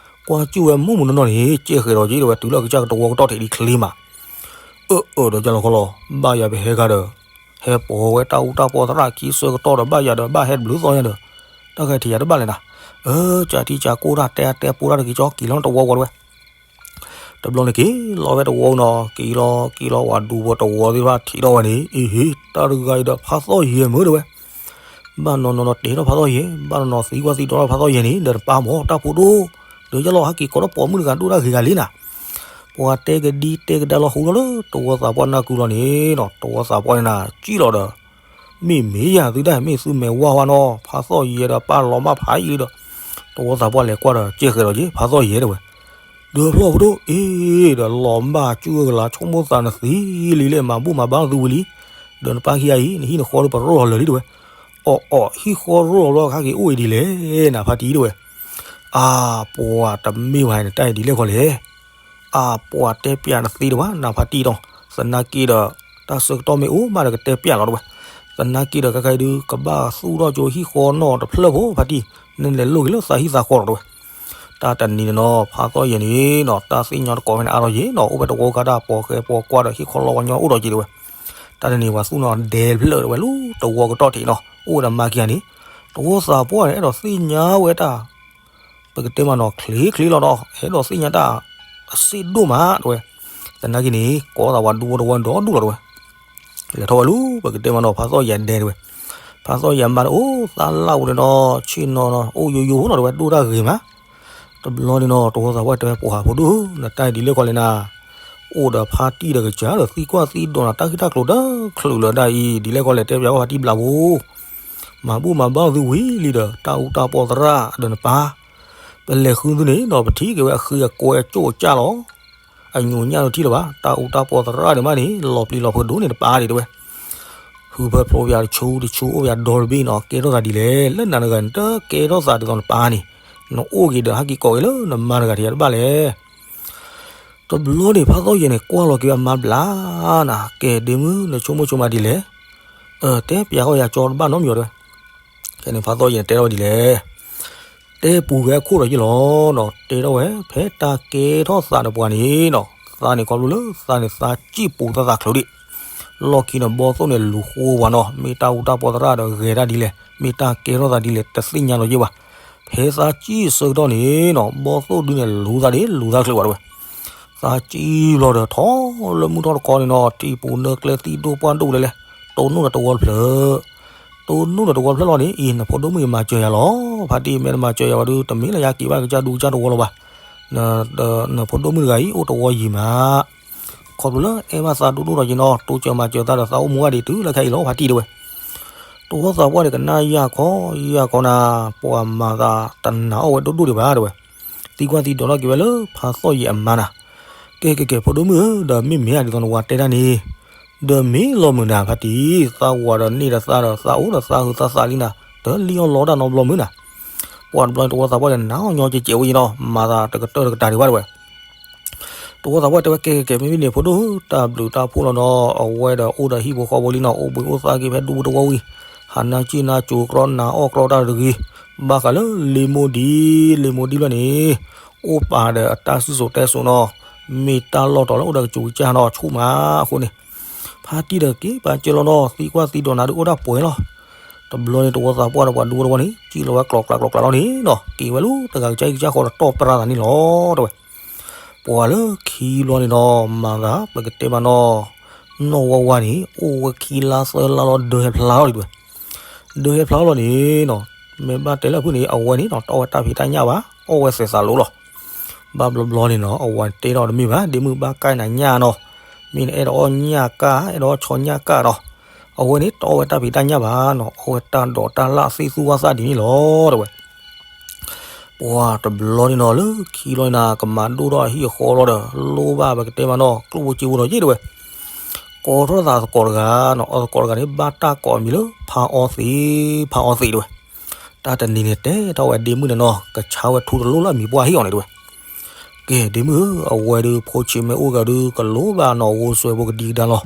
ကွၢ်ကၠိဝဲမုၢ်မုၢ်နီၢ်နီၢ်န့ၣ် ကဲဃဲၤဒီးက့ၤတဝဲ တုၤလၢအကစၢ်ကတဝီကတီၢ်ထံးလံချ့မး. အၢ အၢ ဒီးကၢ်လီၤခီလီၤ ဘၣ်ယၤပဟဲခါဒီး ဟဲပိာ်ဝဲတၢ်အူတၢ်ပီသရၣ်ခံဆၢကတီၢ်ဒီး ဘၣ်ယၤဒီး ဘၣ်ဟဲတဘျုးသီညါဒီး တၢ်ဂဲၤထံးယၤတဘၣ်လဲၣ်နၤ. အၢ ကၢ်ထံကၢ်ကိၢ်တၢ်တဲအတဲပိာ်တၢ်တက့ၤကၠီ က့ၤလီၤတဝီဝီတဝဲ. တဘျီန့ၣ်က့ၤလီၤဝဲတဝီနီၤ က့ၤလီၤ က့ၤလီၤဝၤဒူဖိတဝီသ့ၣ်တဖၣ် ထံးထီၣ်ဝဲန့ၣ် အ့ဟ့ တၢ်တဂၤအံၤဒီးဖါသီၣ်ယဲၢ်မုၢ်တဝဲ. ဘၣ်နီၤနီၤနီၤတဲထီၣ်ဖါသီၣ်ယဲၢ် ဘၣ်နီၤနီၤသံကွၢ်သံဒိးထီၣ်ဖါသီၣ်ယဲၢ်န့ၣ် ဒီးတပၢ်မၢ် တၢ်ဖိဒိၣ်, ဒီးယလီၤဟဲက့ၤကိးထီၣ်ပိာ်မုၣ်တဂၤ ဒိၣ်တၢ်ဂ့ၤဂၤလံနၤ. ပှၤတဲကဒံတဲကဒါလီၤဟူလီၤလၢတဝီသးပှၢ်နၢ်ကူလီၤန့ၣ်နီၤ တဝီသးပှၢ်န့ၣ်နၤ ကံၣ်လီၤဒီး မ့ၢ်မ့ၢ်ယၤသုတၢ် မ့ၢ်သုမဲာ်ဝါဝါနီၤ ဖါသီၣ်ယဲၢ်ဒီးပၢ်လီၤမၢ်ဖးယံာ်လံဒီး တဝီသးပှၢ်လဲၤကွၢ်ဒီး ကဲဃဲၤဒီးက့ၤ ဖါသီၣ်ယဲၢ်တဝဲ. ဒီးဖျီၣ်ဖိဒိၣ်အ့ ဒီးလီၤမၢ်ကၠူၣ်အကလၤ ဆိကမိၣ်သးနသံလံလဲၣ် မၤဘူၣ်မၤဘါသုဝံၤလံ, ဒီးနပၢ်ခံဂၤအံၤ နဟံၣ်နဃီဒီးပရိၣ်လီၤလၢာ်လံတဝဲ. အီၣ်အီၣ် ဟံၣ်ဃီရိၣ်လီၤဘျီ ကဟဲက့ၤအိၣ်အံၤဒ်လဲၣ် နဖါတံၢ်တဝဲ. အါ ပှၤတမ့ၢ်ဝဲနတၢ်အံၤဒ်လဲၣ်ခီလဲၣ်. အါ ပှၤတဲပျးနသ့တဝဲ နဖါတံၢ်ဒီး သနာ်က့ဒီး တၢ်ဆၢကတီၢ်မ့ၢ်အိၣ်မးဒီးကတဲပျးလီၤတဝဲ. သနာ်က့ဒီး ခဲခါအံၤဒုး ကဘၣ်သူၣ်ထီၣ်ကၠိဟံၣ်ဃီနီၢ်တဖျၢၣ်ဖိ ဖါတံၢ်, နလဲၤလိၣ်က့ၤလၢသးဟံၣ်သးဃီလီၤတဝဲ. တၢ်တနံၤန့ၣ်နီၤ ဖါသီၣ်ယဲၢ်န့ၣ်နီၤ တၢ်သ့ၣ်ညါတကိးဖဲန့ၣ်အါထီၣ်ယဲၢ်နီၤ အိၣ်ဖဲတဝီကါတၢ်ပိာ်ဃဲပိာ်ကွၢ်ဒီး ဟံၣ်ဃီလီၤပှၤညီအိၣ်ဒီးက့ၤတဝဲ. တၢ်တနံၤပှၤသူၣ်နီၤဒဲဖျၢၣ်တဝဲလၢတဝီကတီၢ်ထံးနီၤ အိၣ်ဝဲဒီးမါခံဂၤန့ၣ် တဝီသးပှၢ်န့ၣ် အဲၣ်ဒိးသ့ၣ်ညါဝဲတၢ် ပကတဲမးနီၤ ချ့ချ့လီၤနီၤ အဲၣ်ဒိးသ့ၣ်ညါတၢ် အစ့ၣ်ဒိၣ်မးတဝဲ. သနာ်က့န့ၣ် ကိးသးပှၤဒူဖိတဝီဒီဒူၣ်လီၤတဝဲ. လဲၤထီၣ်ဝဲလၢ ပကတဲမးနီၤ ဖါသီၣ်ယဲၢ်ဒဲတဝဲ. ဖါသီၣ်ယဲၢ်မါတအိၣ်သးလၢ်ဝဲန့ၣ်နီၤ ဆ့ၣ်နီၤနီၤ အိၣ်ယိယိဖိနီၤတဝဲ ဒိၣ်တၢ်ဂ့ၤမး. တဘျီန့ၣ်နီၤ တဝီသးပှၢ်တဲ ပှၤဖိဒိၣ်ဧၢ နတၢ်အံၤဒ်လဲၣ်ခီလဲၣ်နၤ. အိၣ်ဒီးဖါတံၢ်ဒီးကစၢ်ဒီးသံကွၢ်သံဒိးနၤ တၢ်ဂ့ၢ်တၢ်ကျိၤတချုးလၢၤဒၣ်အံၤ ဒ်လဲၣ်ခီလဲၣ် တဲပျးဝဲဖါတံၢ်ဘျးဖိ မၤဘူၣ်မၤဘါသုဝံၤလံဒီး တၢ်အူတၢ်ပီၢ်သရၣ်ဒီးနပၢ် ပလဲၤဃုသုန့ၣ်နီၤ ပထံၣ်က့ၤဝဲအဃ့အကိးအကၠိၣ်အကၢ်လီၤ. အညိးညၣ်တထံၣ်လၢၤဘၣ် တၢ်အူတၢ်ပီၢ်သရၣ်န့ၣ်မးန့ၣ် လီၤပျံၤလီၤဖုးဒိၣ်န့ၣ်တပၢ်ဒံးတဝဲ. ဟုဖၢဖျိပယၤတဆူတဆူအိၣ်ပယၤဒီတဘ့ၣ်နီၤ ကဲထီၣ်သးဒ်လဲၣ် လၢနၤတဂၤနတကဲထီၣ်သးဒ်သိးနပၢ်န့ၣ် နအိၣ်က့ၤဒီးဟဲက့ၤကိးက့ၤလၢနမါတဂၤထံးတဘၣ်လဲၣ်. တဘျီန့ၣ် ဖါသီၣ်ယဲၢ်န့ၣ် ကွၢ်လီၤက့ၤအမါဘျါနၤ, ကဲဒ့မုၣ် နဆိကမိၣ်ဆိကမးဒ်လဲၣ်. တဲပၠးဃီယၤကၠီတဘၣ်နီတမံၤဒီး, ခဲန့ၣ်ဖါသီၣ်ယဲၢ်န့ၣ်တဲထီၣ်ဝဲဒ်လဲၣ်. တဲပူၤဖဲအခိၣ်ဒီးယ့ၢ်လီၤနီၤ, တဲထီၣ်ဝဲ ဖဲတၢ်ကဲထီၣ်သးဒီးပှၤန့ၣ်နီၤ, သးန့ၣ်ခီဖျိလၢသးန့ၣ်သးစံၣ်ပူၤသးသးချုးဒံး, လီၢ်ခံန့ၣ်ဘီၣ်သိၣ်န့ၣ်လူၤဃိပှၤနီၤ, မ့ၢ်တၢ်အူတၢ်ပီသရၣ်ဒီးဂဲၤတၢ်ဒ်လဲၣ်, မ့ၢ်တၢ်ကဲထီၣ်သးဒ်လဲၣ် တသ့ၣ်ညါလီၤယ့ၢ်ဘၣ်. ဖဲသးစံၣ်ဆၢကတီၢ်န့ၣ်နီၤ, ဘီၣ်သိၣ်ဒုန့ၣ်လူၤသးဒ်လူၤသးချုးဘၣ်တဲဝဲ. သးစံၣ်ဘျီဒီးထီၣ်လၢမုၢ်ထီၣ်တခီန့ၣ်နီၤ, ထံပူၤနၢကျဲသံၣ်ဒိၣ်ပှၢ်ဒိၣ်ဒဲးလဲၣ်, တိၢ်နီၣ်ဒီးတဝီတဖျၢၣ် တိၢ်နီၣ်ဒီးတဝီတဖျၢၣ်လီၤန့ၣ်, အံၤ နဖိဒိၣ်မုၣ်မၤစၢၤယၤလီၤ. ဖါတံၢ်မ့ၢ်နမၤစၢၤယၤဝဲဒုး တမ့ၢ်လၢယက့ၤဘၣ်ကစၢ်ဒူကစၢ်တဝီလီၤဘၣ်. နဖိဒိၣ်မုၣ်တဂၤအံၤ အိၣ်တဝီယံာ်မး. ခီဖျိလၢအဲၣ်ဘၣ်သးဒိၣ်ဒိၣ်ဒီးယ့ၢ်နီၤ, တိစၢၤမၤစၢၤသးဒီး သးအိၣ်မူဘၣ်ဒံးတုၤလၢခဲအံၤလီၤ ဖါတံၢ်တဲဝဲ. တဝီသးပှၢ်န့ၣ် ကနၣ်ယၢ်ခီယၢ်ခီနၤ, ပှၤမၤသးတနာ်အီၣ်ဝဲဒိၣ်ဒိၣ်ဒံးဘၣ်တဲဝဲ. သံကွၢ်သံဒိးထီၣ်က့ၤဝဲလၢဖါသီၣ်ယဲၢ်အမါနၤ, ကဲကဲကဲ ဖိဒိၣ်မုၣ်ဧၢ, ဒီးမ့ၢ်မ့ၢ်ဧါဒ်သိးနဝၤတဲတၢ်န့ၣ်, ဒီးမ့ၢ်လီၤမုာ်နၤ ဖါတံၢ်, သးဝၤဒီးန့ၢ်ဒီးသးဒီးသးအိၣ်ဒီးသးဟုးသးသးလံနၤ, တလံၣ်အီၣ်လီတၢ်နီတဘျီမုာ်နၤ. ပှၤတဘျီန့ၣ် တဝီသးပှၢ်ဒီးနၤအီၣ်ညီကဲးကဲးဝဲယ့ၢ်နီၤ, မၤသးတကတၢၢ်တကတၢၢ်ဒံးဘၣ်တဲဝဲ. တဝီသးပှၢ်တဲဝဲ ကဲကဲကဲ မ့မ့ၢ်န့ၣ် ဖိဒိၣ်ဧၢ, တၢ်ဘျုးတၢ်ဖှိၣ်လီၤဒီး အဝဲဒီးအိၣ်ဒီးဟံၣ်ဖိဃီဖိလံနီၤ, အိၣ်ဘှံးအိၣ်သါက့ၤဖဲဒူပူၤတဝီဝံၤ, ဟးနၢ်စံၣ်နၢ်စိၤကြီနၢ်အီၣ်ကြီတၢ်တဂ့ၤ, ဘၣ်ဃးလၢလ့မိၢ်ဒံ လ့မိၢ်ဒံဘျီန့ၣ်, အိၣ်ပာ်ဒီးအတၢ်စံၣ်စိၤတဲစိၤနီၤ, မ့ၢ်တၢ်လီၢ်တီၤလၢအိၣ်ဒီးကစူၤကစၢ်နီၤ ဆူၣ်မးအဃိန့ၣ်, ဖါတံၢ်ဒီးက့ၤပာ်စၢၤလီၤနီၤ, သံကွၢ်သံဒိးနၤဒုးအိၣ်ဒၣ်ပှဲၤလီၤ. တဘျီန့ၣ် တဝီသးပှၢ်ဒီးပှၤဒူတဝီန့ၣ် စံၣ်လီၤဝဲကျိၤကျါကျိၤကျါလီၤန့ၣ်နီၤ, က့ၤဝဲလၢတဂၤကစၢ်ကစၢ်ဃီဒီးတီၢ်ပြၢသးန့ၣ်လီၤတဲဝဲ. ပှၤလၢခံဘျီန့ၣ်နီၤ, မၤသးပကတဲမးနီၤ, နီၢ်ဝါဝါန့ၣ် အိၣ်ဝဲခံလါသၢလါလီၤ ဒၢဟဲဖျါလီၤဒံးတဲဝဲ. ဒၢဟဲဖျါလီၤန့ၣ်နီၤ, မ့ၢ်ဘၣ်တဲလၢအဖုၣ်န့ၣ် အဝဲန့ၣ်နီၤ တအီၣ်ဝဲတၢ်ဖံးတၢ်ညၣ်ဘၣ်, အီၣ်ဝဲသဲးသးလိလီၤ. ဘၣ်ဘျီဘျီန့ၣ်နီၤ အဝဲတဲထီၣ်တမ့ၢ်ဘၣ်, ဒ့မုၣ်ဘၣ်ကၢ်နၤညၣ်နီၤ, မ့ၢ်နအဲၣ်ဒိးအီၣ်ညၣ်ကၢ် အဲၣ်ဒိးအီၣ်ဆီညၣ်ကၢ်နီၤ, အဝဲန့ၣ် တအီၣ်ဝဲတၢ်ဖံးတၢ်ညၣ်ဘၣ်နီၤ, အီၣ်ဝဲတၢ်ဒိးတၢ်လၣ်သ့ၣ်သူဝၣ်သၣ်ဒ်န့ၣ်လီၤတဲဝဲ. ပှၤတဘျီန့ၣ်နီၤ လၢခံလီၤန့ၣ် ကမၤဒိၣ်ထီၣ်အဟံၣ်အဃီလီၤဒီး လိၣ်ဘၣ်ပကတဲမးနီၤ ကျိၣ်ဖိစ့ဖိဒီးယ့ၢ်တဲဝဲ, ကိးထီၣ်သးသကိးတဂၤနီၤ, အသကိးတဂၤန့ၣ် ဘၣ်တၢ်ကိးအမံၤလၢ ဖါအီသံး, ဖါအီသံးတဲဝဲ. တၢ်တနံၤန့ၣ် တဲထီၣ်ဝဲဒ့မုၣ်န့ၣ်နီၤ ကဆါဝဲထူတလိၣ်လၢအမံၤပှၢ်ဟ့ၣ်အီၤန့ၣ်တဲဝဲ. ကဲ ဒ့မုၣ်ဧၢ, အဝဲဒုးဖိဆံးမ့ၢ်အိၣ်ဂၤဒုး ကလိၣ်ဘၣ်နီၢ်ဂိၢ်စွဲဖိကဒံကဒါလီၤ.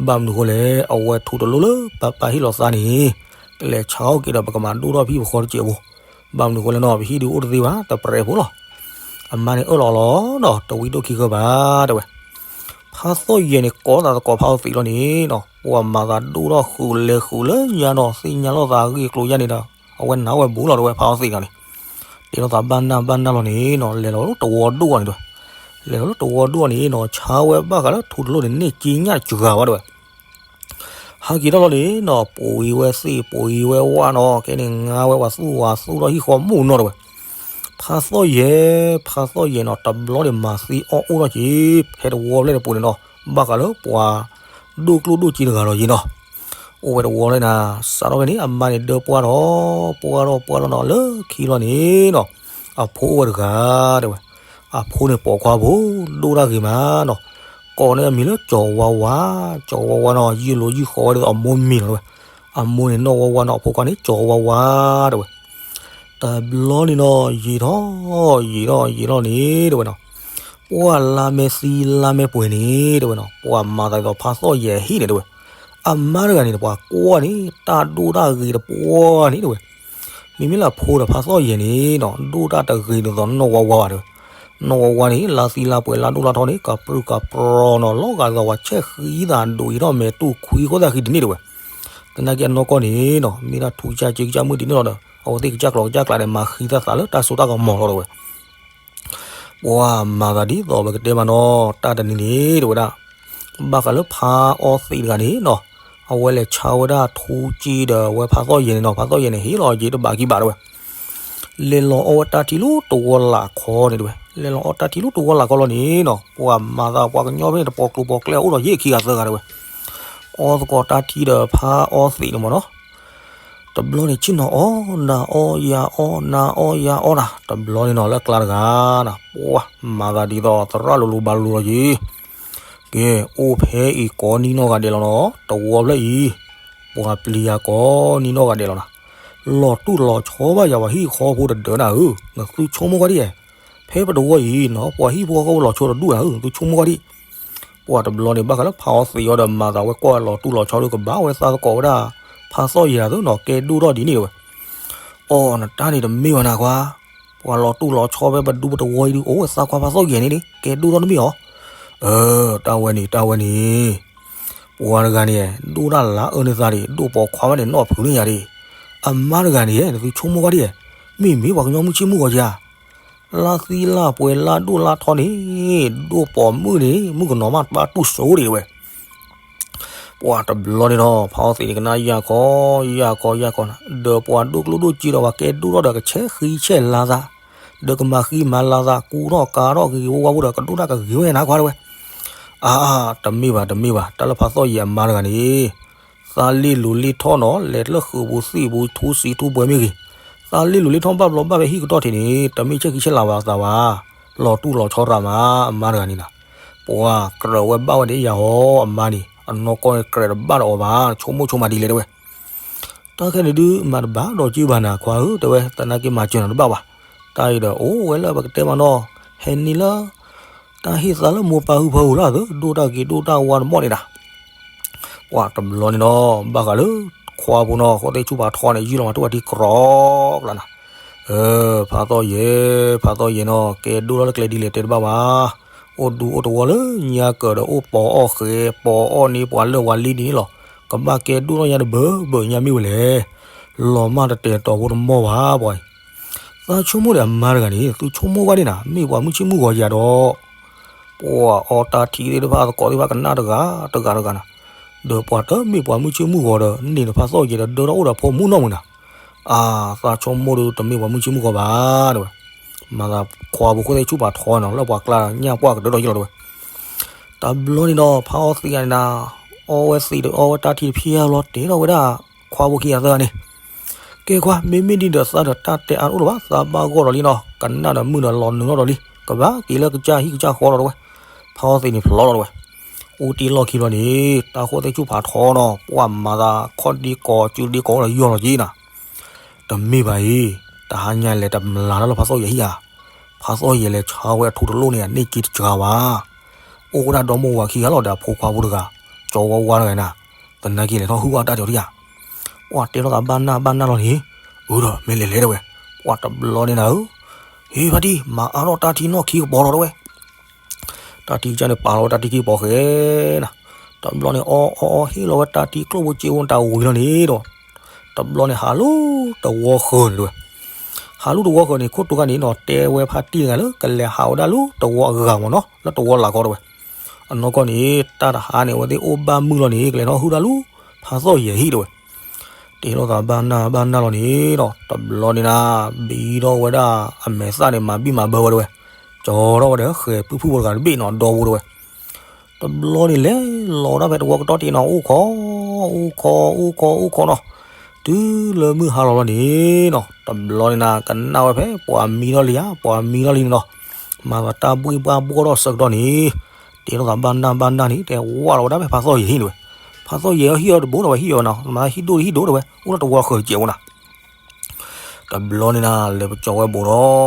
ဘၣ်မနုၤဃိလဲၣ်, အဝဲထူတလိၣ်လၢပၢ်ပၢ်ဟ့ၣ်လီၤသးန့ၣ် ကလဲၤဆါအီၣ်က့ၤဒီး ပကမၤဒိၣ်ထီၣ်ဖံၣ်ပဃီတစဲးဖိ. ဘၣ်မနုၤဃိလဲၣ်နီၤ, ပဟံၣ်ဒုးအိၣ်တသ့ဘၣ်, တပြဲးဖိလီၤ. အမါန့ၣ်အၢၣ်လီၤအီလီၤနီၤ, တဝံတိၢ်ခံဃၢဘၣ်တဲဝဲ. ဖါသီၣ်ယဲၢ်န့ၣ် ကိးသးသကိးဖါအီသံးလီၤန့ၣ်နီၤ, ပှၤမၤသးဒိၣ်ထီၣ်ဃုာ်လဲၤဃုာ်လၢညါနီၤ, သ့ၣ်ညါလိာ်သးအဂ့ၢ်အကျိၤယါန့ၣ်ဒီး အဝဲနာ်ဝဲဘူးလီၤတဲဝဲ ဖါအီသံးန့ၣ်. တဲလိာ်သးဘၣ်နၢ်ဘၣ်နၢ်လီၤန့ၣ်နီၤ, လဲၤလီၤလၢတဝီဒိၣ်အီၤန့ၣ်တဲဝဲ. လဲၤလီၤလၢတဝီဒိၣ်အီၤန့ၣ်နီၤ, ဆါဝဲဘၣ်ဃးလၢထူတလိၣ်န့ၣ် န့ၢ်က့ညၣ်တစှၤဘၣ်တဲဝဲ. ဟဲက့ၤထီၣ်လီၤန့ၣ်နီၤ, ပှ့ၤဝဲသ့ၣ် ပှ့ၤဝဲဝၣ်နီၤ, ခဲန့ၣ် ငါဝဲပှၤသူၣ်ဝါသူၣ်ထီၣ်ဟံၣ်ဃီမုၢ်နီၤတဲဝဲ. ဖါသီၣ်ယဲၢ်, ဖါသီၣ်ယဲၢ်နီၤ, တဘျီန့ၣ်မၤသံအီၣ်အိၣ်ထီၣ်က့ၤ ဖဲတဝီဖျၢၣ်တပူၤန့ၣ်နီၤ, ဘၣ်ဃးလၢပှၤဒိၣ်ကျိၣ်ဒိၣ်စ့တဂၤလီၤယ့ၢ်နီၤ. အိၣ်ဝဲတဝီဖျၢၣ်နၤ, စးထီၣ်ဖဲန့ၣ် အမါန့ၣ်ဒၢပှၢ်ထီၣ်, ပှၢ်ထီၣ်ပှၢ်ထီၣ်နီၤ, လၢခံလီၤန့ၣ်နီၤ, အဖိအိၣ်ဝဲတဂၤတဲဝဲ. အဖိန့ၣ်ပိာ်ခွါဖိ, ဒိၣ်တၢ်ဂ့ၤမးနီၤ, ကိးန့ၢ်အမံၤလၢကၠီၤဝါဝါ, ကၠီၤဝါဝါနီၤ, ယုၢ်လိာ်ယုၢ်ဃီဝဲဒ်သိးအမိၢ်မံၤလီၤတဲဝဲ. အမိၢ်န့ၣ်နီၢ်ဝါဝါနီၤ, အဖိခွါန့ၣ်ကၠီၤဝါဝါတဲဝဲ. တဘျီန့ၣ်နီၤ, ယံာ်ထီၣ်ယံာ်ထီၣ်ယံာ်ထီၣ်န့ၣ်တဲဝဲနီၤ, ပှၢ်လါမ့ၢ်သံလါမ့ၢ်ပှဲၤန့ၣ်တဲဝဲနီၤ, ပှၤမၤသးဒ်သိးဖါသီၣ်ယဲၢ်ဟံၣ်န့ၣ်တဲဝဲ. အမါတဂၤန့ၣ် ပှၤကွၢ်န့ၣ် တၢ်ဒိၣ်တၢ်ဂ့ၤတပှၢ်န့ၣ်တဲဝဲ. မ့မ့ၢ်လၢအဖိဒီးဖါသီၣ်ယဲၢ်န့ၣ်နီၤ, ဒိၣ်တၢ်တဂ့ၤဒ်သိးနီၢ်ဝါဝါဘၣ်တဲဝဲ. နီၢ်ဝါဝါန့ၣ် လါသံလါပှဲၤလါဒိၣ်လါထီန့ၣ် ကပြုၢ်ကပြီၤနီၤ, လီၤဂာ်ဒ်သိးပှၤဆဲးဃံသးဒိၣ်အံၤထီၣ်မဲာ်တူၢ်ခွံဃီသၣ်ဃံတန့ၢ်တဲဝဲ. သနာ်က့အနီၢ်ကီၢ်န့ၣ်နီၤ, မ့ၢ်ဒၣ်ထူကစၢ်စ့ကစၢ်မုၢ်တန့ၢ်လီၤဒီး အဝဲသ့ၣ်ကစၢ်ကျိာ်ကစၢ်ကျးဒီး မၤဃံသးသးလၢတၢ်စိတၢ်ကမီၤလီၤတဲဝဲ. ပှၤမၤသးဒ်သိးပကတဲမးနီၤ, တၢ်တနံၤန့ၣ်တဲဝဲဒၣ်, ဘၣ်ဃးလၢဖါအီသံးတဂၤန့ၣ်နီၤ, အဝဲလဲၤဆါဝဲဒၣ်ထူက့ဒီးအဝဲဖါသီၣ်ယဲၢ်န့ၣ်နီၤ, ဖါသီၣ်ယဲၢ်န့ၣ် ဟ့ၣ်လီၤက့ၤတဘးခံဘးတဲဝဲ. လဲၤလီၤအီၣ်ဝဲတၢ်ထံလၢတဝီလးခီန့ၣ်တဲဝဲ. လဲၤလီၤအီၣ်တၢ်ထံလၢတဝီလးခီလီၤန့ၣ်နီၤ, ပှၤမၤသးပှၤကညီဖဲန့ၣ် တပီၤကျိၤပီၤကျဲအိၣ်ဒီးယဲၢ်ခံဂၤသၢဂၤတဲဝဲ. အီသကိးတၢ်ထံဒီးဖါအီသံးန့ၣ်မးနီၤ. တဘျီန့ၣ် ဆ့ၣ်နီၤအီၣ် နၤအီၣ်ယၤအီၣ် နၤအီၣ်ယၤအီၣ်နၤ, တဘျီန့ၣ်နီၤ လၢကျါတဂၤနၤ, ပှၤမၤသးဒ်သိးသရၣ်လိၤလိၤဘၣ်လိၤလီၤက့ၤ. ကဲ, အိၣ်ဖဲအံၤကိးနံၣ်နီၢ်ဂၤဒဲးလီၤနီၤ, တဝီဖျၢၣ်အံၤ, ပှၤပျံၤယၤကိးနံၣ်နီၢ်ဂၤဒဲးလီၤနၤ. လီၤတူၢ်လီၤဆီဘၣ်ယၤ ပှၤဟံၣ်ဃီဖိတဒၢးနၤဧၢ, နသုဆိကမိၣ်ကွၢ်ဒ်ယဲၢ်. ဖဲပတဝီအံၤနီၤ ပှၤဟံၣ်ဖိဃီဖိလီၤဆီတဒူၣ်နၤဧၢ, သုဆိကမိၣ်ကွၢ်ဒံး. ပှၤတဘျီန့ၣ် ဘၣ်ဃးလၢဖးအီသံးအီၤဒီးမၤသးဝဲကွၢ်လီၤတူၢ်လီၤဆီဒီးကဘၣ်ဝဲသးသကိးဝဲဒၣ် ဖးသီၣ်ယဲၤဒၣ်သုနီၤ ကဲဒိၣ်ထီၣ်ဒ်န့ၣ်တဲဝဲ. အိ နတၢ်န့ၣ်တမ့ၢ်ဘၣ်နၤခွါ, ပှၤလီၤတူၢ်လီၤဆီဖဲပဒူပတဝီအံၤဒုး အိၣ်ဝဲသးခွါဖးသီၣ်ယဲၤန့ၣ်န့ၣ် ကဲဒိၣ်ထီၣ်တမ့ၢ်အီၤ. အၢ တၢ်ဝဲန့ၣ် တၢ်ဝဲန့ၣ် ပှၤတဂၤန့ၣ် ဒိၣ်တၢ်လၢအၢန့ၢ်သးဒံး ဒိၣ်ပိာ်ခွါဝဲန့ၣ်နီၢ်ဖုးန့ၢ်ယၤဒံး. အမါတဂၤန့ၣ် နသုဆိကမိၣ်ကွၢ်ဒံး, မ့မ့ၢ်ပှၤကညီမုၢ်ဆ့ၣ်မုၢ်ဂီၤယၤ လါသံလါပှဲၤလါဒိၣ်လါထီန့ၣ် ဒိၣ်ပိာ်မုၣ်န့ၣ် မုၣ်ကနီၤမးတဘၣ်တူၢ်စိဒံးဝဲ. ပှၤတဘျီန့ၣ်ဒီး ဖးအီသံးန့ၣ် ကနၣ်ယၢ်ခီ ယၢ်ခီယၢ်ခီနၤ, ဒီးပှၤဒိၣ်ကျိၣ်ဒိၣ်စ့ဒီးပှၤကဲဒိၣ်ထီၣ်ဒီးကဆဲးဃံဆဲးလၤသး, ဒီးကမၤဃံမၤလၤသး ကူထီၣ်ကၤထီၣ်ဂ့ၤဂ့ၤဝါဝါဖိဒီး ကဒိၣ်တၢ်ကဂ့ၤဝဲနၤခွါတဲဝဲ. အါ တမ့ၢ်ဘၣ် တမ့ၢ်ဘၣ် တၢ်လၢဖးသီၣ်ယဲၤအမါတဂၤန့ၣ် သးလ့လိၤလ့ထီၣ်နီၤ လဲၤလၢဃုာ်ပူၤသံၣ်ပူၤထူစံထူပှဲၤမ့ၢ်ဂ့ၤ, သးလ့လိၤလ့ထီၣ်ဘၣ်ဘျီဘၣ်ဖဲဟံၣ်ကတီၢ်ထံးန့ၣ် တမ့ၢ်ဆဲးဃံဆဲးလၤဘၣ်သးဘၣ်, လီၤတူၢ်လီၤဆီရၤမး အမါတဂၤန့ၣ်နၤ. ပှၤကြၢးဝဲဘၣ်ဝဲဒ်ယၤဟီ အမါန့ၣ် အနီၢ်ကီၢ်န့ၣ်ကြၢးတဘၣ်ဒီးအီၤဘၣ် ဆိကမိၣ်ဆိကမးဒ်လဲၣ်တဲဝဲ. တၢ်ခဲန့ၣ်ဒုး မၤတဘၣ်ဒီးက့ဘၣ်နၤခွါဧၢ တဲဝဲ သနာ်က့မၤစၢၤနၤတဘၣ်ဘၣ်. တၢ်အံၤဒီးအိၣ်ဝဲလၢပကတဲမးနီၤ ဟဲန့ၢ်လၢ တၢ်ဟ့ၣ်သါလၢမိၢ်ပၢ်ဟုဖၢပူၤလီၤသု ဒိၣ်တၢ်ဂ့ၤဒိၣ်တၢ်ဝါတမီၢ်န့ၣ်နၤ. ပှၤတဘျီန့ၣ်နီၤ ဘၣ်ဃးလၢ ခွါဖိနီၤ ဃိသ့ၣ်ဆူၣ်ဖးထီန့ၣ် ယုၢ်လီၤမၤထူၣ်ဝဲထံကြီကလးနၤ. ဖးသီၣ်ယဲၤ ဖးသီၣ်ယဲၤနီၤ ကဲဒိၣ်ထီၣ်လၢကျဲဒ်လဲၣ်တဲတဘၣ်ဘၣ်. အိၣ်ဒူအိၣ်တဝီလၢညါကၢၤဒီးအိၣ်ပိာ်အီၣ်ဃဲ ပိာ်အီၣ်န့ၢ်ပှၤလၢပှၤလံဒ်န့ၣ်လီၤ. ကဘၣ်ကဲဒိၣ်ထီၣ်ညါတဘၢဘၢညါမ့ၢ်ဝဲလဲၣ်. လီၤမၢ်တတဲာ်တီၤဖိတမီၢ်ဘၣ်ပှၤအံၤ သးဆိကမိၣ်ဒီးအမါတဂၤန့ၣ် သုဆိကမိၣ်ကွၢ်ဒံးနၤ မ့ၢ်ပှၤမုၢ်ဆ့ၣ်မုၢ်ဂီၤယၤဒီး ပှၤအီတၢ်ထံသ့ၣ်တဖၣ်သကိးသ့ၣ်တဖၣ်ကနၣ်တဂၤတဂၤတဂၤနၤ, ဒီးပှၤတမ့ၢ်ပှၤမုၢ်ဆ့ၣ်မုၢ်ဂီၤဒီး န့ၢ်နဖးသီၣ်ယဲၤဒီးဒၢထီၣ်အိၣ်ဒီးဖိမုၣ်နီၢ်မုၢ်နၤ, အါ သးဆိကမိၣ်ဒီးတမ့ၢ်ပှၤမုၢ်ဆ့ၣ်မုၢ်ဂီၤဘၣ်တဲဝဲ, မၤသးခွါဖိဃိသ့ၣ်ဆူၣ်ဖးထီနီၤ လၢပှၤကျါညၣ်ပှၢ်ကဒၢထီၣ်ယ့ၢ်လီၤတဲဝဲ. တဘျီန့ၣ်ဒီး ဖးအီသံးဂၤန့ၣ်နၤ အီဝဲသံးဒီးအီဝဲတၢ်ထံတဖျၢၣ်လီၤ တဲထီၣ်ဝဲဒၣ် ခွါဖိခံဂၤသၢဂၤန့ၣ် ကဲခွါ မ့မ့ၢ်ဒ်ဒီးသးဒီးတၢ်တဲအါတအိၣ်လၢၤဘၣ် သးဘၣ်ဂီၢ်ဒီးလံနီၤ ကနၣ်ဒီးမုၢ်ဒီးလီၤနုာ်ထီၣ်ဒီးလံ ကဘၣ်က့ၤလၢကစၢ်ဟံၣ်ကစၢ်ဃီလီၤတဲဝဲ. ဖးအီသံးန့ၣ်ဖျီလီၤတဲဝဲ. အူတ့လီၢ်ခံဘျီန့ၣ် တၢ်ဃိသ့ၣ်ဆူၣ်ဖးထီနီၤ ပှၤမၤသးခီၣ်ဒ့ကီးစုဒ့ကီးဒီးယီၢ်လီၤက့ၤနၤ တမ့ၢ်ဘၣ်အံၤ တဟါညါလဲၤတမျးတၢ်လၢဖးသီၣ်ယဲၤဟံၣ်ဧါ, ဖးသီၣ်ယဲၤလဲၤဆါဝဲအထူတလိၣ်န့ၣ် အန့ၢ်က့ၤတစှၤဘၣ်. အိၣ်ဝဲဒၣ်ဒီမိၢ်ဝၤခံဂၤလီၤဒီးအဖိခွါဖိတဂၤ, ကၠီဝါဝါတဂၤနၤ, သနာ်က့လဲၤထီၣ်ဟုၣ်အီၣ်တၢ်ကၠီတယၤ, ပှၤတဲထီၣ်သးဘၣ်နၢ်ဘၣ်နၢ်လီၤန့ၣ်, အၢဒီးမ့ၢ်လဲၤလဲၤတဲဝဲ, ပှၤတဘျီန့ၣ်နၤဧၢ, ဟ့ဖါတံၢ် မၤအါထီၣ်တၢ်ထံနီၢ်ခံကပီၤလီၤတဲဝဲ တၢ်ထံကစၢ်န့ၣ် ပာ်လီၤဝဲတၢ်ထံခံကပီၤဃဲနၤ, တဘျီန့ၣ် အီအီအီ ဟ့ၣ်လီၤဝဲတၢ်ထံကျိၣ်ဖိစ့ဖိတၢ်ဝံၤလီၤန့ၣ်ဒီး, တဘျီန့ၣ် ဟးလူတဝီဃၢၤန့ၣ်တဲဝဲ, ဟးလူတဝီဃၢၤန့ၣ် ခိၣ်တူာ်ခါန့ၣ်နီၤ တဲဝဲဖါတံၢ်တဂၤလၢ ကလဲၤဟးဝဲဒၣ်လူတဝီအဂၤမ့ၢ်နီၤ လၢတဝီလာ်ခီတဲဝဲ, အနီၢ်ကီၢ်န့ၣ် တၢ်တဟါန့ၣ် အဝဲသ့ၣ်အိၣ်ဘၣ်မုၢ်လီၤန့ၣ် ကလဲၤထီၣ်ဟုၣ်တၢ်လူ ဖးသီၣ်ယဲၤဟံၣ်တဲဝဲ တဲထီၣ်သးဘၣ်နၢ်ဘၣ်နၢ်လီၤန့ၣ်ဒီး တဘျီန့ၣ်နၤ ဘံထီၣ်ဝဲဒၣ်အမဲာ်သၣ်န့ၣ် မၤဘံၣ်မၤဘၢဝဲတဲဝဲ, ကၠီထီၣ်ဝဲဒီးဃဲၤပုၢ်ဖုၣ်ဖိတဂၤတဘ့ၣ်နီၤ ဒီဖိတဲဝဲ, တဘျီန့ၣ် လဲၤလီၤဒၣ်ဖဲတဝီကတီၢ်တ့ၢ်နီၤ အိၣ်ခိး, အိၣ်ခိး အိၣ်ခိး အိၣ်ခိးနီၤ, တုၤလၢမုၢ်ဟါလီၤလီၤန့ၣ်နီၤ တဘျီန့ၣ်နၤ ကနၣ်ဝဲဖဲပှၤမံထီၣ်လံဧါ ပှၤမံထီၣ်လံန့ၣ်နီၤ, မၤသးတၢ်ဘှ့ၣ်ဘှါဘှီထီၣ်ဆၢကတီၢ်န့ၣ်, တဲထီၣ်သးဘၣ်နၢ်ဘၣ်နၢ်န့ၣ် တဲဝဲလီၤဝဲဒၣ်ဖဲဖးသီၣ်ယဲၤဟံၣ်တဲဝဲ, ဖးသီၣ်ယဲၤအီၤဟံၣ်အီၤတဘိဒီးဝဲဟံၣ်အီၤနီၤ မၤဟံၣ်ဒိၣ်တဟံၣ်ဒိၣ်တဲဝဲ, အိၣ်လၢတဝီဃၢၤစဲးဝဲနၤ တဘျီန့ၣ်နၤ လဲၤပကၠီဝဲဘူးထီၣ်,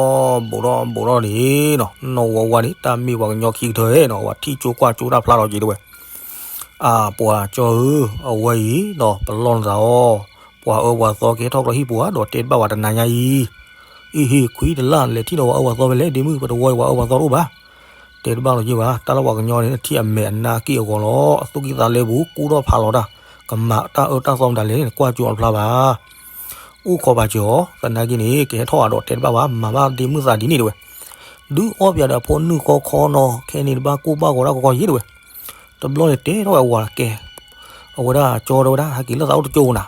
ဘူးထီၣ်ဘူးထီၣ်န့ၣ်နီၤ နီၢ်ဝါဝါန့ၣ် တၢ်မ့ၢ်ပှၤကညီခံကထၢနီၤ ဝဲထံၣ်ကၠိကွၢ်ကၠိတၢ်ဖျါထီၣ်က့ၤတဲဝဲ, အါ ပှၤကၠီဧၢ, အဝဲအံၤနီၤ ပလီၢ်နသးအီၤ, ပှၤအၢပှၤသီကဟဲထီၣ်ကျီဟံၣ်ပူၤဧါ ဒီးတဲတဘၣ်ဝဲတနၤညါအံၤ, အံၤဟ့ၣ်ခွံတလၢ် လဲၤထံၣ်ဒီးပှၤအၢပှၤသီဖဲလဲၣ် ဒ့မုၣ် ပတဝီအံၤပှၤအၢပှၤသီတအိၣ်ဘၣ် တဲတဘၣ်လီၤက့ၤဘၣ် တၢ်လၢပှၤကညီန့ၣ် နထံၣ်အမဲာ်အနါက့ၢ်အဂီၤလီၤ အသူၣ်ကံၢ်သးလဲပူၤ ကူထီၣ်ဖးလီၤတၢ် ကမၤတၢ်အၢတၢ်သီမတၤလဲၣ်န့ၣ် ကွၢ်ကၠိအီၤတဖျါဘၣ်. အိၣ်ခိးပာ်စၢၤအီၤ သနာ်က့န့ၣ် ကဟဲထီၣ်အဒီးတဲတဘၣ်ဘၣ် မၤဘၣ်ဒ့မုၣ်သးဒ်န့ၣ်တဲဝဲ. ဒုးအီၣ်ပၠးဒီးအဖိနုၢ်ခီခီနီၤ ခဲန့ၣ်တဘၣ်ကိၢ်ဘၣ်ဂီၤတၢ်ကီကီယ့ၢ်တဲဝဲ. တဘျီန့ၣ်တဲထီၣ်ဝဲဝၤကဲ အဝဲဒၣ်ကၠီတဲဝဲဒၣ် ဟဲက့ၤလၢသးအိၣ်တကၠိနၤ,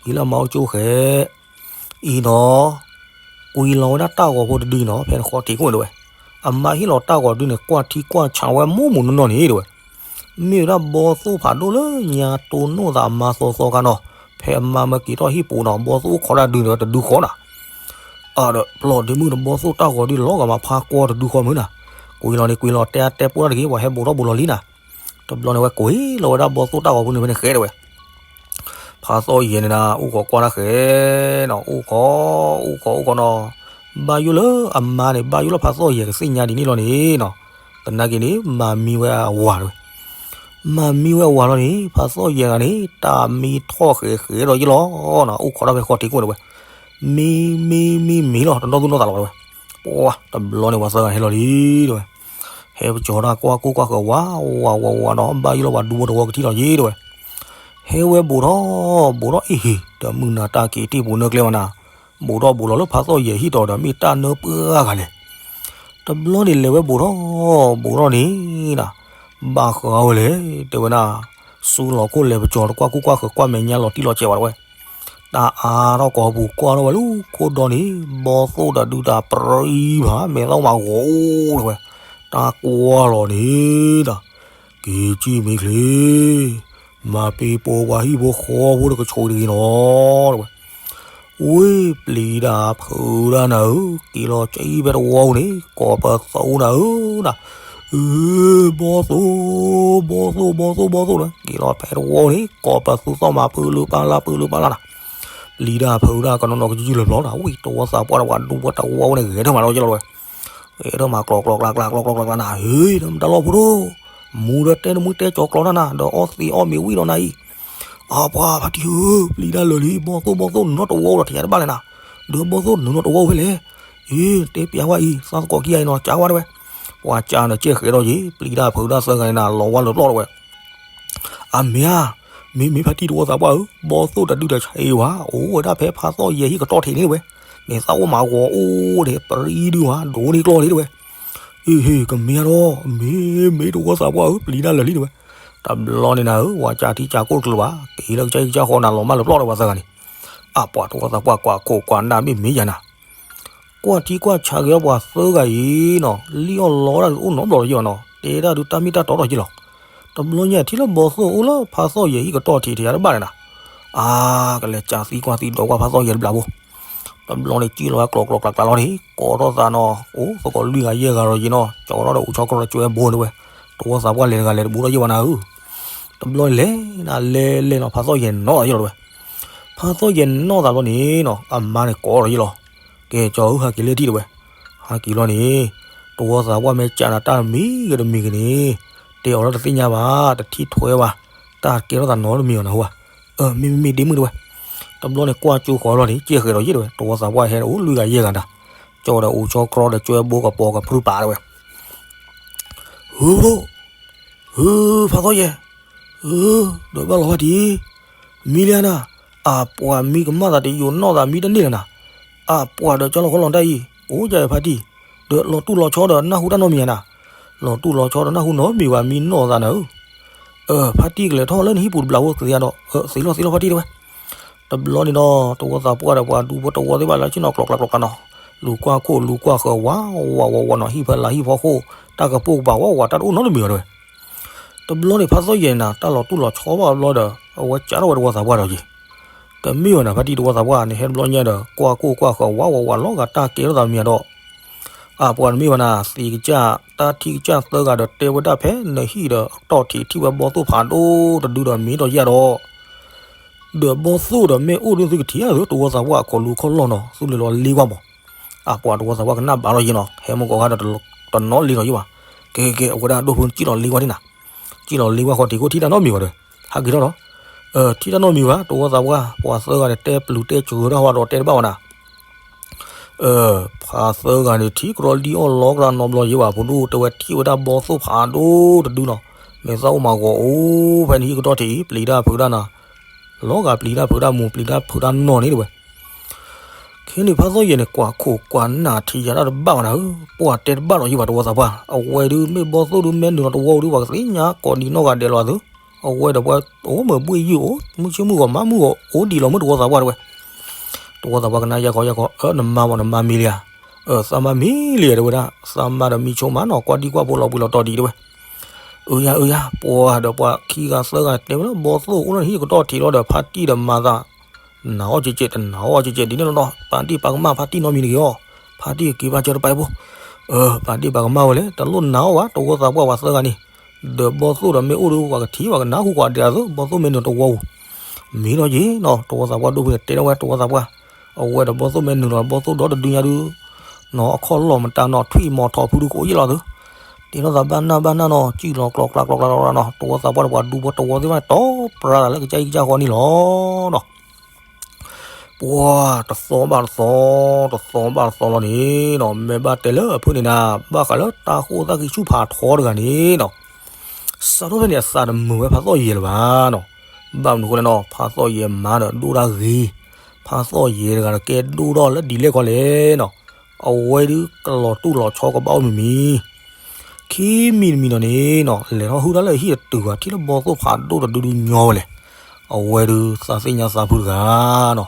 က့ၤလၢအမါအိၣ်တကၠိဃဲ အံၤနီၤ ကွံာ်လီၤဝဲဒၣ်တၢ်ဂီၤဖိတဒုနီၤ ဖဲနဃီထံးခိၣ်န့ၣ်တဲဝဲ. အမါဟ့ၣ်လီၤတၢ်ဂီၤဒုန့ၣ် ကွၢ်ထံကွၢ်ဆးဝဲမိၢ်မူးနီၢ်နီၢ်န့ၣ်တဲဝဲ. မ့ၢ်ဝဲဒၣ်ဘီသိၣ်ဖးဒိၣ်လၢညါတိၢ်နီၣ်သးအမါသီသီခါနီၤ, ဖဲအမါမၢက့ၤထီၣ်ဟံၣ်ပူၤနီၤ ဘီသိၣ်အိၣ်ခိးတၢ်ဒုန့ၣ်ဝဲတဒုဃီနၤ. အဒီးပျီၢ်ဒ့မုၣ်ဒီးဘီသိၣ်တၢ်ဂီၤဒုလီၤဂာ်မးဖးကွီတဒုဃီမုၢ်နၤ. ကွံာ်လီၤန့ၣ်ကွံာ်လီၤ တဲအါတဲပိၢ်တၢ်တဂ့ၤ ပှၤဟဲဘူးထီၣ်ဘူးလီၤလံနၤ. တဘျီန့ၣ်ဝဲကွံာ်လီၤဝဲဒၣ်ဘီသိၣ်တၢ်ဂီၤဖိန့ၣ်ဖဲန့ၣ်ဃဲတဲဝဲ. ဖးသီၣ်ယဲၤန့ၣ်နၤ အိၣ်ခိးကွၢ်တၢ်ဃဲနီၤ အိၣ်ခိး အိၣ်ခိး အိၣ်ခိးနီၤ. ဘၣ်ယိၣ်လၢအမါန့ၣ် ဘၣ်ယိၣ်လၢဖးသီၣ်ယဲၢ်ကသ့ၣ်ညါဒ်န့ၣ်လီၤန့ၣ်နီၤ, သနာ်က့န့ၣ် မၤမံဝဲအဝၤတဝဲ, မၤမံဝဲအဝၤလီၤန့ၣ် ဖးသီၣ်ယဲၢ်ဂၤန့ၣ် တၢ်မံထီၣ်ဃဲးဃဲးဒီးယ့ၣ်လီၤနီၤ, အိၣ်ခိးတၢ်ဖဲဃီထံးခိၣ်တဝဲ, မံမံမံမံလီၤ တနီၣ်သူၣ်နီၣ်သးလီၤတဝဲ, ပှၤတဘျီန့ၣ် ပှၤသၢဂၤဟဲလီၤလံတဝဲ ဟဲပကၠီၤတၢ်ကွၢ်ကိၢ်ကွၢ်ဃၢၤဝးဝးဝးဝးနီၤ, ဘၣ်ယိၣ်လၢပှၤဒူဖိတဝီကထံၣ်လီၤယ့ၣ်တဝဲ, ဟဲဝဲဘူးထီၣ်ဘူးထီၣ်အ့ၣ်ဟ့ၣ် တမုၢ်နၤတၢ်က့ၤတ့ၢ်ပူၤနၢကျဲဝဲနၤ, ဘူးထီၣ်ဘူးလီၤလၢဖးသီၣ်ယဲၢ်ဟံၣ်တီၤဒီး မ့ၢ်တၢ်နၢပှၢ်ဂၤလဲၣ်. တဘျီန့ၣ်လဲၤဝဲဘူးထီၣ်ဘူးထီၣ်န့ၣ်နီၤ, ဘၣ်ဃးဝဲလဲၣ် တဲဝဲဒၣ်, ဆူလီၤခိၣ်လဲၤပကၠီၤတကွၢ်ကိၢ်ကွၢ်ဃၢၤကွၢ်မဲာ်ညါလီၤတံၢ်လီၤဆဲးဝဲတဝဲ တၢ်အါထီၣ်ကိာ်ပူၤကွၢ်ထီၣ်ဝဲလၢခိၣ်ဒီန့ၣ် ဘီသိၣ်တဒုတၢ်ပြံဘၣ် မဲာ်သၣ်မၤဂီၤအိၣ်တဝဲ, တၢ်ကွၢ်လီၤန့ၣ်ဒီး, က့ၤကံၣ်မ့ၢ်ချ့, မၤပ့ၤပိာ်ပှၤဟံၣ်ဖိဃီဖိတကဆိးတဂ့ၤနီၤတဝဲ, ဝ့ၢ်ပျံၤတၢ်ဖုးတၢ်နၤဧၢ, က့ၤလီၤကံၣ်ဖဲတဝီပူၤန့ၣ် ကိးပသူနၤဧၢနၤ, အၢ ဘီသိၣ်, ဘီသိၣ် ဘီသိၣ် ဘီသိၣ်လၢ က့ၤလီၤဖဲတဝီန့ၣ် ကိးပသူသီၣ်မၤပၢလၢပၢ်လၢ်ပၢလၢပၢ်လၢ်နၤ, ပျံၤတၢ်ဖုးတၢ်ကနီၤနီၤကယုၢ်လၢၤဘျီနၤ, ဝံၣ်တဝီသးပှၢ်ဒီးပှၤဒူဖိတဝီန့ၣ် ဂဲၤထၢၣ်မးဒီးယ့ၣ်လီၤတဝဲ, ဂဲၤထၢၣ်မးကျီၤကျီၤကျါကျါကျီၤကျီၤကျါကျါနၤ, ဟ့ၣ်တၢ်လီၢ်ဖိဒိၣ်, မူဒီးတဲတမုၢ်တဲကၠီၤကျီၤတၢ်နၤ ဒီးအီသံးအီမ့ၤဝံၣ်ဒီးနၤအံၤ, အပှၤဖါတံၢ်ဧၢ, ပျံၤတၢ်လၢာ်လံ ဘီသိၣ်ဘီသိၣ်နုာ်နီၣ်တဝီဒီးထံၣ်ယၤတဘၣ်လဲၣ်နၤ, ဒီးဘီသိၣ်နုာ်နီၣ်တဝီဝဲလဲၣ်, အ့ တဲပျးဝဲအံၤ သးသကိးခံဂၤအံၤနီၤ ကးဝဲတဝဲ, ပှၤကးနၤကဲဃဲးဒီးယ့ၣ် ပျံၤတၢ်ဖုးတၢ်သၢဂၤန့ၣ်နၤ လီၤဝဲလၢပျီၢ်တဝဲ အမ့ၢ်ဧါ, မ့မ့ၢ်ဖါတံၢ်တဝီသးပှၢ်ဧၢ, ဘီသိၣ်တဒုဒီးဆံးဝဲ, အိၣ်ဝဲဒၣ်ဖဲဖါသီၣ်ယဲၢ်ဟံၣ်ကတီၢ်ထံးန့ၣ်တဝဲ, မဲာ်သၣ်အိၣ်မးဂီၤအိၣ်ဒီး ပရံဒုဝဲ ဒိးန့ၢ်ကျီၢ်လံတဝဲ, အ့ဟ့ၣ် ကမ့ၢ်ဧါဒီး မ့မ့ၢ်တဝီသးပှၢ်ဧၢ ပျံၤတၢ်လၢာ်လံတဝဲ, တဘျီန့ၣ်နၤဧၢ ပှၤကးထံကးကိၢ်တကလုာ်ဘၣ် က့ၤလၢကစၢ်ဟံၣ်ကစၢ်ဃီနၤ လီၤမၢ်လၢပျီၢ်တဝဲသၢဂၤန့ၣ်, အပှၤတဝီသးပှၢ်ကွၢ်ခိၣ်ကွၢ်နၢ်မ့ၢ်မ့ၢ်ယၤနၤ ကွၢ်ထံကွၢ်ဆးက့ၤအပှၤသၢဂၤအံၤနီၤ လံၣ်အီၣ်လီတၢ်ဒုးအိၣ်နီတဘျီလီၤယ့ၣ်ဘၣ်နီၤ တဲတၢ်ဒုးတၢ်မ့ၢ်တၢ်တီထီၣ်ယ့ၣ်လီၤ. တဘျီညါထံၣ်လၢဘီသိၣ်အိၣ်လၢဖါသီၣ်ယဲၢ်ဟံၣ်ကတီၢ်ထံးတယၤတဘၣ်န့ၣ်နၤ, အါ ကလဲၤကးသံကွၢ်သံဒိးကွၢ်ဖါသီၣ်ယဲၢ်တဘျီဖိ, တဘျီန့ၣ်ကံၣ်လီၤဝဲကျီၤကျီၤကျါကျါလီၤန့ၣ် ကိးထီၣ်သးနီၤ အိၣ်သကိးလွံၢ်ဂၤယဲၢ်ဂၤဒီးယ့ၣ်နီၤ ကၠီထီၣ်ဒီးအိၣ်ဆီခရီဒီးကၠွဲဘိတဝဲ, တဝီသးပှၢ်လဲၤတဂၤလဲၤတဘူးဒီးယ့ၣ်ဘၣ်နၤဧၢ, တဘျီန့ၣ်လဲၤနၤလဲၤလဲၤနီၤ ဖါသီၣ်ယဲၢ်နီၣ်သးယ့ၣ်လီၤတဝဲ ဖါသီၣ်ယဲၢ်နီၣ်သးဘျီန့ၣ်နီၤ အမါန့ၣ်ကိးဒီးယ့ၣ်လီၤ. ကဲကၠီဧၢ ဟးက့ၤလၢထံၣ်တဝဲ, ဟးက့ၤလီၤန့ၣ် တဝီသးပှၢ်မ့ၢ်ကးနၤတၢ်တမံၤဂ့ၤတမံၤဂ့ၤန့ၣ် တဲအီၤလၢတသ့ၣ်ညါဘၣ် တထံၣ်ထွဲဘၣ်, တၢ်ကဲထီၣ်သးနီတမံၤအီၤနၤဟူဘၣ်, အၢ မ့မ့ၢ်မ့ၢ်ဒ့မုၣ်တဝဲ, တဘျီန့ၣ်ကွၢ်ကၠိဃီလီၤန့ၣ် ကဲဃဲးဒီးယ့ၣ်တဝဲ တဝီသးပှၢ်ဟဲအိၣ်လွံၢ်ဂၤယဲၢ်ဂၤနၤ, ကၠီဒီးအိၣ်ဆီခရီဒီးကၠွဲဘိကပီၤကပြုၢ်ပာ်တဝဲ ဟၢဖရိ ဟၢ ဖါသီၣ်ယဲၢ်, ဟၢ ဒီးဘၣ်လီၤဖါတံၢ်, မံလံဧါနၤ, အပှၤမံကမၣ်သးတယိာ်နီၣ်သးမံတန့ၢ်လၢၤနၤ, အပှၤဒီးကၠီလီၤခီလီၤတၢ်အံၤ အိၣ်ယၤဖါတံၢ်, ဒီးလီၤတူၢ်လီၤဆီဒီးနၢ်ဟူတၢ်နီတမံၤဧါနၤ, လီၤတူၢ်လီၤဆီဒီးနၢ်ဟူနီတမံၤဘၣ်မံနီၣ်သးနၤဧၢ, ဖါတံၢ်ကလဲၤထီၣ်လၢနဟံၣ်ပူၤတဘျီဖိသ့ဧါဒီး သ့လီၤသ့လီၤဖါတံၢ်တဝဲ တဘျီန့ၣ်ဒီး တဝီသးပှၢ်ဒီးပှၤဒူဖိတဝီသ့ၣ်တဖၣ်လၢဆ့ၣ်နီၤကျိၤကျါကျိၤကျါနီၤ, လူၤကွၢ်ခိၣ်လူၤကွၢ်ဃၢၤဝးဝးဝးဝးနီၤ ဟံၣ်ဖဲလၢဟံၣ်ဖီခိၣ် တၢ်ကပိာ်ကပၤဝးဝးတၢ်တအိၣ်နီတမံၤဘၣ်တဝဲ, တဘျီန့ၣ်ဖါသီၣ်ယဲၢ်နၤ တၢ်လီၤတူၢ်လီၤဆီဘၣ်တဘျီဒီး အဝဲကးထီၣ်ဝဲတဝီသးပှၢ်ဒီးက့ၤ, တမ့ၢ်ဝဲနၤ ဖါတံၢ်တဝီသးပှၢ်န့ၣ် ဟဲတဘျီညါဒီး ကွၢ်ကိၢ်ကွၢ်ဃၢၤဝးဝးဝးလီၤဂာ်တၢ်ကဲထီၣ်သးမံၤဒီး အပှၤတမ့ၢ်ဘၣ်နၤ သံကစၢ် တၢ်ထံၣ်ကစၢ်သၢဂၤဒီးတဲဝဲဒၣ်ဖဲနဟံၣ်ဒီးအကတီၢ်ထံးထံၣ်ဝဲဘီသိၣ်ဖးဒိၣ်တဒုဒီးမ့ၢ်ဒီးယၤဒီး ဒီးဘီသိၣ်ဒီးမ့ၢ်အိၣ်ဒုးသုကထံၣ်ဧါသု တဝီသးပှၢ်အခိၣ်လူၤခီၣ်လီၢ်နီၤ သုလဲၤလီၤလ့ကွၢ်မး, အပှၤတဝီသးပှၢ်ကနၣ်ဘၣ်လီၤယ့ၣ်နီၤ ဟဲမုၢ်ကီၢ်ခါဒီးတနီၤလ့လီၤယ့ၣ်ဘၣ်, ကဲကဲကဲ အဝဲဒၣ်ဒိၣ်ဖိစံၣ်လီၤလ့ကွၢ်ဒံးနၤ, စံၣ်လီၤလ့ကွၢ်ဃီတံၢ်ကိၣ်ထံၣ်တၢ်နီတမံၤဘၣ်ဒီး ဟးက့ၤထီၣ်ဒီး, ထံၣ်တၢ်နီတမံၤဘၣ် တဝီသးပှၢ် ပှၤသၢဂၤန့ၣ် တဲပျုၤတဲစှၤတၢ်ဟီဒီးတဲတဘၣ်ဝဲနၤ ဖါသၢဂၤန့ၣ် ထံၣ်ကရီလံအီၣ်လီကရၢနီတဘျီယ့ၣ်ဘၣ် ဖိဒိၣ်တဲဝဲထံၣ်ဝဲဒၣ်ဘီသိၣ်ဖးဒိၣ်တဒုနီၤ, မဲာ်သၣ်အိၣ်မးဂီၤအိၣ်ဖဲန့ၣ်ဟံၣ်ကတီၢ်ထံးအံၤ ပျံၤတၢ်ဖုးတၢ်နၤ, လီၤဂာ်ပျံၤတၢ်ဖုးတၢ်မူ ပျံၤတၢ်ဖုးတၢ်နီၢ်န့ၣ်တဝဲ ခဲန့ၣ်ဖါသီၣ်ယဲၢ်န့ၣ် ကွၢ်ခိၣ်ကွၢ်နၢ်ထံၣ်ယၤတၢ်တဘၣ်ဘၣ်နၤဧၢ, ပှၤတဲတဘၣ်ဒီးယ့ၣ်ဘၣ် တဝီသးပှၢ် အဝဲဒုးမ့ၢ်ဘီသိၣ်ဒုးမ့ၢ်နုာ်လီၤတဝီဒုး ပှၤကသ့ၣ်ညါကိးဒံးနီၢ်ဂၤဒဲးလီၤသု, အဝဲဒီးပှၤအိၣ်မ့ၢ်ဘှ့ၣ်ယုၢ်အိၣ် မုၢ်ဆ့ၣ်မုၢ်ဂီၤမၤမုၢ်ဂီၤအိၣ်ဒံးလီၤမုၢ်တဝီသးပှၢ်တဝဲ တဝီသးပှၢ်ကနၣ်ယါခီယါခီ အၢ နမါမး နမါမံလံဧါ, အၢ သးမါမံလံဧါ တဲဝဲဒၣ် သးမါဒီးမံဆိမးနီၤ ကွၢ်ဒံကွၢ်ဖိလီၤဘှံးလီၤတီၤဒံးတဲဝဲ, အၢယါ အၢယါ ပှၤဒီးပှၤခံဂၤသၢဂၤတဲဝဲလၢ ဘီသိၣ်အိၣ်လၢနဟံၣ်ကတီၢ်ထံးလီၤဒီး ဖါတံၢ်ဒီးမၤသး နာ်အီၣ်ကဲကဲ တနာ်အီၣ်ကဲကဲဒ်န့ၣ်လီၤနီၤ ပာ်တ့ၢ်ပာ်ကမၣ်ဖါတံၢ်နီတမံၤတဂ့ၤအီၤ, ဖါတံၢ်က့ၤဘၣ်ကၢတပာ်ဖိ, အၢ ပာ်တ့ၢ်ပာ်ကမၣ်ဝဲလဲၣ် တလိၣ်နာ်အီၣ်ဘၣ် တဝီသးပှၢ်ပှၤသၢဂၤန့ၣ်, ဒီးဘီသိၣ်ဒီးမ့ၢ်အိၣ်ဒီးပှၤကထံၣ်ပှၤကနၢ်ဟူကွၢ်ဒဲးအသိး ဘီသိၣ်မ့ၢ်နုာ်တဝီပူၤ, မ့ၢ်ဒီးယ့ၣ်နီၤ တဝီသးပှၢ်ဒိၣ်ဖုန့ၣ် တဲထီၣ်ဝဲတဝီသးပှၢ်, အဝဲဒီးဘီသိၣ်မ့ၢ်နုာ်လီၤ ဘီသိၣ်ဒီတဒုညါဒုး နီၤ အခီၣ်လီၢ်မတၤနီၤ ထွံၣ်မီၤထီၣ်ဖုဒုကအိၣ်ယ့ၣ်လီၤသု, တ့ထီၣ်သးဘၣ်နၢ်ဘၣ်နၢ်နီၤ စံၣ်လီၤကျီကျါကျီကျါကျီကျါနီၤ တဝီသးပှၢ်တပှၢ်ဒူဖိတဝီသ့ၣ်တဖၣ်န့ၣ် တီပြၤသးလၢကစၢ်အံၤကစၢ်ဃီန့ၣ်လီၤနီၤ. ပှၤတသီဘၣ်တသီ, တသီဘၣ်တသီလီၤန့ၣ်နီၤ မ့ၢ်ဘၣ်တဲလၢအဖုန့ၣ်နၤ ဘၣ်ဃးလၢတၢ်ဃိၣ်သၣ်ခံဆူၣ်ဖးထီတဂၤန့ၣ်နီၤ, စးထီၣ်ဖဲန့ၣ်အသးတမုာ်ဝဲဖးသီၣ်ယဲၤလၢၤဘၣ်နီၤ. ဘၣ်မနုၤအဃိလဲၣ်နီၤ ဖးသီၣ်ယဲၤမၤဒီးဒိၣ်တၢ်ဂ့ၤ, ဖးသီၣ်ယဲၤတဂၤဒီးကဲဒိၣ်ထီၣ်လၢဒ်လဲၣ်ခီလဲၣ်နီၤ, အဝဲဒုးကလီၤတူၢ်လီၤဆီကဘၣ်အိၣ်မံၤမံၤ ခံမံၤတမံၤနီၤန့ၣ်နီၤ လဲၤထီၣ်ဟုၣ်တၢ်လၢဟံၣ်တတုၤဘၣ် ထံၣ်လၢဘီသိၣ်ဖးဒိၣ်တဒုဒုညီဝဲလဲၣ်. အဝဲဒုးသးသ့ၣ်ညါသးဖုတဂၤနီၤ,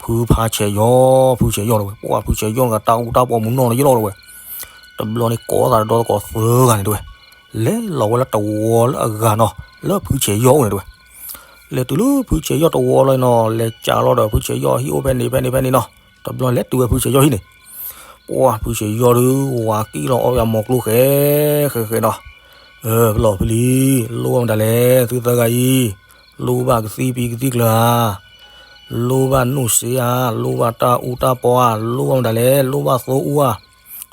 ဖုဖးဆဲးယီၢ်, ဖုဆဲးယီၢ်တဝဲ, ပှၤဖုဆဲးယီၢ်တဂၤ တၢ်အူတၢ်ပီမုၢ်နီၢ်လၢယလီၤတဝဲ, တဘျီန့ၣ်ကိးသးဒီသကိးသၢဂၤန့ၣ်တဝဲ, လဲၤလီၤဝဲလၢတဝီလၢအဂၤနီၤ လၢဖုဆဲးယီၢ်အိၣ်န့ၣ်တဝဲ လဲၤတုၤလၢဖုဆဲးယီၢ်တဝီလီၤနီၤ လဲၤကးလီၤဒီးဖုဆဲးယီၢ်ဟံၣ်အိၣ်ဖဲန့ၣ်ဖဲန့ၣ်ဖဲန့ၣ်နီၤ, တဘျီလဲၤတုၤဝဲဖုဆဲးယီၢ်ဟံၣ်န့ၣ်, ပှၤဖုဆဲးယီၢ်ဒုး ဝၤကံၣ်လီၤအီၣ်ယၤမီၤကျိဃဲ ဃဲဃဲနီၤ, ပလီၢ်ဖုလံ, လိၣ်ဘၣ်မတၤလဲၣ် သုသၢဂၤအံၤ, လိၣ်ဘၣ်ကသံၣ်ဖံကသံၣ်ကျၢၤဧါ, လိၣ်ဘၣ်နူၣ်စ့ဧါ, လိၣ်ဘၣ်တၢ်အူတၢ်ပီဧါ, လိၣ်ဘၣ်မတၤလဲၣ် လိၣ်ဘၣ်သိအူဧါ,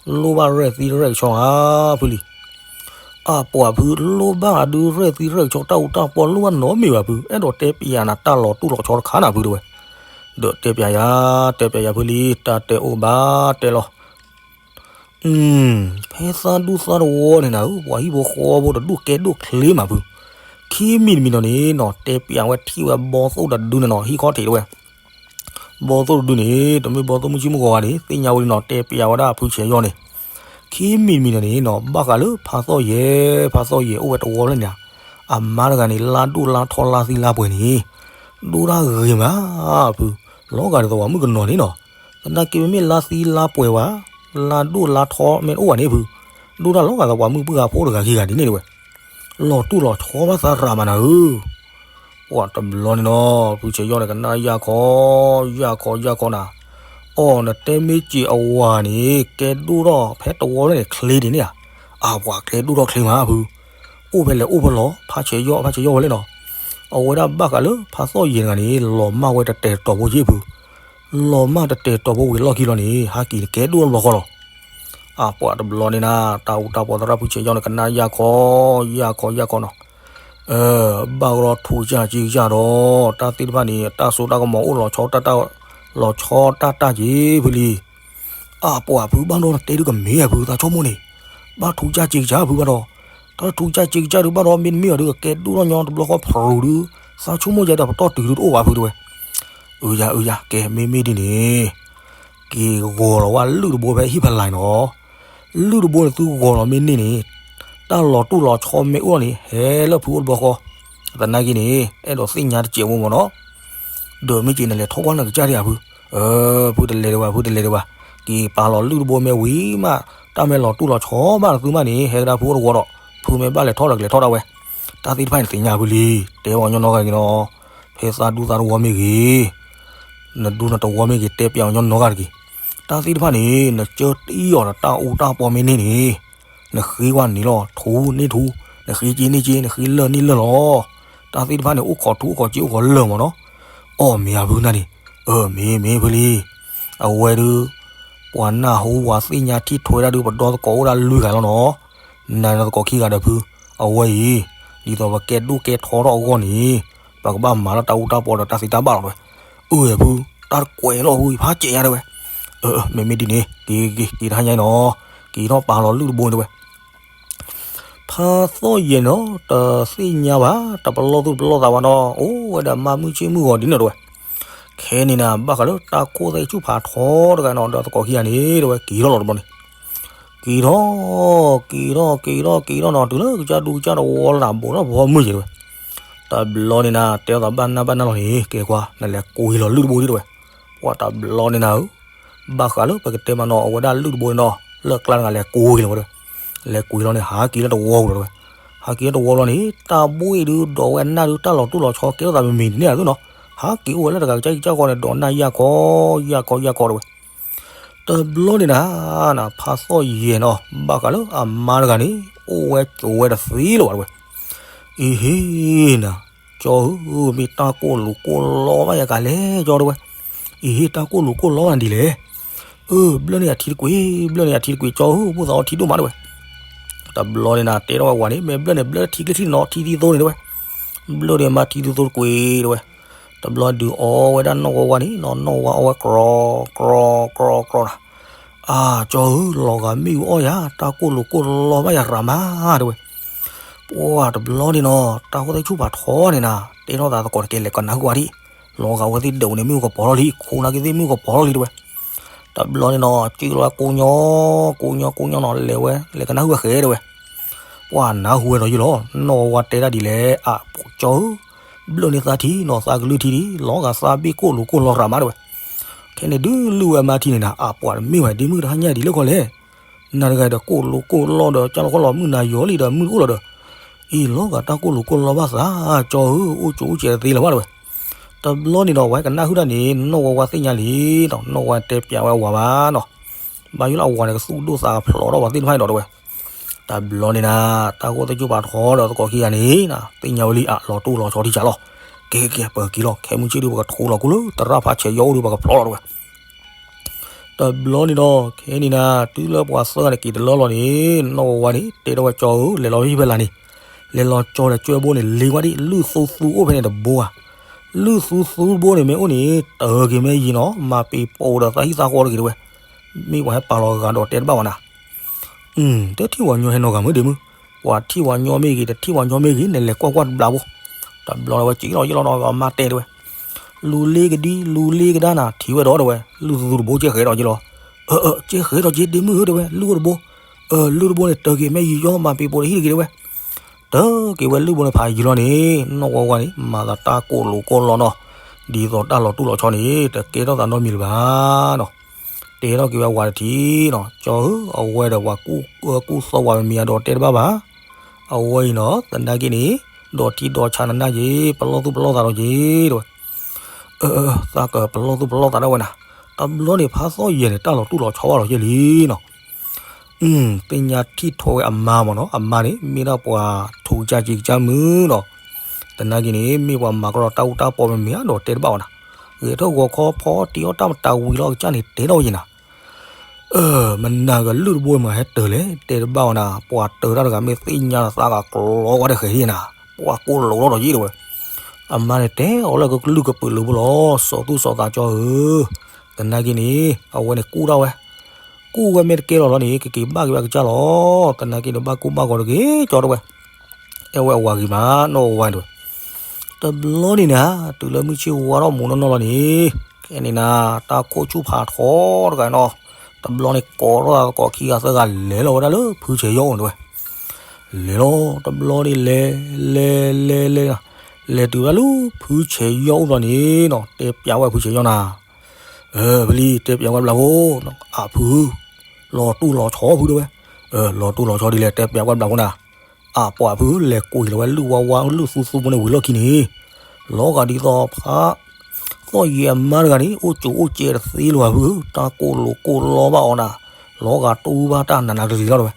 လိၣ်ဘၣ်ရဲၣ်သံရဲၣ်ကဆီဧါ ဖုလံ. အပှၤဖုလိၣ်ဘၣ်အဒုးရဲၣ်သံရဲၣ်ကဆီတၢ်အူတၢ်ပီလိၣ်ဘၣ်နီတမံၤဘၣ်ဖု, အဲၣ်ဒိးတဲပျးနၤတၢ်လီၤတူၢ်လီၤဆီတခါနၤဖုတဲဝဲ, ဒီးတဲပျးယၤ, တဲပျးယၤဖုလံ, တၢ်တဲအိၣ်ဘၣ်တဲလီၤ. ဖဲသးဒူသးတဝီန့ၣ်နၤဧၢ, ပှၤဟံၣ်ဖိဃီဖိတဒူၣ်ကဲဒိၣ်ချ့မးဖု, ခံမံၤတမံၤနီၤန့ၣ်နီၤ တဲပျးဝဲထံၣ်ဝဲဘီသိၣ်တဒုန့ၣ်နီၤ ဟံၣ်ခီၣ်ထံးတဝဲ ဘီသိၣ်တဒုန့ၣ် တမ့ၢ်ဘီသိၣ်မုၢ်ဆ့ၣ်မုၢ်ဂီၤဘၣ်န့ၣ် သ့ၣ်ညါဝဲဒၣ်နီၤ တဲပျးဝဲဒၣ်ဖုဆဲးယီၢ်န့ၣ်, ခံမံၤတမံၤန့ၣ်နီၤ ဘၣ်ဃးလၢဖးသီၣ်ယဲၤ, ဖးသီၣ်ယဲၤအိၣ်ဝဲတဝီဖျၢၣ်န့ၣ်, အမါတဂၤန့ၣ် လါဒိၣ်လါထီလါသံလါပှဲၤန့ၣ်, ဒိၣ်တၢ်ဂ့ၤမး, ဖု, လီၤဂာ်ဒ်သိးပှၤမုၣ်ကနီၤန့ၣ်နီၤ, သနာ်က့မ့မ့ၢ်လါသံလါပှဲၤဝဲ, လါဒိၣ်လါထီမ့ၢ်တအိၣ်ဘၣ်န့ၣ်ဖု, ဒိၣ်တၢ်လီၤဂာ်ဒ်သိးပှၤမုၣ်ပှၢ်ဖိတဂၤခံဂၤဒ်န့ၣ်တဝဲ လီၤတူၢ်လီၤဆီဘၣ်သးရးမးနၤဧၢ. ပှၤတဘျီန့ၣ်နီၤ ဖုဆဲးယီၢ်န့ၣ် ကနၣ်ယၢ်ခီ, ယၢ်ခီယၢ်ခီနၤ, အိ နတဲမ့ၢ်စ့ၢ်အဝၤန့ၣ် ကဲဒိၣ်ထီၣ်ဖဲတဝီဖျၢၣ်န့ၣ်ချ့ဒ်န့ၣ်ဧါ, အပှၤကဲဒိၣ်ထီၣ်ချ့မးဖု, အိၣ်ဖဲလဲၣ်အိၣ်ဖဲလီၤ ဖးဆဲးယီၢ် ဖးဆဲးယီၢ်ဝဲလဲၣ်နီၤ, အဝဲဒၣ်ဘၣ်ဃးလၢဖးသီၣ်ယဲၤတဂၤန့ၣ် လီၤမၢ်ဝဲတတဲာ်တတီၤဖိယ့ၢ်ဖု, လီၤမၢ်တတဲာ်တတီၤဖိဝံၤလီၢ်ခံလီၤန့ၣ် ဟးက့ၤကဲဒိၣ်ထီၣ်တဘျီဃီလီၤ. အပှၤတဘျီန့ၣ်နၤ တၢ်အူတၢ်ပီသရၣ်ဖုဆဲးယီၢ်န့ၣ် ကနၣ်ယၢ်ခီ, ယၢ်ခီယၢ်ခီနီၤ, ဘၣ်ကဒီးထူးကၢ်က့ကၢ်ဒီး တၢ်သ့ၣ်တဖၣ်န့ၣ် တၢ်စိတၢ်ကမီၤအိၣ်လီၤဆီတၢ်တၢ်, လီၤဆီတၢ်တၢ်က့ၤဖုလံ. အပှၤဖုဘၣ်ဒီးနတဲဒုးကမ့ၢ်ဧါဖု သးဆိကမိၣ်န့ၣ်, ဘၣ်ထူးကၢ်က့ကၢ်ဖုဘၣ်ဒီး, တၢ်ထူးကၢ်က့ကၢ်ဒုးဘၣ်ဒီး မ့တမ့ၢ်ဘၣ်ဒုးကကဲဒိၣ်ထီၣ်ညီတဘျီဃီဖရူးဒုး, သးဆိကမိၣ်ယဲဒီးပတီၢ်တုၤဒုးတအိၣ်ဘၣ်ဖုတဲဝဲ. အၢယၤ အၢယၤ ကဲ မ့မ့ၢ်ဒ်န့ၣ် က့ၤဂီၤလီၤဝဲလုၢ်တဘိဖဲဟံၣ်ဖးလဲၣ်နီၤ, လုၢ်တဘိန့ၣ်သုဂီၤလီၤမ့ၢ်န့ၢ်န့ၣ်, တၢ်လီၤတူၢ်လီၤဆီမ့ၢ်အိၣ်န့ၣ် ဟဲလၢဖုအိၣ်တဘျီဃီ, သနာ်က့န့ၣ် အဲၣ်ဒိးသ့ၣ်ညါတစဲးဖိမ့ၢ်နီၤ, ဒီးမ့ၢ်က့ၤနလဲၤထီၣ်ကွၢ်နကစၢ်ဒံးဧါဖု, ဖုတလဲၤဒံးဘၣ် ဖုတလဲၤဒံးဘၣ်, က့ၤပာ်လီၤလုၢ်တဘိမ့ၢ်ဝံၤမး, တၢ်မ့ၢ်လီၤတူၢ်လီၤဆီဘၣ်နသုမးန့ၣ် ဟဲကဒါဖုအိၣ်တဝီဒီး, ဖုမ့ၢ်ဘၣ်လဲၤထီၣ်ဒီးကလဲၤထီၣ်ဒၣ်ဝဲ, တၢ်သ့ၣ်တဖၣ်န့ၣ်သ့ၣ်ညါဖုလံ, တဲအီၤညီနီၢ်ဂၤတဂ့ၤနီၤ, ဖဲသးဒူသးတဝီမ့ၢ်ဂ့ၤ နဒူနတဝီမ့ၢ်ဂ့ၤ တဲပျးအီၤညီနီၢ်ဂၤတဂ့ၤ, တၢ်သ့ၣ်တဖၣ်န့ၣ် နကၢတံၢ်အီၤဒီးတၢ်အူတၢ်ပီမ့ၢ်န့ၢ်န့ၣ်, နဃ့ကွၢ်န့ၣ်လီၤ ထူန့ၢ်ထူ, နဃ့က့န့ၢ်က့, နဃ့လၢၢ်န့ၢ်လၢၢ်လီၤ. တၢ်သ့ၣ်တဖၣ်န့ၣ် အိၣ်ခိးထူအိၣ်ခိးက့အိၣ်ခိးလၢၢ်မ့ၢ်နီၤ, အီၣ်မ့ၢ်ဧါဖုနၤန့ၣ်, အၢ မ့ၢ်မ့ၢ်ဖုလံ, အဝဲဒုး ပှၤနၢ်ဟူပှၤသ့ၣ်ညါထံၣ်ထွဲဒၣ်ဒုး ပဒီသကိးအိၣ်ဒၣ်လွံၢ်ဂၤလီၤနီၤ, နၤနသကိးခံဂၤဒီးဖု, အဝဲအံၤ, ဒ်သိးပကဲဒိၣ်ကဲထီထီၣ်အဂီၢ်န့ၣ်, ပကဘၣ်မၤလၢတၢ်အူတၢ်ပီဒီးတၢ်သ့တၢ်ဘၣ်လီၤတဲဝဲ, အၢ ဖု, တၢ်တကွဲးလီၤဖု ဖးစဲးညါတဲဝဲ, အၢ မ့မ့ၢ်ဒ်န့ၣ် က့ၤက့ၤက့ၤတဟါညါအံၤနီၤ, က့ၤထီၣ်ပာ်လီၤလုၢ်တဘိတဲဝဲ ဖးသီၣ်ယဲၤနီၤ တသ့ၣ်ညါဘၣ် တပလီၢ်သူၣ်တပလီၢ်သးဘၣ်နီၤ အိၣ်ဝဲဒၣ်မါမုၢ်ဆ့ၣ်မုၢ်ဂီၤဒ်န့ၣ်တဲဝဲ, ခဲန့ၣ်နၤ ဘၣ်ဃးလၢတၢ်ခိၣ်သဲဆူၣ်ဖးထီတဂၤနီၤ ဒီးသကိးခံဂၤန့ၣ်တဲဝဲ က့ၤထီၣ်လီၤတဘျီန့ၣ်, က့ၤထီၣ်, က့ၤထီၣ် က့ၤထီၣ် က့ၤထီၣ်နီၤ တုၤလၢကစၢ်ဒူကစၢ်တဝီလၢဘိးထီၣ်ဘီမုၢ်ယဲၤတဲဝဲ, တဘျီန့ၣ်နၤ တဲအသးဘၣ်နၢ်ဘၣ်နၢ်လီၤန့ၣ် ကဲကွၢ် နလဲၤကွံာ်လီၤလုၢ်တဘိဒ်တဲဝဲ, ပှၤတဘျီန့ၣ်နၤဧၢ ဘၣ်ဃးလၢပကတဲမးနီၤ အဝဲဒၣ်လုၢ်တဘိန့ၣ်နီၤ လၢကျါတဂၤလဲၤကွံာ်လီၤဝဲတဲဝဲ, လဲၤကွံာ်လီၤန့ၣ် ဟးက့ၤလၢတဝီပူၤလီၤတဲဝဲ, ဟးက့ၤလၢတဝီလီၤန့ၣ် တၢ်ဘှ့ၣ်ဒုးဒီးဝဲအနၢ်ဒုး တၢ်လီၤတူၢ်လီၤဆီကဲထီၣ်သးမံၤမံၤန့ၣ်ဧါသုနီၤ, ဟးက့ၤအိၣ်ဝဲလၢတဂၤကစၢ်ကစၢ်ဃီန့ၣ် ဒီးနၢ်ယၢ်ခီ ယၢ်ခီ ယၢ်ခီတဲဝဲ, တဘျီန့ၣ်နၤ နဖးသီၣ်ယဲၤနီၤ ဘၣ်ဃးလၢအမါတဂၤန့ၣ် အိၣ်ဝဲကိးဝဲတသ့လၢၤဘၣ်တဲဝဲ အံၤဟ့ၣ်နၤ, ကၠီဧၢ, မ့ၢ်တၢ်ကိၢ်လူၤကိၢ်လီဘၣ်ယၤကလဲၣ်ကၠီတဲဝဲ, အံၤဟ့ၣ်တၢ်ကိၢ်လူၤကိၢ်လီဘၣ်ဒ်လဲၣ်, အၢ ဘျၢၣ်န့ၢ်ယၤထံတကွံာ်, ဘျၢၣ်န့ၢ်ယၤထံတကွံာ် ကၠီဧၢ, ဘူၣ်သးအီထံဒိၣ်မး တဲဝဲ. တဘျီန့ၣ်နၤ တဲထီၣ်ဝဲဝၤန့ၣ် မ့ၢ်ဘျၢၣ်န့ၣ် ဘျၢၣ်ထံချ့ထံနီၤ ထံသံသိန့ၣ် တဲဝဲ. ဘျၢၣ်န့ၣ်မါထံသံသိတကွံာ် တဲဝဲ. တဘျီဒုးအီဝဲဒၣ်နီၢ်ဝါဝါန့ၣ်နီၤ, နီၢ်ဝါအီဝဲကြီကြီကြီနၤ. အၢ ကၠီဧၢ, လီၤဂာ်မ့ၣ်အူအီၣ်ယၤ, တၢ်ကိၢ်လိာ်ကိၢ်လီဘၣ်ယၤရၤမး တဲဝဲ. ပှၢ်တဘျီန့ၣ်နီၤ တၢ်ဃိသ့ၣ်ဆူၣ်ဖးထီန့ၣ်နၤ တဲထီၣ်သးသကိးတကဲလဲၤကနၣ်ဃုာ်ဝဲဒံး, လီၤဂာ်ဝဲသ့ၣ်ဒိးန့ၣ် မ့ၣ်အူကပီၤထီၣ်လံ, ခိၣ်နၢ်က့သ့ၣ်မ့ၣ်အူကပီၤထီၣ်လံ တဲဝဲ. တဘျီန့ၣ်နီၤ ကၠီလီၤကိၢ်ညီ ကိၢ်ညီကိၢ်ညီနီၤ လဲၤဝဲ လဲၤကနၣ်ဃုာ်ဝဲဃဲ တဲဝဲ. ပှၢ်နၢ်ဟူဝဲဒီးယလီၤ, နီၢ်ဝါဝါတဲဒၣ်ဒ်လဲၣ်, အၢ ကၠီဧၢ, ဘျၢၣ်န့ၢ်သးထံနီၤ, သးကလုၢ်ထံဒံး, လီၤဂာ်သးဘ့ၣ်ကိၢ်လိာ်ကိၢ်လီရၤမး တဲဝဲ. ခဲန့ၣ်ဒုးလုၢ်ဝဲအမါထံန့ၣ်နၤ, အၢ ပှၢ်တမ့ၢ်ဝဲဒ့မုၣ်တဟါညါဒ်လဲၣ်ခီလဲၣ်, နၤတဂၤဒီးကိၢ်လိာ်ကိၢ်လီဒီး ကၢ်လီၤခီလီၤမုၢ်နၤယီၤလံဒီးမုၢ်တအိၣ်လီၤဒီး, အံၤ လီၤဂာ်တၢ်ကိၢ်လိာ်ကိၢ်လီဘၣ်သး, ကၠီဧၢ, အိၣ်ကၠိအိၣ်စဲးတသ့လၢၤဘၣ် တဲဝဲ. တဘျီန့ၣ်ဒီး ဝဲကနၣ်ဃုာ်တၢ်န့ၣ် နီၢ်ဝါဝါသ့ၣ်ညါလံဒီး နီၢ်ဝါတဲပျးဝဲအဝၤဘၣ်နီၤ, ဘၣ်ယိၣ်လၢအဝၤန့ၣ် ကသူၣ်ဒိၣ်သးဖျိးထီၣ်ပှၤသ့ၣ်တဖၣ်န့ၣ်ဒီး တဲဝဲ. တဘျီန့ၣ်နၤ တၢ်ဃိသ့ၣ်ဆူၣ်ဖးထီဒီးသကိးခံဂၤန့ၣ်နၤ သ့ၣ်ညါဝဲလံ အၢ လီၤတူၢ်လီၤဆီထံကၢ်လီၤ, ကဲကဲ ပက့ၤလီၤ, ခဲမုၢ်ဆ့ၣ်ဒုး ပကထိလီၤခူလၢ သရၣ်ဖးဆဲးယီၣ်အိၣ်ဒီး ပကဖျီလီၤ တဲဝဲ. တဘျီန့ၣ်ဒီး ခဲန့ၣ်နၤ တုၤလၢပှၤသၢဂၤန့ၣ်က့ၤတလၢလီၤန့ၣ် နီၢ်ဝါဝါန့ၣ် တဲထီၣ်ဝဲ ကၠီဧၢ, လဲၤလီၤဟံၣ်ဖဲလၢ်န့ၣ်, လဲၤလီၤကၠီဒီးကွဲဘိန့ၣ် လ့ဝဲဒၣ် လုၢ်သူသူအိၣ်ဖဲန့ၣ်တဘိဧါ, လုၢ်သူသူဘိန့ၣ်မ့ၢ်အိၣ်န့ၣ် တၢ်က့ၤမ့ၢ်ယံၤနီၤ မၤပ့ၤပိာ်ဒီးသးဟံၣ်သးဃီတဂ့ၤ တဲဝဲ. မ့ၢ်ပှၤဟဲပာ်လီၤဂာ်ဒီးတဲတဘၣ်ဝဲနၤ တထံၣ်ဝဲညီဟဲနီၤဂာ်မ့ၢ်ဒ့မုၣ်, ပှၤထံၣ်ဝဲညီမ့ၢ်ဂ့ၤ တထံၣ်ဝဲညီမ့ၢ်ဂ့ၤ နလဲၤကွၢ်ကွၢ်တဘျီဖိ, တဘျီလီၤဝဲက့ၤလီၤယ့ၢ်လီၤနီၤ အမါတဲတဲဝဲ, လူၤလ့ကဒံ လူၤလ့ကဒါနၤ ထံၣ်ဝဲဒီးတဲဝဲ, လုၢ်သူသူတဘိကဲဃဲးဒီးက့ၤလီၤ, အၢ အၢ ကဲဃဲးဒီးက့ၤဒ့မုၣ်ဧၢ တဲဝဲ, လုၢ်အိၣ်တဘိ, အၢ လုၢ်တဘိန့ၣ် တၢ်က့ၤမ့ၢ်ယံၤယီၤ မၤပ့ၤပိာ်ဒီးဟံၣ်တဂ့ၤ တဲဝဲ. တၢ်က့ၤဝဲလုၢ်ဘိန့ၣ်ဖးယံၤလီၤန့ၣ် နီၢ်ဝါဝါန့ၣ် မၤသးတၢ်ကိၢ်လိာ်ကိၢ်လီနီၤ, ဒ်သိးတၢ်လီၤတူၢ်လီၤဆီန့ၣ် တကဲထီၣ်သးနီတမံၤလၢၤဘၣ်နီၤ, တဲထီၣ်က့ၤဝဲဝၤတထံၣ်နီၤ, ကၠီဧၢ, အဝဲဒီးပှၤကူၣ်သီဝၤမမံၤအဒီးတဲတဘၣ်ဘၣ်, အဝဲအံၤနီၤ သနာ်က့န့ၣ် ဒီးထံဒီးဆးနနၢ်က့ၤ ပလီၢ်သူၣ်ပလီၢ်သးဒီးက့ၤ တဲဝဲ, အၢ အၢ သးကပလီၢ်သူၣ်ပလီၢ်သးဒၣ်ဝဲနၤ, တဘျီန့ၣ်ဖးသီၣ်ယဲၢ်န့ၣ် တၢ်လီၤတူၢ်လီၤဆီဘၣ်လီၤယဲၢ်လံနီၤ သ့ၣ်ညါထံၣ်ထီၣ်ဝဲအမါမ့ၢ်နီၤ, အမါန့ၣ် မ့ၢ်ဒၣ်ပှၤထူကစၢ်စံးကစၢ်မုၢ်နီၤ, သနာ်က့န့ၣ် မ့ၢ်ပှၤမၤကရီတၢ်အူတၢ်ပီမ့မ့ၢ်အဒီးတဲတဘၣ်ဝဲနၤ, ဂဲၤထီၣ်ဂီၤခီဖီတံၢ်အီၣ်တၢ်မတၤဝံၤလီၤကစၢ်န့ၣ် တဲထီၣ်ဝဲယဲၢ်နၤ အၢ မနၤဂ့ၤလုၢ်တဘိမ့ၢ်ဟဲတၢၤလဲၣ် တဲတဘၣ်ဝဲနၤ, ပှၤတၢၤတၢ်တဂၤမ့ၢ်သ့ၣ်ညါလီၤသးဂၤကျီဝဲတဃဲးဒ်နၤ, ပှၤကိၢ်လိာ်ထီၣ်ဒီးယ့ၢ်တဲဝဲ, အမါန့ၣ် တဲအီၤလၢကလုၢ်ကပၢၤလၢဖိလီၤ, စီၤသူၣ်စီၤသးကၠီဧၢ, သနာ်က့န့ၣ် အဝဲန့ၣ်ကူၣ်ဒၣ်ဝဲ, ကူၣ်ဝဲမ့ၢ်တကဲလီၤလီၤန့ၣ် ကက့ၤဘၣ်က့ၤဝဲကစၢ်လီၤ, သနာ်က့န့ၣ် ဘၣ်ကူၣ်ဘၣ်ဂီၤတဂ့ၤကၠီတဲဝဲ, အဲၣ်ဝဲအဝၤဂ့ၤမးနီၢ်ဝါဝါတဲဝဲ တဘျီန့ၣ်နၤ တုၤလၢမုၢ်ဆ့ၣ်ဝါထီၣ်မူနီၢ်နီၢ်လီၤန့ၣ်, ခဲန့ၣ်နၤ တၢ်ခိၣ်ဆူၣ်ဖးထီတဂၤနီၤ, တဘျီန့ၣ်ကိးထီၣ်သးသကိးခံဂၤသၢဂၤလဲၤလီၤဝဲဒၣ်လၢဖုဆဲးယီၣ်အိၣ်တဲဝဲ, လဲၤလီၤ တဘျီန့ၣ်လဲၤ လဲၤ လဲၤ လဲၤ လဲၤတုၤဝဲဒၣ်လၢဖုဆဲးယီၣ်အိၣ်ဘျီန့ၣ်နီၤ တဲပျးဝဲဖုဆဲးယီၣ်နၤ အၢ ဖဲလံ တဲပျးဝဲဘျးဖိ, အဖု, လီၤတူၢ်လီၤဆီဖုတဲဝဲ, အၢ လီၤတူၢ်လီၤဆီဒ်လဲၣ် တဲပျးဝဲဘျးဖိနၤ, အပှၤဖု လဲၤကွံာ်လီၤဝဲလုၢ်ဝါဝါလုၢ်သူသူဖိန့ၣ်ဝံၤလီၢ်ခံန့ၣ်, လီၤဂာ်ဒ်သိးဖး သီၣ်ယံၤအမါတဂၤန့ၣ် အိၣ်ကၠိအိၣ်ကဲတသ့လၢၤဘၣ်ဖု, တၢ်ကိၢ်လိာ်ကိၢ်လီဘၣ်အီၤနၤ, လီၤဂာ်တူၢ်ဘၣ်တၢ်နးနးတလံၤလီၤတဲဝဲ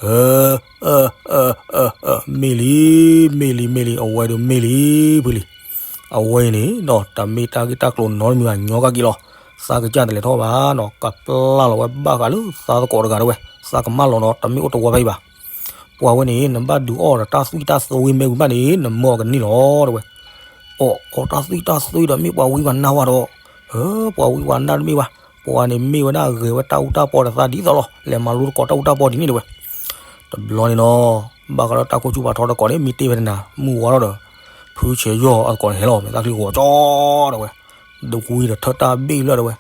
အၢ အၢ အၢ အၢ မ့ၢ်လံ မ့ၢ်လံ မ့ၢ်လံ အဝဲဒုးမ့ၢ်လံ ဖုလံ, အဝဲအံၤန့ၣ်ဒီး တမ့ၢ်တၢ်ဂ့ၢ်တၢ်ကျိၤနီတမံၤဘၣ် ညီကၢ်က့ၤလီၤ, သးကစၢ်တလဲၤထီၣ်ဘၣ်နီၤ ကပျၢ်လီၤဝဲဘၣ်ဃးလၢသးသကိးတဂၤတဲဝဲ, သးကမၢ်လီၤနီၤ တမ့ၢ်အိၣ်တဝီဖဲအံၤဘၣ် ပှၤဝဲန့ၣ် နဘၣ်ဒုးအီၣ်ဒီးတၢ်သွံၣ်တၢ်သွ့မ့ၢ်ဝံၤဘၣ်န့ၣ် နမၢအီၤကန့ၢ်လီၤတဲဝဲ, အီၣ်အီၤတၢ်သွံၣ်တၢ်သွ့ဒီးမ့ၢ်ပှၤဝံပှၤနါဝဲဒီး, အၢ ပှၤဝံပှၤနါတမ့ၢ်ဘၣ်, ပှၤန့ၣ်မ့ၢ်ဝဲဒၣ်ဂဲၤဝဲတၢ်အူတၢ်ပီဒီးသးဒ်သိးလီၤ, လဲၤမၤလိသကိးတၢ်အူတၢ်ပီဒ်န့ၣ်တဲဝဲ, တဘျီန့ၣ်နီၤ, ဘၣ်ဃးဒီးတၢ်ခိၣ်ဆူၣ်ဖးထီတကိးန့ၣ် မ့ၢ်တ့ၢ်ဝဲတနၤ မုၢ်ဝါထီၣ်ဒီး, ဖုဆဲးယီၣ်အသကိးန့ၣ်ဟဲလီၤ မဲာ်သၣ်ချံဂီၤကၠီတဲဝဲ, ဒကွံဒီးထၢၣ်တၢ်ဘ့ၣ်လၢတဲဝဲ,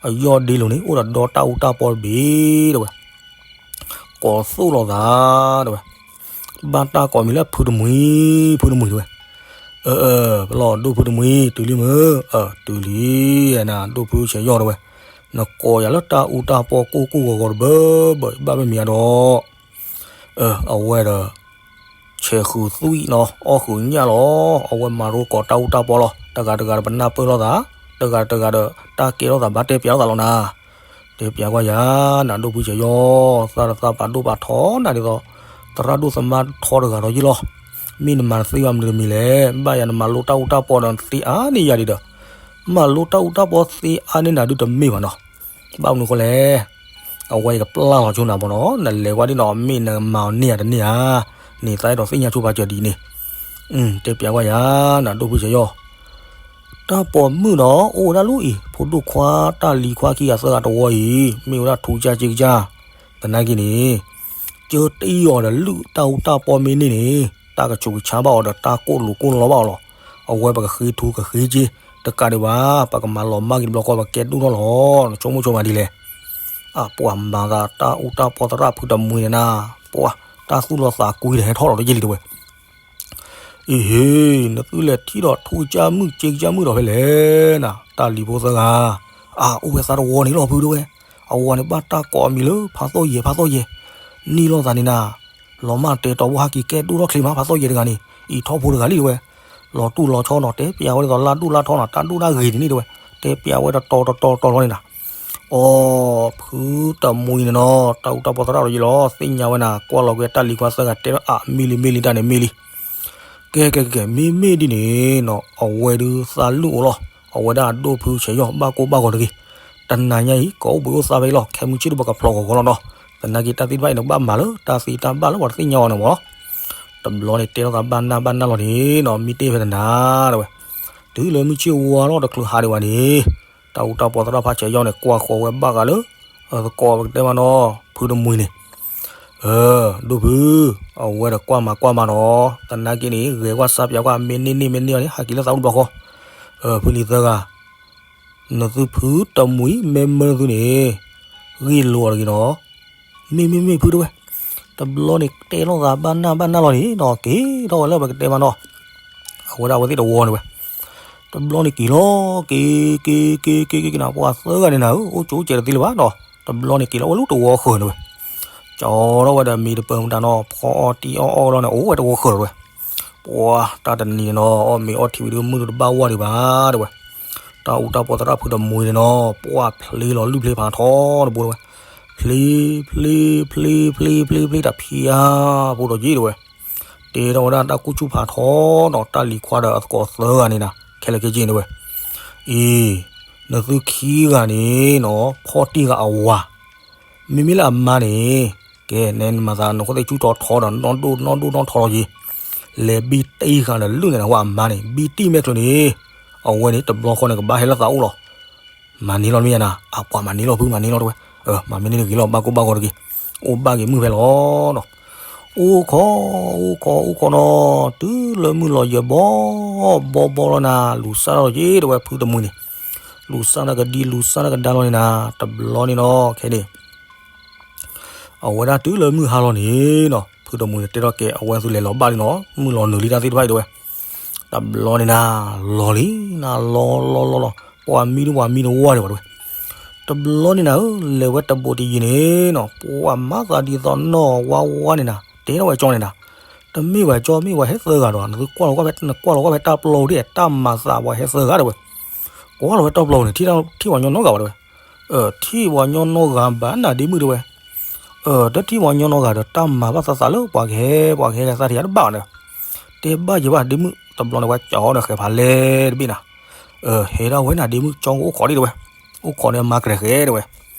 အယီၢ်ဒ့လိာ်န့ၣ် အိၣ်ဒီးဒီတၢ်အူတၢ်ပီတဘ့ၣ်တဲဝဲ ကိးသိၣ်လိာ်သးတဲဝဲ, ဘၣ်တၢ်ကိးမံၤလၢဖုတမှံၤ, ဖုတမှံၤတဲဝဲ, အၢ အၢ ပလီၢ်ဒိၣ်ဖုတမှံၤ တုၤလံမုၢ်, အၢ တုၤလံ, နၤဒိၣ်ဖုဆဲးယီၣ်တဲဝဲ, နကိးယၤလၢတၢ်အူတၢ်ပီကိၢ်ကိၢ်ဂီၤဂီၤတဘၢဘၢ ဘၣ်မ့ၢ်မံၤအဒီး အဝဲဒီး ဆဲးဃုာ်သွံၣ်နီၤ အီၣ်ဃုာ်ညၣ်လီၤ, အဝဲမၤလိကိးတၢ်အူတၢ်ပီလီၤ, တဂၤတဂၤဒီးပနၢ်ပၢၢ်လိာ်သး, တဂၤတဂၤဒီးတၢ်ကဲထီၣ်သးဘၣ်တဲပျးလိာ်သးလီၤနၤ, တဲပျးကွၢ်ယၤ, နၤဒိၣ်ဖုဆဲးယီၣ်, သးတသးပာ်ဒိၣ်ပာ်ထီနၤဒ်သိး, သရၣ်ဒိၣ်သမါထီတဂၤဒီးယ့ၢ်လီၤ, မ့ၢ်နမၤနသ့ဘၣ်မနုၤတမံၤလဲၣ်, ဘၣ်ယၤနမၤလိတၢ်အူတၢ်ပီဒီးနသ့အါန့ၢ်ယၤဒံးဒီး, မၤလိတၢ်အူတၢ်ပီသ့အါန့ၢ်နၤဒုးတမ့ၢ်ဘၣ်နီၤ ဘၣ်မနုၤဃိလဲၣ်, အဝဲယကပျၢ်လီၤဆိနၤမ့ၢ်နီၤ, နလဲၤဝဲဒ်နီၤ မ့ၢ်နမၤအီၤန့ၢ်ဧါတန့ၢ်ဧါ, န့ၣ်သးအဲၣ်ဒိးသ့ၣ်ညါဆိပာ်စၢၤဒ်အံၤန့ၣ်, တဲပျးဝဲယၤ နဒိၣ်ဖုဆဲးယီၢ် တၢ်ပိာ်မုၣ်ဒီး အိၣ်ဝဲဒၣ်လၢအံၤ ဖိဒိၣ်ခွါတၢ်လံၤခွါခံဂၤသၢဂၤတဝီအံၤ မ့ၢ်ဝဲဒၣ်ထူကစၢ်စ့ကစၢ်, သနာ်က့န့ၣ် ကၢတအံၤအီၤဒီးလုၢ်တၢ်အူတၢ်ပီမ့ၢ်န့ၢ်န့ၣ် တၢ်ကဆူးကဆါဘၣ်အီၤဒီးတၢ်ကိၢ်လိၤကိၢ်လီဘၣ်အီၤလီၤ. အဝဲပကဃ့ထူကဃ့စ့ တကးဒံးဘၣ် ပကမၤလီၤမၢ်က့ၤတဘျီဃီ ပကဲဒိၣ်ထီၣ်လီၤ. နဆိကမိၣ်ဆိမးဒ်လဲၣ်. အပှၤမၤသးတၢ်အူတၢ်ပီသရၣ်ဖုတမှံၤန့ၣ်နၤ, ပှၤတၢ်သူၣ်လီၤသးကွံဒီးဟဲထီၣ်လီၤတယ့ၢ်လံတဲဝဲ အံၤဟ့ၣ် နသုလဲၤထံၣ်ဒီးထူကစၢ်မုၣ်စ့ကစၢ်မုၣ်ဒီးဖဲလဲၣ်နၤ, တၢ်လံၤဖိသၢဂၤ, အအိၣ်ဝဲသးတဝီန့ၣ်လီၤဖုတဲဝဲ, အဝၤန့ၣ်ဘၣ်တၢ်ကိးအမံၤလၢဖးသီၣ်ယဲၤ ဖးသီၣ်ယဲၤ, န့ၢ်လိာ်သးန့ၣ်နၤ, လီၤမၢ်တဲတီဘိဟဲက့ၤကဲဒိၣ်ထီၣ်ချ့မး ဖးသီၣ်ယဲၤတဂၤန့ၣ် အံၤထီၣ်ဖိတဂၤလံတဲဝဲ, လီၤတူၢ်လီၤဆီနီၤ တဲပျးဝဲဒ်သိးလၢဒိၣ်လၢထီနီၤ တၢ်ဒိၣ်တၢ်ဂ့ၤဒ်န့ၣ်တဲဝဲ, တဲပျးဝဲတတီၤတတီၤတတီၤလီၤန့ၣ်နၤ အီ ဖုတမှံၤန့ၣ်နီၤ တၢ်အူတၢ်ပီသရၣ်ဒီးယ့ၢ်လီၤ သ့ၣ်ညါဝဲနၤ ကွၢ်လီၤကွံာ်တၢ်လံၤခွါသၢဂၤတဲဝဲ အမ့ၢ်လံမ့ၢ်လံတၢ်န့ၣ်မ့ၢ်လံ. ကဲကဲကဲ မ့မ့ၢ်ဒ်န့ၣ်နီၤ အဝဲဒုးသးလုၢ်အိၣ်လီၤ အဝဲဒၣ်အဒိၣ်ဖုဆဲးယီၢ် ဘၣ်ကိၢ်ဘၣ်ဂီၤတဂ့ၤ. တနၤညါအံၤ ကအိၣ်ဘှံးအိၣ်သါဖဲအံၤလီၤ ခဲမုၢ်ဆ့ၣ်ဒုးပကဖျိးဂီၤဂီၤလီၤနီၤ. သနာ်က့တၢ်သ့ၣ်တဖၣ်အံၤ နကဘၣ်မၤလၢတၢ်သ့တၢ်ဘၣ်လၢပှၤတသ့ၣ်ညါအီၤန့ၣ်မ့ၢ်လီၤ. တဘျီန့ၣ်တဲထီၣ်သးဘၣ်နၢ်ဘၣ်နၢ်လီၤန့ၣ်နီၤ မံတ့ၢ်ဖဲတနၤတဲဝဲ တုၤလၢမုၢ်ဆ့ၣ်ဝါထီၣ်တချုးဟါဒံးဘၣ်န့ၣ် တၢ်အူတၢ်ပီသရၣ်ဖးဆဲးယီၢ်န့ၣ် ကွၢ်ဃီၤဝဲဘၣ်ဃးလၢ သကိးပကတဲမးနီၤ ဖုတမှံၤန့ၣ် ဒိၣ်ဖု အဝဲဒီးကွၢ်မၤကွၢ်မၤနီၤ သနာ်က့န့ၣ် ဂဲၤကွၢ်စၢ်ပၠးကွၢ် မ့ၢ်န့ၢ်န့ၢ်မ့ၢ်န့ၢ်အီၤန့ၣ် ဟးက့ၤလၢသးအိၣ်တဘျီဃီ ဖုလံၤသၢဂၤ နသုဖုတမှံၤ မ့ၢ်မၢနသုန့ၣ် ဂ့ၢ်လိာ်အီၤတဂ့ၤနီၤ မ့ၢ်မ့ၢ်မ့ၢ်ဖုတဲဝဲ တဘျီန့ၣ်တဲလိာ်သးဘၣ်နၢ်ဘၣ်နၢ်လီၤန့ၣ်နီၤ က့ၤထီၣ်ဝဲလၢပကတဲမးနီၤ အဝဲဒၣ်အဝဲသ့ၣ်တဝီန့ၣ်ဝဲ တဘျီန့ၣ်က့ၤလီၤ က့ၤ က့ၤ က့ၤ က့ၤ က့ၤ က့ၤ က့ၤနၤ ပှၤသၢဂၤန့ၣ်နၤဧၢ အိၣ်ကၠိကဲးတသ့လၢၤဘၣ်နီၤ တဘျီန့ၣ်က့ၤလီၤဝဲလၢတဝီဃၢၤန့ၣ်ဝဲ ကၠီထီၣ်ဝဲဒီးမ့ၤတပၢၤမတၤနီၤ ဖီအီၣ်တံၢ်အီၣ်အီၣ်လီၤန့ၣ် အိၣ်ဝဲတဝီဃၢၤလီၤဝဲ ပှၤတၢ်တနံၤန့ၣ်နီၤ အီၣ်မ့ၤအီထံဝံၤဒုး မုၢ်ဒုးတဘၣ်ဝါဒံးဘၣ်တဲဝဲ တၢ်အူတၢ်ပီသရၣ်ဖုတမှံၤန့ၣ်နီၤ ပှၤဖျ့လီၤလုၢ်ဖျ့ဖးထီတဘိတဲဝဲ ဖျ့ ဖျ့ ဖျ့ ဖျ့ ဖျ့ ဖျ့ တၢ်ဖံးအါဖိဒီးက့ၤတဲဝဲ တဲထီၣ်ဝဲဒၣ်တၢ်ကိၢ်ဆူၣ်ဖးထီနီၤ တၢ်လံၤခွါဒီးအသကိးသၢဂၤန့ၣ်နၤ ခဲလၢာ်ခဲဆ့န့ၣ်ဝဲ အံၤ နသုခံဂၤန့ၣ်နီၤ ဖီၣ်တံၢ်ဃာ်အဝၤ မ့မ့ၢ်လၢအမါန့ၣ် ကဲ နဲနမၤသးနဃိသ့ၣ်ဆူၣ်ထီၣ်ထီဒီး နီၢ်ဒိၣ်နီၢ်ဒိၣ်နီၢ်ထီလီၤက့ၤ လဲၤဘံၣ်တံၢ်ဃာ်ဒီးလုၢ်န့ၣ်နၤ ဝဲအမါန့ၣ် ဘံၣ်တံၢ်မဲာ်ချုးန့ၣ် အဝဲန့ၣ်တဘျီဃီန့ၣ် ကဘၣ်ဟဲလၢသးအိၣ်လီၤ မၤန့ၢ်လီၤမ့ၢ်ယါနၤ အပှၤမၤန့ၢ်လီၤဖုမၤန့ၢ်လီၤတဲဝဲ မၤမ့ၢ်န့ၣ်တဂ့ၤလီၤ ဘၣ်ကိၢ်ဘၣ်ဂီၤတဂ့ၤ အိၣ်ဘၣ်က့ၤမုၢ်ဖဲလီၤနီၤ အိၣ်ခိး အိၣ်ခိး အိၣ်ခိးနီၤ တုၤလၢမုၢ်လီၤယဲၢ်ဘီ ဘီဘီလီၤနၤ လူၤစၢ်ထီၣ်က့ၤတဲဝဲဖုတမှံၤန့ၣ် လူၤစၢ်တၢ်ကဒံ လူၤစၢ်တၢ်ကဒါလီၤန့ၣ်နၤ တဘျီန့ၣ်နီၤ ခဲန့ၣ် အဝဲဒၣ်တုၤလၢမုၢ်ဟါလီၤန့ၣ်နီၤ ဖုတမှံၤန့ၣ်တဲထီၣ်ကဲ အဝဲသူလဲၤလီၤဘၣ်လံနီၤ မုၢ်လီၤနုာ်လံတၢ်သ့ၣ်တဖၣ်အံၤတဲဝဲ တဘျီန့ၣ်နၤ လီၤလံနၤ လီၤလီၤလီၤလီၤ ပှၤမံဒုးပှၤမံတဝီဒံးဘၣ်တဲဝဲ တဘျီန့ၣ်နၤဧၢ လဲၤဝဲတဘိးတယံၤန့ၣ်နီၤ ပှၤမၤသးဒ်သိးနီၢ်ဝါဝါန့ၣ်နၤ တဲထီၣ်ဝဲကၠီန့ၣ်နၤ တမ့ၢ်ဝဲကၠီ မ့ၢ်ဝဲဟဲသၢဂၤဒီး နသုကွၢ်လီၤကွၢ်ဖဲ နကွၢ်လီၤကွၢ်ဖဲတၢ်ပျီဒ် တၢ်မၤသးပှၤဟဲသၢဂၤတဲဝဲ ကွၢ်လီၤဝဲတၢ်ပျီန့ၣ် ထံၣ်ဝဲညီနီတဂၤဘၣ်တဲဝဲ ထံၣ်ဝဲညီနီတဂၤဘၣ်နၤဒ့မုၣ်တဲဝဲ တထံၣ်ဝဲညီနီတဂၤဒီး တၢ်မၤဘၣ်သးသးလၢပှၤကဟဲ ပှၤကဟဲကသါထံၣ်အါတဘၣ်ဘၣ်န့ၣ် တဲဘၣ်ယဲဘၣ်ဒ့မုၣ် တဘျီန့ၣ်ဝဲကၠီန့ၣ် ဃဲၤဖးလဲၢ်တဘ့ၣ်နၤ ဟဲဒၣ်ဝဲနၤဒ့မုၣ် ကၠီကအိၣ်ခိးဒံးတဲဝဲ အိၣ်ခိးန့ၣ်မၤကရဲၤဃဲတဲဝဲ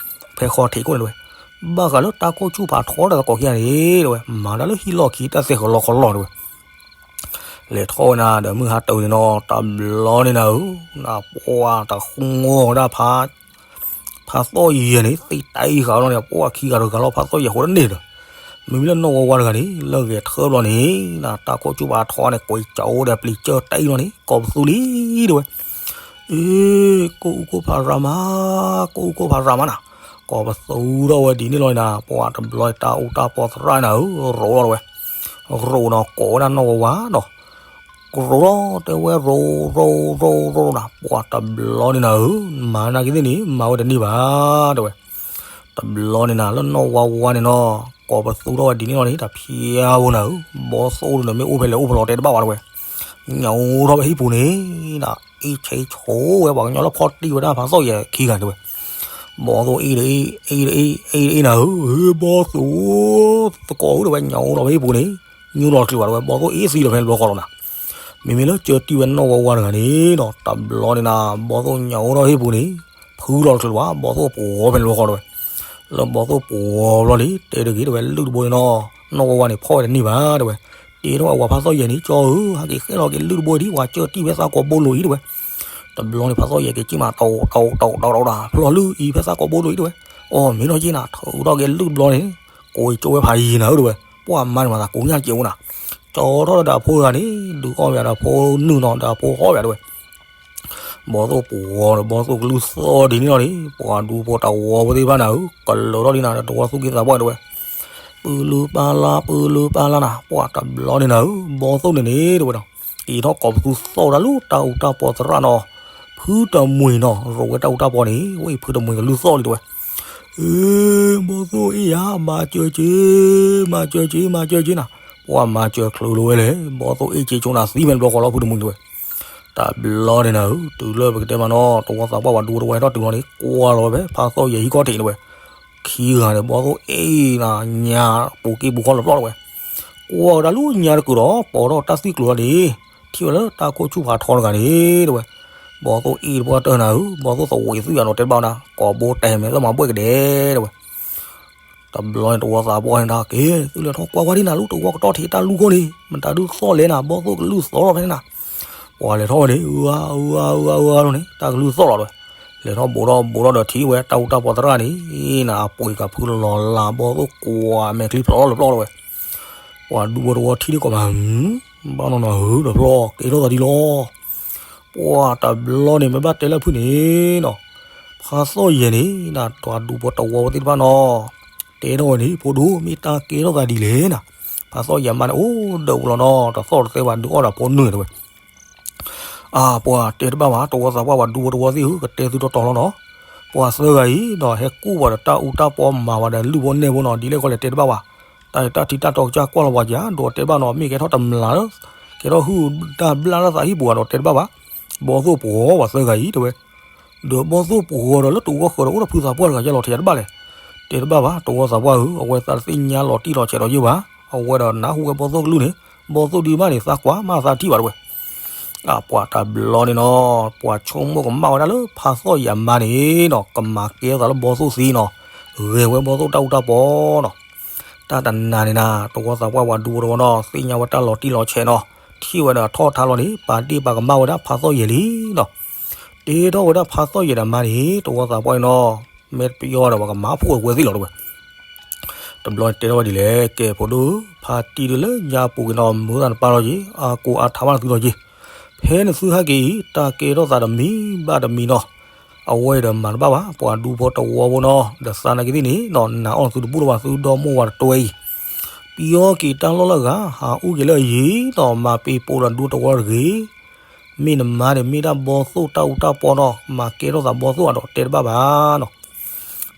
ဖဲဃီထံးခိၣ်န့ၣ်တဲဝဲ ဘၣ်ဃးလၢတၢ်ကိၢ်ဆူၣ်ဖးထီဒီးသကိးခံဂၤန့ၣ်တဲဝဲ မၤတၢ်လၢဟံၣ်လီၢ်ခံ တၢ်သဲဃီၤလီၤခီလီၤတဲဝဲ လဲၤထီၣ်ဝဲနၤဒီးမုၢ်ဟါတၢ်န့ၣ်နီၤ တဘျီန့ၣ်နၤဧၢ နပှၤတဃီဝဲဒၣ်ဖး ဖးသီၣ်ယဲၤန့ၣ် သ့တၢ်အံၤဃာ်လီၤန့ၣ် ပှၤခံဂၤတဂၤလီၤ ဖးသီၣ်ယဲၤဃိတန့ၢ်ဒီး မ့မ့ၢ်လၢနီၢ်ဝါဝါတဂၤန့ၣ် လၢဂဲၤထၢဘျီန့ၣ် နတၢ်ကိၢ်ဆူၣ်ဖးထီန့ၣ် ကွံာ်ကၠီအိၣ်ဒီးပျံၤကၢၢ်တၢ်အံၤလီၤန့ၣ် ကိးပသူလံတဲဝဲ အ့ ကိၢ်အူကိၢ်ဖးရၤမး ကိၢ်အူကိၢ်ဖးရၤမးနၤ ကိးပသူထီၣ်ဝဲဒ်န့ၣ်လီၤနၤ ပှၤတဘျီတၢ်အူတၢ်ပီသရၣ်နၤဧၢ ရိးလီၤတဲဝဲ ရိးဒီးကိးဝဲဒၣ်နီၢ်ဝါဝါဒီး ကရိးလီၤတဲဝဲ ရိး ရိး ရိး ရိးနၤ ပှၤတဘျီန့ၣ်နၤဧၢ မၤနာ်က့သ့ၣ်န့ၣ် မၤဝဲတန့ၢ်ဘၣ်တဲဝဲ တဘျီန့ၣ်နၤ လၢနီၢ်ဝါဝါန့ၣ်နီၤ ကိးပသူထီၣ်ဝဲဒ်န့ၣ်လီၤန့ၣ် တၢ်ဖံးအါဖိနၤဧၢ ဘီသိၣ်ဒီးမ့ၢ်အိၣ်ဖဲလဲၣ်အိၣ်ဖဲလဲၣ်တဲတဘၣ်ဘၣ်တဲဝဲ ညၣ်အိၣ်ထီၣ်ဖဲဟံၣ်ပူၤန့ၣ် အ့ၣ်ဆဲးဆိဝဲ ပှၤကညီလၢဖီၣ်တံၢ်ဝဲဒၣ်ဖးသီၣ်ယဲၤခံဂၤတဲဝဲ ဘီသိၣ်အ့ၣ်ဒီးအ့ၣ် အ့ၣ်ဒီးအ့ၣ် အ့ၣ်ဒီးအ့ၣ်နၤဧၢ ဘီသိၣ် သကိးဧၢတဲဝဲ ညၣ်အိၣ်ထီၣ်ဖဲဟံၣ်ပူၤန့ၣ် ညိလီၤတချုးဘၣ်တဲဝဲ ဘီသိၣ်အ့ၣ်သံလီၤဖဲန့ၣ်တဘျီဃီလီၤနၤ မ့မ့ၢ်လၢကၢတံၢ်ဝဲနီၢ်ဝါဝါတဂၤန့ၣ်နီၤ တဘျီန့ၣ်နၤ ဘီသိၣ်ညၣ်အိၣ်ထီၣ်ဟံၣ်ပူၤန့ၣ် ဖုလီၤတချုးလၢၤဘၣ်, ဘီသိၣ်ပှီၤဖဲန့ၣ်တဘျီဃီတဲဝဲ. လၢဘီသိၣ်ပှီၤဘျီန့ၣ် တဲတဂ့ၤတဲဝဲ, လုၢ်တဘိန့ၣ်နီၤ, နီၢ်ဝဲဝါန့ၣ် ဖီၣ်ဝဲတန့ၢ်ဘၣ်တဲဝဲ. တဲထီၣ်ဝဲပှၤဖါသီၣ်ယဲၢ်န့ၣ်, ကၠီဧၢ, ဟဲက့ၤဃဲလီၤက့ၤလုၢ်တဘိဒံး, ပှၤကၢတံၢ်ဖဲသးကိးဘိလိၤအံၤတဲဝဲ. တဘျီန့ၣ် ဖါသီၣ်ယဲၢ်က့ၤက့ၤမး, တအိၣ်တအိၣ်တအိၣ်တအိၣ်တအိၣ်တၢ်, ဖျီၣ်လုၢ်အံၤဖဲသးကိးဘိလိၤအံၤတဲဝဲ. အီၣ်မ့ၢ်ထီၣ်က့ၤနၤ, ထုးထီၣ်က့ၤလုၢ်တဘျီန့ၣ်, ကိးကၠိဝဲဖးယံၤနၤဧၢတဲဝဲ. ပှၤမါန့ၣ်မၤသးကိးညါကဲးအိၣ်နၤ, ကၠီထီၣ်ဒီးဒီးအဖိဂၤန့ၣ်, ဒုးအီၣ်ဝဲဒီးအဖိနုာ်နီၤ, ဒီးအဖိဟီၣ်ဝဲတဲဝဲ. ဘီသိၣ်ပှီၤဒီး ဘီသိၣ်ကလုၢ်သီၣ်ဒ်န့ၣ်လီၤန့ၣ်, ပှၤဒူဖိတဝီဖိသ့ၣ်တဖၣ်နၤဧၢ, ကလၢာ်ထီၣ်ဒ်နၤဒီးတဝီသူၣ်က့သးပှၢ်တဲဝဲ. ပၢလုပၢလါ ပၢလုပၢလါနၤ, ပှၤတဘျီန့ၣ်နၤဧၢ, ဘီသိၣ်န့ၣ်န့ၣ်တဲဝဲနီၤ, အ့ၣ်ထီၣ်ကိးပသူသီၣ်ဝဲဒၣ်လၢတၢ်အူတၢ်ပီသရၣ်နီၤ, ဖုတမှံၤနီၤ, ရိးဝဲတၢ်အူတၢ်ပီန့ၣ်, ဝဲအံၤဖုတမှံၤကလုၢ်သီၣ်လံတဲဝဲ. အ့ ဘီသိၣ်အ့ၣ်ယၤ, မၤစၢၤက့ၤ, မၤစၢၤက့ၤ, မၤစၢၤက့ၤနၤ, ပှၤမၤစၢၤချုးလိာ်ဝဲလဲၣ်, ဘီသိၣ်အ့ၣ်က့ၤဆိနၤသံဖဲန့ၣ်တဘျီဃီလီၤ ဖုတမှံၤတဲဝဲ. တဘျီန့ၣ်နၤဧၢ, တုၤလၢပကတဲမးနီၤ, တဝီသးပှၢ်ပှၤဒူဖိတဝီဟဲထီၣ်တုၤလီၤန့ၣ်, ကွၢ်လီၤဝဲဖဲဖါသီၣ်ယဲၢ်ဟံၣ်ခီၣ်ထံးန့ၣ်တဲဝဲ. ခံဂၤန့ၣ် ဘီသိၣ်အ့ၣ်နၤ, ညါပူၤက့ၢ်ပူၤခီၣ်လီၤပျီၢ်တဲဝဲ. ကွၢ်ဝဲဒၣ်လၢညါတကုာ်ဒီး ပိာ်ထီၣ်တၢ်သွံၣ်ကျိၤလီၤန့ၣ်, ထံၣ်ဝဲလၢတၢ်ခိၣ်ဆူၣ်ဖးထီတဂၤန့ၣ်တဲဝဲ. ဘီသိၣ်အ့ၣ်တပှၢ်တၢၢ်နၤဧၢ, ဘီသိၣ်သဝံးသွံၣ်ယၤနီၤ, တဲတဘၣ်ဝဲဒၣ်, ကိးဘိတဲမဲာ်သၣ်မၤဘှဲၣ်ကဒဲတဲဝဲ. တဘျီန့ၣ် တဝီသးပှၢ်န့ၣ်ဒၣ်က့ၤ, သုလဲၤထီၣ်ကွၢ်ကွၢ်ဒံးနၤလၢတဝီကတီၢ်ထံးတၢ်လူၢ်ခိၣ်န့ၣ်, မတၤဒုးသီၣ်လဲၣ်နၤ, ဘီသိၣ်ကလုၢ်သီၣ်လီၤဖဲန့ၣ်နၤ. ပှၤလဲၤထီၣ်ဝဲန့ၣ်, အၢအၢအၢအၢန့ၣ် တၢ်ကလုၢ်သီၣ်လီၤတဲဝဲ. လဲၤထီၣ်ဘူးထီၣ်ဘူးထီၣ်ဒီးထံၣ်ဝဲတၢ်အူတၢ်ပီသရၣ်န့ၣ်နၤ, အပှ့ၤကဖုလီၤလး, ဘီသိၣ်ကွၢ်မဲာ်ချံဖျိးလီၤပျီၢ်တဲဝဲ. ပှၤဒူဖိတဝီထံၣ်ဒံးကိးမး, ဘၣ်နီၢ်နီၢ်ဧၢဒီးဖျီကဲထီၣ်သးဒံးလီၤ. ပှၤတဘျီန့ၣ် မ့ၢ်ဘၣ်တဲလၢဖုန့ၣ်နီၤ, ဖါသီၣ်ယဲၢ်န့ၣ်နၤ, တၢ်ဒူဖိတဝီဖိသ့ၣ်တဖၣ်နီၤ, တဲထီၣ်ဝဲန့ၣ်, ဖိဒိၣ်, မ့ၢ်တၢ်ကဲထီၣ်သးဒ်လဲၣ်နၤ. ဖါသီၣ်ယဲၢ်မါန့ၣ် အိၣ်ဒီးပူၤလီၤနီၤ, တသီၣ်တသဲဘၣ်, ဒုးအီၣ်ဒီးဖိနုာ်တဲဝဲ. အၢ ပှၤတဲတဘၣ်ဘၣ်, တဝီသးပှၢ်ပှၤဒူဖိတဝီသ့ၣ်ဧၢ, ကတဲသုတီတီလီၤနီၤ. ပှၤသၢဂၤအံၤဒီး ဟဲကူၣ်ဝဲဒီးတၢ်အူတၢ်ပီမၤဝဲဒီးလုၢ်ဖိနဲၣ်ဖိနီၤ, ဒ်လဲၣ်ဃီလဲၣ်တဲတဘၣ်ဘၣ်. တၢ်တၢ်ထံတၢ်တီကစၢ်ကွၢ်လီၤပှၤက့ၤ, ဒိးတဲတဘၣ်နီၤ, မ့ၢ်ကဲထီၣ်တမျးလၢ, ကဲထီၣ်ဟုၣ်တၢ်ဘျၣ်လၢသးဟံၣ်ပူၤဧါဒီးတဲတဘၣ်ဘၣ်. ဘီသိၣ်ပှီၤပှၤသၢဂၤအံၤတဲဝဲ. ဒီးဘီသိၣ်ပှီၤဒီးလၢတဝီဃၢၤဒီးအိၣ်ဒီးဖုသးပှၢ်တဂၤယါလီၤထဲတဘၣ်လဲၣ်. တဲတဘၣ်ဘၣ်, တဝီသးပှၢ်ဧၢ, အဝဲသးတသ့ၣ်ညါလီၤတံၢ်လီၤဆဲးဒီးယဲၢ်ဘၣ်. အဝဲဒီးနၢ်ဟူဝဲဘီသိၣ်ကလုၢ်န့ၣ်, ဘီသိၣ်ဒုးမးန့ၣ် သးကွၢ်မးသးထံၣ်ဘၣ်တဲဝဲ. အပှၤတဘျီန့ၣ်နီၤ, ပှၤဆိကမိၣ်ကမၣ်ဝဲဒၣ်လၢဖါသီၣ်ယဲၢ်မါန့ၣ်နီၤ, ကမၤကဲထီၣ်သးလၢဘီသိၣ်သံနီၤ, ဂဲၤဝဲဘီသိၣ်တၢ်အူတၢ်ပီနီၤ. တၢ်တနၤန့ၣ်နၤ, တဝီသးပှၢ်ပှၤဒူဖိတဝီနီၤ, သ့ၣ်ညါဝဲတၢ်လီၤတံၢ်လီၤဆဲးနီၤ, ထံၣ်ဝဲဒီးထီၣ်ထါလီၤန့ၣ်, ပာ်ဒ့ၣ်ပာ်ကမၣ်ဝဲဒၣ်ဖါသီၣ်ယဲၢ်လံနီၤ. တဲထီၣ်ဝဲဒၣ်ဖါသီၣ်ယဲၢ်ဒီးမါန့ၣ်, တဝီသးပှၢ်အံၤနီၤ, မ့ၢ်တပယီၤဒီးပှၤကမၤဖှိၣ်ဝဲသ့ၣ်လီၤတဲဝဲ. တဘျီန့ၣ်တဲထီၣ်ဝဲဒ်လဲၣ်, ကဲဖိဒိၣ်, ဖါတံၢ်ဒုးလၢညါပူၤက့ၤနီၤ, မုာ်သးနပၢ်လီၤက့ၤ, အါကိးအါထါမးနသုလီၤက့ၤ. ဖဲနသုဟဲက့ၤအံၤ, တၢ်ကဲထီၣ်သးတမံၤဘၣ်တမံၤနီၤ, အဝဲအံၤဒီးမၤတဘၣ်ဘၣ်, ပှၤဒူဖိတဝီဖိနီၤ, ဒီးသးနာ်က့ၤသ့ၣ်န့ၣ်နီၤ, နာ်အီၤနသုတဘူၣ်လၢၤဘၣ်, သုဒီမိၢ်ဝၤတတွဲအံၤ. ပယီၤက့ၤတၢ်လီၢ်လၢအဂၤ, ဟးအူက့ၤလၢအယံၤနီၤ, မၤပ့ၤပိာ်ဒီးဒူတဝီတဂ့ၤ. မ့ၢ်နမါန့ၣ် မ့ၢ်ဒၣ်ဘီသိၣ်တၢ်အူတၢ်ပီနီၤ, မၤကဲထီၣ်သးဘီသိၣ်အဒီးတဲတဘၣ်ဘၣ်နီၤ.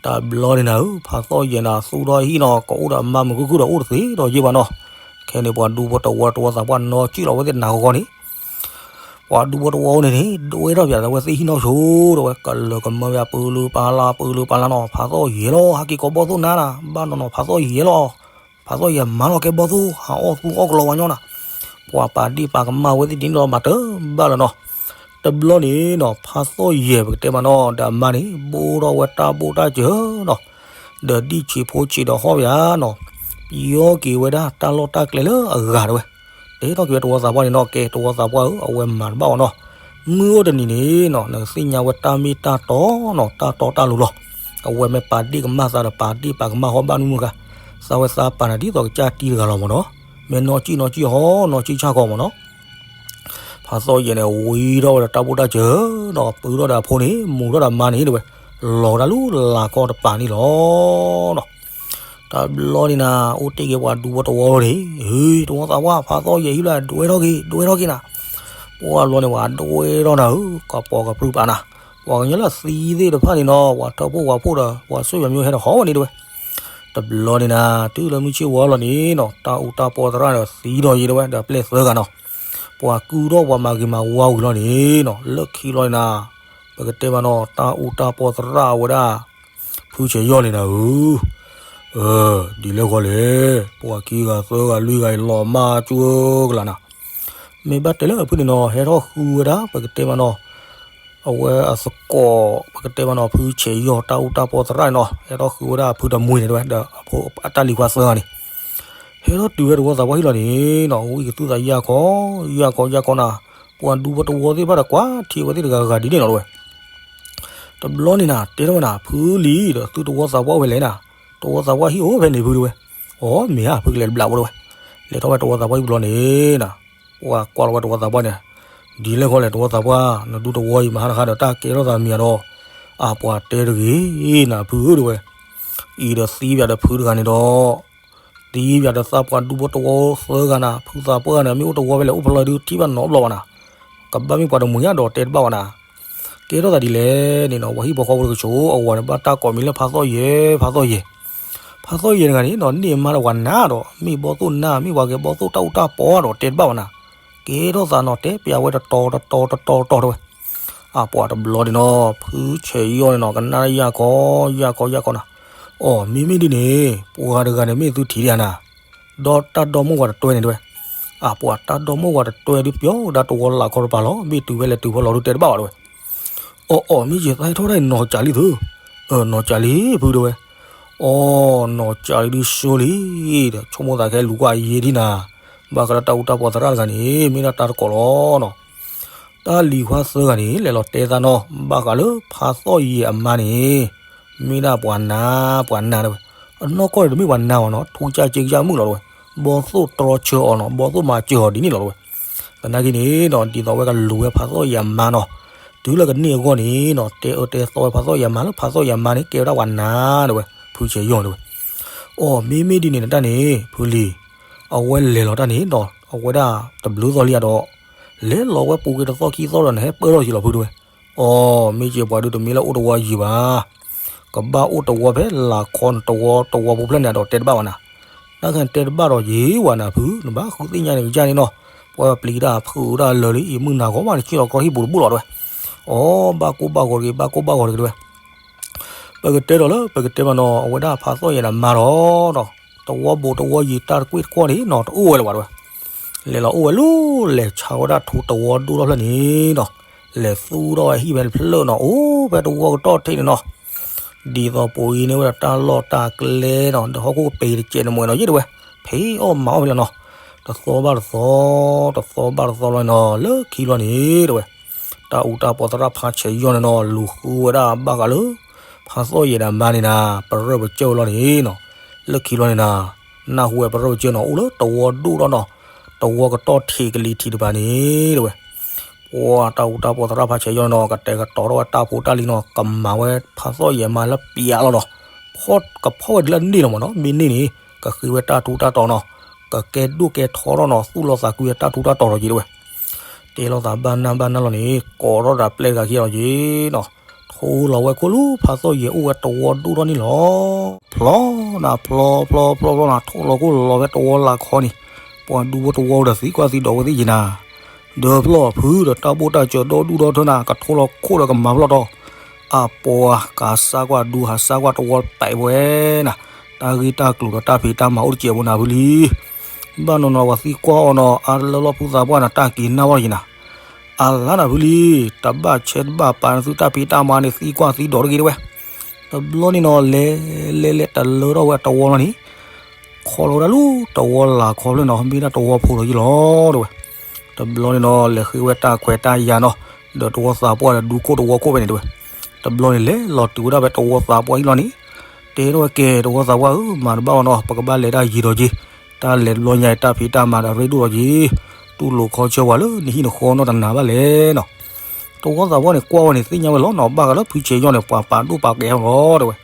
တဘျီန့ၣ်နၤဧၢ, ဖါသီၣ်ယဲၢ်နၤ သူၣ်ထီၣ်ဟံၣ်နီၤ, ကအိၣ်ဒီးအမါမုာ်ခုၣ်ခုၣ်ဒီးအိၣ်တသ့ဒီးယဲၢ်ဘၣ်နီၤ. ခဲန့ၣ် ပှၤဒူဖိတဝီတဝီသးပှၢ်နီၢ်ကံၣ်လီၤဝဲသ့ၣ်နၤဂီၤဂီၤန့ၣ်, ပှၤဒူဖိတဝီန့ၣ်န့ၣ် ဒွဲထီၣ်ပၠးဒီးဝဲသ့ၣ်ဟံၣ်နီၢ်ဆိဒီးဝဲ ကလၢၤကမၢပၠး ပၢလုပၢလါ ပၢလုပၢလါနီၤ, ဖါသီၣ်ယဲၢ်လီၤ, ဟဲက့ၤကိးဘီသိၣ်နၤနၤ, ဘၣ်နီၤနီၤ ဖါသီၣ်ယဲၢ်လီၤ. ဖါသီၣ်ယဲၢ်မၤလီၤကဲဘီသိၣ်, ဟးအီၣ်သူအီၣ်ကလီဝါညီနၤ. ပှၤပာ်ဒ့ၣ်ပာ်ကမၣ်ဝဲသ့ၣ်ဒ်န့ၣ်လီၤ မၤတဘၣ်လၢၤနီၤ. တဘျီန့ၣ်နီၤ ဖါသီၣ်ယဲၢ်ပကတဲမးနီၤ ဒီးအမါန့ၣ် ဘိၣ်ထီၣ်ဝဲတၢ်ဘိၣ်တၢ်စၢၤနီၤ, ဒီးဒံၣ်ဆံးဖိဆံးဒီးဟီၣ်ပၠးနီၤ, ပယီၤက့ၤဝဲဒၣ်တၢ်လီၢ်တၢ်ကျဲလၢအဂၤတဲဝဲ. တဲထီၣ်က့ၤဝဲတဝီသးပှၢ်န့ၣ်နီၤ, ကဲတဝီသးပှၢ်ဧၢ, အဝဲမၤတဘၣ်အီၤနီၤ. မုၢ်အိၣ်တနံၤန့ၣ်နီၤ နကသ့ၣ်ညါဝဲတၢ်မ့ၢ်တၢ်တီနီၤ, တၢ်တီတၢ်လိၤလီၤ. အဝဲမ့ၢ်ပာ်ဒ့ၣ်ကမၣ်သးဒီး ပာ်ဒ့ၣ်ပာ်ကမၣ်ဟီၣ်ဘၣ်မုၢ်မုၢ်ဂၤ, သးဝဲသးပာ်နၤဒ်သိးကစၢ်တံၤတဂၤလီၤမးနီၤ. မ့ၢ်နီၢ်ကံၣ်နီၢ်ကံၣ်ဟီၣ် နီၢ်ကံၣ်ဆၣ်ခီမးနီၤ. ဖါသီၣ်ယဲၢ်န့ၣ် ဝံထီၣ်ဝဲဒီးတၢ်ဘိၣ်တၢ်စၢၤနီၤ, ပုၢ်ထီၣ်ဒီးအဖိန့ၣ် မူၤထီၣ်ဒီးအမါန့ၣ်တဲဝဲ, လီၤတၢ်လၢလၤခီတပၤန့ၣ်လီၤနီၤ. တဘျီန့ၣ်နၤ အိၣ်တ့ၢ်က့ၤပှၤဒူဖိတဝီန့ၣ်, ဟ့ၣ် တဝီသးပှၢ် ဖါသီၣ်ယဲၢ်ဟံၣ်လၢဒွဲထီၣ်က့ၤ ဒွဲထီၣ်က့ၤနၤ. ပှၤဘျီန့ၣ် ပှၤဒွဲထီၣ်နၤဧၢ, ကပီၤကပြုၢ်ပာ်နၤ. ပှၤကညီလၢသံသ့ၣ်တဖၣ်န့ၣ်နီၤ ပှၤထၢဖှိၣ်ပှၤဖှိၣ်ဒီး ပှၤဆိၣ်ယွၤမ့ၢ်ဟဲဒီးဟီၣ်ဝဲန့ၣ်တဲဝဲ. တဘျီန့ၣ်နၤ တုၤလၢမုၢ်ဆ့ၣ်ဝါလီၤန့ၣ်နီၤ တၢ်အူတၢ်ပီသရၣ်ဒီးသံဒီးယဲၢ်တဲဝဲ ဒီးပျဲၢ်သၢဂၤနီၤ. ပှၤကုၢ်ထီၣ်ပှၤမၤဂ့ၤမၤဝါဝံၤလီၤန့ၣ်နီၤ လၢခံလီၤန့ၣ်နၤ ပကတဲမးနီၤ တၢ်အူတၢ်ပီသရၣ်ဝဲဒၣ် ဖုဆဲးယီၢ်န့ၣ်နၤဧၢ, ဒ်လဲၣ်ဃီလဲၣ်, ပှၤခံဂၤသၢဂၤလွံၢ်ဂၤအံၤလီၤမၢ်ကၠူကလာ်နၤ. မ့ၢ်ဘၣ်တဲလၢအဖုန့ၣ်နီၤ ဟဲထီၣ်ဃုဝဲဒၣ် ပကတဲမးနီၤ အဝဲအသကိး ပကတဲမးနီၤ ဖုဆဲးယီၢ်တၢ်အူတၢ်ပီသရၣ်န့ၣ်နီၤ ဟဲထီၣ်ဃုဝဲဒၣ်ဖုတမှံၤန့ၣ်တဲဝဲ ဒီးအဖိအတၢ်လံၤခွါသၢဂၤန့ၣ် ဟဲထီၣ်တုၤဝဲတဝီသးပှၢ်ဟံၣ်လီၤန့ၣ်နီၤ ဝံသးစူၤယၢ်ခီ ယၢ်ခီ ယၢ်ခီနၤ ပှၤဒူဖိတဝီသ့ၣ်တဖၣ်ဒီးကွၢ်ထံဝဲသ့ၣ်တဂၤဂၤဒ်န့ၣ်လီၤတဲဝဲ တဘျီန့ၣ်နၤ တဲထီၣ်ဝဲနၤ ဖုလံၤဒီး သုတဝီသးပှၢ်အိၣ်ဖဲလဲၣ်နၤ တဝီသးပှၢ်ဟံၣ်အိၣ်ဖဲန့ၣ်ဖုတဲဝဲ အိ မ့ၢ်ဧါ ဖုကလဲၤတဘျးဖိတဲဝဲ လဲၤထီၣ်ဝဲတဝီသးပှၢ်ဟံၣ်တဘျီန့ၣ်နၤ ပှၤကွၢ်လီၤဝဲတဝီသးပှၢ်န့ၣ် ဒ်လဲၣ်ဃီလဲၣ် တဝီသးပှၢ် နဒူတဝီအံၤမဟါတခါဒီး တၢ်ကဲထီၣ်သးမံၤဒီး အပှၤတဲတဂ့ၤနၤ ဖုတဲဝဲ အံၤဒီးသံပၠးဒီးဖုတဂၤန့ၣ်ဒီး သံပၠးဒီးသးပှၢ်ဒူဖိတဝီသၢဂၤနၤ ဖုသးပှၢ်န့ၣ် မ့ၢ်အိၣ်တဝီဖဲလဲၣ် အိၣ်ဖျီဒုးထံၣ်ဘၣ်နီတဘျီဘၣ်နၤ ကဘၣ်မ့ၢ်ပှၤတမှံၤဧါဒီးတဲတဘၣ်ဘၣ်နၤ ကဲထီၣ်သးဒ်လဲၣ်န့ၣ်နီၤ ပှၤဟံၣ်ဖိဃီဖိတကဆူး အဝၤန့ၣ် ဘၣ်တၢ်ကိးမံၤလၢဖးသီၣ်ယဲၢ် ဖးသီၣ်ယဲၢ် ဖးသီၣ်ယဲၢ်တဂၤန့ၣ်နီၤ န့ၢ်မါလၢပှၤနၤဒီး မ့ၢ်ဘီၣ်သိၣ်နၤ မ့ၢ်ပှၤကဲဘီၣ်သိၣ်တၢ်အူတၢ်ပီဒီးတဲတဘၣ်ဘၣ်နၤ ကဲထီၣ်သးနီၤ တဲပၠးဝဲတတီၤတတီၤတတီၤတတီၤတဲဝဲ အပှၤတဘျီန့ၣ်နီၤ ဖုဆဲးယီၢ်န့ၣ်နီၤ ကနၣ်ယၢ်ခီ ယၢ်ခီ ယၢ်ခီနၤ အိ မ့မ့ၢ်ဒ်န့ၣ် ပှၤတဂၤန့ၣ် မ့ၢ်သုထံၣ်ဒံးဧါနၤ ဒီးတၢ်ဒီမိၢ်ဝၤတတွဲန့ၣ်တဲဝဲ အပှၤတၢ်ဒီမိၢ်ဝၤတတွဲဒုးပျီဒၣ်တဝီလၢ်ခီတပၤလီၤ မ့ၢ်တုၤဖဲလဲၣ်တုၤဖဲလဲၣ်ဒုးတဲတဘၣ်ဘၣ်တဲဝဲ အိ အိ မ့ၢ်ယသးဟဲထီၣ်ဒၣ်အံၤနီၢ်ကၠးလံသု နီၢ်ကၠးလံ ဖုတဲဝဲ အိ နီၢ်ကၠးလံဒုးဆိလံ ဒီးဆိကမိၣ်သးခဲလူၤကွၢ်ယဲဒ်နၤ ဘၣ်ဃးလၢတၢ်အူတၢ်ပီသရၣ်တဂၤန့ၣ် မ့ၢ်ဒၣ်တၢ်တကိးလီၤနီၤ တၢ်လံၤခွါသၢဂၤန့ၣ် လဲၤလီၤတဲသးနီၤ ဘၣ်ဃးလၢဖးသီၣ်ယဲၢ်အမါန့ၣ် မ့ၢ်ဒၣ်ပှၤနၤ ပှၤနၤတဲဝဲ အနီၢ်ကီၢ်န့ၣ်တမ့ၢ်ပှၤနၤဘၣ်နီၤ ထူကစၢ်စ့ကစၢ်မုၣ်လီၤတဲဝဲ ဘီၣ်သိၣ်တြီဆၢအီၤနီၤ ဘီၣ်သိၣ်မၤစၢၤအီၤဒ်န့ၣ်လီၤတဲဝဲ သနာ်က့န့ၣ်နီၤ ဒ်သိးဝဲကလူၤဝဲဖးသီၣ်ယဲၢ်အမါနီၤ တုၤလၢကန့ၢ်အဂီၢ်န့ၣ်နီၤ တဲအၢတဲသီဝဲဖးသီၣ်ယဲၢ်အမါလၢဖးသီၣ်ယဲၢ်အမါန့ၣ် ကဲဝဲဒၣ်ပှၤနၤတဲဝဲ ဖုဆဲးယီၢ်တဲဝဲ အိ မ့မ့ၢ်ဒ်န့ၣ်နတၢ်န့ၣ် ဖုလံၤ အဝဲလဲၤလီၤတၢ်န့ၣ်ဒီး အဝဲဒၣ်တဘျုးသီလံဧါဒီး လဲၤလီၤဝဲပူၤကွံာ်တသီခံသီဒီးန့ၣ် ဟဲပၢၢ်ထီၣ်က့ၤလီၤဖုတဲဝဲ အိ မ့ၢ်က့ၤပှၤဒုးတမ့ၢ်လၢအိၣ်တဝီယံၤဘၣ် ကဘၣ်အိၣ်တဝီဖဲလၢ်ခီနတဝီတဝီပူၤဖျဲၣ်န့ၣ်ဒီးတဲတဘၣ်ဘၣ်နၤ တၢ်ခဲန့ၣ်တဲတဘၣ်ဒီးယံၤဝဲနၤဖု နဘၣ်ဃုသ့ၣ်ညါန့ၣ်ကစၢ်န့ၣ်နီၤ ပှၤပျံၤတၢ်ဖုးတၢ်လၢာ်လံ ယမုၢ်နၤဂီၤမးနဆ့ၣ်လီၤကြီဟံၣ်ပူၤတဘိလီၤတဲဝဲ အိ ဘၣ်ကိၢ်ဘၣ်ဂီၤတဂ့ၤ ဘၣ်ကိၢ်ဘၣ်ဂီၤတဂ့ၤတဲဝဲ ပကတဲဒီးလၢ ပကတဲမးနီၤ အဝဲဒၣ်ဖးသီၣ်ယဲၢ်ဒီးမါဒီး တဝီဘိးတဝီယံၤတၢ်တကွ့ၢ်တကွီၢ်န့ၣ်နီၤ တအိၣ်ဝဲလၢၤဘၣ်တဲဝဲ လဲၤလီၤအိၣ်ဝဲလၢ လဲၤဆါဝဲဒၣ်ထူတဝီဒိၣ်ထီၣ်ဖျၢၣ်န့ၣ်နီၤ လဲၤသူၣ်ထီၣ်ဝဲဟံၣ်ဖဲတဖျၢၣ်နီၤ အိၣ်ဖဲတဝီကတီၢ်ထံးန့ၣ်နီၤ ဒ်သိးပူၤအံၤန့ၢ်ဝဲဒၣ်တၢ်လီၢ်တၢ်ကျဲနီၤ ဒီးဟီၣ်ခိၣ်ကပ့ၤတစဲးန့ၣ်မ့ၢ်နီၤ ယဲတဲဝဲ ဖံးအီၣ်မၤအီၣ်ဖဲလဲၣ်နီၤ တသီဘၣ်တသီ တသီဘၣ်တသီလီၤနီၤ လၢခံလီၤန့ၣ်တဲဝဲ တၢ်အူတၢ်ပီသရၣ်ဖးဆဲးယီၢ်န့ၣ်နီၤ လူၤဃုဝဲဒၣ်ဘၣ်ဃးလၢ ဖးသီၣ်ယဲၢ်ဒီးမါန့ၣ်နၤ ပရၢပစၢၢ်ဝဲလီၤန့ၣ်နီၤ လၢခံလီၤန့ၣ်နၤ နၢ်ဟူဝဲပရၢပစၢၢ်နီၤ အိၣ်လၢတဝီဒိၣ်ထီၣ်နီၤ တဝီကတီၢ်ထံးကလံၤထံးတပၤန့ၣ်တဲဝဲ ပှၤတၢ်အူတၢ်ပီသရၣ်ဖးဆဲးယီၢ်န့ၣ်နီၤ ကတဲာ်ကတီၤထီၣ်ဝဲတၢ်ဖိတၢ်လံၤနီၤ ကမၤဝဲဖးသီၣ်ယဲၢ်မါလၢပျးလီၤနီၤ ဖီၣ်ကဖီၣ်ဝဲဒ်လၢန့ၢ်လီၤမ့ၢ်နီၤ မ့ၢ်န့ၢ်န့ၣ် ကဃ့ဝဲတၢ်ထူးတၢ်တီၤနီၤ ကကဲဒိၣ်ကဲထီထီၣ်နီၤ သူၣ်လီၤသးကွံဝဲတၢ်ထူးတၢ်တီၤလီၤက့ၤတဲဝဲ တဲလိာ်သးဘၣ်နၢ်ဘၣ်နၢ်လီၤန့ၣ် ကိးထီၣ်ဒၣ်ပျဲၢ်တဂၤခံလီၤက့ၤနီၤ ထိလီၤဝဲခိၣ်လူၤ ဖးသီၣ်ယဲၢ်အိၣ်ဝဲတဝီဒိၣ်ထီၣ်န့ၣ်လီၤ ဖျီနၤ ဖျီဖျီဖျီဖျီနၤ ထိလီၤခိၣ်လီၤဝဲတဝီလၢ်ခီန့ၣ် ပှၤဒူဖိတဝီဒီးသံကွၢ်သံဒိးဝဲသ့ၣ်ယံၤနၤ ဒီးဖျီဖုဒီးတၢ်ဘိၣ်တၢ်စၢၤဒီဒူၣ်ဒီထၢနၤ ကထိလီၤခိၣ်ဒီးကမၤဖျီၣ်တီၤ အပှၤကစၢ်ကွၢ်ဒူဟးစၢ်ကွၢ်တဝီပဲးဝဲနၤ တၢ်ဂ့ၢ်တၢ်ကျိၤဒီးတၢ်ဖံးတၢ်မၤအိၣ်တစဲးဖိနၤဖုလံၤ ဘၣ်နီၤနီၤ ပှၤသံကွၢ်အီၤနီၤ အါလၢလီၢ်ဖုသးပှၢ်နၤ တၢ်က့ၤနၢ်ဝဲယံၤနၤ အလါနၤဖုလံၤ တဘၣ်ဆဲးတဘၣ်ပာ်နသုတၢ်ဖံးတၢ်မၤန့ၣ် သံကွၢ်သံဒိးတဂ့ၤတဲဝဲ တဘျီန့ၣ်နီၤ လဲၤလဲၤလဲၤတလၢထီၣ်ဝဲတဝီလီၤန့ၣ် ခီလီၤဝဲဒၣ်လူၤတဝီလၢ်ခီဖျၢၣ်နီၤ မ့ၢ်ဒၣ်တဝီဖိလီၤယံၤလီၤတဲဝဲ တဘျီန့ၣ်နီၤ လဲၤဃ့ဝဲတၢ်ခွဲးတၢ်ယာ်နီၤ ဒီးတဝီသးပှၢ်ဒီးဒူခိၣ်တဝီခိၣ်ဖဲန့ၣ်တဲဝဲ တဘျီန့ၣ်လဲၤလီၤတုၤဝဲဒၣ်ဖဲတဝီသးပှၢ်ဟံၣ်လီၤန့ၣ် တဲထီၣ်ဝဲကဲတဝီသးပှၢ်ဧၢ မၤတဘၣ်ဘၣ်နီၤ ပကဘၣ်လဲၤတၢ်ယံၤဒီးက့ၤ တၢ်လဲၤတဘျီညါအံၤ တၢ်ဖံးတၢ်မၤဒီးရ့ဒိၣ်လီၤက့ၤ တူၢ်လိာ်ခီဆၢပှၤလၢနဟံၣ်နဃီနီတနၤဘၣ်လဲၣ်နီၤ တဝီသးပှၢ်န့ၣ်ကွၢ်ဝဲန့ၣ် သ့ၣ်ညါဝဲလီၤနီၤ ဘၣ်ဃးလၢဖုဆဲးယီၢ်န့ၣ် ပှၤပာ်ဒိၣ်ပာ်ကဲအီၤလီၤတဲဝဲ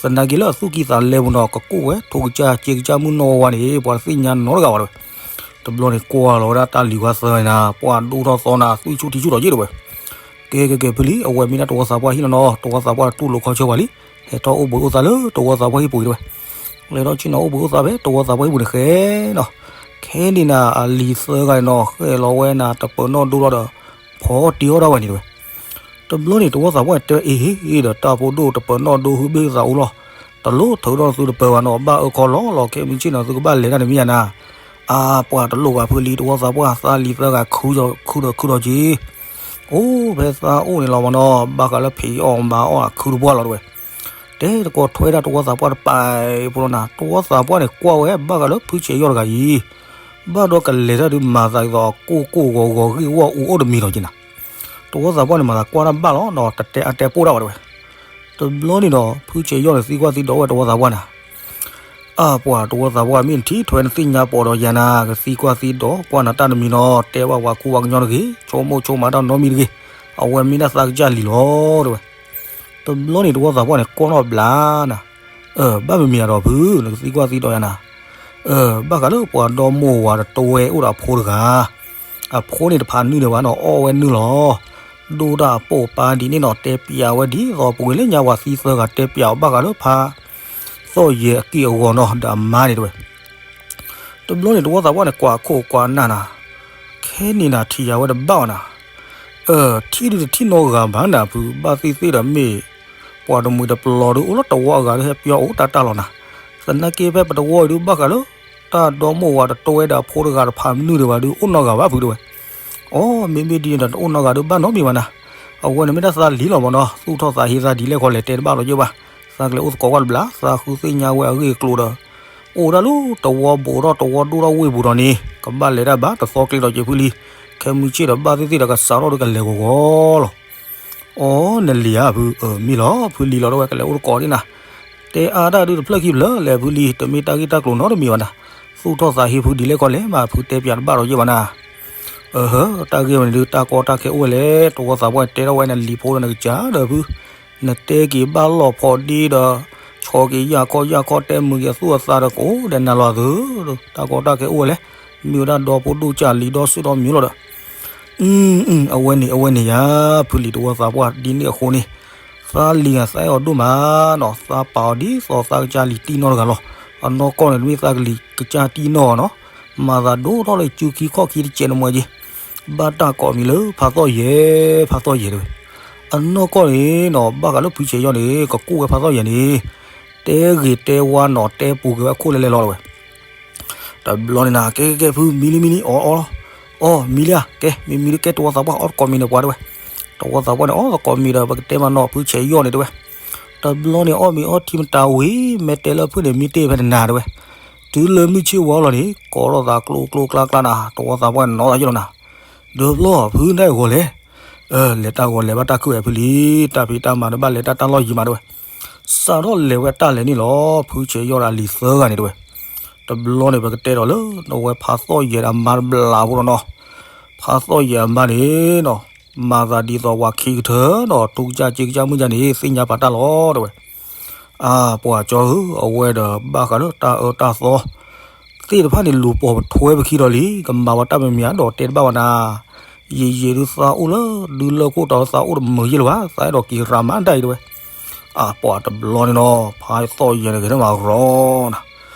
သနာ်က့လၢအသူၣ်ကံၢ်သးလဲပူၤနီၤ ကကိၣ်ဝဲထိၣ်ကစၢ်စ့ကစၢ်မုၢ်နီၢ်ဝါဝါန့ၣ် ပှၤတသ့ၣ်ညါနီတဂၤဘၣ်တဲဝဲ တဘျီန့ၣ်ကွၢ်လီၤဝဲဒၣ်တၢ်လံၤခွါသၢဂၤန့ၣ်နၤ ပှၤဒိၣ်ထီၣ်သီနၤ သွံၣ်ဆူၣ်ထံဆူၣ်ထီၣ်က့ၤတဲဝဲ ကဲကဲကဲဖုလံ အဝဲမ့ၢ်ဒၣ်တဝီသးပှၢ်ဟံၣ်လီၤနီၤ တဝီသးပှၢ်တူၢ်လိာ်ခီဆၢပှၤလံ ဟဲထီၣ်အိၣ်ဘှံးအိၣ်သါလၢတဝီသးပှၢ်ဟံၣ်ပူၤအံၤတဲဝဲ လဲၤထီၣ်ဆ့ၣ်နီၤအိၣ်ဘှံးအိၣ်သါဖဲတဝီသးပှၢ်ဟံၣ်ပူၤန့ၣ်ဃဲနီၤ ခဲန့ၣ်နၤ အလံၤသၢဂၤန့ၣ်နီၤ ဃဲလီၤဝဲနၤတပၢၤနီၣ်ဒိၣ်ထီၣ်ဒီး ဖီတ့အီၣ်ဒၣ်ဝဲန့ၣ်တဲဝဲ တဘျီန့ၣ် တဝီသးပှၢ်တဲအ့ဟ့ၣ်ဒီးတၢ်ဖိဒိၣ်တပၢၤနီၣ်ဒိၣ်ဟုဘ့ၣ်သးအူလီၤ တလိၣ်ထုးထီၣ်သုတပၢၤဘၣ်နီၤ ဘၣ်အၢခီလီၤလီၤ ခဲမုၢ်ဆ့ၣ်နီၤ သုကဘၣ်လဲၤတၢ်န့ၣ်မ့ၢ်ယါနၤ အါပှၤတလိၣ်ဘၣ်ဖုလံ တဝီသးပှၢ်သးလံၤသၢဂၤခုဒီးခုဒီးက့ၤ အိၣ်ဖဲသးအိၣ်န့ၣ်လီၤမ့ၢ်နီၤ, ဘၣ်ဃးလၢဖံးအီၣ်မၤအီၣ်အခုတပှၢ်လီၤတဲဝဲ. တဲတကိးထွဲဒၣ်တဝီသးပှၢ်တပာ်ဖိလီၤနၤ, တဝီသးပှၢ်န့ၣ် ကွၢ်ဝဲဘၣ်ဃးလၢဖုဆဲးယီၢ်တဂၤအံၤ, ဘၣ်ဒီးကလဲၤတၢ်ဒုးမၤသးဒ်သိးကိၢ်ကိၢ်ဂီၤဂီၤဂ့ၢ်ဂီၢ်အူအီၣ်တမံၤလီၤက့နၤ. တဝီသးပှၢ်န့ၣ် မၤသးကွၢ်တၢ်ဘၣ်လီၤဒီး တတဲအါတဲပိၢ်ဒၣ်ဝဲတဲဝဲ. တဘျီန့ၣ်ဒီး ဖုဆဲးယီၢ်န့ၣ်သံကွၢ်သံဒိးဝဲတဝီသးပှၢ်နၤ. အၢ ပှၤတဝီသးပှၢ် မ့ၢ်နထံၣ်ထွဲနသ့ၣ်ညါပိာ်ဒီးယၤနၤ, ကသံကွၢ်သံဒိးကွၢ်နၤတၢ်တမံၤနီၤ, တဲဘၣ်ပှၤကူပှၤကညီတဂ့ၤ, ဆိကမိၣ်ဆိကမးတၢ်နီတမံၤတဂ့ၤ, အဝဲမ့ၢ်ဒၣ်သးကစၢ်လံၤလီၤတဲဝဲ. တဘျီန့ၣ်တဝီသးပှၢ်န့ၣ် ကွၢ်ထီၣ်ဘျးနၤ. အၢ ဘၣ်မနုၤမံၤဒီးဖု နကသံကွၢ်သံဒိးယၤနၤ. အၢ ဘၣ်ဃးလၢပှၤဒီမိၢ်ဝၤတဝဲအိၣ်ဒီးအဖိတဂၤ, အဖိန့ၣ်တဖးနုၢ်ဒံးဘၣ်နီၤ, အီၣ်ဝဲနုၢ်လီၤ. ဒိၣ်တၢ်အပိာ်ပာ်ဒ်န့ၣ်နီၤ, တဲပျးဝဲဒ်သိးပှၤလၢညါပှၤသံသၢဂၤ တဲပျးအီၤဘၣ်ဃးလၢဖါသီၣ်ယဲၤအက့ၢ်အဂီၤနီၤ ဒီးအမါန့ၣ်တဲဝဲ. တဘျီန့ၣ်တဝီသးပှၢ်န့ၣ် ကွၢ်ခိၣ်ကွၢ်နၢ်နၤ, ခဲန့ၣ်နၤထံၣ်ယၤဝဲတဘၣ်အီၤနၤ. အၢ ထံၣ်ဒုးတထံၣ်နီတဂၤဘၣ်နၤဖု, ဘၣ်သ့ၣ်သ့ၣ်ဒီးမ့ၢ်ပှၤတမှံၤတပျီၤဒုး အိၣ်လၢတဝီအဂၤဒုး ဟဲပျီအိၣ်တၢ်တၢ်လီၤနၤ. သနာ်က့ဖဲပတဝီအံၤဒုး ဘၣ်ဃးလၢ တၢ်ဒီမိၢ်ဝၤတဝဲဒီးအဖိတဂၤတဖးနုၢ်ဒံးဘၣ်ဒုး အိၣ်နီတဂၤဘၣ်ဖုတဲဝဲ. အိ မ့မ့ၢ်ဒ်န့ၣ်ဒီး တအိၣ်နီတဂၤဒုး ဘၣ်နီတမံၤဘၣ်နၤ. အဝဲန့ၣ်မ့ၢ်ဒၣ်သးလံၤလီၤမ့ၢ်နီၤ, သူၣ်ထီၣ်သးဟ့သးဒ်လဲၣ်ခီလဲၣ် တဲတဘၣ်လီၤက့ဘၣ်. သးကလဲၤအိၣ်သကိးကွၢ်တဘျီ သးဃုသ့ၣ်ညါဝဲအဂ့ၢ်အကျိၤဒီး အိၣ်ဒၣ်လၢတဝီဘူးထီၣ်တဝီဒိၣ်ထီၣ်ဝ့ၢ်ပူၤဒီးန့ၣ် ကဘၣ်လဲၤတၢ်ဘၣ်တသီကျ့ဒီးက့ၤဖုလံ. ခဲမုၢ်ဆ့ၣ်ဒီး ဘၣ်သ့ၣ်သ့ၣ်ဒီးကစးထီၣ်ဒုးကလဲၤဂီၤဂီၤလီၤ. အိ နလံၤဧါဖု, အၢ မ့ၢ်လီၤဖုလံၤလီၤတဲဝဲ, ကလဲၤအိၣ်သကိးဒ်နၤ. တဲအါတၢ်ဒုးတဖျၢၣ်ခံဖျၢၣ်လဲၣ်ဖုလံၤ, တမ့ၢ်တၢ်ဂ့ၢ်တၢ်ကျိၤနီတမံၤဘၣ်နၤ. သူၣ်ထီၣ်သးဟ့ဖုဒ်လဲၣ်ခီလဲၣ်မး ဖုတဲပျးတဘၣ်လီၤက့ဘၣ်နၤ. အၢ တၢ်ဂ့ၢ်ဝဲန့ၣ်ဒုး တၢ်ကီတၢ်ခဲအိၣ်ဝဲလဲၣ်, တဝီသးပှၢ်တဲထီၣ်ဝဲနလံၤဖိဒီးနကစၢ်ဒီးဖု, နတဲက့ၤဘၣ်လီၢ်ဖီဒ့ဒီး ဆီၣ်က့ၤယၢ်ခီယၢ်ခီ တဲမုာ်က့ၤအသူၣ်အသးဒီး ကအိၣ်ဒီးနၤလီၤသု, တၢ်ကီတၢ်ခဲအိၣ်ဝဲလဲၣ်, မ့ၢ်ဝဲဒၣ်ဒီဖိဒိၣ်ကၢ်လံၤဒီးစိဒီးမံၤလီၤဒီး အဝဲန့ၣ် အဝဲန့ၣ်ယၤ ဖုလံၤတဝီသးပှၢ် ဒ်န့ၣ်အဃိန့ၣ် သးလံၤဂၤသးအဲၣ်အီၤဒိၣ်မးနီၤ, သးပာ်အီၤဒ်သိးသးကစၢ်လံၤတံၢ်နီတဂၤလီၤ. အနီၢ်ကီၢ်န့ၣ်တမ့ၢ်သးကလံၤကစၢ်တံၢ်နီၢ်နီၤ, မၤသးဒိၣ်ထီၣ်လၢစုခံခီၣ်ခံတစဲးနမှဲက့ၤ, ဘၣ်တၢ်ကိးမံၤလၢဖါသီၣ်ယဲၤ, ဖါသီၣ်ယဲၤတဲဝဲ. အနီၢ်ကီၢ်န့ၣ်နီၤ ဘၣ်ဃးလၢဖုဆဲးယီၢ်န့ၣ် ကကူၣ်ဝဲဖါသီၣ်ယဲၤန့ၣ် တဲဂ့ၤတဲဝါနီၤ တဲပူၤက့ၤဝဲအခိၣ်လဲၣ်လဲၣ်လီၤတဲဝဲ. တဘျီန့ၣ်နၤ ကဲကဲကဲ ဖုမံလံမံလံ အီၣ်အီၣ်လီၤ. အီၣ် မံလံဧါ, ကဲ မ့ၢ်မံလၢကဲတဝီသးပှၢ် အီၣ်သကိးမံၤန့ၣ်ပှၤတဲဝဲ. တဝီသးပှၢ်န့ၣ် အီၣ်သကိးမံၤဒီး ပကတဲမးနီၤ ဖုဆဲးယီၢ်န့ၣ်တဲဝဲ. တဘျီန့ၣ် အီၣ်မ့ၤအီထံမတၤဝံၤ မဲာ်တဲလၢဖုန့ၣ် မံတ့ၢ်ဖဲတနၤတဲဝဲ. တုၤလၢမုၢ်ဆ့ၣ်ဝါလီၤန့ၣ် ကိးထီၣ်သးကျိကျိကျါကျါနၤ တဝီသးပှၢ်န့ၣ်နီၤသးယ့ၣ်လီၤနၤ. ဒီးဘျီ ဖုနၢ်ဂီၤလဲၣ်. အၢ လဲၤတၢ်ဂီၤလဲၤဘၣ်တၢ်ခုၣ်ဝဲဖုလံၤ, တၢ်ဖံးတၢ်မၤတဘၣ်လဲၤတၢ်တၢ်လီၢ်ယံၤမးတဲဝဲ. စးထီၣ်လဲၤဝဲတၢ်လဲၤန့ၣ်လီၤ ဖုဆဲးယီၢ်ဒီးအလံၤသၢဂၤန့ၣ်တဲဝဲ. တဘျီန့ၣ် ပကတဲဒီးလၢ နဝဲဖါသီၣ်ယဲၤဒီးအမါတဘျီဖိလီၤနီၤ. ဖါသီၣ်ယဲၤအမါန့ၣ်နီၤ မၤသးဒ်သိးပှၤခံကထၢနီၤ ထူကစၢ်စ့ကစၢ်မုၢ်ကစၢ်န့ၣ် သ့ၣ်ညါပာ်တၢ်လီၤတဲဝဲ. အါ ပှၤကၠီဧၢ အဝဲဒီးဘၣ်ဃးလၢတၢ်အၢတၢ်သီ သ့ၣ်တဖၣ်န့ၣ် လူၤပိာ်ထွဲပခံဒီးလံ ကမၤဝဲတၢ်မဲာ်မ့ၢ်ဧါဒီးတဲတဘၣ်ဝဲနၤ. ယံာ်ယံာ်ဒုးသးအိၣ်လၢဒုးလၢခိၣ်တီသးအိၣ်တမုာ်ယ့ၢ်လၢၤဘၣ် သးအဲၣ်ဒိးက့ၤရၤမးဒၣ်အံၤတဲဝဲ. အါပှၤတဘျီန့ၣ်နီၤ ဖါသီၣ်ယဲၤန့ၣ်ဂ့ၤထၢၣ်မးရီနၤ.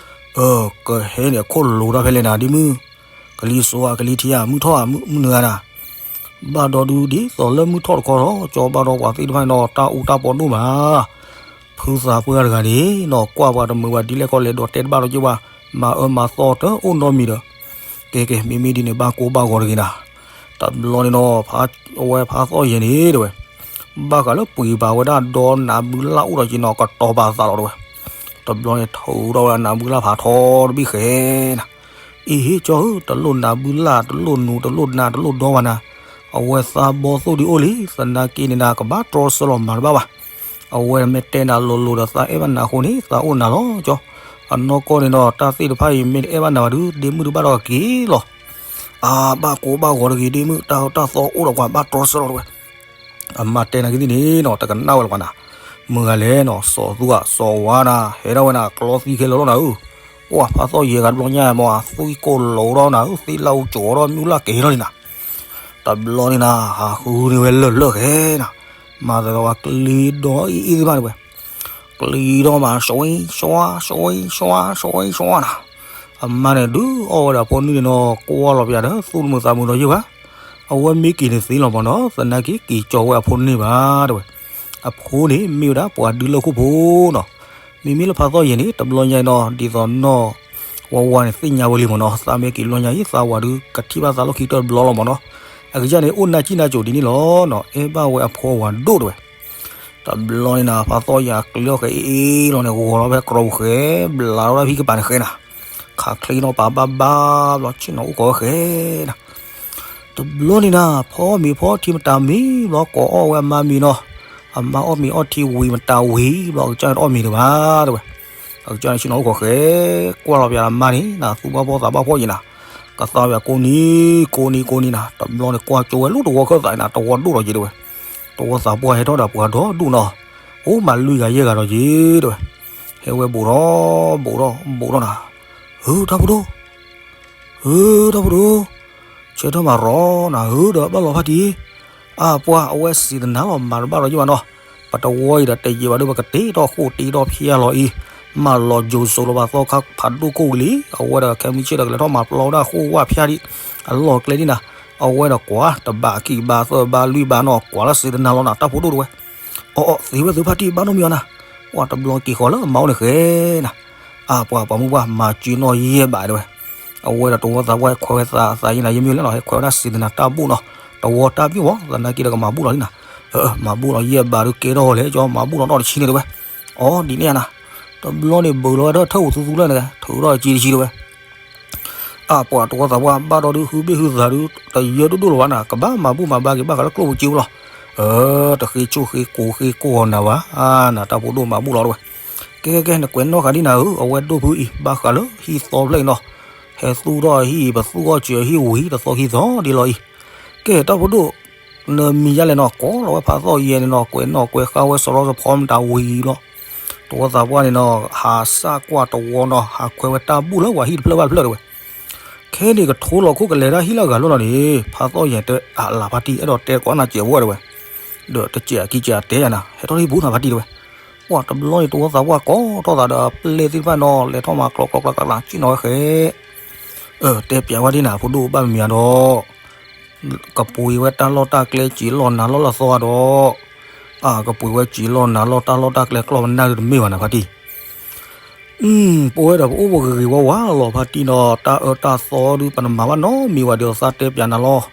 အၢ ကဟဲန့ၣ်အခိၣ်လိၤတၢ်ဖဲလဲၣ်နၤ ဒ်မုၢ် ကလံၤစိးဧါ ကလံၤထံးဧါ မုၢ်ထီၣ်ဧါ မုၢ်နုာ်ဧါနၤ. ဘၣ်ဒီးဒုးဒ်သိးလၢမုၢ်ထီၣ်တခီဒီး ကၠီဘၣ်ဒီးပှၤသ့ၣ်တဖၣ်န့ၣ်နီၤ တၢ်အူတၢ်ပီဒိၣ်မး ဖုသးပှၢ်တဂၤန့ၣ်နီၤ ကွၢ်ပှၤတမုာ်ဘၣ်ဒ်လဲၣ်ခီလဲၣ်ဒီးတဲတဘၣ်လီၤက့ၤဘၣ် မၤအၢမၤသီတအိၣ်နီတမံၤဒီး ကဲကဲ မ့မ့ၢ်ဒ်န့ၣ် ဘၣ်ကိးဘၣ်ဂီၤတဂ့ၤနၤ. တဘျီန့ၣ်နီၤ အဝဲဖါသီၣ်ယဲၤန့ၣ်တဲဝဲ ဘၣ်ဃးလၢပှ့ၤဘၣ်ဝဲဒၣ်ဒီနးဘုလၢ်အိၣ်ဒီးက့ၤနီၤ ကတီၤပာ်သးလီၤတဲဝဲ. တဘျီန့ၣ် ထုးထီၣ်ဝဲဒၣ်နးဘုလၢ်ဖးထီတဘ့ၣ်ဃဲနၤ. အ့ဟ့ၣ်ကၠီဧၢ တလိၣ်နးဘုလၢ် တလိၣ်နူၤ တလိၣ်နး တလိၣ်ဒီဘၣ်နၤ. အဝဲသးဘီသိၣ်ဒံးအိၣ်လံ သနာ်က့န့ၣ်နၤ ကဘၣ်တြီဆၢလီၤမၤတဘၣ်ဘၣ်. အဝဲမ့ၢ်တဲနၤလိၤလိၤဒီး သးအဲၣ်ဘၣ်နၤအဃိန့ၣ် သးအိၣ်နၤလီၤကၠီ. အနီၢ်ကီၢ်န့ၣ်ဒီး တၢ်သ့ၣ်တဖၣ်အံၤ မ့ၢ်တအဲၣ်ဘၣ်နၤဘၣ်ဒုး ဒ့မုၣ်ဒုးဘၣ်ဒီးကက့ၤလီၤ. အါ ဘၣ်ကိးဘၣ်ဂီၤတဂ့ၤ ဒ့မုၣ် တၢ်အၢတၢ်သီအိၣ်ဒီးပှၤဘၣ်တြီဆၢလီၤတဲဝဲ. အမါတဲနၤကသ့ၣ်န့ၣ်နီၤ တကနၣ်ဝဲလၢၤဘၣ်နၤ. မုၢ်ဂၤလဲၣ်နီၤ စီၤသူဧါ စီၤဝါနၤ ဟဲထီၣ်ဝဲနၤ ကျီသံခဲလၢာ်လီၤနၤဧၢ. ပှၤဖါသီၣ်ယဲၤဂၤတဘျီညါမး သွံၣ်ကိၢ်လိာ်ထီၣ်နၤဧၢ သ့ၣ်လၢအူကၠီၤထီၣ် မုၢ်လၢ်ကဲထီၣ်လံနၤ. တဘျီန့ၣ်နၤ ဟးဃုန့ၢ်ဝဲလၢာ်လၢာ်ဃဲနၤ. မၤသးဒီးပှၤကျံဒီအံၤအံၤသ့ၣ်တဖၣ်န့ၣ်ဝဲ ကျံဒီမး စွံစွါ စွံစွါ စွံစွါနၤ. အမါန့ၣ် ဒုးအီၣ်ဝဲဒၣ်အဖိနွံၣ်န့ၣ်နီၤ ကွၢ်လီၤပယၤဒီး သူၣ်တမုာ်သးမုာ်ဒီးယ့ၢ်ဘၣ်. အဝဲမ့ၢ်က့ၤန့ၣ်သ့လီၤမးနီၤ သနာ်က့က့ၤကၠီၤဝဲအဖိန့ၢ်ဘၣ်တဲဝဲ. အဖိန့ၣ် မ့ၢ်ဝဲဒၣ်ပှၤဒုးလၢၢ်ခိၣ်ဖိနီၤ. မ့မ့ၢ်လၢဖါသီၣ်ယဲၤန့ၣ် တဘျီညါအံၤနီၤ ဒ်သိးနီၢ်ဝါဝါန့ၣ် သ့ၣ်ညါဝဲလံမးနီၤ သးမ့ၢ်က့ၤလီၤညါအံၤ သးဝၤဒုးကထံၣ်ဘၣ်သးလီၢ်ခံကတၢၢ်တဘျီလီၤမးနီၤ. အကစၢ်န့ၣ်အိၣ်နါစံၣ်နါစိၤဒ်န့ၣ်လီၤနီၤ, အဲၣ်ဘၣ်ဝဲအဖိအဝၤဒိၣ်တဲဝဲ. တဘျီန့ၣ်နၤ ဖါသီၣ်ယၤကျဲအီၣ်ဃဲအ့ၣ်လီၤန့ၣ် ဂီၤလီၤဖဲကြီၤဃဲ, ဘျးလီၤဒၣ်ဖံကပၤန့ၣ်ဃဲနၤ, ခးချ့နီၤပာ်ဘၣ်ဘၣ်ဘျီ ဆ့ၣ်နီၤအိၣ်ကီးဝဲဃဲနၤ. တဘျီန့ၣ်နၤ ဖီအီၣ်မ့ၤဖီထံမတၤမံၤဘျီ ကိးအီၣ်ဝဲအမါမံၤနီၤ, အမါအီၣ်မ့ၤအီထံဝံၤမတၤဝံၤဘျီ အကစၢ်န့ၣ်တအီၣ်မ့ၤတဘၣ်တဲဝဲ. အကစၢ်န့ၣ်ဆ့ၣ်နီၤအိၣ်ကီးဃဲ, ကွၢ်လီၤပယၤအမါန့ၣ်နၤ သူၣ်ဘၣ်ဖှီၣ်သးဘၣ်ဖှီၣ်ယံၤနၤ, ကသါပယၤကိးနံၤ ကိးနံၤကိးနံၤနၤ, တဘျီန့ၣ်ကွၢ်ကၠိဝဲလၢတဝီခၢၣ်သးနၤ တဝီဒိၣ်ထီၣ်က့ၤတဲဝဲ. တဝီသးပှၢ်ဟဲထီၣ်ဒီးပှၤဒီဒူၣ်နီၤ, အိၣ်မးလွံၢ်ဂၤယဲၢ်ဂၤဒီးက့ၤတဲဝဲ. ဟဲဝဲဘူးထီၣ် ဘူးထီၣ် ဘူးထီၣ်နၤ, ဧၢ တၢ်ဖိဒိၣ် ဧၢ တၢ်ဖိဒိၣ်, ဆၢထၢၣ်မးရီနၤဧၢ ဒီးဘၣ်လီၤဖါတံၢ်, အါပှၢ်အဝဲစံးတနၤလီၤ မၤတဘၣ်ဒီးယဘၣ်နီၤ, ပတဝီအံၤဒီးတယံာ်ဘၣ်ဒီး ပကတ့ထီၣ်ဃိၣ်တ့ထီၣ်ဖၠါလီၤအံၤ, မၤလီၤယိၤစိးလီၤဘၣ်သီခါဖးဒိၣ်ခိၣ်ဝံၤလံ, အဝဲဒီးခဲမုၢ်ဆ့ၣ်ဒီးကလဲၤထီၣ်မၤပျီဝဲဒၣ်ဃိၣ်ဝၣ်ဖၠါဒံး, အလီၢ်ကျဲဒံးနၤ, အဝဲဒီးကွၢ်တဘးခံဘးသၢဘးလွံၢ်ဘးနီၤ ကွၢ်လၢစံးတနၤလီၤနၤ တၢ်ဖိဒိၣ်တဲဝဲ. အိၣ်အိၣ် သ့ဝဲသုဖါတံၢ်ဘၣ်နီတမံၤအီၤနၤ, ပှၤတဘျီက့ၤဃီၤလၢအမါအိၣ်န့ၣ်ဃဲနၤ, အါပှၤပှၤမုၢ်ပှၢ် မၤစၢၤနီၢ်ယဲၢ်ဘးတဲဝဲ, အဝဲဒီးတဝီသးပှၢ်ဟဲခွဲးဝဲသးသးယံၤနၤ ယမ့ၢ်လဲၣ်နီၤ ဟဲခွဲးဝဲဒၣ်စံးတနၤတၢ်ဘူၣ်နီၤ, တဝီတၢ်ဘူၣ်မး သနာ်က့ဒီးကမၤဘူၣ်လီၤလံနၤ, မၤဘူၣ်လီၤယဲၢ်ဘးဒုးကဲထီၣ်လဲၣ် ကၠီမၤဘူၣ်လီၤနီၢ်တဆံန့ၣ်တဲဝဲ, အိၣ်ဒ်န့ၣ်နၤ, တဘျီန့ၣ်ဘုးလီၤဝဲဒၣ်ထၢၣ်အူသူသူလၢန့ၣ် ထုးထီၣ်က့ၤတဆံတဲဝဲ အါပှၤတဝီသးပှၢ်ဘၣ်ဒီးဒုး ဟုဘ့ၣ်ဟုသးဒုး တယၢဒိၣ်ဒိၣ်လီၤဘၣ်နၤ ကဘၣ်မၤဘူၣ်မၤဘါက့ၤဘၣ်ဃးလၢကျိၣ်ပူၤစ့ပူၤလီၤ, တဃ့ဆိၣ်ဃ့ကိးဃ့ကိးဂီၤနၤဘၣ်, နတၢ်ဖိဒိၣ်မၤဘူၣ်လီၤတဲဝဲ, ကဲကဲကဲ နကွဲးနီၣ်ဃာ်ဒ်နၤဧၢ အဝဲဒိၣ်ဖုအံၤ ဘၣ်ဃးလၢဟံၣ်သီဖျၢၣ်အံၤနီၤ, ဟဲသူၣ်ထီၣ်ဟံၣ် ပသူၣ်ထီၣ်စၢၤဟံၣ်ဝံၤ တသီခံသီဒ်လီၤအံၤ, ကဲတၢ်ဖိဒိၣ် နမံၤယါလဲၣ်နီၤ ကိးလီၤဝဲဖးသီၣ်ယဲၢ်န့ၣ်နီၤ ကွဲးနီၣ်ကွဲးဃါဝဲစရီစဖီမတၤဝံၤလီၤ, တဝီသးပှၢ်န့ၣ်နီၤ ဟးစၢ်ကွၢ်တဝီနီၤ ဟးခွဲးဝဲတၢ်ဘူၣ်လၢပှၤဟံၣ်တဖျၢၣ်ဘၣ်တဖျၢၣ်တဲဝဲ, ခဲန့ၣ်ကထိလီၤခိၣ်ကလဲၤတၢ်ဟံၣ်လၢအဂၤလီၤနီၤန့ၣ် ဖးသီၣ်ယဲၢ်တဲအလၢ်ဖါတံၢ် အဲၣ်ဒိးတဲကိးနၤစဲးဝဲတဲဝဲ, ဒီးတစဲးခံစဲးတဲယၤနၤ ဟဲထီၣ်ဟံၣ်ပူၤနၤဖါတံၢ်တဲဝဲ, ပှၤတဘျီန့ၣ် တဝီသးပှၢ်ကိးထီၣ်သးဒီးအပျဲၢ်သ့ၣ်တဖၣ်နီၤ လဲၤထီၣ်မၤကျိးကျိးကျးကျးစံၣ်နီၤဝဲဃဲ, တဲပျးဝဲဒ်နၤ ဖိဒိၣ်ဘၣ်မံၤမံၤဒီး ကပှ့ၤဝဲတၢ်လီၢ်တၢ်ကျဲစံးလီၢ်နၤလီၢ်လၢသီဒီး, ကပှ့ၤဝဲစံးလီၢ်နၤလီၢ်တၢ်လီၢ်တၢ်ကျဲကျီၢ်ပနၢ်ဒုးတမ့ၢ်ဘၣ်နၤဖါတံၢ်, ပဝဲဒီးပအိၣ်ပဂ့ၤဂ့ၤဝါဝါလီၤဖါတံၢ်နီၤ တၢ်အၢတၢ်သီဒုး ပနမၤဘၣ်နီတမံၤဘၣ်ဒီးသးတဲပျးနၤလီၤ,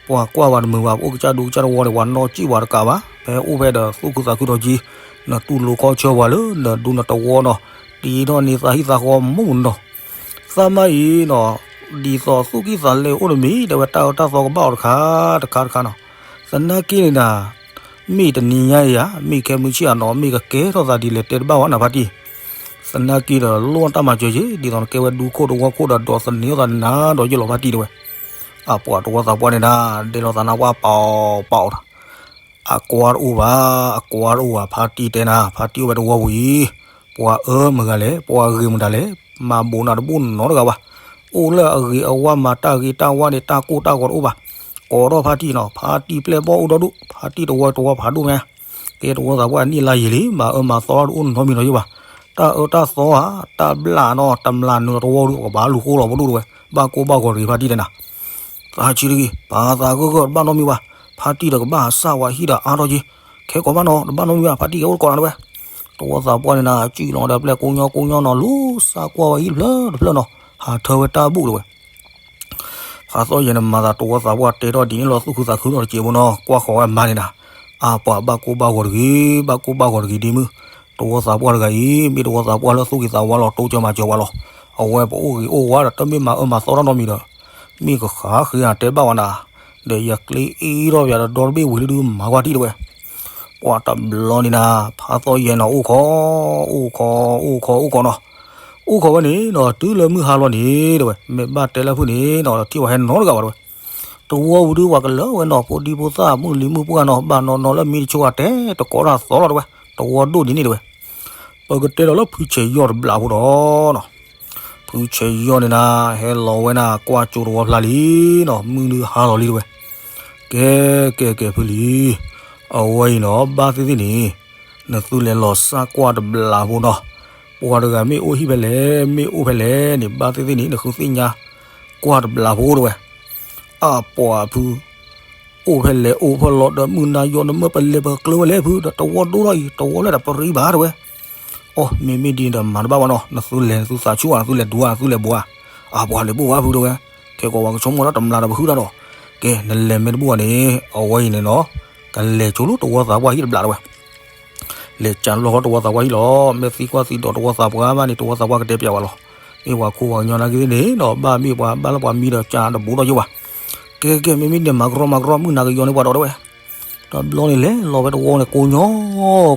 ပှၤကွၢ်ဝဲတမုာ်ဘၣ် ပအိၣ်ကစၢ်ဒူကစၢ်တဝီန့ၣ် ပှၤနီၣ်စံၣ်ဝဲတကးဘၣ် ဖဲအိၣ်ဖဲဒီးသူၣ်ခုသးခုဒီးက့ၤ, နတူၢ်လိာ်ခီဆၢပှၤလၢနဒူနတဝီနီၤ, တ့ထီၣ်န့ၢ်သးဟံၣ်သးဃီမုၢ်နီၤ သးမါအံၤနီၤ, ဒ်သိးသူၣ်ကံၢ်သးလဲအိၣ်တမံၤ တဲဝဲတၢ်အၢတၢ်သီကဘၣ်အီၤတခါတခါတခါနီၤ, သနာ်က့န့ၣ်နၤ, မ့ၢ်တနံၤညါအံၤဧါ မ့ၢ်ခဲမုၢ်ဆ့ၣ်အနီၤ မ့ၢ်ကကဲထီၣ်သးဒ်လဲၣ်တဲတဘၣ်ဝဲနၤဖါတံၢ်, သနာ်က့ဒီးလိၣ်တၢ်မၤစၢၤက့ၤ ဒ်သိးနကဲဝဲဒူခိၣ်တဝီခိၣ်ဒီးဒိးသန့ၤအီၣ်သးနၤဒီးယလီၤဖါတံၢ်တဲဝဲ, အပှၤတဝီသးပှၢ်န့ၣ်နၤ, ဒဲလီၤသးနါပှၢ်ပာ်အီၤပာ်အီၤ အကွၢ်တအိၣ်ဘၣ်, အကွၢ်တအိၣ်ဘၣ် ဖါတံၢ်တဲနၤ ဖါတံၢ်အိၣ်ဝဲတဝီပူၤအံၤ, ပှၤအၢမတၤလဲၣ် ပှၤဂ့ၤမတၤလဲၣ်, မၤဘူးနၤတဘူးနီတဂၤဘၣ်, အိၣ်လၢအဂ့ၤအဝါမၤတၢ်ဂ့ၤတၢ်ဝါန့ၣ် တၢ်ကိၢ်တၢ်ဂီၤတအိၣ်ဘၣ်, ကိးထီၣ်ဖါတံၢ်နီၤ ဖါတံၢ်ပျဲၢ်ဘီၣ်အိၣ်ဒီဒူၣ် ဖါတံၢ်တဝီတဝီဖးဒိၣ်မး, ကဲတဝီသးပှၢ်နံၣ်လါယံာ်လံ မၤအၢမၤသီတအိၣ်နီတမံၤနီၤယိၣ်ဘၣ်, တၢ်အၢတၢ်သီဧါ တၢ်ဘျၣ်နီၤ တမျၢ်နုာ်တဝီဒုး ကဘၣ်လူၤဃိလီၤပဒိၣ်တဲဝဲ, ဘၣ်ကိၢ်ဘၣ်ဂီၤတဂ့ၤဖါတံၢ်တဲနၤ သးဆံးတဂ့ၤ ပာ်သးဂၢၢ်ဂၢၢ်တဘၣ်နီတမံၤဘၣ်, ဖါတံၢ်ဒီးကဘၣ်ဟးစၢ်ဝဲဟံၣ်ဒီးအါထီၣ်က့ၤ, ခဲကိးဘၣ်နီၤ တဘၣ်နီတမံၤဘၣ် ဖါတံၢ်ကအိၣ်တကိးနၤတဲဝဲ, တဝီသးပှၢ်န့ၣ်နၤ စံၣ်လီၤဒီးပျဲၢ်ကိညီကိညီနီၤ လူၤစၢ်ကွၢ်ဝဲဟံၣ်တဖျၢၣ်တဖျၢၣ်နီၤ ဟးထၢဝဲတၢ်ဘူၣ်တဲဝဲ ဖးသီၣ်ယဲၢ်န့ၣ်မၤသးတဝီသးပှၢ်တဲထီၣ်ဒ်န့ၣ်လီၤ သူၣ်ခုသးခုထီၣ်တစဲးဖိနီၤ ကွၢ်ဃီၤဝဲအမါန့ၣ်နၤ, အပှၤဘၣ်ကိၢ်ဘၣ်ဂီၤတဂ့ၤ ဘၣ်ကိၢ်ဘၣ်ဂီၤတဂ့ၤဒ်မုၢ်, တဝီသးပှၢ်တဂၤအံၤ မ့ၢ်တဝီသးပှၢ်လၢသူၣ်ဂ့ၤသးဝါလီၤ တိစၢၤမၤစၢၤဝဲလီၤ, အဝဲပအိၣ်ဂ့ၤအိၣ်ဝါဒီးတမ့ၢ်မၤအၢမၤသီထီၣ်နီတမံၤဒီး, မ့ၢ်ကဃးဃ့ဧါတဲဘၣ်ဝဲနၤ, ဒီးယကျ့အ့ထီၣ်ပယၤဒီးဒီတဘ့ၣ်ဝံၤလၢဒုးမၤကွၢ်တံၢ်တဲဝဲ ပှၤတဘျီန့ၣ်နၤ ဖးသီၣ်ယဲၢ်နီၤ အိၣ်ခိး, အိၣ်ခိး, အိၣ်ခိး, အိၣ်ခိးနီၤ, အိၣ်ခိးဝဲန့ၣ်နီၤ တုၤလၢမုၢ်ဟါလီၤန့ၣ်တဲဝဲ မ့ၢ်ဘၣ်တဲလၢဖုၣ်န့ၣ်နီၤ ထံၣ်ဝဲဟဲနီတဂၤဘၣ်တဲဝဲ, တဝီဝံၤဒုးပှၤကလၢာ်ဝဲနီၤ ဖိဒံဖိသၣ်မုၢ်လံမုၢ်ပှၢ်နီၤ ဘၣ်နီၤနီၤလၢမံတဆိအတဲ တကိးတၢ်သီလီၤတဲဝဲ, တဝီဒိၣ်ဒ်န့ၣ်တဲဝဲ, ပကတဲဒီးလၢဖုဆဲးယီၢ်တဘျးဖိဒီးနီၤ ဖုဆဲးယီၢ်န့ၣ်နၤ ဟဲလီၤဝဲနၤ ကွၢ်ကၠိတဝီဖျါလံနီၤ မုၢ်ဒုးဟါလီၤလံတဲဝဲ, ကဲ ကဲ ကဲ ဖုလံ, အဝဲအံၤနီၤ ဘၣ်သ့ၣ်သ့ၣ်န့ၣ် နသုလဲၤလီၤစၢ်ကွၢ်တဘျးဖိနီၤ, ပှၤတဂၤမ့ၢ်အိၣ်ဟံၣ်ဖဲလဲၣ် မ့ၢ်အိၣ်ဖဲလဲၣ်န့ၣ် ဘၣ်သ့ၣ်သ့ၣ်န့ၣ် နဃုသ့ၣ်ညါ ကွၢ်တဘျးဖိတဲဝဲ, အပှၤဖု အိၣ်ဖဲလဲၣ်အိၣ်ဖဲလဲၣ်ဒီးမုၢ်နၤယီၤ နမၢပလဲၤပကျၢၤဝဲလဲၣ်ဖု ဒီးတဝီဒိၣ်ထီၣ်အံၤ တဝီလၢတပရံဘၣ်တဲဝဲ, အိ မ့မ့ၢ်ဒ်န့ၣ်ဒီးမၤတဘၣ်ဘၣ်နီၤ နသုလဲၤ နသုသးဆူၣ်ဧါ နသုလဲၤဒူဧါ နသုလဲၤဘှါဧါ, အပှၤလဲၤဘူၣ်ဘၣ်ဖုတဲဝဲ, ခဲကိးဝဲကဆိကမိၣ်ဒီးတမျးဒီးပဟုၣ်တၢ်ဒီး, ကဲ နလဲၤမ့ၢ်တဘူၣ်ဘၣ်န့ၣ် အဝဲအံၤန့ၣ်နီၤ ကလဲၤဆိလၢတဝီသးပှၢ်ဟံၣ်တဘျီတဝဲ လဲၤကၢ်လီၤဃီတဝီသးပှၢ်ဟံၣ်လီၤ. မ့ၢ်သံကွၢ်သံဒိးတဝီသးပှၢ်ဘၣ်န့ၣ် တဝီသးပှၢ်ကတဲပျးဝဲလီၤ. မ့ၢ်ပှၤခိၣ်ပှၤကညီနာ်က့သ့ၣ်န့ၣ်နီၤ ဘၣ်မ့ၢ်ပှၤဘၣ်လၢပှၤမံဒီးကၢ်တဘူးဒီးယိၣ်ဘၣ်. ကဲကဲကဲ မ့မ့ၢ်ဒ်န့ၣ် မၤကရီမၤကရီ မုၢ်နၤကယီၤန့ၢ်ပှၤဒီးတဝဲ တဘျီန့ၣ်လဲၤလီၤဝဲတဝီန့ၣ် ကိးညီ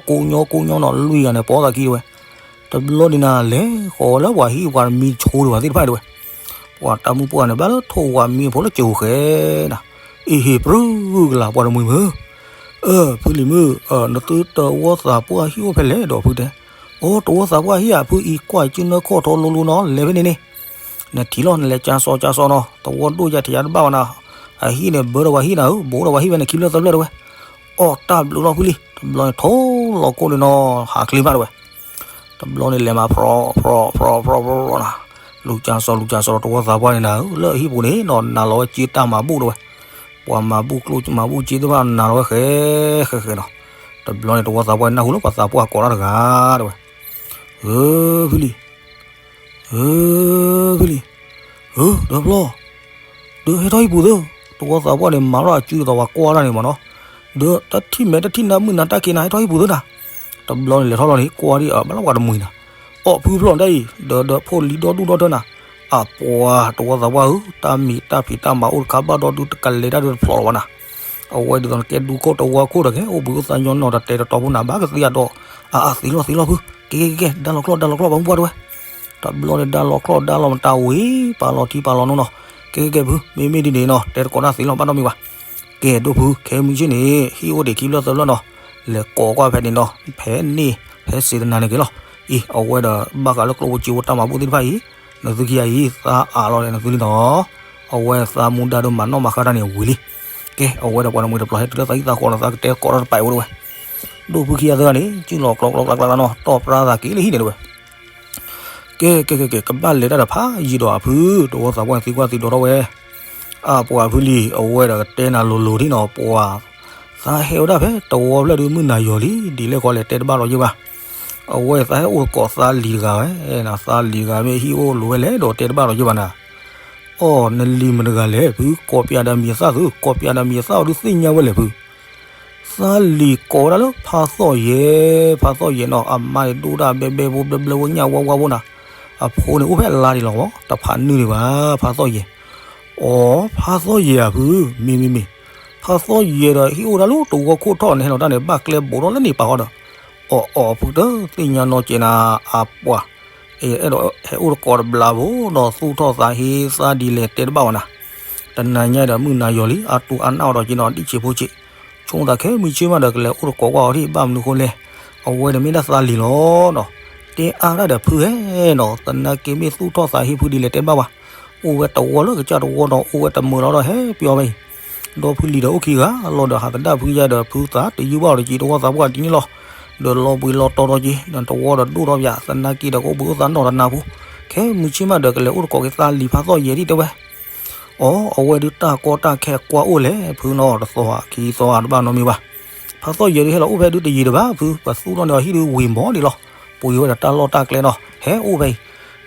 ကိးညီကိးညီနီၤ လွံၢ်ဂၤန့ၣ် ပိာ်သးခံတဝဲ တဘျီန့ၣ်နၤ လဲၤဃီၤလၢပှၤဟံၣ်ပှၤမံတဆိတဘၣ်သ့ၣ်တဖၣ်တဝဲ ပှၤတၢ်မုၢ်ပှၢ်န့ၣ် ဘၣ်လၢထိၣ်ဝၤမံဖိလၢကၠိၤဃဲနၤ, အ့ဟ့ၣ်ပြၢကလၤပှၤတမှံၤမုၢ်, အၢ ဖုလံၤမုၢ်, နသုတဝီသးပှၢ်ဟံၣ်အိၣ်ဖဲလဲၣ်ဒီးဖုတဲ, အိၣ်တဝီသးပှၢ်ဟံၣ်ဧါ ဖုအံၤကွၢ်ကၠုၢ်နၢခီၣ်ထီလိလိနီၤ လဲၤဖဲန့ၣ်န့ၣ်, နထံၣ်လီၤ နလဲၤကၠါစီကၠါစီနီၤ တဝီဒိၣ်ယၤထံၣ်ယၤတဘၣ်ဘၣ်နၤ, အဟံၣ်န့ၣ် ဘၢဒီးပှၤဟံၣ်နၤဧၢ ဘိးဒီးပှၤဟံၣ်ဖဲန့ၣ် ခံဖျၢၣ်သၢဖျၢၣ်တဝဲ, အီၣ်တၢ်ဘျုးလီၤဖုလံၤ တဘျီန့ၣ် ထိၣ်လီၤခိၣ်န့ၣ်နီၤ ဟးချ့မးတဝဲ တဘျီန့ၣ်လဲၤမၤဖြီဖြီဖြီဖြီဖြီနၤ, လူၤကၠါစီလူၤကၠါစီဒီးတဝီသးပှၢ်န့ၣ်နၤဧၢ လၢအဟံၣ်ပူၤန့ၣ်နီၤ နၤလီၤဝဲက့တၢ်မၤဘူၣ်တဝဲ, ပှၤမၤဘူၣ်ကျိၣ်မၤဘူၣ်က့တဘၣ်နၤလီၤဝဲဃဲဃဲဃဲနီၤ, တဘျီန့ၣ်တဝီသးပှၢ်န့ၣ်နၢ်ဟူလၢပှၤသးပှၢ်ကိးတၢ်တဂၤတဝဲ, ဧၢ ဖုလံၤ ဧၢ ဖုလံၤ, ဧၢ ဒီးဖျီ, ဒီးဟဲထီၣ်ဟံၣ်ပူၤသၢ, တဝီသးပှၢ်န့ၣ် မၤထီၣ်အစုဒ်သိးပှၤကွၢ်တၢ်န့ၣ်မးနီၤ, ဒီးတထံၣ်မဲာ်တထံၣ်နၤမုၢ်နၤတၢ်က့ၤနၤ ဟဲထီၣ်ဟံၣ်ပူၤသၢနၤ, တဘျီန့ၣ်လဲၤထီၣ်လီၤန့ၣ် ကွၢ်ဒ်အဘၣ်လၢပှၤတမှံၤနၤ, အီၣ်ဖုဖျီၣ်တၢ်အံၤ ဒီးဒီးဖိလံၤဒီဒူၣ်ဒီထၢနၤ, အပှၤတဝီသးပှၢ်ဧၢ တၢ်မံၤတၢ်ဖံးတၢ်မၤအိၣ်တခါဘၣ်ဒီးဒုးတကလဲၤတၢ်ဒုးတဖျိးလီၤဘၣ်နၤ, အဝဲဒ်သိးနကဲဒူခိၣ်တဝီခိၣ်တဂ့ၤ အိၣ်ဘှံးအိၣ်သးညီနီၤ တတဲတတီဖိနၤ ဘၣ်ကသံအဒိး, အအသံလီၤသံလီၤဖု, ကဲကဲကဲ ဒါလီၤကျီၢ်ဒါလီၤကျီၢ်ပှၤမုၢ်ပှၢ်တဝဲ, တဘျီန့ၣ်ဒါလီၤကျီၢ်ဒါလီၤမတၤဝံၤ ပာ်လီၤထံပာ်လီၤနိနီၤ, ကဲကဲကဲဖု မ့မ့ၢ်ဒ်န့ၣ်နီၤ တဲတကိးတၢ်သံလီၤဘၣ်နီတမံၤဘၣ်, ကဲဒိၣ်ဖု ခဲမုၢ်ဆ့ၣ်န့ၣ် ဟံၣ်အိၣ်ဒံးခံဖျၢၣ်သၢဖျၢၣ်နီၤ, လဲၤကိးကွၢ်ဖဲန့ၣ်နီၤ ဖဲန့ၣ် ဖဲစ့တနၤန့ၣ်က့ၤလီၤ, အံၤ အဝဲဒီးဘၣ်ဃးလၢကျိၣ်ဖိစ့ဖိတၢ်မၤဘူၣ်သ့ၣ်တဖၣ်အံၤ, နသုခံဂၤအံၤ သးအးလီၤဒီးနသုလံနီၤ အဝဲသးမူဒါဒီးမၤနီၣ်မၤဃါတၢ်န့ၣ်ဝံၤလံ, ကဲ အဝဲဒီးပှၤတမှံၤတပျီၤဟဲတုၤလၢသးဟံၣ်သးဃီဒီးသးကတဲကိးထီၣ်တပာ်ဝဲတဝဲ, ဒိၣ်ဖုခံဂၤသၢဂၤန့ၣ် စုၣ်လီၤကျီကျီကျါကျါနီၤ တီၢ်ပြါသးက့ၤလၢဟံၣ်န့ၣ်တဝဲ, ကဲကဲကဲကဲ ကဘၣ်လဲၤတၢ်ဒီးဖးယံာ်ဒီးအဖု တဝီသးပှၢ်န့ၣ်သံကွၢ်သံဒိးထီၣ်ဝဲ, အပှၤဖုလံၤ အဝဲဒီးကတဲနၤလိၤလိၤဒ်နီၤ ပှၤ သးဟဲဝဲဒၣ်ဖဲတဝီဖျၢၣ်ဒုးမုၢ်နၤယီၤလံ ဒ်လဲၣ်ဃီလဲၣ်တဲတဘၣ်ဒီးယဲၢ်ဘၣ်, အဝဲသးဟဲအိၣ်သကိးသးလံၤတဂၤဝဲ, သးလံၤတဂၤမ့ၢ်ဟံၣ်အိၣ်လိၤဝဲလဲၣ်ဒီးတဲတဘၣ်ဒီးယဲၢ်ဘၣ်နၤ, အီၣ်နလံၤမတၤတဂၤလဲၣ် ဖုကိးပျးဒီးမံၤအသၣ်သု ကိးပျးဒီးမံၤအသၣ်အီၤဒုးသ့ၣ်ညါဝဲလဲၣ်ဖု သးလံၤကိးဝဲဒၣ်လၢဖးသီၣ်ယဲၢ်, ဖးသီၣ်ယဲၢ်နီၤ အမါန့ၣ်ဒိၣ်ဒၣ်ဘဲဘဲဖိဘျၢဘျၢဖိညၣ်ဝါဝါဖိနၤ, အဖိန့ၣ်အိၣ်ဖဲအလါဒံးလီၤ, တဖးနုာ်ဒံးဘၣ် ဖးသီၣ်ယဲၢ်, အိ ဖးသီၣ်ယဲၢ်ဧါဖု, မ့ၢ်မ့ၢ်မ့ၢ်, ဖးသီၣ်ယဲၢ်ဒီးဟံၣ်အိၣ်ဒၣ်လၢတဝီခိၣ်ထီၣ်န့ၣ် ဟဲလီၤတၢ်န့ၣ် ဘၣ်ကျဲဘူးထီၣ်လၢန့ၣ်ပာ်ဃီဒီး, အိ အိ ဖုတသ့ၣ်ညါနီၢ်ကဲနၤ, အပှၤ အဲၣ်ဒိးဟဲအိၣ်တကိးတဘျီဖိဒီးသူၣ်ထီၣ်သးဟ့သးဒ်လဲၣ်တဲတဘၣ်ဝဲနၤ, တနၤညါဒီးမုၢ်နၤယီၤလံ အတူၢ်အနၢ်အီၤဒီးက့ၤနီၤ ဒ်ဆံးဖိဆံး, ဆိကမိၣ်သးခဲမုၢ်ဆ့ၣ်မးဒီးကလဲၤအိၣ်တကိးကွၢ်အီၤဒံး ဘၣ်မနုၤဃိလဲၣ်, အဝဲန့ၣ်မ့ၢ်ဒၣ်သးလံၤလီၤနီၤ, တဲအါဒၣ်ဒီးဖုဟဲနီၤ သနာ်က့မ့ၢ်သူၣ်ထီၣ်သးဟ့ဖုဒ်လဲၣ်တဲတဘၣ်ဝဲ, အိၣ်ဝဲတဝီလၢကစၢ်တဝီနီၤ အိၣ်ဝဲတမုာ်လီၤဒီးဟဲပျီဝဲအံၤ, ဒီဖုလံၤဒီးအိၣ်ခံဂၤလီၤဒီးဟးသဒၣ်ဖုယါဒီးဖုသးတယုၢ်ဘၣ်အီၤတက့ၢ် တဝီသးပှၢ်ဒ်န့ၣ်လီၤ, ဒီးလီၤဘှံးလီၤတီၤဒီးက့ၤ ဒီးတဝီဒီးဒိၣ်ထီၣ်ပၠး သနာ်က့ဒီးကအိၣ်ဘှံးအိၣ်သးနီၢ်တနၤဖိ, ခဲမုၢ်ဆ့ၣ်မးဒီးကလဲၤအိၣ်တကိးက့ၤသးလံၤဖးသီၣ်ယဲၢ်ဒံးတဲဝဲ အိ အဝဲဒုးတၢ်ကီတၢ်ခဲကွၢ်အိၣ်လဲၣ် ဖုနီၤ တသီခံသီတဘၣ်နီတမံၤဘၣ်, ဖးသီၣ်ယဲၢ်ဒုးဟဲလီၤအိၣ်ဖဲဒုးတယံာ်တဘၣ် ဖုပသူၣ်ထီၣ်န့ၢ်အီၤဟံၣ်ဒုးဝံၤမီၤဒံးလီၤ, ပှ့ၤဝဲဒီးတၢ်လီၢ်တၢ်ကျဲနီၤ ဟဲအိၣ်ဖဲအံ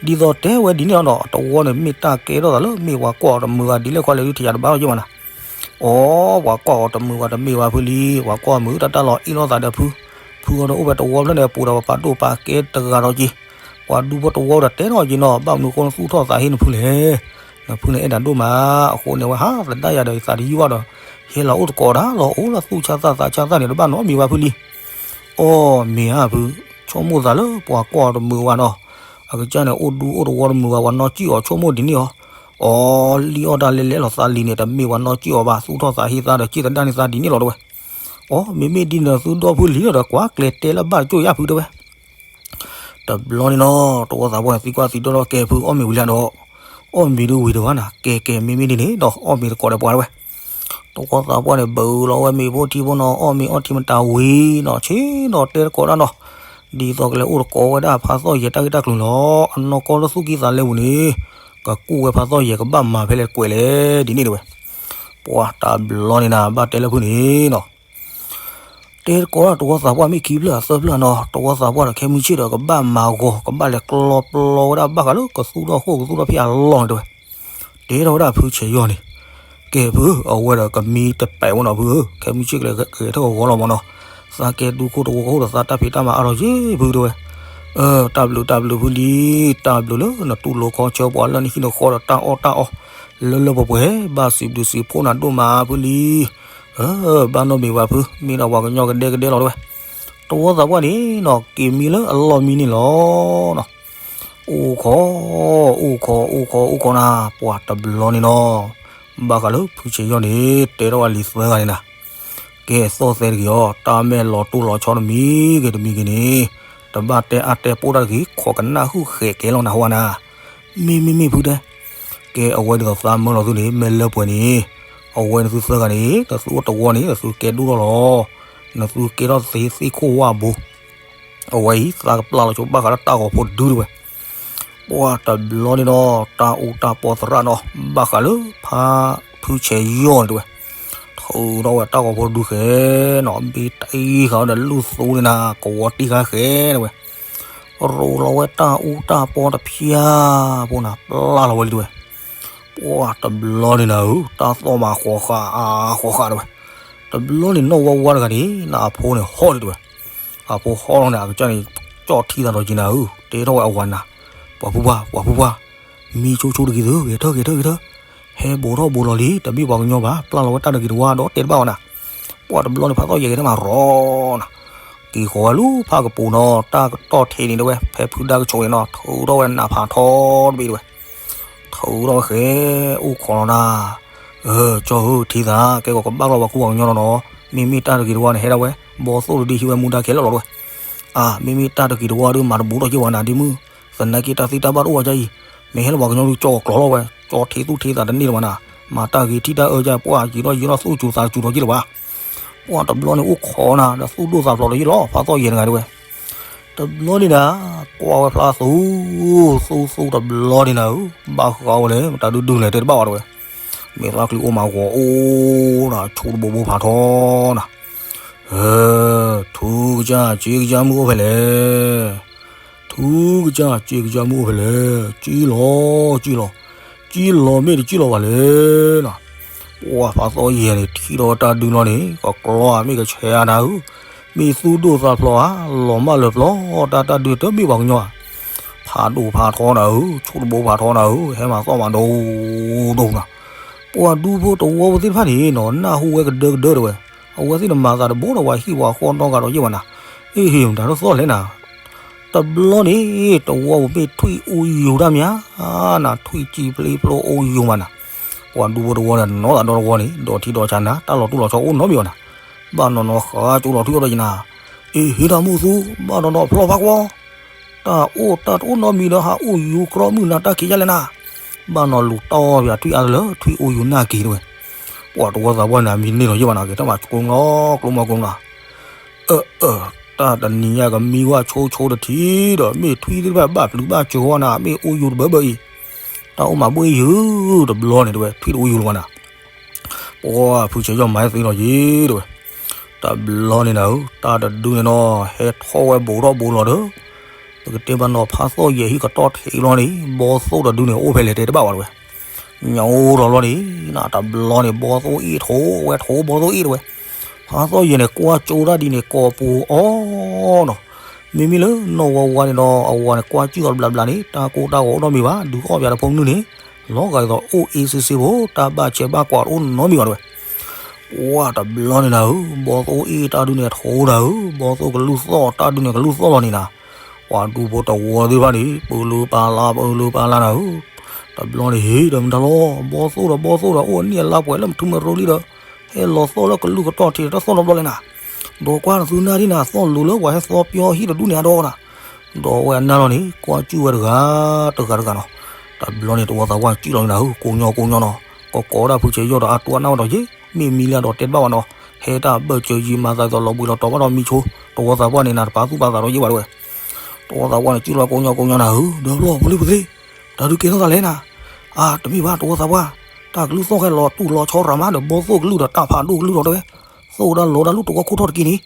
ၤ, ဒ်သိးတဲဝဲဒ်န့ၣ်လီၤနီၤ တဝီန့ၣ်မ့ၢ်တၢ်ကဲထီၣ်သးလၢမ့ၢ်ပှၤကွၢ်အီၤတမုာ်ဘၣ်ဒ်လဲၣ်ခီလဲၣ်ဒုးထံၣ်ယၤတဘၣ်လီၤယဲၢ်မးနၤ အိ ပှၤကွၢ်အီၤတမုာ်ဘၣ်တမ့ၢ်ဘၣ်ဖုလံၤ ပှၤကွၢ်မုာ်တၢ်တၢ်လီၤအ့ၣ်လိာ်သးဒီးဖု, ဖုအီၤဒီးအိၣ်ဖဲတဝီဖျၢၣ်န့ၣ် ပှ့ၤဒီးပပာ်ဒိၣ်ပာ်ကဲတဂၤဒီးက့ၤ, ပှၤဒူဖိတဝီဒီးတဲထီၣ်က့ၤနီၤ ဘၣ်မနုၤအဃိနသူၣ်ထီၣ်သးဟ့နဖုလဲၣ်, နဖုန့ၣ်အဲၣ်ဒိးဒိၣ်မး, အဃိန့ၣ်ဝဲဟးသဒၣ်ယၤဒီးယသးတယုၢ်ဘၣ်ဒီး, ဟဲလီၤအိၣ်တကိးဒၣ်လီၤအိၣ်လၢသူၣ်ဆါသးသးဆါသးန့ၣ် တဘၣ်နီတမံၤဘၣ်ဖုလံၤ အိ မ့ၢ်ဧါဖု, ဆိကမိၣ်သးလၢပှၤကွၢ်အီၤတမုာ်ဘၣ်နီၤ, အကစၢ်န့ၣ် အိၣ်ဒူအိၣ်တဝီတမုာ်ဘၣ် ပှၤနီၢ်ကံၣ်အီၤဆိကမိၣ်ဒ်န့ၣ်အီၤ, အိ လံၣ်အီၣ်တၢ်လဲလဲလီၤသးလံၤန့ၣ် တမ့ၢ်ပှၤနီၢ်ကံၣ်အီၤဘၣ် သူၣ်ထီၣ်သးဟ့သးဒီးက့ၤသဒၣ်န့ၢ်သးဒ်န့ၣ်လီၤတဝဲ, အိ မ့မ့ၢ်ဒ်န့ၣ်ဒီးသုဒီဖုလံၤလီၤဒီး ကွၢ်ကျဲၤတဲလၢဘၣ်ကၠိၣ်ယါဖုတဲဝဲ တဘျီန့ၣ်နီၤ တဝီသးပှၢ်န့ၣ် သံကွၢ်သံဒိၣ်ထီၣ်ကဲဖုအီၣ်မ့ၤဝံၤလံဒီး, အီၣ်မ့ၤဒုးဝံၤတဝဲနၤ ကဲကဲ မ့မ့ၢ်ဒ်န့ၣ်ဒီး အီၣ်မ့ၤတကိးဒီးပှၤတဝဲ, တဝီသးပှၢ်န့ၣ် ဘုးလီၤဝဲမ့ၤဖိထံဖိနီၤ အီၣ်မ့ၤအီထံမတၤဝံၤနီၤ ဆ့ဒီးတဲတကိးဒၣ်နီၤ, ဒ်သိးကလဲၤအိၣ်တကိးဝဲဒၣ်ဖးသီၣ်ယဲၤတၢ်ဂ့ၢ်တၢ်ကျိၤလီၤ အနီၢ်ကီၢ်လၢသူၣ်ကံၢ်သးလဲပူၤန့ၣ်, ကကူၣ်ဝဲဖးသီၣ်ယဲၤကဘၣ်မၤဖဲလဲၣ်ကွဲးလဲၣ်ဒ်န့ၣ်တဝဲ, ပှၤတဘျီန့ၣ်နၤ ဘၣ်တဲလၢဖုန့ၣ်နီၤ တဲတကိးဒၣ်တဝီသးပှၢ်မ့ၢ်ခံဖျၢၣ်သၢဖျၢၣ်နီၤ တဝီသးပှၢ်ဒီးခဲမုၢ်ဆ့ၣ်ဒီးကဘၣ်မၤဂီၤ ကဘၣ်လဲၤကျီပျီဝဲဒၣ်ဘၣ်ဃးလၢကသူၣ်ထီၣ်ဃိၣ်ကသူၣ်ထီၣ်ဖံးအလီၢ်န့ၣ်တဝဲ, တဲထီၣ်ဝဲဒၣ်ဖုဆဲးယီၤန့ၣ်, ကဲဖု, အဝဲဒီးကမံတပဲာ်ဝဲနီၤဖုဧၢ, ခဲမုၢ်ဆ့ၣ်ကလဲၤဂဲၤထၢၣ်ဂီၤလီၤမးနီၤ, သးကဲဒူခိၣ်တဝီခိၣ်ဒီးသးတၢ်ဖံးတၢ်မၤအါထီၣ်ယ့ၢ်ဖုတဲဝဲ, အၢ တၢ်ဘျုးတၢ်ဘျုးဖုလံ, တၢ်ဘျုးလၢနတူၢ်လိာ်ခီဆၢပှၤလၢနဟံၣ်နဃီဒီးတၢ်အီၣ်တၢ်အီ, လၢလၢပှဲၤပှဲၤ, ဘၣ်စံးဘျုးစံးဖှိၣ်နၤဒိၣ်မးဖုလံ, အၢ ဘၣ်နီတမံၤဘၣ်ဖု, မ့ၢ်ဒၣ်ပှၤကညီကဒဲကဒဲလီၤတဲဝဲ, တဝီသးပှၢ်န့ၣ်နီၤ က့ၤမံလၢအလီၢ်မံန့ၣ်လီၤနီၤ အိၣ်ခိး, အိၣ်ခိး, အိၣ်ခိး, အိၣ်ခိးနၤ, ပှၤတဘျီန့ၣ်နီၤ, ဘၣ်ဃးလၢဖုဆဲးယီၢ်န့ၣ် တဲထီၣ်ဝဲလံာ်သၢဂၤန့ၣ်နၤ, ကဲသီၣ်သဲတဂ့ၤအီၤ, တၢ်မဲာ်လီၤတိၢ်လီၤဆီတမံၤဂ့ၤတမံၤဂ့ၤန့ၣ်, တဘၣ်တဲအါတဲပိၢ်တၢ်တဂ့ၤ, ခိးကနၣ်ဟုၣ်ဃဲးကဲလီၤနၤဟီနၤ, မ့ၢ်မ့ၢ်မ့ၢ်ဖုတဲ ကဲအဝဲဒ်သိးသးမၢလီၤသုန့ၣ် မ့ၢ်လၢပှဲၤန့ၣ်, အဝဲနသုသၢဂၤန့ၣ် နသုအိၣ်တဝီန့ၣ် နသုကဲဒိၣ်ထီၣ်လီၤ, နသုကဲထီၣ်သ့သ့ၣ်ခိၣ်ဝၣ်ဘိ, အဝဲအံၤ သးကပျၢ်လီၤဆိဘၣ်ဃးလၢတၢ်ဂီၤဖိတဒုတဲဝဲ, ပှၢ်တဘျီန့ၣ်ဒီး တၢ်အူတၢ်ပီသရၣ်နီၤ, ဘၣ်ဃးလၢဖါ ဖုဆဲးယီၢ်န့ၣ်တဲဝဲ, ထုးထီၣ်ဝဲတၢ်ဂီၤဖိတဒုဃဲနီၤ, ဘ့ၣ်တံၢ်ဃာ်ဝဲဒီးလူၢ်သူန့ၣ်နၤ ကဝီၤတံၢ်ဃာ်ဃဲတဲဝဲ ရိးလီၤဝဲတၢ်အူတၢ်ပီတဖၠၣ်ဖိနၤ ပျၢ်လီၤဝဲလံတဲဝဲ, ပှၢ်တဘျီန့ၣ်နၤဧၢ, တၢ်သီၣ်မးဃီဃာ်အါဃီဃာ်တဲဝဲ, တဘျီန့ၣ်နီၢ်ဝါဝါတဂၤန့ၣ် နအဖိန့ၣ်ဟီၣ်လံတဲဝဲ, အဖိဟီၣ်လီၤန့ၣ် အကစၢ်န့ၣ် ကၠီၣ်ထံသးဒီးက့ၤနၤဧၢ, တဲထီၣ်ဝဲအဝၤနၤ, ပှၤဖုပှၢ် ပှၤဖုပှၢ်, မံဆိဆိတဂ့ၤသု ဂဲၤထၢၣ်ဂဲၤထၢၣ်ဂဲၤထၢၣ်, ဟဲဘူးထီၣ်ဘူးလီၤလံ တမ့ၢ်ပှၤကညီဘၣ် ပျၢ်လီၤဝဲတၢ်တဂ့ၤတဝါဒီးတဲတဘၣ်ဝဲနၤ, ပှၢ်တဘျီန့ၣ်ဖးသီၣ်ယဲၢ်ဂ့ၤတမးရီၤနၤ က့ၤဃီၤဝဲလၢဖးကပူၤနီၤ, တၢ်ကတီၢ်ထံးန့ၣ်တဲဝဲ ဖဲဖုဒါကဆိးန့ၣ်နီၤ ထုးထီၣ်ဝဲနးဖးထီတဘ့ၣ်တဲဝဲ, ထုးထီၣ်ဝဲဃဲ အိၣ်ခိးလီၤနၤ, ကၠီဧၢ ထံသး ကဲကီးကဘၣ်လီၤပှၤကူပှၤကညီလီၤနီၤ, မ့မ့ၢ်တၢ်တဂ့ၤတဝါန့ၣ် ဟဲဒၣ်ဝဲ, ဘီသိၣ်တဒုဟံးဝဲမူဒါခဲလၢာ်လီၤတဲဝဲ, အါ မ့မ့ၢ်တၢ်တဂ့ၤတဝါဒီး မၤတဘူးထီၣ်က့ၤဝဲနၤဒ်မုၢ်, သနာ်က့တၢ်သ့တၢ်ဘၣ်တအိၣ်ဝဲဒ်အံၤ, မ့ၢ်ဟဲလၢပှၤကညီဒုးကၠီကီးကျီၤလီၤဝဲ, ကၠီထံးသူၣ်ထံးသးတန့ၢ်လၢၤဘၣ်နၤ, မၤတၢ်ဂ့ၤထံၣ်တၢ်အၢကၢ်ပှၢ် ယံာ်ထီၣ်ယံာ်ထီၣ်သူၣ်စူၤသးစူၤထီၣ်က့ၤလၢၤဘၣ် ပှၢ်တဘျီန့ၣ်အိၣ်ခိးနၤ ဒီးသူၣ်ဒိၣ်သးဖျိးဒီးယ့ၢ်လီၤ ဖးသီၣ်ယဲၢ်တဂၤတဲဝဲ, တဘျီန့ၣ်နၤ, ကွၢ်ဝဲဖျါသူ, သူသူတဘျီန့ၣ်နၤဧၢ, ဘၣ်ဃးဝဲလဲၣ် မတၤဒုဒုလဲၣ်တဲတဘၣ်ဝဲတဲဝဲ, မ့ၢ်သးကလုၢ်အိၣ်မးဂီၤအိၣ်နၤ ဆိတဘိဘိဖးထီနၤ, ထူကစၢ်စ့ကစၢ်မုၢ်အိၣ်ဖဲလဲၣ် ထူကစၢ်စ့ကစၢ်မုၢ်အိၣ်ဖဲလဲၣ်, စံၣ်လီၤ စံၣ်လီၤ, စံၣ်လီၤမ့ၢ်တစံၣ်လီၤဘၣ်လဲၣ်နီၤ, ပှၢ်ဖးသီၣ်ယဲၢ်န့ၣ် ထံၣ်ဒီးတၢ်ဒုလီၤန့ၣ် ကကျီမ့ၢ်ကဆဲးအါနၤဧၢ, မ့ၢ်သူၣ်ဒိၣ်သးဖျိးဧါ, လီၤမၢ်လၢာ်ဖျိး, တၢ်တၢ်ဒုတမ့ၢ်ပှၤကညီဧါ, ဖးဒိၣ်ဖးထီနၤဧၢ, ဆိတဘိဖးထီနၤဧၢ, ဟဲမၤသီၣ်မၤဒိဒိနၤ, ပှၢ်ဒူဖိတဝီဖိသ့ၣ်တဖၣ်န့ၣ်နီၤ နၢ်ဟူဝဲကဒၢကဒၢတဲဝဲ, အဝဲသ့ၣ်နမၤသးတဘိဒီးပှၤဟံၣ်ပှၤဃီနီတဂၤဒီးယ့ၢ်ဘၣ်နၤ, အ့ၣ်ဟ့ၣ် မတၤဒ်သိးလဲၣ်နၤ တဘျီန့ၣ် တဝီပူၤမ့ၢ်ထွံၣ်အိၣ်ယူၤတၢ်မး, နထွံၣ်စံၣ်ဖျ့ဖျိအိၣ်ယူၤမးနၤ, ပှၤဒူဖိတဝီန့ၣ် နီၢ်သးဒီတဝီန့ၣ် ဒီးထံဒီးဆးနၤ တၢ်လီၤတူၢ်လီၤဆီအိၣ်နီတမံၤဘၣ်နၤ, ဘၣ်နီၢ်နီၢ်ဃးကၠိလီၤထွံၣ်အိၣ်ဒီးယနၤ, အ့ၣ်ဟ့ၣ်တၢ်မုၢ်သူ, ဘၣ်နီၢ်နီၢ်ဖျီၣ်ဖးကွီ, တၢ်အိၣ်တၢ်တအိၣ်နီတမံၤဒီးဟးအိၣ်ယူၤကြီမုၢ်နၤတၢ်ခံးယါလဲၣ်နၤ, ဘၣ်နီၢ်လူၤတီၢ်ပှၤထွံၣ်အါလၢထွံၣ်အိၣ်ယူၤနၢ်က့ၤတဲဝဲ, ပှၤတဝီသးပှၢ်န့ၣ် မံန့ၢ်လီၤယ့ၢ်ဘၣ်နၤ ကဲထီၣ်မးကျိမီကျိမီကျိမီနၤ အၢ အၢ တၢ်တနံၤညါကမံဝဲဆိဆိတထံၣ်ဒီး မ့ၢ်ထွံၣ်သ့ၣ်တဖၣ်ဘၣ်ပျုၤဘၣ်စၢၤဝဲနၤ မ့ၢ်အိၣ်ယူၤတဘၢဘၢအံၤ, တၢ်အိၣ်မးဘှ့ၣ်ယုၤတဘျီန့ၣ်တဲဝဲ ထွံၣ်တအိၣ်ယူၤလၢၤဘၣ်နၤ, ပှၢ်ဖုဆဲးယီၢ်မၤသ့လီၤယ့ၢ်တဲဝဲ, တဘျီန့ၣ်နၤဧၢ တၢ်တဒုန့ၣ်နီၤ ဟဲထီၣ်ဝဲဘူးထီၣ်ဘူးလီၤဒီး ပကတဲဘၣ်နီၤဖးသီၣ်ယဲၢ်ဟံၣ်ကတီၢ်ထံးဘျီန့ၣ် ဘီသိၣ်တဒုန့ၣ် အိၣ်ဖဲလဲၣ်တဲတဘၣ်ဝဲတဲဝဲ, ညိထီၣ်ဘျီန့ၣ် နတဘျီန့ၣ် ဘီသိၣ်အ့ၣ်ထိးဝဲထိးဘီသိၣ်အ့ၣ်တဲဝဲ, ဖးသီၣ်ယဲၢ်န့ၣ် ကွၢ်ကၠိတၢ်ဒ်န့ၣ် ကိာ်ပူၤအီၤနီၤ, မ့မ့ၢ်လၢနီၢ်ဝါဝါန့ၣ်ဒီး အဝၤန့ၣ် ကွၢ်ကၠုၣ်အီၤတဘျီဘျီန့ၣ် တၢ်ကိၢ်တၢ်ဂီၤအိၣ်နီတမံၤဘၣ် ဒုးအီၣ်ပၠးတဖိမုၣ်န့ၣ် လီၤဂာ်ဒ်သိးအိၣ်အ့စ့စ့ဖိ တၢ်ဘၣ်ဆဲးဘၣ်ကွၢ်တအိၣ်နီတမံၤဘၣ်တဲဝဲ ပှၢ်တဘျီန့ၣ်နၤဧၢ ဘီသိၣ်အ့ၣ်တၢ်ဒုးန့ၣ်အထိးနၤဧၢ ဘီသိၣ်ကလုၢ်သီၣ်တၢ်ဒုးန့ၣ်ကလုၢ်သီၣ်လီၤန့ၣ်နၤ, ပှၤဒူဖိတဝီသ့ၣ်တဖၣ်န့ၣ် ပၢလုပၢလါပၢလုပၢလါနၤဧၢ, တဘျီန့ၣ်ဟ့ၣ်ဒီးမတၤလီၤ ဘီသိၣ်ဒီးဘီသိၣ်ဒီးအိၣ်နံၣ်အလါပှဲၤလၢမထူမရိလံဒီး ဟဲလီၤသီၣ်လၢကလုၢ်ကတီၢ်ထံးတသီၣ်နီတဘျီလဲၣ်နၤ, ဒီးကွၢ်နသုနၢ်ဒ်နၤသီၣ်လိၤလၢပှၤဟဲသီပျီဟံၣ်တဒူၣ်န့ၣ်အဒီးနၤ ဒီးဝဲအနၢ်လီၤန့ၣ် ကွၢ်ကၠုၣ်ဝဲတဂၤ တဂၤတဂၤနီၤ, တဘျီန့ၣ်တဝီသးပှၢ်ကၠုၣ်လီၤနၤဧၢ ကိးညီကိးညီနီၤ, ကကိးဒၣ်ဖုဆဲးယီၢ်ဒီးအတူၢ်အနၢ်ဝဲဒီးယ့ၢ် မ့ၢ်မံလၢအဒီးတဲတဘၣ်ဘၣ်နီၤ, ဟဲတၢ်ဘၢၣ်စၢၤယံၤမၤသးဒ်သိးလီၤဘှံးလီၤတီၤဘၣ်ဒီးမံဆိ, တဝီသးပှၢ်န့ၣ်နၤတပာ်သူၣ်ပာ်သးဒီးယ့ၢ်ဘၣ်တဲဝဲ, တဝီသးပှၢ်န့ၣ်ကၠုၣ်လီၤကိးညီကိးညီနၤဧၢ, ဒီးဖျီၣ်ဖိလံဖိသ့ၣ်, တၢ်ဒုးကဲထီၣ်သးလဲၣ်နၤ, အါ တမ့ၢ်ဘၣ်တဝီသးပှၢ်, တၢ်ကလုၢ်သီၣ်ခဲလီၤတူၢ်လီၤဆီရၤမးဒီးဘီသိၣ်ကလုၢ်ဒီးတၢ်ဖးဒိၣ်ကလုၢ်ဒီးတဲဝဲ, သိၣ်ဒၣ်လီၤဒၣ်လူၢ်တဝီခိၣ်ထီၣ်တက့ၢ်န့ၣ်,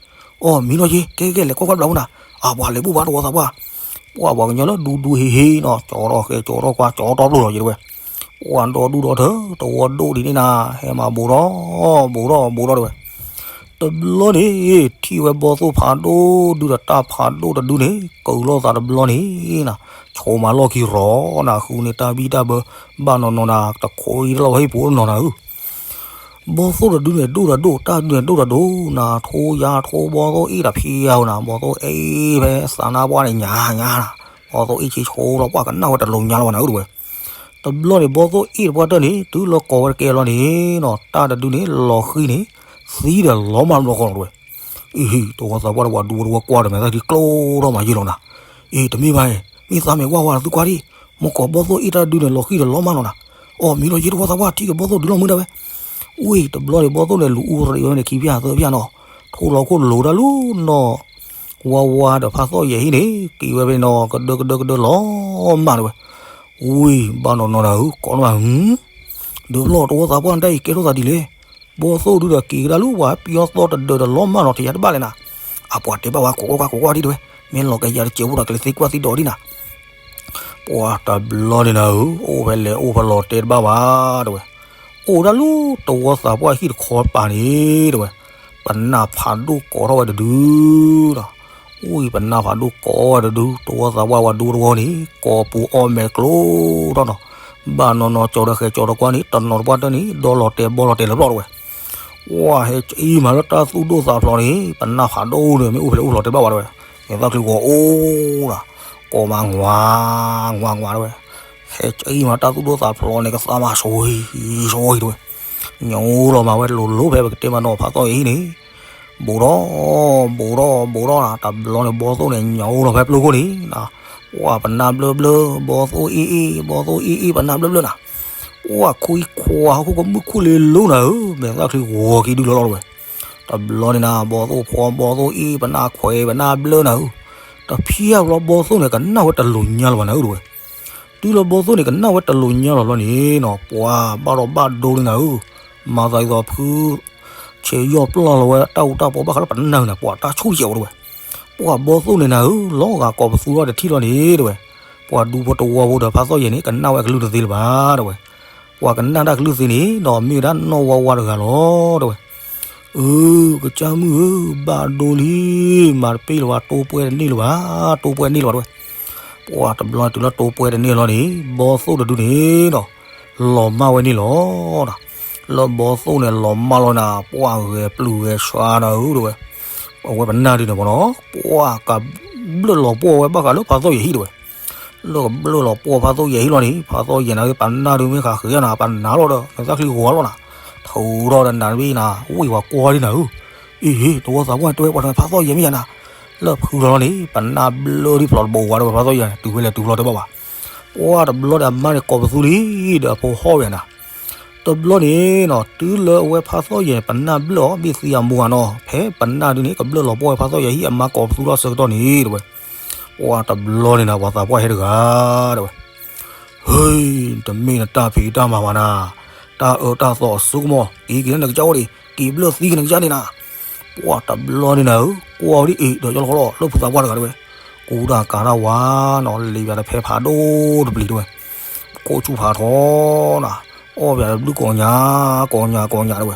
အီၣ်မံလီၤယ့ၢ် ကဲကဲလဲၤကွၢ်ကွၢ်တဘျီဖိနၤ, အါ ပှၤလဲၤဘူၣ်ဘၣ်တဝီသးပှၢ်, ပှၤပှၤကညီလၢဒူဒူဟ့ၣ်ဟ့ၣ်နီၤ ကၠီထီၣ်ဃဲကၠီထီၣ်ကွၢ်ကၠီထီၣ်ပျိၢ်လီၤယ့ၢ်တဲဝဲ, ပှၢ်ဒီဒူၣ်ဒီထၢ တဝီဒိၣ်ဒ်န့ၣ်နၤ ဟဲမၤဘူးထီၣ် ဘူးထီၣ် ဘူးထီၣ်တဲဝဲ. တဘျီန့ၣ် ထံၣ်ဝဲဘီသိၣ်ဖးဒိၣ်ဒုဒီးတၢ်ဖးဒိၣ်တဒုန့ၣ် ကုးလိာ်သးတဘျီန့ၣ်နၤ, ဆိးမၤလီၢ်ခံရီၤနၤ, ဃုန့ၢ်တၢ်ဘံၣ်တၢ်ဘၢ ဘၣ်နီၢ်နီၢ်နၤ, တခိးအံၤတလီၢ်ဝဲဟံၣ်ပူၤနီၢ်နၤဧၢ. ဘီသိၣ်တဒုန့ၣ် ဒိၣ်ဒီးဒိၣ်, တၢ်ဒုန့ၣ်ဒိၣ်ဒီးဒိၣ်နၤ, ထိယါထိဘီသိၣ်အ့ၣ်တဖံယါဧိၤနၤ, ဘီသိၣ်အ့ၣ်ဖဲသးနါပှၢ်န့ၣ်ညါညါနၤ, ဘီသိၣ်အ့ၣ်ဆံဆိလီၤ ပှၢ်ကနၣ်ဝဲတလိၤညါလီၤဘၣ်နၤဧၢတဲဝဲ. တဘျီန့ၣ် ဘီသိၣ်အ့ၣ်တပှၢ်တၢၢ်န့ၣ် တုၤလၢကိးဝဲတကဲလီၤန့ၣ်နီၤ, တၢ်တဒုန့ၣ် လီၤဃံၤန့ၣ် သံဒီးလီၤမၢ်တဘျီဃီလီၤတဲဝဲ. အံၤ တဝီသးပှၢ်ဒီးပှၤဒူဖိတဝီကွၢ်ဒီး မဲာ်သၣ်ချံကျိထီၣ်မးယံာ်လီၤနၤ. အ့ တမ့ၢ်ဘၣ်အံၤ, မ့ၢ်သးမဲာ်ဝါဝါဒီးသုကွၢ်ဒံး, မ့ၢ်ကိးဘီသိၣ်အ့ၣ်တၢ်ဒုန့ၣ် လီၤဃံၤဒီးလီၤမၢ်လီၤနၤ. အီၣ်မံလီၤယ့ တဝီသးပှၢ် ထံၣ်က့ၤဘီသိၣ်ဒုလီၤမုၢ်ဒၣ်ဝဲ. ဝံၤတဘျီန့ၣ် ဘီသိၣ်န့ၣ် လူၤအူရ့ဝဲန့ၣ် ခံဖျၢၣ်သၢဖျၢၣ်နီၤ, ထိၣ်လီၤခိၣ်လိၤတၢ်လူၤနီၤ, ဝါဝါဒီးဖးသီၣ်ယဲၢ်ဟံၣ်န့ၣ် က့ၤဝဲဖဲနီၤ ကဒၢကဒၢကဒၢလီၤမၢ်တဲဝဲ. ဝံၤ ဘၣ်နီၢ်နီၢ်နၤဧၢ ကိးန့ၢ်ဘၣ် ဒုးဖျီၣ် တဝီသးပှၢ် နတၢ်အံၤကဲထီၣ်သးဒ်လဲၣ်. ဘီသိၣ်ဒုဒီးက့ၤကဒါလူၤ ပှၤပယီၤသီတဒၢးဒီးလီၤမၢ်နီၤ ထံၣ်ယါတဘၣ်လဲၣ်နၤ. အပှၤတဲဘၣ်ဝဲ ကိးကွၢ်ကွၢ် ကိးကွၢ်ဒံးတဲဝဲ, မ့ၢ်လီၤကယၤတစဲးဖိဒီး ကလဲၤသ့ကွၢ်သံဒီးဒံးနၤ. ပှၢ်တဘျီန့ၣ်နၤဧၢ, အိၣ်ဖဲလဲၣ်အိၣ်ဖဲလဲၣ်တဲတဘၣ်ဘၣ်တဲဝဲ. အိၣ်ဒၣ်လူၤ တဝီသးပှၢ်ဟံၣ်တခီပၤန့ၣ်တဲဝဲ, ပနၢ်ဖးဒိၣ်ကိးထီၣ်ဝဲတဒုဒီး ဝံၤပနၢ်ဖးဒိၣ်ကိးဝဲတဒု, တဝီသးပှၢ်ဝဲဒူတဝီန့ၣ် ကိးပူၤအီၣ်မဲာ်ကျိထီၣ်နီၤ, ဘၣ်နီၢ်နီၢ်ကၠီၤဒီးဃဲၤကၠီၤဒီးကွၢ်န့ၣ် တနီၤတပှၢ်တၢၢ်န့ၣ် ဒီလီၤတဲာ်ဘီလီၤတဲာ်လၢပျီၢ်တဲဝဲ. ဝံၤ ဟဲကအံၤမးလၢတၢ်သူၣ်ဒိၣ်သးဖျိးန့ၣ် ပနၢ်ဖးဒိၣ်န့ၣ် မ့ၢ်အိၣ်ဖဲလဲၣ်အိၣ်ဖဲလဲၣ်တဲဘၣ်ဝဲတဲဝဲ, မဲာ်သၣ်ချံဂီၤအိၣ်ဒီး ကိးမးငွး ငွး ငွးတဲဝဲ. ဟဲကအံၤမးတၢ်သူၣ်ဒိၣ်သးဖျိးန့ၣ် ကသးမးဆိၣ်ဂ့ၤ ဆိၣ်ဂ့ၤတဲဝဲ. ညိလိာ်မးဝဲလိၤလိၤဖဲပကတဲမးနီၤ ဖးသီၣ်ယဲၢ်ဟံၣ်န့ၣ် ဘူးထီၣ် ဘူးထီၣ် ဘူးထီၣ်နၤ, တဘျီန့ၣ် ဘီသိၣ်န့ၣ် ညိလိာ်ဖဲပျိခိၣ်န့ၣ်နၤ, ပှၢ်ပနၢ်ဘျၢဘျၢ ဘီသိၣ်အ့ၣ်အ့ၣ် ဘီသိၣ်အ့ၣ်အ့ၣ် ပနၢ်ဘျၢဘျၢနၤ, ပှၢ်ခွံခွါဟီၣ်ခိၣ်ကမုၣ်ခိၣ်လ့လိၤနၤဧၢ, မဲာ်သၣ်ချံဂီၤက့ၤဒုလီၤလီၤတဲဝဲ. တဘျီန့ၣ်နၤ ဘီသိၣ်ဖီ ဘီသိၣ်အ့ၣ် ပနၢ်ခွဲး ပနၢ်ဘျၢနၤဧၢ, တဖျၢၣ်လီၤဘီသိၣ်န့ၣ် ကနၣ်ဝဲတလိၤညါလီၤဘၣ်နၤဧၢတဲဝဲ. တုၤလၢဘီသိၣ်န့ၣ် ကနၣ်ဝဲတလိၤညါလီၤဘျီန့ၣ်နီၤ ပှၢ်ဘၣ်ဒီးဘၣ်ဒိလံနၤဧၢ, မၤသးဒ်သိးဖု ဆဲးယီၢ်ပျီၢ်လီၤဝဲတၢ်အူတၢ်ပီဘၣ်ဃးလၢပနၢ်နၤ ပှၢ်တၢ်ဆိၣ်ယဲၢ်ဝဲတဲဝဲ. ပှၢ်ဘီသိၣ်န့ၣ်နၤဧၢ, လီၤဂာ်ကိးပသူထီၣ်တထံၣ်လီၤန့ၣ်တဲဝဲ, ပှၢ်ဒူဖိတဝီဖိဒီးဖးသီၣ်ယဲၢ်န့ၣ် ကနၣ်ဝဲအကလုၢ်တသ့လၢၤဘၣ်တဲဝဲ. ပှၢ်ကနၣ်တၢ်ကလုၢ်သ့န့ၣ်ဒီး မ့ၢ်ဝဲဒၣ်နီၢ်ဝါဝါတဂၤလီၤတဲဝဲ. အၢ ကစၢ်မုၣ်ဧၢ, ဘၣ်ဒိလံ, မၤတပ့ၢ်လၢၤဘၣ်, တိၢ်ပှဲၤတန့ၢ်လၢၤဘၣ်, တိၢ်ပှဲၤတန့ၢ်လၢၤဘၣ်တဲဝဲ. ပှၢ်တဘျီတုၤလၢတိၢ်ပှဲၤတန့ၢ်လီၤန့ၣ် ဘီသိၣ်တဒုန့ၣ်ဒီး လီၤမၢ်ဝဲန့ၣ်လီၤ. လၢဘီသိၣ်န့ၣ်လီၤမၢ်လီၤနၤ ပှၢ်ဂဲၤပျုၢ်ဂဲၤဆှါနၤဧၢတဲဝဲ. အဝဲပနၢ်ဒုန့ၣ်မ့ၢ်နီၤ ပှၢ်ကဘျၢၣ်လီၤပှီၢ်ဝဲဘၣ်ဃးလၢဖးသီၣ်ယဲၢ်ဟံၣ်တဲဝဲ. လၢကဘျၢၣ်လီၤပှီၢ်ဖးသီၣ်ယဲၢ်ဟံၣ်လီၤန့ၣ် ဖးသီၣ်ယဲၢ်နၤ ပနၢ်ဒုမ့ၢ်ဃးဃ့ယါနၤ ပနၢ်လီၤဒီး မဲာ်သၣ်ချံဂီၤလီၤနၤ, ထိးထီၣ်ဒီးနၤတဘ့ၣ်နၤ ဝံၣ်ဝဲကွၢ်ဒံးနၤဧၢ. အ့ တဝီသးပှၢ်တဲဝဲ ပှၤတဖးသီၣ်ယဲၢ်မ့ၢ်ယါနၤ, လၢဖုလီၤလီၤန့ၣ် ပနၢ်ဘျၢၣ်ဒံးဖျိးတဘိဝါဒီးဖးသီၣ်ယဲၢ် တုၤဖဲလဲၣ်တုၤဖျိးတဲဘၣ်ဘၣ်. ပှၢ်တဘျီဒီးအမါန့ၣ်ကိးပသူလံ ဒီးအဖိဟီၣ်ဝဲနၤ. တဘျီန့ၣ်နီၤ တုၤလၢအဝဲဖးသီၣ်ယဲၢ်န့ၣ် ပနၢ်ဘျၢၣ်အီၤ ဘ့ၣ်သံအမိၢ်အနီၤ ဖဲပနၢ်ဒုန့ၣ် ကဘျၢၣ်လီၤပှီၢ်ဝဲဖးသီၣ်ယဲၢ်ဟံၣ် အမါကိးပသူထီၣ်ဆၢကတီၢ်န့ၣ်တဲဝဲ. ပှၢ်တဘျီန့ၣ်နၤ ပှၤသးပှၢ်ဟဲတဂၤတဲဝဲ. ဟ့ တမ့ၢ်နတၢ်ဖံးတၢ်မၤဘၣ်နၤ, တၢ်အၢတၢ်သီအစိကမီၤ က့ၤက့ၤလၢနကစၢ်အိၣ်ဒံး က့ၤဘျၢၣ်သံက့ၤနကစၢ်ဒံးနၤ. ပှၢ်တဘျီန့ၣ်နၤဧၢ, ကွၢ်ဝဲဒ်အံၤ ဒီးကၠီလီၤခီလီၤ လၢဖုသးပှၢ်တဂၤတဲဝဲ, ကူတၢ်ကၤတၢ်ဝါနီၤ လံၤပၠးတဖဲဖးဒိၣ်တပျံၤတဲဝဲ, ကိးဆူၣ်ဖးထီနၤ, အီၣ်ပၠးတဘျုးကိးညါ ကိးညါကိးညါတဲဝဲ.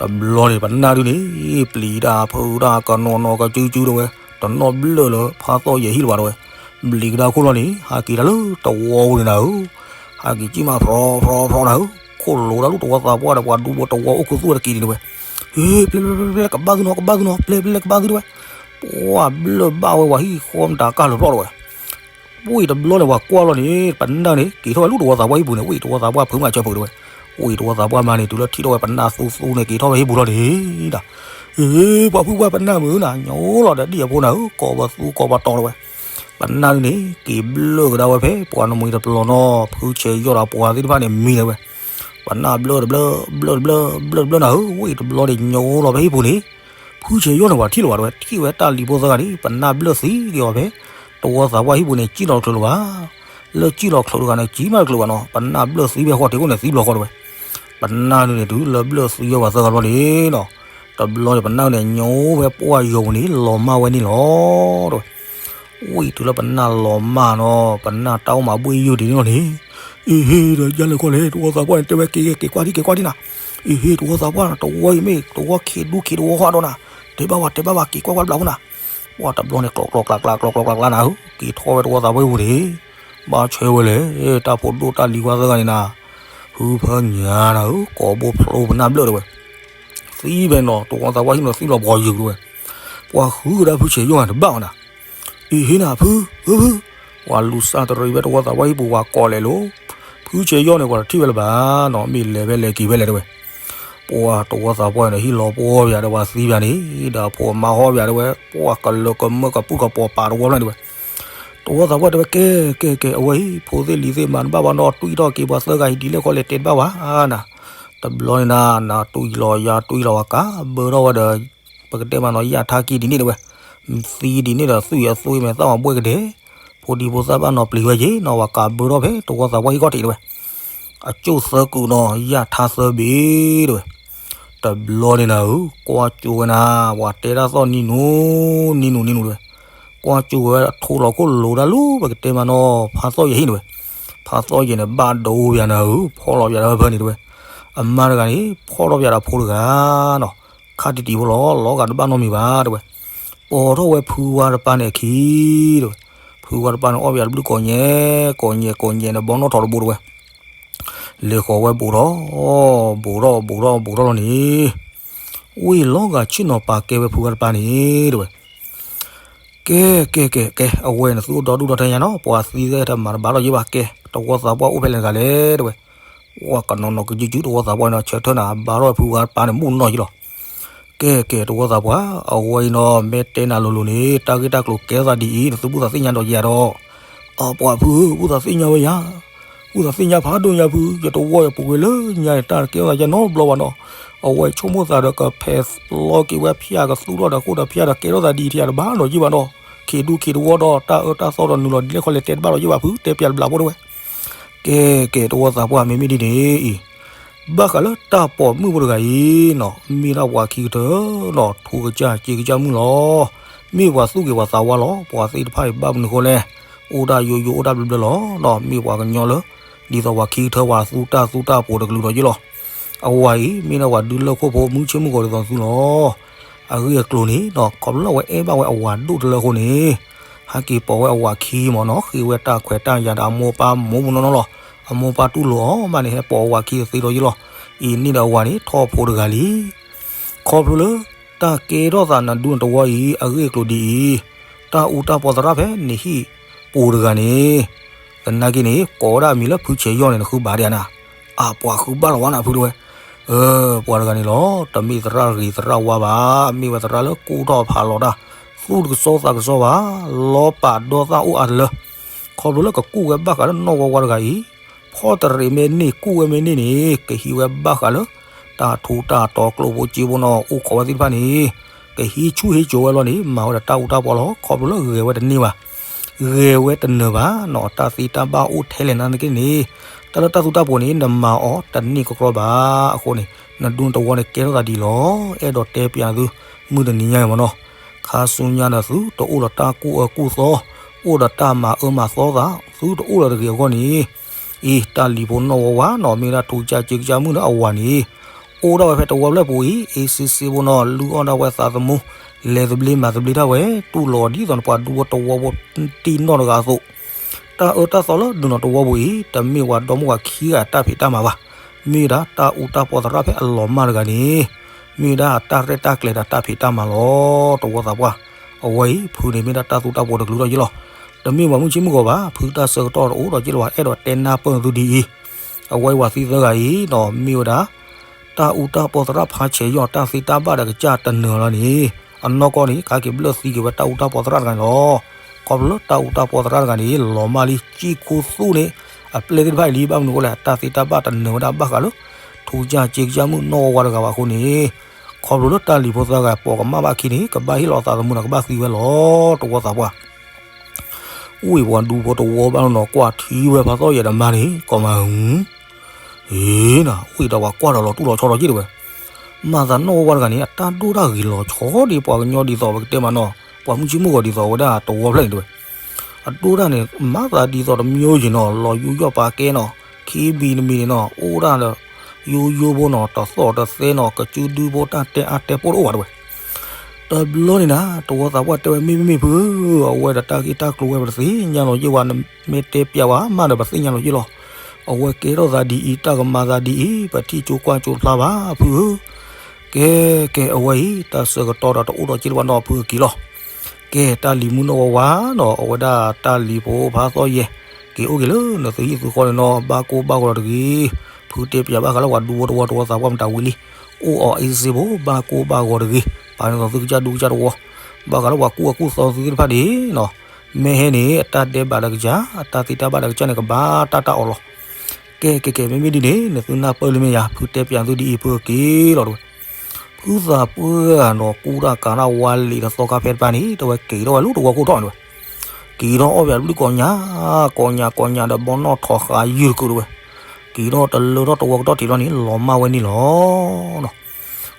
တဘျီန့ၣ် ပနၢ်ဒုန့ၣ် ပျံၤတၢ်ဖုးတၢ်ကနီၤနီၤကစုကစုတဲဝဲ, တနီၣ်ဘျၢၣ်လၢဖးသီၣ်ယဲၢ်ဟံၣ်လၢၤဘၣ်တဲဝဲ. ဘျံးကဒါခိၣ်လီၤန့ၣ် ဟးက့ၤတၢ်လၢတဝီပူၤန့ၣ်နၤဧၢ, ဟးက့ၤကံၣ်မးဖြီဖြီဖြီနၤဧၢ, ခိၣ်လိၤတၢ်လူၢ်တဝီသးပှၢ်ဒီးပှၤဒူဖိတဝီအိၣ်ခူသူၣ်ဝဲတက့ၤဒံးတဲဝဲ. ဟ့ ပျဲပျဲပျဲပျဲ ကဘၣ်သုနီၤ ကဘၣ်သုနီၤ ပျဲပျဲပျဲ ကဘၣ်သုတဲဝဲ. ပှၢ်ဘျၢၣ်ဘၣ်ဝဲပှၤဟံၣ်ဃီမတၤကၢ်လၢၤဖျီၣ်တဲဝဲ. ဝံၣ်တဘျီန့ၣ် ပှၤကွၢ်လီၤန့ၣ် ပနၢ်န့ၣ် က့ၤထီၣ်ဝဲလၢတဝီသးပှၢ်ဟံၣ်ပူၤန့ၣ်, ဝံၣ်တဝီသးပှၢ်ဖုးမးစၢဖုးတဲဝဲ. ဝံၣ်တဝီသးပှၢ်မါန့ၣ် တုၤလၢထံၣ်ထီၣ်ဝဲပနၢ်သူသူန့ၣ် က့ၤထီၣ်ဝဲဟံၣ်ပူၤလီၤန့ၣ်ဒီး, ဟ့ ပှၤဖုပှၢ်ပနၢ်မုၣ်ဧၢနၤ ညိလီၤဒီးဒ်အဖိနၤဧၢ, ကိးပသူကိးပတီၤတဲဝဲ. ပနၢ်ဒုန့ၣ် က့ၤဘျၢၣ်ကဒါဝဲဖဲပှၤနမှံၤတပျီၤနီၤ ဖုဆဲးယီၣ်ဒီးပှၤသ့ၣ်တဖၣ်န့ၣ်မံတဲဝဲ. ပနၢ်ဘျၢၣ်တဘျၢၣ် ဘျၢၣ်တဘျၢၣ် ဘျၢၣ်တဘျၢၣ်နၤဧၢ, ဝံၣ်တဘျီန့ၣ် ညိလီၤဖဲဟံၣ်ပူၤန့ၣ် ဖုဆဲးယီၣ်န့ၣ် ပှၤထံၣ်လၢၤဘၣ်တဲဝဲ, ထံၣ်ဝဲတၢ်လံၤဖိသၢဂၤန့ၣ် ပနၢ်ဘျၢၣ်သံက့ၤအီၤဖဲ တဝီသးပှၢ်ဟံၣ်ပူၤန့ၣ် ကံၣ်လီၤချုးလၢၤဘၣ်. လၢကံၣ်လီၤချုးတဂၤန့ၣ် ကံၣ်မးတချုးဘၣ်နီၤ, ပနၢ်ဘျၢၣ်သံဖဲဃီတဲခိၣ်န့ၣ် သံဘျီဃီတဲဝဲ. ပနၢ်ဒုန့ၣ် တုၤလၢဘျၢၣ်သံဝဲပှၤသၢဂၤဘျီန့ၣ်နီၤ, တဘျီန့ၣ် ပနၢ်န့ၣ် ညိဝဲပှၢ်ယိာ်ပူၤန့ၣ် လီၤမၢ်ဝဲန့ၣ်လီၤတဲဝဲ. ဝံၣ်တုၤလၢပနၢ်လီၤမၢ်နီၤ, ပနၢ်တၢ်အိၣ်မးဘှ့ၣ်ယုၢ်ဒံးန့ၣ်လီၤန့ၣ်, အ့ဟ့ဒီး ယၤလဲၤခီလဲၣ် တဝီသးပှၢ်န့ၣ် တဲဝဲက့ၤက့ၤက့ၤကွၢ်ဒံက့ၤကွၢ်ဒံနၤ, အ့ဟ့ တဝီသးပှၢ်နၤ တဝီအံၤမ့ၢ် တဝီခံဒူခံတဝီဃီဒီးနၤ, တဲဘၣ်ဝဲတဲဘၣ်ဝဲက့ၤကွၢ်ကွၢ်တဘျီဖိနၤ, ပှၤတဘျီန့ၣ် ကျီကျီကျါကျါကျီကျီကျါကျါနၤဧၢ, က့ၤထီၣ်ဝဲတဝီသးပှၢ်အံၤပူၤန့ၣ်, ဘၣ်ဆၢဝဲလဲၣ်, တၢ်ဖိဒိၣ်တၢ်လံၤဝါသၢဂၤန့ၣ်နၤ, ဟုဖၢညါနၤဧၢ, ကိးဘိဖျိပနၢ်ဘျၢၣ်တဲဝဲ, သံဖဲနီၤ တဝီသးပှၢ်ဟံၣ်နီၤ သံလီၤပှီၤယုာ်တဲဝဲ, ပှၤဃုကဒါဖုဆဲးယီၢ်ဂၤတဘၣ်ဝဲနၤ အ့ဟ့နၤ ဖု ဖု ဖု, ပှၤလူၤစၢ်တရံးဝဲတဝီသးပှၢ်ဟံၣ်ပူၤ ပှၤကိးလဲၤလိၤ, ဖုဆဲးယီၢ်န့ၣ် ပှၤတထံၣ်ဝဲလၢၤဘၣ်နီၤ, မ့ၢ်လဲၤဝဲလဲၤက့ၤဝဲလဲၣ်တဲဝဲ, ပှၤတဝီသးပှၢ်န့ၣ် ဟံၣ်လီၤပှီၢ်ပယၤဒီးပှၤသံပယၤန့ၣ်, ဒီးဖိမါဟီၣ်ပယၤတဲဝဲ, ပှၤကလၢကမၢကပုၢ်ကပီၤပာ်တဝီဖျၢၣ်တဲဝဲ, တဝီသးပှၢ်တဲဝဲ ကဲ ကဲ ကဲ အဝဲအံၤ ဖိသ့ၣ်လံၤသ့ၣ်မၤတဘၣ်ဘၣ်နီၤ တွံၢ်ထီၣ်က့ၤပှၤသၢဂၤအံၤဒ်လဲၣ်ခီလဲၣ်တဲတဘၣ်ဝဲနၤ, တဘျီန့ၣ်နၤ နတွံၢ်လီၤယၤတွံၢ်လီၤဝဲကးဘၢထီၣ်ဝဲဒီး ပကတဲမးနီၤ ယၣ်ထါကံဒ်န့ၣ်တဲဝဲ, သံဒ်န့ၣ်ဒီးသွံၣ်အသွံၣ်မ့ၢ်သၣ်မၤဘှဲၣ်ကဒဲ, ဖိဒံဖိသၣ်ဘၣ်နီၤပျံၤဝဲယ့ၤနီၤ ပှၤကးဘၢထီၣ်ဖဲတဝီသးပှၢ်ဟံၣ်ခီၣ်ထံးတဲဝဲ, အကၠိၣ်သၢကုာ်နီၤ ယၣ်ထါသၢဘ့ၣ်တဲဝဲ, တဘျီန့ၣ်နၤဧၢ ကွၢ်ကၠိဝဲနၤ ပှၤတဲတၢ်သီၣ်နံနူ နံနူ နံနူတဲဝဲ, ကွၢ်ကၠိဝဲအထိလီၤခိၣ်လိၤတၢ်လီၤ ပကတဲမးနီၤ ဖးသီၣ်ယဲၤဟံၣ်တဲဝဲ, ဖးသီၣ်ယဲၤန့ၣ် ဘၣ်ဒိဝဲယၤနၤဧၢ ဖီၣ်လီၤယၤဒီးဖဲန့ၣ်တဲဝဲ, အမါတဂၤန့ၣ် ဖီၣ်ထီၣ်ယၤဒီးဖိတဂၤနီၤ, ခါတံၢ်တံၢ်ဖိလီၤ လီၤဂာ်တဘၣ်နီတမံၤဘၣ်တဲဝဲ, ပိာ်ထီၣ်ဝဲဖုဝါတပၤန့ၣ်အခံတဲဝဲ, ဖုဝါတပၤန့ၣ် အီၣ်ပယၤတဘျုးကိးညဲ ကိးညဲ ကိးညဲန့ၣ် ဘီနီၣ်ထီၣ်တဘိတဲဝဲ, လဲၤဃီၤဝဲဘူးထီၣ် ဘူးထီၣ် ဘူးထီၣ် ဘူးထီၣ်လီၤန့ၣ်, ဝ့ၢ်လီၤဂာ်ဆ့ၣ်နီၤပာ်ကဲဝဲဖုဝါတပၤန့ၣ်တဲဝဲ, ကဲ ကဲ ကဲ ကဲ အဝဲန့ၣ်သုအိၣ်ဒီဒူၣ်ဒီထၢညါနီၤ ပှၤသံသ့ၣ်တမၤတဘၣ်ထီၣ်ယ့ၢ်ဘၣ် ကဲ တဝီသးပှၢ်အိၣ်ဖဲလဲၣ်တဂၤလဲၣ်တဲဝဲ, ဝဲကနီၤနီၤကယုၢ်ကယုၢ် တဝီသးပှၢ်န့ၣ် ဆၢထၢၣ်နၤဘါထီၣ်ဝဲဖုဝါတပၤန့ၣ် မုၢ်နီၢ်ယ့ၢ်လီၤ, ကဲ ကဲ တဝီသးပှၢ် အဝဲအံၤနီၤ မ့ၢ်တဲနၤလိၤလိၤန့ၣ် တၢ်ဂ့ၢ်တၢ်ကျိၤကဲထီၣ်သးဒ်အံၤ နသုဘူၣ်သးသ့ၣ်ညါဒီးယၤဒီး, အပှၤဖုဧၢ ဘူၣ်သးသ့ၣ်ညါဝဲယၤ ဘူၣ်သးသ့ၣ်ညါဖးဒိၣ်ညါဖု ယတဝီယပူၤကွံာ်လၢညါန့ၣ် တၢ်တကဲထီၣ်သးယဲနီတဘျီဘၣ်နီၤ, အဝဲဆိကမိၣ်သးဒီးကဖဲးလီၤက့ၤဝဲဖၠၣ်ကသူၣ်ထီၣ်ဒီးဃိၣ်ဒီးဖၠၣ်ဒီးကဲထီၣ်သးဒ်အံၤထံၣ်တဘၣ်နီၤယ့ၢ်ဘၣ်နီၤ, ခ့ဒူခ့တဝီဒီးတၢ်အၢတၢ်သီဒီးနုာ်လီၤဒ်လဲၣ်ခီလဲၣ်တဲတဘၣ်ဒီးယ့ၢ်ဘၣ်ဖု တဲပျးတဘျးဖိတဲဝဲ, ကဲ ကဲ တဝီသးပှၢ်မ့မ့ၢ်ဒ်န့ၣ်အံၤ ဘၣ်ဃးလၢတၢ်ပိာ်မုၣ်ဖိတဂၤအံၤနီၤ မ့ၢ်ဒၣ်ပှၤခံကတၢၢ်နီၤ ထူကစၢ်စ့ကစၢ်မုၣ်လီၤ, မ့ၢ်ပှၤသူၣ်က့ၤပှၤသးဝါလီၤ, ပှၤသ့ၣ်တဖၣ်အံၤဘၣ်မနုၤဃိလဲၣ်, အိၣ်ဒၣ်ယိယိအိၣ်ဒၣ်ဘျၢဘျၢလီၤနီၤ, မ့ၢ်ပှၤကညီလၢ ဒ်သိးပှၤခံကတၢၢ်ပှၤသူတၢ်သူတၢ်ပိာ်တကလုာ်ဒီးယ့ၢ်လီၤ, အဝၤအံၤ မ့ၢ်ဒၣ်ပှၤဒုးလၢၢ်ခိၣ်ဖိမုၢ်ဆ့ၣ်မုၢ်ဂီၤဒ်သိးသုလီၤ, အဂ့ၢ်အကျိၤန့ၣ်နီၤ ခီဖျိလၢအဝဲအဲၣ်ဘၣ်ဝဲအဝၤဒိၣ်တလၢအဃိန့ၣ် ဟဲက့ၤပိာ်ဝဲအဝၤခံမ့ၢ်နီၤ ဃ့ဝဲတၢ်ခွဲးတၢ်ယာ်ဒီးအမိၢ်ပၢ်မိၢ်ပူၤနီၢ်နီၢ်လီၤ, အမိၢ်ပၢ်တူၢ်လိာ်အီၤမးန့ၣ် ဟဲပိာ်အဝၤခံတသ့ဒီးယ့ၢ်လီၤ, အံၤန့ၣ်ဒီးအဝၤန့ၣ် ထီၣ်ဖိတဂၤလံ ခီဖျိလၢ တၢ်ကဲထီၣ်သးနဒူနတဝီအံၤ အဂ့ၢ်အကျိၤဒ်အံၤ, တၢ်အူတၢ်ပီသရၣ်ဖဲနဟံၣ်ပူၤတဂၤန့ၣ်, သနာ်က့န့ၣ် ကိးဝဲဒၣ်အမံၤလၢဖုဆဲးယီၢ်န့ၣ် နဃုဘၣ်ဒံးဧါနၤ, အပှၤဃုဘၣ်လီၤဝဲနၤဖုတဲဝဲ, ပှၤတဂၤန့ၣ်လီၤ တမ့ၢ်သရၣ်ဂ့ၤသရၣ်ဝါဘၣ်, မ့ၢ်ဝဲသရၣ်လၢကူၣ်ထီၣ်ဖးလီၤတၢ်, သူၣ်တကစီသးကစီဘၣ်, လီၤပာ်ဒီသၣ်အိၣ်အါတလၢ, ခီဖျိလၢကကူၣ်ဝဲဘၣ်ဃးလၢနီၢ်ဝါဝါတဂၤအံၤ ဖီတရံးမ့ၢ်န့ၢ် ကူၣ်ဝဲမ့ၢ်န့ၢ်န့ၣ် ကဟံးဝဲဘၣ်ဃးလၢ တၢ်ထူတၢ်တီၤကျိၣ်ဖိစ့ဖိနီၤ အိၣ်ခိးဝဲသ့ၣ်တဖၣ်န့ၣ် ကဟံးဆူၣ်ဟ့ၣ်ကၠိဝဲလီၤန့ၣ် မၤဝဲဒၣ်တၢ်အူတၢ်ပီလီၤ. ခီဖျိလၢဂဲၤဝဲတန့ၢ်ဘၣ်, ဂဲၤဝဲတနၢၤဘၣ်နီၤ တၢ်သ့တၢ်ဘၣ်အိၣ်ထဲလဲၣ်နာ်သက့န့ၣ် တၢ်လၢတၢ်သူတၢ်ပိာ်န့ၣ် နမၤအီၤတန့ၢ်ကကြီဘၣ်. အဃိန့ၣ် နဒူနတဝီန့ၣ်ကဲထီၣ်သးဒ်အံၤလီၤ. အဲၣ်ဒိးတဲပျးသု မုၢ်တနံၤညါအံၤမ့ၢ်နီၤ ခါဆူညါဒီးသုတအိၣ်ဒီးတၢ်ကူၣ်အၢကူၣ်သီ, အိၣ်ဒီးတၢ်မၤအၢမၤသီသး, သုတအိၣ်ဒီးတဂ့ၤအဂီၢ်န့ၣ်, အံၤ တၢ်လံၤဖိနီၢ်ဝါဝါနီၤ မ့ၢ်ဝဲဒၣ်ထူကစၢ်စ့ကစၢ်မုၣ်လၢအဝၤန့ၣ်, အိၣ်ဒၣ်ဝဲဖဲတဝီဖျၢၣ်ပူၤအံၤ အ့စ့စ့ဖိနီၤ လုၢ်အီၣ်ဒၣ်ဝဲသးသမူ, လဲၤသဘျ့မၤသဘျ့ဒၣ်ဝဲ, တူၢ်လိာ်ဒ်သိးနပှၤဒူဖိတဝီဖိတံၢ်နီၢ်တဂၤအသိး တၢ်အၢတၢ်သီလၢဒုးနီၢ်တဝီပူၤအံၤ တမ့ၢ်ဝဲဒီမါဝၤခံဂၤတၢ်ဖံးတၢ်မၤဘၣ်. မ့ၢ်ဝဲဒၣ်တၢ်အူတၢ်ပီသရၣ်ဖဲအလီၤမၢ်တဂၤန့ၣ်, မ့ၢ်ဝဲဒၣ်တၢ်ရဲၣ်တၢ်ကျဲၤဒီးတၢ်ဖံးတၢ်မၤလီၤ. တဝီသးပှၢ်, အဝဲအံၤ ဖုန့ၣ်မ့ၢ်ဒၣ်တၢ်သူတၢ်ပိာ်တကလုာ်ဒီးယ့ၢ်လီၤ. တမ့ၢ်ပှၤမုၢ်ဆ့ၣ်မုၢ်ဂီၤဘၣ်, ဖုတၢ်ဆၢကတီၢ်တအိၣ်ဒီးယ့ၢ်လီၤဘၣ်. အဲၣ်ဒိးတဲနၢ်ပၢၢ်သုဒ်အံၤ, အဝဲအံၤပှၤသံသၢဂၤအံၤနီၤ မ့ၢ်ဝဲဒၣ် တၢ်အူတၢ်ပီသရၣ်ဖးဆဲးယီၢ် တၢ်သ့တၢ်ဘၣ်ဒီးကစၢ်တနၢၤလီၤန့ၣ်, အနီၢ်ကီၢ်န့ၣ် ကဟဲက့ၤဘျၢၣ်သံက့ၤဝဲတၢ်အူတၢ်ပီသရၣ်တဂၤန့ၣ်လီၤ. ခီဖျိလၢတၢ်အူတၢ်ပီသရၣ်တဂၤန့ၣ် လီၤမၢ်လံ ကံၢ်ခူသူၣ်န့ၣ် အပျဲၢ်သ့ၣ်တဖၣ်အံၤလံ ဘၣ်မနုၤအဃိလဲၣ် တၢ်သ့တၢ်ဘၣ်တနၢၤဝဲဒၣ်ဘၣ်ဃးလၢ ထူကစၢ်စ့ကစၢ်မုၣ်နီၢ်ဝါဝါတဂၤဘၣ်အဃိန့ၣ်, ခီဖျိလၢတၢ်လံၤဖိသၢဂၤပိာ်ကမၣ်ဘၣ်အခံန့ၣ် ကဘၣ်ဟ့ၣ်လီၤသးသမူဒီးကဘၣ်သံဝဲလီၤ. တဝီသးပှၢ် ဝ့ၢ်ပှၤဒူဖိတဝီဘၣ်နီၤ ကွၢ်ထံဝဲဖးသီၣ်ယဲၢ်ဒီးမါန့ၣ် ကီမၤဧၢ, အ့နၤ ဝ့ၢ်ဒီးပှၤကွၢ်ဒီးလီၤတူၢ်လီၤဆီဒီးက့ၢ်တဲဝဲ, မၤသးနီၢ်ဝါဝါတဂၤန့ၣ် အတၢ်ဒိၣ်တၢ်ဂ့ၤလီၤဆီဒ်ပှၤကညီဒ်သိးပကတဲမးနီၤ ပှၤမုၢ်ဆ့ၣ်မုၢ်ဂီၤဒ်သိးဝဲဒၣ်တဝီဖျၢၣ်န့ၣ်တဲဝဲ, အဒိၣ်တၢ်န့ၣ် မၤသးဒ်သိးတမံၤယံၤနီၤ လီၤယူးယီၣ်ပာ်ကဲနီၤ က့ဘံနမံၤန့ၣ်နီၤ အိၣ်ဒၣ်ဒီး ယိယိဖိနီၤ တသီၣ်တသဲနီၤ ကစုဒုဖိတၢ်တဲအါတဲပိၢ်တအိၣ်ဘၣ်တဲဝဲ. တဘျီန့ၣ်နၤ တဝီသးပှၢ်တဲဝဲ မ့မ့ၢ်မ့ၢ်ဖုဧၢ, အဝဲဒီးတၢ်ဂ့ၢ်တၢ်ကျိၤဝဲပတသ့ၣ်ညါလီၤယ့ၢ်ဝဲ နမ့ၢ်တဲပျးဝဲမးဒီးပသ့ၣ်ညါလီၤယ့ၢ်လီၤ. အဝဲကဲထီၣ်သးဒ်အံၤ တၢ်ကမၤသးဒ်အံၤ ပထံၣ်ကၠိကွၢ်ကၠိဖျါဘၣ်ဖုဧၢ. ကဲ ကဲ အဝဲအံၤ တၢ်ဆၢကတီၢ်ဒီးတအိၣ်ဒီးက့လၢၤဘၣ်နီၤ ဖုက့ၤလီၤ. ကဲ တၢ်လံၤမုၣ်နီၢ်ဝါဝါနီၤ အဝဲဒၣ်တၢ်လံၤဖိဖးသီၣ်ယဲၢ် က့ၤအိၣ်က့ၤလၢနသုဟံၣ်သုဃီန့ၣ်နီၤ ဘၣ်ကိၢ်ဘၣ်ဂီၤတဂ့ၤ. ဖုတဲပျးဘၣ်ဃးလၢပှၤဒူဖိတဝီ တဝီသးပှၢ်မတၤဝံၤလံ အိၣ်အီၤအ့စ့ဖိ ဘၣ်ကိၢ်ဘၣ်ဂီၤတဂ့ၤ. ပာ်န့ၣ်သိးသုကစၢ်ဒူကစၢ်တဝီ ဘၣ်ဃးလၢပှၤကူၣ်အကူၣ်သီသုသ့ၣ်တဖၣ်န့ၣ်နီၤ မ့ၢ်ဟဲန့ၣ် အတၢ်ဒဲးဘးဒီးကစၢ် အတၢ်သ့တၢ်ဘၣ်ဒီးကစၢ်န့ၣ် ကဘၣ်တၢ်တၢ်အီၣ်လီၤ. ကဲ ကဲ ကဲ မ့မ့ၢ်ဒ်န့ၣ် နသုနၢ်ပၢၢ်လံမ့ၢ်ယၤ ဖုတဲပျးသုဒ်အံၤ ဖုက့ၤလီၤတဝဲ. ဖုသးပှၢ်နီၤ ကူတၢ်ကၤတၢ်ဝါလံာ်တသီခါဖဲတပၤန့ၣ် တဝဲက့ၤထီၣ်ဝဲလၢတဝီခိၣ်ထီၣ်န့ၣ်တဝဲ. က့ၤထီၣ်အီၣ်ပၠးတဘျုးကိးညါ ကိးညါ ကိးညါဒီး ဘီနီၣ်ထီၣ်ဃာ်ယုၢ်တကုာ်တဝဲ. က့ၤထီၣ်တလၢထီၣ်တဝီကတီၢ်ထံးလီၤန့ၣ် လီၤမၢ်ဝဲန့ၣ်လီၤ.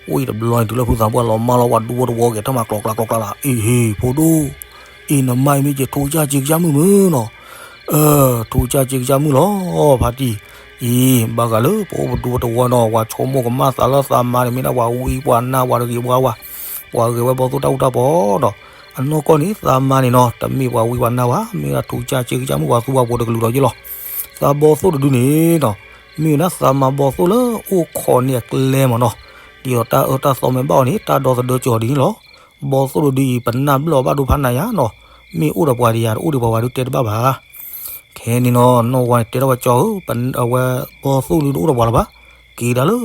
အိၣ်အံၤတဘျီန့ၣ် တုၤလၢဖုသးပှၢ်လီၤမၢ်လီၤ ပှၤဒူဖိတဝီကဲထီၣ်မး ကျီကျါကျီကျါလၢ အ့ဟ့ၣ် ဖိဒိၣ် အ့ၣ် နမါအံၤမ့ၢ်က့ၤ ထူကစၢ်စ့ကစၢ်မုၣ်မုၣ်နီၤ. အၢ ထူကစၢ်စ့ကစၢ်မုၣ်လီၤ ဖါတံၢ်. အံၤ ဘၣ်ဃးလၢပအိၣ်ပဒူပတဝီနီၤ ပှၤဆိကမိၣ်ကမၣ်သးလၢသးမါန့ၣ် မ့ၢ်ဒၣ်ပှၤဝံပှၤနါပှၤတဂ့ၤဝါဝါ ပှၤဂဲၤဝဲဘီသိၣ်တၢ်အူတၢ်ပီဒီး အနီၢ်ကီၢ်န့ၣ် သးမါန့ၣ်နီၤ တမ့ၢ်ပှၤဝံပှၤနါဘၣ် မ့ၢ်ဒၣ်ထူကစၢ်စ့ကစၢ်မုၣ် ပှၤသူပှၤပိၤတကလုာ်ဒီးယ့ၢ်လီၤ. သးဘီသိၣ်တဒုန့ၣ်နီၤ မ့ၢ်ဝဲဒၣ်သးမါဘီသိၣ်လၢအိၣ်ခိးန့ၢ်အကျဲမ့ၢ်နီၤ ဒ်သိးတၢ်အၢတၢ်သီမ့ၢ်ဘၣ်အီၤန့ၣ် တၢ်ဒီသဒၢကီၤဒ်န့ၣ်လီၤ. ဘီသိၣ်တဒုအံၤ ပနၢ်ဘျၢၣ်အီၤဘၣ်ဒိဖးနးယါနီၤ မ့ၢ်အိၣ်ဒီးပှၤတယၤ တအိၣ်ဒီးပှၤဝဲဒုတဲတဘၣ်ဘၣ်. ခဲန့ၣ်နီၤ နီၢ်ဝါန့ၣ်တဲထီၣ်ဝဲကၠီဧၢ အဝဲဘီသိၣ်ဒုတအိၣ်ဒီးပှၤလၢၤဘၣ် က့ၤဒၣ်လၢ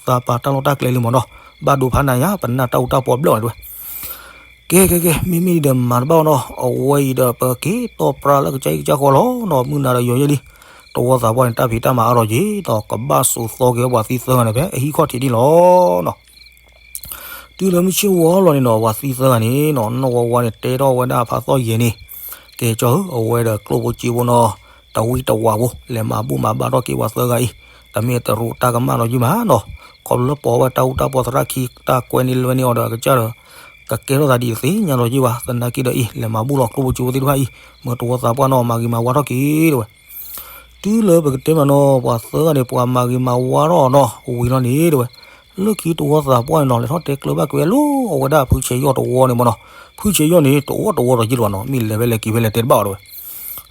သးပာ်တၢ်လီၢ်တၢ်ကျဲလံမ့ၢ်နီၤ ဘၣ်ဒိဖးနးယါ ပနၢ်တၢ်အူတၢ်ပီဘျၢၣ်အီၤန့ၣ်တဝဲ. ကဲ ကဲ ကဲ မ့မ့ၢ်ဒ်ဒီးမၤတဘၣ်အီၤနီၤ အဝဲအံၤဒီးပက့ၤတီၢ်ပြၢလၢကစၢ်အံၤကစၢ်ဃီလီၤနီၤ မုၢ်နၤဒီးယီၤယဲၢ်လံ တဝီသးပှၢ်န့ၣ် တၢ်ဖံးတၢ်မၤအါထီၣ်က့ၤဒီး ကဘၣ်စိာ်သီက့ၤဝဲပှၤသံသၢဂၤန့ၣ် ဖဲအဟံၣ်ခီၣ်ထံးဒ်လီၤနီၤ. တုၤလၢမုၢ်ဆ့ၣ်ဝီလီၤန့ၣ်နီၤ ပှၤသံသၢဂၤန့ၣ်နီၤ နီၢ်ဝါဝါန့ၣ် တဲထီၣ်ဝဲဒၣ်ဖးသီၣ်ယဲၢ်န့ၣ် ကဲကၠီဧၢ အဝဲဒီးကျိၣ်ဖိစ့ဖိနီၤ တဝံတဝးဖိ လဲၤမၤဘူၣ်မၤဘါထီၣ်က့ၤပှၤသၢဂၤအံၤ တမ့ၢ်တရူးတၢ်ကမၣ်နီၤယုၢ်မးနီၤ ခီဖျိလၢပိာ်ဝဲတၢ်အူတၢ်ပီသရၣ်ခံ တၢ်ကွဲန့ၢ်လွဲန့ၢ်အီၤဒီးကစၢ်ဒီး ကကဲထီၣ်သးဒ်အံၤတသ့ၣ်ညါလီၤယုၢ်ဘၣ် သနာ်က့ဒီးအံၤ လဲၤမၤဘူၣ်လီၤကျိၣ်ဖိစ့ဖိသ့ၣ်တဖၣ်အံၤ မၢတဝီသးပှၢ်နီၤ မၤဂ့ၤမၤဝါထီၣ်က့ၤတဝဲ. တုၤလၢပကတဲမးနီၤ ပှၤသၢဂၤန့ၣ် ပှၤမၤဂ့ၤမၤဝါထီၣ်နီၤ ဝံၤလီၤန့ၣ်တဝဲ. လၢခံတဝီသးပှၢ်န့ၣ်နီၤ လဲၤထီၣ်တဲကျၢၤဘၣ်က့ၤဝဲလၢအဝဲဒၣ်ဖုဆဲးယီၢ်တဝီန့ၣ်မ့ၢ်နီၤ ဖုဆဲးယီၢ်န့ၣ် တအိၣ်တဝီဒီးယ့ၢ်လီၤနီၤ မ့ၢ်လဲၤဝဲလဲၤက့ၤဝဲလဲၤတဲတဘၣ်အီၤတဝဲ.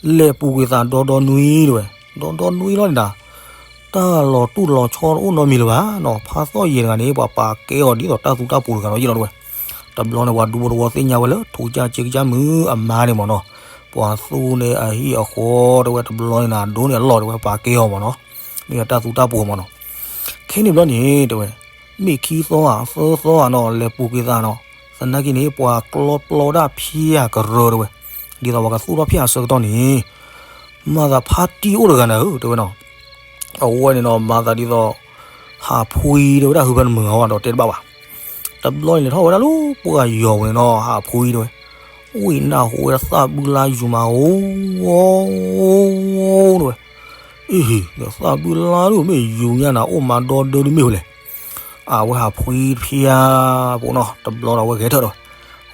လဲၤပူၤကွံာ်သးဒီဒီနွံတဝဲ ဒီဒီနွံလီၤန့ၣ်ဒၣ် တၢ်လီၤတူၢ်လီၤဆီတအိၣ်နီတမံၤလၢၤဘၣ်နီၤ ဖးသီၣ်ယဲၢ်တဂၤန့ၣ် ပှၤပာ်ကဲအီၤဒ်သိးတၢ်သူတၢ်ပူၤတဂၤဒီးယ့ၢ်လီၤတဝဲ. တဘျီန့ၣ် ပှၤဒူဖိတဝီသ့ၣ်ညါဝဲလၢ ထူကစၢ်စ့ကစၢ်မုၣ်အမါန့ၣ်မ့ၢ်နီၤ ပှၤသူန့ၣ်အဟံၣ်အဃီတဝဲ တဘျီန့ၣ်နၤ ဒိန့ၣ်အလီၢ်တဝဲ ပာ်ကဲအီၤမ့ၢ်နီၤ မ့ၢ်တၢ်သူတၢ်ပူၤမ့ၢ်နီၤ. ခဲန့ၣ်ဘျီန့ၣ်တဝဲ မ့ၢ်ခံသီဧါ သၢသီဧါနီၤ လဲၤပူၤကွံာ်သးနီၤ သနာ်က့န့ၣ် ပှၤကျီပျီဒၣ်ဖၠါကရၢတဝဲ ဒ်သိးပှၤကသူၣ်ထီၣ်ဖၠါအဆၢကတီၢ်န့ၣ် မၤသးဖါတံၢ်အိၣ်တဂၤနၤဧၢ တဲဝဲနီၤ အဝဲန့ၣ်နီၤ မၤသးဒ်သိး ဟးဖှံတဝဲဒၣ်ဟုဖဲနမုာ်အီၤဒီးတဲတဘၣ်ဘၣ်. တဘျီန့ၣ်လဲၤထီၣ်ဝဲဒၣ်လၢပှၢ်ယီၤဝဲန့ၣ်နီၤ ဟးဖှံတဝဲ ဝံၣ်နၢ်ဟူဝဲဒၣ်သၣ်ဘုလါယူၤမး အိၣ် တဝဲ အ့ဟ့ၣ် ဒီးသၣ်ဘုလါဒုးမ့ၢ်ယူၤညါနၤ အိၣ်မးဒီဒၢဒုးမ့ၢ်ဝဲလဲၣ်. အဝဲဟးဖှံဖၠါဖိနီၤ တဘျီဒီးအဝဲဂဲၤထၢၣ်ဒီး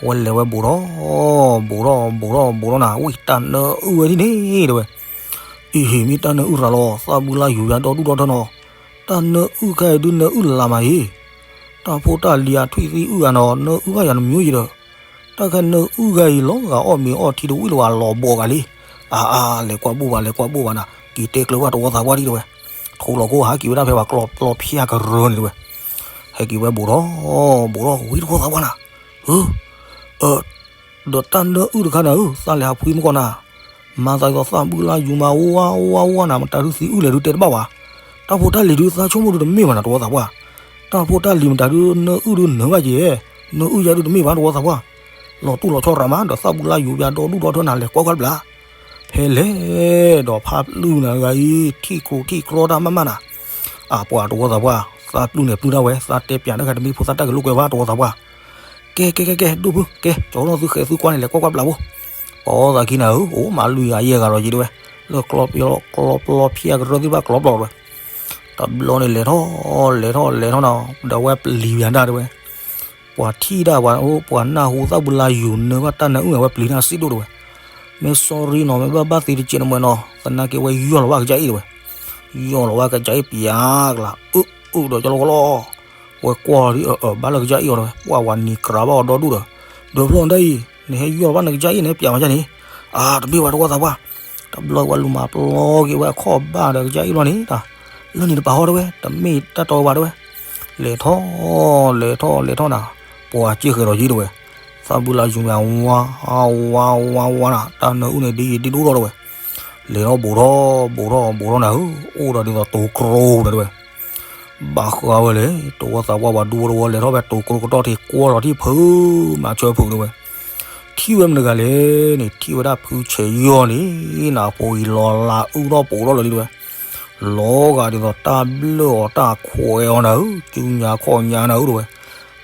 အဝဲလဲၤဝဲဘူးထီၣ် ဘူးထီၣ် ဘူးထီၣ် ဘူးထီၣ်နၤ ဝံၣ်တၢ်နၢအုၣ်ဝဲဒ်န့ၣ် တဝဲ အ့ဟ့ၣ် မ့ၢ်တၢ်နၢအုၣ်ရၤလီၤ သၣ်ဘုလါယူၤယါဒီဒူၣ်ဒီထၢနီၤ တၢ်နၢအုၣ်ခါအံၤဒုးနၢအုၣ်လးမးအံၤ တၢ်ဖိတၢ်လံၤအထွံၣ်သံအုၣ်ဂၤနီၤ နၢအုၣ်ဘၣ်ယၤနမံၤယံၤဒီး တၢ်ခါနၢအုၣ်ဂၤအံၤလီၤဂာ်အီၣ်မ့ၤအီထံတဝံၣ်လၢၤဘၣ်လီၤဘီဂာ်လံ. အါအါ လဲၤကွၢ်ဘူၣ်ဘၣ် လဲၤကွၢ်ဘူၣ်ဘၣ်နၤ က့ၤတဲကျၢၤဘၣ်တဝီသးပှၢ်ဒံးတဝဲ ထိးလီၤကိၢ်ဟးက့ၤဝဲဒၣ်ဖဲပှၤကျီပျီဖၠါကရၢန့ၣ်တဝဲ ဟဲက့ၤဝဲဘူးထီၣ် ဘူးထီၣ် ဝံတဝီသးပှၢ်နၤ ဧၢ ဒီးတၢ်နၢအုၣ်တခါနၤဧၢ သးလဲၤဟးဖှံမ့ၢ်ကီးနၤ မၤသးဒ်သိးသၣ်ဘုလါယူၤမး ဝါဝါဝါနၤ မတၤဒုးသံအုၣ်လဲၣ်ဒုးတဲတဘၣ်ဝဲ တၢ်ဖိတၢ်လံၤဒုးသးဆိကမိၣ်ဒုးတမ့ၢ်ဘၣ်နၤ တဝီသးပှၢ် တၢ်ဖိတၢ်လံၤမတၤဒုးနၢအုၣ်ဒုးနၢဘၣ်က့ၤ နၢအုၣ်ယါဒုးတမ့ၢ်ဘၣ်တဝီသးပှၢ် လီၤတူၢ်လီၤဆီရၤမး ဒီးသၣ်ဘုလါယူၤယါဒီဒူၣ်ဒီထၢနၤ လဲၤကွၢ်ကွၢ်တဘျီ ဖဲလဲၣ်ဒီးဖါပျုၢ်နၤတဂၤအံၤ ထံၣ်ကျိထံၣ်ကျီတၢ်မးမးနၤ အပှၤတဝီသးပှၢ် သးပျုၢ်န့ၣ်ပျုၢ်ဒၣ်ဝဲ သးတဲပျးတၢ်ဂၤတမံၤဖိသၣ်တၢ်ဂဲၤလိာ်ကွဲဘၣ်တဝီသးပှၢ် ကဲ ကဲ ကဲ ကဲ ဒိၣ်ဖု ကဲ ကၠီနီၢ်သုဃဲသုကွၢ်န့ၣ် လဲၤကွၢ်ကွၢ်ဘျးဘိ ပှၤသးခံနၤဧၢ အိၣ်မးလွံၢ်ဂၤယဲၢ်ဂၤလီၤယံၤတဝဲ လၢကျီပျီဖၠါကရၢသ့ၣ်တဖၣ်ကျီပျီတဝဲ တဘျီန့ၣ်လဲၤထီၣ် လဲၤထီၣ် လဲၤထီၣ်နၤ ဒီးဝဲပျံၤဝဲဒၣ်တဝဲ ပှၤထံၣ်ဒၣ်ပှၤ ပှၤနၢ်ဟူသၣ်ဘုလါယူၤနၢဘၣ်တၢ်နၢအုၣ်န့ၣ် ဝဲပျံၤတၢ်စံးဒိၣ်တဝဲ မ့ၢ် sorry နီၤ မ့ၢ်ဘၣ်ဘၣ်သ့တကဲးတမှဲၤနီၤ သနာ်က့ဝဲယီၢ်လီၤဘၣ်ကစၢ်အံၤတဝဲ ယီၢ်လီၤဝဲကစၢ်အ့ၣ်ပၠးကလး အုၣ်အုၣ်ဒီးကၠီလီၤကလီ, ဝဲကွၢ်လီၤဒ်အၢၣ်အၢၣ်ဘၣ်လၢကစၢ်အ့ၣ်အီၤတဝဲ, ပှၢ်ဝၤနံၤကြၤဘၣ်အီၤဒီဒူၣ်ဒီး, ဒီးဖျီၣ်တၢ်အံၤ နဟဲယီၢ်လီၤဘၣ်နကစၢ်အ့ၣ် နဟဲပၠးမၤကၢ်န့ၣ်, အတမ့ၢ်ဝဲတဝီသးပှၢ်, တဘျီဝဲလူၤမၤပျီက့ၤဝဲအခီၣ်ဘၣ်ဒီးကစၢ်အ့ၣ်လီၤန့ၣ်, လၢန့ၣ်တပာ်ဟီတဝဲ, တမ့ၢ်တၢ်တီဝဲဘၣ်တဝဲ, လဲၤထီၣ် လဲၤထီၣ်လဲၤထီၣ်နၤ, ပှၤစ့ၢ်ဃဲၤဒီးယံၤတဝဲ, သးဘုလၢယူၤမးဝါ ဝါဝါဝါနၤ, တၢ်နၢအုၣ်န့ၣ်ဒ်ယံၤဒ်ဒိၣ်ထီၣ်တဝဲ, လဲၤထီၣ်ဘူးထီၣ် ဘူးထီၣ်ဘူးထီၣ်နၤဧၢ, အိၣ်ဒီးဒ်သိးတိၤကျိဒီးတဝဲ, ဘၣ်ဃးဝဲလဲၣ်, တဝီသးပှၢ်ပှၤဒူဖိတဝီလဲၤထီၣ်ဖဲတိၤကျိကတီၢ်ထံးကွၢ်လီၤထံၣ်ဖုမၤဆၢဖုးတဝဲ, ထံၣ်ဝဲမနုၤဂၤလဲၣ်န့ၣ် ထံၣ်ဝဲဒၣ်ဖုဆဲးယီၢ်န့ၣ်, နဖိအံၤလီၤလးအုၣ်ထီၣ်ဘူးထီၣ်လၢာ်လံတဝဲ, လီၤဂာ်ဒ်သိးတၢ်ဘျၢၣ်အီၤတၢ်ခွဲးအီၤနၤဧၢ, ကူညါခီၣ်ညါနၤဧၢတဝဲ,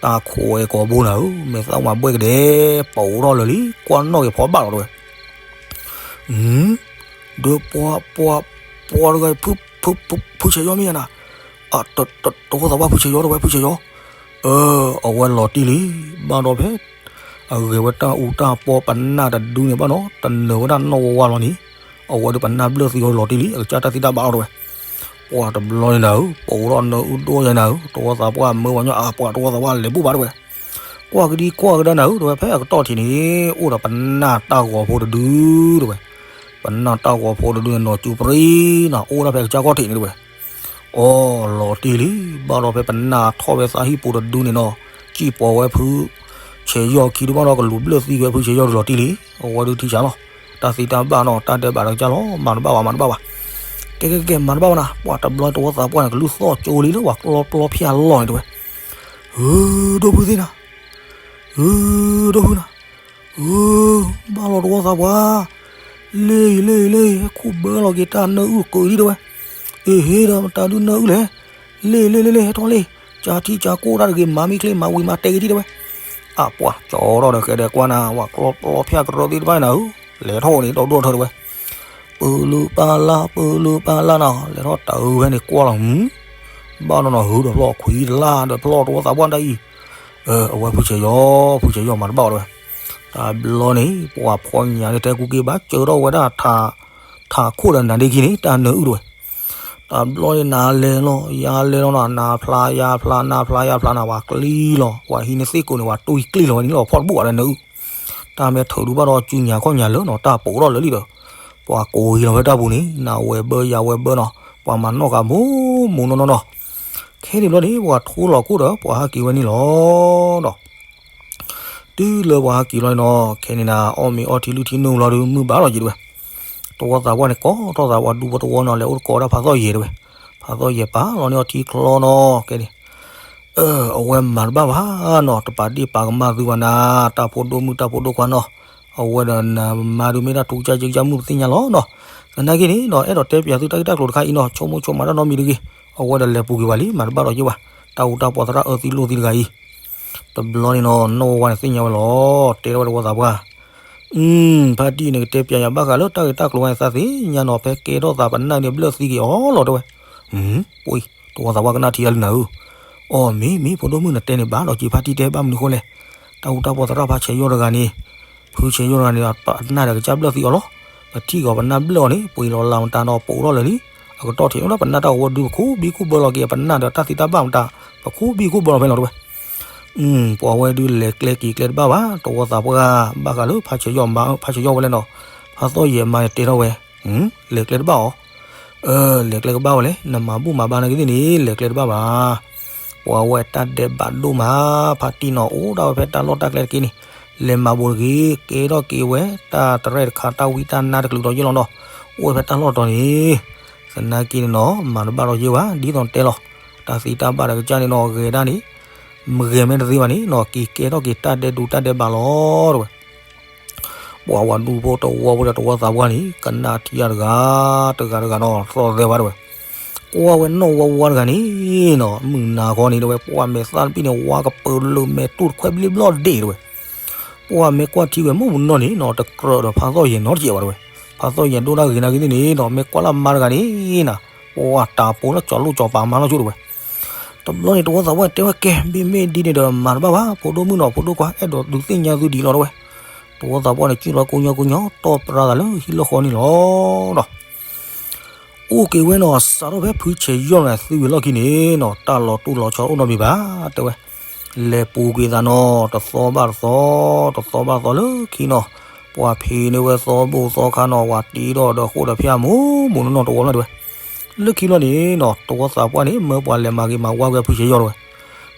တၢ်ခွဲးကိာ်ဘိနၤဧၢ, မဲာ်သၣ်မၤဘှဲၣ်ကဒဲး, ဘူးထီၣ်လၢာ်လံ, ကွၢ်နီၣ်က့ၤဖီဘၣ်လီၤတဝဲ ဒီးပှၤ ပှၤ ပှၤတဂၤ ဖု ဖု ဖုဆဲးယီၢ်မ့ၢ်ယါနၤ, တဝီသးပှၢ်ဖုဆဲးယီၢ်တဝဲ ဖုဆဲးယီၢ်, အဝဲလီၤတံၢ်လံ, ဘၣ်ဒီးဖဲ အဂဲၤဝဲတၢ်အူတၢ်ပီပနၢ်တဒုန့ၣ်ဘၣ်နီၤ တနၢၤဝဲဒၣ်နီၣ်ဝါဝါလီၤန့ၣ်, အဝဲဒုးပနၢ်ဘျၢၣ်သံအီၤလီၤတံၢ်လံ အကစၢ်တၢ်သံတၢ်ဘၣ်လီၤတဝဲ, ပှၤတဘျီန့ၣ်နၤဧၢ, ပအိးထီၣ်နၢအုၣ်ဒိၣ်ယါနၤဧၢ, တဝီသးပှၢ်မၢဝဲညီ အပှၤတဝီသးပှၢ်လဲၤဘူၣ်ဘၣ်တဝဲ ကွၢ်ကဒံကွၢ်ကဒါနၤဧၢ တဝဲ ဖဲအကတီၢ်ထံးန့ၣ် အိၣ်ဒီးပနၢ်တၢ်ဂီၤဖိတဒုတဝဲ, ပနၢ်တၢ်ဂီၤဖိတဒုန့ၣ် နီၢ်စူပြံနီၤ အိၣ်ဒၣ်ဖဲအကစၢ်ခီၣ်ထံးန့ၣ်တဝဲ, အီ လီၤတံၢ်လံ, ဘၣ်ဒီးဖဲပနၢ်ထီၣ်ဖဲသးဟံၣ်ပူၤတဒုန့ၣ်နီၤ စံၣ်ပိာ်ဝဲဖုဆဲးယီၢ်ခံဒုဘၣ်ဒီး ကလူၤဘျၢၣ်သံဝဲဖုဆဲးယီၢ်ဒုးလီၤတံၢ်လံ, အဝဲဒုးထံဆးလီၤ, တၢ်သံတၢ်ဘၣ်နီၤ တၢ်ဒဲးဘးတကစၢ်လီၤ မၤတဘၣ်ဘၣ် မၤတဘၣ်ဘၣ်, ကဲကဲကဲ မၤတဘၣ်ဘၣ်နၤ, ပှၤတဘျီတဝီသးပှၢ်န့ၣ် ကလူၢ်သီၣ်ကၠိလံလၢပှၤကျီပျီဖၠၣ်လီၢ်န့ၣ်တဝဲ ဧၢ ဒိၣ်ဖုသ့ၣ်နၤ, ဧၢ ဒိၣ်ဖုနၤ, ဧၢ ဘၣ်လီၤတဝီသးပှၢ်, လ့ၢ်အံၤ လ့ၢ်အံၤ လ့ၢ်အံၤ ဟဲခူၣ်ဘၢလီၤက့ၤတၢ်နၢအုၣ်ကၢးဒံးတဝဲ, အ့ဟ့ဒီးမတၤဒုးနၢအုၣ်လဲၣ်, လ့ၢ်လ့ၢ်လ့ၢ်လ့ၢ် ဟဲထီၣ်လ့ၢ်, ကၢထံကၢကိၣ်တၢ်တဂ့ၤ မၤမံချ့ မၤဝံၤမၤတဲာ်က့ၤထံတဝဲ, အပှၤကၠီထီၣ်ဒီးဃဲဒီးကွၢ်နၤ ပှၤကျီပျီဖၠၣ်ကရၢသ့ၣ်တဖၣ်နၤဧၢ, လဲၤထီၣ်န့ၣ် ဒီဒိၣ်ထၢတဝဲ ပလူပလၢ် ပလူပလၢ်နီၤ လဲၤထီၣ်တၢ်အုၣ်ဖဲန့ၣ်ကွၢ်လီၤ, ဘၣ်နီၤနီၤ ဟုဒီးဖျီၣ်ခွံလၢ်ဒီးဖျီၣ်တဝီသးပှၢ်တၢ်အံၤ, အဝဲဖုဆဲးယီၢ် ဖုဆဲးယီၢ်မၤတဘၣ်အီၤတဝဲ, တဘျီန့ၣ် ပှၤဖီညါန့ၣ် တဲကူက့ဘၣ် ကၢထီၣ်ဝဲဒၣ် ထးခိၣ်ဒီးနၤဒ့ခံန့ၣ် တၢ်နၢအုၣ်တဝဲ တဘျီန့ၣ် နၤလဲၤလီၤ ယၤလဲၤလီၤနီၤ နၤဖျါယၤဖျါ နၤဖျါယၤဖျါနၤ ပှၤကျံလီၤ ပှၤဟံးန့ၢ်သ့ၣ်ကိးန့ၣ် ပှၤတူၢ်ကျံလီၤဝဲန့ၣ်လီၤ ဖီၣ်တဘူၣ်ဘၣ်ဒီးနၢအုၣ်, တၢ်မ့ၢ်ထုးဒုးဘၣ်ဒီးကူညါခီၣ်ညါလၢနီၤ တၢ်ပိာ်ထီၣ်လၢာ်လံဒီး, ပှၤကိးက့ၤလီၤဝဲတၢ်ပူၤန့ၣ် နၤဝဲၤဘၢယၤဝဲၤဘၢနီၤ ပှၤမၤနီၣ်ဃာ်မိၢ်မိၢ်နီၢ်နီၢ်နီၤ, ခဲန့ၣ်ဘျီန့ၣ် ပှၤထိလီၤခိၣ်ဒီးပှၤဟးက့ၤဝဲန့ၣ်လီၤဒီး တုၤလၢပှၤဟးက့ၤလီၤန့ၣ်နီၤ ခဲန့ၣ်နၤ အီၣ်မ့ၤအီထံလုၢ်ထံနိလီၤဒီး မုၢ်ဘၣ်လီၤက့ၤတဝဲ, တဝီသးပှၢ်န့ၣ် ကိးထီၣ်သးပှၢ်ဒူဖိတဝီနီၤ လဲၤအိၣ်တကိးဒၣ်ဖးသီၣ်ယဲၤတဝဲ, ဖးသီၣ်ယဲၤပာ်လီၤန့ၢ်အီထံချီနီၤ ခဲန့ၣ် အဝဲမၤတဘၣ်ဘၣ်နီၤ တပာ်ဒ့ၣ်ပာ်ကမၣ်သုဘၣ်နၤ တၢ်ဖိဒိၣ်မုၣ်တၢ်ဖိဒိၣ်ခွါနီၤ, အဝဲဒီးနမါဒုးမ့ၢ်ဒၣ်ထူကစၢ်က့ကစၢ်မုၣ်ပသ့ၣ်ညါလီၤနီၤ, သနာ်က့န့ၣ်နီၤ အဲၣ်ဒိးတဲပၠးသုတၢ်ဂ့ၢ်တၢ်ကျိၤတခါအံၤနီၤ ဆိကမိၣ်ဆိကမးတၢ်နီတမံၤတဂ့ၤ, အဝဲဒီးလဲၤပူၤကွံာ်ဘၣ်လံ မၤတဘၣ်ဒီးက့ၤဘၣ်, တၢ်အူတၢ်ပီသရၣ်အၢသံလိာ်သံတဂၤအံၤ, တဘျီန့ၣ်နီၤ နီၢ်ဝါဝါန့ၣ်သ့ၣ်ညါဝဲလီၤ, တဲထီၣ်ဝဲတဝီသးပှၢ် အု ဖါတံၢ်န့ၣ် ကတဲပၠးယၤဘၣ်ဃးလၢတၢ်ဂ့ၢ်တၢ်ကျိၤဝဲန့ၣ် သးသ့ၣ်ညါနီၤ ဖဲကဲထီၣ်သးပနၢ်န့ၣ်ဘျၢၣ်သံက့ၤအီၤလီၤတဲဝဲ, ပှၤတဝီသးပှၢ်ကနၣ်ထံအါလံနၤဧၢ, အီၣ်မ့ၢ်မ့ၢ် ဖိဒိၣ်မုၣ်နတဲန့ၣ် ဘၣ်ဒီးက့ၤဖါတံၢ်တဲဘၣ်မနုၤဃိလဲၣ်, တၢ်အူတၢ်ပီသရၣ်ဖါဆဲးယီၢ်တဂၤန့ၣ်, ဖုဆဲးယီၢ်တဂၤန့ၣ် ပနၢ်ဒီးကစၢ်ဘျၢၣ်သံအီၤလီၤ, ပထံၣ်ကီးပနၢ်ဘျၢၣ်အီၤန့ၣ် ပှ့ၤလီၤလးမတၤနီၤ ပိာ်ထီၣ်လၢာ်လံ, အကတီၢ်ထံးအိၣ်ဒီးပနၢ်တၢ်ဂီၤဝဲဒုး ပခူဘံခူဘၢလီၤက့ၤ ပနၢ်ဒီးတၢ်သံတၢ်ဘၣ်မတၤ, ပခူဘံခူဘၢလီၤဖဲလီၤတဲဝဲ ပှၤဝဲဒုးလဲၤကျဲက့ၤကျဲတဘၣ်ဘၣ်, တဝီသးပှၢ် ဘၣ်ဃးလၢဖါဆဲးယီၢ်မါ ဖါဆဲးယီၢ်ဝဲလဲၣ်နီၤ, ဖါသီၣ်ယဲၤမါန့ၣ်တဲထီၣ်ဝဲ, လဲၤကျဲတဘၣ်အီၤ, လဲၤကျဲကဘၣ်ဝဲလဲၣ်, နမၤဘူၣ်မၤဘါနာ်က့သ့ၣ်န့ၣ် လဲၤကျဲတဘၣ်ဘၣ်, ပှၤဝဲတၢ်ဒဲးဘးဒိၣ်မး, ဖါတံၢ်နီၤ အိၣ်ဒၣ်ဝဲဖဲတၢ်လီၢ်တၢ်ကျဲတက့ၢ်န့ၣ်, လဲၤမၤဘိးတဂ့ၤ, ကဲထီၣ်က့ၤဝဲ တၢ်တရဲၣ်တခါ တၢ်ဝံတၢ်နါတကလုာ်ဒီးယဲၢ်လီၤနီၤ, အိၣ်ဝဲဖဲတၢ်လီၢ်တီၤန့ၣ် သနာ်က့န့ၣ်နီၤ မၤတဘၣ်ဒီးယဲၢ်ဘၣ်, ဒ်သိးတဲလီၤ, တၢ်သံတၢ်ဘၣ်ဒီးကစၢ်န့ၣ်နီၤ ဂဲၤဒၣ်န့ၣ်, မဂဲၤမ့ၢ်တသ့ဘၣ်န့ၣ်နီၤ က့ၤကဲထီၣ်က့ၤတၢ်ဒဲးဒူတၢ်ဒဲးဘးလီၤတဲဝဲ, ပှၤဝၤဒူဖိတဝီဖိဒီးတဝီသးပှၢ်န့ၣ် ကနၣ်ထံအါတဂၤ, တဂၤတဂၤနီၤ သီၣ်သဲဝဲတဲဝဲ, ကွၢ်ဝဲနီၢ်ဝါဝါတဂၤန့ၣ်နီၤ မုၢ်နၤဃီန့ၣ်တဲဝဲ ပှၤမဲာ်သၣ်တပံၢ်န့ၣ် ဝါကပၢၤလၢာ်မဲာ်တူၢ်တခွဲဘျ့ဘျီၣ်ဒ့ၣ်တဲဝဲ ပှၤမ့ၢ်ကွၢ်ထံဝဲမုၢ်မုၢ်နီၢ်န့ၣ်နီၤ တကြၢးဒီးဖါသီၣ်ယဲၤနီတစဲးဘၣ်တဲဝဲ, ဖါသီၣ်ယဲၤဒိၣ်တၢ်ဂ့ၤနာ်က့သ့ၣ်န့ၣ်နီၤ မ့ၢ်ကွၢ်လၢမါတဂၤန့ၣ်နီၤ ပှၤတၢ်ပိာ်လၢကၠီၤလိၣ်ကၠီၤပၤမါနီၢ်ဆိတဲဝဲ, တဘျီန့ၣ် တဝီသးပှၢ်တဲဝဲကဲ မ့မ့ၢ်ဒ်န့ၣ်ဒီးမၤတဘၣ်ဘၣ် ဖိဒိၣ်မုၣ်နီၤ ဖိဒိၣ်ခွါ အဲၣ်ဒိးဒုးသ့ၣ်ညါသုဒ်လီၤတဲဝဲ, တဝီသးပှၢ်န့ၣ် ကံၣ်လီၤကိညီကိညီ တီၢ်ပြါသးလၢဟံၣ်လၢဃီန့ၣ်လီၤဒီး အိၣ်က့ၤဝဲနီၤ စးထီၣ်ဖဲဖုဆဲးယီၢ်န့ၣ် သုဝံၤလီၢ်ခံန့ၣ်နီၤ တၢ်လီၤတိၢ်လီၤဆီအိၣ်နီတမံၤဘၣ် တဲဝဲ. လဲၤပူၤကွံာ်သးနီၤ တသီဘၣ်တသီ တသီဘၣ်တသီလၢခံနီၤ ပှၤဖံးန့ၢ်ဝဲသီဘိၣ်သီခါနီၤ ဝၤတံထီၣ်ဒီးဃိၣ်ဒီးဖၠၣ်မိၢ်မိၢ်နီၢ်နီၢ်တဝီဖျၢၣ်တဲဝဲ. လၢခံလီၤန့ၣ်နီၤ တဝီသးပှၢ်န့ၣ် မၢပှၤလဲၤမၤဂ့ၤမၤဝါကွံာ်ဖုဆဲးယီၢ်တဲဝဲ.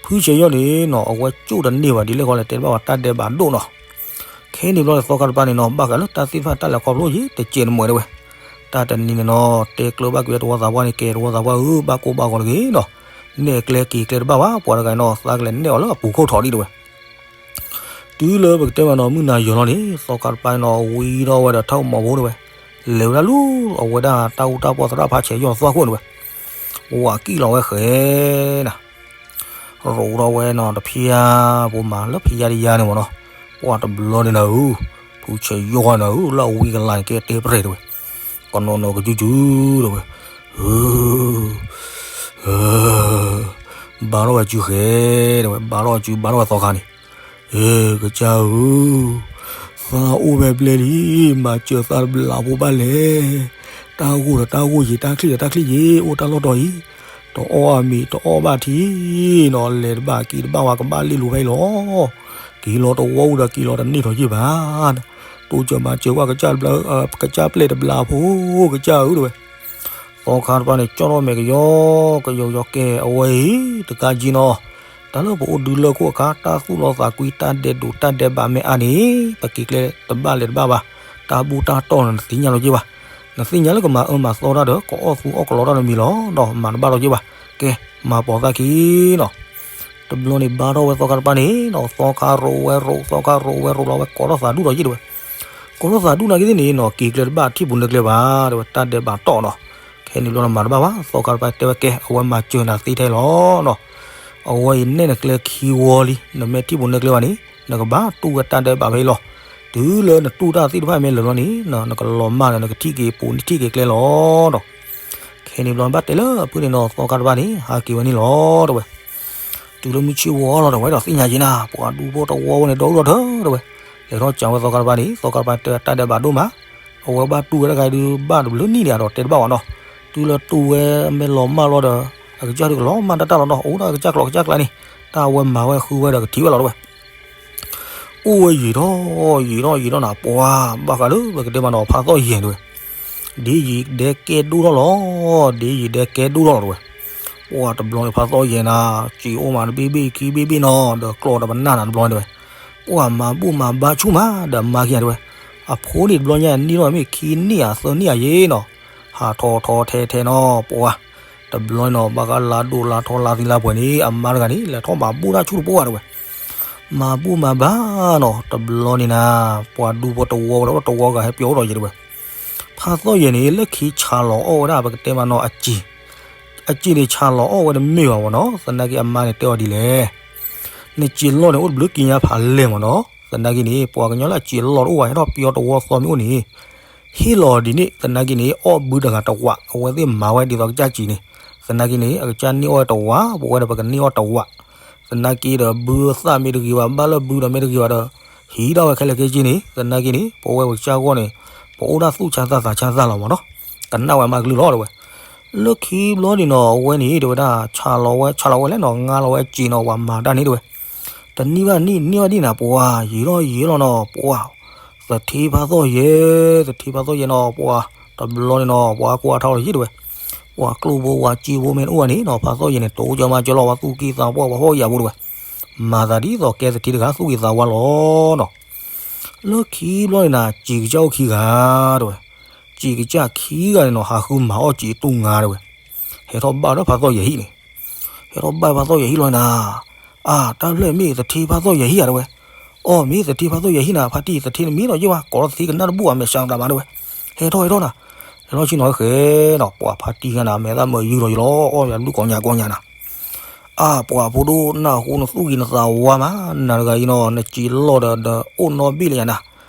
ဖုဆဲးယီၢ်န့ၣ်နီၤ အဝဲကၠိၣ်တန့ၢ်ဘၣ်ဒ်လဲၣ်ဃီလဲၣ် တဲတဘၣ်ဝဲ တၢ်ဒဲးဘးဒိၣ်နီၤ. ခဲန့ၣ်ဘျီန့ၣ် သီခါတပၤန့ၣ်နီၤ ဘၣ်ဃးလၢတၢ်သ့ၣ်တဖၣ်တၢ်လဲၤခီဖျိယံၤ တစဲးတမှဲးတဲဝဲ. တၢ်တနံၤန့ၣ်နီၤ တဲကျၢၤဘၣ်က့ၤဝဲတဝီသးပှၢ်န့ၣ် ကဲတဝီသးပှၢ်ဧၢ ဘၣ်ကိၢ်ဘၣ်ဂီၤတဂ့ၤနီၤ နဲၣ်ကျဲက့ၤကျဲတဘၣ်ဘၣ် ပှၤတဂၤနီၤ သးကလဲၤနဲၣ်အီၤလၢအပူၤခိၣ်ထီၣ်ဒံးတဲဝဲ. တုၤလၢပကတဲမးနီၤ မုၢ်နၤယီၤလီၤန့ၣ် သီခါတပၤနီၤ ဝံထီၣ်ဝဲဒီးထၢၣ်မီၤဖိတဲဝဲ. လဲၤဝဲဒၣ်လူၤ အဝဲဒၣ်တၢ်အူတၢ်ပီၢ်သရၣ်ဖးဆဲးယီၢ်သွၣ်ခိၣ်တဲဝဲ. ဝၤကံၣ်လီၤဝဲဃဲၤနၤ ရိးထီၣ်ဝဲနီၤ တဖျါဖိမး လၢဖျါတယါန့ၣ်မ့ၢ်နီၤ ပှၤတဘျီန့ၣ်နၤဧၢ ဖုဆဲးယီၢ်နၤဧၢ လၢအဝံကလၤန့ၣ် ကဲတဲပရဲၣ်တဲဝဲ. ကနီၤနီၤကစုကစုတဲဝဲ. ဘါထီၣ်ဝဲစုဃဲၤတဲဝဲ ဘါထီၣ်ဝဲစု ဘါထီၣ်ဝဲသီခါန့ၣ်. အဲ ကစၢ်ဧၢ သးအိၣ်ဖဲဘျဲၣ်လံ မၤစၢၤသးတဘျီဖိဘၣ်လဲၣ်. တၢ်ဂိၢ်ဒီးတၢ်ဂိၢ်ယံၤ တၢ်ချံၣ်ဒီးတၢ်ချံၣ်ယံၤ အိၣ်တၢ်လီၢ်တီၤအံၤ တအီၣ်အမံၤ တအီၣ်ဘၣ်ထံနီၤ လဲၤတဘၣ်က့ၤတဘၣ်ဝဲ ကဘၣ်လ့ၢ်လိၤဖဲအံၤလီၤ. က့ၤလီၤတဝီအိၣ်ဒီးက့ၤလီၤတန့ၢ်ထီၣ်ယံၤဘၣ်. တိစၢၤမၤစၢၤကွၢ် ကစၢ်ပျဲၢ်တဘျီဖိ ကစၢ်ဧၢတဲဝဲ. သီခါတပၤန့ၣ် ကၠီထီၣ်မဲာ်ကယီကယီကယီ ကဲအဝဲအံၤ တကးက့ၤနီၤ တၢ်လၢပအိၣ်ဒုလၢခိၣ်အခါ တၢ်သူၣ်လီသးကွံ တၢ်ဒဲးဒိးတၢ်ဒဲးဘးမ့ၢ်အါန့ၣ် ပက့ၤကျဲတဘၣ်လဲၤတဘၣ်ဘၣ်. တၢ်ဘူၣ်တၢ်တီၢ်န့ၣ် နသ့ၣ်ညါလီၤက့ၤဘၣ်. နသ့ၣ်ညါလၢကမၤအၢမၤသီတၢ်ဒီး ကအီၣ်သူအီၣ်ကလီတၢ်တမံၤလီၤဒီး မၤတဘၣ်လီၤက့ၤဘၣ်. ကဲ မၤပိာ်သးခံနီၤ တဘျီန့ၣ် ဘါထီၣ်ဝဲသီခါတပၤန့ၣ်နီၤ သီခါရိးဝဲရိး သီခါရိးဝဲရိးလီၤဝဲ ကိးထီၣ်သးဒူၣ်ဒီးယံၤတဲဝဲ. ကိးထီၣ်သးဒူၣ်နာ်က့သ့ၣ်န့ၣ်နီၤ က့ၤကျဲတဘၣ်ထံၣ်ပူၤနဲကျဲဘၣ်တဲဝဲ တၢ်ဒဲးဘးတီၢ်နီၤ. ခဲန့ၣ်ဘျီန့ၣ် မၤတဘၣ်ဘၣ် သီခါတပၤတဲဝဲ ကဲ အဝဲမၤစၢၤနၤသ့ထဲလီၤနီၤ. အဝဲအံၤနဲၣ်နကျဲခံဝီလံ နမ့ၢ်ထံၣ်ပူၤနဲကျဲဘၣ်န့ၣ် နကဘၣ်တူၢ်ဝဲတၢ်ဒဲးဘးဖဲအံၤလီၤ. တုၤလၢနတူၢ်တၢ်သ့ၣ်တဖၣ်မ့ၢ်လၢာ်လီၤန့ၣ် နကလီၤမၢ်ဒီး နကထံၣ်က့ၤပူၤန့ၣ်ထံၣ်က့ၤကျဲလီၤနီၤ. ခဲန့ၣ်ဘျီဘၣ်တဲလၢအဖုန့ၣ်နီၤ သီခါတပၤန့ၣ် ဟးက့ၤဝဲန့ၣ်လီၤတဲဝဲ. တုၤလၢမုၢ်ဆ့ၣ်ဝီလီၤဒီး ဝဲဒီးသ့ၣ်ညါက့ၤနၤ ပှၤဒူဖိတဝီဝဲန့ၣ် ဒီဒူၣ်ဒီထၢတဲဝဲ. လဲၤထီၣ်စံးဝဲသီခါတပၤန့ၣ် သီခါတပၤတဲတၢ်ဒဲးဘးဒိၣ်မး အဝဲဘၣ်တူၢ်ဝဲတဂၤအံၤဒုး ဘၣ်တဘျုးနံၣ်န့ၣ် အဒီးတဲတဘၣ်ဝဲနီၤ. တုၤလၢတူၢ်ဝဲမ့ၢ်လီၤမၢ်လီၤဒီး အကစၢ်ဒုးကလီၤမၢ်တၢ်တၢ်လီၤနီၤ အိၣ်ဒၣ်ကစၢ်ကျိးကစၢ်ကျါန့ၣ် တၢ်အဝဲမၤဝဲဃုဝဲဒီးကထံၣ်ဝဲလီၤတဲဝဲ. အိၣ်ဝဲယံာ်ထီၣ် ယံာ်ထီၣ်ယံာ်ထီၣ်နၤ ပှၤဘၣ်ဃးလၢပကတဲမးနီၤ ဖးသီၣ်ယဲၢ်တဲဝဲ. ဒ်ယံာ်ဒဲကဲဒိၣ်ထီၣ်လီၤ ဒ်ယံာ်ဒဲကဲဒိၣ်ထီၣ်လီၤတဲဝဲ. ပှၤတဘျီန့ၣ် ဖးသီၣ်ယဲၢ်နၤ စံးအိၣ်မးတဘ့ၣ်ဘ့ၣ်ခံဘ့ၣ်ဘ့ၣ်နီၤ ဒီးကျိးတပနၢ်နၤတဘျီတဲဝဲ. ပှၤမၤဘူၣ်မၤဘါဆူၣ်မး ဒီးမၤက့ၤတဲဝဲ. အဖိန့ၣ်တဘျီညါနံၣ်ထီၣ်မ့ၢ်ခံနံၣ်ဧါသၢနံၣ်ဧါယဲနီၤ ဟးထီၣ်ထီၣ်ထဲထဲနီၤ ပှၤ တဘျီန့ၣ်နီၤ ဘၣ်ဃးလါဒိၣ်လါထီလါသံလါပှဲၤန့ၣ် အမါတဂၤန့ၣ် လဲၤထီၣ်မၤဘူၣ်တၢ်ဆူၣ်တပှၢ်တဲဝဲ. မၤဘူၣ်မၤဘါနီၤ တဘျီန့ၣ်နၤ ပှၤဒူဖိတဝီဝဲဒီးတဝီဂၤဟဲပျီအိၣ်ဒီးယဲတဲဝဲ. ဖးသီၣ်ယဲၢ်န့ၣ် လၢခံဆၣ်လီၤအီၣ်ဝဲဒၣ် ပကတဲမးနီၤ အစံာ် အစံာ်န့ၣ် ဆၣ်လီၤအီၣ်ဝဲတမ့ၢ်ဘၣ်မ့ၢ်နီၤ သနာ်က့အမါန့ၣ်တဲအီၤဒ်လဲၣ်. နစံာ်လီၢ်န့ၣ် အိၣ်တဘျုးကံညါဖးလဲၢ်မ့ၢ်နီၤ သနာ်က့န့ၣ် ပှၤကညီလၢအစံာ်လီၢ်တအိၣ်ဘၣ် ဟဲထီၣ်ပျီတဝီသီမ့ၢ်အိၣ်န့ၣ် ဟ့ၣ်လီၤဒ်န့ၣ် သနာ်က့န့ၣ် အီၣ်ဘုတဂၤတဝး အဝဲသ့ၣ်မၤဝဲဒ်သိးကစၢ်စံာ်န့ၣ် သနာ်က့န့ၣ် အကစၢ်န့ၢ်အီၣ်ဝဲတဝး ပဝဲဒီးပကန့ၢ်အီၣ်တဝး သနာ်က့ဒီးဘုသၣ်မ့ၢ်တဂ့ၤဘၣ် ဘၣ်လၢဘုဒီးမ့ၢ်တဂ့ၤဘၣ်ဒီး ဟံးဒၣ်ဝဲခဲလၢာ်ခဲဆ့န့ၣ် သနာ်က့န့ၣ် ပဝဲပကစၢ်ဂီၢ်န့ၣ် ပအိၣ်ဒၣ်သူၣ်ဆါသးသးဆါသးလီၤမ့ၢ်နီၤ ကနၣ်ဝဲမးကလုၢ်လီၤတဲဝဲ. လၢခံဘျီန့ၣ်နီၤ အဝဲန့ၣ် တဲဝဲဒၣ် ဆၣ်လီၤဝဲ ဆၣ်လီၤဝဲလဲၣ်နီၤ ငါလီၤဝဲစံာ်နီၤ ပှၤမၤတၢ်န့ၣ်တဲဝဲ. တနံၣ်ဘၣ်နံၣ် နံၣ်ဘၣ်နံၣ်နၤ ပှၤ ယံာ်ထီၣ်ယံာ်လီၤနီၤ ပှၤ သထ့ဖးသီၣ်ယဲၢ် သထ့ဖးသီၣ်ယဲၢ်နီၤ ပှၤ တဘျီန့ၣ်နီၤ ပှၤကွၢ်ထီၣ်လီၤယံာ်တဲဝဲ. ပှၤကျိၣ်ဖိဝၤစ့ဖိမ့ၢ်တအိၣ်ဘၣ်န့ၣ်နီၤ ဖးသီၣ်ယဲၢ်န့ၣ် တိစၢၤမၤစၢၤလီၤ ပှၤသူၣ်က့သးပှၢ် ပှၤဖှီၣ်ယာ်ဖိတဲဝဲ. မၤသးဒ်သိးကဲသထ့တဂၤသူၣ်က့သးဝါလီၤနီၤ. လၢခံဘျီန့ၣ်နၤ စံာ်ကစၢ်အိၣ်ခံဂၤတဲဝဲ. စံာ်ကစၢ်ခံဂၤန့ၣ်နီၤ ဟးဃုမၤအီၣ်စံာ်တူၢ်ငါတဲဝဲ. ဟဲထီၣ်ဘၣ်ဒီးဖးသီၣ်ယဲၢ်ဟံၣ်န့ၣ် ဟဲထီၣ်ဘၣ်ဖးသီၣ်ယဲၢ်ဟံၣ်လီၤနၤ. အါ တၢ်ဖျၢၣ်မ့ၢ်သထ့ဖးသီၣ်ယဲၢ်ဟံၣ်ဧါတဲဝဲ. အီၣ် မ့ၢ်သထ့ဖးသီၣ်ယဲၢ်ဟံၣ်နၤ ဖါတံၢ် သထ့နမ့ၢ်ဒီးယ့ၢ်ဝဲ ကိးထီၣ်သထ့ကနၣ်တဘူၣ်အမဲာ်ဆှးသးမးတဲဝဲ. ဟဲထီၣ်ဟဲထီၣ်နၤ ဟဲထီၣ်ဆ့ၣ်နီၤဟဲဃဲၤနီၤ ပှၤဖါတံၢ်ဂၤနၤ မဲာ်သၣ်မၢယုၢ်လီၤယံၤလီၤ အီၣ်ယၤဘျုးကိးညါကိးညါနၤ. အါ ပှၤဖိဒိၣ်နၢ်ဟူနသူၣ်ဂ့ၤနသးဝါမး နၤတဂၤအံၤနီၤ နစံာ်လီၢ်ဒီးဒီးအိၣ်နီဘ့ၣ်လၢယၤနၤ.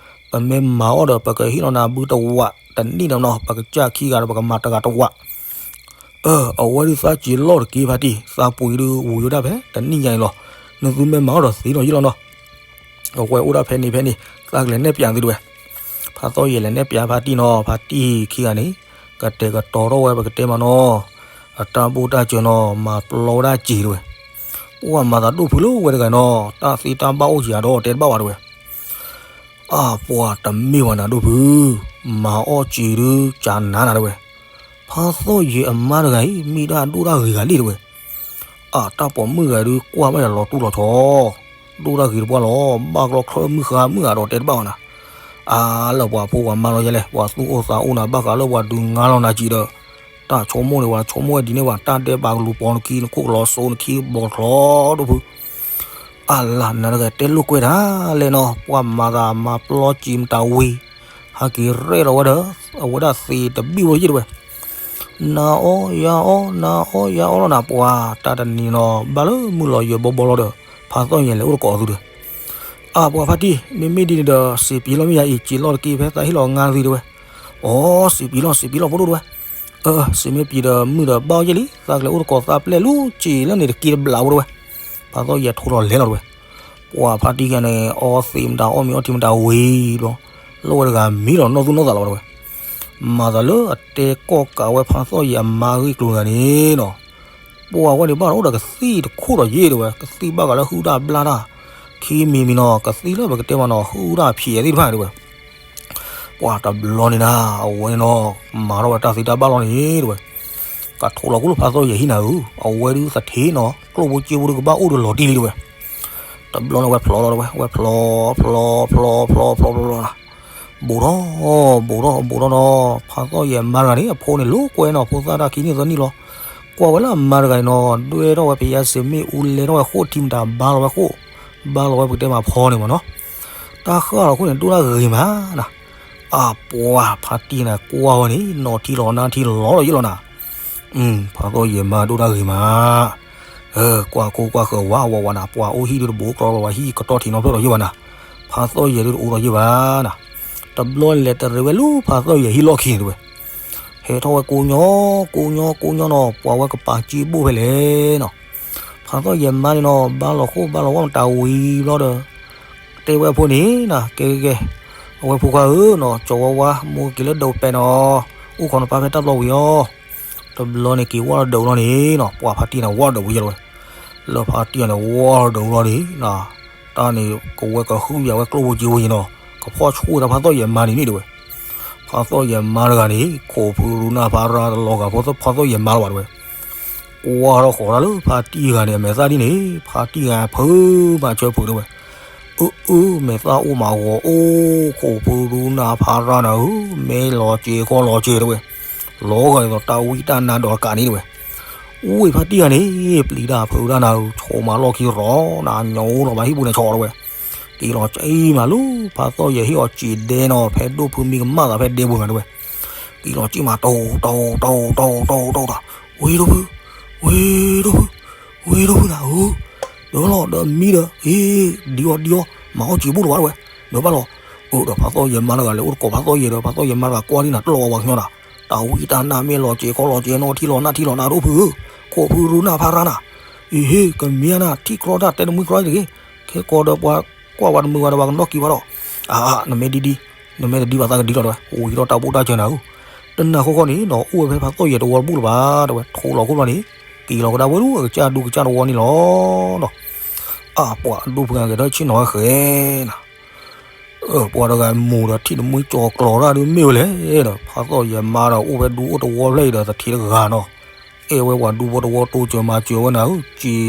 ပမ့ၢ်မၤအီၣ်ဒီး ပကဟ့ၣ်လီၤနၤဘုတဝး တနံၣ်ဒီးနီၤ ပကစၢ်ခံဂၤဒီး ပကမၤတဂၤတဝး. အၢ အဝဲဒုးသးစံာ်လီၢ်တက့ၢ်ဖါတံၢ် သးပှ့ၤဒုးဝံၤဝဲဒၣ်ဖဲ တနံၣ်ညါအံၤလီၤ. နသုမ့ၢ်မၤအီၣ်ဒီးသ့လီၤယံၤလီၤနီၤ. အဝဲအိၣ်ဒၣ်ဖဲန့ၣ်ဖဲန့ၣ် သးကလဲၤနဲၣ်ပျးသုတဲဝဲ. ဖါသီၣ်ယဲၢ်လဲၤနဲၣ်ပျးဖါတံၢ်နီၤ ဖါတံၢ်ခံဂၤန့ၣ် ကတဲာ်ကတီၤထီၣ်ဝဲပကတဲမးနီၤ, အတၢ်ဘူၣ်တၢ်စၢၤနီၤ မၤပျီဝဲဒၣ်စ့ၤတဝဲ, ပှၤမၤသးဒိၣ်ဖုးလၢဝဲတဂၤနီၤ တၢ်သ့တၢ်ဘၣ်အိၣ်စ့ၤဒီးတဲတဘၣ်ဝဲတဝဲ, အပှၤတမ့ၢ်ဝဲနၤဒိၣ်ဖုး, မၤအီၣ်စ့ၤဒုးကနၤနၤတဝဲ, ဖါသီၣ်ယဲၤအမါတဂၤအံၤ မ့ၢ်ဒၣ်ဒိၣ်တၢ်ဂ့ၤဂၤလံတဝဲ, အတၢ်ပိာ်မုၣ်ဂၤဒုးကွၢ်ဘၣ်ယၤလီၤတူၢ်လီၤဆီ ဒိၣ်တၢ်ဂ့ၤတပှၢ်လီၤ, ဘၣ်ကျီချၢမုၢ်ဃါမုၢ်ဂၤဒီးတဲတဘၣ်ဝဲနၤ, အါလၢပှၤဖိပှၤမါလီၤယဲလဲၣ်, ပှၤသူၣ်အိၣ်သးအိၣ်နၤ ဘၣ်ဃးလၢပှၤဒုးငါလီၤနၤစံးဒီး, တၢ်ဆိကမိၣ်န့ၣ် ပှၤဆိကမိၣ်ဝဲဒ်န့ၣ် ပှၤတၢ်ဒဲးဘးကလူၤပိာ်နခံ နခိၣ်ကလီၤစိနခံဘီချီဒိၣ်ဖုး, အလၢနၤတဂၤတဲလိာ်ကွဲတၢ်လဲၣ်နီၤ, ပှၤမၤသးမၤပျီစ့ၤမတၤဝံၤ, ဟးက့ၤရဲၣ်လီၤဝဲဒီး, အဝဲဒၣ်သ့တဘံၣ်ဝဲယဲၢ်တဝဲ နၤအီယၤအီ နၤအီယၤအီလီၤနၤ ပှၤတၢ်တနံၤနီၤ ဘၣ်လၢမုၢ်လီၤယဲၤဘီဘီလီၤဒီး, ဖါသီၣ်ယဲၤလဲၤအိၣ်တကိးသုဒီး, အပှၤဖါတံၢ် မ့မ့ၢ်ဒ်န့ၣ်ဒီး စံးပျံၤလီၤမ့ၢ်ယၤအံၤ စံးလီၤတက့ၢ် ဖဲသးဟ့ၣ်လီၤငါသုတဝဲ, အိ စံးပျံၤလီၤ စံးပျံၤလီၤဖိဒိၣ်တဝဲ, အ စံးမ့ၢ်ပျံၤဒီးမုၢ်ဒီးဘၣ်အီၤယဲၢ်လံ သးကလဲၤအိၣ်တကိးသးပျဲၢ်လူၤစံးလၢန့ၣ်တက့ၢ်တဘျးဖိတဝဲ, ဖါသီၣ်ယဲၤထိလီၤလဲၤလီၤတဝဲ, ပှၤဖါတံၢ်ဂၤန့ၣ် အီသံးမတၤအီမ့ၤအီထံမတၤဝံၤဘျီ, လီၤဝဲတဂၤမံလီၤနီၢ်သူၣ်နီၢ်သးလီၤဝဲတဝဲ, မၤသးလၢအတဲကီၢ်ကးဝဲဖါသီၣ်ယဲၤအမါအဂ့ၢ်ကျိၤတဂၤန့ၣ်နီၤ, ပှၤဝဲန့ၣ်ဘၣ်အိၣ်ဒီးကသံၣ်တခိၣ်ဒီးယဲၢ်တဝဲ ကသံၣ်ဘၣ်ဃးလၢဟုၣ်တၢ်ဘျၣ်တၢ်, ခံမံၤမံၤနီၤ ကသံၣ်လၢပကတဲမးနီၤ ဟုၣ်တၢ်ဖျဲးသ့ၣ်တဖၣ်တဝဲ ပှၤတဘျီန့ၣ်နၤ အဝဲန့ၣ်နီၤ မၤထီၣ်ဝဲတၢ်သ့တၢ်ဘၣ်လီၤန့ၣ်တဝဲ, ကထိးလီၤခိၣ်လၢဖါသီၣ်ယဲၤဟံၣ်နၤဧၢ, အဝဲဒုးသထ့နီၤ ကျိၣ်ဖိစ့ဖိဒုးကဘၣ်အိၣ်ဒီးလီၤတံၢ်လံတဝဲ, တဘျီန့ၣ်ဝဲဖျိလီၤတဝဲ ဝဲဖျိ ဖျိ ဖျိ ဖျိ ဖျိ ဖျိ ဖျိလီၤနၤ, ဘူးထီၣ် ဘူးထီၣ် ဘူးထီၣ်နီၤ ဖါသီၣ်ယဲၤမါတဂၤန့ၣ် အဖိန့ၣ်လိာ်ကွဲနီၤ ဖိသၣ်တၢ်ခံနံၣ်သၢနံၣ်လီၤ, ကွၢ်ဝဲလၢအမါတဂၤအံၤနီၤ ဒွဲၣ်ထီၣ်ဝဲပယါစ့ၤမ့ၣ်အူလဲထီၣ်ဝဲဃိၣ်ထံမတၤဘါလီၤဝဲဃိၣ်, ဘါလီၤဝဲပကတဲမးဖီန့ၣ်မးနီၤ, တၢ်ဃၣ်လီၤခိၣ်န့ၣ် ဒိၣ်တၢ်ဂ့ၤမးနၤ, အပှၤဖါတံၢ်န့ၣ် ကွၢ်ဝဲန့ၣ် နီၢ်ထံလီၤနၢ်ထံလီၤဒီးယဲၢ်လီၤနၤ, ဖါသီၣ်ယဲၤမါဒိၣ်တၢ်ဂ့ၤမး ကွၢ်ကိၢ်ကွၢ်ဃၢၤဝါဝးဝးနၤ ပှၤအိၣ်ဟံၣ်ဒုးတဘူးကလီလီၤဝဲဟံၣ်ကတီၢ်ထံးနီတဖျၢၣ်ဒီးယဲၢ်ဘၣ်နၤ, ဖါသီၣ်ယဲၤဒုးတအိၣ်ဒီးယဲၢ်ဘၣ်နၤ, တဘျီလဲၤတရံးဝဲလၢဖါသီၣ်ယဲၤဟံၣ်လီၢ်ခံန့ၣ်တဝဲ, ဟဲထီၣ်ဝဲကိးညီ ကိးညီ ကိးညီနီၤ ပှၤဝဲကပာ်စ့ဘိၣ်ဖဲလဲၣ်နီၤ, ဖါသီၣ်ယဲၤမါန့ၣ်နီၤ ဘါလီၤဃိၣ်ဘါလီၤဝါမတၤဝံၤဘျီဒီး, တဲဝဲအဖိန့ၣ်နၤ ကဲကဲကဲ, အဝဲဖိခွါဧၢနီၤ ကၠီၤဝါဝါ မိၢ်က့ၤလၢဒိးပဲနီၤ, အိၣ်ခိးနပၢ်ဖဲတၢ်ဘျီဝံၤအီၤ, တဘျီန့ၣ်က့ၤဝီၢ်လီၤဒိးလီၤန့ၣ်နီၤ ပှၤဖါတံၢ်န့ၣ်ဝီၢ်လီၤဒိးဝံၤယဲၢ်လီၤဝဲ, လၢဖါတံၢ်န့ၣ်ဝီၢ်လီၤဒိးလီၤန့ၣ်နၤ, တၢ်န့ၣ်ကဝဲကဟုၣ်ယၤဝဲကျိၣ်ဖိစ့ဖိယဲၢ်နီၤ, ကဖီၣ်ဆူၣ်ဝဲဒၣ်ဖါသီၣ်ယဲၤမါန့ၣ်န့ၣ်တဝဲ, ဖါသီၣ်ယဲၤမါတဂၤန့ၣ် ခိးဖုရူနၢ်ဖါရၣ်တလီၤဂာ်ဖိသၣ်ဖါသီၣ်ယဲၤမါလီၤဘၣ်တဝဲ, ကွၢ်ထီၣ်ဃီၤတၢ်လၢဖါတံၢ်တဂၤန့ၣ် အမဲာ်သၣ်ဒ်န့ၣ် ဖါတံၢ်ဂၤဖုးမၤဆၢဖုးတဝဲ, အၢ အၢ မဲာ်သၣ်အိၣ်မးဂီၤအိၣ် ခိးဖုရူနၢ်ဖါရၣ်နၤဧၢ, မ့ၢ်လီၤစ့ၤခီလီၤစ့ၤတဝဲ, လီၤဂာ်ဒ်သိးတၢ်ဝံတၢ်နါဒီးကးန့ၣ်တဝဲ, ဝံဖါတံၢ်ဂၤန့ၣ် ပျံၤတၢ်ဖုးတၢ်နၤဧၢ, ဆိးမးလီၢ်ခံရီၤနၤ ညီအိၣ်လီၤဘၣ်ဟံၣ်ပူၤန့ၣ်ဆီတဝဲ, က့ၤလီၤစ့ၢ်မးလၢ ဖါသီၣ်ယဲၤဟ့ၣ်အီၤစံးဒဲနီၤ ဖဲဒိၣ်ဖုမံကမၣ်သးဖဲဒဲပူၤဂၤတဝဲ, က့ၤလီၤစ့ၢ်မး တိၢ် တိၢ် တိၢ် တိၢ် တိၢ် တိၢ် ဝံဒိၣ်ဖု, ဝံဒိၣ်ဖု, ဝံဒိၣ်ဖုနၤဧၢ, ဒီးလီၤဒီးမံဒီး အ့ ဒံအီၤဒံအီၤ မၤအီၣ်စံးဘိၣ်တဝဲတဝဲ, ဒီးဘၣ်လီၤ, အိၣ်ဒီးဖါသီၣ်ယဲၤမါတဂၤလဲၤအိၣ်တကိးဖါသီၣ်ယဲၤဒီး ဖါသီၣ်ယဲၤမါတဂၤကွၢ်ဒ်နၤ တလီၤဝဲပှၤကညီနၤ, တၢ်ဝံတၢ်နါမ့ၢ်လီၤစ့ၤခီလီၤစ့ၤနီၤ ထံလီၤနၢ်ထံလီၤနၢ်ဒိၣ်ဖုဧၢ, ခိးဖုရူနၢ်ဖါရၣ်နၤ, အ့ဟ့ၣ် ကမံနၤ ထံၣ်ကြီတၢ်တဲတမှံကြီတဂ့ၤ, ခဲကိးဒီးပှၤကွၢ်ဝဲတမုာ်ဝဲဒီး ပှၤကနီၣ်က့ၤဘၣ်ဒီး, အါ နမ့ၢ်ဒ်ဒ် နမ့ၢ်တဒ်ဘၣ်သးကဒ်လီၤတဝဲ, ဝံၤဒီးတၢ်ဘူၣ်တၢ်စၢၤနၤဧၢ, တနၤဃီဃီန့ၣ်နီၤ အိၣ်ဝဲဖဲဖါသီၣ်ယဲၤတဝီတဘူၣ်လၢၤဘၣ်တဝဲ, ထိးလီၤခိၣ်ဘျီန့ၣ် က့ၤလီၤကဒါဝဲဒၣ်အကစၢ်ဒူကစၢ်တဝီန့ၣ်လီၤနီၤ, အပှၤဒိၣ်ဖုဂၤဂဲၤဒီးဆ့ၣ်နီၤဝဲဃဲနၤ ပှၤတဂၤမိၢ်ဒီးထံၣ်တမှံကၠီၤကျီၤတၢ်ဒုးမ့ၢ်ဝဲလဲၣ်ဒီး ဖါသီၣ်ယဲၤမါဒီးအိၣ်ဖဲဒူအိၣ်တဝီဖျၢၣ်အံၤဒီးသထ့တဂၤနီၤ, အဲၣ်ဝဲပှၤဒူဖိတဝီတိစၢၤမၤစၢၤဝဲနၤဧၢ, စ့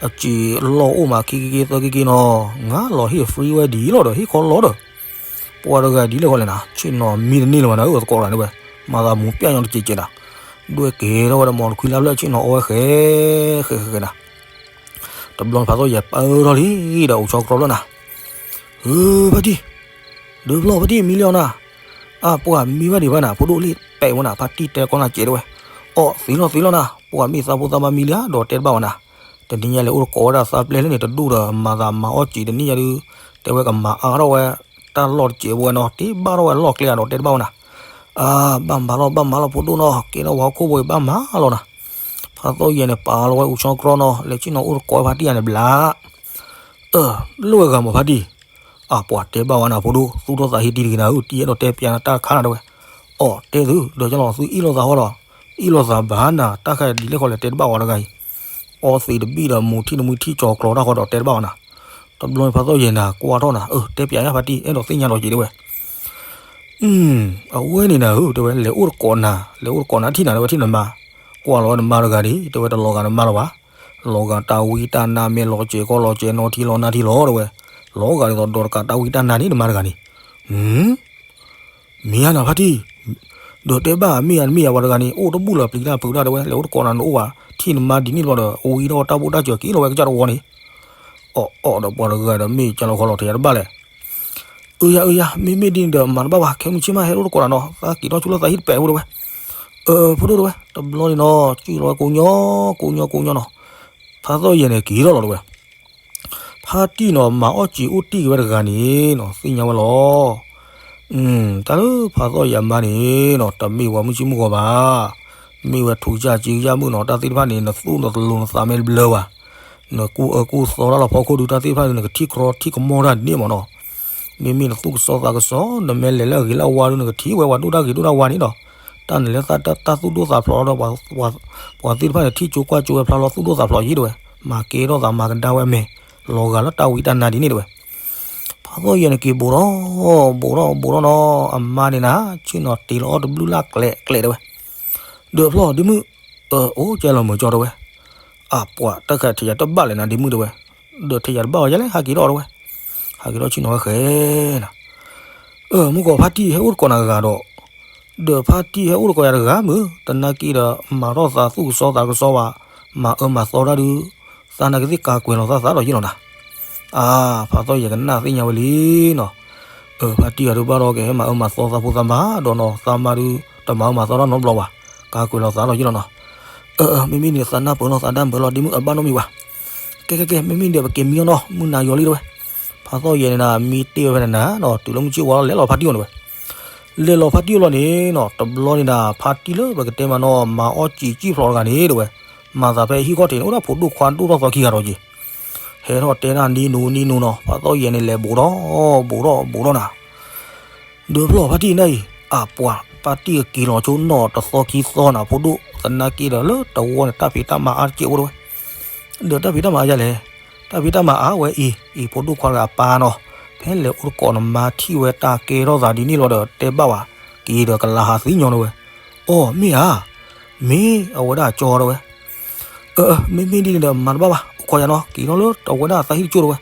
အစ့လီၢ်အိၣ်မးခံက့သၢက့က့နီၤ, ငါလီၤဟ့ၣ် free ဝဲဒ်လီၤဒီး ဟ့ၣ်ခီလီၤဒီး, ပှၤတဂၤဒ်လဲၣ်ဃီလဲၣ်နၤ, ဆ့ၣ်နီၤမံတန့ၢ်လၢၤဘၣ်နၤဧၢ သကိးတဂၤန့ၣ်ဝဲ, မၤသးမူၤပျၢ်ညီတစဲးကဲးနၤ, ဒွဲၣ်က့ၤထီၣ်ဝဲဒီးမီၤတခွံလၢဖျၢၣ်ဆ့ၣ်နီၤအီဝဲဃဲ ဃဲဃဲဃဲနၤ တဘျီဖါသီၣ်ယဲၤပၢထီၣ်လံဒီးအိၣ်ဆီကြီဖျၢၣ်နၤ, ဧၢ ဖါတံၢ်, ဒုးဖျီၣ်ဖါတံၢ်မံလံအီၤနၤ, အပှၤမံဘၣ်ဒံးဘၣ်နၤ ဖိဒိၣ်လံ ပဲာ်ဝဲနၤ ဖါတံၢ်တဲကီနၤစဲးတဝဲ, အီၣ်သံလီၤသံလီၤနၤ ပှၤမ့ၢ်သးဖိသးမါမံလံဧါ ဒီးတဲတဘၣ်ဝဲနၤ, တနံၤညါလဲၤအိၣ်တကိးဝဲဒၣ်သးပျဲၢ်လၢန့ၣ်တဒူၣ်ဒီး မၤသးမၤအီၣ်စံးတနံၤညါဒုး, တဲဝဲကမၤအါထီၣ်ဝဲ တၢ်လီၢ်တစဲးဝဲနီၤ တ့ဘၣ်ထီၣ်ဝဲလီၢ်ကျဲဧါဒီးတဲတဘၣ်ဝဲနၤ, အါ ဘၣ်မၤလီၤ ဘၣ်မၤလီၤဖိဒိၣ်နီၤ ကဲထီၣ်ဝဲဟီၣ်ခိၣ်ဖိအံၤဘၣ်မၤလီၤနၤ, ဖါသီၣ်ယဲၤန့ၣ် ပာ်လီၤဝဲအိၣ်ဆီကြီနီၤ လဲၤဆ့ၣ်နီၤအိၣ်တကိးဝဲဖါတံၢ်ယၤန့ၣ်ဘျး အၢ လိၣ်ဝဲဂၤမးဖါတံၢ်, အပှၤတဲဘၣ်ဝဲနၤဖိဒိၣ် သူၣ်ထီၣ်သးဟ့တံၢ်တဂ့ၤနၤဧၢ တံၢ်အဲၣ်ဒိးတဲပျးနၤတၢ်တခါနၤတဝဲ, အီၣ်တဲသု ဒီးကလီၤသုအ့ၣ်လိာ်သးဃီဒီး, အ့ၣ်လိာ်သးဘၣ်နၤ တၢ်ခါဒ်လဲၣ်ဃီလဲၣ်တဲတဘၣ်ဝဲတဂၤအံၤ, အီသံးတဘံၣ်ဒီးမူထံၣ်တမှံထံၣ်ကၠီၤကျီၤတၢ်ဃီဒီးတဲတဘၣ်ဝဲနၤ, တဘျီန့ၣ်ဖါသီၣ်ယဲၢ်နၤ ကွၢ်ထီၣ်နၤ အၢ တဲပၠးညါဖါတံၢ် အဲၣ်ဒိးသ့ၣ်ညါဒီးက့ၤတဲဝဲ အဝဲန့ၣ်နၤဧၢ တဲဝဲ လဲၤအိၣ်တကိးနၤ လဲၤအိၣ်တကိးနၤထံၣ်နၤ တဲဝဲထံၣ်နမါ, ကွၢ်လီၤဝဲနမါတဂၤန့ၣ် တဲဝဲတလီၤဂာ်နမါလီၤဘၣ်, လီၤဂာ်တၢ်ဝံတၢ်နါမ့ၢ်လီၤစဲးကီလီၤစဲးနီထံလီၤနါထံလီၤ တဲဝဲ, လီၤဂာ်ဒ်သိးဒီးတကးတၢ်ဝံတၢ်နါန့ၣ် နမါတဂၤန့ၣ်, မ့ၢ်ဧါနၤဖါတံၢ်, ဒီးတဲဘၣ်မ့ၢ်ဧါ မ့ၢ်ဧါ ပှၤတဂၤန့ၣ် အိၣ်တဘူၣ်လၢပျံၤတၢ်ဖုးတၢ် တဲဝဲ လဲၤအိၣ်တကိးနၤနအိၣ်ဘၣ် ထံၣ်နမါဒ်န့ၣ်ဘျီဒီး ဝံထီၣ်တၢ်ဘူၣ်တၢ်စၢၤက့ၤလီၤဝဲကစၢ်တဝီန့ၣ် အီၣ်အီၣ်ဒီးပှၤတဂၤဒီး မ့ၢ်ကလီၤခီလီၤထဲယၤတဘၣ်လဲၣ်. အၢယၤအၢယၤ မ့မ့ၢ်ဒ်န့ၣ်ဒီး မၤတဘၣ်ဘၣ် ခဲမုၢ်ဆ့ၣ်မး ဟဲအိၣ်တကိးနၤနီၤ သးက့ၤထီၣ်ဆူလၢသးဟံၣ်တပဲာ်ဖိတဲဝဲ. အၢ ဖိဒိၣ်တဲဝဲ တဘျီန့ၣ်နီၤ စံၣ်လီၤဝဲကိးညီ ကိးညီကိးညီနီၤ ဖါသီၣ်ယဲၢ်န့ၣ်က့ၤထီၣ်လီၤတဲဝဲ. ဖါတံၢ်နီၤ မၤအီၣ်စံာ်အိၣ်တံၢ်က့ၤဝဲတဂၤန့ၣ်နီၤ သ့ၣ်ညါဝဲလီၤ. တၢ်လၢဖါသီၣ်ယဲၢ်အမါန့ၣ်နီၤ တမ့ၢ်ပှၤမုၢ်ဆ့ၣ်မုၢ်ဂီၤဘၣ်. မ့ၢ်ဝဲထူကစၢ်စ့ကစၢ်မုၣ်နီၤ တၢ်သ့ၣ်တဖၣ်န့ၣ် နသူၣ်နသလိၤနသးမ့ၢ်တဘျၢဘၣ် နကူၣ်အၢကူၣ်သီတၢ်လီၤဖီခိၣ်ဒု တၢ်သ့ၣ်တဖၣ်န့ၣ် နကထံၣ်ကြီထံၣ်ကမီၢ်တၢ်ဒ်န့ၣ်မ့ၢ်နီၤ. မ့မ့ၢ်နသူၣ်ကစီသးကစီ နမ့ၢ်လဲၤလၢအဂ့ၤလၢအဝါဒု နကထံၣ်ဝဲပှၤဒိၣ်တၢ်ဂ့ၤဒိၣ်တၢ်ဝါန့ၣ်ဒီး တၢ်နလဲၤသးတၢ်သူၣ်ဒိၣ်သးဖျိးဒီး ပှၤသ့ၣ်တဖၣ်န့ၣ် ထံၣ်ကၠိကွၢ်ကၠိဝဲဖျါလီၤသူၣ်ဒိၣ်သးဖျိးယံၤတဲဝဲ. မၤကဲထီၣ်သးမၤကဒါဝဲအမဲာ် လီၤဂာ်လၢတၢ်ဝံတၢ်နါဒ်န့ၣ်တဲဝဲ. ဖါသီၣ်ယဲၢ်န့ၣ်က့ၤဘူးထီၣ် ဘူးထီၣ်ဘူးထီၣ်နီၤ အမါန့ၣ်နၤ ဆ့ၣ်နီၤတ့ၤလီၤအီၣ်တဘျုးလၢ်ကျဲးကျဲးတဲဝဲ. ဒီးဖျီၣ်ဒ့မုၣ် အၢ အိၣ်ကဲလီၤမုာ်ကၠီတဲဝဲ. အပှၤတၢ်ခးထံးယၤတဘၣ်လဲၣ်နၤဒ့မုၣ်တဲဝဲ. ဒီးထဲယၤတဘၣ်ဝဲယဲလဲၣ် ဟးက့ၤထီၣ်တဲဝဲ. ဟးက့ၤထီၣ်ဆ့ၣ်နီၤဝဲဃဲနၤ. အၢ မုၢ်ကီးဖါတံၢ်ဟဲအိၣ်တကိးနၤဂၤဒီး ဒီးဖါတံၢ်ဟဲအိၣ်တကိးယၤတဂၤမုၢ် သနာ်က့ဒီး မၤထီၣ်သးသူၣ်ကစီသးကစီဘၣ် မၤအၢမၤသီတၢ်ဒုး သးနာ်က့သ့ၣ်ကါကွဲၤလီၤသးသးဒီးယ့ၢ်လီၤနၤ. အါ ဖါသီၣ်ယဲၢ်ကနၣ်သ့ၣ်ညါဝဲလံနီၤ. အၢ ဖါတံၢ်ဂၤဒုးဘၣ်ဒီးကဟဲမၤအၢမၤသီသးဖိသးမါ ဒီးနီၤ သးမါဒုး တမၤအၢမၤသီတၢ်နီတဘျီဘၣ် ကါကွဲၤလီၤသးဒီးယ့ၢ်လီၤနီၤ. အၢ အၢ မ့မ့ၢ်န့ၣ် သးနၢ်ပၢၢ်လီၤ သးဒၣ်မၢလီၤ ဒ့မုၣ်အဘၣ်နီတမံၤဘၣ်. ကဲ ကဲ ကဲ မ့မ့ၢ်ဒီး ပက့ၤမံအီၤနီၤ မုၢ်နၤယီၤလံတဲဝဲ. ဖါသီၣ်ယဲၢ်န့ၣ်နၤ မံတ့ၢ်ဝဲဖဲန့ၣ်နၤနီၤ တုၤလၢမုၢ်ဆ့ၣ်ဝါလီၤ လဲၤလီၤဖါတံၢ်အီၤန့ၣ်ဝဲ. လဲၤလီၤဖါတံၢ်အီၤလီၤန့ၣ်နီၤ တဘျီန့ၣ်နၤ ဖါတံၢ်လၢပကတဲမးနီၤ မၤအီၣ်စံာ်စံာ်ဖျိးတဂၤန့ၣ်တဲဝဲ. မၤသးဖဲဟံၣ်ခီၣ်ထံးန့ၣ် အိၣ်ဒၣ်ဖိဒိၣ်ခွါဒိၣ်ထီၣ်သီခံဂၤဒီးက့ၤ ဟဲထီၣ်တဲဒၣ်နံၤနူနံၤနူနီၤ ဖါသီၣ်ယဲၢ်န့ၣ် လဲၤဘူးထီၣ်ဘူးထီၣ်ဘူးထီၣ်နၤ. ဒီးဖျီၣ်ဖါတံၢ်နၤအံၤ အပှၤ ဖါတံၢ်ကက့ၤလီၤဆိနီၣ်တသီခံသီနၤ ဖိဒိၣ် သနာ်က့ဒီးလၢတဝီန့ၣ် တၢ်ဖံးတၢ်မၤအါတက့ၢ်အိၣ်တဲဝဲ. ဒီးတၢ်ဖံးတၢ်မၤအါယၤလဲၣ်. တၢ်ဖံးတၢ်မၤအါဝဲအံၤ အံၤဖိဒိၣ်ခွါတဂၤအပၢ်နီၤ ဖဲလဲၤအိၣ်တကိးနမါထံၣ်ဝဲတၢ်ကဲထီၣ်သးဒ်န့ၣ်လီၤဒီး တဲဘၣ်ဝဲ က့ၤဒီးကလၤဟးသံညီတဲဝဲ. အိ မ့ၢ်ဧါ မ့ၢ်အဝဲဒၣ်ကၠီတဲဝဲ. အၢ မ့မ့ၢ်ဒ်န့ၣ်ဒီး မၤတဘၣ်ဘၣ် အိၣ်ခိးယၤနီၤ က့ၤထီၣ်လၢတဝဲဒၣ်သးဟံၣ်တကၠိၢ်တဲဝဲ.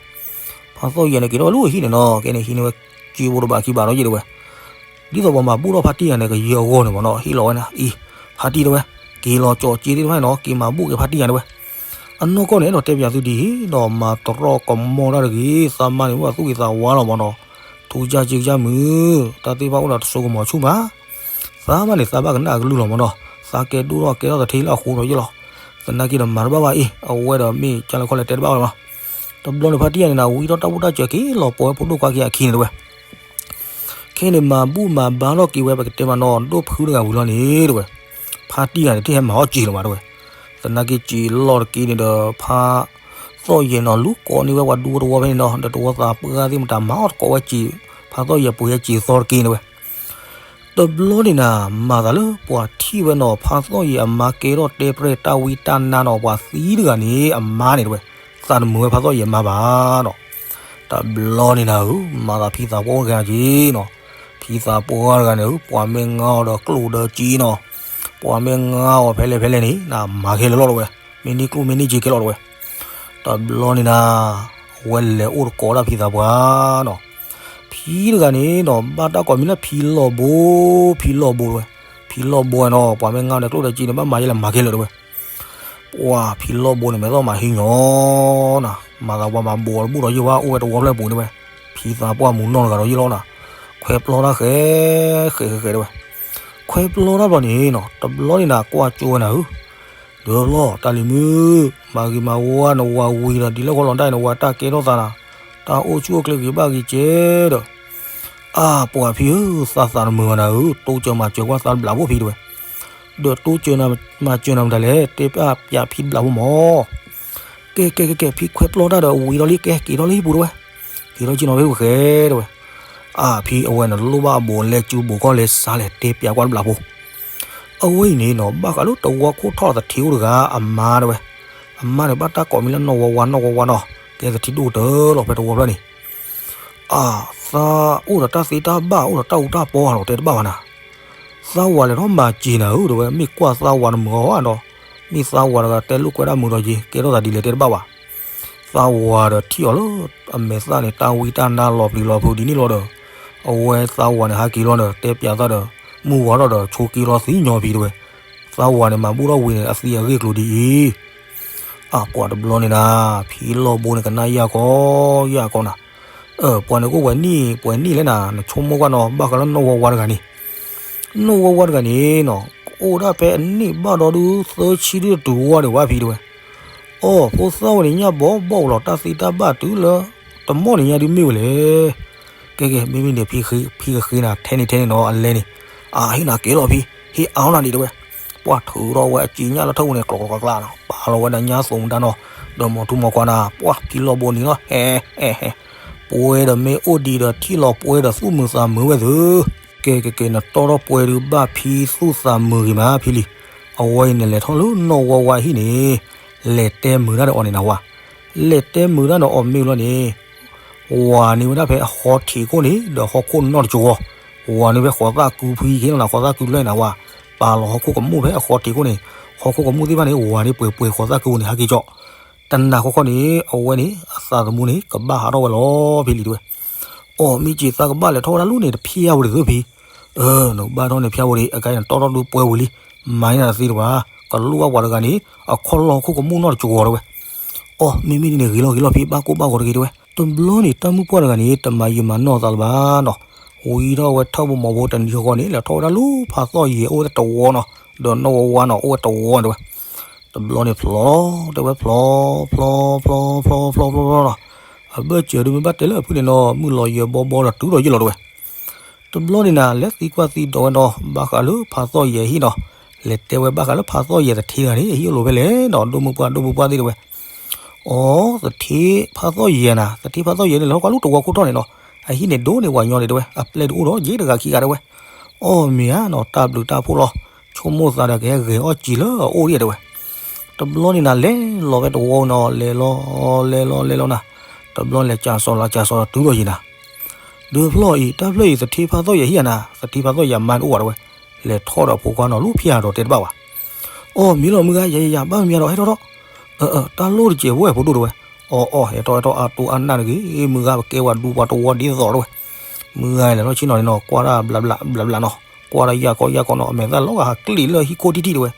ဖါသီၣ်ယဲၢ်န့ၣ် က့ၤထီၣ်လၢဟံၣ်န့ၣ်နီၤ ကဲန့ၣ်ဟံးန့ၢ်ဝဲ က့ဘိတဘးခံဘးဒီးယ့ၢ်တဲဝဲ. ဒ်သိးပှၤမၤဘူၣ်ထီၣ်ဖါတံၢ်ယၤန့ၣ် ကယၢဂီၢ်န့ၣ်မ့ၢ်နီၤ ဟ့ၣ်လီၤဝဲနၤ အံၤ ဖါတံၢ်တဲဝဲ. က့ၤလီၤကၠီၤက့သ့ၣ်တဖၣ်န့ၣ်နီၤ က့ၤမၤဘူၣ်က့ၤဖါတံၢ်ယၤတဲဝဲ. အနီၢ်ကီၢ်န့ၣ် အဲၣ်ဒိးတဲပၠးသုဒ်အံၤနီၤ မၤတရီကမီၢ်တၢ်တဂ့ၤ သးမါန့ၣ် မ့ၢ်ဘၣ်သူၣ်ဂ့ၤသးဝါလီၤမ့ၢ်နီၤ. ထူကစၢ်စ့ကစၢ်မုၢ် တၢ်သ့ၣ်တဖၣ်အိၣ်ဒီးတစိကမီၤဆူၣ်မး သးမါန့ၣ် သးဘၣ်ကနၣ်အကလုၢ်လီၤမ့ၢ်နီၤ သးကဲဒိၣ်ထီၣ်ကဲထီၣ်သထ့လၢအဃိဒီးယ့ၢ်လီၤ. သနာ်က့ဒီးမၤတဘၣ်ဘၣ်အံၤ အဝဲဒီးမ့ၢ်ကၢ်လၢခီလဲၤတဲတဘၣ်ဝဲမ့ၢ်နီၤ. တဘျီန့ၣ်ဖါတံၢ်ယၤန့ၣ်နၤ ဝံထီၣ်တၢ်ဘူၣ်တၢ်စၢၤက့ၤလီၤပှီၢ်ဝဲဖိဒိၣ်ခွါခံဂၤအခံန့ၣ်တဲဝဲ. ခဲန့ၣ်မၤဘူၣ်မၤဘါထီၣ်က့ၤဝဲ ပကတဲမးနီၤ ဒိၣ်ဖုတဂၤဝံၤလီၤန့ၣ်တဲဝဲ. ဖါတံၢ်ယၤန့ၣ် တဟဲမၤအီၣ်စံာ်လၢၤဘၣ်တဲဝဲ. သနာ်က့စံာ်လီၢ်တက့ၢ်န့ၣ်ဒီး ဖါသီၣ်ယဲၢ်နီၤ လူၤကိးန့ၢ်ဝဲပှၤဒူဖိတဝီဖဲန့ၣ်နီၤ ဒီးတဝီသးပှၢ်သ့ၣ်မတၤ မၤအီၣ်တကိးဝဲစံာ် ဖါသီၣ်ယဲၢ်ပှ့ၤဟဲစံာ်သီတက့ၢ်န့ၣ်တဲဝဲ. တဘျီန့ၣ်နၤ မၤသးလၢပှၤထံၣ်ဝဲနီၤ ဖါသီၣ်ယဲၢ်အမါကဲထီၣ်တဲပြဲၢ်တၢ်ဝံတၢ်နါနီၤ ပှၤသံတဂၤန့ၣ် အမါန့ၣ်တဲဝဲ သးတမုာ်ဝဲဖါသီၣ်ယဲၢ်အမါဘၣ်နီၤ. တဘျီန့ၣ်နၤဧၢ မၤသးဖံသးပှၢ်အိၣ်တဂၤက့ၤနီၤ. ဖံသးပှၢ်တဂၤန့ၣ်ဧၢ ပှၤမ့ၢ်ငါအီၤဒီးကျိၣ်ဒီးစ့နီၤ. ပှၤမ့ၢ်ငါအီၤဖဲလဲၣ်ဖဲလဲၣ်န့ၣ် နမၤခဲလၢာ်လီၤတဲဝဲ. မ့ၢ်န့ၢ်ကျိၣ်မ့ၢ်န့ၢ်စ့ခဲလၢာ်လီၤတဲဝဲ. တဘျီန့ၣ်နၤ အဝဲလဲၤအိၣ်တကိးဒၣ်ဖံသးပှၢ်နီၤ. ဖံတဂၤန့ၣ်နီၤ ဘၣ်တၢ်ကိးမံၤလၢဖံလီၢ်ဘိ, ဖံလီၢ်ဘိတဲဝဲ. ဖံလီၢ်ဘိနီၤ ပှၤမ့ၢ်ငါအီၤဒီးကျိၣ်ဒီးစ့န့ၣ် ဘၣ်မၤယဲလဲၣ်မၤခဲလၢာ်တဲဝဲ. ပှၤဖံလီၢ်ဘိန့ၣ် မဲာ်သီၣ်မၤဟံးညီနၤ, မၤသးပှၤမၤဘိးအီၤတဘူၣ်ဒီးယ့ၢ်ဝဲ အိၣ်ဝဲတဝီဖျၢၣ်ပူၤတဲဝဲ. ဖံသးပှၢ်မူနီၢ်တဂၤဒီးယ့ၢ်လီၤနၤ, ခွဲပျီတၢ်ဃဲ ဃဲဃဲဃဲတဲဝဲ. ခွဲပျီတၢ်ဘျီန့ၣ်နီၤ တဘျီန့ၣ်နၤ ကွၢ်ကၠိဝဲနၤဧၢ, ဒီးဘျီ တၢ်လံၤမုၣ် မၤဂ့ၤမၤဝါနဝၤဝံၤဒီး ဒ်လဲၣ်ဃီလီၤဒၣ်အံၤ နဝၤတၢ်ကဲထီၣ်သးနၤ, တၢ်အိၣ်ဆူၣ်အိၣ်ချ့ဂ့ၤဘၣ်ဂ့ၤကဲဒီး အါ ပှၤဖံဧၢ, သးသးတမုာ်ဘၣ်နၤဧၢ, တိစၢၤမၤစၢၤကွၢ်သးတဘျးဖိဖံတဲဝဲ. ဒီးတိစၢၤမၤစၢၤနၤမတၤလဲၣ်, တဲပၠးဖံတဘျးဖိမၢ်. ကဲ ကဲ ကဲ ကဲ ဖံခွဲပျီတၢ်ဒီးဝံၤဒီးလံ ကဲ က့ၤထီၣ်လၢဟံၣ်ပူၤတဲဝဲ. က့ၤထီၣ်က့ၤနီၤဖဲပူၤဃဲတဲဝဲ. အဖံအဝဲန့ၣ်လိၣ်ဘၣ်အဘူးအလဲ စုဘူးခီၣ်လဲၤစါလဲၣ် တဲပၠးကွၢ်တဘျီဖိ. အဝဲအံၤန့ၣ်နီၤ ဘၣ်ဃးလၢတဝီခိၣ်ထီၣ်သထ့အိၣ်တဂၤအမါတဲဝဲ, အမါန့ၣ်ဘၣ်တၢ်ကိးမံၤလၢနီၢ်ဝါဝါ နီၢ်ဝါဝါနီၤ, ကဲသထ့ဒိၣ်တၢ်လီၤဖဲတဝီဖျၢၣ်န့ၣ် အသးအိၣ်ဒီးတၢ်သ့တၢ်ဘၣ် အိၣ်ဒီးတၢ်အူတၢ်ပီဧါဒီး တဲတဘၣ်ဘၣ်နၤ. သးဝၤလဲၤထီၣ်မၤစ့ၤနၤဧၢ တဲဝဲ, မ့ၢ်ကွၢ်သးဝၤတမုာ်အီၤဧါဒီး, မ့ၢ်သးဝၤတဂၤတဲလိာ်ကွဲဒၣ်မုာ်ဒီးယ့ၤ ကဲထီၣ်သးဒ်လဲၣ်တဲတဘၣ်ဘၣ်. သးဝၤဒီးထံၣ်အီၤလၢအမဲာ်သၣ်န့ၣ် တၢ်ဝံတၢ်နါလီၤပျံၤလီၤဖုးဒ်န့ၣ်လီၤဒီး, အဝဲသးဝၤန့ၣ်ဟးက့ၤလီၤဒီး တဲပၠးသးဒီး, မုၢ်ဝါထီၣ်ဒီး ဆိးက့လီၤသံညီဖံတဲဝဲ. သးဝၤန့ၣ်မၤဘူၣ်ထီၣ်ဝံၤန့ၣ် အသံအဂ့ၢ်ကျိၤဒ်အံၤ အပှၤတဘျီန့ၣ်နၤ, ဖံလီၢ်ဘိန့ၣ် ကနၣ်ယၢ်ကီယၢ်ကီနၤ. ပှၤန့ၣ်ကအိၣ်ပှဲၤနံၣ်ပှဲၤနံၣ်လဲၣ်နၤ, နဆိကမိၣ်ကွၢ်နီၤ ဘၣ်ဃးလၢနီၢ်ဝါဝါတဂၤန့ၣ်, နီၢ်ဝါဝါတဂၤန့ၣ်နီၤ ကအိၣ်ဒၣ်ဖဲအနံၣ်ဘၣ်ဒီဒု သၢဆံဒုတတုၤဝါဒံးဝဲဖံတဲဝဲ. အိ ဖိသၣ်ဝဲန့ၣ်ညၣ်ဘီဘီၣ်လီၤ တၢ်သ့တၢ်ဘၣ်တုၤလၢ တမီၢ်န့ၣ်ညါဒုမ့ၢ်ဝဲလဲၣ်. ကဲကဲ မ့မ့ၢ်န့ၣ် ဖံကဃ့နၤ ထဲန့ၣ်ထဲန့ၣ်နီၤ အလဲန့ၣ်, အဟ့ၣ်နၤကဲလီၤဖံ, ဟ့ၣ်အါနၤဒံးတဲဝဲ. ပှၤထုးထီၣ်ဝဲအစ့ညၣ်လၢထၢၣ်ပူၤန့ၣ် ကျီကျီကျီကျီနီၤ, ပာ်လီၤဝဲဒၣ်ညၣ်သိမူဒါနီၤ, ဒီးမိၢ်ထူမိၢ်ခွါနၤ ပှၤဖံလီၢ်ဘိန့ၣ်နီၤ ဟဲဟဲဟဲ, ပှဲၤဒီးမ့ၢ်အိၣ်ဒံးဒီးထံၣ်လီၤပှဲၤဒီးသူၣ်မုာ်သးမုာ်ဝဲသု ကဲကဲကဲ နတီၢ်ထီၣ်ပှဲၤဒုး ဘၣ်ဖံသူၣ်သးမုာ်ဂ့ၤမးဖံလံ. အဝဲအံၤန့ၣ်လဲၤထီၣ်လၢနီၢ်ဝါဝါဟံၣ်န့ၣ်, လဲၤတဲမုာ်တၢ်ဒီးအီၤန့ၣ်နၤဝဲ, လဲၤတဲမုာ်တၢ်ဒီးအီၤမ့ၢ်လီၤန့ၣ်, ဝၤန့ၢ်ဝဲဒၣ်ဖဲအဃီထံးခိၣ်န့ၣ် ဒီးဟီၣ်ခိၣ်နီၢ်တကဝီၤ, ဝၤန့ၢ်ဖဲဃိးသၣ်ကုဖံက့နီၤ ဃိးသၣ်ကုလၢန့ၣ်နၤဝဲ, ပာ်လီၤဟီၣ်ခိၣ်ကမူၣ်ဖဲအဃီထံးခိၣ်န့ၣ်, ဟီၣ်ခိၣ်ကမူၣ်သ့ၣ်တဖၣ်န့ၣ် ဝၤန့ၢ်ပှဲၤပှဲၤဃိးသၣ်ကုန့ၣ် ဟဲက့ၤကၠီ, တနၤဃီဃီန့ၣ် အဝဲန့ၣ် အသးသမူန့ၣ် ကဘၣ်ဟးထီၣ်ဝဲလီၤဖံလံတဲဝဲ. အိ မ့ၢ်က့ၤသးကဘၣ်လဲၤထီၣ်ဝဲဒၣ်လူၤန့ၣ် တဖျါဝဲဒၣ်သုဖံ, နကဘၣ်ထီၣ်န့ၣ်ဖျါဝဲဒၣ် အကါန့ၣ်တီၢ်ထီၣ်ဒုးပှဲၤဝံၤလံ, မၤန့ၢ်နၤတသ့တဘၣ်, ကလိၣ်ဘၣ်ပှၤတဂၤန့ၣ် အခီၣ်လီၢ်ဟီၣ်ခိၣ်ကမူၣ်နီၢ်တကဝီၤတဲဝဲ. အိ မ့မ့ၢ်ဒ်န့ၣ်ဂ့ၤလီၤဂ့ၤလီၤဖံ ဘၣ်ကိၢ်ဘၣ်ဂီၤတဂ့ၤတဲဝဲ. တဘျီန့ၣ် တၢ်မုၣ်ပှၢ်တဂၤန့ၣ် တမၤယံာ်မၤနီၢ်သးလၢၤဘၣ်နီၤ, ဝံထီၣ်ဝဲထၢၣ်ပူၤမီၤဖိတနံၤဃီဃီန့ၣ် လဲၤထီၣ်ဝဲဒၣ်လူၤဖးသီၣ်ယဲၤအိၣ်ဝဲတဝီနီၤ, ဒီးနီၢ်ဝါဝါနီၤ အိၣ်ဝဲတဝီတဲဝဲ. တဘျီန့ၣ်ဖျီတဲဝဲ ဖျီ ဖျီ ဖျီ ဖျီ ဖျီ ဖျီ ဖျီလီၤ, အဘၢၣ်စၢၤဒုးမ့ၢ်ဘၣ်တဲလၢအဖုၣ်န့ၣ်နီၤ မုၢ်လီၤယဲၤဘီဘီဒီးတုၤဒီးယ့ၢ်လီၤတဲဝဲ. တဘျီန့ၣ်နၤ လဲၤသံကွၢ်သံဒိးဝဲနီၤ ဘၣ်ဃးလၢဖးသီၣ်ယဲၤဟံၣ်နီၤ, လဲၤတဲဝဲဘၣ်ဃးလၢဖးသီၣ်ယဲၤသထ့တဂၤန့ၣ် အဟံၣ်အိၣ်လိာ်ဖဲလဲၣ်နီၤ ဒိၣ်မုၢ်ပှၢ်ဒိၣ်မုၢ်ပှၢ်သ့ၣ်တဲဝဲ. အိ သထ့ဖးသီၣ်ယဲၤနၤ သထ့ဖးသီၣ်ယဲၤန့ၣ် လဲၤထီၣ်ကွၢ်လူၤတဝီခိၣ်ထီၣ်န့ၣ်နီၤ, အဟံၣ်န့ၣ်ဒိၣ်န့ၢ်ပှၤညီန့ၣ်တဲဝဲ, အပျဲၢ်ဒုးအိၣ်ဒီးယ့ၢ်တဂၤခံဂၤတဲဝဲ. အိ မ့ၢ်ဧါနီၤ တၢ်ဘျုးတၢ်ဖှိၣ်လီၤ, ဆိကမိၣ်သးဒီးကဟဲဂဲၤအီၣ်စံာ်လၢအအိၣ်ဒံးတဲဝဲ. တဘျီန့ၣ်နၤ လဲၤလီၤဝဲတဝီနီၤ လဲၤလီၤ လဲၤလီၤ လဲၤလီၤနၤ, တဘျီလဲၤကၠးစီၤလီၤကၠးစီၤဒီးတုၤဒီးယ့ၢ်နၤ ဒုးဖျီၣ်အံၤ တၢ်ဖျၢၣ်အံၤ သထ့ဖးသီၣ်ယဲၤဟံၣ်ဧါနၤ, သထ့ဖးသီၣ်ယဲၤမါတအိၣ်ဘၣ်တဲဝဲ, လဲၤထီၣ်ဒီးဖိခွါနီၤ လူၤဖျါဒီးတဲတဘၣ်ဘၣ်. အိ မ့ၢ်လီၤမုၢ်ဂၤ ယၤယၤ ဘၣ်မ့ၢ်မ့ၢ်ဒီး ဟဲထီၣ်ထီၣ်, တၢ်လိၣ်တစဲးဖိဝဲဖိဒိၣ်တဲဝဲ. အိ အိ ဟဲထီၣ်ဟဲထီၣ် အတိၢ်အနၢ်တဂ့ၤ မုၢ်ဂၤ ပကဲဝဲဒူပှၤတဝီဒ်သိးတဲဝဲ, မုၢ်ဂၤလဲၤထီၣ်ဆ့ၣ်နီၤန့ၣ်နီၤ ကွၢ်တၢ်ဘျးဘျးဘျးဘျးနီၤ, ကွၢ်တၢ်ယၢ်ကီယၢ်ကီနီၤ အမဲာ်သၣ်လီၤဂာ်ဟးကျံးလၢဟံၣ်ခိၣ်ထံၣ်ထံၣ်တဲဝဲ,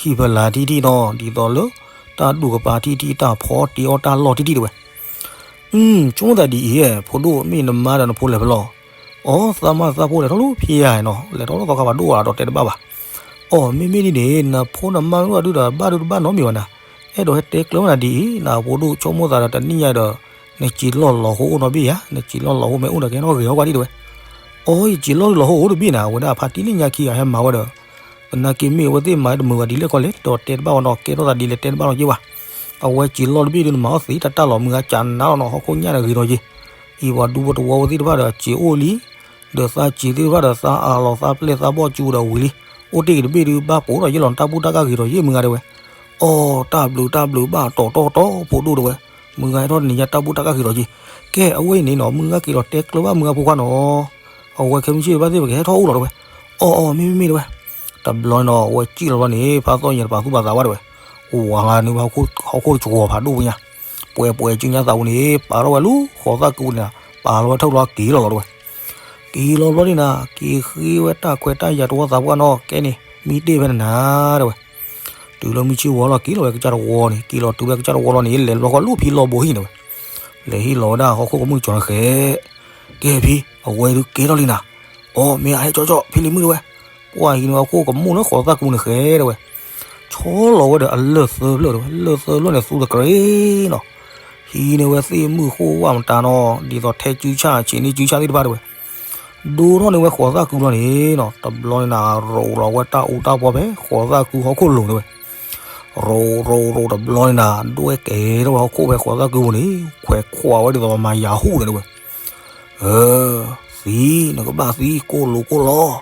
ဟံၣ်ဖီလာ်ထံၣ်ထံၣ်နီၤ ဒ်သိးလၢ တၢ်ဒူၣ်ကပၤထံၣ်ထံၣ် တၢ်ဖီတ့အီၣ်တၢ်လီၢ်ထံၣ်ထံၣ်တဲဝဲ. ဆိကမိၣ်သးဒ်အံၤ ဖိဒိၣ် မ့ၢ်နမါဒီးနဖိလဲၤဖဲလဲၣ်. အိ သးမါသးဖိလဲၤထီၣ်လူၤဖျါနီၤ လဲၤထီၣ်လၢသီခါဖးဒိၣ်ဒီးတဲတဘၣ်ဘၣ်. အိ မ့မ့ၢ်ဒ်န့ၣ် နဖိနမါမ့ၢ်အိၣ်ဒုးဒီး ဘၣ်ဒုးတဘၣ်နီတမံၤဘၣ်နၤ, အဲၣ်ဒိးဟဲတဲကျၢၤဝဲနၤဒ်အံၤ နဖိဒိၣ် ဆိကမိၣ်သးဒီးတနံၣ်ညါဒီး နစံာ်လီၢ်လီၤဟိအိၣ်နီတဘ့ၣ်ဧါ, နစံာ်လီၢ်လီၤဟိမ့ၢ်အိၣ်ဒီး ကဟဲထီၣ်ဂဲၤအီၣ်ကွၢ်ဒံးတဲဝဲ. အိ ယစံာ်လီၢ်လီၤဟိအိၣ်တဘ့ၣ်နၤ အဝဲဒၣ်ဖါတံၢ်လံညါခံဂၤဟဲမၤဝဲဒီး သနာ်က့မ့ၢ်အဝဲသ့ၣ်မၤတမုာ်ဘၣ်ဒ်လဲၣ်ခီလဲၣ် ဒီးတဲတဘၣ်ဝဲနီၤ ကဲထီၣ်သးဒ်လဲၣ်တဲတဘၣ်လီၤက့ၤဘၣ်. အဝဲစံာ်လီၢ်တဘ့ၣ်ဒုး နမၤအီၣ်သ့တၢ်တၢ်လီၤ မုၢ်ဂၤကးနါလီၤနီၤ ဟီၣ်ခိၣ်ညၣ်ဒီးဂ့ၤဒီးယ့ၢ်, အံၤပှၤဒူဖိတဝီဖိသ့ၣ်တဖၣ်ဒီးစံာ်အိၣ်လံ, ဒီးသးစံာ်သ့ၣ်တဖၣ်ဒီးသးအးလီၤသးပျဲၢ်သးဘီၣ်စူၤဒီးဝံၤလံ, အိၣ်တ့ၢ်က့ၤတဘ့ၣ်ဒုး ဘၣ်ပိာ်ထီၣ်ယ့ၢ်လီၤ တၢ်ဘူၣ်တၢ်ကၢ်ဂ့ၤဒီးယ့ၢ် မုၢ်ဂၤတဲဝဲ. အိ တၢ်ဘျုးတၢ်ဘျုးဘၣ်တီၤတီၤတီၤ ဖိဒိၣ်တဲဝဲ, မုၢ်ဂၤဟဲထီၣ်တနံၤညါတၢ်ဘူၣ်တၢ်ကၢ်ဂ့ၤဒီးယ့ၢ်, ကဲအဝဲအံၤန့ၣ်နီၤ မုၢ်ဂၤက့ၤဒီးတဲကျၢၤဘၣ်မုၢ်ဂၤဖိခွါနီၤ အဝဲခဲမုၢ်ဆ့ၣ်ဘၣ်သ့ၣ် ပကဟဲထီၣ်အိၣ်လီၤတဲဝဲ. အိ အိ မ့မ့ၢ်မ့ၢ်တဲဝဲ. တဘျီနီၤ အဝဲစံၣ်လီၤဘျီန့ၣ် ဖါသီၣ်ယဲၤတပာ်သူၣ်ပာ်သးဘၣ်တဲဝဲ, ဝၤဂၤန့ၣ်ဝဲ ဟီၣ်ခိၣ်တကဝီၤဖးဒိၣ်ပညါ, ပှဲၤပှဲၤစုညါသးပူၤန့ၣ် ပာ်ထီၣ်ဝဲလူၤဃိးသၣ်ကုန့ၣ်, ပာ်လီၤဝဲထၢၣ်ဘျီက့ၤလီၤလီၤတဲဝဲ. က့ၤလီၤဘျီန့ၣ်နၤ က့ၤဃ့ဝဲတၢ်ခွဲးတၢ်ယာ်တဝီသးပှၢ်နီၤ ကဲန့ၣ် မံတ့ၢ်ဖဲန့ၣ်နၤတဲဝဲ. တုၤလၢမုၢ်ဆ့ၣ်ဝီလီၤ က့ၤလီၤဝဲကစၢ်တဝီန့ၣ် က့ၤလီၤတုၤဝဲကစၢ်တဝီလီၤန့ၣ် လဲၤလီၤဃီလူၤဖံလီၢ်ဘိဟံၣ်န့ၣ်ဝဲ, လဲၤဟ့ၣ်လီၤဝဲဒၣ်ဟီၣ်ခိၣ်ကမူၣ်ကၠီၤန့ၣ်ဃဲ, ကဲဖံ အဝဲဒုးကဲထီၣ်လံနၤ, အိ မ့ၢ်အဟဲကၠီကၠီ ဖံလံၤမုၣ်တဲဝဲ, ပှၢ်ဟံးန့ၢ်ဝဲဟီၣ်ခိၣ်ကမူၣ်လၢဃိးသၣ်ကုန့ၣ်ဃဲတဲဝဲ, ဆီလီၤဝဲဒီးအလၢၢ်သၢဖျၢၣ်တဲဝဲ, လၢၢ်သၢဖျၢၣ်န့ၣ်သူတကြ့းနီၤ, ဟံးန့ၢ်ဝဲသ့ၣ်မုၢ်ဃိၣ်ဝၣ်မတၤနီၤ ဒ်သိးထဲကုဆၣ်ဆံးန့ၢ်ကုဆၣ်သ့ၣ်တဖၣ်တဲဝဲ ဒိထီၣ်န့ၢ်ဝဲဃိးသၣ်ကုလီၤန့ၣ်နီၤ တဘျီန့ၣ်နၤ ရိးလီၤဝဲတၢ်အူတၢ်ပီဖဲဃိးသၣ်ကုဟီၣ်ခိၣ်လိၤတဲဝဲ, ရိးရိးရိးတဘျီန့ၣ်နၤ ဒွဲၣ်ကဲထီၣ်ဝဲဟီၣ်ခိၣ်ဖဲဃိးသၣ်ကုပူၤန့ၣ် ခွဲးခွးဝဲဒ်သိးပှၤမၤယၤဟူၣ်န့ၣ်တဲဝဲ, အၢ နကဘၣ်သံကိၢ်လိာ်ကိၢ်လီၤ,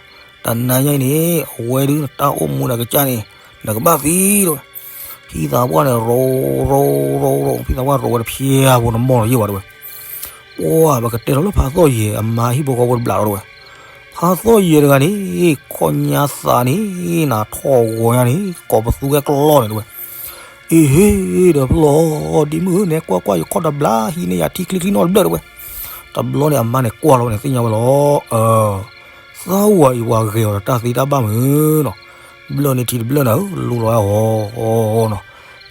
တနၤညါအံၤန့ၣ် အဝဲဒုးနတၢ်အိၣ်မူနၤကစၢ်န့ၣ် နကဘၣ်သံတဲဝဲ. ဖံသးပှၢ်န့ၣ် ရိ ရိ ရိ ရိ ဖံသးပှၢ်ရိဝဲတဖျဲးဖိ နမီၢ်လီၤယ့ၢ်ဘၣ်တဲဝဲ. ပှၢ် ပကတဲထီၣ်လၢဖါသီၣ်ယဲၤအမါဟံၣ်ဖိဃီဖိတဘျီဒီးတဲဝဲ. ဖါသီၣ်ယဲၤတဂၤန့ၣ် ခီၣ်ညါသးန့ၣ် နထီၣ်ဂီၤညါန့ၣ် ကိးပသူဝဲကျီၢ်န့ၣ်တဲဝဲ. အ့ဟ့ ဒီးဖျီ ဒ့မုၣ်ဧၢ နဲကွၢ်ကွၢ်ယခီၣ်တဘျါ ဟံးန့ၢ်ယၤထံချ့ချ့နီတဘျၢၣ်တဲဝဲ. တဘျီန့ၣ် အမါန့ၣ်ကွၢ်လီၤဝဲန့ၣ် သ့ၣ်ညါဝဲလီၤ. အၢ သးဝဲအံၤ ပှၤဂဲၤအီၤဒီးတၢ်သ့တၢ်ဘၣ်မုၢ်နီၤ. ဘျၢၣ်န့ၣ်ထံတဘျၢၣ်နၤဧၢ လူလီၤဝဲအီၤနီၤ.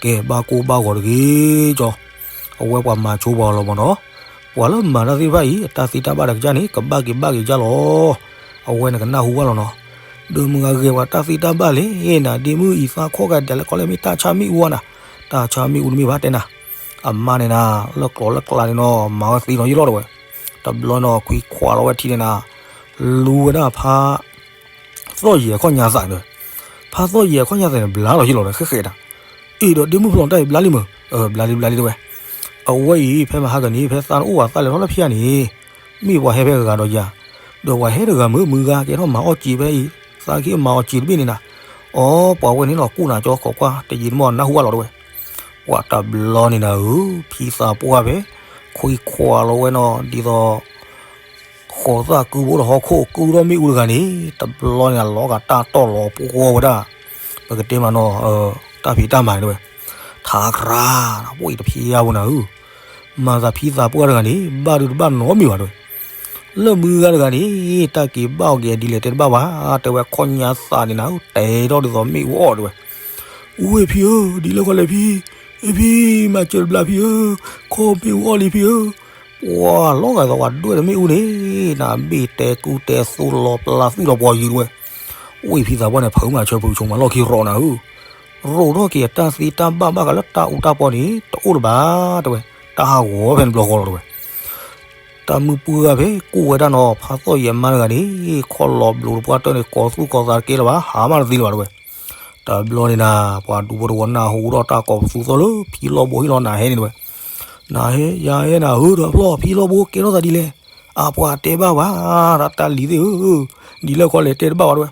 ကဲဘၣ်ကိၢ်ဘၣ်ဂီၤတဂ့ၤကၠီ, အဝဲပှၤမၤဆိပှၤလီၤမၢ်နီၤ. ပှၤလၢမၤတၢ်သ့ၣ်တဖၣ်အံၤ အတၢ်သ့တၢ်ဘၣ်တကစၢ်န့ၣ် ကဘၣ်က့ၤဘၣ်က့ၤကစၢ်လီၤ. အဝဲန့ၣ်ကနၢ်ဟူဘၣ်လီၤနီၤ. ဒီးမုၢ်ဂၤဂဲၤပှၤတၢ်သ့တၢ်ဘၣ်လဲၣ်နၤ ဒ့မုၣ်အံၤ သးခီၣ်ဂၤဒဲးလၢခီလဲၣ် မ့ၢ်တၢ်ဆါမ့ၣ်အူဧါနၤ. တၢ်ဆါမ့ၣ်အူတမ့ၢ်ဘၣ်တဲနၤ. အမါန့ၣ်နၤ လၢကျိၤလၢကျါန့ၣ်နီၤ မၤဝဲသ့လီၤယ့ၢ်လီၤတဲဝဲ. တဘျီနီၤ ခွံခွးလီၤဝဲထံန့ၣ်နၤ လူဝဲဒၣ်ဖါ သီၣ်ယဲၤအခီၣ်ညါသးန့ၣ်. ဖါသီၣ်ယဲၤအခီၣ်ညါသးန့ၣ် ဘျါလီၤယ့ၢ်လီၤဒီး ဃဲဃဲဒၣ်. အ့ဒီးဒ့မုၣ်ဖျီ တၢ်အံၤဘျါလံမုၢ်, ဘျါလံဘျါလံတဲဝဲ. အဝဲအံၤ ဖဲမဟါကန့ၣ် ဖဲသးနအိၣ်ဝဲသးလဲၤထီၣ်လၢဖဲန့ၣ် မ့ၢ်ပှၤဟဲဖဲဂၤဒီးယၤ, ဒီးပှၤဟဲတဂၤမုၢ် မုၢ်ဂၤကဲထီၣ်မၤအီၣ်စံးဖဲအံၤ, သးက့မၤအီၣ်စံးတဘ့ၣ်န့ၣ်နၤ. အိ ပှၤဝဲန့ၣ်လီၤကူၣ်နၤကၠီ ခိးကွၢ် တယံာ်တမီၢ်နၢ်ဟူဘၣ်လီၤတဲဝဲ. ပှၤတဘျီန့ၣ်နၤဧၢ, ဖံသးပှၢ်ဖဲ ခွံခွးလီၤဝဲနီၤ ဒ်သိး ဃိးသၣ်ကုပအိၣ်ဒီးဟီၣ်ခိၣ် ကုထီၣ်မ့ၣ်အူတဂၤန့ၣ် တဘျီန့ၣ် အလီၤဂာ်တၢ်တီၢ်လီၤပှီၢ်ဝဲဒၣ်, ပကတဲမးနီၤ တၢ်ဖံးတၢ်မၤန့ၣ်တဲဝဲ. ထးကြၢး ပှၤအံၤတဖျဲးဖိနၤဧၢ, မၤသးဖံသးပှၢ်တဂၤန့ၣ် ဘၣ်ဒုးတဘၣ်နီတမံၤဘၣ်တဲဝဲ. လၢမုၢ်ဂၤတဂၤန့ၣ် တၢ်က့ၤဘၣ်အီၤက့ၤဒ်လဲၣ်တဲတဘၣ်ဘၣ်, တဲဝဲခီၣ်ညါသးန့ၣ်နၤဧၢ တဲထီၣ်ဒ်သိးမ့ၣ်အူအီၣ်တဲဝဲ. ဝ့ၢ်ဖံဧၢ, ဒ်လဲၣ်ခီလဲၣ်ဖံ, အ့ဖံ, မၤစၢၤတဘျါဖံဧၢ, ခီမ့ၣ်အူအီၣ်လံဖံဧၢ. ပှၤလီၤဂာ်ဒ်သိးပှၤဒွဲၣ်တမ့ၣ်အူန့ၣ် နဘ့ၣ်တဲကူတဲသိလီၤပျါသွံၣ်လီၤပှီၤယုာ်တဲဝဲ. ဝ့ၢ်ဖံသးပှၢ်န့ၣ် ဖုးမၤဆၢဖုးဆိမၤလီၢ်ခံရီနၤဧၢ, ရိးထီၣ်က့ၤအတၢ်သ့တၢ်ဘၣ်ဘၣ်ဃးလၢတၢ်အူတၢ်ပီန့ၣ် တအိၣ်လၢၤဘၣ်တဲဝဲ, တၢ်ဟးဂီၤဖဲန့ၣ်ဘျီဃီလီၤတဲဝဲ. တၢ်မုၢ်ပှၢ်ဂၤဖဲကိးဝဲဒၣ်နီၤ ဖါသီၣ်ယဲၤမါတဂၤန့ၣ် ခီၣ်လီၤဘျိးတပှၢ်တၢၢ်န့ၣ် ကိးသူၣ်ကိးသးတကဲလၢၤဘၣ် ဟးမးတသ့လၢၤဘၣ်တဲဝဲ. တဘျီန့ၣ်နၤ ပှၤဒူဖိတဝီနၢ်ဟူထီၣ်တၢ်ကိးပသူသိလၢ ဖံလီၢ်ဘိဟ့ၣ်လီၤနၤဟဲန့ၣ်တဲဝဲ. နၤဟဲ ယၤဟဲနၤဧၢဒီးဖျီၣ် ဖံလီၢ်ဘိကဲထီၣ်သးဒ်လဲၣ်, အပှၤတဲဘၣ်ဝဲ တၢ်လံၤသ့ၣ်ဧၢ, ဒ်လဲၣ်ခီလဲၣ်တဲတဘၣ်ဝဲတဲဝဲ.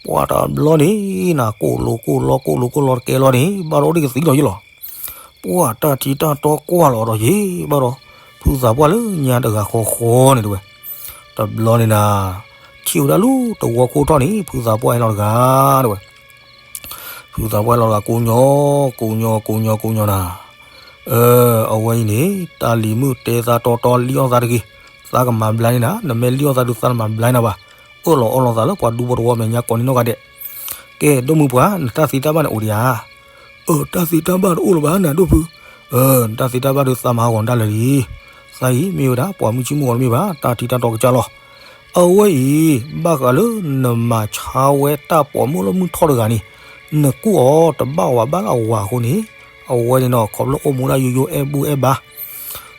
ပှၤတဘျီန့ၣ်နၤ ကိၢ်လိာ်ကိၢ်လီ ကိၢ်လိာ်ကိၢ်လီတကဲလီၤန့ၣ် ဘၣ်ဒီးအိၣ်ဒံးကသံလီၤယ့ၢ်လီၤ. ပှၤတၢ်ထံတၢ်တီကွၢ်လီၤဒီးယ့ၢ်ဘၣ်ဒီး ဖုသးပှၢ်လၢညါတဂၤဃီဃီန့ၣ်တဲဝဲ. တဘျီန့ၣ်နၤ ထံၣ်ဝဲဒၣ်လၢတဝီခိၣ်ထီၣ်န့ၣ် ဖုသးပှၢ်ဟဲလီၤတဂၤတဲဝဲ. ဖုသးပှၢ်ဟဲလီၤတဂၤကိးညီ ကိးညီ ကိးညီ ကိးညီနၤ, အဝဲအံၤန့ၣ် တၢ်လံၤမုၣ်တဲသးတီတီလံၣ်အီၣ်သးတဂ့ၤ, သးကမၤဘျါန့ၢ်နၤ, နမ့ၢ်လံၣ်အီၣ်သးဒုးသးတမၤဘျါန့ၢ်နၤဘၣ်, အၢၣ်လီၤအီလီၤသးလၢပှၤဒူဖိတဝီမဲာ်ညါကိးန့ၢ်နီၢ်ဂၤဒဲး. ကဲ ဒိၣ်မုၢ်ပှၢ် နတၢ်သံတၢ်ဘၣ်န့ၣ်အိၣ်ဒံးဧါ. အၢ တၢ်သံတၢ်ဘၣ်တအိၣ်လၢၤဘၣ် နၤဒိၣ်ဖု, အၢ နတၢ်သံတၢ်ဘၣ်ဒုးသးမၤဟးဂီၤနတၢ်လၢာ်လံ. သးအံၤမ့ၢ်ဝဲဒၣ် ပှၤမုၢ်ဆ့ၣ်မုၢ်ဂီၤတမ့ၢ်ဘၣ်, တၢ်ထံတၢ်တီကစၢ်လီၤ. အဝဲအံၤ ဘၣ်ဃးလၢနမၤဆါဝဲတၢ်ပိာ်မုၣ်လၢမုၢ်ထီၣ်တဂၤန့ၣ်, နကူၣ်အီၤတဘၣ်ဝဲဘၣ်လၢအဝၤအဃိန့ၣ်, အဝဲန့ၣ်နီၤ ခီဖျိအိၣ်မူဒၣ်ယိယိအဲၣ်ဘူၣ်အဲၣ်ဘါ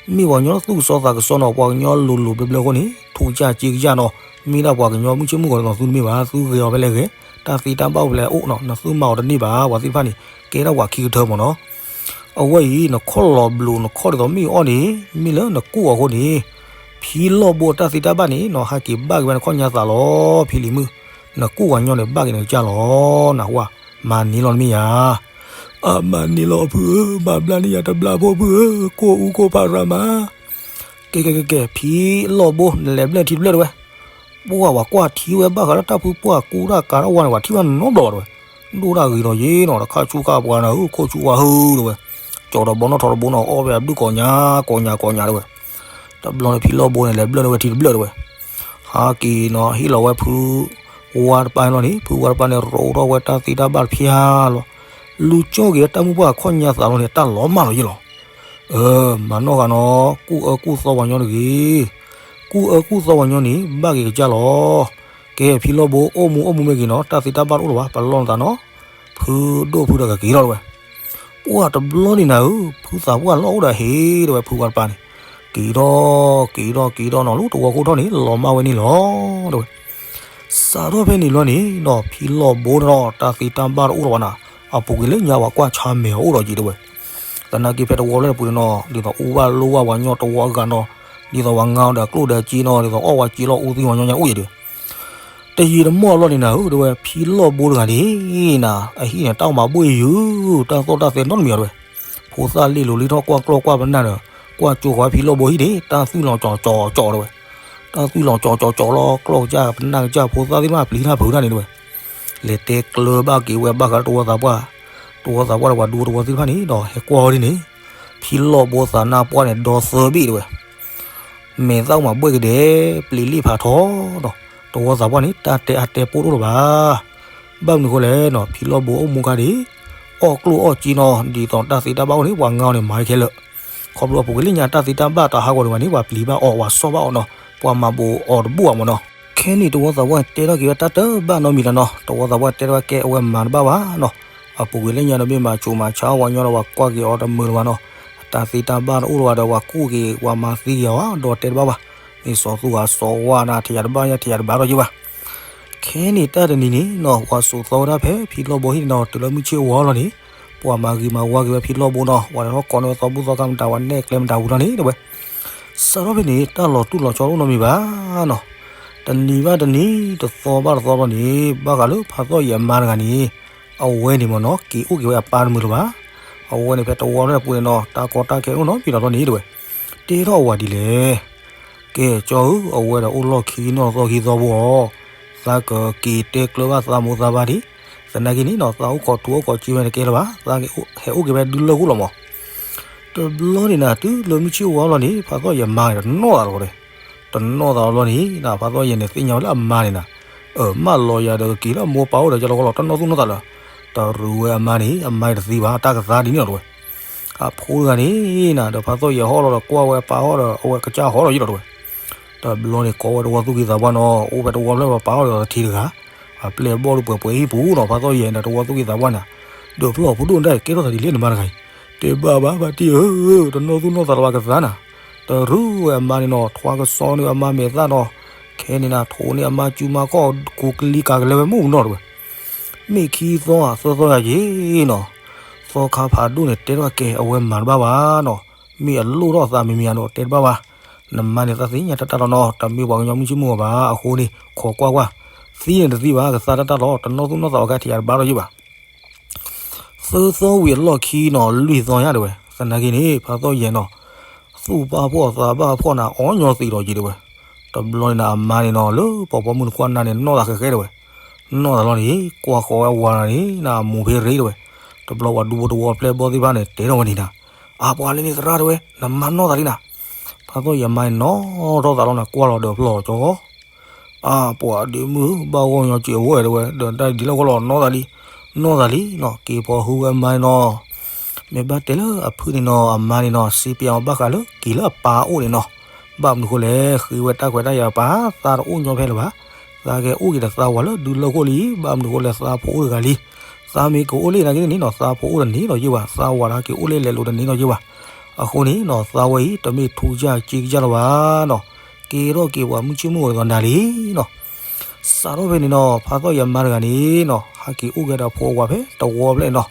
မ့ၢ်ပှၤကညီသူၣ်ကစီသးကစီနီၤ ပှၤကညီလိၤလိၤဘျၢဘျၢအဃိန့ၣ် ထူးကစၢ်စ့ကစၢ်နီၤ, မ့ၢ်ဒၣ်ပှၤကညီမုၢ်ဆ့ၣ်မုၢ်ဂီၤဒ်သိးသုတမ့ၢ်ဘၣ်, သုဂဲၤအီၤဖဲလဲၣ်ဂဲၤ, တၢ်သံတၢ်ဘၣ်အိၣ်ဖဲလဲၣ်အိၣ်နီၤ, နသုမၤအီၤတန့ၢ်ဘၣ်, ပှၤသ့ၣ်တဖၣ်န့ၣ် ကဲဒၣ်ပှၤခံကထၢမ့ၢ်နီၤ. အဝဲအံၤ နခီၣ်လီၤဘျိးနခီၣ်ဒ်သိးမ့ၣ်အူအီၣ်န့ၣ် မ့ၢ်လၢနကူၣ်အီၤအဃိန့ၣ်, ဖံလီၢ်ဘိအတၢ်သံတၢ်ဘၣ်န့ၣ်နီၤ ဟးက့ၤဘၣ်က့ၤဝဲနခီၣ်ညါသးလီၤ, ဖံလံၤမုၣ်, နကူၣ်ဝဲညီန့ၣ် ဘၣ်က့ၤနကစၢ်လီၤ, နဟူဧါ, မၤန့ၢ်လီၤနမ့ၢ်ယၤ အမၤန့ၢ်လီၤဖုဧၢ, မၤဘျါန့ၢ်ယၤတဘျါဖိဖုဧၢ, ကိၢ်အူကိၢ်ဖးရၤမး. ကဲကဲကဲကဲ ဖံလီၢ်ဘိ နလဲၤဘျၢၣ်ထံတဘျၢၣ်တဲဝဲ. ပှၢ်ဝဲကွၢ်ထံဝဲဘၣ်ဃးလၢတၢ်ဖုပှၢ်ကူတၢ်ကၤထီၣ်ဝါန့ၣ် ပှၤထံၣ်ဘၣ်နီတဘျီဘၣ်တဲဝဲ. ဒိၣ်ဒၣ်ဂ့ၤဒီးယ့ၢ်နီၤ တခါဆူၣ်ခါပှၤနၤဧၢ ခိၣ်ဆူၣ်ဝါဧၢတဲဝဲ. ကၠီၤဒီးဘီနီၣ်ထီၣ်တဘိနီၤ အီၣ်ဝဲအဘျုးကိးညါ ကိးညါကိးညါတဲဝဲ. တဘျီန့ၣ် ဖံလီၢ်ဘိန့ၣ် လဲၤဘျၢၣ်န့ၢ်ဝဲထံတဘျၢၣ်တဲဝဲ. ဟးက့ၤနီၤ ဟ့ၣ်လီၤဝဲဖုဝါတပၢ်န့ၣ်လီၤန့ၣ် ဖုဝါတပၢ်န့ၣ် ရိးထီၣ်ဝဲတၢ်သ့တၢ်ဘၣ်တဖၠါလီၤ. လူၤကၠီၣ်က့ၤတၢ်မုၢ်ပှၢ်အခီၣ်ညါသးလီၤန့ၣ် တၢ်လီၤမၢ်လီၤယ့ၢ်လီၤ. အၢ မၤနီၢ်ဂၤနီၤ ကူၣ်အၢကူၣ်သီပှၤညီတဂ့ၤ. ကူၣ်အၢကူၣ်သီပှၤညီန့ၣ် ဘၣ်က့ၤကစၢ်လီၤ. ကဲ ဖံလီၢ်ဘိ အိၣ်မူအိၣ်မူမ့ၢ်ဂ့ၤနီၤ တၢ်သ့တၢ်ဘၣ်တအိၣ်လၢၤဘၣ် ပလီၢ်နသးနီၤ. ဖုဒိၣ်ဖုဒီးကက့ၤလီၤတဲဝဲ. ပှၢ်တဘျီန့ၣ်နၤဧၢ ဖုသးပှၢ်လီၢ်အိၣ်ဒီးဟ့ၣ်တဲဝဲ ဖုဝါတပၢ်န့ၣ် က့ၤထီၣ်က့ၤထီၣ်က့ၤထီၣ်နီၤ လၢတဝီခိၣ်ထီၣ်န့ၣ် လီၤမၢ်ဝဲန့ၣ်လီၤတဲဝဲ. စးထီၣ်ဖဲန့ၣ်လီၤန့ၣ်နီၤ ဖံလီၢ်ဘိန့ၣ်ဒီး တၢ်သ့တၢ်ဘၣ်တအိၣ်လၢၤဘၣ်နၤ. အပူၤကွံာ်လၢညါပှၤကွၢ်ဆါမဲာ်အအိၣ်ဒီးက့ၤတဲဝဲ. သနာ်က့ဖဲတဝီလၢပူၤန့ၣ်နီၤ ဒ်သိးအူဘၣ်လိၣ်ဘၣ်ပှၤညီတဝီအဂၤနီၤ ဒ်သိးပှၤငါအီၤဒီးကျိၣ်ဒီးစ့နီၤ, ဒ်သိးအီၣ်ဝဲစ့လီၤအူသံဝဲညီညီအိၣ်အံၤဒီး, တယံာ်တမီၢ်အလီၢ်န့ၣ်နၤဧၢ, တဲဝဲဖံလီၢ်ဘိတဂၤန့ၣ်နၤ, အဟံၣ်န့ၣ် တၢ်မၤဘှ့ၣ်ယုာ်, တၢ်သီၣ်တၢ်သဲနီတမံၤအီၤတဲဝဲ, ဖိသၣ်လ့ၣ်လိၤလံထီၣ်ကွၢ်ကျီၢ်ကွၢ်ပနၢ်ဒီး, ကွၢ်ကၠိဃီဖံလီၢ်ဘိဟံၣ်န့ၣ် တၢ်သွံၣ်လီၤကၠီၤကၠီၤကၠီၤတဲဝဲ, တၢ်သွံၣ်လီၤကၠီၤကၠီၤကၠီၤလီၤ ကျီၢ်ကစၢ်ပနၢ်ကစၢ် ဖိသၣ်သ့ၣ်တဖၣ်ပျံၤတၢ်ဖုးတၢ်န့ၣ်တဲဝဲ, လဲၤတဲကျၢၤဘၣ်က့ၤဝဲဘၣ်ဃးလၢတဝီသးပှၢ်, တဝီသးပှၢ်ဒီးပှၤဒူတဝီသ့ၣ်တဖၣ်န့ၣ်ဒီး ဟဲကွၢ်အီၤဒ်န့ၣ်, ဖံလီၢ်ဘိသးနါပှၢ်န့ၣ် ဒီသၢဘ့ၣ်တဲဝဲ မဲာ်သၣ်မၤဘှ့ၣ်ကဒဲ, ပျံၤလ့ၣ်ဖးထီဒီး, တဝီသးပှၢ်န့ၣ် တၢ်တဲအါတဲပိၢ်တအိၣ်လၢၤဘၣ်. ဘၣ်မနုၤဃိလဲၣ်နီၤ, ဖံလီၢ်ဘိအိၣ်မူခါဒံး, အီၣ်ကျိၣ်အီၣ်စ့နီၤ, ဒ်သိးတၢ်သ့တၢ်ဘၣ်အိၣ်န့ၣ် ပှၤငါအီၤန့ၣ် မၤခဲလၢာ်, ခီဖျိအပူၤကွံာ်လၢညါတၢ်သ့တၢ်ဘၣ်တဟးဂီၤဒံးဘၣ်န့ၣ် ပှၤပျံၤဘၣ်အီၤ ပှၤဆီၣ်ဘၣ်အီၤနီၤ, ပှၤမၤဘိးအီၤတဘူၣ်ဘၣ်မးနီၤ. ခဲန့ၣ် တဝီသးပှၢ်တဲထီၣ်က့ၤဝဲတၢ်တဘၣ်နီတမံၤလၢၤနီၤ, တဝီသးပှၢ်တဲထီၣ်ဝဲကဲအဝဲမၤတဘၣ်ဘၣ်နီၤ. အပူၤကွံာ်လၢညါဒီးမ့ၢ်မၤဆူးမၤဆါအီၣ်ပှၤညီဒီး ပှၤကွၢ်က့ၤအီၤတမုာ်လၢၤဘၣ်နီၤ, အတၢ်သ့တၢ်ဘၣ်တအိၣ်လၢၤဘၣ်ဒီး ပှၤကူၣ်က့ၤ ပှၤမၤသံက့ၤအီၤဘၣ်ဒီးတဲတဘၣ်ဘၣ်, မ့ၢ်စီၤသူဂၤစီၤဝါနၤ ထံၣ်ယၤတဘၣ်ယၤ ထံၣ်ယၤတဘၣ်ဒီးယ့ၢ်ဘၣ်. ခဲန့ၣ်တၢ်တနံၤန့ၣ်နီၤ, ပှၤစိာ်သီဝဲဒၣ်ဖဲဖံလီၢ်ဘိဟံၣ်န့ၣ်နီၤ, တုၤလၢမုၢ်ဆ့ၣ်ဝါလီၤန့ၣ်, ပှၤမၤဂ့ၤမၤဝါက့ၤဝဲဖံလီၢ်ဘိနီၤ, ပှၤလဲၤထီၣ်ကိးန့ၢ်ဝဲသီဘူၣ်သီခါမတၤ ပှၤနဲၣ်ကျဲမတၤဝံၤလီၤန့ၣ်တဲဝဲ, စးထီၣ်ဖဲန့ၣ် တၢ်လီၤတူၢ်လီၤဆီတအိၣ်နီတမံၤဘၣ်နီၤ. တနံၤဘၣ်တနံၤ တသီဘၣ်တသီလီၤန့ၣ်, ဘၣ်ဃးလၢဖးသီၣ်ယဲၢ်အမါတဂၤန့ၣ်, အဝဲန့ၣ်မ့ၢ်နီၤ က့ၤအိၣ်က့ၤဝဲအပၢ်တမုာ်လၢၤဘၣ်. အဝဲန့ၣ်ဖဲတဝီဖျၢၣ်အပူၤန့ၣ်နီၤ, တၢ်ကီတၢ်ခဲအိၣ်နီတမံၤလီၤလီၤန့ၣ်တဲဝဲ, တဲထီၣ်အဝၤဒ်လဲၣ် ကဲကၠီဧၢ, အဝဲဒီးအိၣ်လီၢ်ခံနီၢ်သီခံသီဘိအီၤ, သးကက့ၤတဲကျၢၤဘၣ်သးမိၢ်သးပၢ်ဒံး, သနာ်က့န့ၣ်နီၤ သးအိၣ်ခိးထူအိၣ်ခိးစ့ဝဲတကဲလၢၤဘၣ်, သးဟဲအိၣ်က့ၤဖဲဒုလၢၢ်ခိၣ်လီၤမး. တဘျီန့ၣ်နၤ တုၤလၢမုၢ်ဆ့ၣ်ဝါလီၤန့ၣ် ဖးသီၣ်ယဲၢ်မါန့ၣ် တနီၣ်သးလီၤဒီး, တနီၣ်သးလီၤန့ၣ်နၤ ဖးသီၣ်ယဲၢ်န့ၣ် သ့ၣ်ညါဝဲလၢအမါန့ၣ်နၤ, အၢ မၢလီၤယၤဒီးကက့ၤလၢအမိၢ်ပၢ်အိၣ်ဒီး ကလီကလီ တနီၣ်သူၣ်နီၣ်သးလၢၤ, တရူးဝဲအမါန့ၣ် အမါတသံဘၣ် တၢ်ကသါဒ်န့ၣ်လီၤတဲဝဲ. အဖိတဂၤန့ၣ်နၤ ဒီးဖးသီၣ်ယဲၢ်ဟီၣ်လီၤဒီးကွၢ်ဝဲအပၢ်ဟီၣ်ဒီး အဝဲကစၢ်ဟီၣ်လီၤယ့ၢ်လီၤတဲဝဲ. တဘျီန့ၣ် ကိးဝဲတဝီသူၣ်က့သးပှၢ်နီၤ, အိၣ်ဖဲတဝီဖျၢၣ်ပှၤပာ်အီၤဒီးတထံတဂၤ, အပျဲၢ်ဘီၣ်ဒုးပှဲၤပှဲၤဟံၣ်ပူၤနီၤ, ဖးသီၣ်ယဲၢ်ဒီးတဝီသူၣ်က့သးပှၢ်န့ၣ်, ဒီးဖျီၣ်ဖိဒိၣ်ဒၣ်အံၤ ကဲထီၣ်သးဒ်လဲၣ်နမါတဂၤအံၤ, တဲဘၣ်ဘၣ် ဖါတံၢ်ဧၢ, တနီၣ်သူၣ်နီၣ်သးလၢၤဘၣ်ကသါနၤ, တရူးဝဲအမါန့ၣ်နီၤ ထွါကစီန့ၢ်အမါမဲာ်သၣ်နီၤ, ခဲန့ၣ်နၤ ထိးန့ၢ်အမါစုမါခီၣ် ကူကလံၤကၤကလဲၤဝဲမုၢ်နီၤတဲဝဲ. မ့ၢ်ခံသီဧါသၢသီယၤက့ၤနီၤ, သီခါဖးဒိၣ်န့ၣ် တဲထီၣ်ကဲ အဝဲမၤတဘၣ်ဘၣ်နီၤ, မ့ၢ်အလိၣ်ထီၣ်သးမံၤမံၤဧါဒီး တဲတဘၣ်ဘၣ်, နမါန့ၣ်သးသ့ၣ်ညါတၢ်တၢ်လီၤနီၤ, တမ့ၢ်ပှၤကညီမုၢ်ဆ့ၣ်မုၢ်ဂီၤဘၣ်, အဃိန့ၣ် ခိးကွၢ်ကွၢ်, သံန့ၣ်တသံဘၣ် ကသါတၢ်တၢ်လီၤ, တနီၣ်သူၣ်နီၣ်သးအီၤကဲထံၣ်ယၤတဘၣ်ဒီးယ့ၢ်ဘၣ်. သၢသီဝံၤအလီၢ်ခံနီၤ လွံၢ်သီညါတဲဝဲ, သနာ်က့န့ၣ် ဖးသီၣ်ယဲၢ်နီၤ, သူၣ်ဘၣ်ဖှီၣ်သးဘၣ်ဖှီၣ်နၤ အီၣ်ညီသံးဒီးက့ၤတဲဝဲ. တဘျီန့ၣ်နၤ အမါန့ၣ်နီၤ လၢပှၤပိာ်မုၣ်တကွၢ်နၤန့ၣ် နီၢ်သးဃဲဃဲတဲဝဲ, နီၢ်သးလီၤန့ၣ် ကွၢ်ဃီၤဝဲအဝၤနၤန့ၣ် နမူၤဖဲရ့တဲဝဲ. တဘျီပှၤဒူဖိတဝီဖျဲၣ်ဘီၣ်သ့ၣ်တဖၣ်န့ၣ် တဲထီၣ်ဝဲန့ၣ်နၤ, အပှၤလၢန့ၣ်သရၣ်တဲဝဲ နမါနီၢ်သးလံနၤ. ဖးသီၣ်ယဲၢ်မါန့ၣ် နီၢ်ထီၣ်သးလီၤနၤ ကွၢ်လီၤဒီးဖျီၣ်ကၠီ အါ ပှၤဒ့မုၣ် ဘၣ်ဂီၢ်ညီစ့အဝဲတဲဝဲ ဒီးတၢ်ဒ်လဲၣ်ဂီၢ်လီၤ နီၢ်သးလံ, နီၢ်သးလံနီၤ က့ၤဖီဟူဝဲမါနီၤ, မ့ၢ်ဘၣ်တဲလၢအဖုၣ်န့ၣ်နီၤ အမါန့ၣ်နီၤ စ့ပျးအီၤဘၣ်ဃးလၢက့ၤလၢအပၢ်အိၣ်န့ၣ်နီၤ, ဘၣ်မနုၤဃိလဲၣ် ဃ့ဝဲတၢ်ခွဲးတၢ်ယာ်အပၢ် သးတအိၣ်ညီဖဲလၢၤဘၣ်, သးက့ၤအိၣ်က့ၤဒီးသးဝၤလၢဒုလၢၢ်ခိၣ်လံ, ဘၣ်မနုၤဃိလဲၣ် သးဖိအိၣ်တဂၤလံ, သးမ့ၢ်ကအိၣ်လၢနာ်က့န့ၣ်နီၤ သးဖိအိၣ်တန့ၢ်ဒီးယ့ၢ်ဘၣ်, သးဝၤတဂၤက့ၤအိၣ်လၢလဲၤလိာ်တန့ၢ်ဒီးယ့ၢ်ဘၣ်, အဃိန့ၣ်နီၤ သးဝဲအံၤ တမ့ၢ်ထူကစၢ်စ့ကစၢ်လၢၤဘၣ်နီၤ, ကဲထီၣ်က့ၤပှၤမုၢ်ဆ့ၣ်မုၢ်ဂီၤဒ်သိးနၤလံနီၤ. စးထီၣ်ဖဲန့ၣ်နီၤ ဖးသီၣ်ယဲၢ်မါတဂၤန့ၣ်နီၤ ဟးက့ၤအိၣ်က့ၤဒီးဖိအဝၤဖဲတဝီဖျၢၣ်န့ၣ်နီၤ,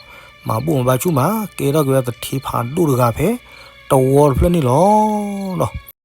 မၤဘူၣ်မၤဘါဆူၣ်မး ကဲထီၣ်က့ၤဝဲသထ့ဖးဒိၣ်တဂၤဖဲတဝီတဖျၢၣ်န့ၣ်လီၤနီၤ.